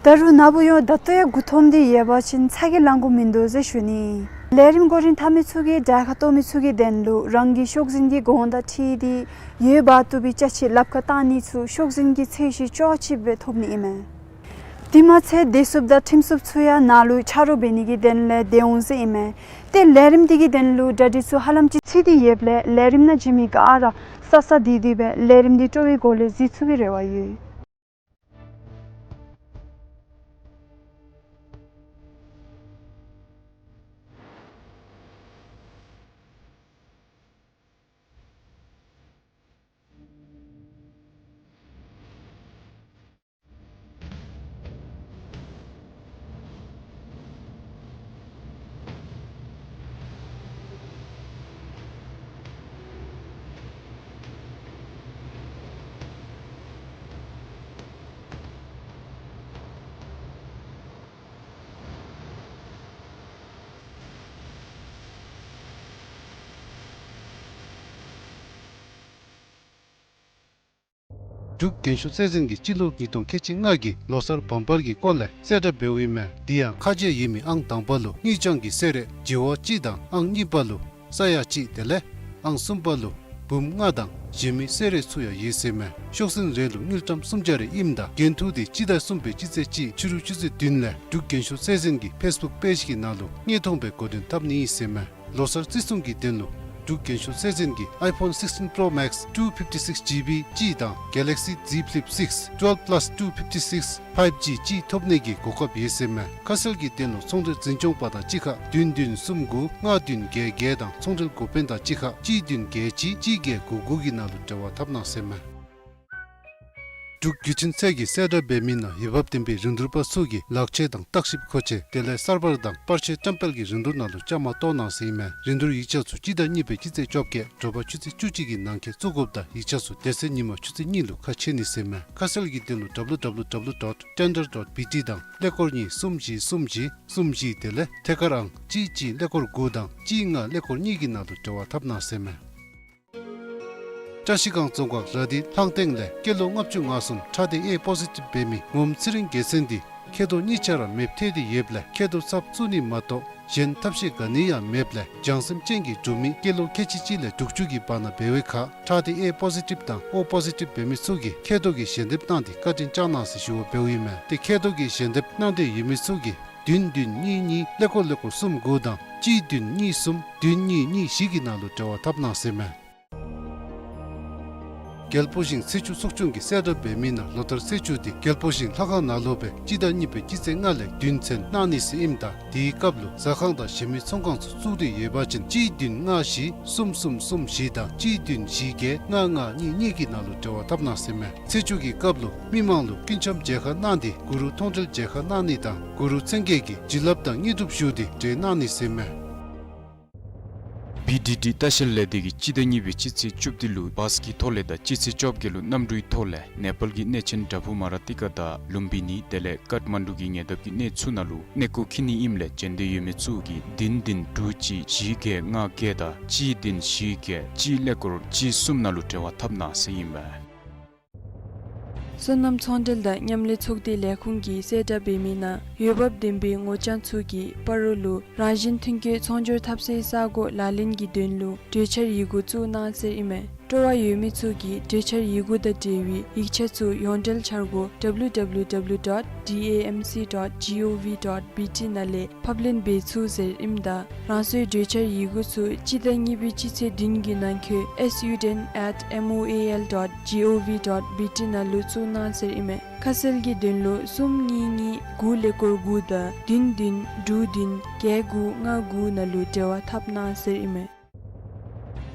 ད་རུང་ནཱ་བུ་ཡང་ད་ལྟོ་ཡང་མགུ་འཐོམས་ཏེ་ཡོད་པ་ཅིན་ཚ་གྱང་ལང་དགོཔ་མིན་འདུག་ཟེར་ཞུ་ནི། ལས་རིམ་འགོ་འདྲེན་འཐབ་མི་ཚུ་གིས་དྲག་ཁ་གཏོགས་མི་ཚུ་གི་དོན་ལུ་རང་གི་ཤོག་འཛིན་གྱི་གོང་དང་འཁྲིལ་ཏེ་ཡོདཔ་བཏུབ་པའི་ཅ་ཆས་ལགཔ་ཁར་བཏང་ནི་ཚུ་ཤོག་འཛིན་གྱི་ཚད་གཞི་ཅོག་གཅིག་སྦེ་ཐོབ་ནི་ཨིན་མས། དེ་མ་ཚད་སྡོད་ས་དང་ཁྲིམས་སྲུང་ཚུ་ཡང་ནཱ་ལུ་ཆ་རོགས་འབད་ནི་གི་དོན་ལས་སྡོད་འོང་ཟེར་ཨིན་མས། ཏེ་ལས་རིམ་འདི་གི་དོན་ལུ་གྲ་སྒྲིག་ཚུ་ཧ་ལམ་ཅིག་ཚར་ཏེ་ཡོདཔ་ལས་ལས་རིམ་ནང་འཛུལ་མི་ག་ར་ས་ས་བདེ་བདེ་སྦེ་ལས་རིམ་འདི་སྤྲོ་བའི་སྒོ་ལས་གཟིགས་ཚུགས་པའི་རེ་བ་ཡོད། འབྲུག་རྒྱན་ཤོག་ཚད་འཛིན་གྱིས་སྤྱི་ལོ་ཉིས་སྟོང་ཁལ་གཅིག་ལྔ་གི་ལོ་གསར་བམ་པར་གྱི་སྐོར་ལས་གསལ་བསྒྲགས་འབདཝ་ཨིན་མས། དེ་ཡང་ཁ་འབྱེད་ཡོད་མི་ཨང་དང་པ་ལུ་དངུལ་རྐྱང་གི་གསེར་རས་བྱེ་བ་གཅིག་དང་ཨང་གཉིས་པ་ལུ་ས་ཡ་གཅིག་དེ་ལས་ཨང་གསུམ་པ་ལུ་འབུམ་ལྔ་དང་གཞན་མི་གསེར་རས་ཚུ་ཡང་ཡོད་ཟེར་མས། ཤོག་ཟིན་རེ་ལུ་དངུལ་ཀྲམ་སུམ་བརྒྱ་རེ་ཨིནམ་ད་འགན་ཐུག་དེ་སྤྱི་ཟླ་གསུམ་པའི་སྤྱི་ཚེས་གཅིག་ཕྱི་རུ་ཆུ་ཚོད་བདུན་ལས་འབྲུག་རྒྱན་ཤོག་ཚད་འཛིན་གྱི་ཕེསི་བུཀ་པེཇ་གི་ནང་ལུ་དངོས་མཐོང་སྦེ་གོ་སྒྲིག་འཐབ་ནི་ཨིན་ཟེར་མས། ལོ་གསར་བརྩི་སྲུང་གི་དོན་ལུ་འབྲུག་རྒྱན་ཤོག་ཚད་འཛིན་གྱིས་ཨའི་ཕོན་སིགསི་ཊིན་པྲོ་མེགསི་ཊུ་ཕིཕ་ཊི་སིགསི་ཇི་བི་གཅིག་དང་གེ་ལེག་སི་ཛི་ཕི་ལིཔ་སིགསི་ཊུ་ཝེལབ་པ་ལཱས་ཊུ་ཕིཕ་ཊི་སིགསི་ཕའིབ་ཇི་གཅིག་ཐོབ་ནི་གི་གོ་སྐབས་ཡོད་ཟེར་མས། ཁ་གསལ་གྱི་དོན་ལུ་ཚོང་འབྲེལ་འཛིན་སྐྱོང་པ་དང་གཅིག་ཁར་བདུན་བདུན་གསུམ་དགུ་ལྔ་བདུན་བརྒྱད་བརྒྱད་དང་ཚོང་འབྲེལ་འགོ་དཔོན་དང་གཅིག་ཁར་གཅིག་བདུན་བརྒྱད་གཅིག་གཅིག་བརྒྱད་དགུ་དགུ་གི་ནང་ལུ་འབྲེལ་བ་འཐབ་གནང་ཟེར་མས། འབྲུག་བརྒྱུད་འཕྲིན་ཚད་ཀྱིས་གསལ་བསྒྲགས་འབད་མི་ནང་འོས་འབབ་ལྡན་པའི་རིན་བསྡུར་པ་ཚུ་གིས་ལག་ཆས་དང་བརྟག་ཞིབ་མཁོ་ཆས་དེ་ལས་གསར་པ་དང་པར་ཆས་བཀྲམ་སྤེལ་གྱི་རིན་བསྡུར་ནང་ལུ་བཅའ་མར་གཏོགས་གནང་ཟེར་ཨིན་མས། རིན་བསྡུར་ཡིག་ཆ་ཚུ་སྤྱི་ཟླ་གཉིས་པའི་སྤྱི་ཚེས་བཅོ་བརྒྱད་དྲོ་པ་ཆུ་ཚོད་བཅུ་གཅིག་གི་ནང་འཁོད་བཙུགས་དགོཔ་དང་ཡིག་ཆ་ཚུ་དེ་ཚེ་ཉིན་མ་ཆུ་ཚོད་གཉིས་ལུ་ཁ་ཕྱེ་ནི་ཟེར་མས། ཁ་གསལ་གྱི་དོན་ལུ་ཌབ་ལུ་ཌབ་ལུ་ཌབ་ལུ་ཌོཊ་ཊེན་ཌར་ཌོཊ་བི་ཊི་དང་ཀླད་ཀོར་གཉིས་གསུམ་བཞི་གསུམ་བཞི་གསུམ་བཞི་དེ་ལས་ཐད་ཀར་ཨང་གཅིག་གཅིག་ཀླད་ཀོར་དགུ་དང་གཅིག་ལྔ་ཀླད་ཀོར་གཉིས་ཀྱི་ནང་ལུ་འབྲེལ་བ་འཐབ་གནང་ཟེར་མས། བཀྲ་ཤིས་སྒང་རྫོང་ཁག་ར་དྷི་ལྷང་སྟེང་ལས་སྐྱེས་ལོ་ལྔ་བཅུ་ང་གསུམ་ཁྲག་སྡེ་ཨེ་པོ་ཟི་ཊིབ་འབད་མི་ངོམ་ཚེ་རིང་རྒྱལ་མཚན་འདི་མཁལ་རྡོག་གཉིས་ཆ་ར་མེདཔ་ཐལ་ཏེ་ཡོདཔ་ལས་མཁལ་རྡོག་ཚབ་བཙུགས་ནི་མ་གཏོགས་གཞན་ཐབས་ཤེས་ག་ནི་ཡང་མེདཔ་ལས་བྱང་སེམས་ཅན་གྱི་འབྲུག་མི་སྐྱེས་ལོ་ཁལ་གཅིག་གཅིག་ལས་དྲུག་ཅུ་གི་བར་ན་འབད་བའི་ཁར་ཁྲག་སྡེ་ཨེ་པོ་ཟི་ཊིབ་དང་ཨོ་པོ་ཟི་ཊིབ་འབད་མི་ཚུ་གིས་མཁལ་རྡོག་གི་ཞལ་འདེབས་གནང་སྟེ་བཀའ་དྲིན་བསྐྱང་གནང་ཟེར་ཞུ་བ་འབདཝ་ཨིན་མས། ཏེ་མཁལ་རྡོག་གི་ཞལ་འདེབས་གནང་འདོད་ཡོད་མི་ཚུ་གིས་བདུན་བདུན་གཉིས་གཉིས་ཀླད་ཀོར་ཀླད་ཀོར་གསུམ་དགུ་དང་གཅིག་བདུན་གཉིས་གསུམ་བདུན་གཉིས་གཉིས་བཞི་གི་ནང་ལུ་འབྲེལ་བ་འཐབ་གནང་ཟེར་མས། རྒྱལ་པོ་ཞིང་ཚེས་བཅུ་ཚོགས་ཆུང་གིས་གསལ་བསྒྲགས་འབད་མི་ནང་ལོ་ལྟར་ཚེས་བཅུ་དེ་རྒྱལ་པོ་ཞིང་ལྷ་ཁང་ནང་ལུ་སྦེ་སྤྱི་ཟླ་གཉིས་པའི་སྤྱི་ཚེས་ལྔ་ལས་བདུན་ཚུན་གནང་ནི་ཟེར་ཨིནམ་ད་དེའི་སྐབས་ལུ་ཟ་ཁང་དང་གཞན་མི་ཚོང་ཁང་ཚུ་བཙུགས་ཏེ་ཡོད་པ་ཅིན་གཅིག་བདུན་ལྔ་བཞི་གསུམ་གསུམ་གསུམ་བཞི་དང་གཅིག་བདུན་བཞི་བརྒྱད་ལྔ་ལྔ་གཉིས་གཉིས་ཀྱི་ནང་ལུ་འབྲེལ་བ་འཐབ་གནང་ཟེར་མས། ཚེས་བཅུ་གི་སྐབས་ལུ་མི་མང་ལུ་སྐུ་འཆམ་མཇལ་ཁ་གནང་སྟེ་གུ་རུ་མཐོང་གྲོལ་མཇལ་ཁ་གནང་ནི་དང་གུ་རུ་མཚན་བརྒྱད་ཀྱི་བྱིན་རླབས་དང་དངོས་གྲུབ་ཞུ་སྟེ་འབྲེལ་གནང་ནི་ཟེར་མས། བི་ཌི་ཌི་ལྟ་བཤལ་ལས་སྡེ་གིས་སྤྱི་ཟླ་གཉིས་པའི་སྤྱི་ཚེས་བཅུ་བདུན་ལུ་བཱས་ཀྱི་ཐོག་ལས་དང་སྤྱི་ཚེས་བཅོ་བརྒྱད་ལུ་གནམ་གྲུའི་ཐོག་ལས་ནེ་པཱལ་གྱི་གནས་ཆེན་དྭ་ཕུ་མ་ར་ཏི་ཀ་དང་ལུམ་བི་ནི་དེ་ལས་ཀཱཐ་མན་ཌུ་གི་ཉེ་འདབས་ཀྱི་གནས་ཚུ་ནང་ལུ་གནས་སྐོར་འཁྱིད་ནི་ཨིནམ་ལས་བྱོན་འདོད་ཡོད་མི་ཚུ་གིས་བདུན་བདུན་དྲུག་གཅིག་བཞི་བརྒྱད་ལྔ་བརྒྱད་དང་གཅིག་བདུན་བཞི་བརྒྱད་གཅིག་ཀླད་ཀོར་གཅིག་གསུམ་ནང་ལུ་འབྲེལ་བ་འཐབ་གནང་ཟེར་ཨིན་མས། སོ་ནམ་ཚོང་འབྲེལ་དང་མཉམ་ལས་ཚོགས་སྡེ་ལས་ཁུངས་ཀྱིས་གསལ་བསྒྲགས་འབད་མི་ནང་འོས་འབབ་ལྡན་པའི་ངོ་རྐྱང་ཚུ་གིས་སྤ་རོ་ལུ་རང་བཞིན་ཐོན་སྐྱེད་ཚོང་སྒྱུར་འཐབ་སའི་ས་སྒོ་ལག་ལེན་གྱི་དོན་ལུ་གྲོས་འཆར་ཡི་གུ་བཙུགས་གནང་ཟེར་ཨིན་མས། སྤྲོ་བ་ཡོད་མི་ཚུ་གིས་གྲོས་འཆར་ཡི་གུ་དང་འབྲེལ་བའི་ཡིག་ཆ་ཚུ་ཡོངས་འབྲེལ་འཆར་སྒོ་W W W dot D A M C dot gov dot B T ནང་ལས་ཕབ་ལེན་འབད་ཚུགས་ཟེར་ཨིནམ་ད་རང་སོའི་གྲོས་འཆར་ཡི་གུ་ཚུ་སྤྱི་ཟླ་གཉིས་པའི་སྤྱི་ཚེས་བདུན་གྱི་ནང་འཁོད་S U ten at M O A L dot gov dot B T ནང་ལུ་བཙུགས་གནང་ཟེར་ཨིན་མས། ཁ་གསལ་གྱི་དོན་ལུ་གསུམ་གཉིས་གཉིས་དགུ་ཀླད་ཀོར་དགུ་དང་བདུན་བདུན་དྲུག་བདུན་བརྒྱད་དགུ་ལྔ་དགུ་ནང་ལུ་འབྲེལ་བ་འཐབ་གནང་ཟེར་ཨིན་མས།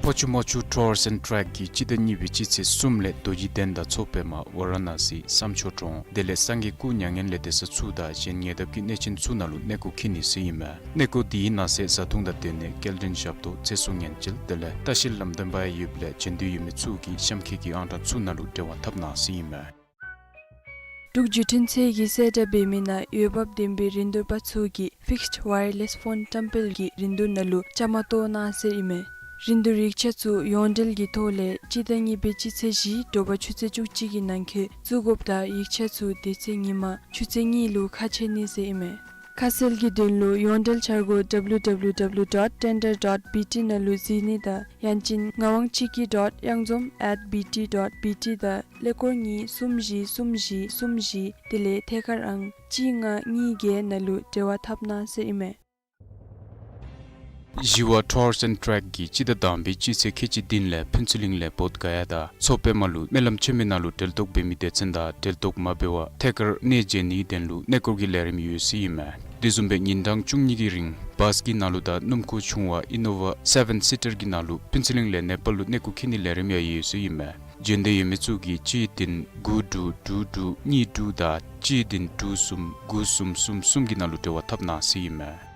ཕོ་ཆུ་མོ་ཆུ་ཊུར་སི་ཨེནཌ་ཊུརསི་གིས་སྤྱི་ཟླ་གཉིས་པའི་སྤྱི་ཚེས་གསུམ་ལས་རྡོ་རྗེ་གདན་དང་མཚོ་པདྨ་ཝཱ་ར་ཎ་སི་བསམ་ཆོས་གྲོང་དེ་ལས་སངས་རྒྱས་སྐུ་མྱ་ངན་ལས་འདས་ས་ཚུ་དང་གཞན་ཉེ་འདབས་ཀྱི་གནས་ཆེན་ཚུ་ནང་ལུ་གནས་སྐོར་འཁྱིད་ནི་ཟེར་ཨིན་མས། གནས་སྐོར་དེའི་ནང་གསེས་བཟའ་འཐུང་དང་སྡོད་གནས་སྐྱེལ་འདྲེན་ཞབས་ཏོག་ཚེ་སྲོག་ཉེན་བཅོལ་དེ་ལས་ལྟ་བཤལ་ལམ་སྟོན་པ་ཡང་ཡོདཔ་ལས་བྱོན་འདོད་ཡོད་མི་ཚུ་གིས་གཤམ་འཁོད་ཀྱི་ཨང་གྲངས་ཚུ་ནང་ལུ་འབྲེལ་བ་འཐབ་གནང་ཟེར་ཨིན་མས། འབྲུག་བརྒྱུད་འཕྲིན་ཚད་ཀྱིས་གསལ་བསྒྲགས་འབད་མི་ནང་འོས་འབབ་ལྡན་པའི་རིན་བསྡུར་པ་ཚུ་གིས་ཕིགསཌ་ཝའི་ཡར་ལེསི་ཕོན་བཀྲམ་སྤེལ་གྱི་རིན་བསྡུར་ནང་ལུ་བཅའ་མར་གཏོགས་གནང་ཟེར་ཨིན་མས། རིན་བསྡུར་ཡིག་ཆ་ཚུ་ཡོངས་འབྲེལ་གྱི་ཐོག་ལས་སྤྱི་ཟླ་གཉིས་པའི་སྤྱི་ཚེས་བཞི་དྲོ་པ་ཆུ་ཚོད་བཅུ་གཅིག་གི་ནང་འཁོད་བཙུགས་དགོཔ་དང་ཡིག་ཆ་ཚུ་དེ་ཚེ་ཉིན་མ་ཆུ་ཚོད་གཉིས་ལུ་ཁ་ཕྱེ་ནི་ཟེར་ཨིན་མས། ཁ་གསལ་གྱི་དོན་ལུ་ཡོངས་འབྲེལ་འཆར་སྒོ་W W W dot tender dot B T ནང་ལུ་གཟིགས་ནི་དང་ཡང་ཅིན་ངག་དབང་ཆོས་སྐྱིད་dot གཡང་འཛོམས་at B T dot B T དང་ཀླད་ཀོར་གཉིས་གསུམ་བཞི་གསུམ་བཞི་གསུམ་བཞི་དེ་ལས་ཐད་ཀར་ཨང་གཅིག་ལྔ་གཉིས་བརྒྱད་ནང་ལུ་འབྲེལ་བ་འཐབ་གནང་ཟེར་ཨིན་མས། ཞི་བ་ཊུར་སི་ཨེནཌ་ཊུརསི་གིས་སྤྱི་ཟླ་དང་པའི་སྤྱི་ཚེས་ཁལ་གཅིག་བདུན་ལས་ཕུན་ཚོགས་གླིང་ལས་བོདྷ་ག་ཡ་དང་མཚོ་པདྨ་ལུ་སྨོན་ལམ་ཆེན་མོའི་ནང་ལུ་གྲལ་གཏོགས་འབད་མི་སྡེ་ཚན་དང་གྲལ་གཏོགས་མ་འབད་བར་ཐད་ཀར་གནས་མཇལ་ནིའི་དོན་ལུ་གནས་སྐོར་གྱི་ལས་རིམ་ཡོད་ཟེར་ཨིན་མས། དེ་བཟུམ་སྦེ་ཉིན་གྲངས་བཅུ་གཉིས་ཀྱི་རིང་བཱས་ཀྱི་ནང་ལུ་དང་སྣུམ་འཁོར་ཆུང་བ་ཨི་ནོ་ཝ་སེ་བེན་སི་ཊར་གྱི་ནང་ལུ་ཕུན་ཚོགས་གླིང་ལས་ནེ་པཱལ་ལུ་གནས་སྐོར་འཁྱིད་ནིའི་ལས་རིམ་ཡང་ཡོད་ཟེར་ཨིན་མས། བྱོན་འདོད་ཡོད་མི་ཚུ་གིས་གཅིག་བདུན་དགུ་དྲུག་དྲུག་དྲུག་གཉིས་དྲུག་དང་གཅིག་བདུན་དྲུག་གསུམ་དགུ་གསུམ་གསུམ་གསུམ་གྱི་ནང་ལུ་འབྲེལ་བ་འཐབ་གནང་ཟེར་ཨིན་མས།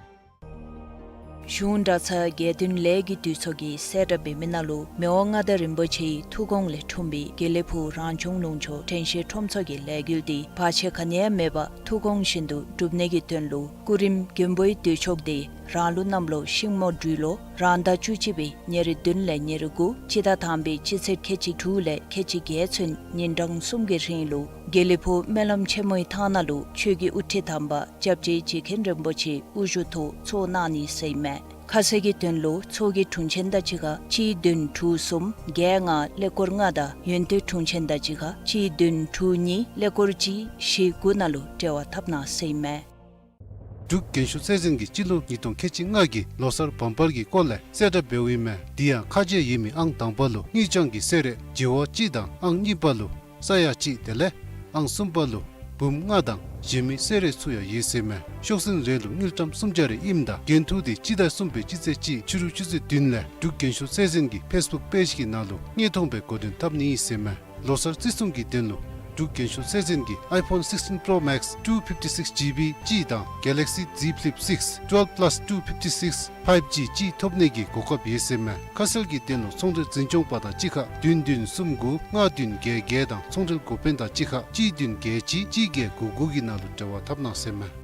གཞུང་གྲྭ་ཚང་དགེ་འདུན་ལས་ཀྱི་འདུས་ཚོགས་ཀྱིས་གསལ་བསྒྲགས་འབད་མི་ནང་ལུ་མི་དབང་མངའ་བདག་རིན་པོ་ཆེའི་ཐུགས་དགོངས་ལས་འཁྲུངས་པའི་དགེ་ལེགས་ཕུག་རང་བྱུང་ལུང་ཕྱོགས་དྲན་ཤེས་ཁྲོམ་ཚོགས་ཀྱི་ལས་འགུལ་འདི་བར་ཆད་ག་ནི་ཡང་མེད་པར་ཐུགས་དགོངས་བཞིན་དུ་སྒྲུབ་ནི་གི་དོན་ལུ་སྐུ་རིམ་མགོན་པོའི་མདུན་ཕྱོགས་འདི་རང་ལུགས་གནམ་ལོ་ཤིང་མོ་སྦྲུལ་ལོ་རང་ཟླ་བཅུ་གཅིག་པའི་ཉེར་བདུན་ལས་ཉེར་དགུ་སྤྱི་ཟླ་དང་པའི་སྤྱི་ཚེས་ཁལ་གཅིག་དྲུག་ལས་ཁལ་གཅིག་བརྒྱད་ཚུན་ཉིན་གྲངས་གསུམ་གྱི་རིང་ལུ་དགེ་ལེགས་ཕུག་སྨོན་ལམ་ཆེན་མོའི་ཐང་ནང་ལུ་ཆོས་ཀྱི་དབུ་ཁྲིད་དམ་པ་སྐྱབས་རྗེ་རྗེ་མཁན་རིན་པོ་ཆེ་དབུ་བཞུགས་ཐོག་ཚོགས་གནང་ནི་ཟེར་ཨིན་མས། ཁ་གསལ་གྱི་དོན་ལུ་ཚོགས་ཀྱི་དྲུང་ཆེན་དང་གཅིག་ཁར་གཅིག་བདུན་དྲུག་གསུམ་བརྒྱད་ལྔ་ཀླད་ཀོར་ལྔ་དང་ཡོན་ཏན་དྲུང་ཆེན་དང་གཅིག་ཁར་གཅིག་བདུན་དྲུག་གཉིས་ཀླད་ཀོར་གཅིག་བཞི་དགུ་ནང་ལུ་འབྲེལ་བ་འཐབ་གནང་ཟེར་ཨིན་མས། འབྲུག་རྒྱན་ཤོག་ཚད་འཛིན་གྱིས་སྤྱི་ལོ་ཉིས་སྟོང་ཁལ་གཅིག་ལྔ་གི་ལོ་གསར་བམ་པར་གྱི་སྐོར་ལས་གསལ་བསྒྲགས་འབདཝ་ཨིན་མས། དེ་ཡང་ཁ་འབྱེད་ཡོད་མི་ཨང་དང་པ་ལུ་དངུལ་རྐྱང་གི་གསོལ་རས་བྱེ་བ་གཅིག་དང་ཨང་གཉིས་པ་ལུ་ས་ཡ་གཅིག་དེ་ལས་ཨང་གསུམ་པ་ལུ་འབུམ་ལྔ་དང་གཞན་མི་གསོལ་རས་ཚུ་ཡང་ཡོད་ཟེར་ཨིན་མས། ཤོག་སེར་རེ་ལུ་དངུལ་ཀྲམ་སུམ་བརྒྱ་རེ་ཨིནམ་ད་འགན་ཐུག་དེ་སྤྱི་ཟླ་གསུམ་པའི་སྤྱི་ཚེས་གཅིག་ཕྱི་རུ་ཆུ་ཚོད་བདུན་ལས་འབྲུག་རྒྱན་ཤོག་ཚད་འཛིན་གྱི་ཕེསི་བུཀ་པེཇ་གི་ནང་ལུ་དངོས་མཐོང་སྦེ་གོ་སྒྲིག་འཐབ་ནི་ཟེར་ཨིན་མས། ལོ་གསར་བརྩི་སྲུང་གི་དོན་ལུ་འབྲུག་རྒྱན་ཤོག་ཚད་འཛིན་གྱི་iPhone sixteen Pro Max two fifty-six GB གཅིག་དང་Galaxy Z Flip six twelve plus two fifty-six five G གཅིག་ཐོབ་ནི་གི་གོ་སྐབས་ཡོད་ཟེར་ཨིན་མས། ཁ་གསལ་གྱི་དོན་ལུ་ཚོང་འབྲེལ་འཛིན་སྐྱོང་པ་དང་གཅིག་ཁར་བདུན་བདུན་གསུམ་དགུ་ལྔ་བདུན་བརྒྱད་བརྒྱད་དང་ཚོང་འབྲེལ་འགོ་དཔོན་དང་གཅིག་ཁར་གཅིག་བདུན་བརྒྱད་གཅིག་གཅིག་བརྒྱད་དགུ་དགུ་གི་ནང་ལུ་འབྲེལ་བ་འཐབ་གནང་ཟེར་ཨིན་མས།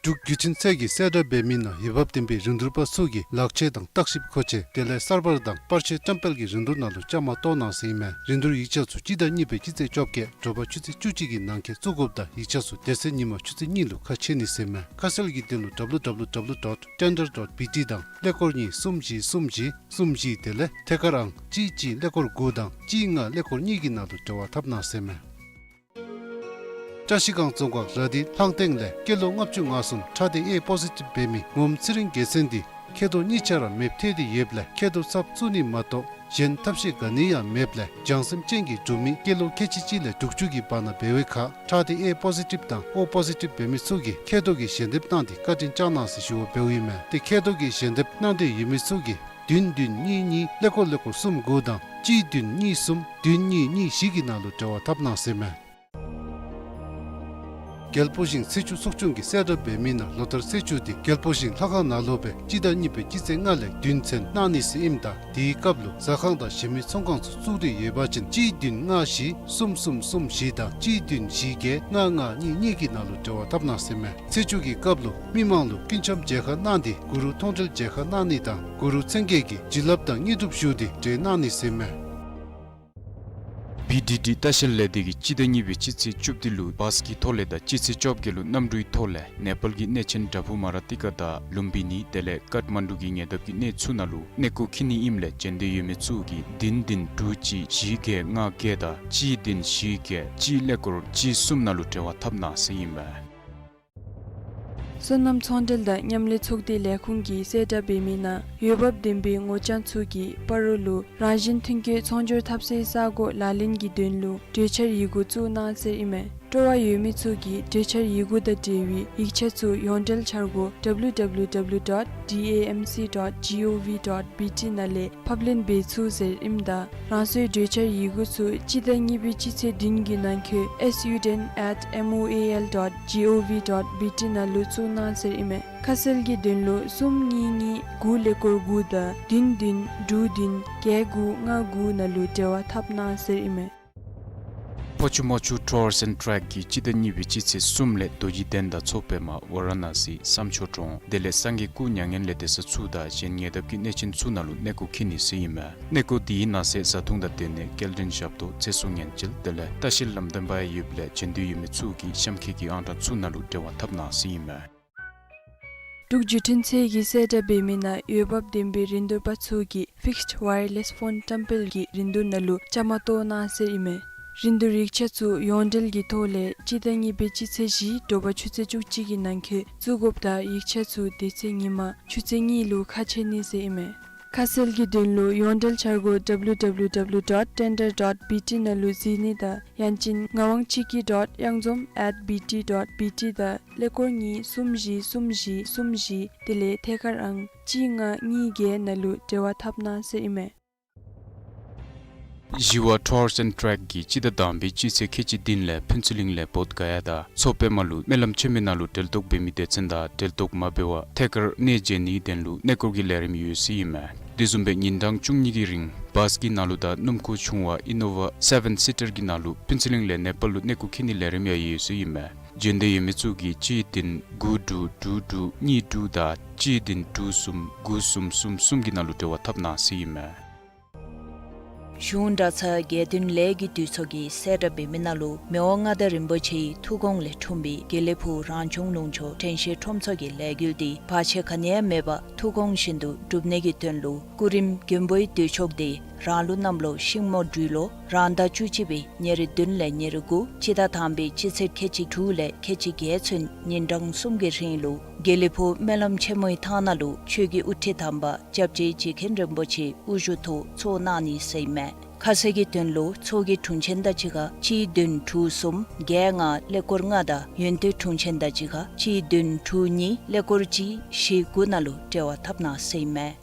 འབྲུག་བརྒྱུད་འཕྲིན་ཚད་ཀྱིས་གསལ་བསྒྲགས་འབད་མི་ནང་འོས་འབབ་ལྡན་པའི་རིན་བསྡུར་པ་ཚུ་གིས་ལག་ཁྱེར་དང་བརྟག་ཞིབ་མཁོ་ཆས་དེ་ལས་གསར་པར་དང་པར་ཆས་བཀྲམ་སྤེལ་གྱི་རིན་བསྡུར་ནང་ལུ་བཅའ་མར་གཏོགས་གནང་ཟེར་ཨིན་མས། རིན་བསྡུར་ཡིག་ཆ་ཚུ་སྤྱི་ཟླ་གཉིས་པའི་སྤྱི་ཚེས་བཅོ་བརྒྱད་དྲོ་པ་ཆུ་ཚོད་བཅུ་གཅིག་གི་ནང་འཁོད་བཙུགས་དགོཔ་དང་ཡིག་ཆ་ཚུ་དེ་ཚེ་ཉིན་མ་ཆུ་ཚོད་གཉིས་ལུ་ཁ་ཕྱེ་ནི་ཟེར་ཨིན་མས། ཁ་གསལ་གྱི་དོན་ལུ W W W dot tender dot B T དང་ཀླད་ཀོར་གཉིས་གསུམ་བཞི་གསུམ་བཞི་གསུམ་བཞི་དེ་ལས་ཐད་ཀར་ཨང་གཅིག་གཅིག་ཀླད་ཀོར་དགུ་དང་གཅིག་ལྔ་ཀླད་ཀོར་གཉིས་ཀྱི་ནང་ལུ་འབྲེལ་བ་འཐབ་གནང་ཟེར་ཨིན་མས། བཀྲ་ཤིས་སྒང་རྫོང་ཁག་ར་དྷི་ལྷང་སྟེང་ལས་སྐྱེས་ལོ་ལྔ་བཅུ་ང་གསུམ་ཁྲག་སྡེ་ཨེ་པོ་ཟི་ཊིབ་འབད་མི་ངོམ་ཚེ་རིང་རྒྱལ་མཚན་འདི་ མཁལ་རྡོག་གཉིས་ཆ་ར་མེདཔ་ཐལ་ཏེ་ཡོདཔ་ལས་མཁལ་རྡོག་ཚབ་བཙུགས་ནི་མ་གཏོགས་གཞན་ཐབས་ཤེས་ག་ནི་ཡང་མེདཔ་ལས་བྱང་སེམས་ཅན་གྱི་འབྲུག་མི་སྐྱེས་ལོ་ཁལ་གཅིག་གཅིག་ལས་དྲུག་ཅུ་གི་བར་ན་འབད་བའི་ཁར་ཁྲག་དེ་ཨེ་པོ་ཟི་ཊིབ་དང་ཨོ་པོ་ཟི་ཊིབ་འབད་མི་ཚུ་གིས་མཁལ་རྡོག་གི་ཞལ་འདེབས་གནང་སྟེ་བཀའ་དྲིན་བསྐྱང་གནང་ཟེར་ཞུ་བ་འབདཝ་ཨིན་མས། ཏེ་མཁལ་རྡོག་གི་ཞལ་འདེབས་གནང་འདོད་ཡོད་མི་ཚུ་གིས་བདུན་བདུན་གཉིས་གཉིས་ཀླད་ཀོར་ཀླད་ཀོར་གསུམ་དགུ་དང་གཅིག་བདུན་གཉིས་གསུམ་བདུན་གཉིས་གཉིས་བཞི་གི་ནང་ལུ་འབྲེལ་བ་འཐབ་གནང་ཟེར་མས། རྒྱལ་པོ་ཞིང་ཚེས་བཅུ་ཚོགས་ཆུང་གིས་གསལ་བསྒྲགས་འབད་མི་ནང་ལོ་ལྟར་ཚེས་བཅུ་དེ་རྒྱལ་པོ་ཞིང་ལྷ་ཁང་ནང་ལུ་སྦེ་སྤྱི་ཟླ་གཉིས་པའི་སྤྱི་ཚེས་ལྔ་ལས་བདུན་ཚུན་གནང་ནི་ཟེར་ཨིནམ་ད་དེའི་སྐབས་ལུ་ཟ་ཁང་དང་གཞན་མི་ཚོང་ཁང་ཚུ་བཙུགས་ཏེ་ཡོད་པ་ཅིན་གཅིག་བདུན་ལྔ་བཞི་གསུམ་གསུམ་གསུམ་བཞི་དང་གཅིག་བདུན་བཞི་བརྒྱད་ལྔ་ལྔ་གཉིས་གཉིས་ཀྱི་ནང་ལུ་འབྲེལ་བ་འཐབ་གནང་ཟེར་མས། ཚེས་བཅུ་གི་སྐབས་ལུ་མི་མང་ལུ་སྐུ་འཆམ་མཇལ་ཁ་གནང་སྟེ་གུ་རུ་མཐོང་གྲོལ་མཇལ་ཁ་གནང་ནི་དང་གུ་རུ་མཚན་བརྒྱད་ཀྱི་བྱིན་རླབས་དང་དངོས་གྲུབ་ཞུ་སྟེ་འབྲེལ་གནང་ནི་ཟེར་མས། བི་ཌི་ཌི་ལྟ་བཤལ་ལས་སྡེ་གིས་སྤྱི་ཟླ་གཉིས་པའི་སྤྱི་ཚེས་བཅུ་བདུན་ལུ་བཱས་ཀྱི་ཐོག་ལས་དང་སྤྱི་ཚེས་བཅོ་བརྒྱད་ལུ་གནམ་གྲུའི་ཐོག་ལས་ནེ་པཱལ་གྱི་གནས་ཆེན་དྲ་ཕུ་མ་ར་ཏི་ཀ་དང་ལུམ་བི་ནི་དེ་ལས་ཀཊ་མན་ཌུ་གི་ཉེ་འདབས་ཀྱི་གནས་ཚུ་ནང་ལུ་གནས་སྐོར་འཁྱིད་ནི་ཨིནམ་ལས་བྱོན་འདོད་ཡོད་མི་ཚུ་གིས་བདུན་བདུན་དྲུག་གཅིག་བཞི་བརྒྱད་ལྔ་བརྒྱད་དང་གཅིག་བདུན་བཞི་བརྒྱད་གཅིག་ཀླད་ཀོར་གཅིག་གསུམ་ནང་ལུ་འབྲེལ་བ་འཐབ་གནང་ཟེར་ཨིན་མས། སོ་ནམ་ཚོང་འབྲེལ་དང་མཉམ་ལས་ཚོགས་སྡེ་ལས་ཁུངས་ཀྱིས་གསལ་བསྒྲགས་འབད་མི་ནང་འོས་འབབ་ལྡན་པའི་ངོ་རྐྱང་ཚུ་གིས་སྤ་རོ་ལུ་རང་བཞིན་ཐོན་སྐྱེད་ཚོང་སྦྱོར་འཐབ་སའི་ས་སྒོ་ལག་ལེན་གྱི་དོན་ལུ་གྲོས་འཆར་ཡི་གུ་བཙུགས་གནང་ཟེར་ཨིན་མས། སྤྲོ་བ་ཡོད་མི་ཚུ་གིས་གྲོས་འཆར་ཡི་གུ་དང་འབྲེལ་བའི་ཡིག་ཆ་ཚུ་ཡོངས་འབྲེལ་འཆར་སྒོ་W W W dot D A M C dot G O V dot B T ནང་ལས་ཕབ་ལེན་འབད་ཚུགས་ཟེར་ཨིནམ་ད་རང་སོའི་གྲོས་འཆར་ཡི་གུ་ཚུ་སྤྱི་ཟླ་གཉིས་པའི་སྤྱི་ཚེས་བདུན་གྱི་ནང་འཁོད S U ten at M O A L dot G O V dot B T ནང་ལུ་བཙུགས་གནང་ཟེར་ཨིན་མས། ཁ་གསལ་གྱི་དོན་ལུ་གསུམ་གཉིས་གཉིས་དགུ་ཀླད་ཀོར་དགུ་དང་བདུན་བདུན་དྲུག་བདུན་བརྒྱད་དགུ་ལྔ་དགུ་ནང་ལུ་འབྲེལ་བ་འཐབ་གནང་ཟེར་ཨིན་མས། ཕོ་ཆུ་མོ་ཆུ་ཊུརསི་ཨེནཌ་ཊེག་གིས་སྤྱི་ཟླ་གཉིས་པའི་སྤྱི་ཚེས་གསུམ་ལས་རྡོ་རྗེ་གདན་དང་མཚོ་པདྨ་ཝ་ར་ཎ་སི་བསམ་མཆོག་གྲོང་དེ་ལས་སངས་རྒྱས་སྐུ་མྱ་ངན་ལས་འདས་ས་ཚུ་དང་གཞན་ཉེ་འདབས་ཀྱི་གནས་ཆེན་ཚུ་ནང་ལུ་གནས་སྐོར་འཁྱིད་ནི་ཟེར་ཨིན་མས། གནས་སྐོར་དེའི་ནང་གསེས་བཟའ་འཐུང་དང་སྡོད་གནས་སྐྱེལ་འདྲེན་ཞབས་ཏོག་ཚེ་སྲོག་ཉེན་བཅོལ་དེ་ལས་ལྟ་བཤལ་ལམ་སྟོན་པ་ཡང་ཡོདཔ་ལས་བྱོན་འདོད་ཡོད་མི་ཚུ་གིས་གཤམ་འཁོད་ཀྱི་ཨང་གྲངས་ཚུ་ནང་ལུ་འབྲེལ་བ་འཐབ་གནང་ཟེར་ཨིན་མས། འབྲུག་བརྒྱུད་འཕྲིན་ཚད་ཀྱིས་གསལ་བསྒྲགས་འབད་མི་ནང་འོས་འབབ་ལྡན་པའི་རིན་བསྡུར་པ་ཚུ་གིས་ཕིགསཌ་ཝའི་ཡར་ལེསི་ཕོན་བཀྲམ་སྤེལ་གྱི་རིན་བསྡུར་ནང་ལུ་བཅའ་མར་གཏོགས་གནང་ཟེར་ཨིན་མས། རིན་བསྡུར་ཡིག་ཆ་ཚུ་ཡོངས་འབྲེལ་གྱི་ཐོག་ལས་སྤྱི་ཟླ་གཉིས་པའི་སྤྱི་ཚེས་བཞི་དྲོ་པ་ཆུ་ཚོད་བཅུ་གཅིག་གི་ནང་འཁོད་བཙུགས་དགོཔ་དང་ཡིག་ཆ་ཚུ་དེ་ཚེ་ཉིན་མ་ཆུ་ཚོད་གཉིས་ལུ་ཁ་ཕྱེ་ནི་ཟེར་ཨིན་མས། ཁ་གསལ་གྱི་དོན་ལུ་ཡོངས་འབྲེལ་འཆར་སྒོ་W W W dot tender dot B T ནང་ལུ་གཟིགས་ནི་དང་ཡང་ཅིན་ངག་དབང་ཆོས་སྐྱིད་dot གཡང་འཛོམས་at B T dot B T དང་ཀླད་ཀོར་གཉིས་གསུམ་བཞི་གསུམ་བཞི་གསུམ་བཞི་དེ་ལས་ཐད་ཀར་ཨང་གཅིག་ལྔ་གཉིས་བརྒྱད་ནང་ལུ་འབྲེལ་བ་འཐབ་གནང་ཟེར་ཨིན་མས། ཞི་བ་ཊུརསི་ཨེནཌ་ཊེག་གིས་སྤྱི་ཟླ་དང་པའི་སྤྱི་ཚེས་ཁལ་གཅིག་བདུན་ལས་ཕུན་ཚོགས་གླིང་ལས་བོདྷ་ག་ཡ་དང་མཚོ་པདྨ་ལུ་སྨོན་ལམ་ཆེན་མོའི་ནང་ལུ་གྲལ་གཏོགས་འབད་མི་སྡེ་ཚན་དང་གྲལ་གཏོགས་མ་འབད་བར་ཐད་ཀར་གནས་མཇལ་ནིའི་དོན་ལུ་གནས་སྐོར་གྱི་ལས་རིམ་ཡོད་ཟེར་ཨིན་མས། དེ་བཟུམ་སྦེ་ཉིན་གྲངས་བཅུ་གཉིས་ཀྱི་རིང་བཱས་ཀྱི་ནང་ལུ་དང་སྣུམ་འཁོར་ཆུང་བ་ཨི་ནོ་ཝ་སེ་བེན་སི་ཊར་གྱི་ནང་ལུ་ཕུན་ཚོགས་གླིང་ལས་ནེ་པཱལ་ལུ་གནས་སྐོར་འཁྱིད་ནིའི་ལས་རིམ་ཡང་ཡོད་ཟེར་ཨིན་མས། བྱོན་འདོད་ཡོད་མི་ཚུ་གིས་གཅིག་བདུན་དགུ་དྲུག་དྲུག་དྲུག་གཉིས་དྲུག་དང་གཅིག་བདུན་དྲུག་གསུམ་དགུ་གསུམ་གསུམ་གསུམ་གྱི་ནང་ལུ་འབྲེལ་བ་འཐབ་གནང་ཟེར་ཨིན་མས། གཞུང་གྲྭ་ཚང་དགེ་འདུན་ལས་ཀྱི་འདུས་ཚོགས་ཀྱིས་གསལ་བསྒྲགས་འབད་མི་ནང་ལུ་མི་དབང་མངའ་བདག་རིན་པོ་ཆེའི་ཐུགས་དགོངས་ལས་འཁྲུངས་པའི་དགེ་ལེགས་ཕུག་རང་བྱུང་ལུང་ཕྱོགས་དྲན་ཤེས་ཁྲོམ་ཚོགས་ཀྱི་ལས་འགུལ་འདི་བར་ཆད་ག་ནི་ཡང་མེད་པར་ཐུགས་དགོངས་བཞིན་དུ་སྒྲུབ་ནི་གི་དོན་ལུ་སྐུ་རིམ་མགོན་པོའི་འདུས་ཚོགས་འདི་རང་ལུགས་གནམ་ལོ་ཤིང་མོ་སྦྲུལ་ལོ་རང་ཟླ་བཅུ་གཅིག་པའི་ཉེར་བདུན་ལས་ཉེར་དགུ་སྤྱི་ཟླ་དང་པའི་སྤྱི་ཚེས་ཁལ་གཅིག་དྲུག་ལས་ཁལ་གཅིག་བརྒྱད་ཚུན་ཉིན་གྲངས་གསུམ་གྱི་རིང་ལུ་དགེ་ལེགས་ཕུག་སྨོན་ལམ་ཆེན་མོའི་ཐང་ནང་ལུ་ཆོས་ཀྱི་དབུ་ཁྲིད་དམ་པ་སྐྱབས་རྗེ་རྗེ་མཁན་རིན་པོ་ཆེ་དབུ་བཞུགས་ཐོག་ཚོགས་གནང་ནི་ཟེར་ཨིན་མས། ཁ་གསལ་གྱི་དོན་ལུ་ཚོགས་ཀྱི་དྲུང་ཆེན་དང་གཅིག་ཁར་གཅིག་བདུན་དྲུག་གསུམ་བརྒྱད་ལྔ་ཀླད་ཀོར་ལྔ་དང་ཡོན་ཏན་དྲུང་ཆེན་དང་གཅིག་ཁར་གཅིག་བདུན་དྲུག་གཉིས་ཀླད་ཀོར་གཅིག་བཞི་དགུ་ནང་ལུ་འབྲེལ་བ་འཐབ་གནང་ཟེར་ཨིན་མས།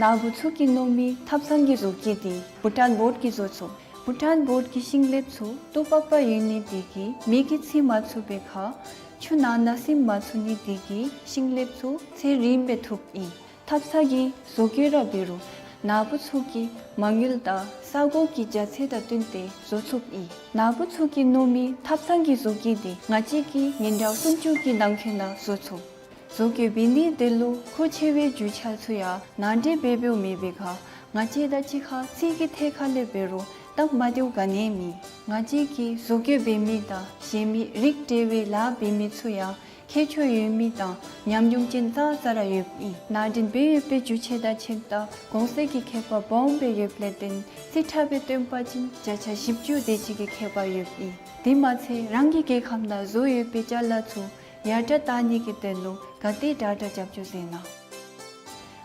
ནཱ་བུ་ཚུ་གིས་མནོ་མི་ཐབ་ཚང་གི་བཟོ་བཀོད་འདི་བྷུ་ཊཱན་བོརཌ་ཀྱིས་བཟོ་ཚུགས། བྷུ་ཊཱན་བོརཌ་ཀྱི་ཤིང་ལེབ་ཚུ་ལྟོ་པག་པ་ཡོད་ནི་དེ་གིས་མེ་གིས་འཚིག་མ་ཚུགས་པའི་ཁར་ཆུ་ནང་ན་ཟིམ་མ་ཚུགས་ནི་དེ་གིས་ཤིང་ལེབ་ཚུ་ཚེ་རིངམོ་སྦེ་ཐུབ་ཨིན། ཐབ་ཚང་གི་བཟོ་བཀོད་ར་འབད་རུང་ནཱ་བུ་ཚུ་གི་མ་དངུལ་དང་ས་གོ་གི་རྒྱ་ཚད་དང་བསྟུན་ཏེ་བཟོ་ཚུགས་ཨིན། ནཱ་བུ་ཚུ་གིས་མནོ་མི་ཐབ་ཚང་གི་བཟོ་བཀོད་འདི་ང་བཅས་ཀྱིས་ཉིན་གྲངས་སུམ་ཅུ་གི་ནང་འཁོད་ནང་བཟོ་ཚུགས། བཟོ་བཀོད་འབད་ནི་དེ་ལུ་མཁོ་ཆེ་བའི་རྒྱུ་ཆ་ཚུ་ཡང་ནང་འདྲེན་འབད་འབདཝ་མེད་པའི་ཁར་ང་བཅས་དང་གཅིག་ཁར་ཚིག་གི་ཐད་ཁར་ལས་འབད་རུང་སྟབས་མ་བདེཝ་ག་ནི་ཡང་མེད། ང་བཅས་ཀྱིས་བཟོ་བཀོད་འབད་མི་དང་གཞན་མི་རིགས་བསྒྲེས་པའི་ལཱ་འབད་མི་ཚུ་ཡང་ཁྱད་ཆོས་ཡོད་མི་དང་ཉམས་མྱོང་ཅན་ཙང་ཙ་ར་ཡོདཔ་ཨིན། ནང་འདྲེན་འབད་ཡོད་པའི་རྒྱུ་ཆ་དང་ཕྱདཔ་ད་གོང་གསལ་གྱི་ཁྱད་པར་སྦོམ་སྦེ་ཡོདཔ་ལས་བརྟེན་རྩིས་ཁྲ་སྦེ་སྟོན་པ་ཅིན་བརྒྱ་ཆ་བཞི་བཅུ་དེ་ཅིག་གི་ཁྱད་པར་ཡོདཔ་ཨིན། དེ་མ་ཚད་རང་གི་རྒྱལ་ཁམས་ནང་བཟོ་ཡོད་པའི་ཅ་ལ་ཚུ་ཡར་དྲག་བཏང་ནི་གི་དོན་ལུ་ག་དེ་དྲག་དྲག་རྒྱབ་སྐྱོར་མཛད་གནང་།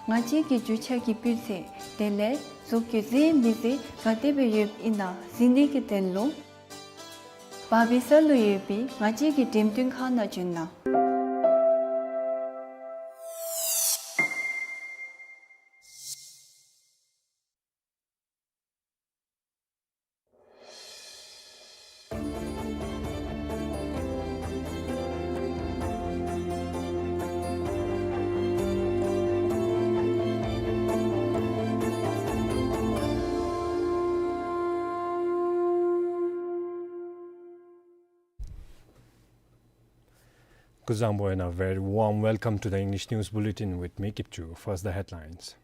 ང་བཅས་ཀྱི་རྒྱུ་ཆ་གི་སྤུས་ཚད་དེ་ལས་བཟོ་བཀོད་མཛེས་མི་མཛེས་ག་དེ་སྦེ་ཡོདཔ་ཨིན་ན་གཟིགས་ནི་གི་དོན་ལུ་བར་སྦས་ས་ལུ་ཡོད་པའི་ང་བཅས་ཀྱི་འགྲེམས་སྟོན་ཁང་ནང་བྱོན་གནང་། Kuzuzangpo and a very warm welcome to the English News Bulletin with me, Kipchu. First, the headlines.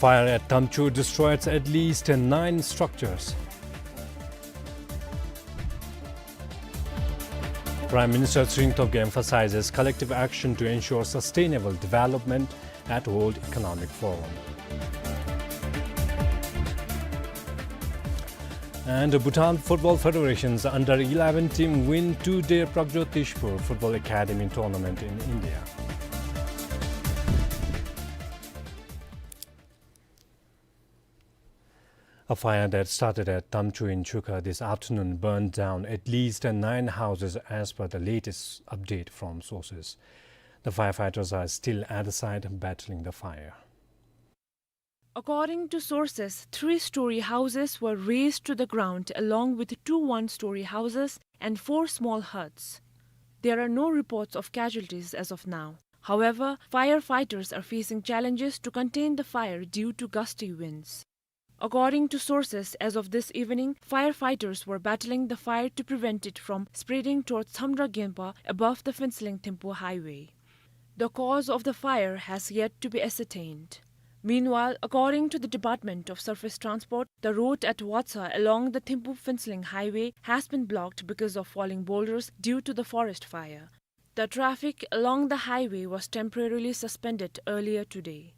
Fire at Tamchu destroys at least nine structures. Prime Minister Tshering Tobgay emphasizes collective action to ensure sustainable development at World Economic Forum. And Bhutan Football Federation's under eleven team win two-day Pragjotishpur Football Academy tournament in India. A fire that started at Tamchu in Chukha this afternoon burned down at least nine houses, as per the latest update from sources. The firefighters are still at the site battling the fire. According to sources, three-story houses were razed to the ground, along with two one-story houses and four small huts. There are no reports of casualties as of now. However, firefighters are facing challenges to contain the fire due to gusty winds. According to sources, as of this evening, firefighters were battling the fire to prevent it from spreading towards Tsamdra Genpa above the Phuentsholing Thimphu highway. The cause of the fire has yet to be ascertained. Meanwhile, according to the Department of Surface Transport, the road at Watsa along the Thimphu-Phuentsholing highway has been blocked because of falling boulders due to the forest fire. The traffic along the highway was temporarily suspended earlier today.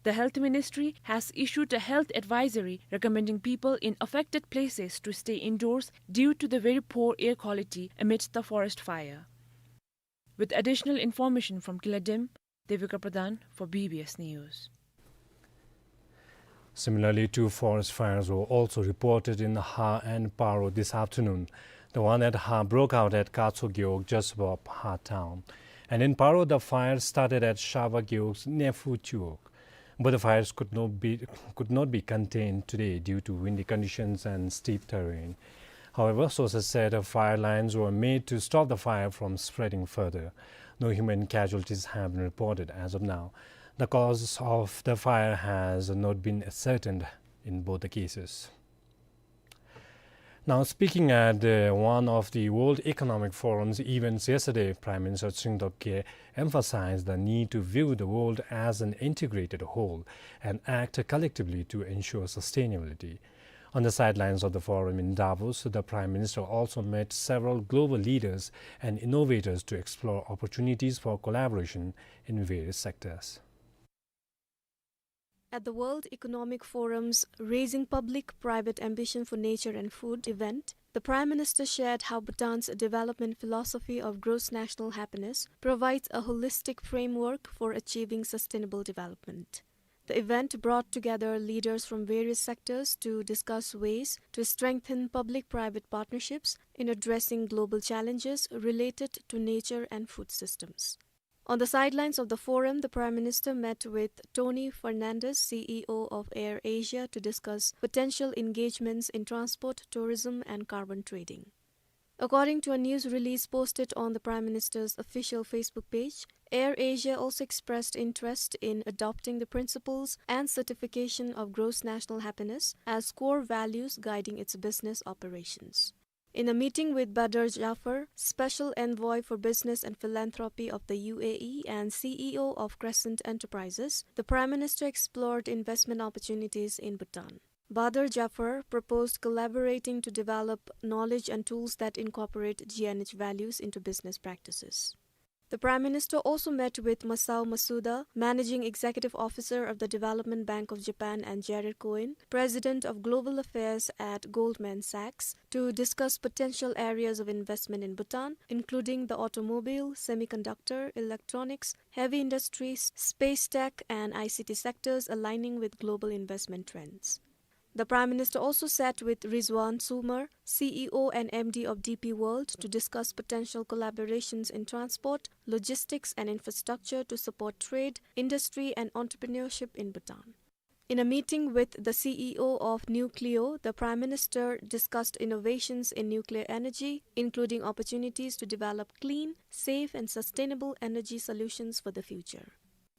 The Health Ministry has issued a health advisory recommending people in affected places to stay indoors due to the very poor air quality amidst the forest fire. With additional information from Kiladim, Devika Pradhan for B B S News. Similarly, two forest fires were also reported in Har and Paro this afternoon. The one at Har broke out at Katso Gewog, just above Har town. And in Paro, the fire started at Shaba Gewog's Nephu Chuok. But the fires could not be, could not be contained today due to windy conditions and steep terrain. However, sources said fire lines were made to stop the fire from spreading further. No human casualties have been reported as of now. The cause of the fire has not been ascertained in both the cases. Now, speaking at, uh, one of the World Economic Forum's events yesterday, Prime Minister Tshering Tobgay emphasized the need to view the world as an integrated whole and act collectively to ensure sustainability. On the sidelines of the forum in Davos, the Prime Minister also met several global leaders and innovators to explore opportunities for collaboration in various sectors. At the World Economic Forum's Raising Public-Private Ambition for Nature and Food event, the Prime Minister shared how Bhutan's development philosophy of gross national happiness provides a holistic framework for achieving sustainable development. The event brought together leaders from various sectors to discuss ways to strengthen public-private partnerships in addressing global challenges related to nature and food systems. On the sidelines of the forum, the Prime Minister met with Tony Fernandes, C E O of AirAsia, to discuss potential engagements in transport, tourism, and carbon trading. According to a news release posted on the Prime Minister's official Facebook page, AirAsia also expressed interest in adopting the principles and certification of gross national happiness as core values guiding its business operations. In a meeting with Badr Jafar, Special Envoy for Business and Philanthropy of the U A E and C E O of Crescent Enterprises, the Prime Minister explored investment opportunities in Bhutan. Badr Jafar proposed collaborating to develop knowledge and tools that incorporate G N H values into business practices. The Prime Minister also met with Masao Masuda, Managing Executive Officer of the Development Bank of Japan, and Jared Cohen, President of Global Affairs at Goldman Sachs, to discuss potential areas of investment in Bhutan, including the automobile, semiconductor, electronics, heavy industries, space tech, and I C T sectors aligning with global investment trends. The Prime Minister also sat with Rizwan Soomar, C E O and M D of D P World, to discuss potential collaborations in transport, logistics and infrastructure to support trade, industry and entrepreneurship in Bhutan. In a meeting with the C E O of Nucleo, the Prime Minister discussed innovations in nuclear energy, including opportunities to develop clean, safe and sustainable energy solutions for the future.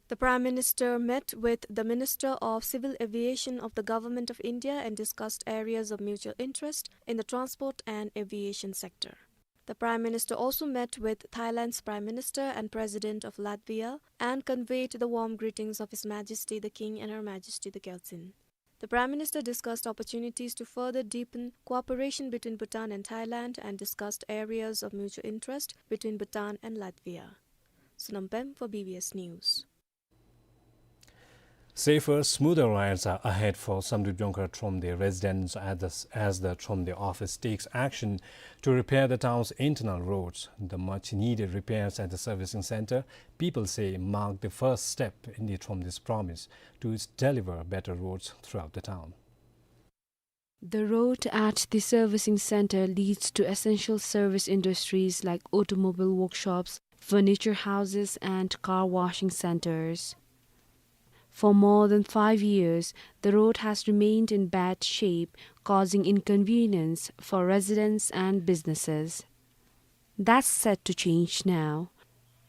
The Prime Minister met with the Minister of Civil Aviation of the Government of India and discussed areas of mutual interest in the transport and aviation sector. The Prime Minister also met with Thailand's Prime Minister and President of Latvia and conveyed the warm greetings of His Majesty the King and Her Majesty the Gyaltsuen. The Prime Minister discussed opportunities to further deepen cooperation between Bhutan and Thailand and discussed areas of mutual interest between Bhutan and Latvia. Sonam Pem for B B S News. Safer, smoother rides are ahead for Samdrup Jongkhar Thromde residents at the, as the Thromde office takes action to repair the town's internal roads. The much needed repairs at the servicing center, people say, mark the first step in the Thromde's promise to deliver better roads throughout the town. The road at the servicing center leads to essential service industries like automobile workshops, furniture houses, and car washing centers. For more than five years, the road has remained in bad shape, causing inconvenience for residents and businesses. That's set to change now.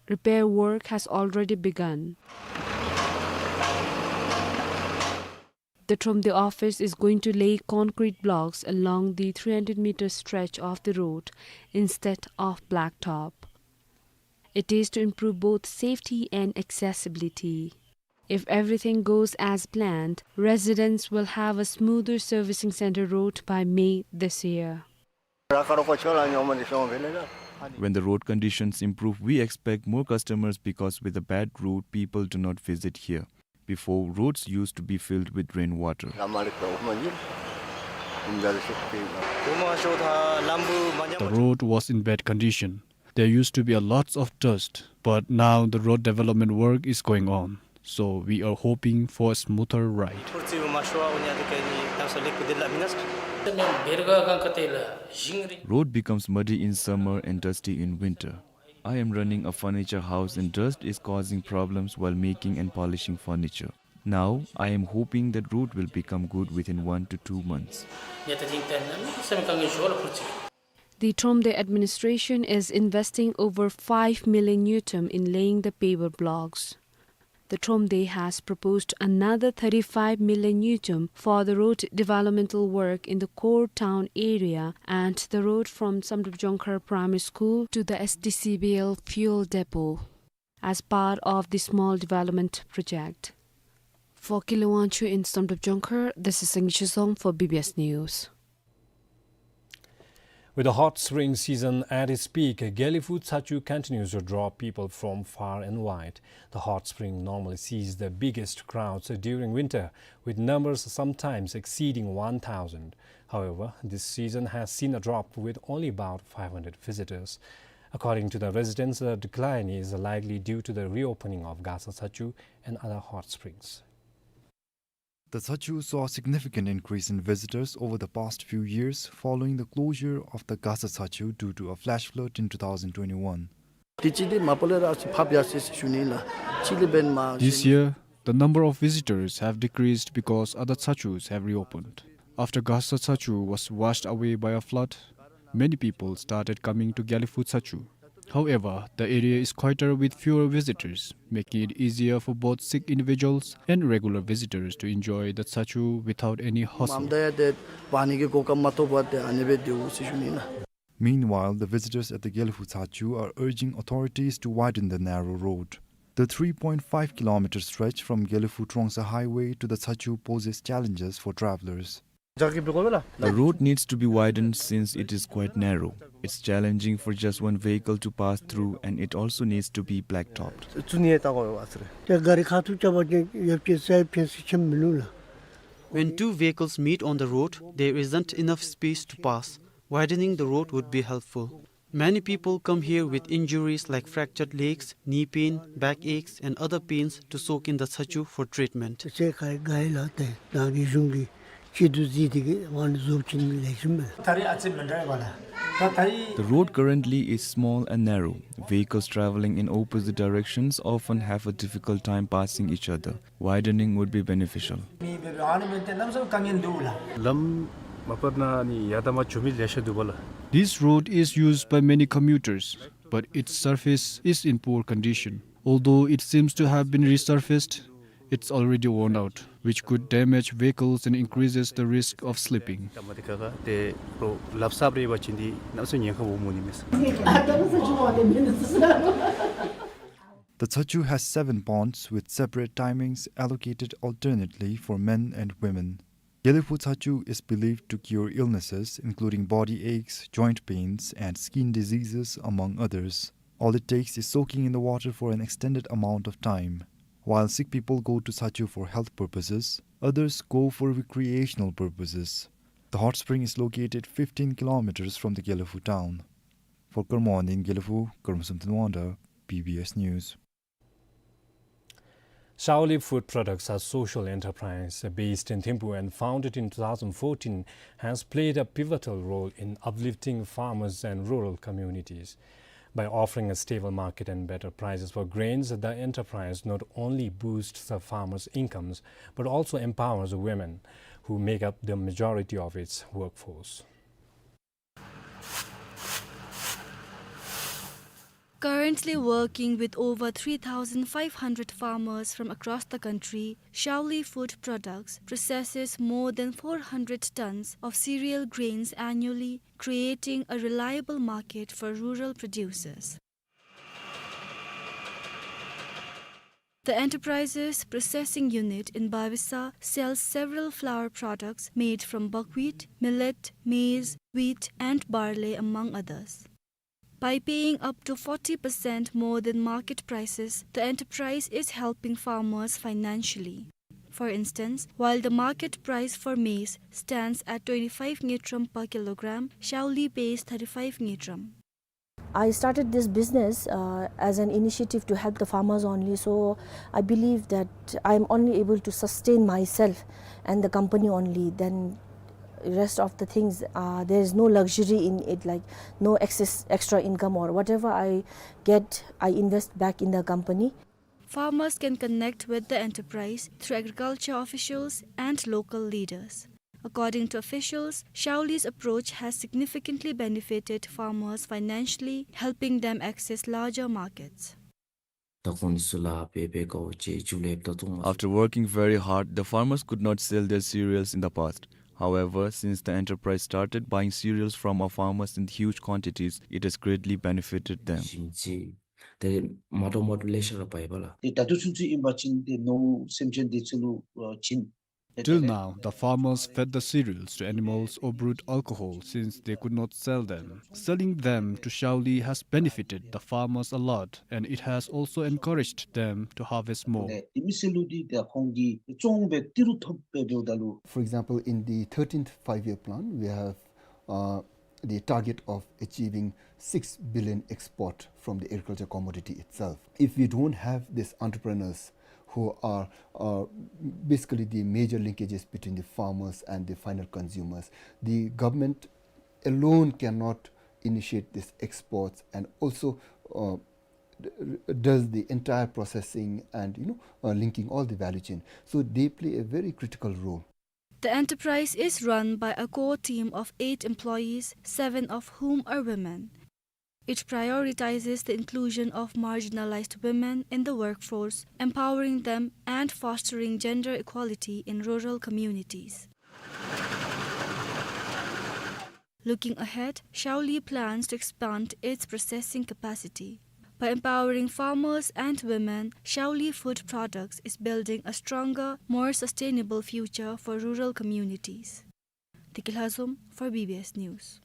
Repair work has already begun. The Thromde office is going to lay concrete blocks along the three hundred meter stretch of the road instead of blacktop. It is to improve both safety and accessibility. If everything goes as planned, residents will have a smoother servicing center road by May this year. When the road conditions improve, we expect more customers because with a bad road, people do not visit here. Before, roads used to be filled with rainwater. The road was in bad condition. There used to be a lots of dust, but now the road development work is going on. So we are hoping for a smoother ride. Road becomes muddy in summer and dusty in winter. I am running a furniture house and dust is causing problems while making and polishing furniture. Now, I am hoping that road will become good within one to two months. The Thromde administration is investing over five million ngultrum in laying the paver blocks. The Thromde has proposed another thirty-five million ngultrum for the road developmental work in the core town area and the road from Samdrup Jongkhar Primary School to the S D C B L fuel depot as part of the small development project. For Kile Wangchuk in Samdrup Jongkhar, this is Sangay Chizom for B B S News. With the hot spring season at its peak, Gelephu Tshachhu continues to draw people from far and wide. The hot spring normally sees the biggest crowds during winter, with numbers sometimes exceeding one thousand. However, this season has seen a drop with only about five hundred visitors. According to the residents, the decline is likely due to the reopening of Gasa Tshachhu and other hot springs. The Tshachhu saw a significant increase in visitors over the past few years following the closure of the Gasa Tshachhu due to a flash flood in two thousand twenty-one. This year, the number of visitors have decreased because other Tshachhus have reopened. After Gasa Tshachhu was washed away by a flood, many people started coming to Gelephu Tshachhu. However, the area is quieter with fewer visitors, making it easier for both sick individuals and regular visitors to enjoy the Tshachhu without any hustle. मामदाया ते पानी के कोका मातो बाते आने बे देऊ सिशुनी ना। Meanwhile, the visitors at the Gelephu Tsachu are urging authorities to widen the narrow road. The three point five kilometer stretch from Gelephu Trongsa Highway to the Tsachu poses challenges for travelers. The road needs to be widened since it is quite narrow. It's challenging for just one vehicle to pass through, and it also needs to be blacktopped. ད་ག་རི་ཁ་ཐུག་རྐྱབ་པ་ཅིན་ཡོད་ཅིག་ཟེར་ཕན་སེམས་ཅན་མི་ནུག་ལགས། When two vehicles meet on the road, there isn't enough space to pass. Widening the road would be helpful. Many people come here with injuries like fractured legs, knee pain, backaches, and other pains to soak in the Tsachu for treatment. ཚེ་ཁ་ག་ཡི་ལ་ཏེ་ནང་གི་གཞུང་གི་སྤྱི་འཐུས་ཅིག་གིས་ཝང་བཟོ་བྱིན་ལེགས་ཤོམ་མས། ད་རིས་ཨ་ཙི་མི་འདྲ་བ་ལ། ད་ད་རིས། The road currently is small and narrow. Vehicles traveling in opposite directions often have a difficult time passing each other. Widening would be beneficial. ལམ་མ་པར་ན་ནི་ཡ་ད་མ་བྱུང་མི་ལེ་ཤ་འདུག་པ་ལགས། This road is used by many commuters, but its surface is in poor condition. Although it seems to have been resurfaced, it's already worn out, which could damage vehicles and increases the risk of slipping. ད་མ་དེ་ཁ་ཁ་དེ་རོ་ལབ་སབ་རེ་བ་ཅིན་དེ་ནམ་སོ་ཉེན་ཁ་བོ་མོ་ནི་མེད། The Tsachu has seven ponds with separate timings allocated alternately for men and women. Gelephu Tsachu is believed to cure illnesses including body aches, joint pains, and skin diseases, among others. All it takes is soaking in the water for an extended amount of time. While sick people go to Tsachu for health purposes, others go for recreational purposes. The hot spring is located fifteen kilometers from the Gelephu town. For Kurumwangdi in Gelephu, Kurumsum Thanwangda, B B S News. Shaoli Food Products, a social enterprise based in Thimphu and founded in two thousand fourteen, has played a pivotal role in uplifting farmers and rural communities. By offering a stable market and better prices for grains, the enterprise not only boosts the farmers' incomes, but also empowers women, who make up the majority of its workforce. Currently working with over three thousand five hundred farmers from across the country, Shaoli Food Products processes more than four hundred tons of cereal grains annually, creating a reliable market for rural producers. The enterprise's processing unit in Bavisa sells several flour products made from buckwheat, millet, maize, wheat, and barley, among others. By paying up to forty percent more than market prices, the enterprise is helping farmers financially. For instance, while the market price for maize stands at twenty-five ngultrum per kilogram, Shaoli pays thirty-five ngultrum. I started this business, uh, as an initiative to help the farmers only, so I believe that I'm only able to sustain myself and the company only. Then rest of the things, uh, there is no luxury in it, like, no excess, extra income or whatever I get, I invest back in the company. Farmers can connect with the enterprise through agriculture officials and local leaders. According to officials, Shaoli's approach has significantly benefited farmers financially, helping them access larger markets. After working very hard, the farmers could not sell their cereals in the past. However, since the enterprise started buying cereals from our farmers in huge quantities, it has greatly benefited them. Till now, the farmers fed the cereals to animals or brewed alcohol since they could not sell them. Selling them to Shaoli has benefited the farmers a lot, and it has also encouraged them to harvest more. For example, in the thirteenth five-year plan, we have, uh, the target of achieving six billion export from the agriculture commodity itself. If we don't have these entrepreneurs who are, uh, basically the major linkages between the farmers and the final consumers, the government alone cannot initiate this exports and also, uh, d-, does the entire processing and, you know, uh, linking all the value chain. So they play a very critical role. The enterprise is run by a core team of eight employees, seven of whom are women. It prioritizes the inclusion of marginalized women in the workforce, empowering them and fostering gender equality in rural communities. Looking ahead, Shaoli plans to expand its processing capacity. By empowering farmers and women, Shaoli Food Products is building a stronger, more sustainable future for rural communities. Tiki Lhazom for B B S News.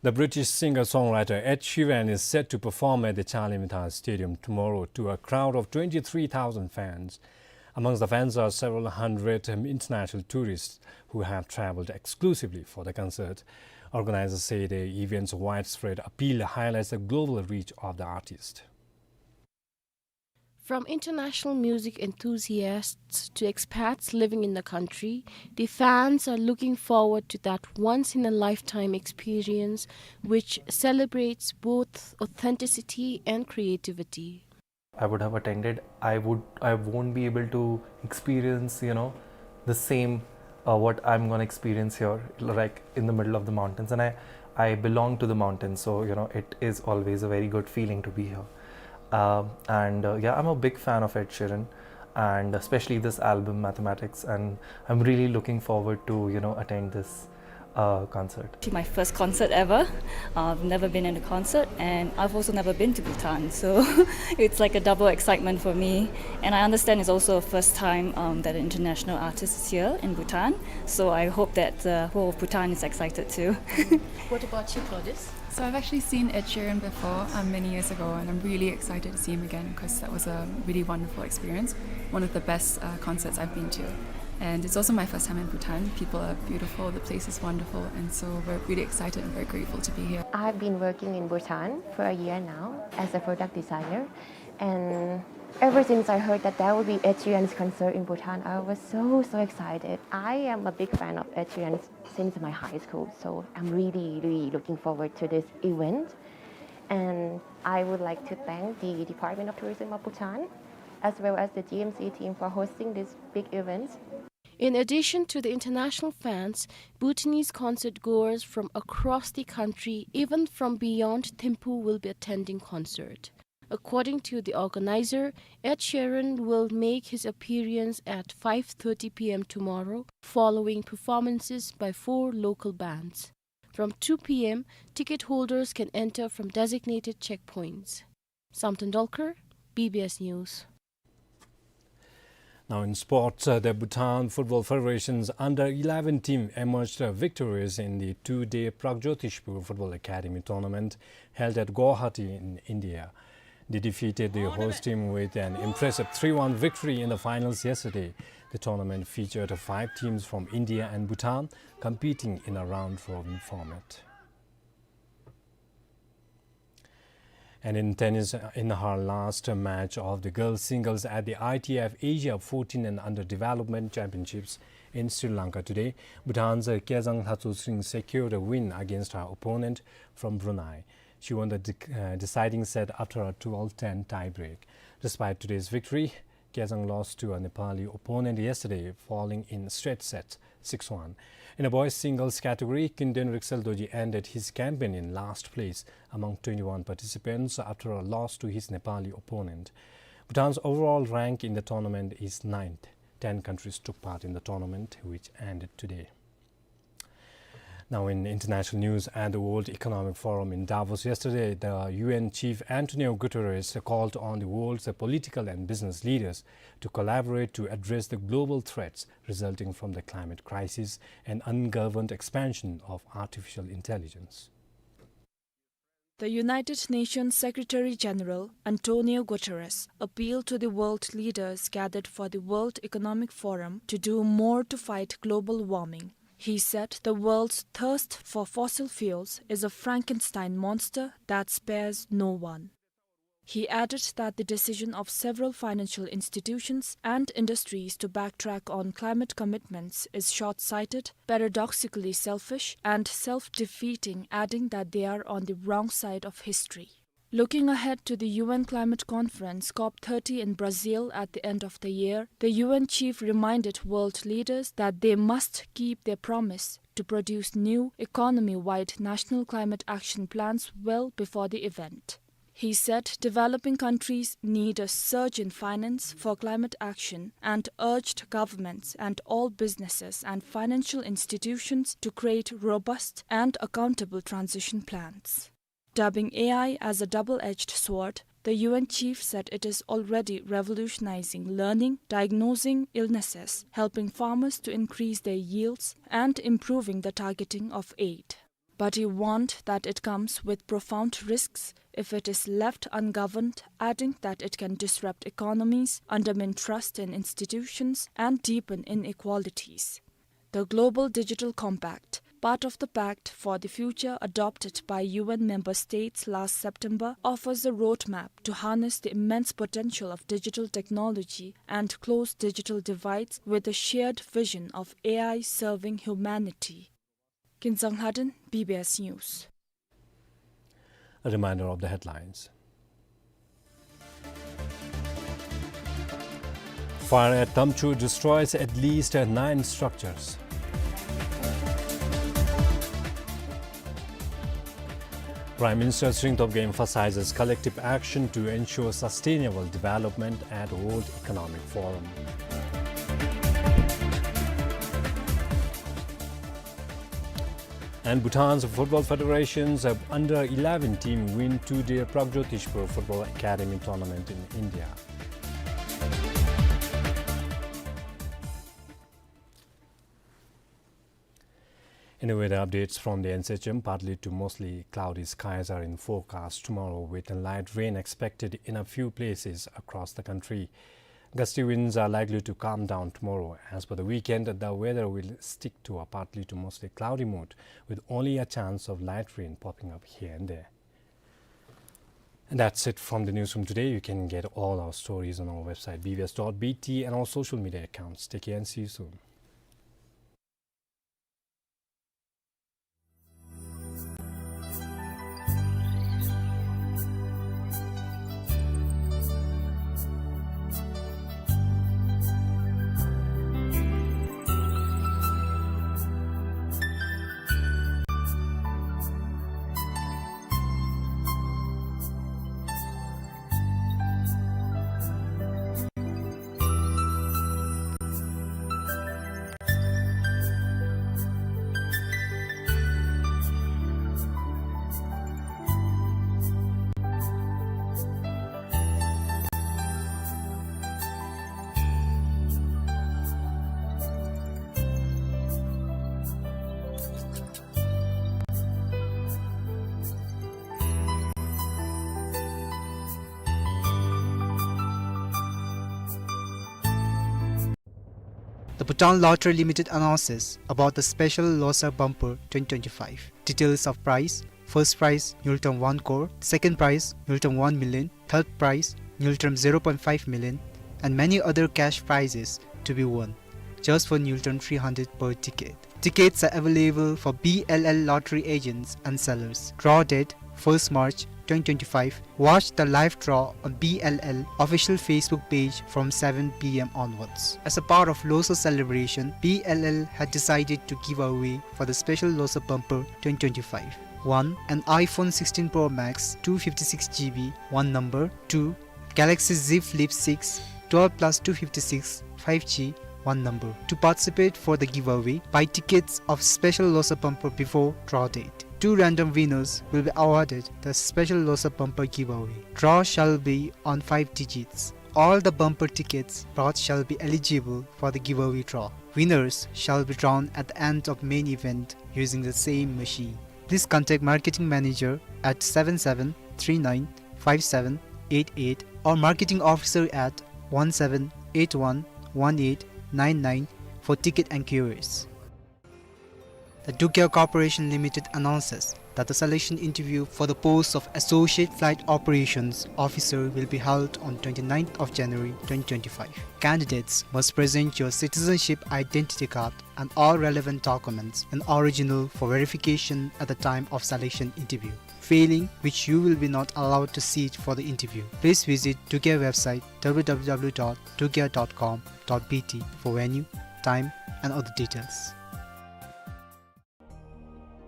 The British singer-songwriter Ed Sheeran is set to perform at the Charlemagnoire Stadium tomorrow to a crowd of twenty-three thousand fans. Amongst the fans are several hundred, um, international tourists who have traveled exclusively for the concert. Organizers say the event's widespread appeal highlights the global reach of the artist. From international music enthusiasts to expats living in the country, the fans are looking forward to that once-in-a-lifetime experience, which celebrates both authenticity and creativity. I would have attended, I would, I won't be able to experience, you know, the same, uh, what I'm gonna experience here, like, in the middle of the mountains. And I, I belong to the mountains, so, you know, it is always a very good feeling to be here. Um, and, uh, yeah, I'm a big fan of Ed Sheeran, and especially this album, Mathematics, and I'm really looking forward to, you know, attend this, uh, concert. To my first concert ever. I've never been in a concert, and I've also never been to Bhutan, so it's like a double excitement for me. And I understand it's also a first time, um, that an international artist is here in Bhutan, so I hope that the whole of Bhutan is excited too. What about you, Claudius? So I've actually seen Ed Sheeran before, um, many years ago, and I'm really excited to see him again 'cause that was a really wonderful experience, one of the best, uh, concerts I've been to. And it's also my first time in Bhutan. People are beautiful, the place is wonderful, and so we're really excited and very grateful to be here. I've been working in Bhutan for a year now as a product designer, and ever since I heard that there will be Ed Sheeran's concert in Bhutan, I was so, so excited. I am a big fan of Ed Sheeran since my high school, so I'm really, really looking forward to this event. And I would like to thank the Department of Tourism of Bhutan, as well as the G M C team, for hosting this big event. In addition to the international fans, Bhutanese concert goers from across the country, even from beyond Thimphu, will be attending concert. According to the organizer, Ed Sheeran will make his appearance at five thirty p m tomorrow, following performances by four local bands. From two p m, ticket holders can enter from designated checkpoints. Samten Dolkar, B B S News. Now in sports, uh, the Bhutan Football Federation's under eleven team emerged, uh, victorious in the two-day Pragjotishpur Football Academy tournament held at Guwahati in India. They defeated the host team with an impressive three one victory in the finals yesterday. The tournament featured five teams from India and Bhutan competing in a round robin format. And in tennis, uh, in her last match of the girls singles at the I T F Asia fourteen and Under Development Championships in Sri Lanka today, Bhutan's, uh, Kezang Lhatsosring secured a win against her opponent from Brunei. She won the dec-, uh, deciding set after a twelve ten tie break. Despite today's victory, Kezang lost to a Nepali opponent yesterday, falling in straight sets, six one. In a boys singles category, Kynden Riksel Dorji ended his campaign in last place among twenty-one participants after a loss to his Nepali opponent. Bhutan's overall rank in the tournament is ninth. Ten countries took part in the tournament, which ended today. Now in international news, at the World Economic Forum in Davos yesterday, the U N chief Antonio Guterres called on the world's political and business leaders to collaborate to address the global threats resulting from the climate crisis and ungoverned expansion of artificial intelligence. The United Nations Secretary General, Antonio Guterres, appealed to the world leaders gathered for the World Economic Forum to do more to fight global warming. He said the world's thirst for fossil fuels is a Frankenstein monster that spares no one. He added that the decision of several financial institutions and industries to backtrack on climate commitments is short-sighted, paradoxically selfish, and self-defeating, adding that they are on the wrong side of history. Looking ahead to the U N climate conference COP thirty in Brazil at the end of the year, the U N chief reminded world leaders that they must keep their promise to produce new economy-wide national climate action plans well before the event. He said developing countries need a surge in finance for climate action and urged governments and all businesses and financial institutions to create robust and accountable transition plans. Dubbing A I as a double-edged sword, the U N chief said it is already revolutionizing learning, diagnosing illnesses, helping farmers to increase their yields, and improving the targeting of aid. But he warned that it comes with profound risks if it is left ungoverned, adding that it can disrupt economies, undermine trust in institutions, and deepen inequalities. The Global Digital Compact, part of the Pact for the Future adopted by U N member states last September, offers a roadmap to harness the immense potential of digital technology and close digital divides with a shared vision of A I serving humanity. Kinzang Lhaden, B B S News. A reminder of the headlines. Fire at Tamchu destroys at least nine structures. Prime Minister Tshering Tobgay emphasizes collective action to ensure sustainable development at World Economic Forum. And Bhutan's Football Federation's under eleven team win two-day Pragjotishpur Football Academy tournament in India. Anyway, the updates from the N C H M, partly to mostly cloudy skies are in forecast tomorrow, with light rain expected in a few places across the country. Gusty winds are likely to calm down tomorrow. As for the weekend, the weather will stick to a partly to mostly cloudy mode, with only a chance of light rain popping up here and there. And that's it from the newsroom today. You can get all our stories on our website, B B S dot B T, and our social media accounts. Take care and see you soon. The Bhutan Lottery Limited announces about the special Losar Bumper twenty twenty-five. Details of prize: first prize, Ngultrum one crore, second prize, Ngultrum one million, third prize, Ngultrum zero point five million, and many other cash prizes to be won, just for Ngultrum three hundred per ticket. Tickets are available for B L L lottery agents and sellers. Draw date, first March twenty twenty-five. Watch the live draw on B L L official Facebook page from seven P M onwards. As a part of Losar celebration, B L L had decided to give away for the special Losar Bumper twenty twenty-five. One, an iPhone sixteen Pro Max, two fifty-six G B, one number. Two, Galaxy Z Flip six, twelve plus two fifty-six, five G, one number. To participate for the giveaway, buy tickets of special Losar Bumper before draw date. Two random winners will be awarded the special Losar Bumper giveaway. Draw shall be on five digits. All the bumper tickets brought shall be eligible for the giveaway draw. Winners shall be drawn at the end of main event using the same machine. Please contact marketing manager at seven seven three nine five seven eight eight or marketing officer at one seven eight one one eight nine nine for ticket enquiries. The Dukya Corporation Limited announces that the selection interview for the post of Associate Flight Operations Officer will be held on twenty-ninth of January twenty twenty-five. Candidates must present your citizenship identity card and all relevant documents, an original for verification at the time of selection interview, failing which you will be not allowed to sit for the interview. Please visit Dukya website, W W W dot dukya dot com dot B T, for venue, time, and other details.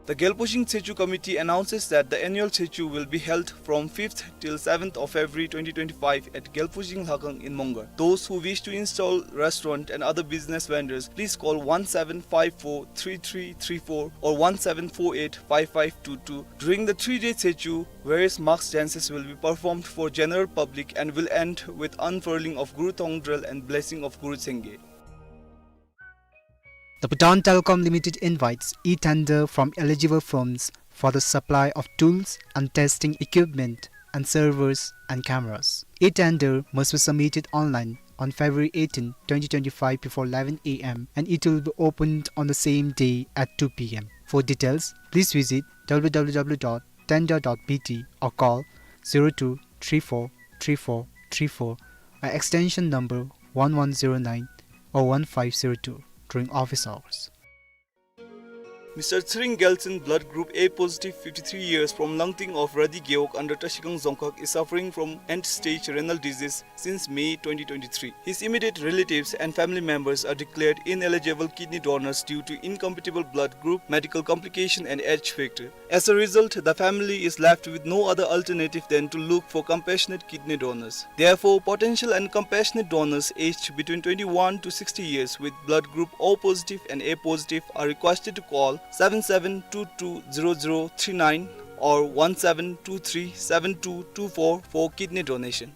The Gelpujing Tsechu Committee announces that the annual Tsechu will be held from fifth till seventh of February twenty twenty-five at Gelpujing Lhakang in Mongar. Those who wish to install restaurant and other business vendors, please call one seven five four three three three four or one seven four eight five five two two. During the three-day Tsechu, various mask dances will be performed for general public and will end with unfurling of Guru Thongdrel and blessing of Guru Chenge. The Bhutan Telecom Limited invites e-tender from eligible firms for the supply of tools and testing equipment and servers and cameras. E-tender must be submitted online on February eighteenth, twenty twenty-five before eleven a m and it will be opened on the same day at two p m. For details, please visit w w w dot tender dot b t or call zero two three four three four three four, or extension number one one zero nine or one five zero two during office hours. Mister Tshering Gyaltshen, blood group A positive, fifty-three years, from Langting of Radi Gewog under Trashigang Dzongkhag, is suffering from end-stage renal disease since May twenty twenty-three. His immediate relatives and family members are declared ineligible kidney donors due to incompatible blood group, medical complication and age factor. As a result, the family is left with no other alternative than to look for compassionate kidney donors. Therefore, potential and compassionate donors aged between twenty-one to sixty years with blood group O positive and A positive are requested to call seven seven two two zero zero three nine or one seven two three seven two two four for kidney donation.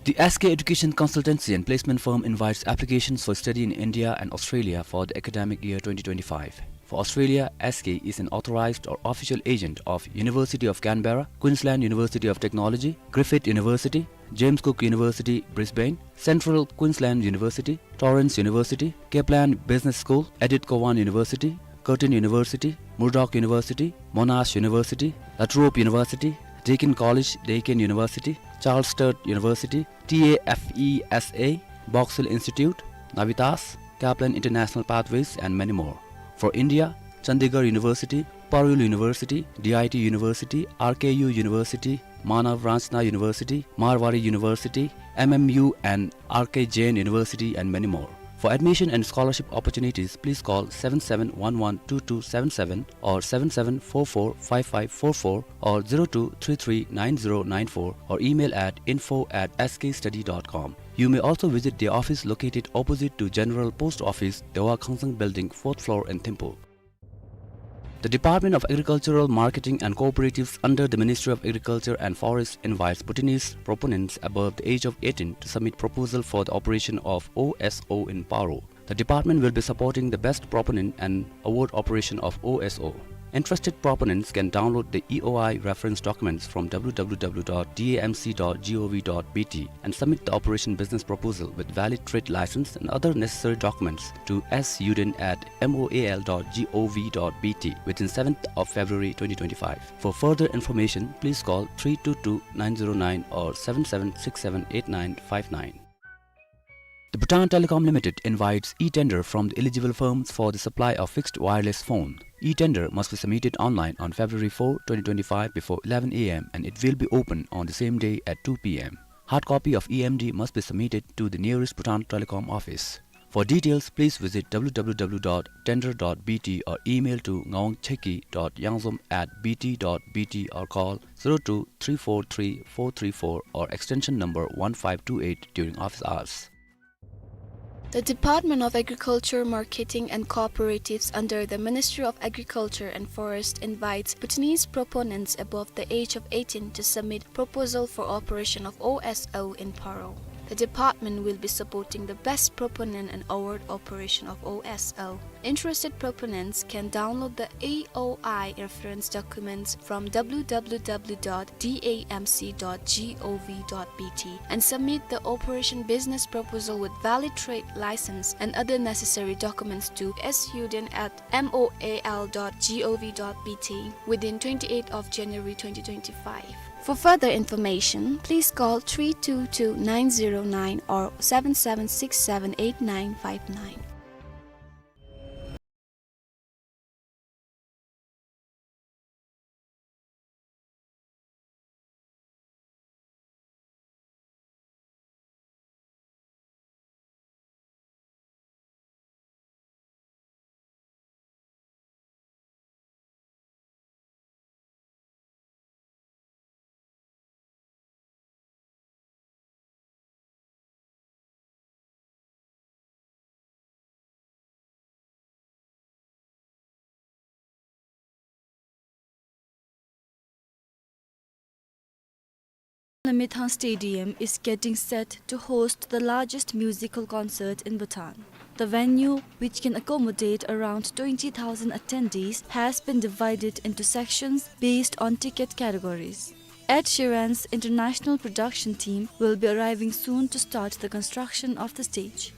The S K Education Consultancy and Placement Firm invites applications for study in India and Australia for the academic year twenty twenty-five. For Australia, S K is an authorized or official agent of University of Canberra, Queensland University of Technology, Griffith University, James Cook University, Brisbane, Central Queensland University, Torrens University, Kaplan Business School, Edith Cowan University, Curtin University, Murdoch University, Monash University, La Trobe University, Deakin College, Deakin University, Charles Sturt University, T A F E S A, Box Hill Institute, Navitas, Kaplan International Pathways, and many more. For India, Chandigarh University, Parul University, D I T University, R K U University, Manav Ranchna University, Marwari University, M M U and R K Jain University, and many more. For admission and scholarship opportunities, please call seven seven one one two two seven seven or seven seven four four five five four four or zero two three three nine zero nine four or email at info at S K study dot com. You may also visit their office located opposite to General Post Office, Dewa Khangsang Building, fourth floor in Thimphu. The Department of Agricultural Marketing and Cooperatives under the Ministry of Agriculture and Forest invites Bhutanese proponents above the age of eighteen to submit proposal for the operation of O S O in Paro. The department will be supporting the best proponent and award operation of O S O. Interested proponents can download the E O I reference documents from w w w dot d a m c dot g o v dot b t and submit the operation business proposal with valid trade license and other necessary documents to s yuden at m o a l dot g o v dot b t within seventh of February twenty twenty-five. For further information, please call three two two nine zero nine or seven seven six seven eight nine five nine. The Bhutan Telecom Limited invites e-tender from the eligible firms for the supply of fixed wireless phone. E-tender must be submitted online on February fourth, twenty twenty-five before eleven a m and it will be open on the same day at two p m. Hard copy of E M D must be submitted to the nearest Bhutan Telecom office. For details, please visit w w w dot tender dot b t or email to ngawang cheki dot yangzom at b t dot b t or call zero two three four three four three four or extension number one five two eight during office hours. The Department of Agriculture, Marketing and Cooperatives under the Ministry of Agriculture and Forest invites Bhutanese proponents above the age of eighteen to submit proposal for operation of O S O in Paro. The department will be supporting the best proponent and award operation of O S O. Interested proponents can download the E O I reference documents from w w w dot d a m c dot g o v dot b t and submit the operation business proposal with valid trade license and other necessary documents to s yuden at m o a l dot g o v dot b t within twenty-eighth of January twenty twenty-five. For further information, please call three two two nine zero nine or seven seven six seven eight nine five nine. Namithan Stadium is getting set to host the largest musical concert in Bhutan. The venue, which can accommodate around twenty thousand attendees, has been divided into sections based on ticket categories. Ed Sheeran's international production team will be arriving soon to start the construction of the stage.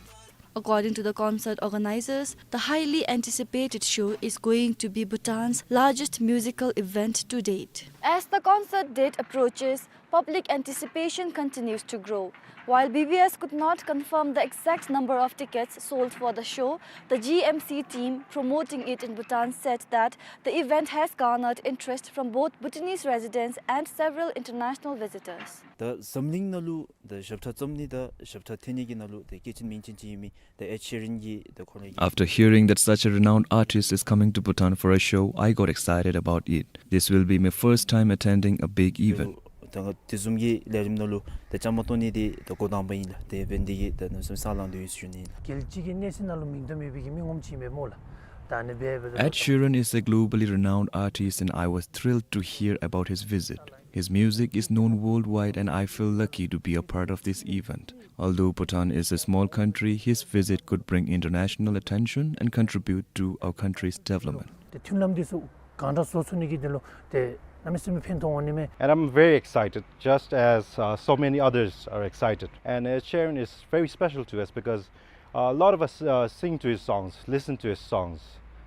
According to the concert organizers, the highly anticipated show is going to be Bhutan's largest musical event to date. As the concert date approaches, public anticipation continues to grow. While B B S could not confirm the exact number of tickets sold for the show, the G M C team promoting it in Bhutan said that the event has garnered interest from both Bhutanese residents and several international visitors. ད་འཛམ་གླིང་ནང་ལུ་ད་ཞབས་ཁྲ་རྩོམ་ནི་དང་ཞབས་ཁྲ་འཐེན་ནི་གི་ནང་ལུ་ད་སྐྱེས་ཆེན་མིང་ཆེན་ཅིག་ཨིན་མི་ད་Ed Sheeran གི་ད་ཁོ་རའི། After hearing that such a renowned artist is coming to Bhutan for a show, I got excited about it. This will be my first time attending a big event. ད་ང་དེ་བཟུམ་གྱི་ལས་རིམ་ནང་ལུ་ད་བཅའ་མར་གཏོགས་ནི་དེ་ད་འགོ་དང་པ་ཨིན་ལགས། དེ་འབད་ནི་དེ་གིས་ད་གནམ་མེད་ས་མེད་སེམས་ཚོར་ལང་དོ་ཡོད་ཟེར་ཞུ་ནི་ཨིན་ལགས། རྒྱལ་སྤྱི་གི་གནས་ཚད་ནང་ལུ་མིང་དོ་མེད་པའི་གི་མི་ངོམ་ཅིག་ཨིན་མས་སྨོ་ལགས། ད་ཨ་ནི་སྦེ་འབདཝ་ད། Ed Sheeran is a globally renowned artist and I was thrilled to hear about his visit. His music is known worldwide and I feel lucky to be a part of this event. Although Bhutan is a small country, his visit could bring international attention and contribute to our country's development. ཏེ་མཐུན་ལམ་འདི་ཚུ་གང་དྲག་བཟོ་ཚུགས་ནི་གི་དོན་ལུ་ཏེ་གནམ་མེད་ས་མེད་ཕན་ཐོགས་འོང་ནི་མས། And I'm very excited, just as, uh, so many others are excited. And Ed Sheeran is very special to us because, uh, a lot of us, uh, sing to his songs, listen to his songs.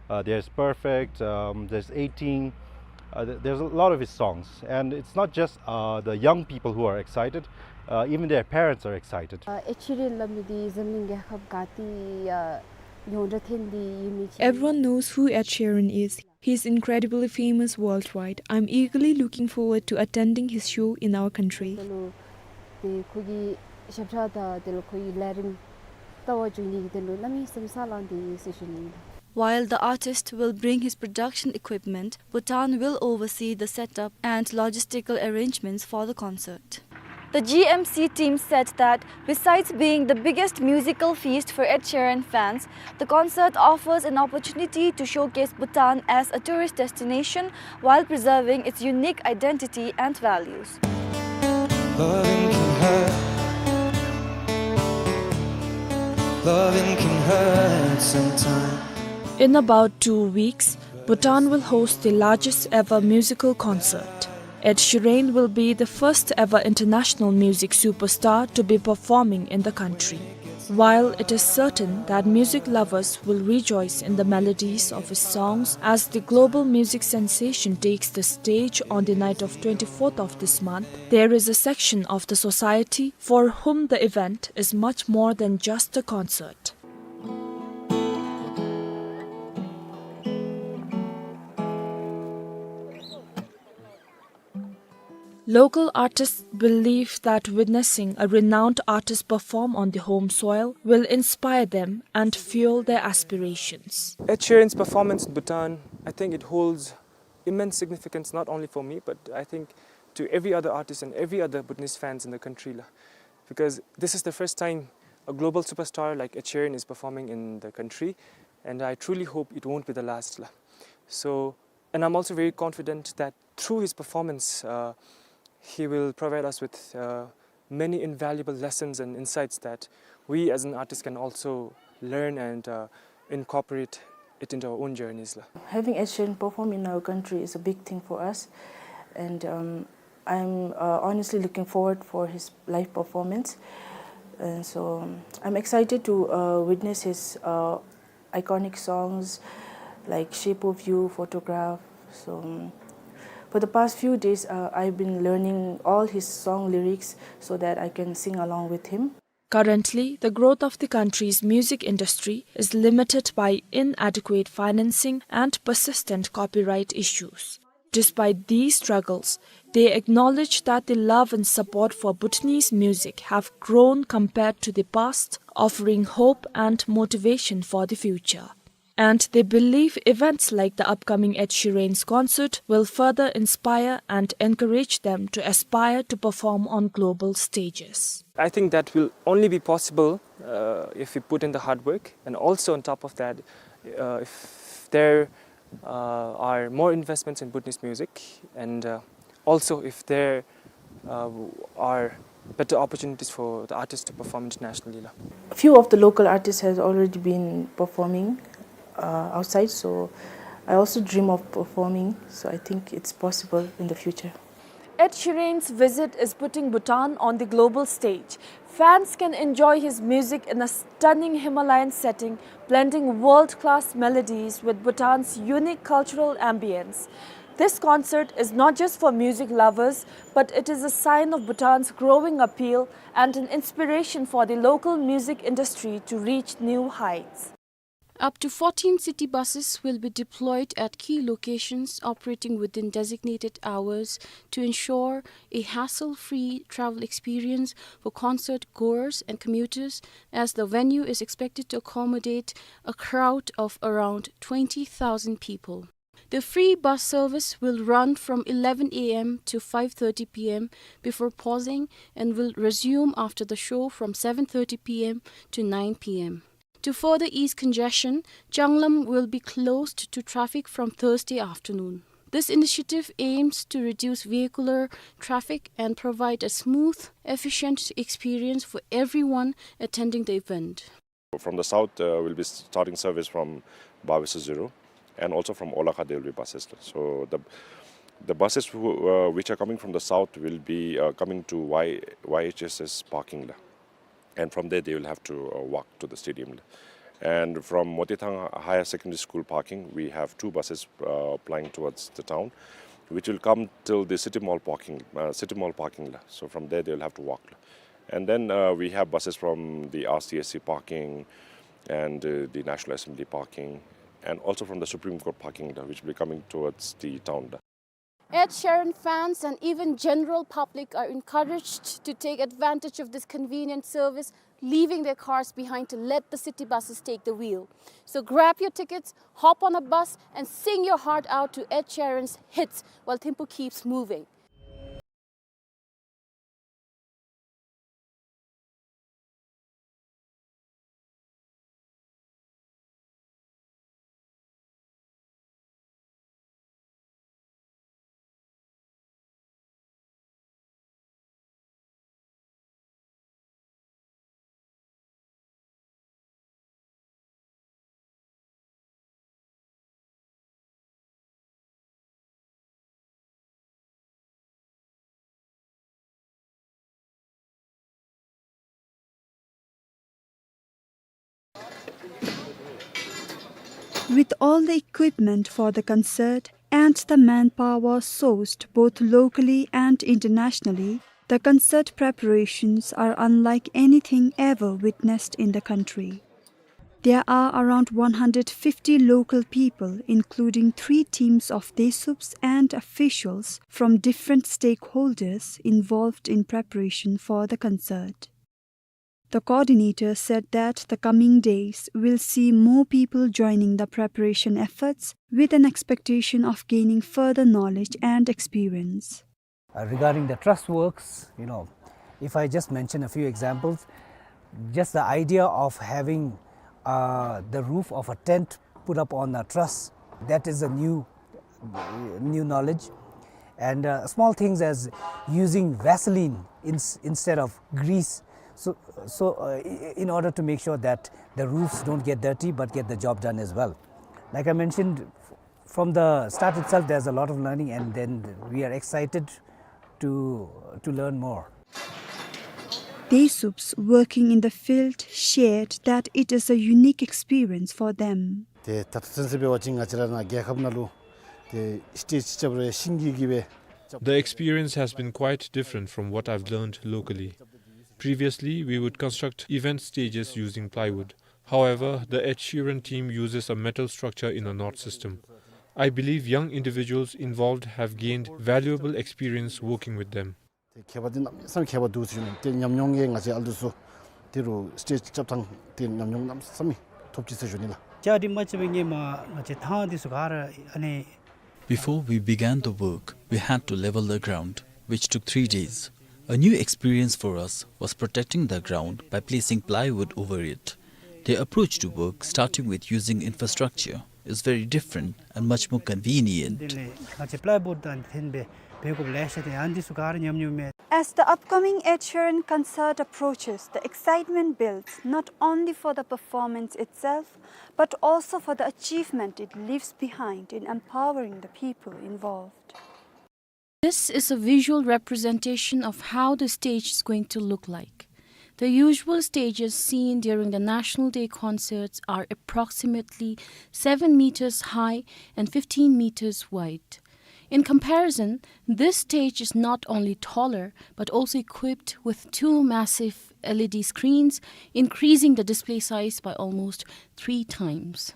Uh, there's Perfect, um, there's eighteen, uh, th- there's a lot of his songs. And it's not just, uh, the young people who are excited, uh, even their parents are excited. ཨེཌ་ཤི་རན་སླབ་མི་འདི་འཛམ་གླིང་རྒྱལ་ཁབ་ག་ཏེ་ཡང་ཡོངས་གྲགས་ཐོན་ཏེ་ཡོད་མི་ཅིག། Everyone knows who Ed Sheeran is. He's incredibly famous worldwide. I'm eagerly looking forward to attending his show in our country. དེ་ལུ་ཏེ་ཁོ་གི་ཞབས་ཁྲ་དང་དེ་ལུ་ཁོ་གི་ལས་རིམ་ལྟ་བར་འགྱོ་ནི་གི་དོན་ལུ་གནམ་མེད་ས་མེད་སེམས་ཚོར་ལང་དོ་ཡོད་ཟེར་ཞུ་ནི་ཨིན། While the artist will bring his production equipment, Bhutan will oversee the setup and logistical arrangements for the concert. The G M C team said that besides being the biggest musical feast for Ed Sheeran fans, the concert offers an opportunity to showcase Bhutan as a tourist destination while preserving its unique identity and values. Loving can hurt. Loving can hurt sometimes. In about two weeks, Bhutan will host the largest ever musical concert. Ed Sheeran will be the first ever international music superstar to be performing in the country. While it is certain that music lovers will rejoice in the melodies of his songs as the global music sensation takes the stage on the night of twenty-fourth of this month, there is a section of the society for whom the event is much more than just a concert. Local artists believe that witnessing a renowned artist perform on the home soil will inspire them and fuel their aspirations. Ed Sheeran's performance in Bhutan, I think it holds immense significance not only for me, but I think to every other artist and every other Bhutanese fans in the country, la. Because this is the first time a global superstar like Ed Sheeran is performing in the country, and I truly hope it won't be the last, la. So, and I'm also very confident that through his performance, uh, he will provide us with, uh, many invaluable lessons and insights that we as an artist can also learn and, uh, incorporate it into our own journeys, la. Having Ed Sheeran perform in our country is a big thing for us, and, um, I'm, uh, honestly looking forward for his live performance. And so, um, I'm excited to, uh, witness his, uh, iconic songs like Shape of You, Photograph. So, um, for the past few days, uh, I've been learning all his song lyrics so that I can sing along with him. Currently, the growth of the country's music industry is limited by inadequate financing and persistent copyright issues. Despite these struggles, they acknowledge that the love and support for Bhutanese music have grown compared to the past, offering hope and motivation for the future. And they believe events like the upcoming Ed Sheeran's concert will further inspire and encourage them to aspire to perform on global stages. I think that will only be possible, uh, if we put in the hard work, and also on top of that, uh, if there, uh, are more investments in Bhutanese music, and, uh, also if there uh, are better opportunities for the artists to perform internationally la. A few of the local artists has already been performing, uh, outside, so I also dream of performing, so I think it's possible in the future. Ed Sheeran's visit is putting Bhutan on the global stage. Fans can enjoy his music in a stunning Himalayan setting, blending world-class melodies with Bhutan's unique cultural ambience. This concert is not just for music lovers, but it is a sign of Bhutan's growing appeal and an inspiration for the local music industry to reach new heights. Up to fourteen city buses will be deployed at key locations, operating within designated hours to ensure a hassle-free travel experience for concert goers and commuters, as the venue is expected to accommodate a crowd of around twenty thousand people. The free bus service will run from eleven A M to five thirty P M before pausing, and will resume after the show from seven thirty P M to nine P M. To further ease congestion, Changlam will be closed to traffic from Thursday afternoon. This initiative aims to reduce vehicular traffic and provide a smooth, efficient experience for everyone attending the event. From the south, uh, we'll be starting service from Bawesu Zuru, and also from Olakha there will be buses. So the, the buses who, uh, which are coming from the south will be, uh, coming to Y-, Y H S S parking la. And from there they will have to, uh, walk to the stadium la. And from Motithang Higher Secondary School parking, we have two buses, uh, plying towards the town, which will come till the City Mall parking, uh, City Mall parking la. So from there they will have to walk la. And then, uh, we have buses from the R C S C parking and, uh, the National Assembly parking, and also from the Supreme Court parking la, which will be coming towards the town la. Ed Sheeran fans and even general public are encouraged to take advantage of this convenient service, leaving their cars behind to let the city buses take the wheel. So grab your tickets, hop on a bus, and sing your heart out to Ed Sheeran's hits while Thimphu keeps moving. With all the equipment for the concert and the manpower sourced both locally and internationally, the concert preparations are unlike anything ever witnessed in the country. There are around one hundred fifty local people, including three teams of Desuups and officials from different stakeholders, involved in preparation for the concert. The coordinator said that the coming days will see more people joining the preparation efforts with an expectation of gaining further knowledge and experience. Uh, regarding the truss works, you know, if I just mention a few examples, just the idea of having, uh, the roof of a tent put up on a truss, that is a new, new knowledge. And, uh, small things as using Vaseline ins-, instead of grease, so, so, uh, i-, in order to make sure that the roofs don't get dirty but get the job done as well. Like I mentioned, from the start itself, there's a lot of learning, and then we are excited to, to learn more. Desuups working in the field shared that it is a unique experience for them. ཏེ་ད་ལྟོ་ཚུན་ཚོད་འབད་བ་ཅིན་ང་བཅས་ར་ནཱ་རྒྱལ་ཁབ་ནང་ལུ་ཏེ་སི་ཊེཇ་རྐྱབ་རུང་ཤིང་གིས་གིས་སྦེ། The experience has been quite different from what I've learned locally. Previously, we would construct event stages using plywood. However, the Ed Sheeran team uses a metal structure in a knot system. I believe young individuals involved have gained valuable experience working with them. ཏེ་ཁྱད་པར་འདི་གནམ་མེད་ས་མེད་ཁྱད་པར་འདུག་ཟེར་ཞུ་ནི། ཏེ་ཉམས་མྱོང་ཡང་ང་བཅས་ཨ་ལུ་ཚུ་དེ་རུ་སི་ཊེཇ་རྐྱབ་ཐངས་དེ་ཉམས་མྱོང་གནམ་མེད་ས་མེད་ཐོབ་ཅི་ཟེར་ཞུ་ནི་ལགས། ཅ་དེ་མ་ཅིག་སྦེ་ངེ་མ་ང་བཅས་ཐང་འདི་ཚུ་ག་ར་ཨ་ནི། Before we began the work, we had to level the ground, which took three days. A new experience for us was protecting the ground by placing plywood over it. The approach to work, starting with using infrastructure, is very different and much more convenient. དེ་ལས་ང་བཅས་པླའི་བོཌ་དང་འཐེན་སྦེ་འབད་དགོཔ་ལེ་ཤ་ཏེ་ཨ་ནི་ཚུ་ག་ར་ཉམས་མྱོང་མས། As the upcoming Ed Sheeran concert approaches, the excitement builds not only for the performance itself, but also for the achievement it leaves behind in empowering the people involved. This is a visual representation of how the stage is going to look like. The usual stages seen during the National Day concerts are approximately seven meters high and fifteen meters wide. In comparison, this stage is not only taller but also equipped with two massive L E D screens, increasing the display size by almost three times.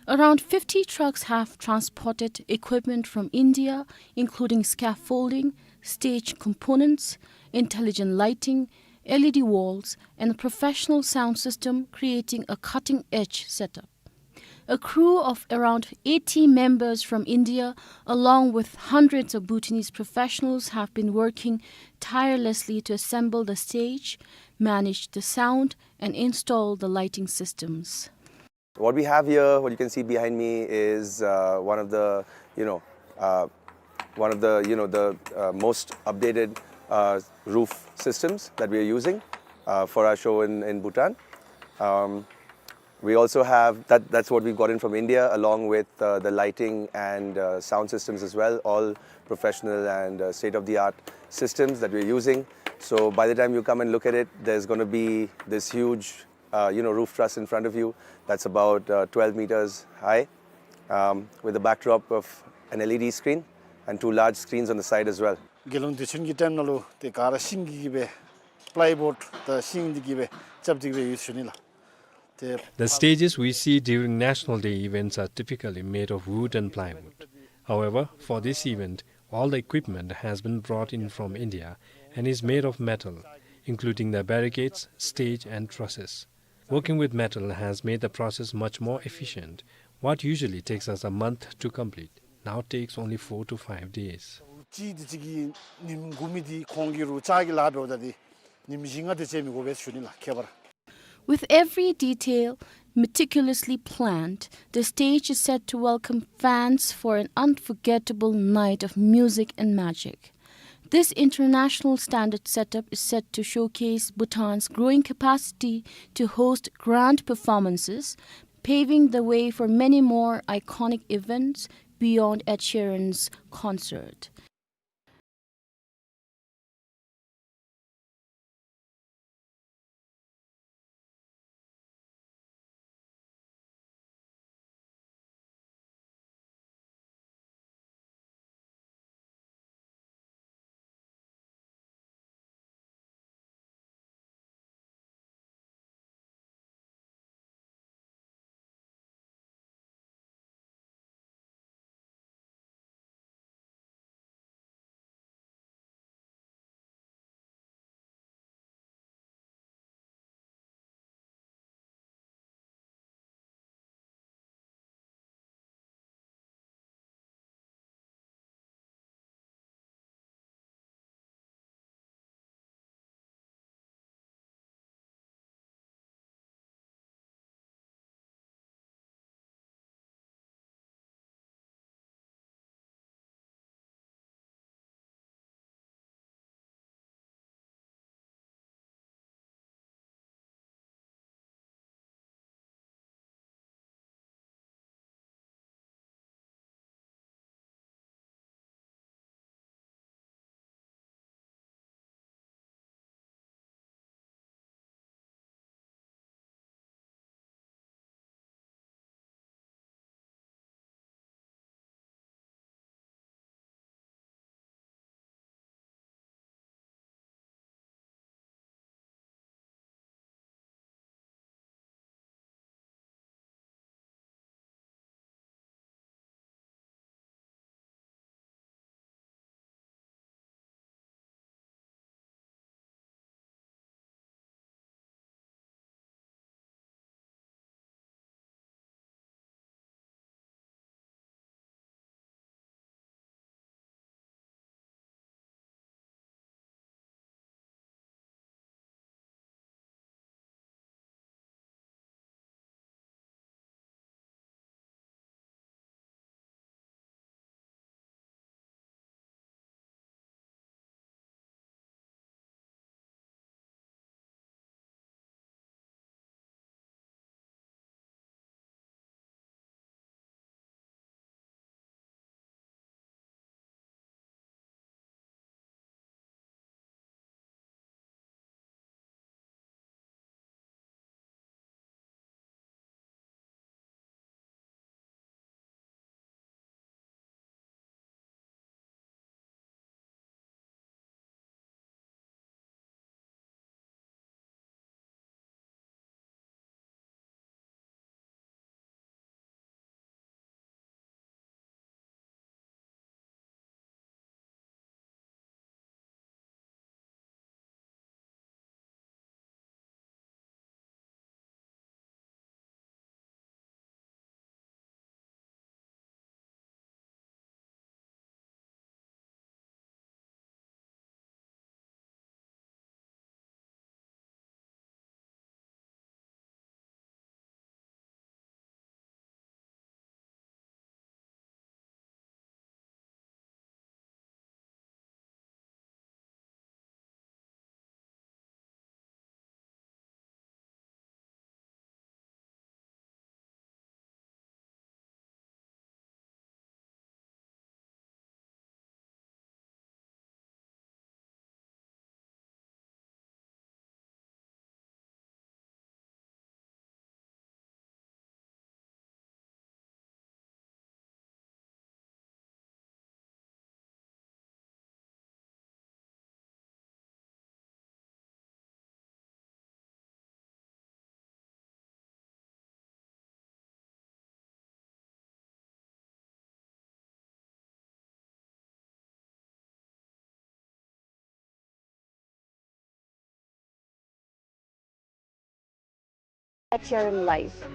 Around fifty trucks have transported equipment from India, including scaffolding, stage components, intelligent lighting, L E D walls, and a professional sound system, creating a cutting-edge setup. A crew of around eighty members from India, along with hundreds of Bhutanese professionals, have been working tirelessly to assemble the stage, manage the sound, and install the lighting systems. What we have here, what you can see behind me, is uh, one of the, you know, uh, one of the, you know, the uh, most updated uh, roof systems that we are using uh, for our show in, in Bhutan. Um, we also have that. That's what we've gotten from India, along with uh, the lighting and uh, sound systems as well. All professional and uh, state-of-the-art systems that we're using. So by the time you come and look at it, there's going to be this huge uh, you know, roof truss in front of you that's about uh, twelve meters high, um, with a backdrop of an L E D screen and two large screens on the side as well. དགེ་སློང་བདེ་ཆེན་གྱི་ཊེམ་ནང་ལུ་ཏེ་ག་ར་ཤིང་གིས་གིས་སྦེ་པླའི་བོཌ་དང་ཤིང་འདི་གིས་སྦེ་རྐྱབ་སྟེ་གིས་སྦེ་ཡོད་ཟེར་ཞུ་ནི་ལགས། ཏེ་The stages we see during National Day events are typically made of wood and plywood. However, for this event, all the equipment has been brought in from India and is made of metal, including the barricades, stage and trusses. Working with metal has made the process much more efficient. What usually takes us a month to complete now takes only four to five days. གཅིག་འདི་གཅིག་གི་ཉིནམ་དགུ་མི་འདི་ཁོང་གིས་རུང་ལྕགས་ཀྱི་ལཱ་འབདཝ་ད་འདི་ཉིནམ་བཞི་ལྔ་དེ་ཅིག་མི་དགོ་པས་ཟེར་ཞུ་ནི་ལགས། ཁྱད་པར། With every detail meticulously planned, the stage is set to welcome fans for an unforgettable night of music and magic. This international standard setup is set to showcase Bhutan's growing capacity to host grand performances, paving the way for many more iconic events beyond Ed Sheeran's concert. At Hearing Life.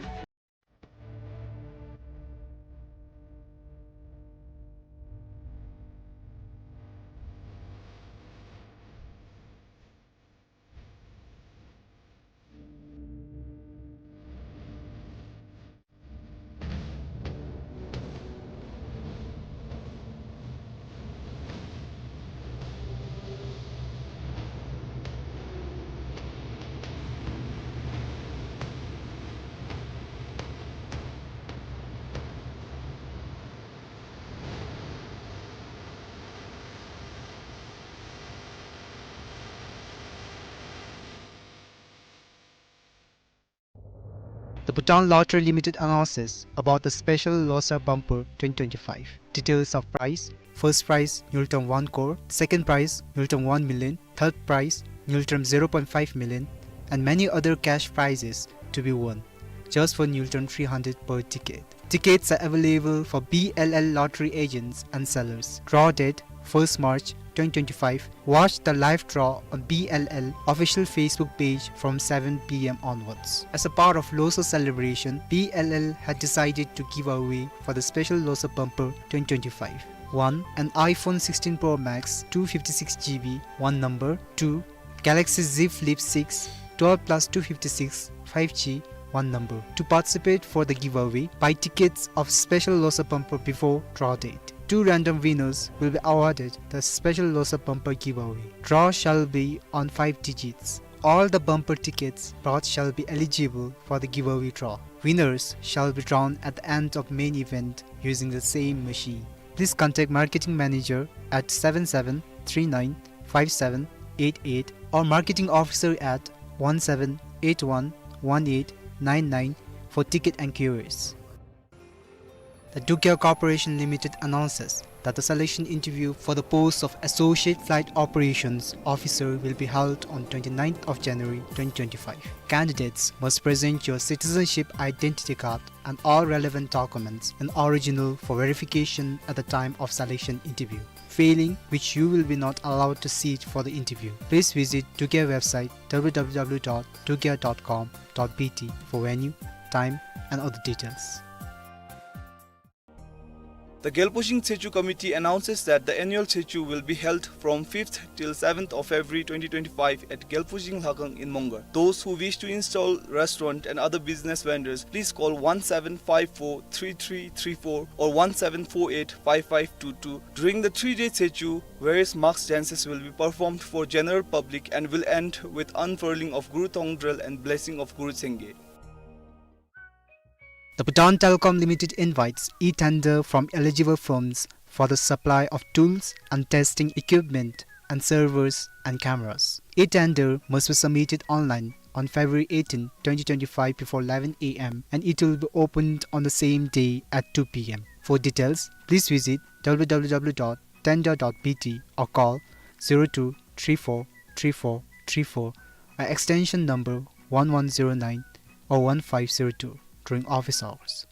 The Bhutan Lottery Limited announces about the special Losar Bumper twenty twenty-five. Details of prize: first prize, Ngultrum one crore; second prize, Ngultrum one million; third prize, Ngultrum zero point five million, and many other cash prizes to be won, just for Ngultrum three hundred per ticket. Tickets are available for B L L lottery agents and sellers. Draw date, first March twenty twenty-five. Watch the live draw on B L L official Facebook page from seven P M onwards. As a part of Losar celebration, B L L had decided to give away for the special Losar Bumper twenty twenty-five. One, an iPhone sixteen Pro Max, two fifty-six G B, one number. Two, Galaxy Z Flip six, twelve plus two fifty-six, five G, one number. To participate for the giveaway, buy tickets of special Losar Bumper before draw date. Two random winners will be awarded the special Losar Bumper giveaway. Draw shall be on five digits. All the bumper tickets brought shall be eligible for the giveaway draw. Winners shall be drawn at the end of main event using the same machine. Please contact marketing manager at seven seven three nine five seven eight eight or marketing officer at one seven eight one one eight nine nine for ticket enquiries. The Dukya Corporation Limited announces that the selection interview for the post of Associate Flight Operations Officer will be held on twenty-ninth of January twenty twenty-five. Candidates must present your citizenship identity card and all relevant documents in original for verification at the time of selection interview, failing which you will be not allowed to sit for the interview. Please visit Dukya website w w w dot dukya dot com dot b t for venue, time, and other details. The Gelpo Shing Tshechu Committee announces that the annual Tshechu will be held from fifth till seventh of February twenty twenty-five at Gelpo Shing Lhakang in Mongar. Those who wish to install restaurant and other business vendors, please call one seven five four three three three four or one seven four eight five five two two. During the three-day Tshechu, various mask dances will be performed for general public and will end with unfurling of Guru Thongdrel and blessing of Guru Tsengye. The Bhutan Telecom Limited invites e-tender from eligible firms for the supply of tools and testing equipment and servers and cameras. E-tender must be submitted online on February eighteen, twenty twenty-five before eleven a m and it will be opened on the same day at two p m. For details, please visit w w w dot tender dot b t or call zero two three four three four three four, uh, extension number one one zero nine or one five zero two during office hours.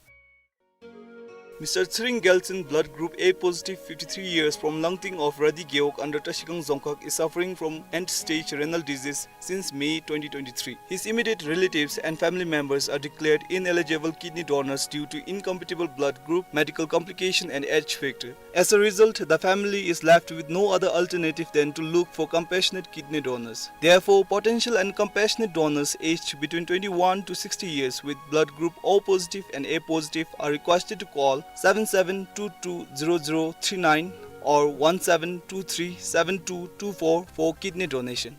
Mister Tsering Gyaltsen, blood group A positive, fifty-three years, from Langting of Radi Gewog under Trashigang Dzongkhag, is suffering from end-stage renal disease since May twenty twenty-three. His immediate relatives and family members are declared ineligible kidney donors due to incompatible blood group, medical complication, and age factor. As a result, the family is left with no other alternative than to look for compassionate kidney donors. Therefore, potential and compassionate donors aged between twenty-one to sixty years with blood group O positive and A positive are requested to call seven seven two two zero zero three nine or one seven two three seven two two four for kidney donation.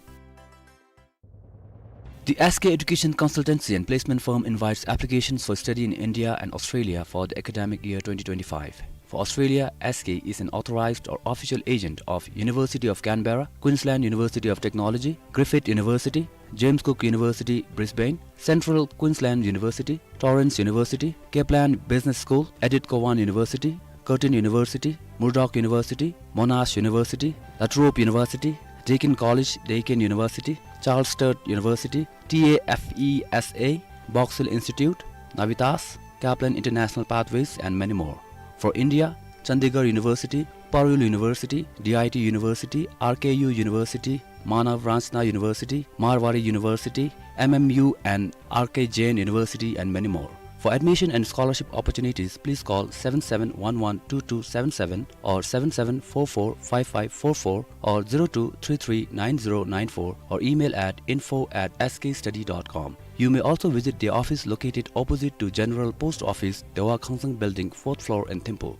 The S K Education Consultancy and Placement Firm invites applications for study in India and Australia for the academic year twenty twenty-five. For Australia, S K is an authorized or official agent of University of Canberra, Queensland University of Technology, Griffith University, James Cook University, Brisbane, Central Queensland University, Torrens University, Kaplan Business School, Edith Cowan University, Curtin University, Murdoch University, Monash University, La Trobe University, Deakin College, Deakin University, Charles Sturt University, T A F E S A, Box Hill Institute, Navitas, Kaplan International Pathways, and many more. For India, Chandigarh University, Parul University, D I T University, R K U University, Manav Ranchna University, Marwari University, M M U and R K Jain University, and many more. For admission and scholarship opportunities, please call seven seven one one two two seven seven or seven seven four four five five four four or zero two three three nine zero nine four or email at info at S K study dot com. You may also visit the office located opposite to General Post Office, Dewa Khangsang Building, fourth floor in Thimphu.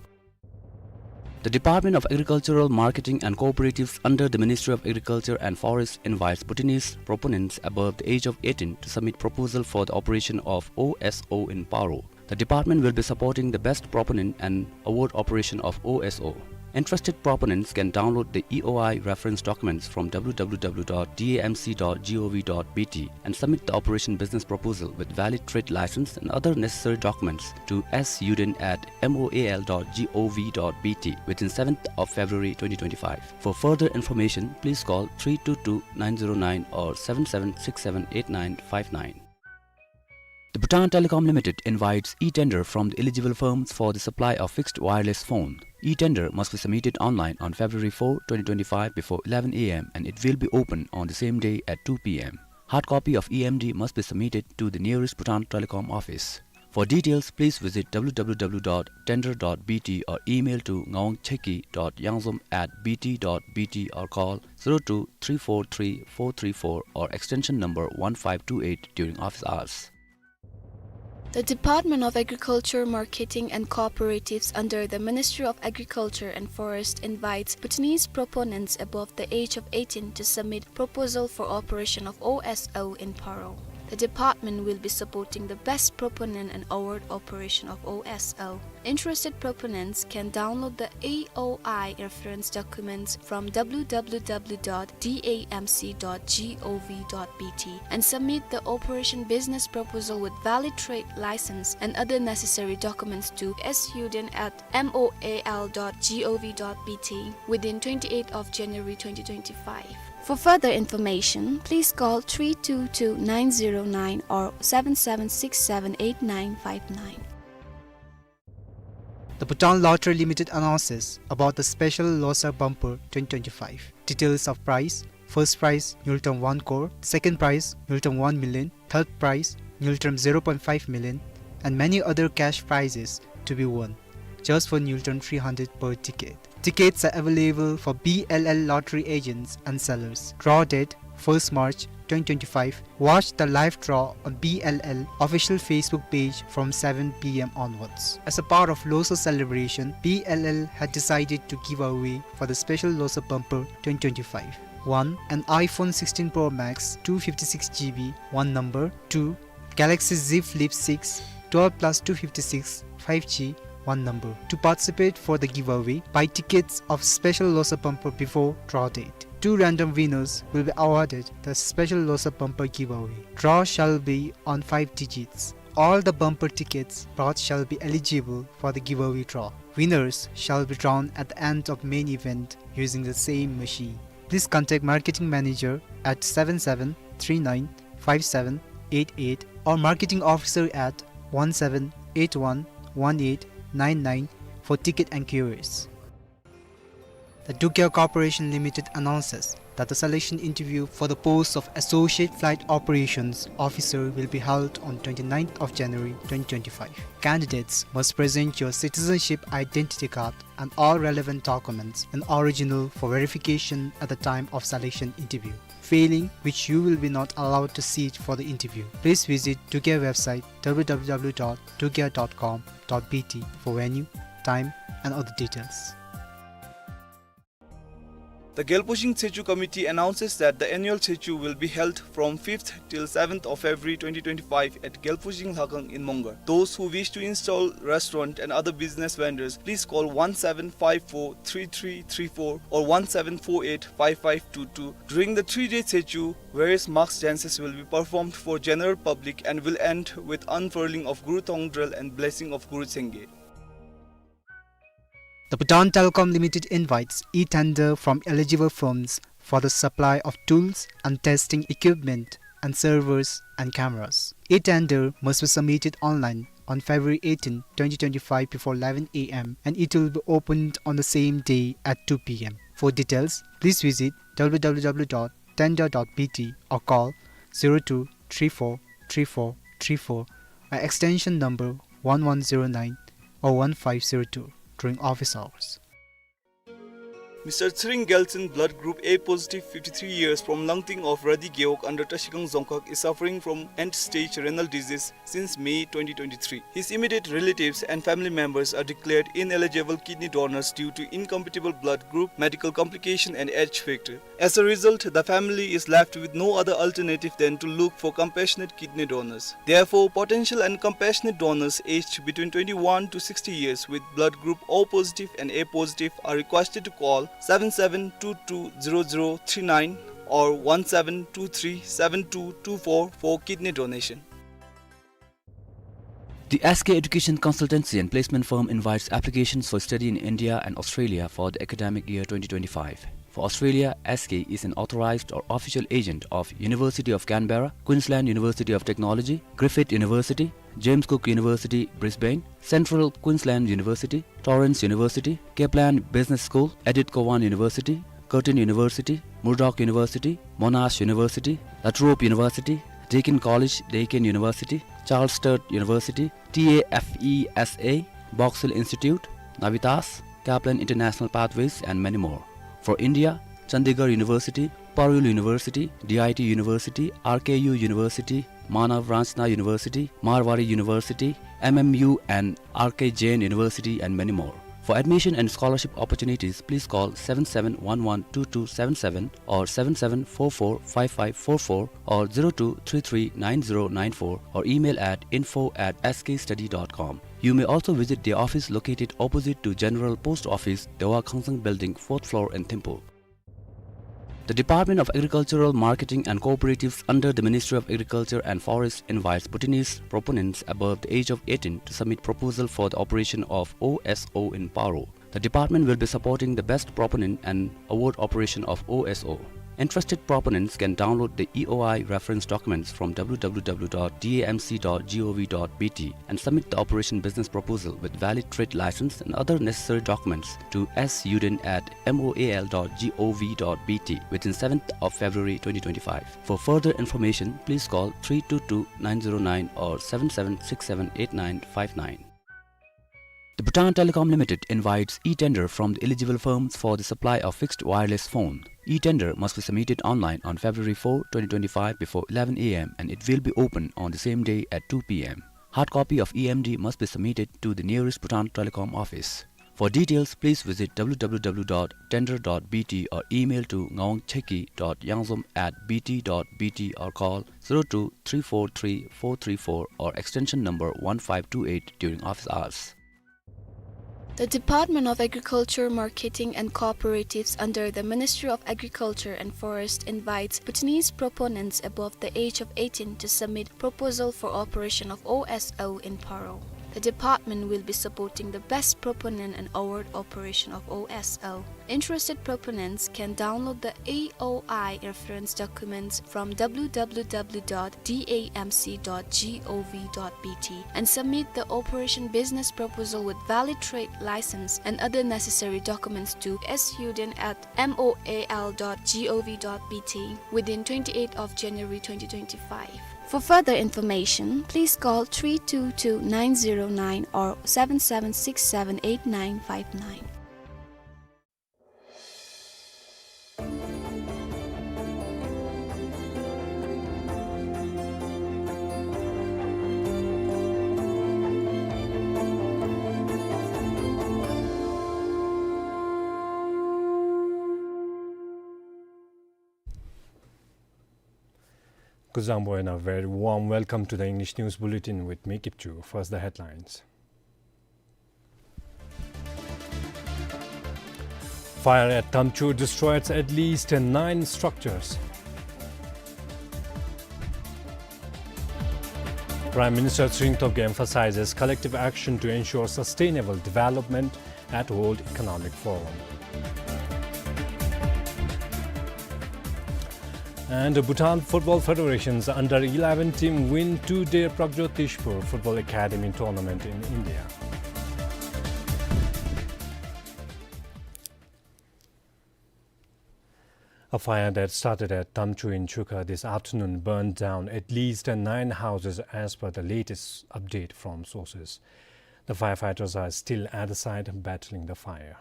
The Department of Agricultural Marketing and Cooperatives under the Ministry of Agriculture and Forest invites Bhutanese proponents above the age of eighteen to submit proposal for the operation of O S O in Paro. The department will be supporting the best proponent and award operation of O S O. Interested proponents can download the E O I reference documents from W W W dot D A M C dot gov dot B T and submit the operation business proposal with valid trade license and other necessary documents to S Yuden at M O A L dot gov dot B T within seventh of February twenty twenty-five. For further information, please call three two two nine zero nine or seven seven six seven eight nine five nine. The Bhutan Telecom Limited invites e-tender from the eligible firms for the supply of fixed wireless phone. E-tender must be submitted online on February four, twenty twenty-five before eleven A M and it will be open on the same day at two P M. Hard copy of E M D must be submitted to the nearest Bhutan Telecom office. For details, please visit W W W dot tender dot B T or email to ngawang cheki dot yangzom at B T dot B T or call zero two three four three four three four or extension number one five two eight during office hours. The Department of Agriculture, Marketing and Cooperatives under the Ministry of Agriculture and Forest invites Bhutanese proponents above the age of eighteen to submit proposal for operation of O S O in Paro. The department will be supporting the best proponent and award operation of O S O. Interested proponents can download the E O I reference documents from W W W dot D A M C dot gov dot B T and submit the operation business proposal with valid trade license and other necessary documents to S Yuden at M O A L dot gov dot B T within twenty-eighth of January twenty twenty-five. For further information, please call three two two nine zero nine or seven seven six seven eight nine five nine. The Bhutan Lottery Limited announces about the special Losar Bumper twenty twenty-five. Details of prize: first prize, Ngultrum one crore; second prize, Ngultrum one million; third prize, Ngultrum zero point five million, and many other cash prizes to be won, just for Ngultrum three hundred per ticket. Tickets are available for B L L lottery agents and sellers. Draw date, first March twenty twenty-five. Watch the live draw on B L L official Facebook page from seven P M onwards. As a part of Losar celebration, B L L had decided to give away for the special Losar Bumper twenty twenty-five: one, an iPhone sixteen Pro Max, two fifty-six G B, one number; two, Galaxy Z Flip six, twelve plus two fifty-six, five G, one number. To participate for the giveaway, buy tickets of special Losar Bumper before draw date. Two random winners will be awarded the special Losar Bumper giveaway. Draw shall be on five digits. All the bumper tickets brought shall be eligible for the giveaway draw. Winners shall be drawn at the end of main event using the same machine. Please contact marketing manager at seven seven three nine five seven eight eight or marketing officer at one seven eight one one eight nine nine for ticket enquiries. The Dukya Corporation Limited announces that the selection interview for the post of Associate Flight Operations Officer will be held on twenty-ninth of January twenty twenty-five. Candidates must present your citizenship identity card and all relevant documents in original for verification at the time of selection interview, failing which you will be not allowed to sit for the interview. Please visit Dukya website w w w dot dukya dot com dot b t for venue, time and other details. The Gelpojing Tsechu Committee announces that the annual Tsechu will be held from fifth till seventh of February twenty twenty-five at Gelpojing Lhakang in Mongar. Those who wish to install restaurant and other business vendors, please call one seven five four three three three four or one seven four eight five five two two. During the three-day Tsechu, various mask dances will be performed for general public and will end with unfurling of Guru Thongdrel and blessing of Guru Chenge. The Bhutan Telecom Limited invites e-tender from eligible firms for the supply of tools and testing equipment and servers and cameras. E-tender must be submitted online on February eighteen, twenty twenty-five, before eleven A M, and it will be opened on the same day at two P M. For details, please visit W W W dot tender dot B T or call zero two three four three four three four, uh, extension number one one zero nine or one five zero two during office hours. Mister Tshering Gyaltshen, blood group A positive, fifty-three years, from Langting of Radi Gewog under Trashigang Dzongkhag, is suffering from end-stage renal disease since May twenty twenty-three. His immediate relatives and family members are declared ineligible kidney donors due to incompatible blood group, medical complication, and age factor. As a result, the family is left with no other alternative than to look for compassionate kidney donors. Therefore, potential and compassionate donors aged between twenty-one to sixty years with blood group O positive and A positive are requested to call seven seven two two zero zero three nine or one seven two three seven two two four for kidney donation. The S K Education Consultancy and Placement Firm invites applications for study in India and Australia for the academic year twenty twenty-five. For Australia, S K is an authorized or official agent of University of Canberra, Queensland University of Technology, Griffith University, James Cook University, Brisbane, Central Queensland University, Torrens University, Kaplan Business School, Edith Cowan University, Curtin University, Murdoch University, Monash University, La Trobe University, Deakin College, Deakin University, Charles Sturt University, T A F E S A, Box Hill Institute, Navitas, Kaplan International Pathways, and many more. For India, Chandigarh University, Parul University, D I T University, R K U University, Manav Ranchna University, Marwari University, M M U and R K Jain University, and many more. For admission and scholarship opportunities, please call seven seven one one two two seven seven or seven seven four four five five four four or zero two three three nine zero nine four or email at info at S K study dot com. You may also visit the office located opposite to General Post Office, Dewa Khangsang Building, fourth floor in Thimphu. The Department of Agricultural Marketing and Cooperatives under the Ministry of Agriculture and Forest invites Bhutanese proponents above the age of eighteen to submit proposal for the operation of O S O in Paro. The department will be supporting the best proponent and award operation of O S O. Interested proponents can download the E O I reference documents from W W W dot D A M C dot G O V dot B T and submit the operation business proposal with valid trade license and other necessary documents to S Yuden at M O A L dot G O V dot B T within seventh of February twenty twenty-five. For further information, please call three two two nine zero nine or seven seven six seven eight nine five nine. The Bhutan Telecom Limited invites e-tender from the eligible firms for the supply of fixed wireless phone. E-tender must be submitted online on February four, twenty twenty-five before eleven A M and it will be open on the same day at two P M. Hard copy of E M D must be submitted to the nearest Bhutan Telecom office. For details, please visit W W W dot tender dot B T or email to ngawang cheki dot yangzom at B T dot B T or call zero two three four three four three four or extension number one five two eight during office hours. The Department of Agriculture, Marketing and Cooperatives under the Ministry of Agriculture and Forest invites Bhutanese proponents above the age of eighteen to submit proposal for operation of O S O in Paro. The department will be supporting the best proponent and award operation of O S O. Interested proponents can download the E O I reference documents from W W W dot D A M C dot G O V dot B T and submit the operation business proposal with valid trade license and other necessary documents to S Yuden at M O A L dot G O V dot B T within twenty-eighth of January twenty twenty-five. For further information, please call three two two nine zero nine or seven seven six seven eight nine five nine. Kuzuzangpo and a very warm welcome to the English News Bulletin with me, Kipchu. First, the headlines. Fire at Tamchu destroys at least nine structures. Prime Minister Tshering Tobgay emphasizes collective action to ensure sustainable development at World Economic Forum. And Bhutan Football Federation's under eleven team win two-day Pragjotishpur Football Academy tournament in India. A fire that started at Tamchu in Chukha this afternoon burned down at least nine houses, as per the latest update from sources. The firefighters are still at the site battling the fire.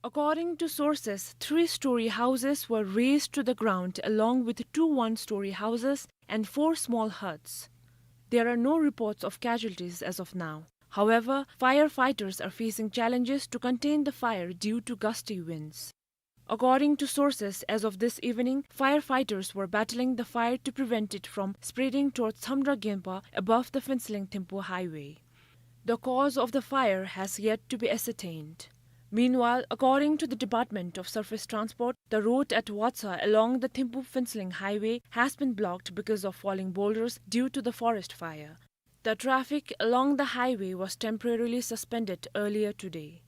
According to sources, three-story houses were razed to the ground, along with two one-story houses and four small huts. There are no reports of casualties as of now. However, firefighters are facing challenges to contain the fire due to gusty winds. According to sources, as of this evening, firefighters were battling the fire to prevent it from spreading towards Samdra Genpa above the Phuentsholing Thimphu highway. The cause of the fire has yet to be ascertained. Meanwhile, according to the Department of Surface Transport, the road at Watsa along the Thimphu Phuentsholing highway has been blocked because of falling boulders due to the forest fire. The traffic along the highway was temporarily suspended earlier today.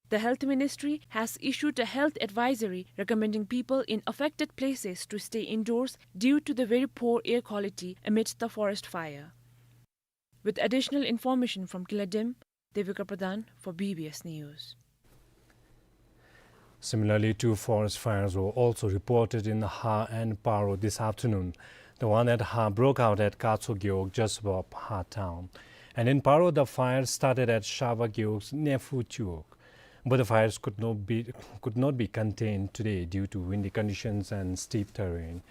The Health Ministry has issued a health advisory recommending people in affected places to stay indoors due to the very poor air quality amidst the forest fire. With additional information from Kiladim, Devika Pradhan for B B S News. Similarly, two forest fires were also reported in Ha and Paro this afternoon. The one at Ha broke out at Katso Gewog, just above Ha town. And in Paro, the fire started at Shaba Gewog's Nefu Chuok. But the fires could not be, could not be contained today due to windy conditions and steep terrain.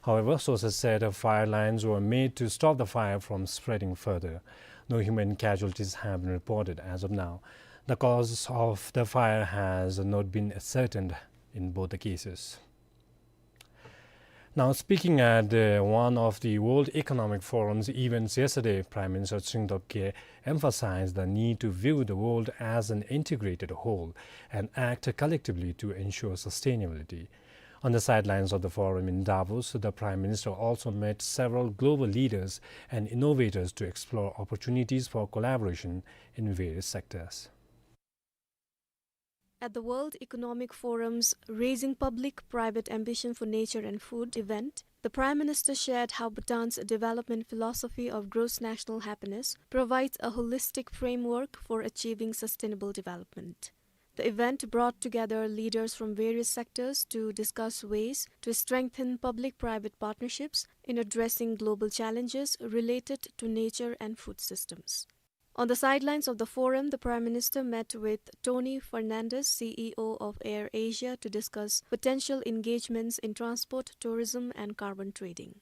However, sources said fire lines were made to stop the fire from spreading further. No human casualties have been reported as of now. The cause of the fire has not been ascertained in both the cases. Now, speaking at, uh, one of the World Economic Forum's events yesterday, Prime Minister Tshering Tobgay emphasized the need to view the world as an integrated whole and act collectively to ensure sustainability. On the sidelines of the forum in Davos, the Prime Minister also met several global leaders and innovators to explore opportunities for collaboration in various sectors. At the World Economic Forum's Raising Public-Private Ambition for Nature and Food event, the Prime Minister shared how Bhutan's development philosophy of gross national happiness provides a holistic framework for achieving sustainable development. The event brought together leaders from various sectors to discuss ways to strengthen public-private partnerships in addressing global challenges related to nature and food systems. On the sidelines of the forum, the Prime Minister met with Tony Fernandes, C E O of AirAsia, to discuss potential engagements in transport, tourism, and carbon trading.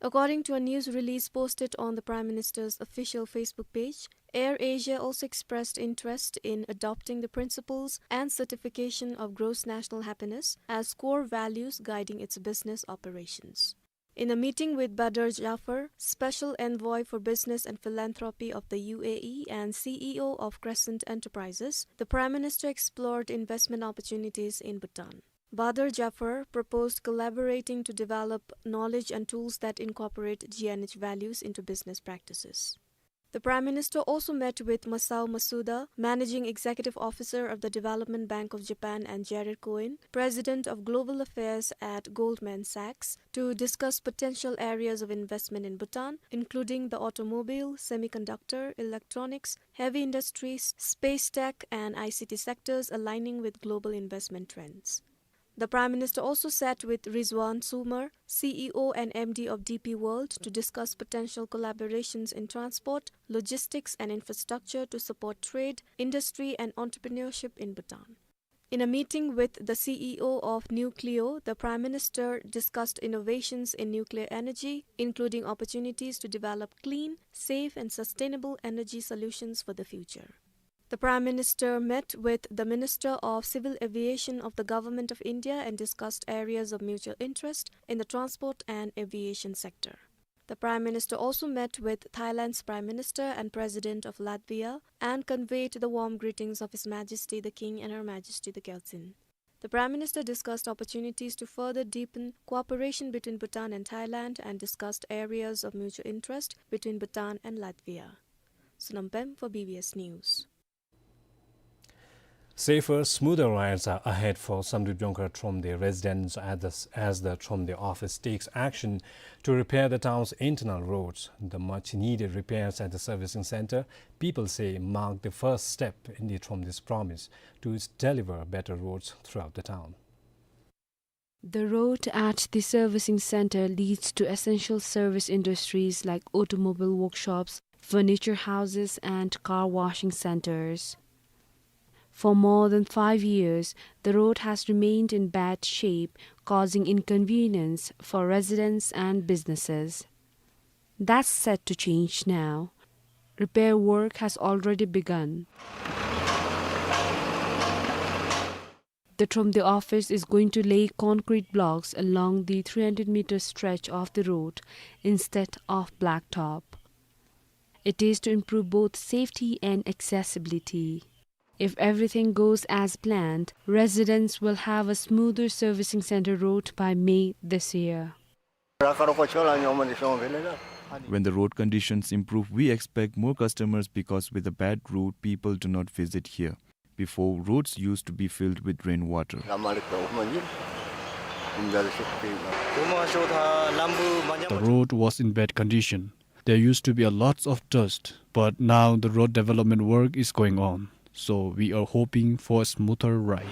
According to a news release posted on the Prime Minister's official Facebook page, AirAsia also expressed interest in adopting the principles and certification of gross national happiness as core values guiding its business operations. In a meeting with Badr Jafar, Special Envoy for Business and Philanthropy of the U A E and C E O of Crescent Enterprises, the Prime Minister explored investment opportunities in Bhutan. Badr Jafar proposed collaborating to develop knowledge and tools that incorporate G N H values into business practices. The Prime Minister also met with Masao Masuda, Managing Executive Officer of the Development Bank of Japan, and Jared Cohen, President of Global Affairs at Goldman Sachs, to discuss potential areas of investment in Bhutan, including the automobile, semiconductor, electronics, heavy industries, space tech, and I C T sectors aligning with global investment trends. The Prime Minister also sat with Rizwan Soomar, C E O and M D of D P World, to discuss potential collaborations in transport, logistics and infrastructure to support trade, industry and entrepreneurship in Bhutan. In a meeting with the C E O of Nucleo, the Prime Minister discussed innovations in nuclear energy, including opportunities to develop clean, safe and sustainable energy solutions for the future. The Prime Minister met with the Minister of Civil Aviation of the Government of India and discussed areas of mutual interest in the transport and aviation sector. The Prime Minister also met with Thailand's Prime Minister and President of Latvia and conveyed the warm greetings of His Majesty the King and Her Majesty the Gyaltsuen. The Prime Minister discussed opportunities to further deepen cooperation between Bhutan and Thailand and discussed areas of mutual interest between Bhutan and Latvia. Sonam Pem for B B S News. Safer, smoother rides are ahead for Samdrup Jongkhar Thromde residents at the, as the Thromde office takes action to repair the town's internal roads. The much needed repairs at the servicing center, people say, mark the first step in the Thromde's promise to deliver better roads throughout the town. The road at the servicing center leads to essential service industries like automobile workshops, furniture houses, and car washing centers. For more than five years, the road has remained in bad shape, causing inconvenience for residents and businesses. That's set to change now. Repair work has already begun. The Thromde office is going to lay concrete blocks along the three hundred meter stretch of the road instead of blacktop. It is to improve both safety and accessibility. If everything goes as planned, residents will have a smoother servicing center road by May this year. When the road conditions improve, we expect more customers because with a bad road, people do not visit here. Before, roads used to be filled with rainwater. The road was in bad condition. There used to be a lots of dust, but now the road development work is going on. So we are hoping for a smoother ride.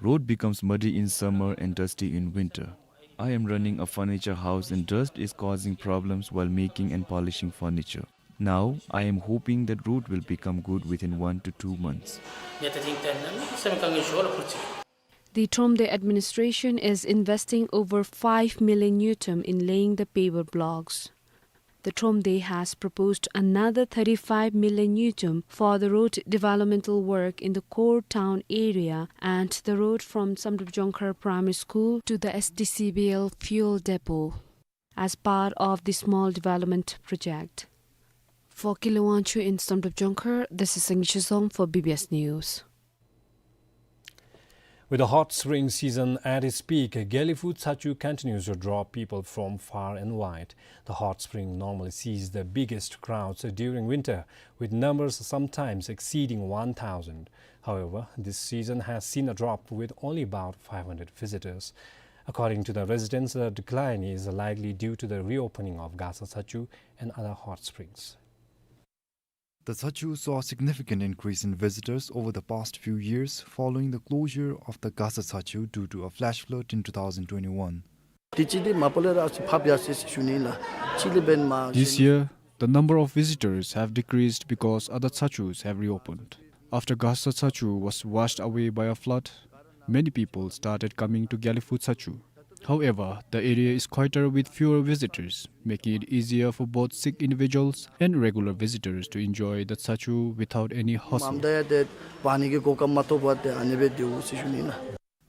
Road becomes muddy in summer and dusty in winter. I am running a furniture house and dust is causing problems while making and polishing furniture. Now, I am hoping that road will become good within one to two months. The Thromde administration is investing over five million ngultrum in laying the paver blocks. The Thromde has proposed another thirty-five million ngultrum for the road developmental work in the core town area and the road from Samdrup Jongkhar Primary School to the S D C B L fuel depot as part of the small development project. For Kile Wangchuk in Samdrup Jongkhar, this is Sangay Shizong for B B S News. With the hot spring season at its peak, Gelephu Tshachhu continues to draw people from far and wide. The hot spring normally sees the biggest crowds during winter, with numbers sometimes exceeding one thousand. However, this season has seen a drop with only about five hundred visitors. According to the residents, the decline is likely due to the reopening of Gasa Tshachhu and other hot springs. The Tshachhu saw a significant increase in visitors over the past few years following the closure of the Gasa Tshachhu due to a flash flood in two thousand twenty-one. This year, the number of visitors have decreased because other Tshachhus have reopened. After Gasa Tshachhu was washed away by a flood, many people started coming to Gelephu Tshachhu. However, the area is quieter with fewer visitors, making it easier for both sick individuals and regular visitors to enjoy the Tshachhu without any hustle.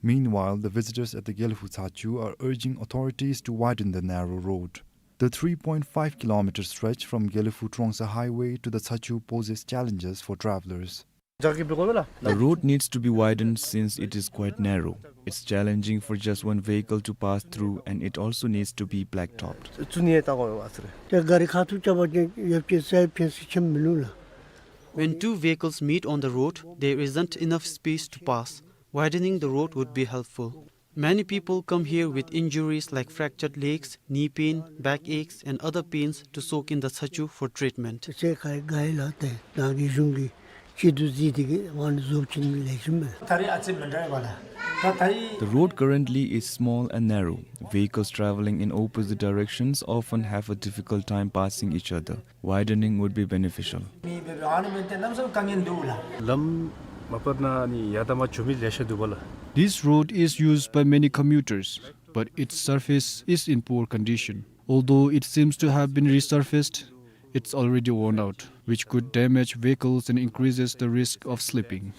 Meanwhile, the visitors at the Gelephu Tshachhu are urging authorities to widen the narrow road. The three point five kilometer stretch from Gelephu Trongsa Highway to the Tshachhu poses challenges for travelers. The road needs to be widened since it is quite narrow. It's challenging for just one vehicle to pass through, and it also needs to be blacktopped. When two vehicles meet on the road, there isn't enough space to pass. Widening the road would be helpful. Many people come here with injuries like fractured legs, knee pain, backaches, and other pains to soak in the Tshachhu for treatment. The road currently is small and narrow. Vehicles traveling in opposite directions often have a difficult time passing each other. Widening would be beneficial. This road is used by many commuters, but its surface is in poor condition. Although it seems to have been resurfaced, it's already worn out, which could damage vehicles and increases the risk of slipping.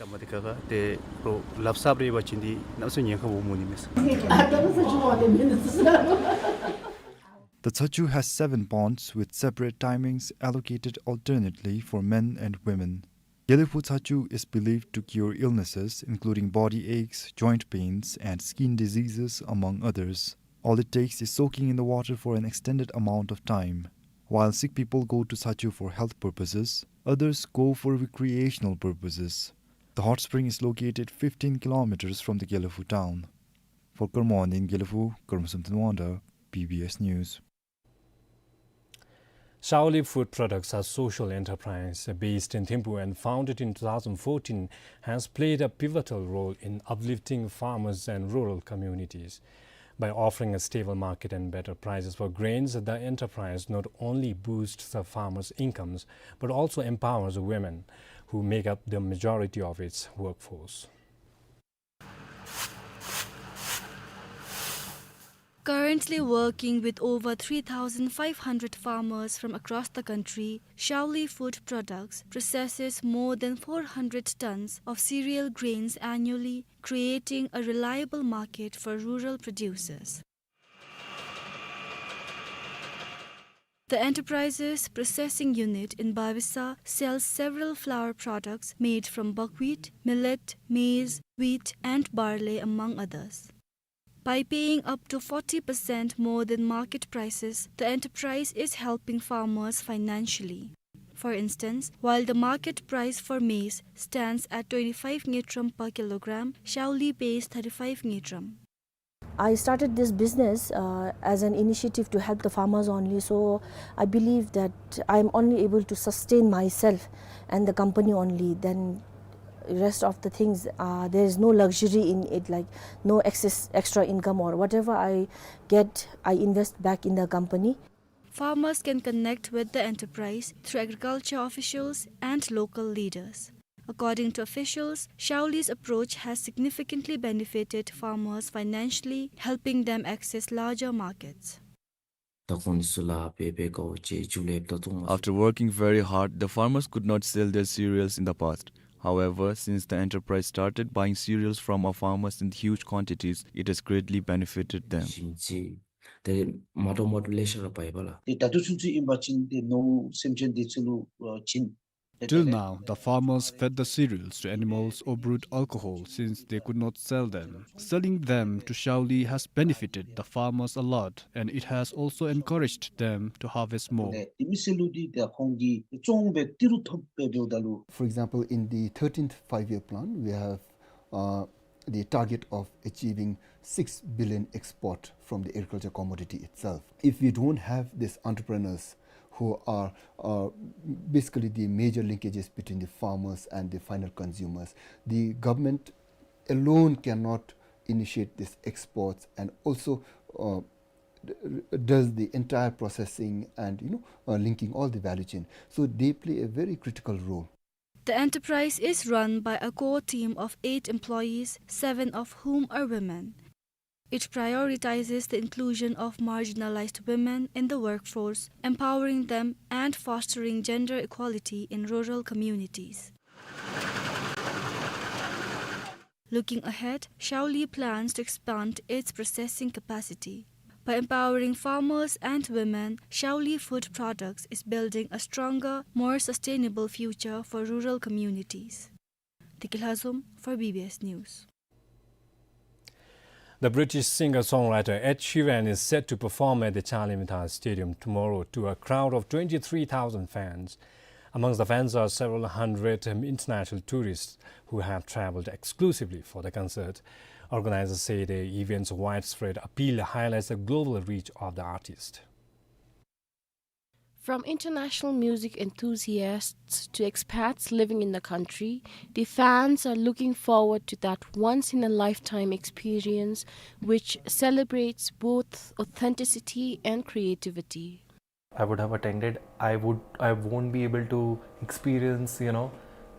The Tshachhu has seven ponds with separate timings allocated alternately for men and women. Gelephu Tshachhu is believed to cure illnesses including body aches, joint pains, and skin diseases, among others. All it takes is soaking in the water for an extended amount of time. While sick people go to Sachu for health purposes, others go for recreational purposes. The hot spring is located fifteen kilometers from the Gelephu town. For Kyrmawon in Gelephu, Kyrmesum Tanwangdar, B B S News. Shaoli Food Products, a social enterprise based in Thimphu and founded in two thousand fourteen, has played a pivotal role in uplifting farmers and rural communities. By offering a stable market and better prices for grains, the enterprise not only boosts the farmers' incomes, but also empowers women, who make up the majority of its workforce. Currently working with over three thousand five hundred farmers from across the country, Shaoli Food Products processes more than four hundred tons of cereal grains annually, creating a reliable market for rural producers. The enterprise's processing unit in Bavisa sells several flour products made from buckwheat, millet, maize, wheat, and barley, among others. By paying up to forty percent more than market prices, the enterprise is helping farmers financially. For instance, while the market price for maize stands at twenty-five ngultrum per kilogram, Shaoli pays thirty-five ngultrum. I started this business, uh, as an initiative to help the farmers only. So I believe that I'm only able to sustain myself and the company only. Then rest of the things, uh, there is no luxury in it, like, no excess extra income, or whatever I get, I invest back in the company. Farmers can connect with the enterprise through agriculture officials and local leaders. According to officials, Shaoli's approach has significantly benefited farmers financially, helping them access larger markets. After working very hard, the farmers could not sell their cereals in the past. However, since the enterprise started buying cereals from our farmers in huge quantities, it has greatly benefited them. ཏེ་མ་འདྲཝ་མ་འདྲཝ་ལེ་ཤ་ར་པ་ཡོད་པ་ལགས། ཏེ་ད་ལྟོ་ཚུན་ཚོད་ཨིན་པ་ཅིན་ཏེ་ནོར་སེམས་ཅན་འདི་ཚུ་ལུ་ཨ་བྱིན། Till now, the farmers fed the cereals to animals or brewed alcohol since they could not sell them. Selling them to Shaoli has benefited the farmers a lot, and it has also encouraged them to harvest more. ཏེ་མི་སེར་ལུ་འདི་ཏེ་ཁོང་གིས་བཙོང་སྦེ་ཏི་རུ་ཐོབ་སྦེ་འབདཝ་ད་ལུ། For example, in the thirteenth five-year plan, we have, uh, the target of achieving six billion export from the agriculture commodity itself. If we don't have these entrepreneurs who are, uh, basically the major linkages between the farmers and the final consumers, the government alone cannot initiate these exports and also, uh, d-, does the entire processing and, you know, uh, linking all the value chain. So they play a very critical role. The enterprise is run by a core team of eight employees, seven of whom are women. It prioritizes the inclusion of marginalized women in the workforce, empowering them and fostering gender equality in rural communities. Looking ahead, Shaoli plans to expand its processing capacity. By empowering farmers and women, Shaoli Food Products is building a stronger, more sustainable future for rural communities. Deki Lhazom for B B S News. The British singer-songwriter Ed Sheeran is set to perform at the Charlie Mittal Stadium tomorrow to a crowd of twenty-three thousand fans. Amongst the fans are several hundred, um, international tourists who have traveled exclusively for the concert. Organizers say the event's widespread appeal highlights the global reach of the artist. From international music enthusiasts to expats living in the country, the fans are looking forward to that once-in-a-lifetime experience, which celebrates both authenticity and creativity. I would have attended, I would, I won't be able to experience, you know,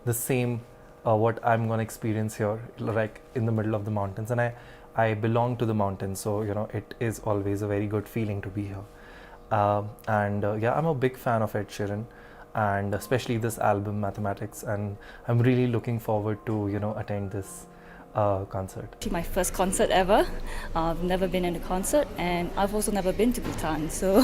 the same, uh, what I'm gonna experience here, like, in the middle of the mountains. And I, I belong to the mountains, so, you know, it is always a very good feeling to be here. Um, and, uh, yeah, I'm a big fan of Ed Sheeran, and especially this album, Mathematics, and I'm really looking forward to, you know, attend this uh, concert. Actually, my first concert ever. I've never been in a concert, and I've also never been to Bhutan, so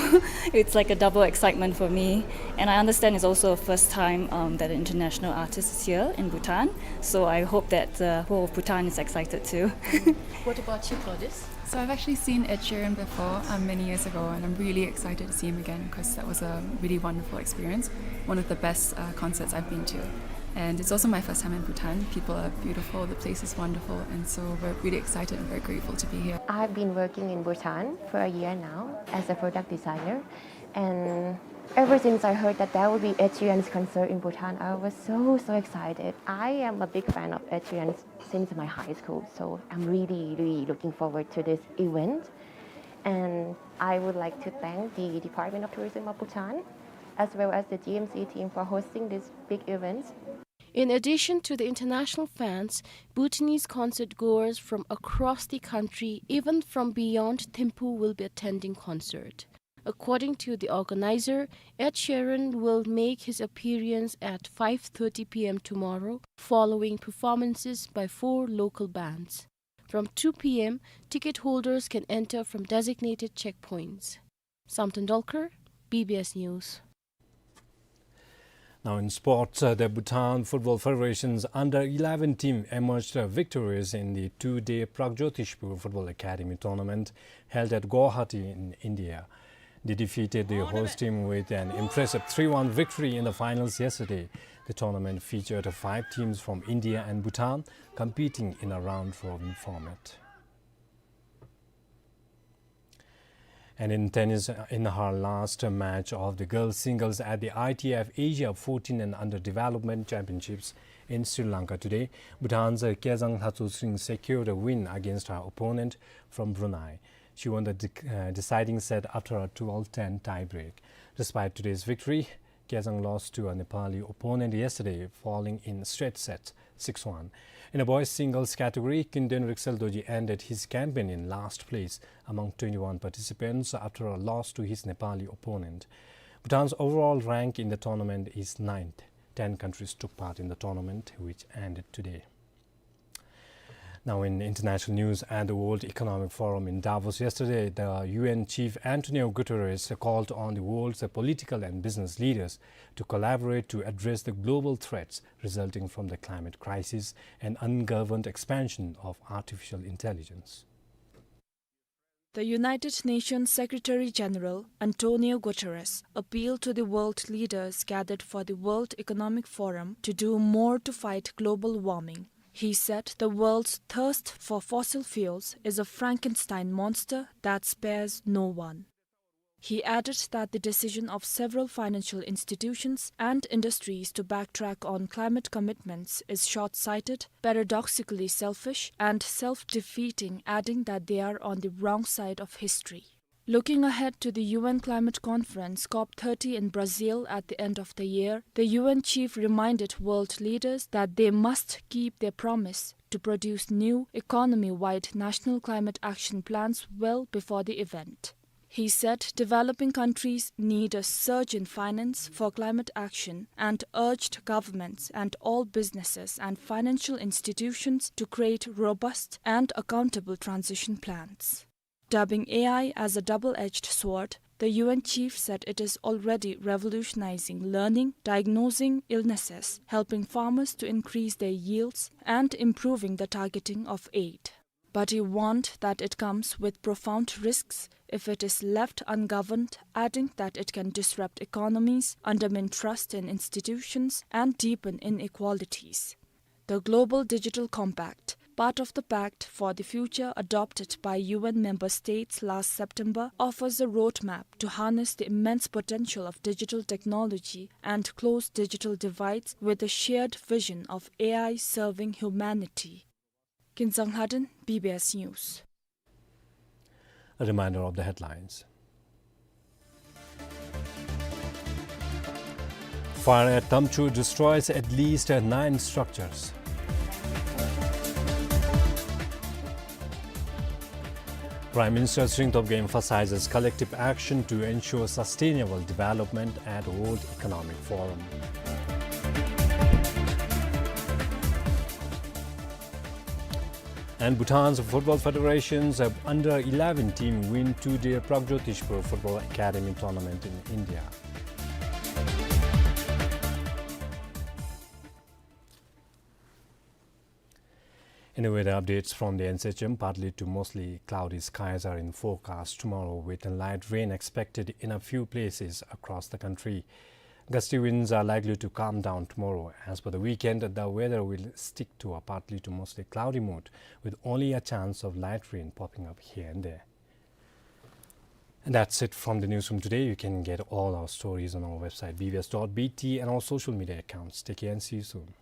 it's like a double excitement for me. And I understand it's also a first time, um, that an international artist is here in Bhutan, so I hope that the whole of Bhutan is excited too. What about you, Claudius? So I've actually seen Ed Sheeran before, um, many years ago, and I'm really excited to see him again 'cause that was a really wonderful experience, one of the best, uh, concerts I've been to. And it's also my first time in Bhutan. People are beautiful, the place is wonderful, and so we're really excited and very grateful to be here. I've been working in Bhutan for a year now as a product designer, and ever since I heard that there will be Ed Sheeran's concert in Bhutan, I was so, so excited. I am a big fan of Ed Sheeran since my high school, so I'm really, really looking forward to this event. And I would like to thank the Department of Tourism of Bhutan, as well as the G M C team for hosting this big event. In addition to the international fans, Bhutanese concert goers from across the country, even from beyond Thimphu, will be attending concert. According to the organizer, Ed Sheeran will make his appearance at five thirty p m tomorrow, following performances by four local bands. From two p m, ticket holders can enter from designated checkpoints. Samten Dolkar, B B S News. Now in sports, uh, the Bhutan Football Federation's under eleven team emerged, uh, victorious in the two-day Pragjotishpur Football Academy tournament held at Guwahati in India. They defeated the host team with an impressive three one victory in the finals yesterday. The tournament featured five teams from India and Bhutan competing in a round robin format. And in tennis, uh, in her last match of the girls singles at the I T F Asia fourteen and Under Development Championships in Sri Lanka today, Bhutan's, uh, Kezang Lhatsosring secured a win against her opponent from Brunei. She won the dec-, uh, deciding set after a twelve ten tie break. Despite today's victory, Kezang lost to a Nepali opponent yesterday, falling in straight sets, six one. In a boys singles category, Kynden Rikseldoji ended his campaign in last place among twenty-one participants after a loss to his Nepali opponent. Bhutan's overall rank in the tournament is ninth. Ten countries took part in the tournament, which ended today. Now in international news, at the World Economic Forum in Davos yesterday, the U N chief Antonio Guterres called on the world's political and business leaders to collaborate to address the global threats resulting from the climate crisis and ungoverned expansion of artificial intelligence. The United Nations Secretary General Antonio Guterres appealed to the world leaders gathered for the World Economic Forum to do more to fight global warming. He said the world's thirst for fossil fuels is a Frankenstein monster that spares no one. He added that the decision of several financial institutions and industries to backtrack on climate commitments is short-sighted, paradoxically selfish, and self-defeating, adding that they are on the wrong side of history. Looking ahead to the U N climate conference COP thirty in Brazil at the end of the year, the U N chief reminded world leaders that they must keep their promise to produce new economy-wide national climate action plans well before the event. He said developing countries need a surge in finance for climate action and urged governments and all businesses and financial institutions to create robust and accountable transition plans. Dubbing A I as a double-edged sword, the U N chief said it is already revolutionizing learning, diagnosing illnesses, helping farmers to increase their yields, and improving the targeting of aid. But he warned that it comes with profound risks if it is left ungoverned, adding that it can disrupt economies, undermine trust in institutions, and deepen inequalities. The Global Digital Compact, part of the Pact for the Future adopted by U N member states last September, offers a roadmap to harness the immense potential of digital technology and close digital divides with a shared vision of A I serving humanity. Kinzang Lhaden, B B S News. A reminder of the headlines. Fire at Tamchu destroys at least, uh, nine structures. Prime Minister Tshering Tobgay emphasizes collective action to ensure sustainable development at World Economic Forum. And Bhutan's Football Federation's, uh, under eleven team win two-day Pragjotishpur Football Academy tournament in India. In the weather updates from the N C H M, partly to mostly cloudy skies are in forecast tomorrow, with light rain expected in a few places across the country. Gusty winds are likely to calm down tomorrow. As for the weekend, the weather will stick to a partly to mostly cloudy mode, with only a chance of light rain popping up here and there. And that's it from the newsroom today. You can get all our stories on our website, B B S dot B T, and our social media accounts. Take care and see you soon.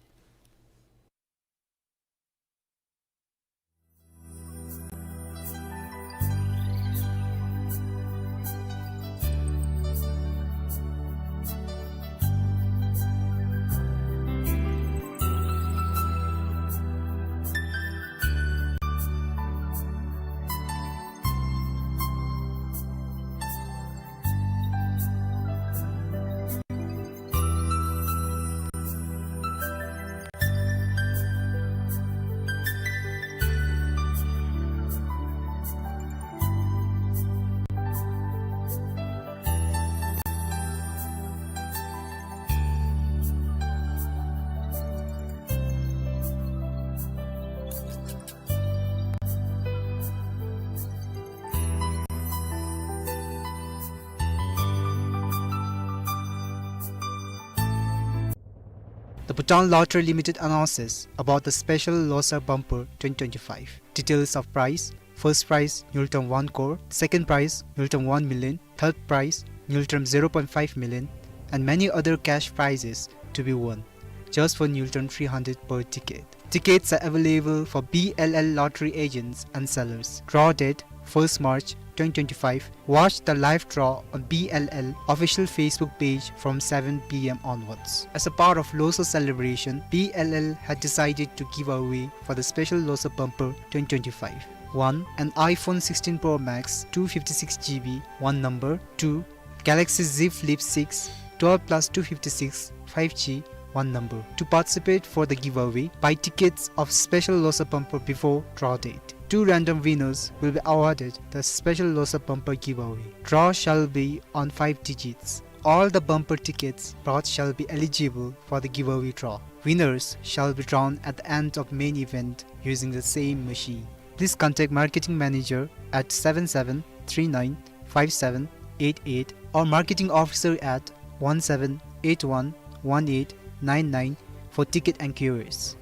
The Bhutan Lottery Limited announces about the special Losar Bumper twenty twenty-five. Details of prize: first prize, Ngultrum one crore; second prize, Ngultrum one million; third prize, Ngultrum zero point five million; and many other cash prizes to be won, just for Ngultrum three hundred per ticket. Tickets are available for B L L lottery agents and sellers. Draw date, first March twenty twenty-five. Watch the live draw on B L L official Facebook page from seven P M onwards. As a part of Losar celebration, B L L had decided to give away for the special Losar Bumper twenty twenty-five. One, an iPhone sixteen Pro Max, two fifty-six G B, one number. Two, Galaxy Z Flip six, twelve plus two fifty-six, five G, one number. To participate for the giveaway, buy tickets of special Losar Bumper before draw date. Two random winners will be awarded the special Losar Bumper giveaway. Draw shall be on five digits. All the bumper tickets brought shall be eligible for the giveaway draw. Winners shall be drawn at the end of main event using the same machine. Please contact marketing manager at seven seven three nine five seven eight eight or marketing officer at one seven eight one one eight nine nine for ticket enquiries.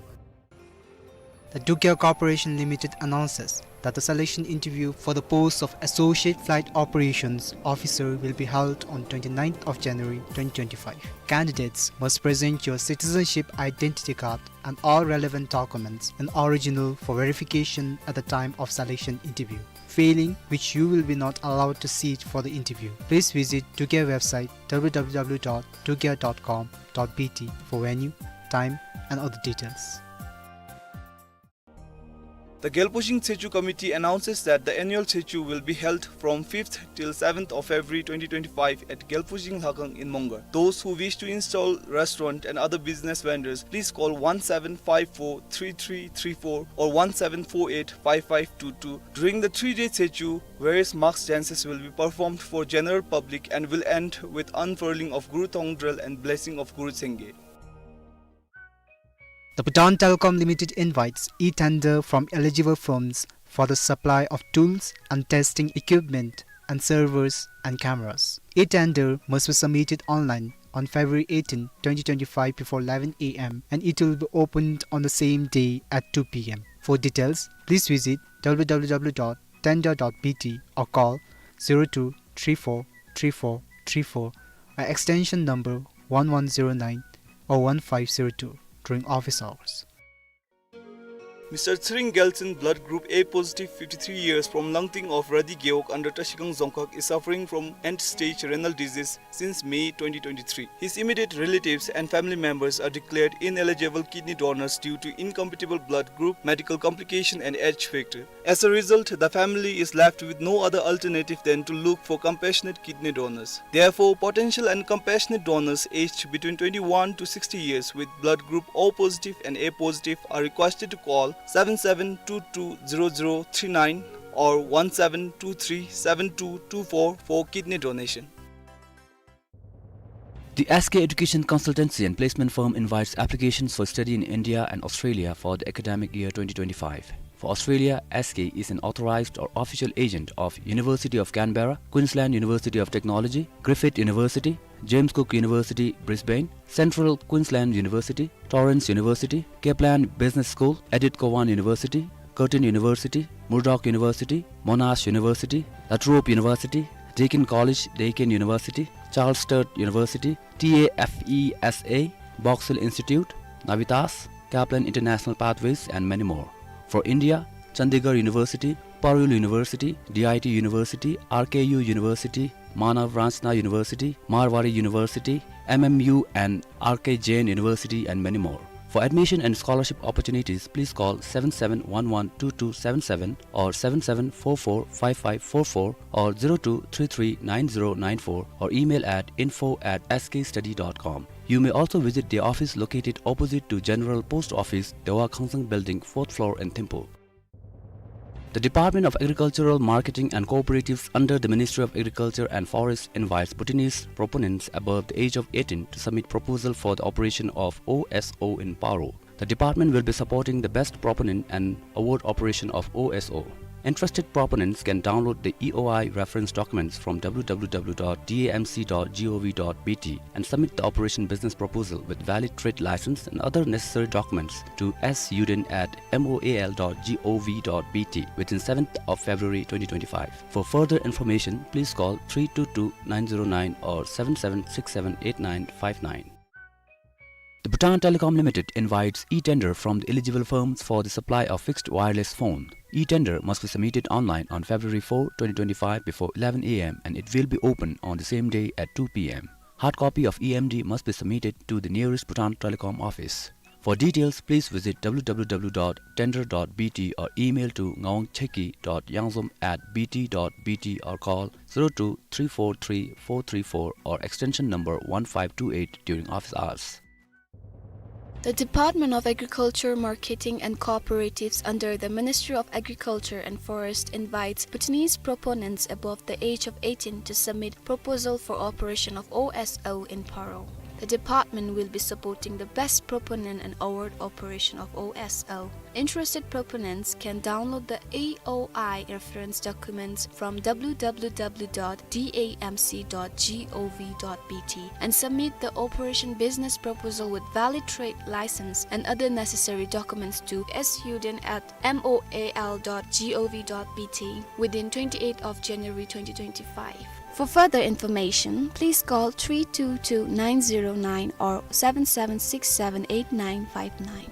The Dukya Corporation Limited announces that the selection interview for the post of Associate Flight Operations Officer will be held on twenty-ninth of January twenty twenty-five. Candidates must present your citizenship identity card and all relevant documents, an original for verification at the time of selection interview. Failing which, you will be not allowed to sit for the interview. Please visit Dukya website, W W W dot dukya dot com dot B T, for venue, time, and other details. The Gyalpo Shing Tshechu Committee announces that the annual Tshechu will be held from fifth till seventh of February twenty twenty-five at Gyalpo Shing Lhakhang in Mongar. Those who wish to install restaurant and other business vendors, please call one seven five four three three three four or one seven four eight five five two two. During the three-day Tshechu, various mask dances will be performed for general public and will end with unfurling of Guru Thongdral and blessing of Guru Sangye. The Bhutan Telecom Limited invites e-tender from eligible firms for the supply of tools and testing equipment and servers and cameras. E-tender must be submitted online on February eighteen, twenty twenty-five before eleven A M and it will be opened on the same day at two P M. For details, please visit W W W dot tender dot B T or call zero two three four three four three four, uh, extension number one one zero nine or one five zero two during office hours. Mister Tshering Gyaltshen, blood group A positive, fifty-three years, from Langting of Radi Gewog under Trashigang Dzongkhag, is suffering from end-stage renal disease since May twenty twenty-three. His immediate relatives and family members are declared ineligible kidney donors due to incompatible blood group, medical complication and age factor. As a result, the family is left with no other alternative than to look for compassionate kidney donors. Therefore, potential and compassionate donors aged between twenty-one to sixty years with blood group O positive and A positive are requested to call seven seven two two zero zero three nine or one seven two three seven two two four for kidney donation. The S K Education Consultancy and Placement Firm invites applications for study in India and Australia for the academic year twenty twenty-five. For Australia, S K is an authorized or official agent of University of Canberra, Queensland University of Technology, Griffith University, James Cook University, Brisbane, Central Queensland University, Torrens University, Kaplan Business School, Edith Cowan University, Curtin University, Murdoch University, Monash University, La Trobe University, Deakin College, Deakin University, Charles Sturt University, T A F E S A, Box Hill Institute, Navitas, Kaplan International Pathways, and many more. For India, Chandigarh University, Parul University, D I T University, R K U University, Manav Ranchna University, Marwari University, M M U and R K Jain University, and many more. For admission and scholarship opportunities, please call seven seven one one two two seven seven or seven seven four four five five four four or zero two three three nine zero nine four or email at info at skstudy dot com. You may also visit the office located opposite to General Post Office, Dewa Khangsang Building, fourth floor in Thimphu. The Department of Agricultural Marketing and Cooperatives under the Ministry of Agriculture and Forest invites Bhutanese proponents above the age of eighteen to submit proposal for the operation of O S O in Paro. The department will be supporting the best proponent and award operation of O S O. Interested proponents can download the E O I reference documents from W W W dot D A M C dot gov dot B T and submit the operation business proposal with valid trade license and other necessary documents to S Yuden at M O A L dot gov dot B T within seventh of February twenty twenty-five. For further information, please call three two two nine zero nine or seven seven six seven eight nine five nine. The Bhutan Telecom Limited invites e-tender from the eligible firms for the supply of fixed wireless phone. E-tender must be submitted online on February four, twenty twenty-five before eleven A M and it will be open on the same day at two P M. Hard copy of E M D must be submitted to the nearest Bhutan Telecom office. For details, please visit W W W dot tender dot B T or email to ngawang cheki dot yangzom at B T dot B T or call zero two three four three four three four or extension number one five two eight during office hours. The Department of Agriculture, Marketing and Cooperatives under the Ministry of Agriculture and Forest invites Bhutanese proponents above the age of eighteen to submit proposal for operation of O S O in Paro. The department will be supporting the best proponent and award operation of O S O. Interested proponents can download the E O I reference documents from W W W dot D A M C dot gov dot B T and submit the operation business proposal with valid trade license and other necessary documents to S Yuden at M O A L dot gov dot B T within twenty-eighth of January twenty twenty-five. For further information, please call three two two nine zero nine or seven seven six seven eight nine five nine.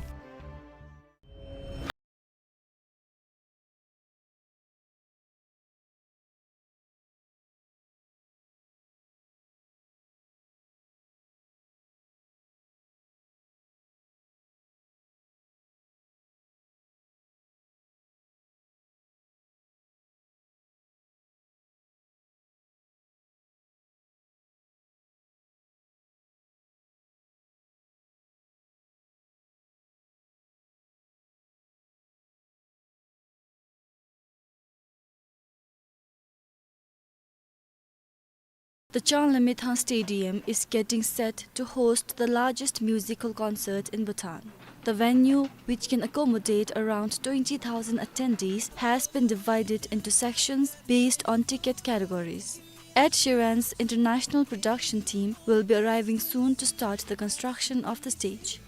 The Changlamethang Stadium is getting set to host the largest musical concert in Bhutan. The venue, which can accommodate around twenty thousand attendees, has been divided into sections based on ticket categories. Ed Sheeran's international production team will be arriving soon to start the construction of the stage.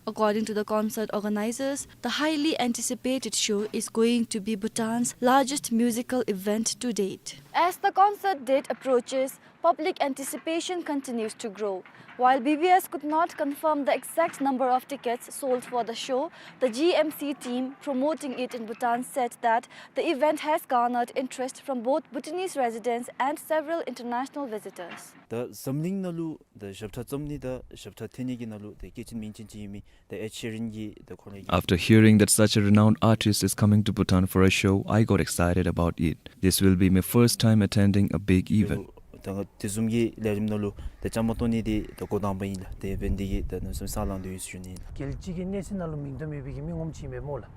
According to the concert organizers, the highly anticipated show is going to be Bhutan's largest musical event to date. As the concert date approaches, public anticipation continues to grow. While B B S could not confirm the exact number of tickets sold for the show, the G M C team promoting it in Bhutan said that the event has garnered interest from both Bhutanese residents and several international visitors. ད་འཛམ་གླིང་ནང་ལུ་ད་ཞབས་ཁྲ་བརྩམ་ནི་དང་ཞབས་ཁྲ་འཐེན་ནི་གི་ནང་ལུ་ད་སྐྱེས་ཆེན་མིང་ཅན་ཅིག་ཨིན་མི་ད་ཨེཌ་ཤི་རན་གྱིས་ད་ཁོ་ར་གི། After hearing that such a renowned artist is coming to Bhutan for a show, I got excited about it. This will be my first time attending a big event. ད་ང་དེ་བཟུམ་གྱི་ལས་རིམ་ནང་ལུ་ད་བཅའ་མར་གཏོགས་ནི་དེ་ད་འགོ་དང་པ་ཨིན་ལགས། དེ་འབད་ནི་དེ་གིས་ད་གནམ་མེད་ས་མེད་སེམས་ལང་དོ་ཡོད་ཟེར་ཞུ་ནི་ཨིན་ལགས། རྒྱལ་སྤྱི་གི་གནས་ཚད་ནང་ལུ་མིང་དོན་མེད་པའི་གི་མི་ངོམ་ཅིག་ཨིན་མས་སྨོ་ལགས།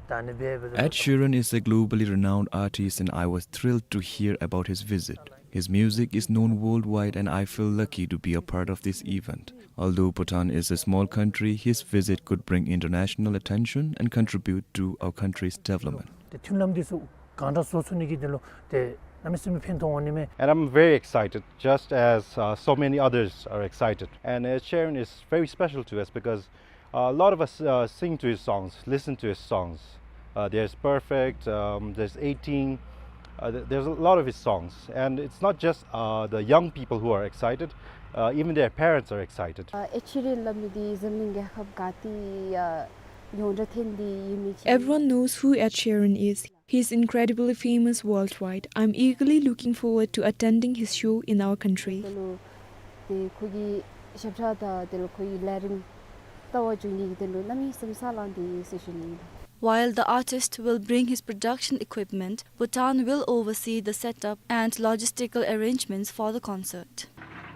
Ed Sheeran is a globally renowned artist, and I was thrilled to hear about his visit. His music is known worldwide, and I feel lucky to be a part of this event. Although Bhutan is a small country, his visit could bring international attention and contribute to our country's development. ཏེ་མཐུན་ལམ་འདི་ཚུ་གང་དྲག་བཟོ་ཚུགས་ནི་གི་དོན་ལུ་ཏེ་གནམ་མེད་ས་མེད་ཕན་ཐོགས་འོང་ནི་མས། And I'm very excited, just as, uh, so many others are excited. And Ed Sheeran is very special to us because, uh, a lot of us, uh, sing to his songs, listen to his songs. Uh, there's Perfect, um, there's eighteen, uh, th- there's a lot of his songs. And it's not just, uh, the young people who are excited, uh, even their parents are excited. ཨེཌ་ཤི་རན་སླབ་མི་འདི་འཛམ་གླིང་རྒྱལ་ཁབ་ག་ཏེ་ཡང་ཡོངས་གྲགས་ཐོན་ཏེ་ཡོད་མི་ཅིག། Everyone knows who Ed Sheeran is. He is incredibly famous worldwide. I'm eagerly looking forward to attending his show in our country. དེ་ལུ་ཏེ་ཁོ་གི་ཞབས་ཁྲ་དང་དེ་ལུ་ཁོ་གི་ལས་རིམ་བལྟ་བར་འགྱོ་ནི་གི་དོན་ལུ་གནམ་མེད་ས་མེད་སེམས་འཚབ་ལངས་ཏེ་ཡོད་ཟེར་ཞུ་ནི་ཨིན། While the artist will bring his production equipment, Bhutan will oversee the setup and logistical arrangements for the concert.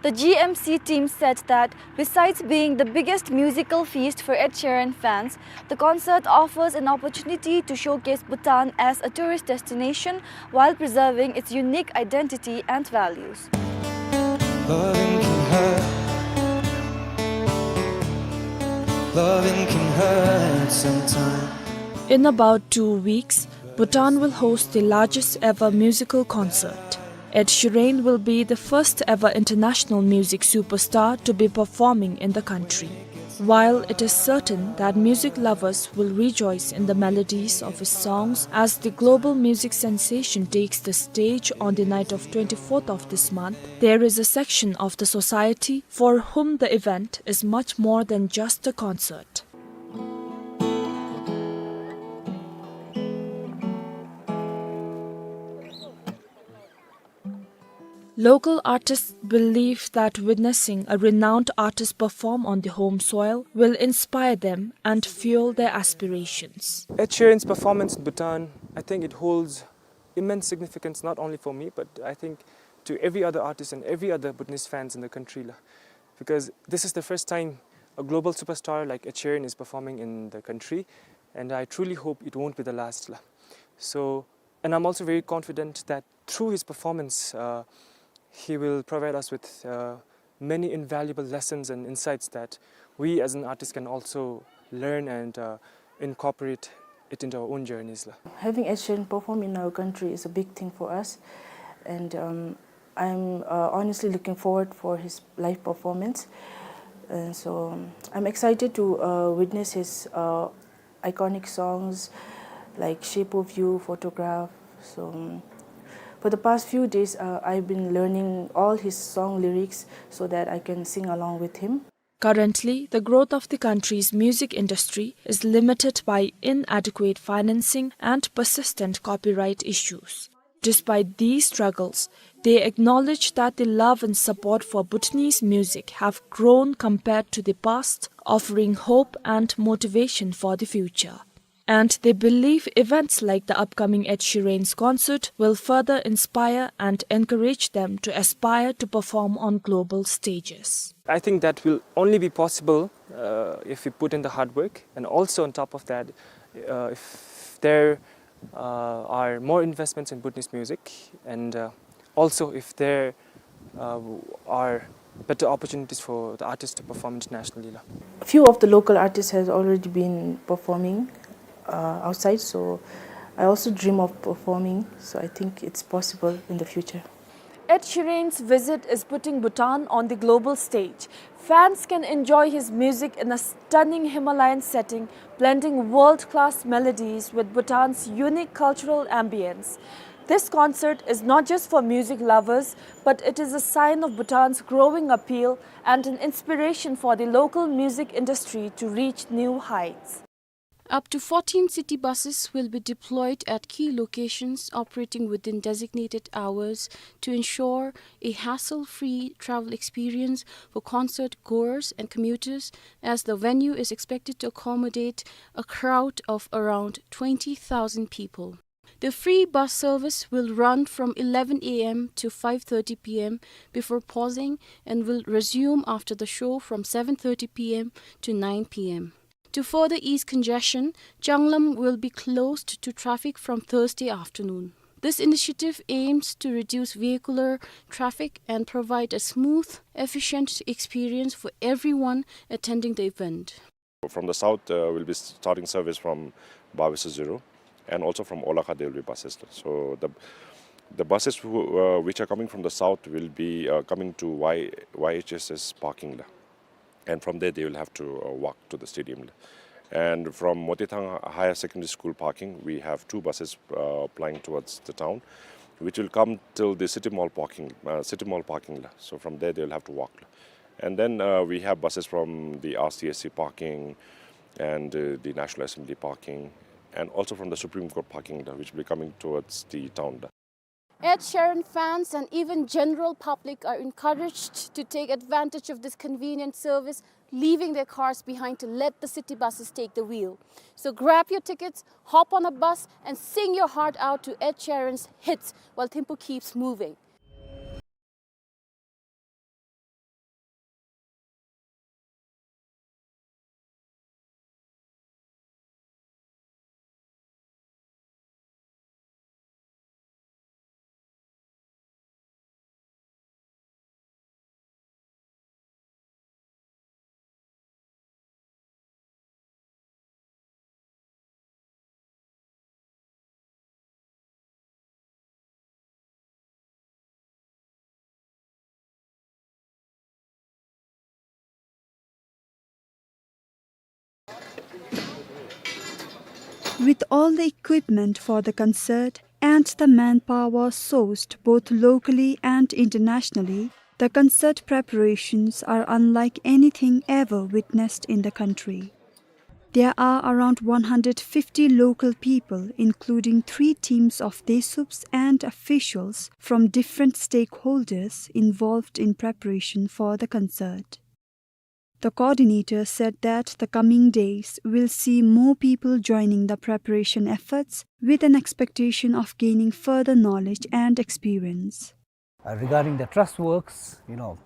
The G M C team said that besides being the biggest musical feast for Ed Sheeran fans, the concert offers an opportunity to showcase Bhutan as a tourist destination while preserving its unique identity and values. Loving can hurt. Loving can hurt sometimes. In about two weeks, Bhutan will host the largest ever musical concert. Ed Sheeran will be the first ever international music superstar to be performing in the country. While it is certain that music lovers will rejoice in the melodies of his songs as the global music sensation takes the stage on the night of twenty-fourth of this month, there is a section of the society for whom the event is much more than just a concert. Local artists believe that witnessing a renowned artist perform on the home soil will inspire them and fuel their aspirations. Ed Sheeran's performance in Bhutan, I think it holds immense significance not only for me, but I think to every other artist and every other Bhutanese fans in the country la. Because this is the first time a global superstar like Ed Sheeran is performing in the country, and I truly hope it won't be the last la. So, and I'm also very confident that through his performance, uh, he will provide us with, uh, many invaluable lessons and insights that we as an artist can also learn and, uh, incorporate it into our own journeys la. Having Ed Sheeran perform in our country is a big thing for us, and, um, I'm, uh, honestly looking forward for his live performance. And so, um, I'm excited to, uh, witness his, uh, iconic songs like Shape of You, Photograph. So, um, for the past few days, uh, I've been learning all his song lyrics so that I can sing along with him. Currently, the growth of the country's music industry is limited by inadequate financing and persistent copyright issues. Despite these struggles, they acknowledge that the love and support for Bhutanese music have grown compared to the past, offering hope and motivation for the future. And they believe events like the upcoming Ed Sheeran's concert will further inspire and encourage them to aspire to perform on global stages. I think that will only be possible, uh, if we put in the hard work, and also on top of that, uh, if there, uh, are more investments in Bhutanese music, and, uh, also if there, uh, are better opportunities for the artists to perform internationally la. Few of the local artists has already been performing, uh, outside, so I also dream of performing, so I think it's possible in the future. Ed Sheeran's visit is putting Bhutan on the global stage. Fans can enjoy his music in a stunning Himalayan setting, blending world-class melodies with Bhutan's unique cultural ambience. This concert is not just for music lovers, but it is a sign of Bhutan's growing appeal and an inspiration for the local music industry to reach new heights. Up to fourteen city buses will be deployed at key locations operating within designated hours to ensure a hassle-free travel experience for concert goers and commuters, as the venue is expected to accommodate a crowd of around twenty thousand people. The free bus service will run from eleven A M to five thirty P M before pausing and will resume after the show from seven thirty P M to nine P M. To further ease congestion, Changlam will be closed to traffic from Thursday afternoon. This initiative aims to reduce vehicular traffic and provide a smooth, efficient experience for everyone attending the event. From the south, uh, we'll be starting service from Bawiso Ziro, and also from Olakha there will be buses. So the, the buses who, uh, which are coming from the south will be, uh, coming to Y-, Y H S S parking la. And from there, they will have to, uh, walk to the stadium la. And from Motithang Higher Secondary School parking, we have two buses, uh, plying towards the town, which will come till the City Mall parking, uh, City Mall parking la. So from there, they will have to walk la. And then, uh, we have buses from the R C S C parking and, uh, the National Assembly parking, and also from the Supreme Court parking la, which will be coming towards the town la. Ed Sheeran fans and even general public are encouraged to take advantage of this convenient service, leaving their cars behind to let the city buses take the wheel. So grab your tickets, hop on a bus, and sing your heart out to Ed Sheeran's hits while Thimphu keeps moving. With all the equipment for the concert and the manpower sourced both locally and internationally, the concert preparations are unlike anything ever witnessed in the country. There are around one hundred fifty local people, including three teams of Desuups and officials from different stakeholders involved in preparation for the concert. The coordinator said that the coming days will see more people joining the preparation efforts with an expectation of gaining further knowledge and experience. Uh, regarding the truss works, you know,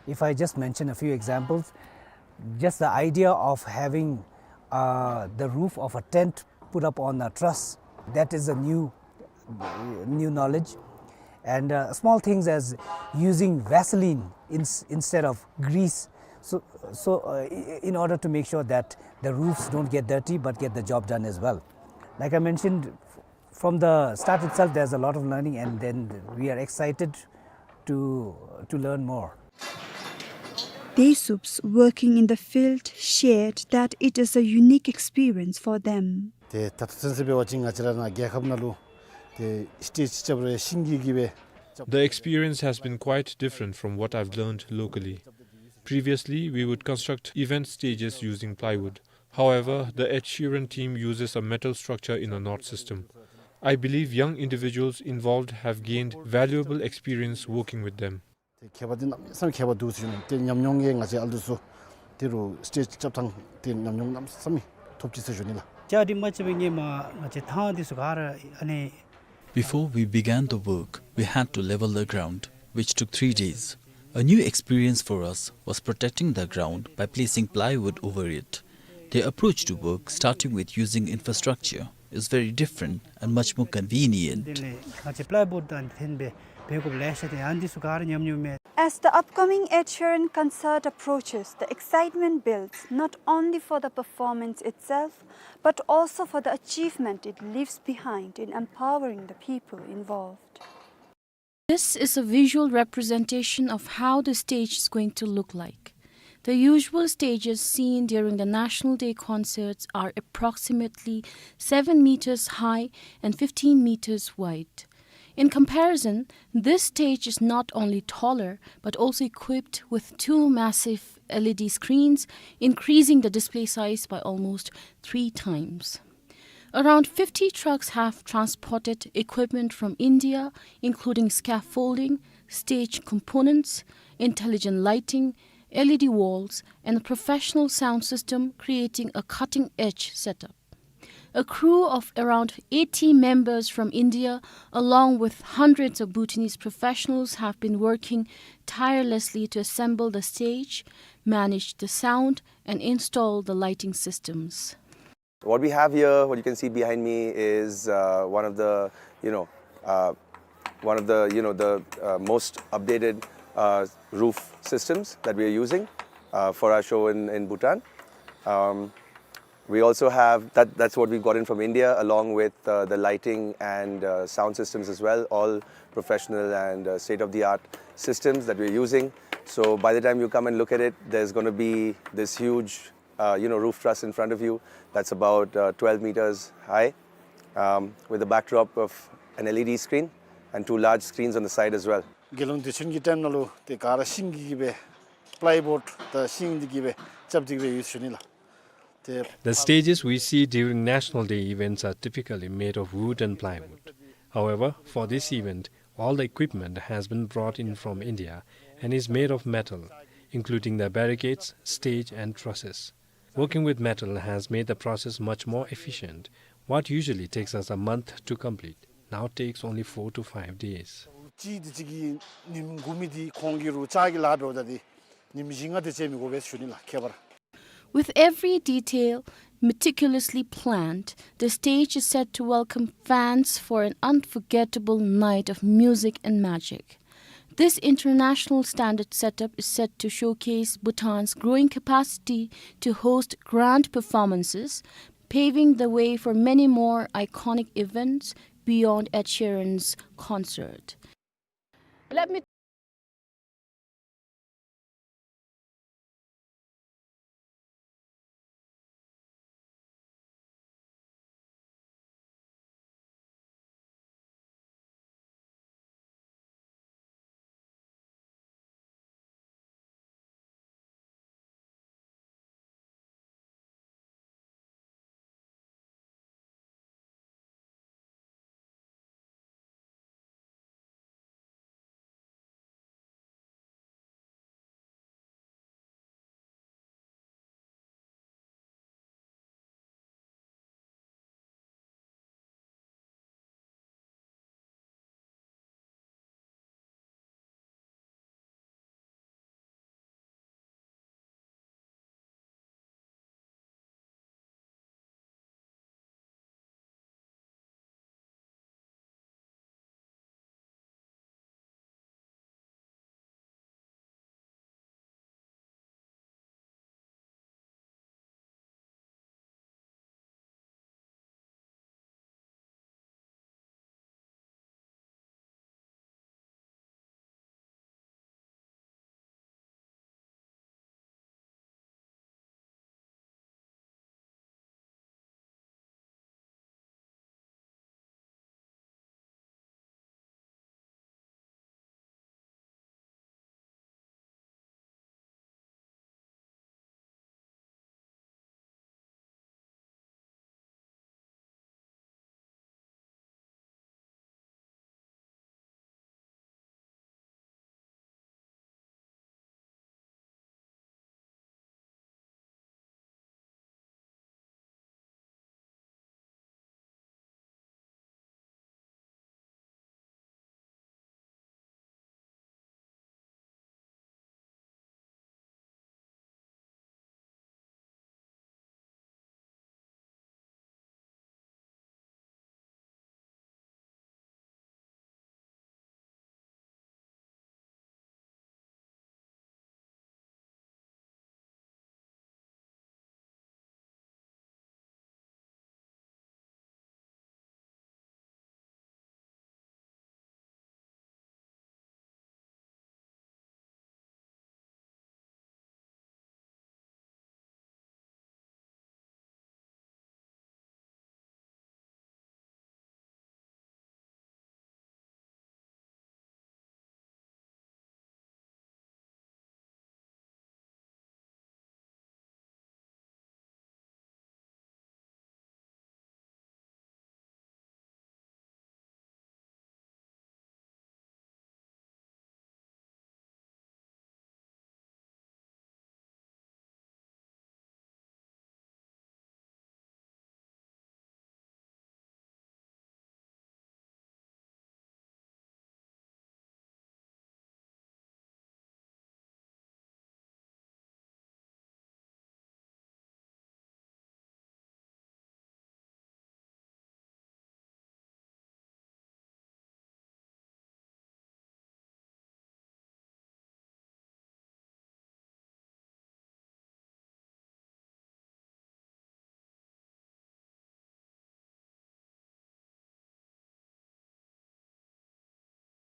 if I just mention a few examples, just the idea of having, uh, the roof of a tent put up on a truss, that is a new, new knowledge. And, uh, small things as using Vaseline ins-, instead of grease, so, so, uh, i-, in order to make sure that the roofs don't get dirty but get the job done as well. Like I mentioned, from the start itself, there's a lot of learning, and then we are excited to, to learn more. Desuups working in the field shared that it is a unique experience for them. ཏེ་ད་ལྟོ་ཚུན་ཚོད་འབད་བ་ཅིན་ང་བཅས་ར་ནཱ་རྒྱལ་ཁབ་ནང་ལུ་ཏེ་སི་ཊེཇ་རྐྱབ་རུང་ཤིང་གི་གི་སྦེ། The experience has been quite different from what I've learned locally. Previously, we would construct event stages using plywood. However, the Ed Sheeran team uses a metal structure in a knot system. I believe young individuals involved have gained valuable experience working with them. ཏེ་ཁྱད་པར་འདི་གནམ་མེད་ས་མེད་ཁྱད་པར་འདུག་ཟེར་ཞུ་ནི། ཏེ་ཉམས་མྱོང་གིས་ང་བཅས་ཨ་ལུ་ཚུ་དེ་རུ་སི་ཊེཇ་རྐྱབ་ཐངས་ཏེ་ཉམས་མྱོང་གནམ་མེད་ས་མེད་ཐོབ་ཅི་ཟེར་ཞུ་ནི་ལགས། ཅ་དེ་མ་ཅིག་སྦེ་ངེ་མ་ང་བཅས་ཐང་འདི་ཚུ་ག་ར་ཨ་ནི། Before we began the work, we had to level the ground, which took three days. A new experience for us was protecting the ground by placing plywood over it. Their approach to work, starting with using infrastructure, is very different and much more convenient. དེ་ལས་ང་བཅས་པ་ལའི་བུཌ་དང་ལྷན་སྦེ་འབད་དགོཔ་ལེ་ཤ་ཏེ་ཨ་ནི་འདི་ཚུ་ག་ར་ཉམས་མྱོང་མས། As the upcoming Ed Sheeran concert approaches, the excitement builds not only for the performance itself, but also for the achievement it leaves behind in empowering the people involved. This is a visual representation of how the stage is going to look like. The usual stages seen during the National Day concerts are approximately seven meters high and fifteen meters wide. In comparison, this stage is not only taller, but also equipped with two massive L E D screens, increasing the display size by almost three times. Around fifty trucks have transported equipment from India, including scaffolding, stage components, intelligent lighting, L E D walls, and a professional sound system, creating a cutting-edge setup. A crew of around eighty members from India, along with hundreds of Bhutanese professionals, have been working tirelessly to assemble the stage, manage the sound, and install the lighting systems. What we have here, what you can see behind me, is uh, one of the, you know, uh, one of the, you know, the uh, most updated uh, roof systems that we are using uh, for our show in, in Bhutan. Um, we also have that, that's what we got in from India, along with uh, the lighting and uh, sound systems as well, all professional and uh, state-of-the-art systems that we're using. So by the time you come and look at it, there's going to be this huge uh, you know, roof truss in front of you that's about uh, twelve meters high, um, with a backdrop of an L E D screen and two large screens on the side as well. དགེ་སློང་སྡེ་ཚན་གྱི་ཊེམ་ནང་ལུ་ཏེ་ག་ར་ཤིང་གི་གི་སྦེ་པ་ལའི་བོརཌ་དང་ཤིང་འདི་གི་སྦེ་རྐྱབ་སྟེ་གི་སྦེ་ཡོད་ཟེར་ཞུ་ནི་ལགས། ཏེ་The stages we see during National Day events are typically made of wood and plywood. However, for this event, all the equipment has been brought in from India and is made of metal, including the barricades, stage, and trusses. Working with metal has made the process much more efficient. What usually takes us a month to complete now takes only four to five days. ཅི་འདི་ཅིག་གི་ཉིནམ་དགུ་མི་འདི་ཁོང་གིས་རུང་ལྕགས་ཀྱི་ལཱ་འབདཝ་ད་འདི་ཉིནམ་བཞི་ལྔ་དེ་ཅིག་མི་དགོ་པས་ཟེར་ཞུ་ནི་ལགས་ཁྱད་པར། With every detail meticulously planned, the stage is set to welcome fans for an unforgettable night of music and magic. This international standard setup is set to showcase Bhutan's growing capacity to host grand performances, paving the way for many more iconic events beyond Ed Sheeran's concert. Let me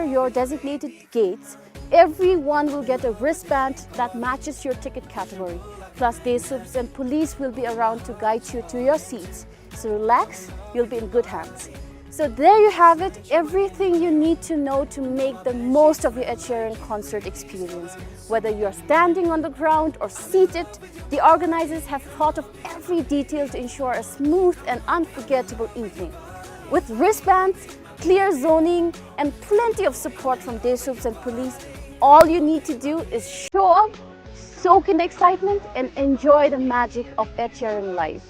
your designated gates, everyone will get a wristband that matches your ticket category. Plus, Day Soups and police will be around to guide you to your seats. So relax, you'll be in good hands. So there you have it, everything you need to know to make the most of your Ed Sheeran concert experience. Whether you're standing on the ground or seated, the organizers have thought of every detail to ensure a smooth and unforgettable evening. With wristbands, clear zoning, and plenty of support from Day Soups and police, all you need to do is show up, soak in the excitement, and enjoy the magic of Ed Sheeran live.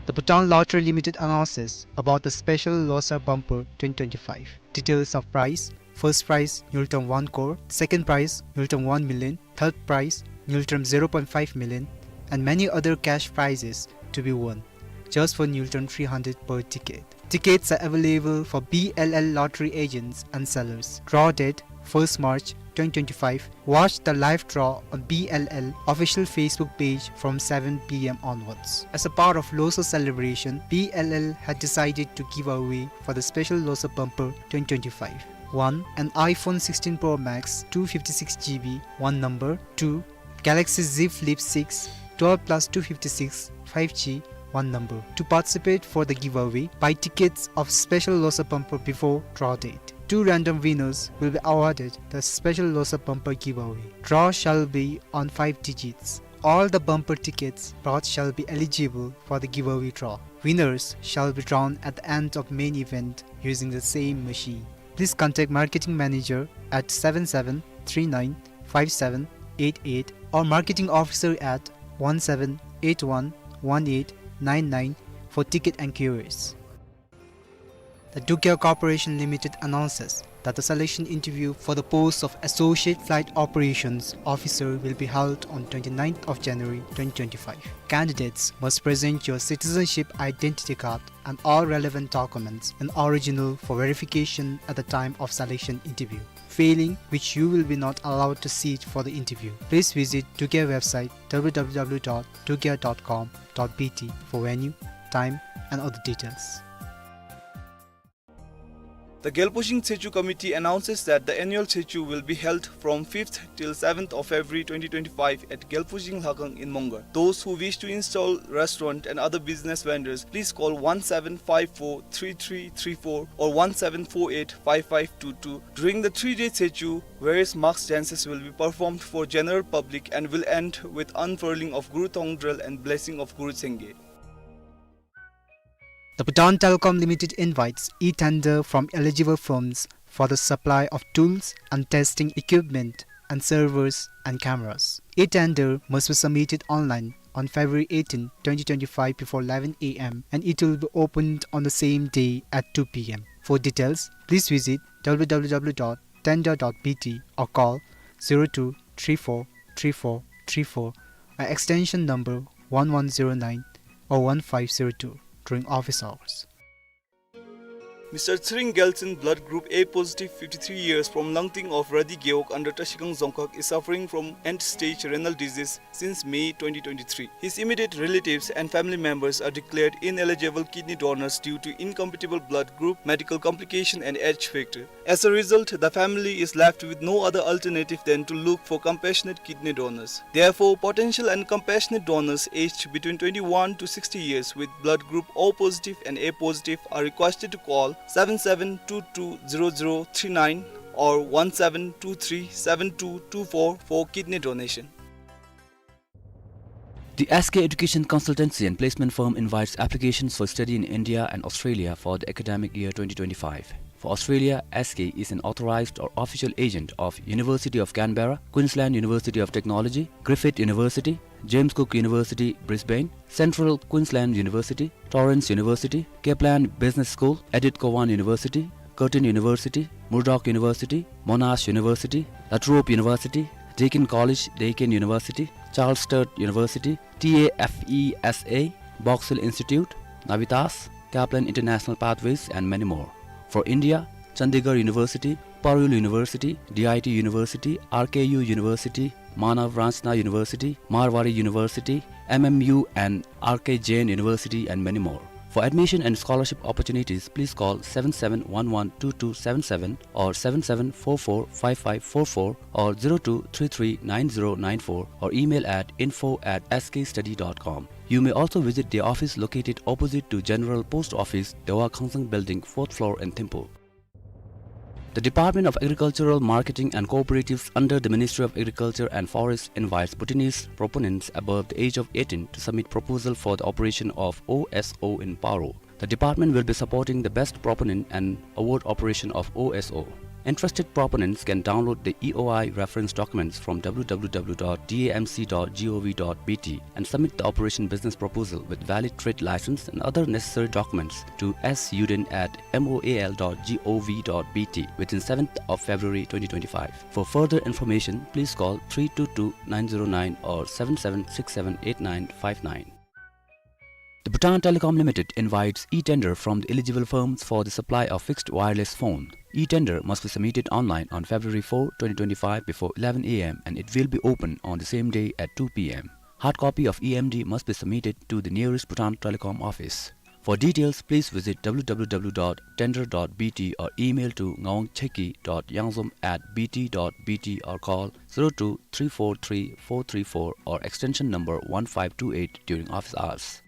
The Bhutan Lottery Limited announces about the special Losar Bumper twenty twenty-five. Details of prize: first prize Ngultrum one crore, second prize Ngultrum one million, third prize Ngultrum zero point five million, and many other cash prizes to be won, just for Ngultrum three hundred per ticket. Tickets are available for B L L lottery agents and sellers. Draw date: first March twenty twenty-five. Watch the live draw on B L L official Facebook page from seven P M onwards. As a part of Losar celebration, B L L had decided to give away for the special Losar Bumper twenty twenty-five: one, an iPhone sixteen Pro Max two fifty-six G B, one number; two, Galaxy Z Flip six twelve plus two fifty-six five G, one number. To participate for the giveaway, buy tickets of special Losar Bumper before draw date. Two random winners will be awarded the special Losar Bumper giveaway. Draw shall be on five digits. All the bumper tickets brought shall be eligible for the giveaway draw. Winners shall be drawn at the end of main event using the same machine. Please contact marketing manager at seven seven three nine five seven eight eight or marketing officer at one seven eight one one eight nine nine for ticket enquiries. The Dukya Corporation Limited announces that the selection interview for the post of Associate Flight Operations Officer will be held on twenty-ninth of January twenty twenty-five. Candidates must present your citizenship identity card and all relevant documents in original for verification at the time of selection interview. Failing which, you will be not allowed to sit for the interview. Please visit Dukya website W W W dot dukya dot com dot B T for venue, time, and other details. The Gelphushing Tshechu Committee announces that the annual Tshechu will be held from fifth till seventh of February twenty twenty-five at Gelphushing Lhakang in Mongar. Those who wish to install restaurant and other business vendors, please call one seven five four three three three four or one seven four eight five five two two. During the three-day Tshechu, various mask dances will be performed for general public and will end with unfurling of Guru Thongdral and blessing of Guru Changye. The Bhutan Telecom Limited invites e-tender from eligible firms for the supply of tools and testing equipment and servers and cameras. E-tender must be submitted online on February eighteen, twenty twenty-five before eleven A M and it will be opened on the same day at two P M. For details, please visit W W W dot tender dot B T or call zero two three four three four three four, uh, extension number one one zero nine or one five zero two during office hours. Mister Tsering Gyaltshen, blood group A positive, fifty-three years, from Langting of Radi Gewog under Trashigang Dzongkhag, is suffering from end-stage renal disease since May twenty twenty-three. His immediate relatives and family members are declared ineligible kidney donors due to incompatible blood group, medical complication and age factor. As a result, the family is left with no other alternative than to look for compassionate kidney donors. Therefore, potential and compassionate donors aged between twenty-one to sixty years with blood group O positive and A positive are requested to call seven seven two two zero zero three nine or one seven two three seven two two four for kidney donation. The S K Education Consultancy and Placement Firm invites applications for study in India and Australia for the academic year twenty twenty-five. For Australia, S K is an authorized or official agent of University of Canberra, Queensland University of Technology, Griffith University, James Cook University, Brisbane, Central Queensland University, Torrens University, Kaplan Business School, Edith Cowan University, Curtin University, Murdoch University, Monash University, La Trobe University, Deakin College, Deakin University, Charles Sturt University, T A F E S A, Box Hill Institute, Navitas, Kaplan International Pathways, and many more. For India, Chandigarh University, Parul University, D I T University, R K U University, Manav Ranchna University, Marwari University, M M U and R K Jain University, and many more. For admission and scholarship opportunities, please call seven seven one one two two seven seven or seven seven four four five five four four or zero two three three nine zero nine four or email at info at S K study dot com. You may also visit the office located opposite to General Post Office, Dewa Khangsang Building, fourth floor in Thimphu. The Department of Agricultural Marketing and Cooperatives under the Ministry of Agriculture and Forests invites Bhutanese proponents above the age of eighteen to submit proposal for the operation of O S O in Paro. The department will be supporting the best proponent and award operation of O S O. Interested proponents can download the E O I reference documents from W W W dot D A M C dot gov dot B T and submit the operation business proposal with valid trade license and other necessary documents to S Yuden at M O A L dot gov dot B T within seventh of February twenty twenty-five. For further information, please call three two two nine zero nine or seven seven six seven eight nine five nine. The Bhutan Telecom Limited invites e-tender from the eligible firms for the supply of fixed wireless phone. E-tender must be submitted online on February four, twenty twenty-five before eleven A M and it will be open on the same day at two P M. Hard copy of E M D must be submitted to the nearest Bhutan Telecom office. For details, please visit W W W dot tender dot B T or email to ngawang cheki dot yangzom at B T dot B T or call zero two three four three four three four or extension number one five two eight during office hours.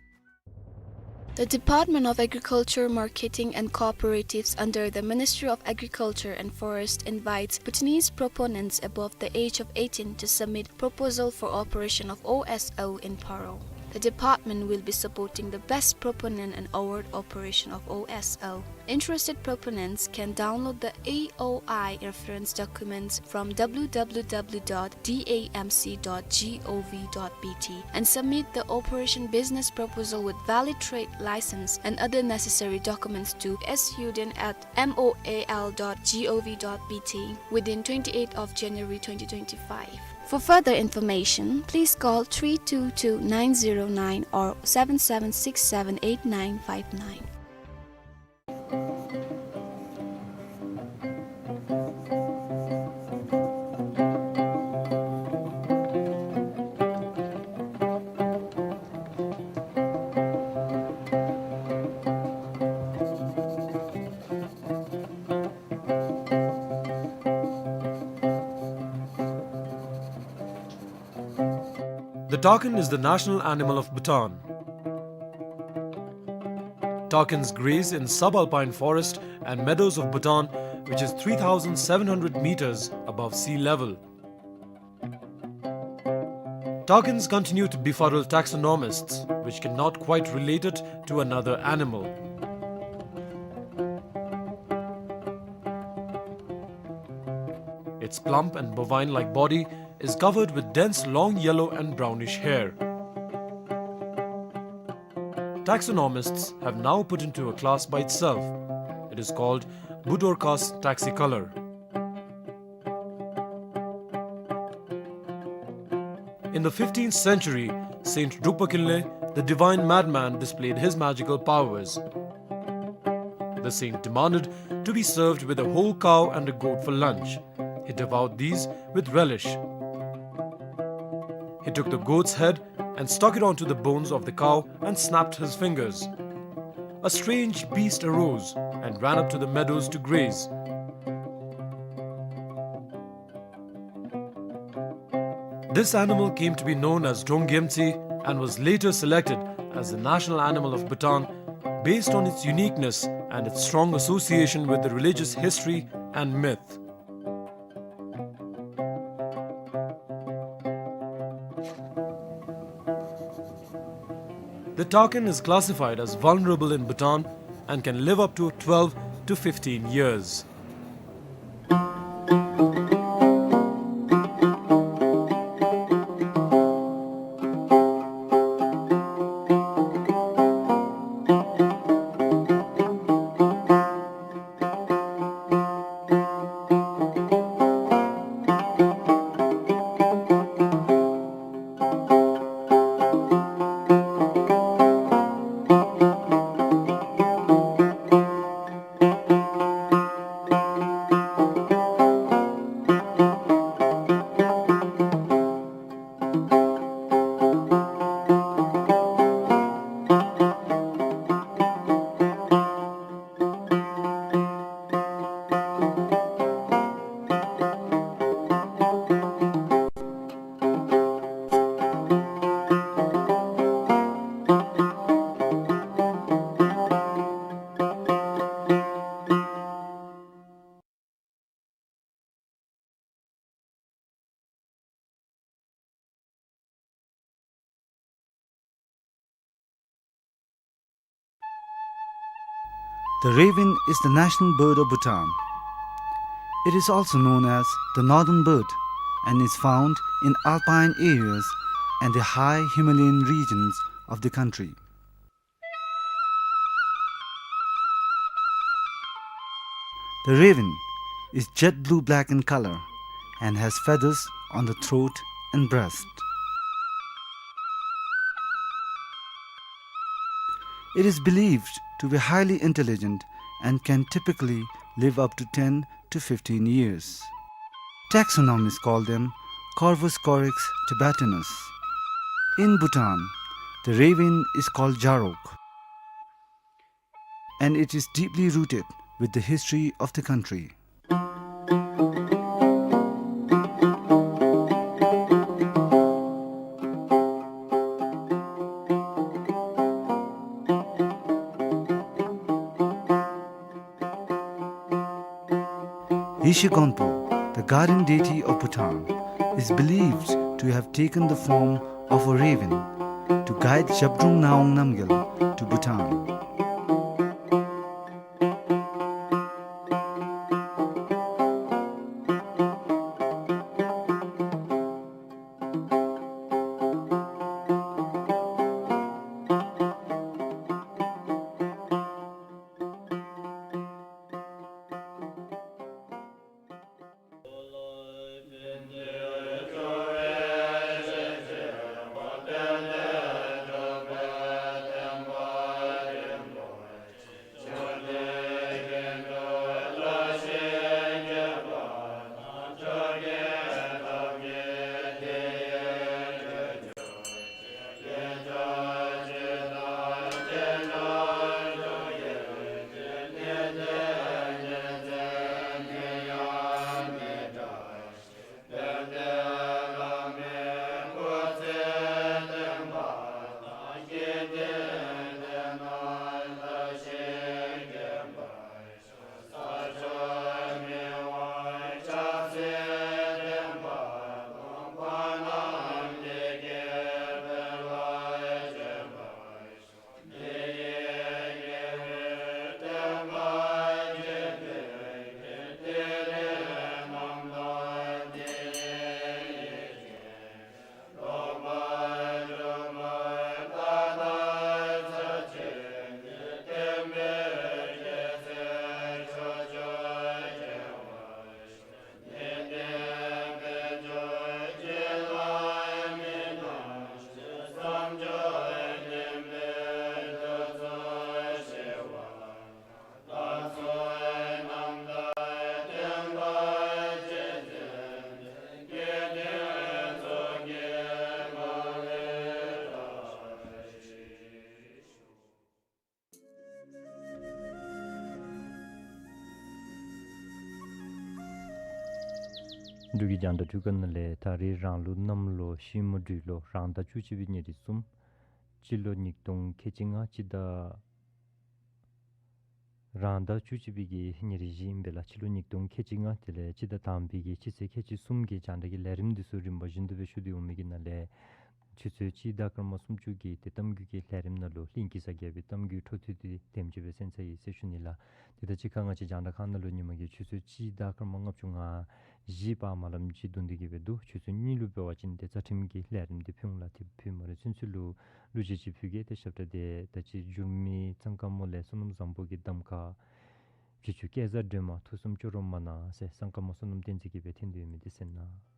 The Department of Agriculture, Marketing and Cooperatives under the Ministry of Agriculture and Forest invites Bhutanese proponents above the age of eighteen to submit proposal for operation of O S O in Paro. The department will be supporting the best proponent and award operation of O S O. Interested proponents can download the E O I reference documents from W W W dot D A M C dot gov dot B T and submit the operation business proposal with valid trade license and other necessary documents to S Yuden at M O A L dot gov dot B T within twenty-eighth of January twenty twenty-five. For further information, please call three two two nine zero nine or seven seven six seven eight nine five nine. The takin is the national animal of Bhutan. Takins graze in subalpine forest and meadows of Bhutan, which is three thousand seven hundred meters above sea level. Takins continue to befuddle taxonomists, which cannot quite relate it to another animal. Its plump and bovine-like body is covered with dense long yellow and brownish hair. Taxonomists have now put into a class by itself. It is called Budorcas taxicolor. In the fifteenth century, Saint Drukpa Kinley, the divine madman, displayed his magical powers. The saint demanded to be served with a whole cow and a goat for lunch. He devoured these with relish. He took the goat's head and stuck it onto the bones of the cow and snapped his fingers. A strange beast arose and ran up to the meadows to graze. This animal came to be known as Donggyemtsi and was later selected as the national animal of Bhutan based on its uniqueness and its strong association with the religious history and myth. The takin is classified as vulnerable in Bhutan and can live up to twelve to fifteen years. The raven is the national bird of Bhutan. It is also known as the northern bird and is found in alpine areas and the high Himalayan regions of the country. The raven is jet blue-black in color and has feathers on the throat and breast. It is believed to be highly intelligent and can typically live up to ten to fifteen years. Taxonomists call them Corvus corax tibetanus. In Bhutan, the raven is called jarok, and it is deeply rooted with the history of the country. Yeshe Gonpo, the guardian deity of Bhutan, is believed to have taken the form of a raven to guide Zhabdrung Ngawang Namgyal to Bhutan. འབྲུག་གི་རྒྱང་བསྒྲགས་ཐོག་ཁ་ནང་ལས་ད་རེས་རང་ལུགས་གནམ་ལོ་ཤིང་མོ་སྦྲུལ་ལོ་རང་ཟླ་བཅུ་གཅིག་པའི་ཉེར་གསུམ། སྤྱི་ལོ་ཉིས་སྟོང་ཁལ་གཅིག་ལྔ་སྤྱི་ཟླ་རང་ཟླ་བཅུ་གཅིག་པའི་གི་ཉེར་བཞི་ཨིན་པས་ལགས། སྤྱི་ལོ་ཉིས་སྟོང་ཁལ་གཅིག་ལྔ་དེ་ལས་སྤྱི་ཟླ་དང་པའི་གི་སྤྱི་ཚེས་ཁལ་གཅིག་གསུམ་གྱི་རྒྱང་བསྒྲགས་ཀྱི་ལས་རིམ་འདི་ཚུ་རིམ་པ་བཞིན་དུ་སྦེ་ཞུ་སྟེ་འོང་མི་གི་ནང་ལས་ ཆུ་ཚོད་གཅིག་དང་སྐར་མ་སུམ་ཅུ་གི་ཏེ་གཏམ་རྒྱུད་ཀྱི་ལས་རིམ་ནང་ལུ་གླིང་གེ་སར་རྒྱལ་པོའི་གཏམ་རྒྱུད་འཕྲོ་མཐུད་དེ་དེམ་ཅིག་སྦེ་གསན་ཚར་ཡི་ཟེར་ཞུ་ནི་ལགས། ཏེ་ད་ཅི་ཁ་ང་བཅས་རྒྱང་བསྒྲགས་ཁང་ནང་ལུ་ཉིན་མ་གི་ཆུ་ཚོད་གཅིག་དང་སྐར་མ་ལྔ་བཅུ་ང་བཞི་བར་མ་ལམ་ཅིག་བརྡུང་སྟེ་གི་སྦེ་འདུག། ཆུ་ཚོད་གཉིས་ལུ་འབད་བ་ཅིན་ཏེ་རྩ་ཁྲིམས་ཀྱི་ལས་རིམ་འདི་ཕུལ་འོང་ལགས། ཏེ་ཕུལ་མ་རན་ཚུན་ཚོད་ལུ་གླུ་གཞས་ཅིག་ཕུལ་གེ། ཏེ་ཞབས་ཁྲ་འདི་ད་ཅི་འགྱུར་མེད་གཙང་དཀར་མོ་ལས་བསོད་ནམས་བཟང་པོ་གི་གདམ་ཁ། བྱི་ཅུང་སྐལ་བཟང་སྒྲོལ་མ་ཐུགས་བསམ་སྐྱོ་རུ་མ་གནང་ཟེར་གཙང་དཀར་མོ་བསོད་ནམས་བསྟན་འཛིན་གྱིས་སྦེ་འཐེན་དོ་ཡོད་མི་འདི་གསན་གནང་།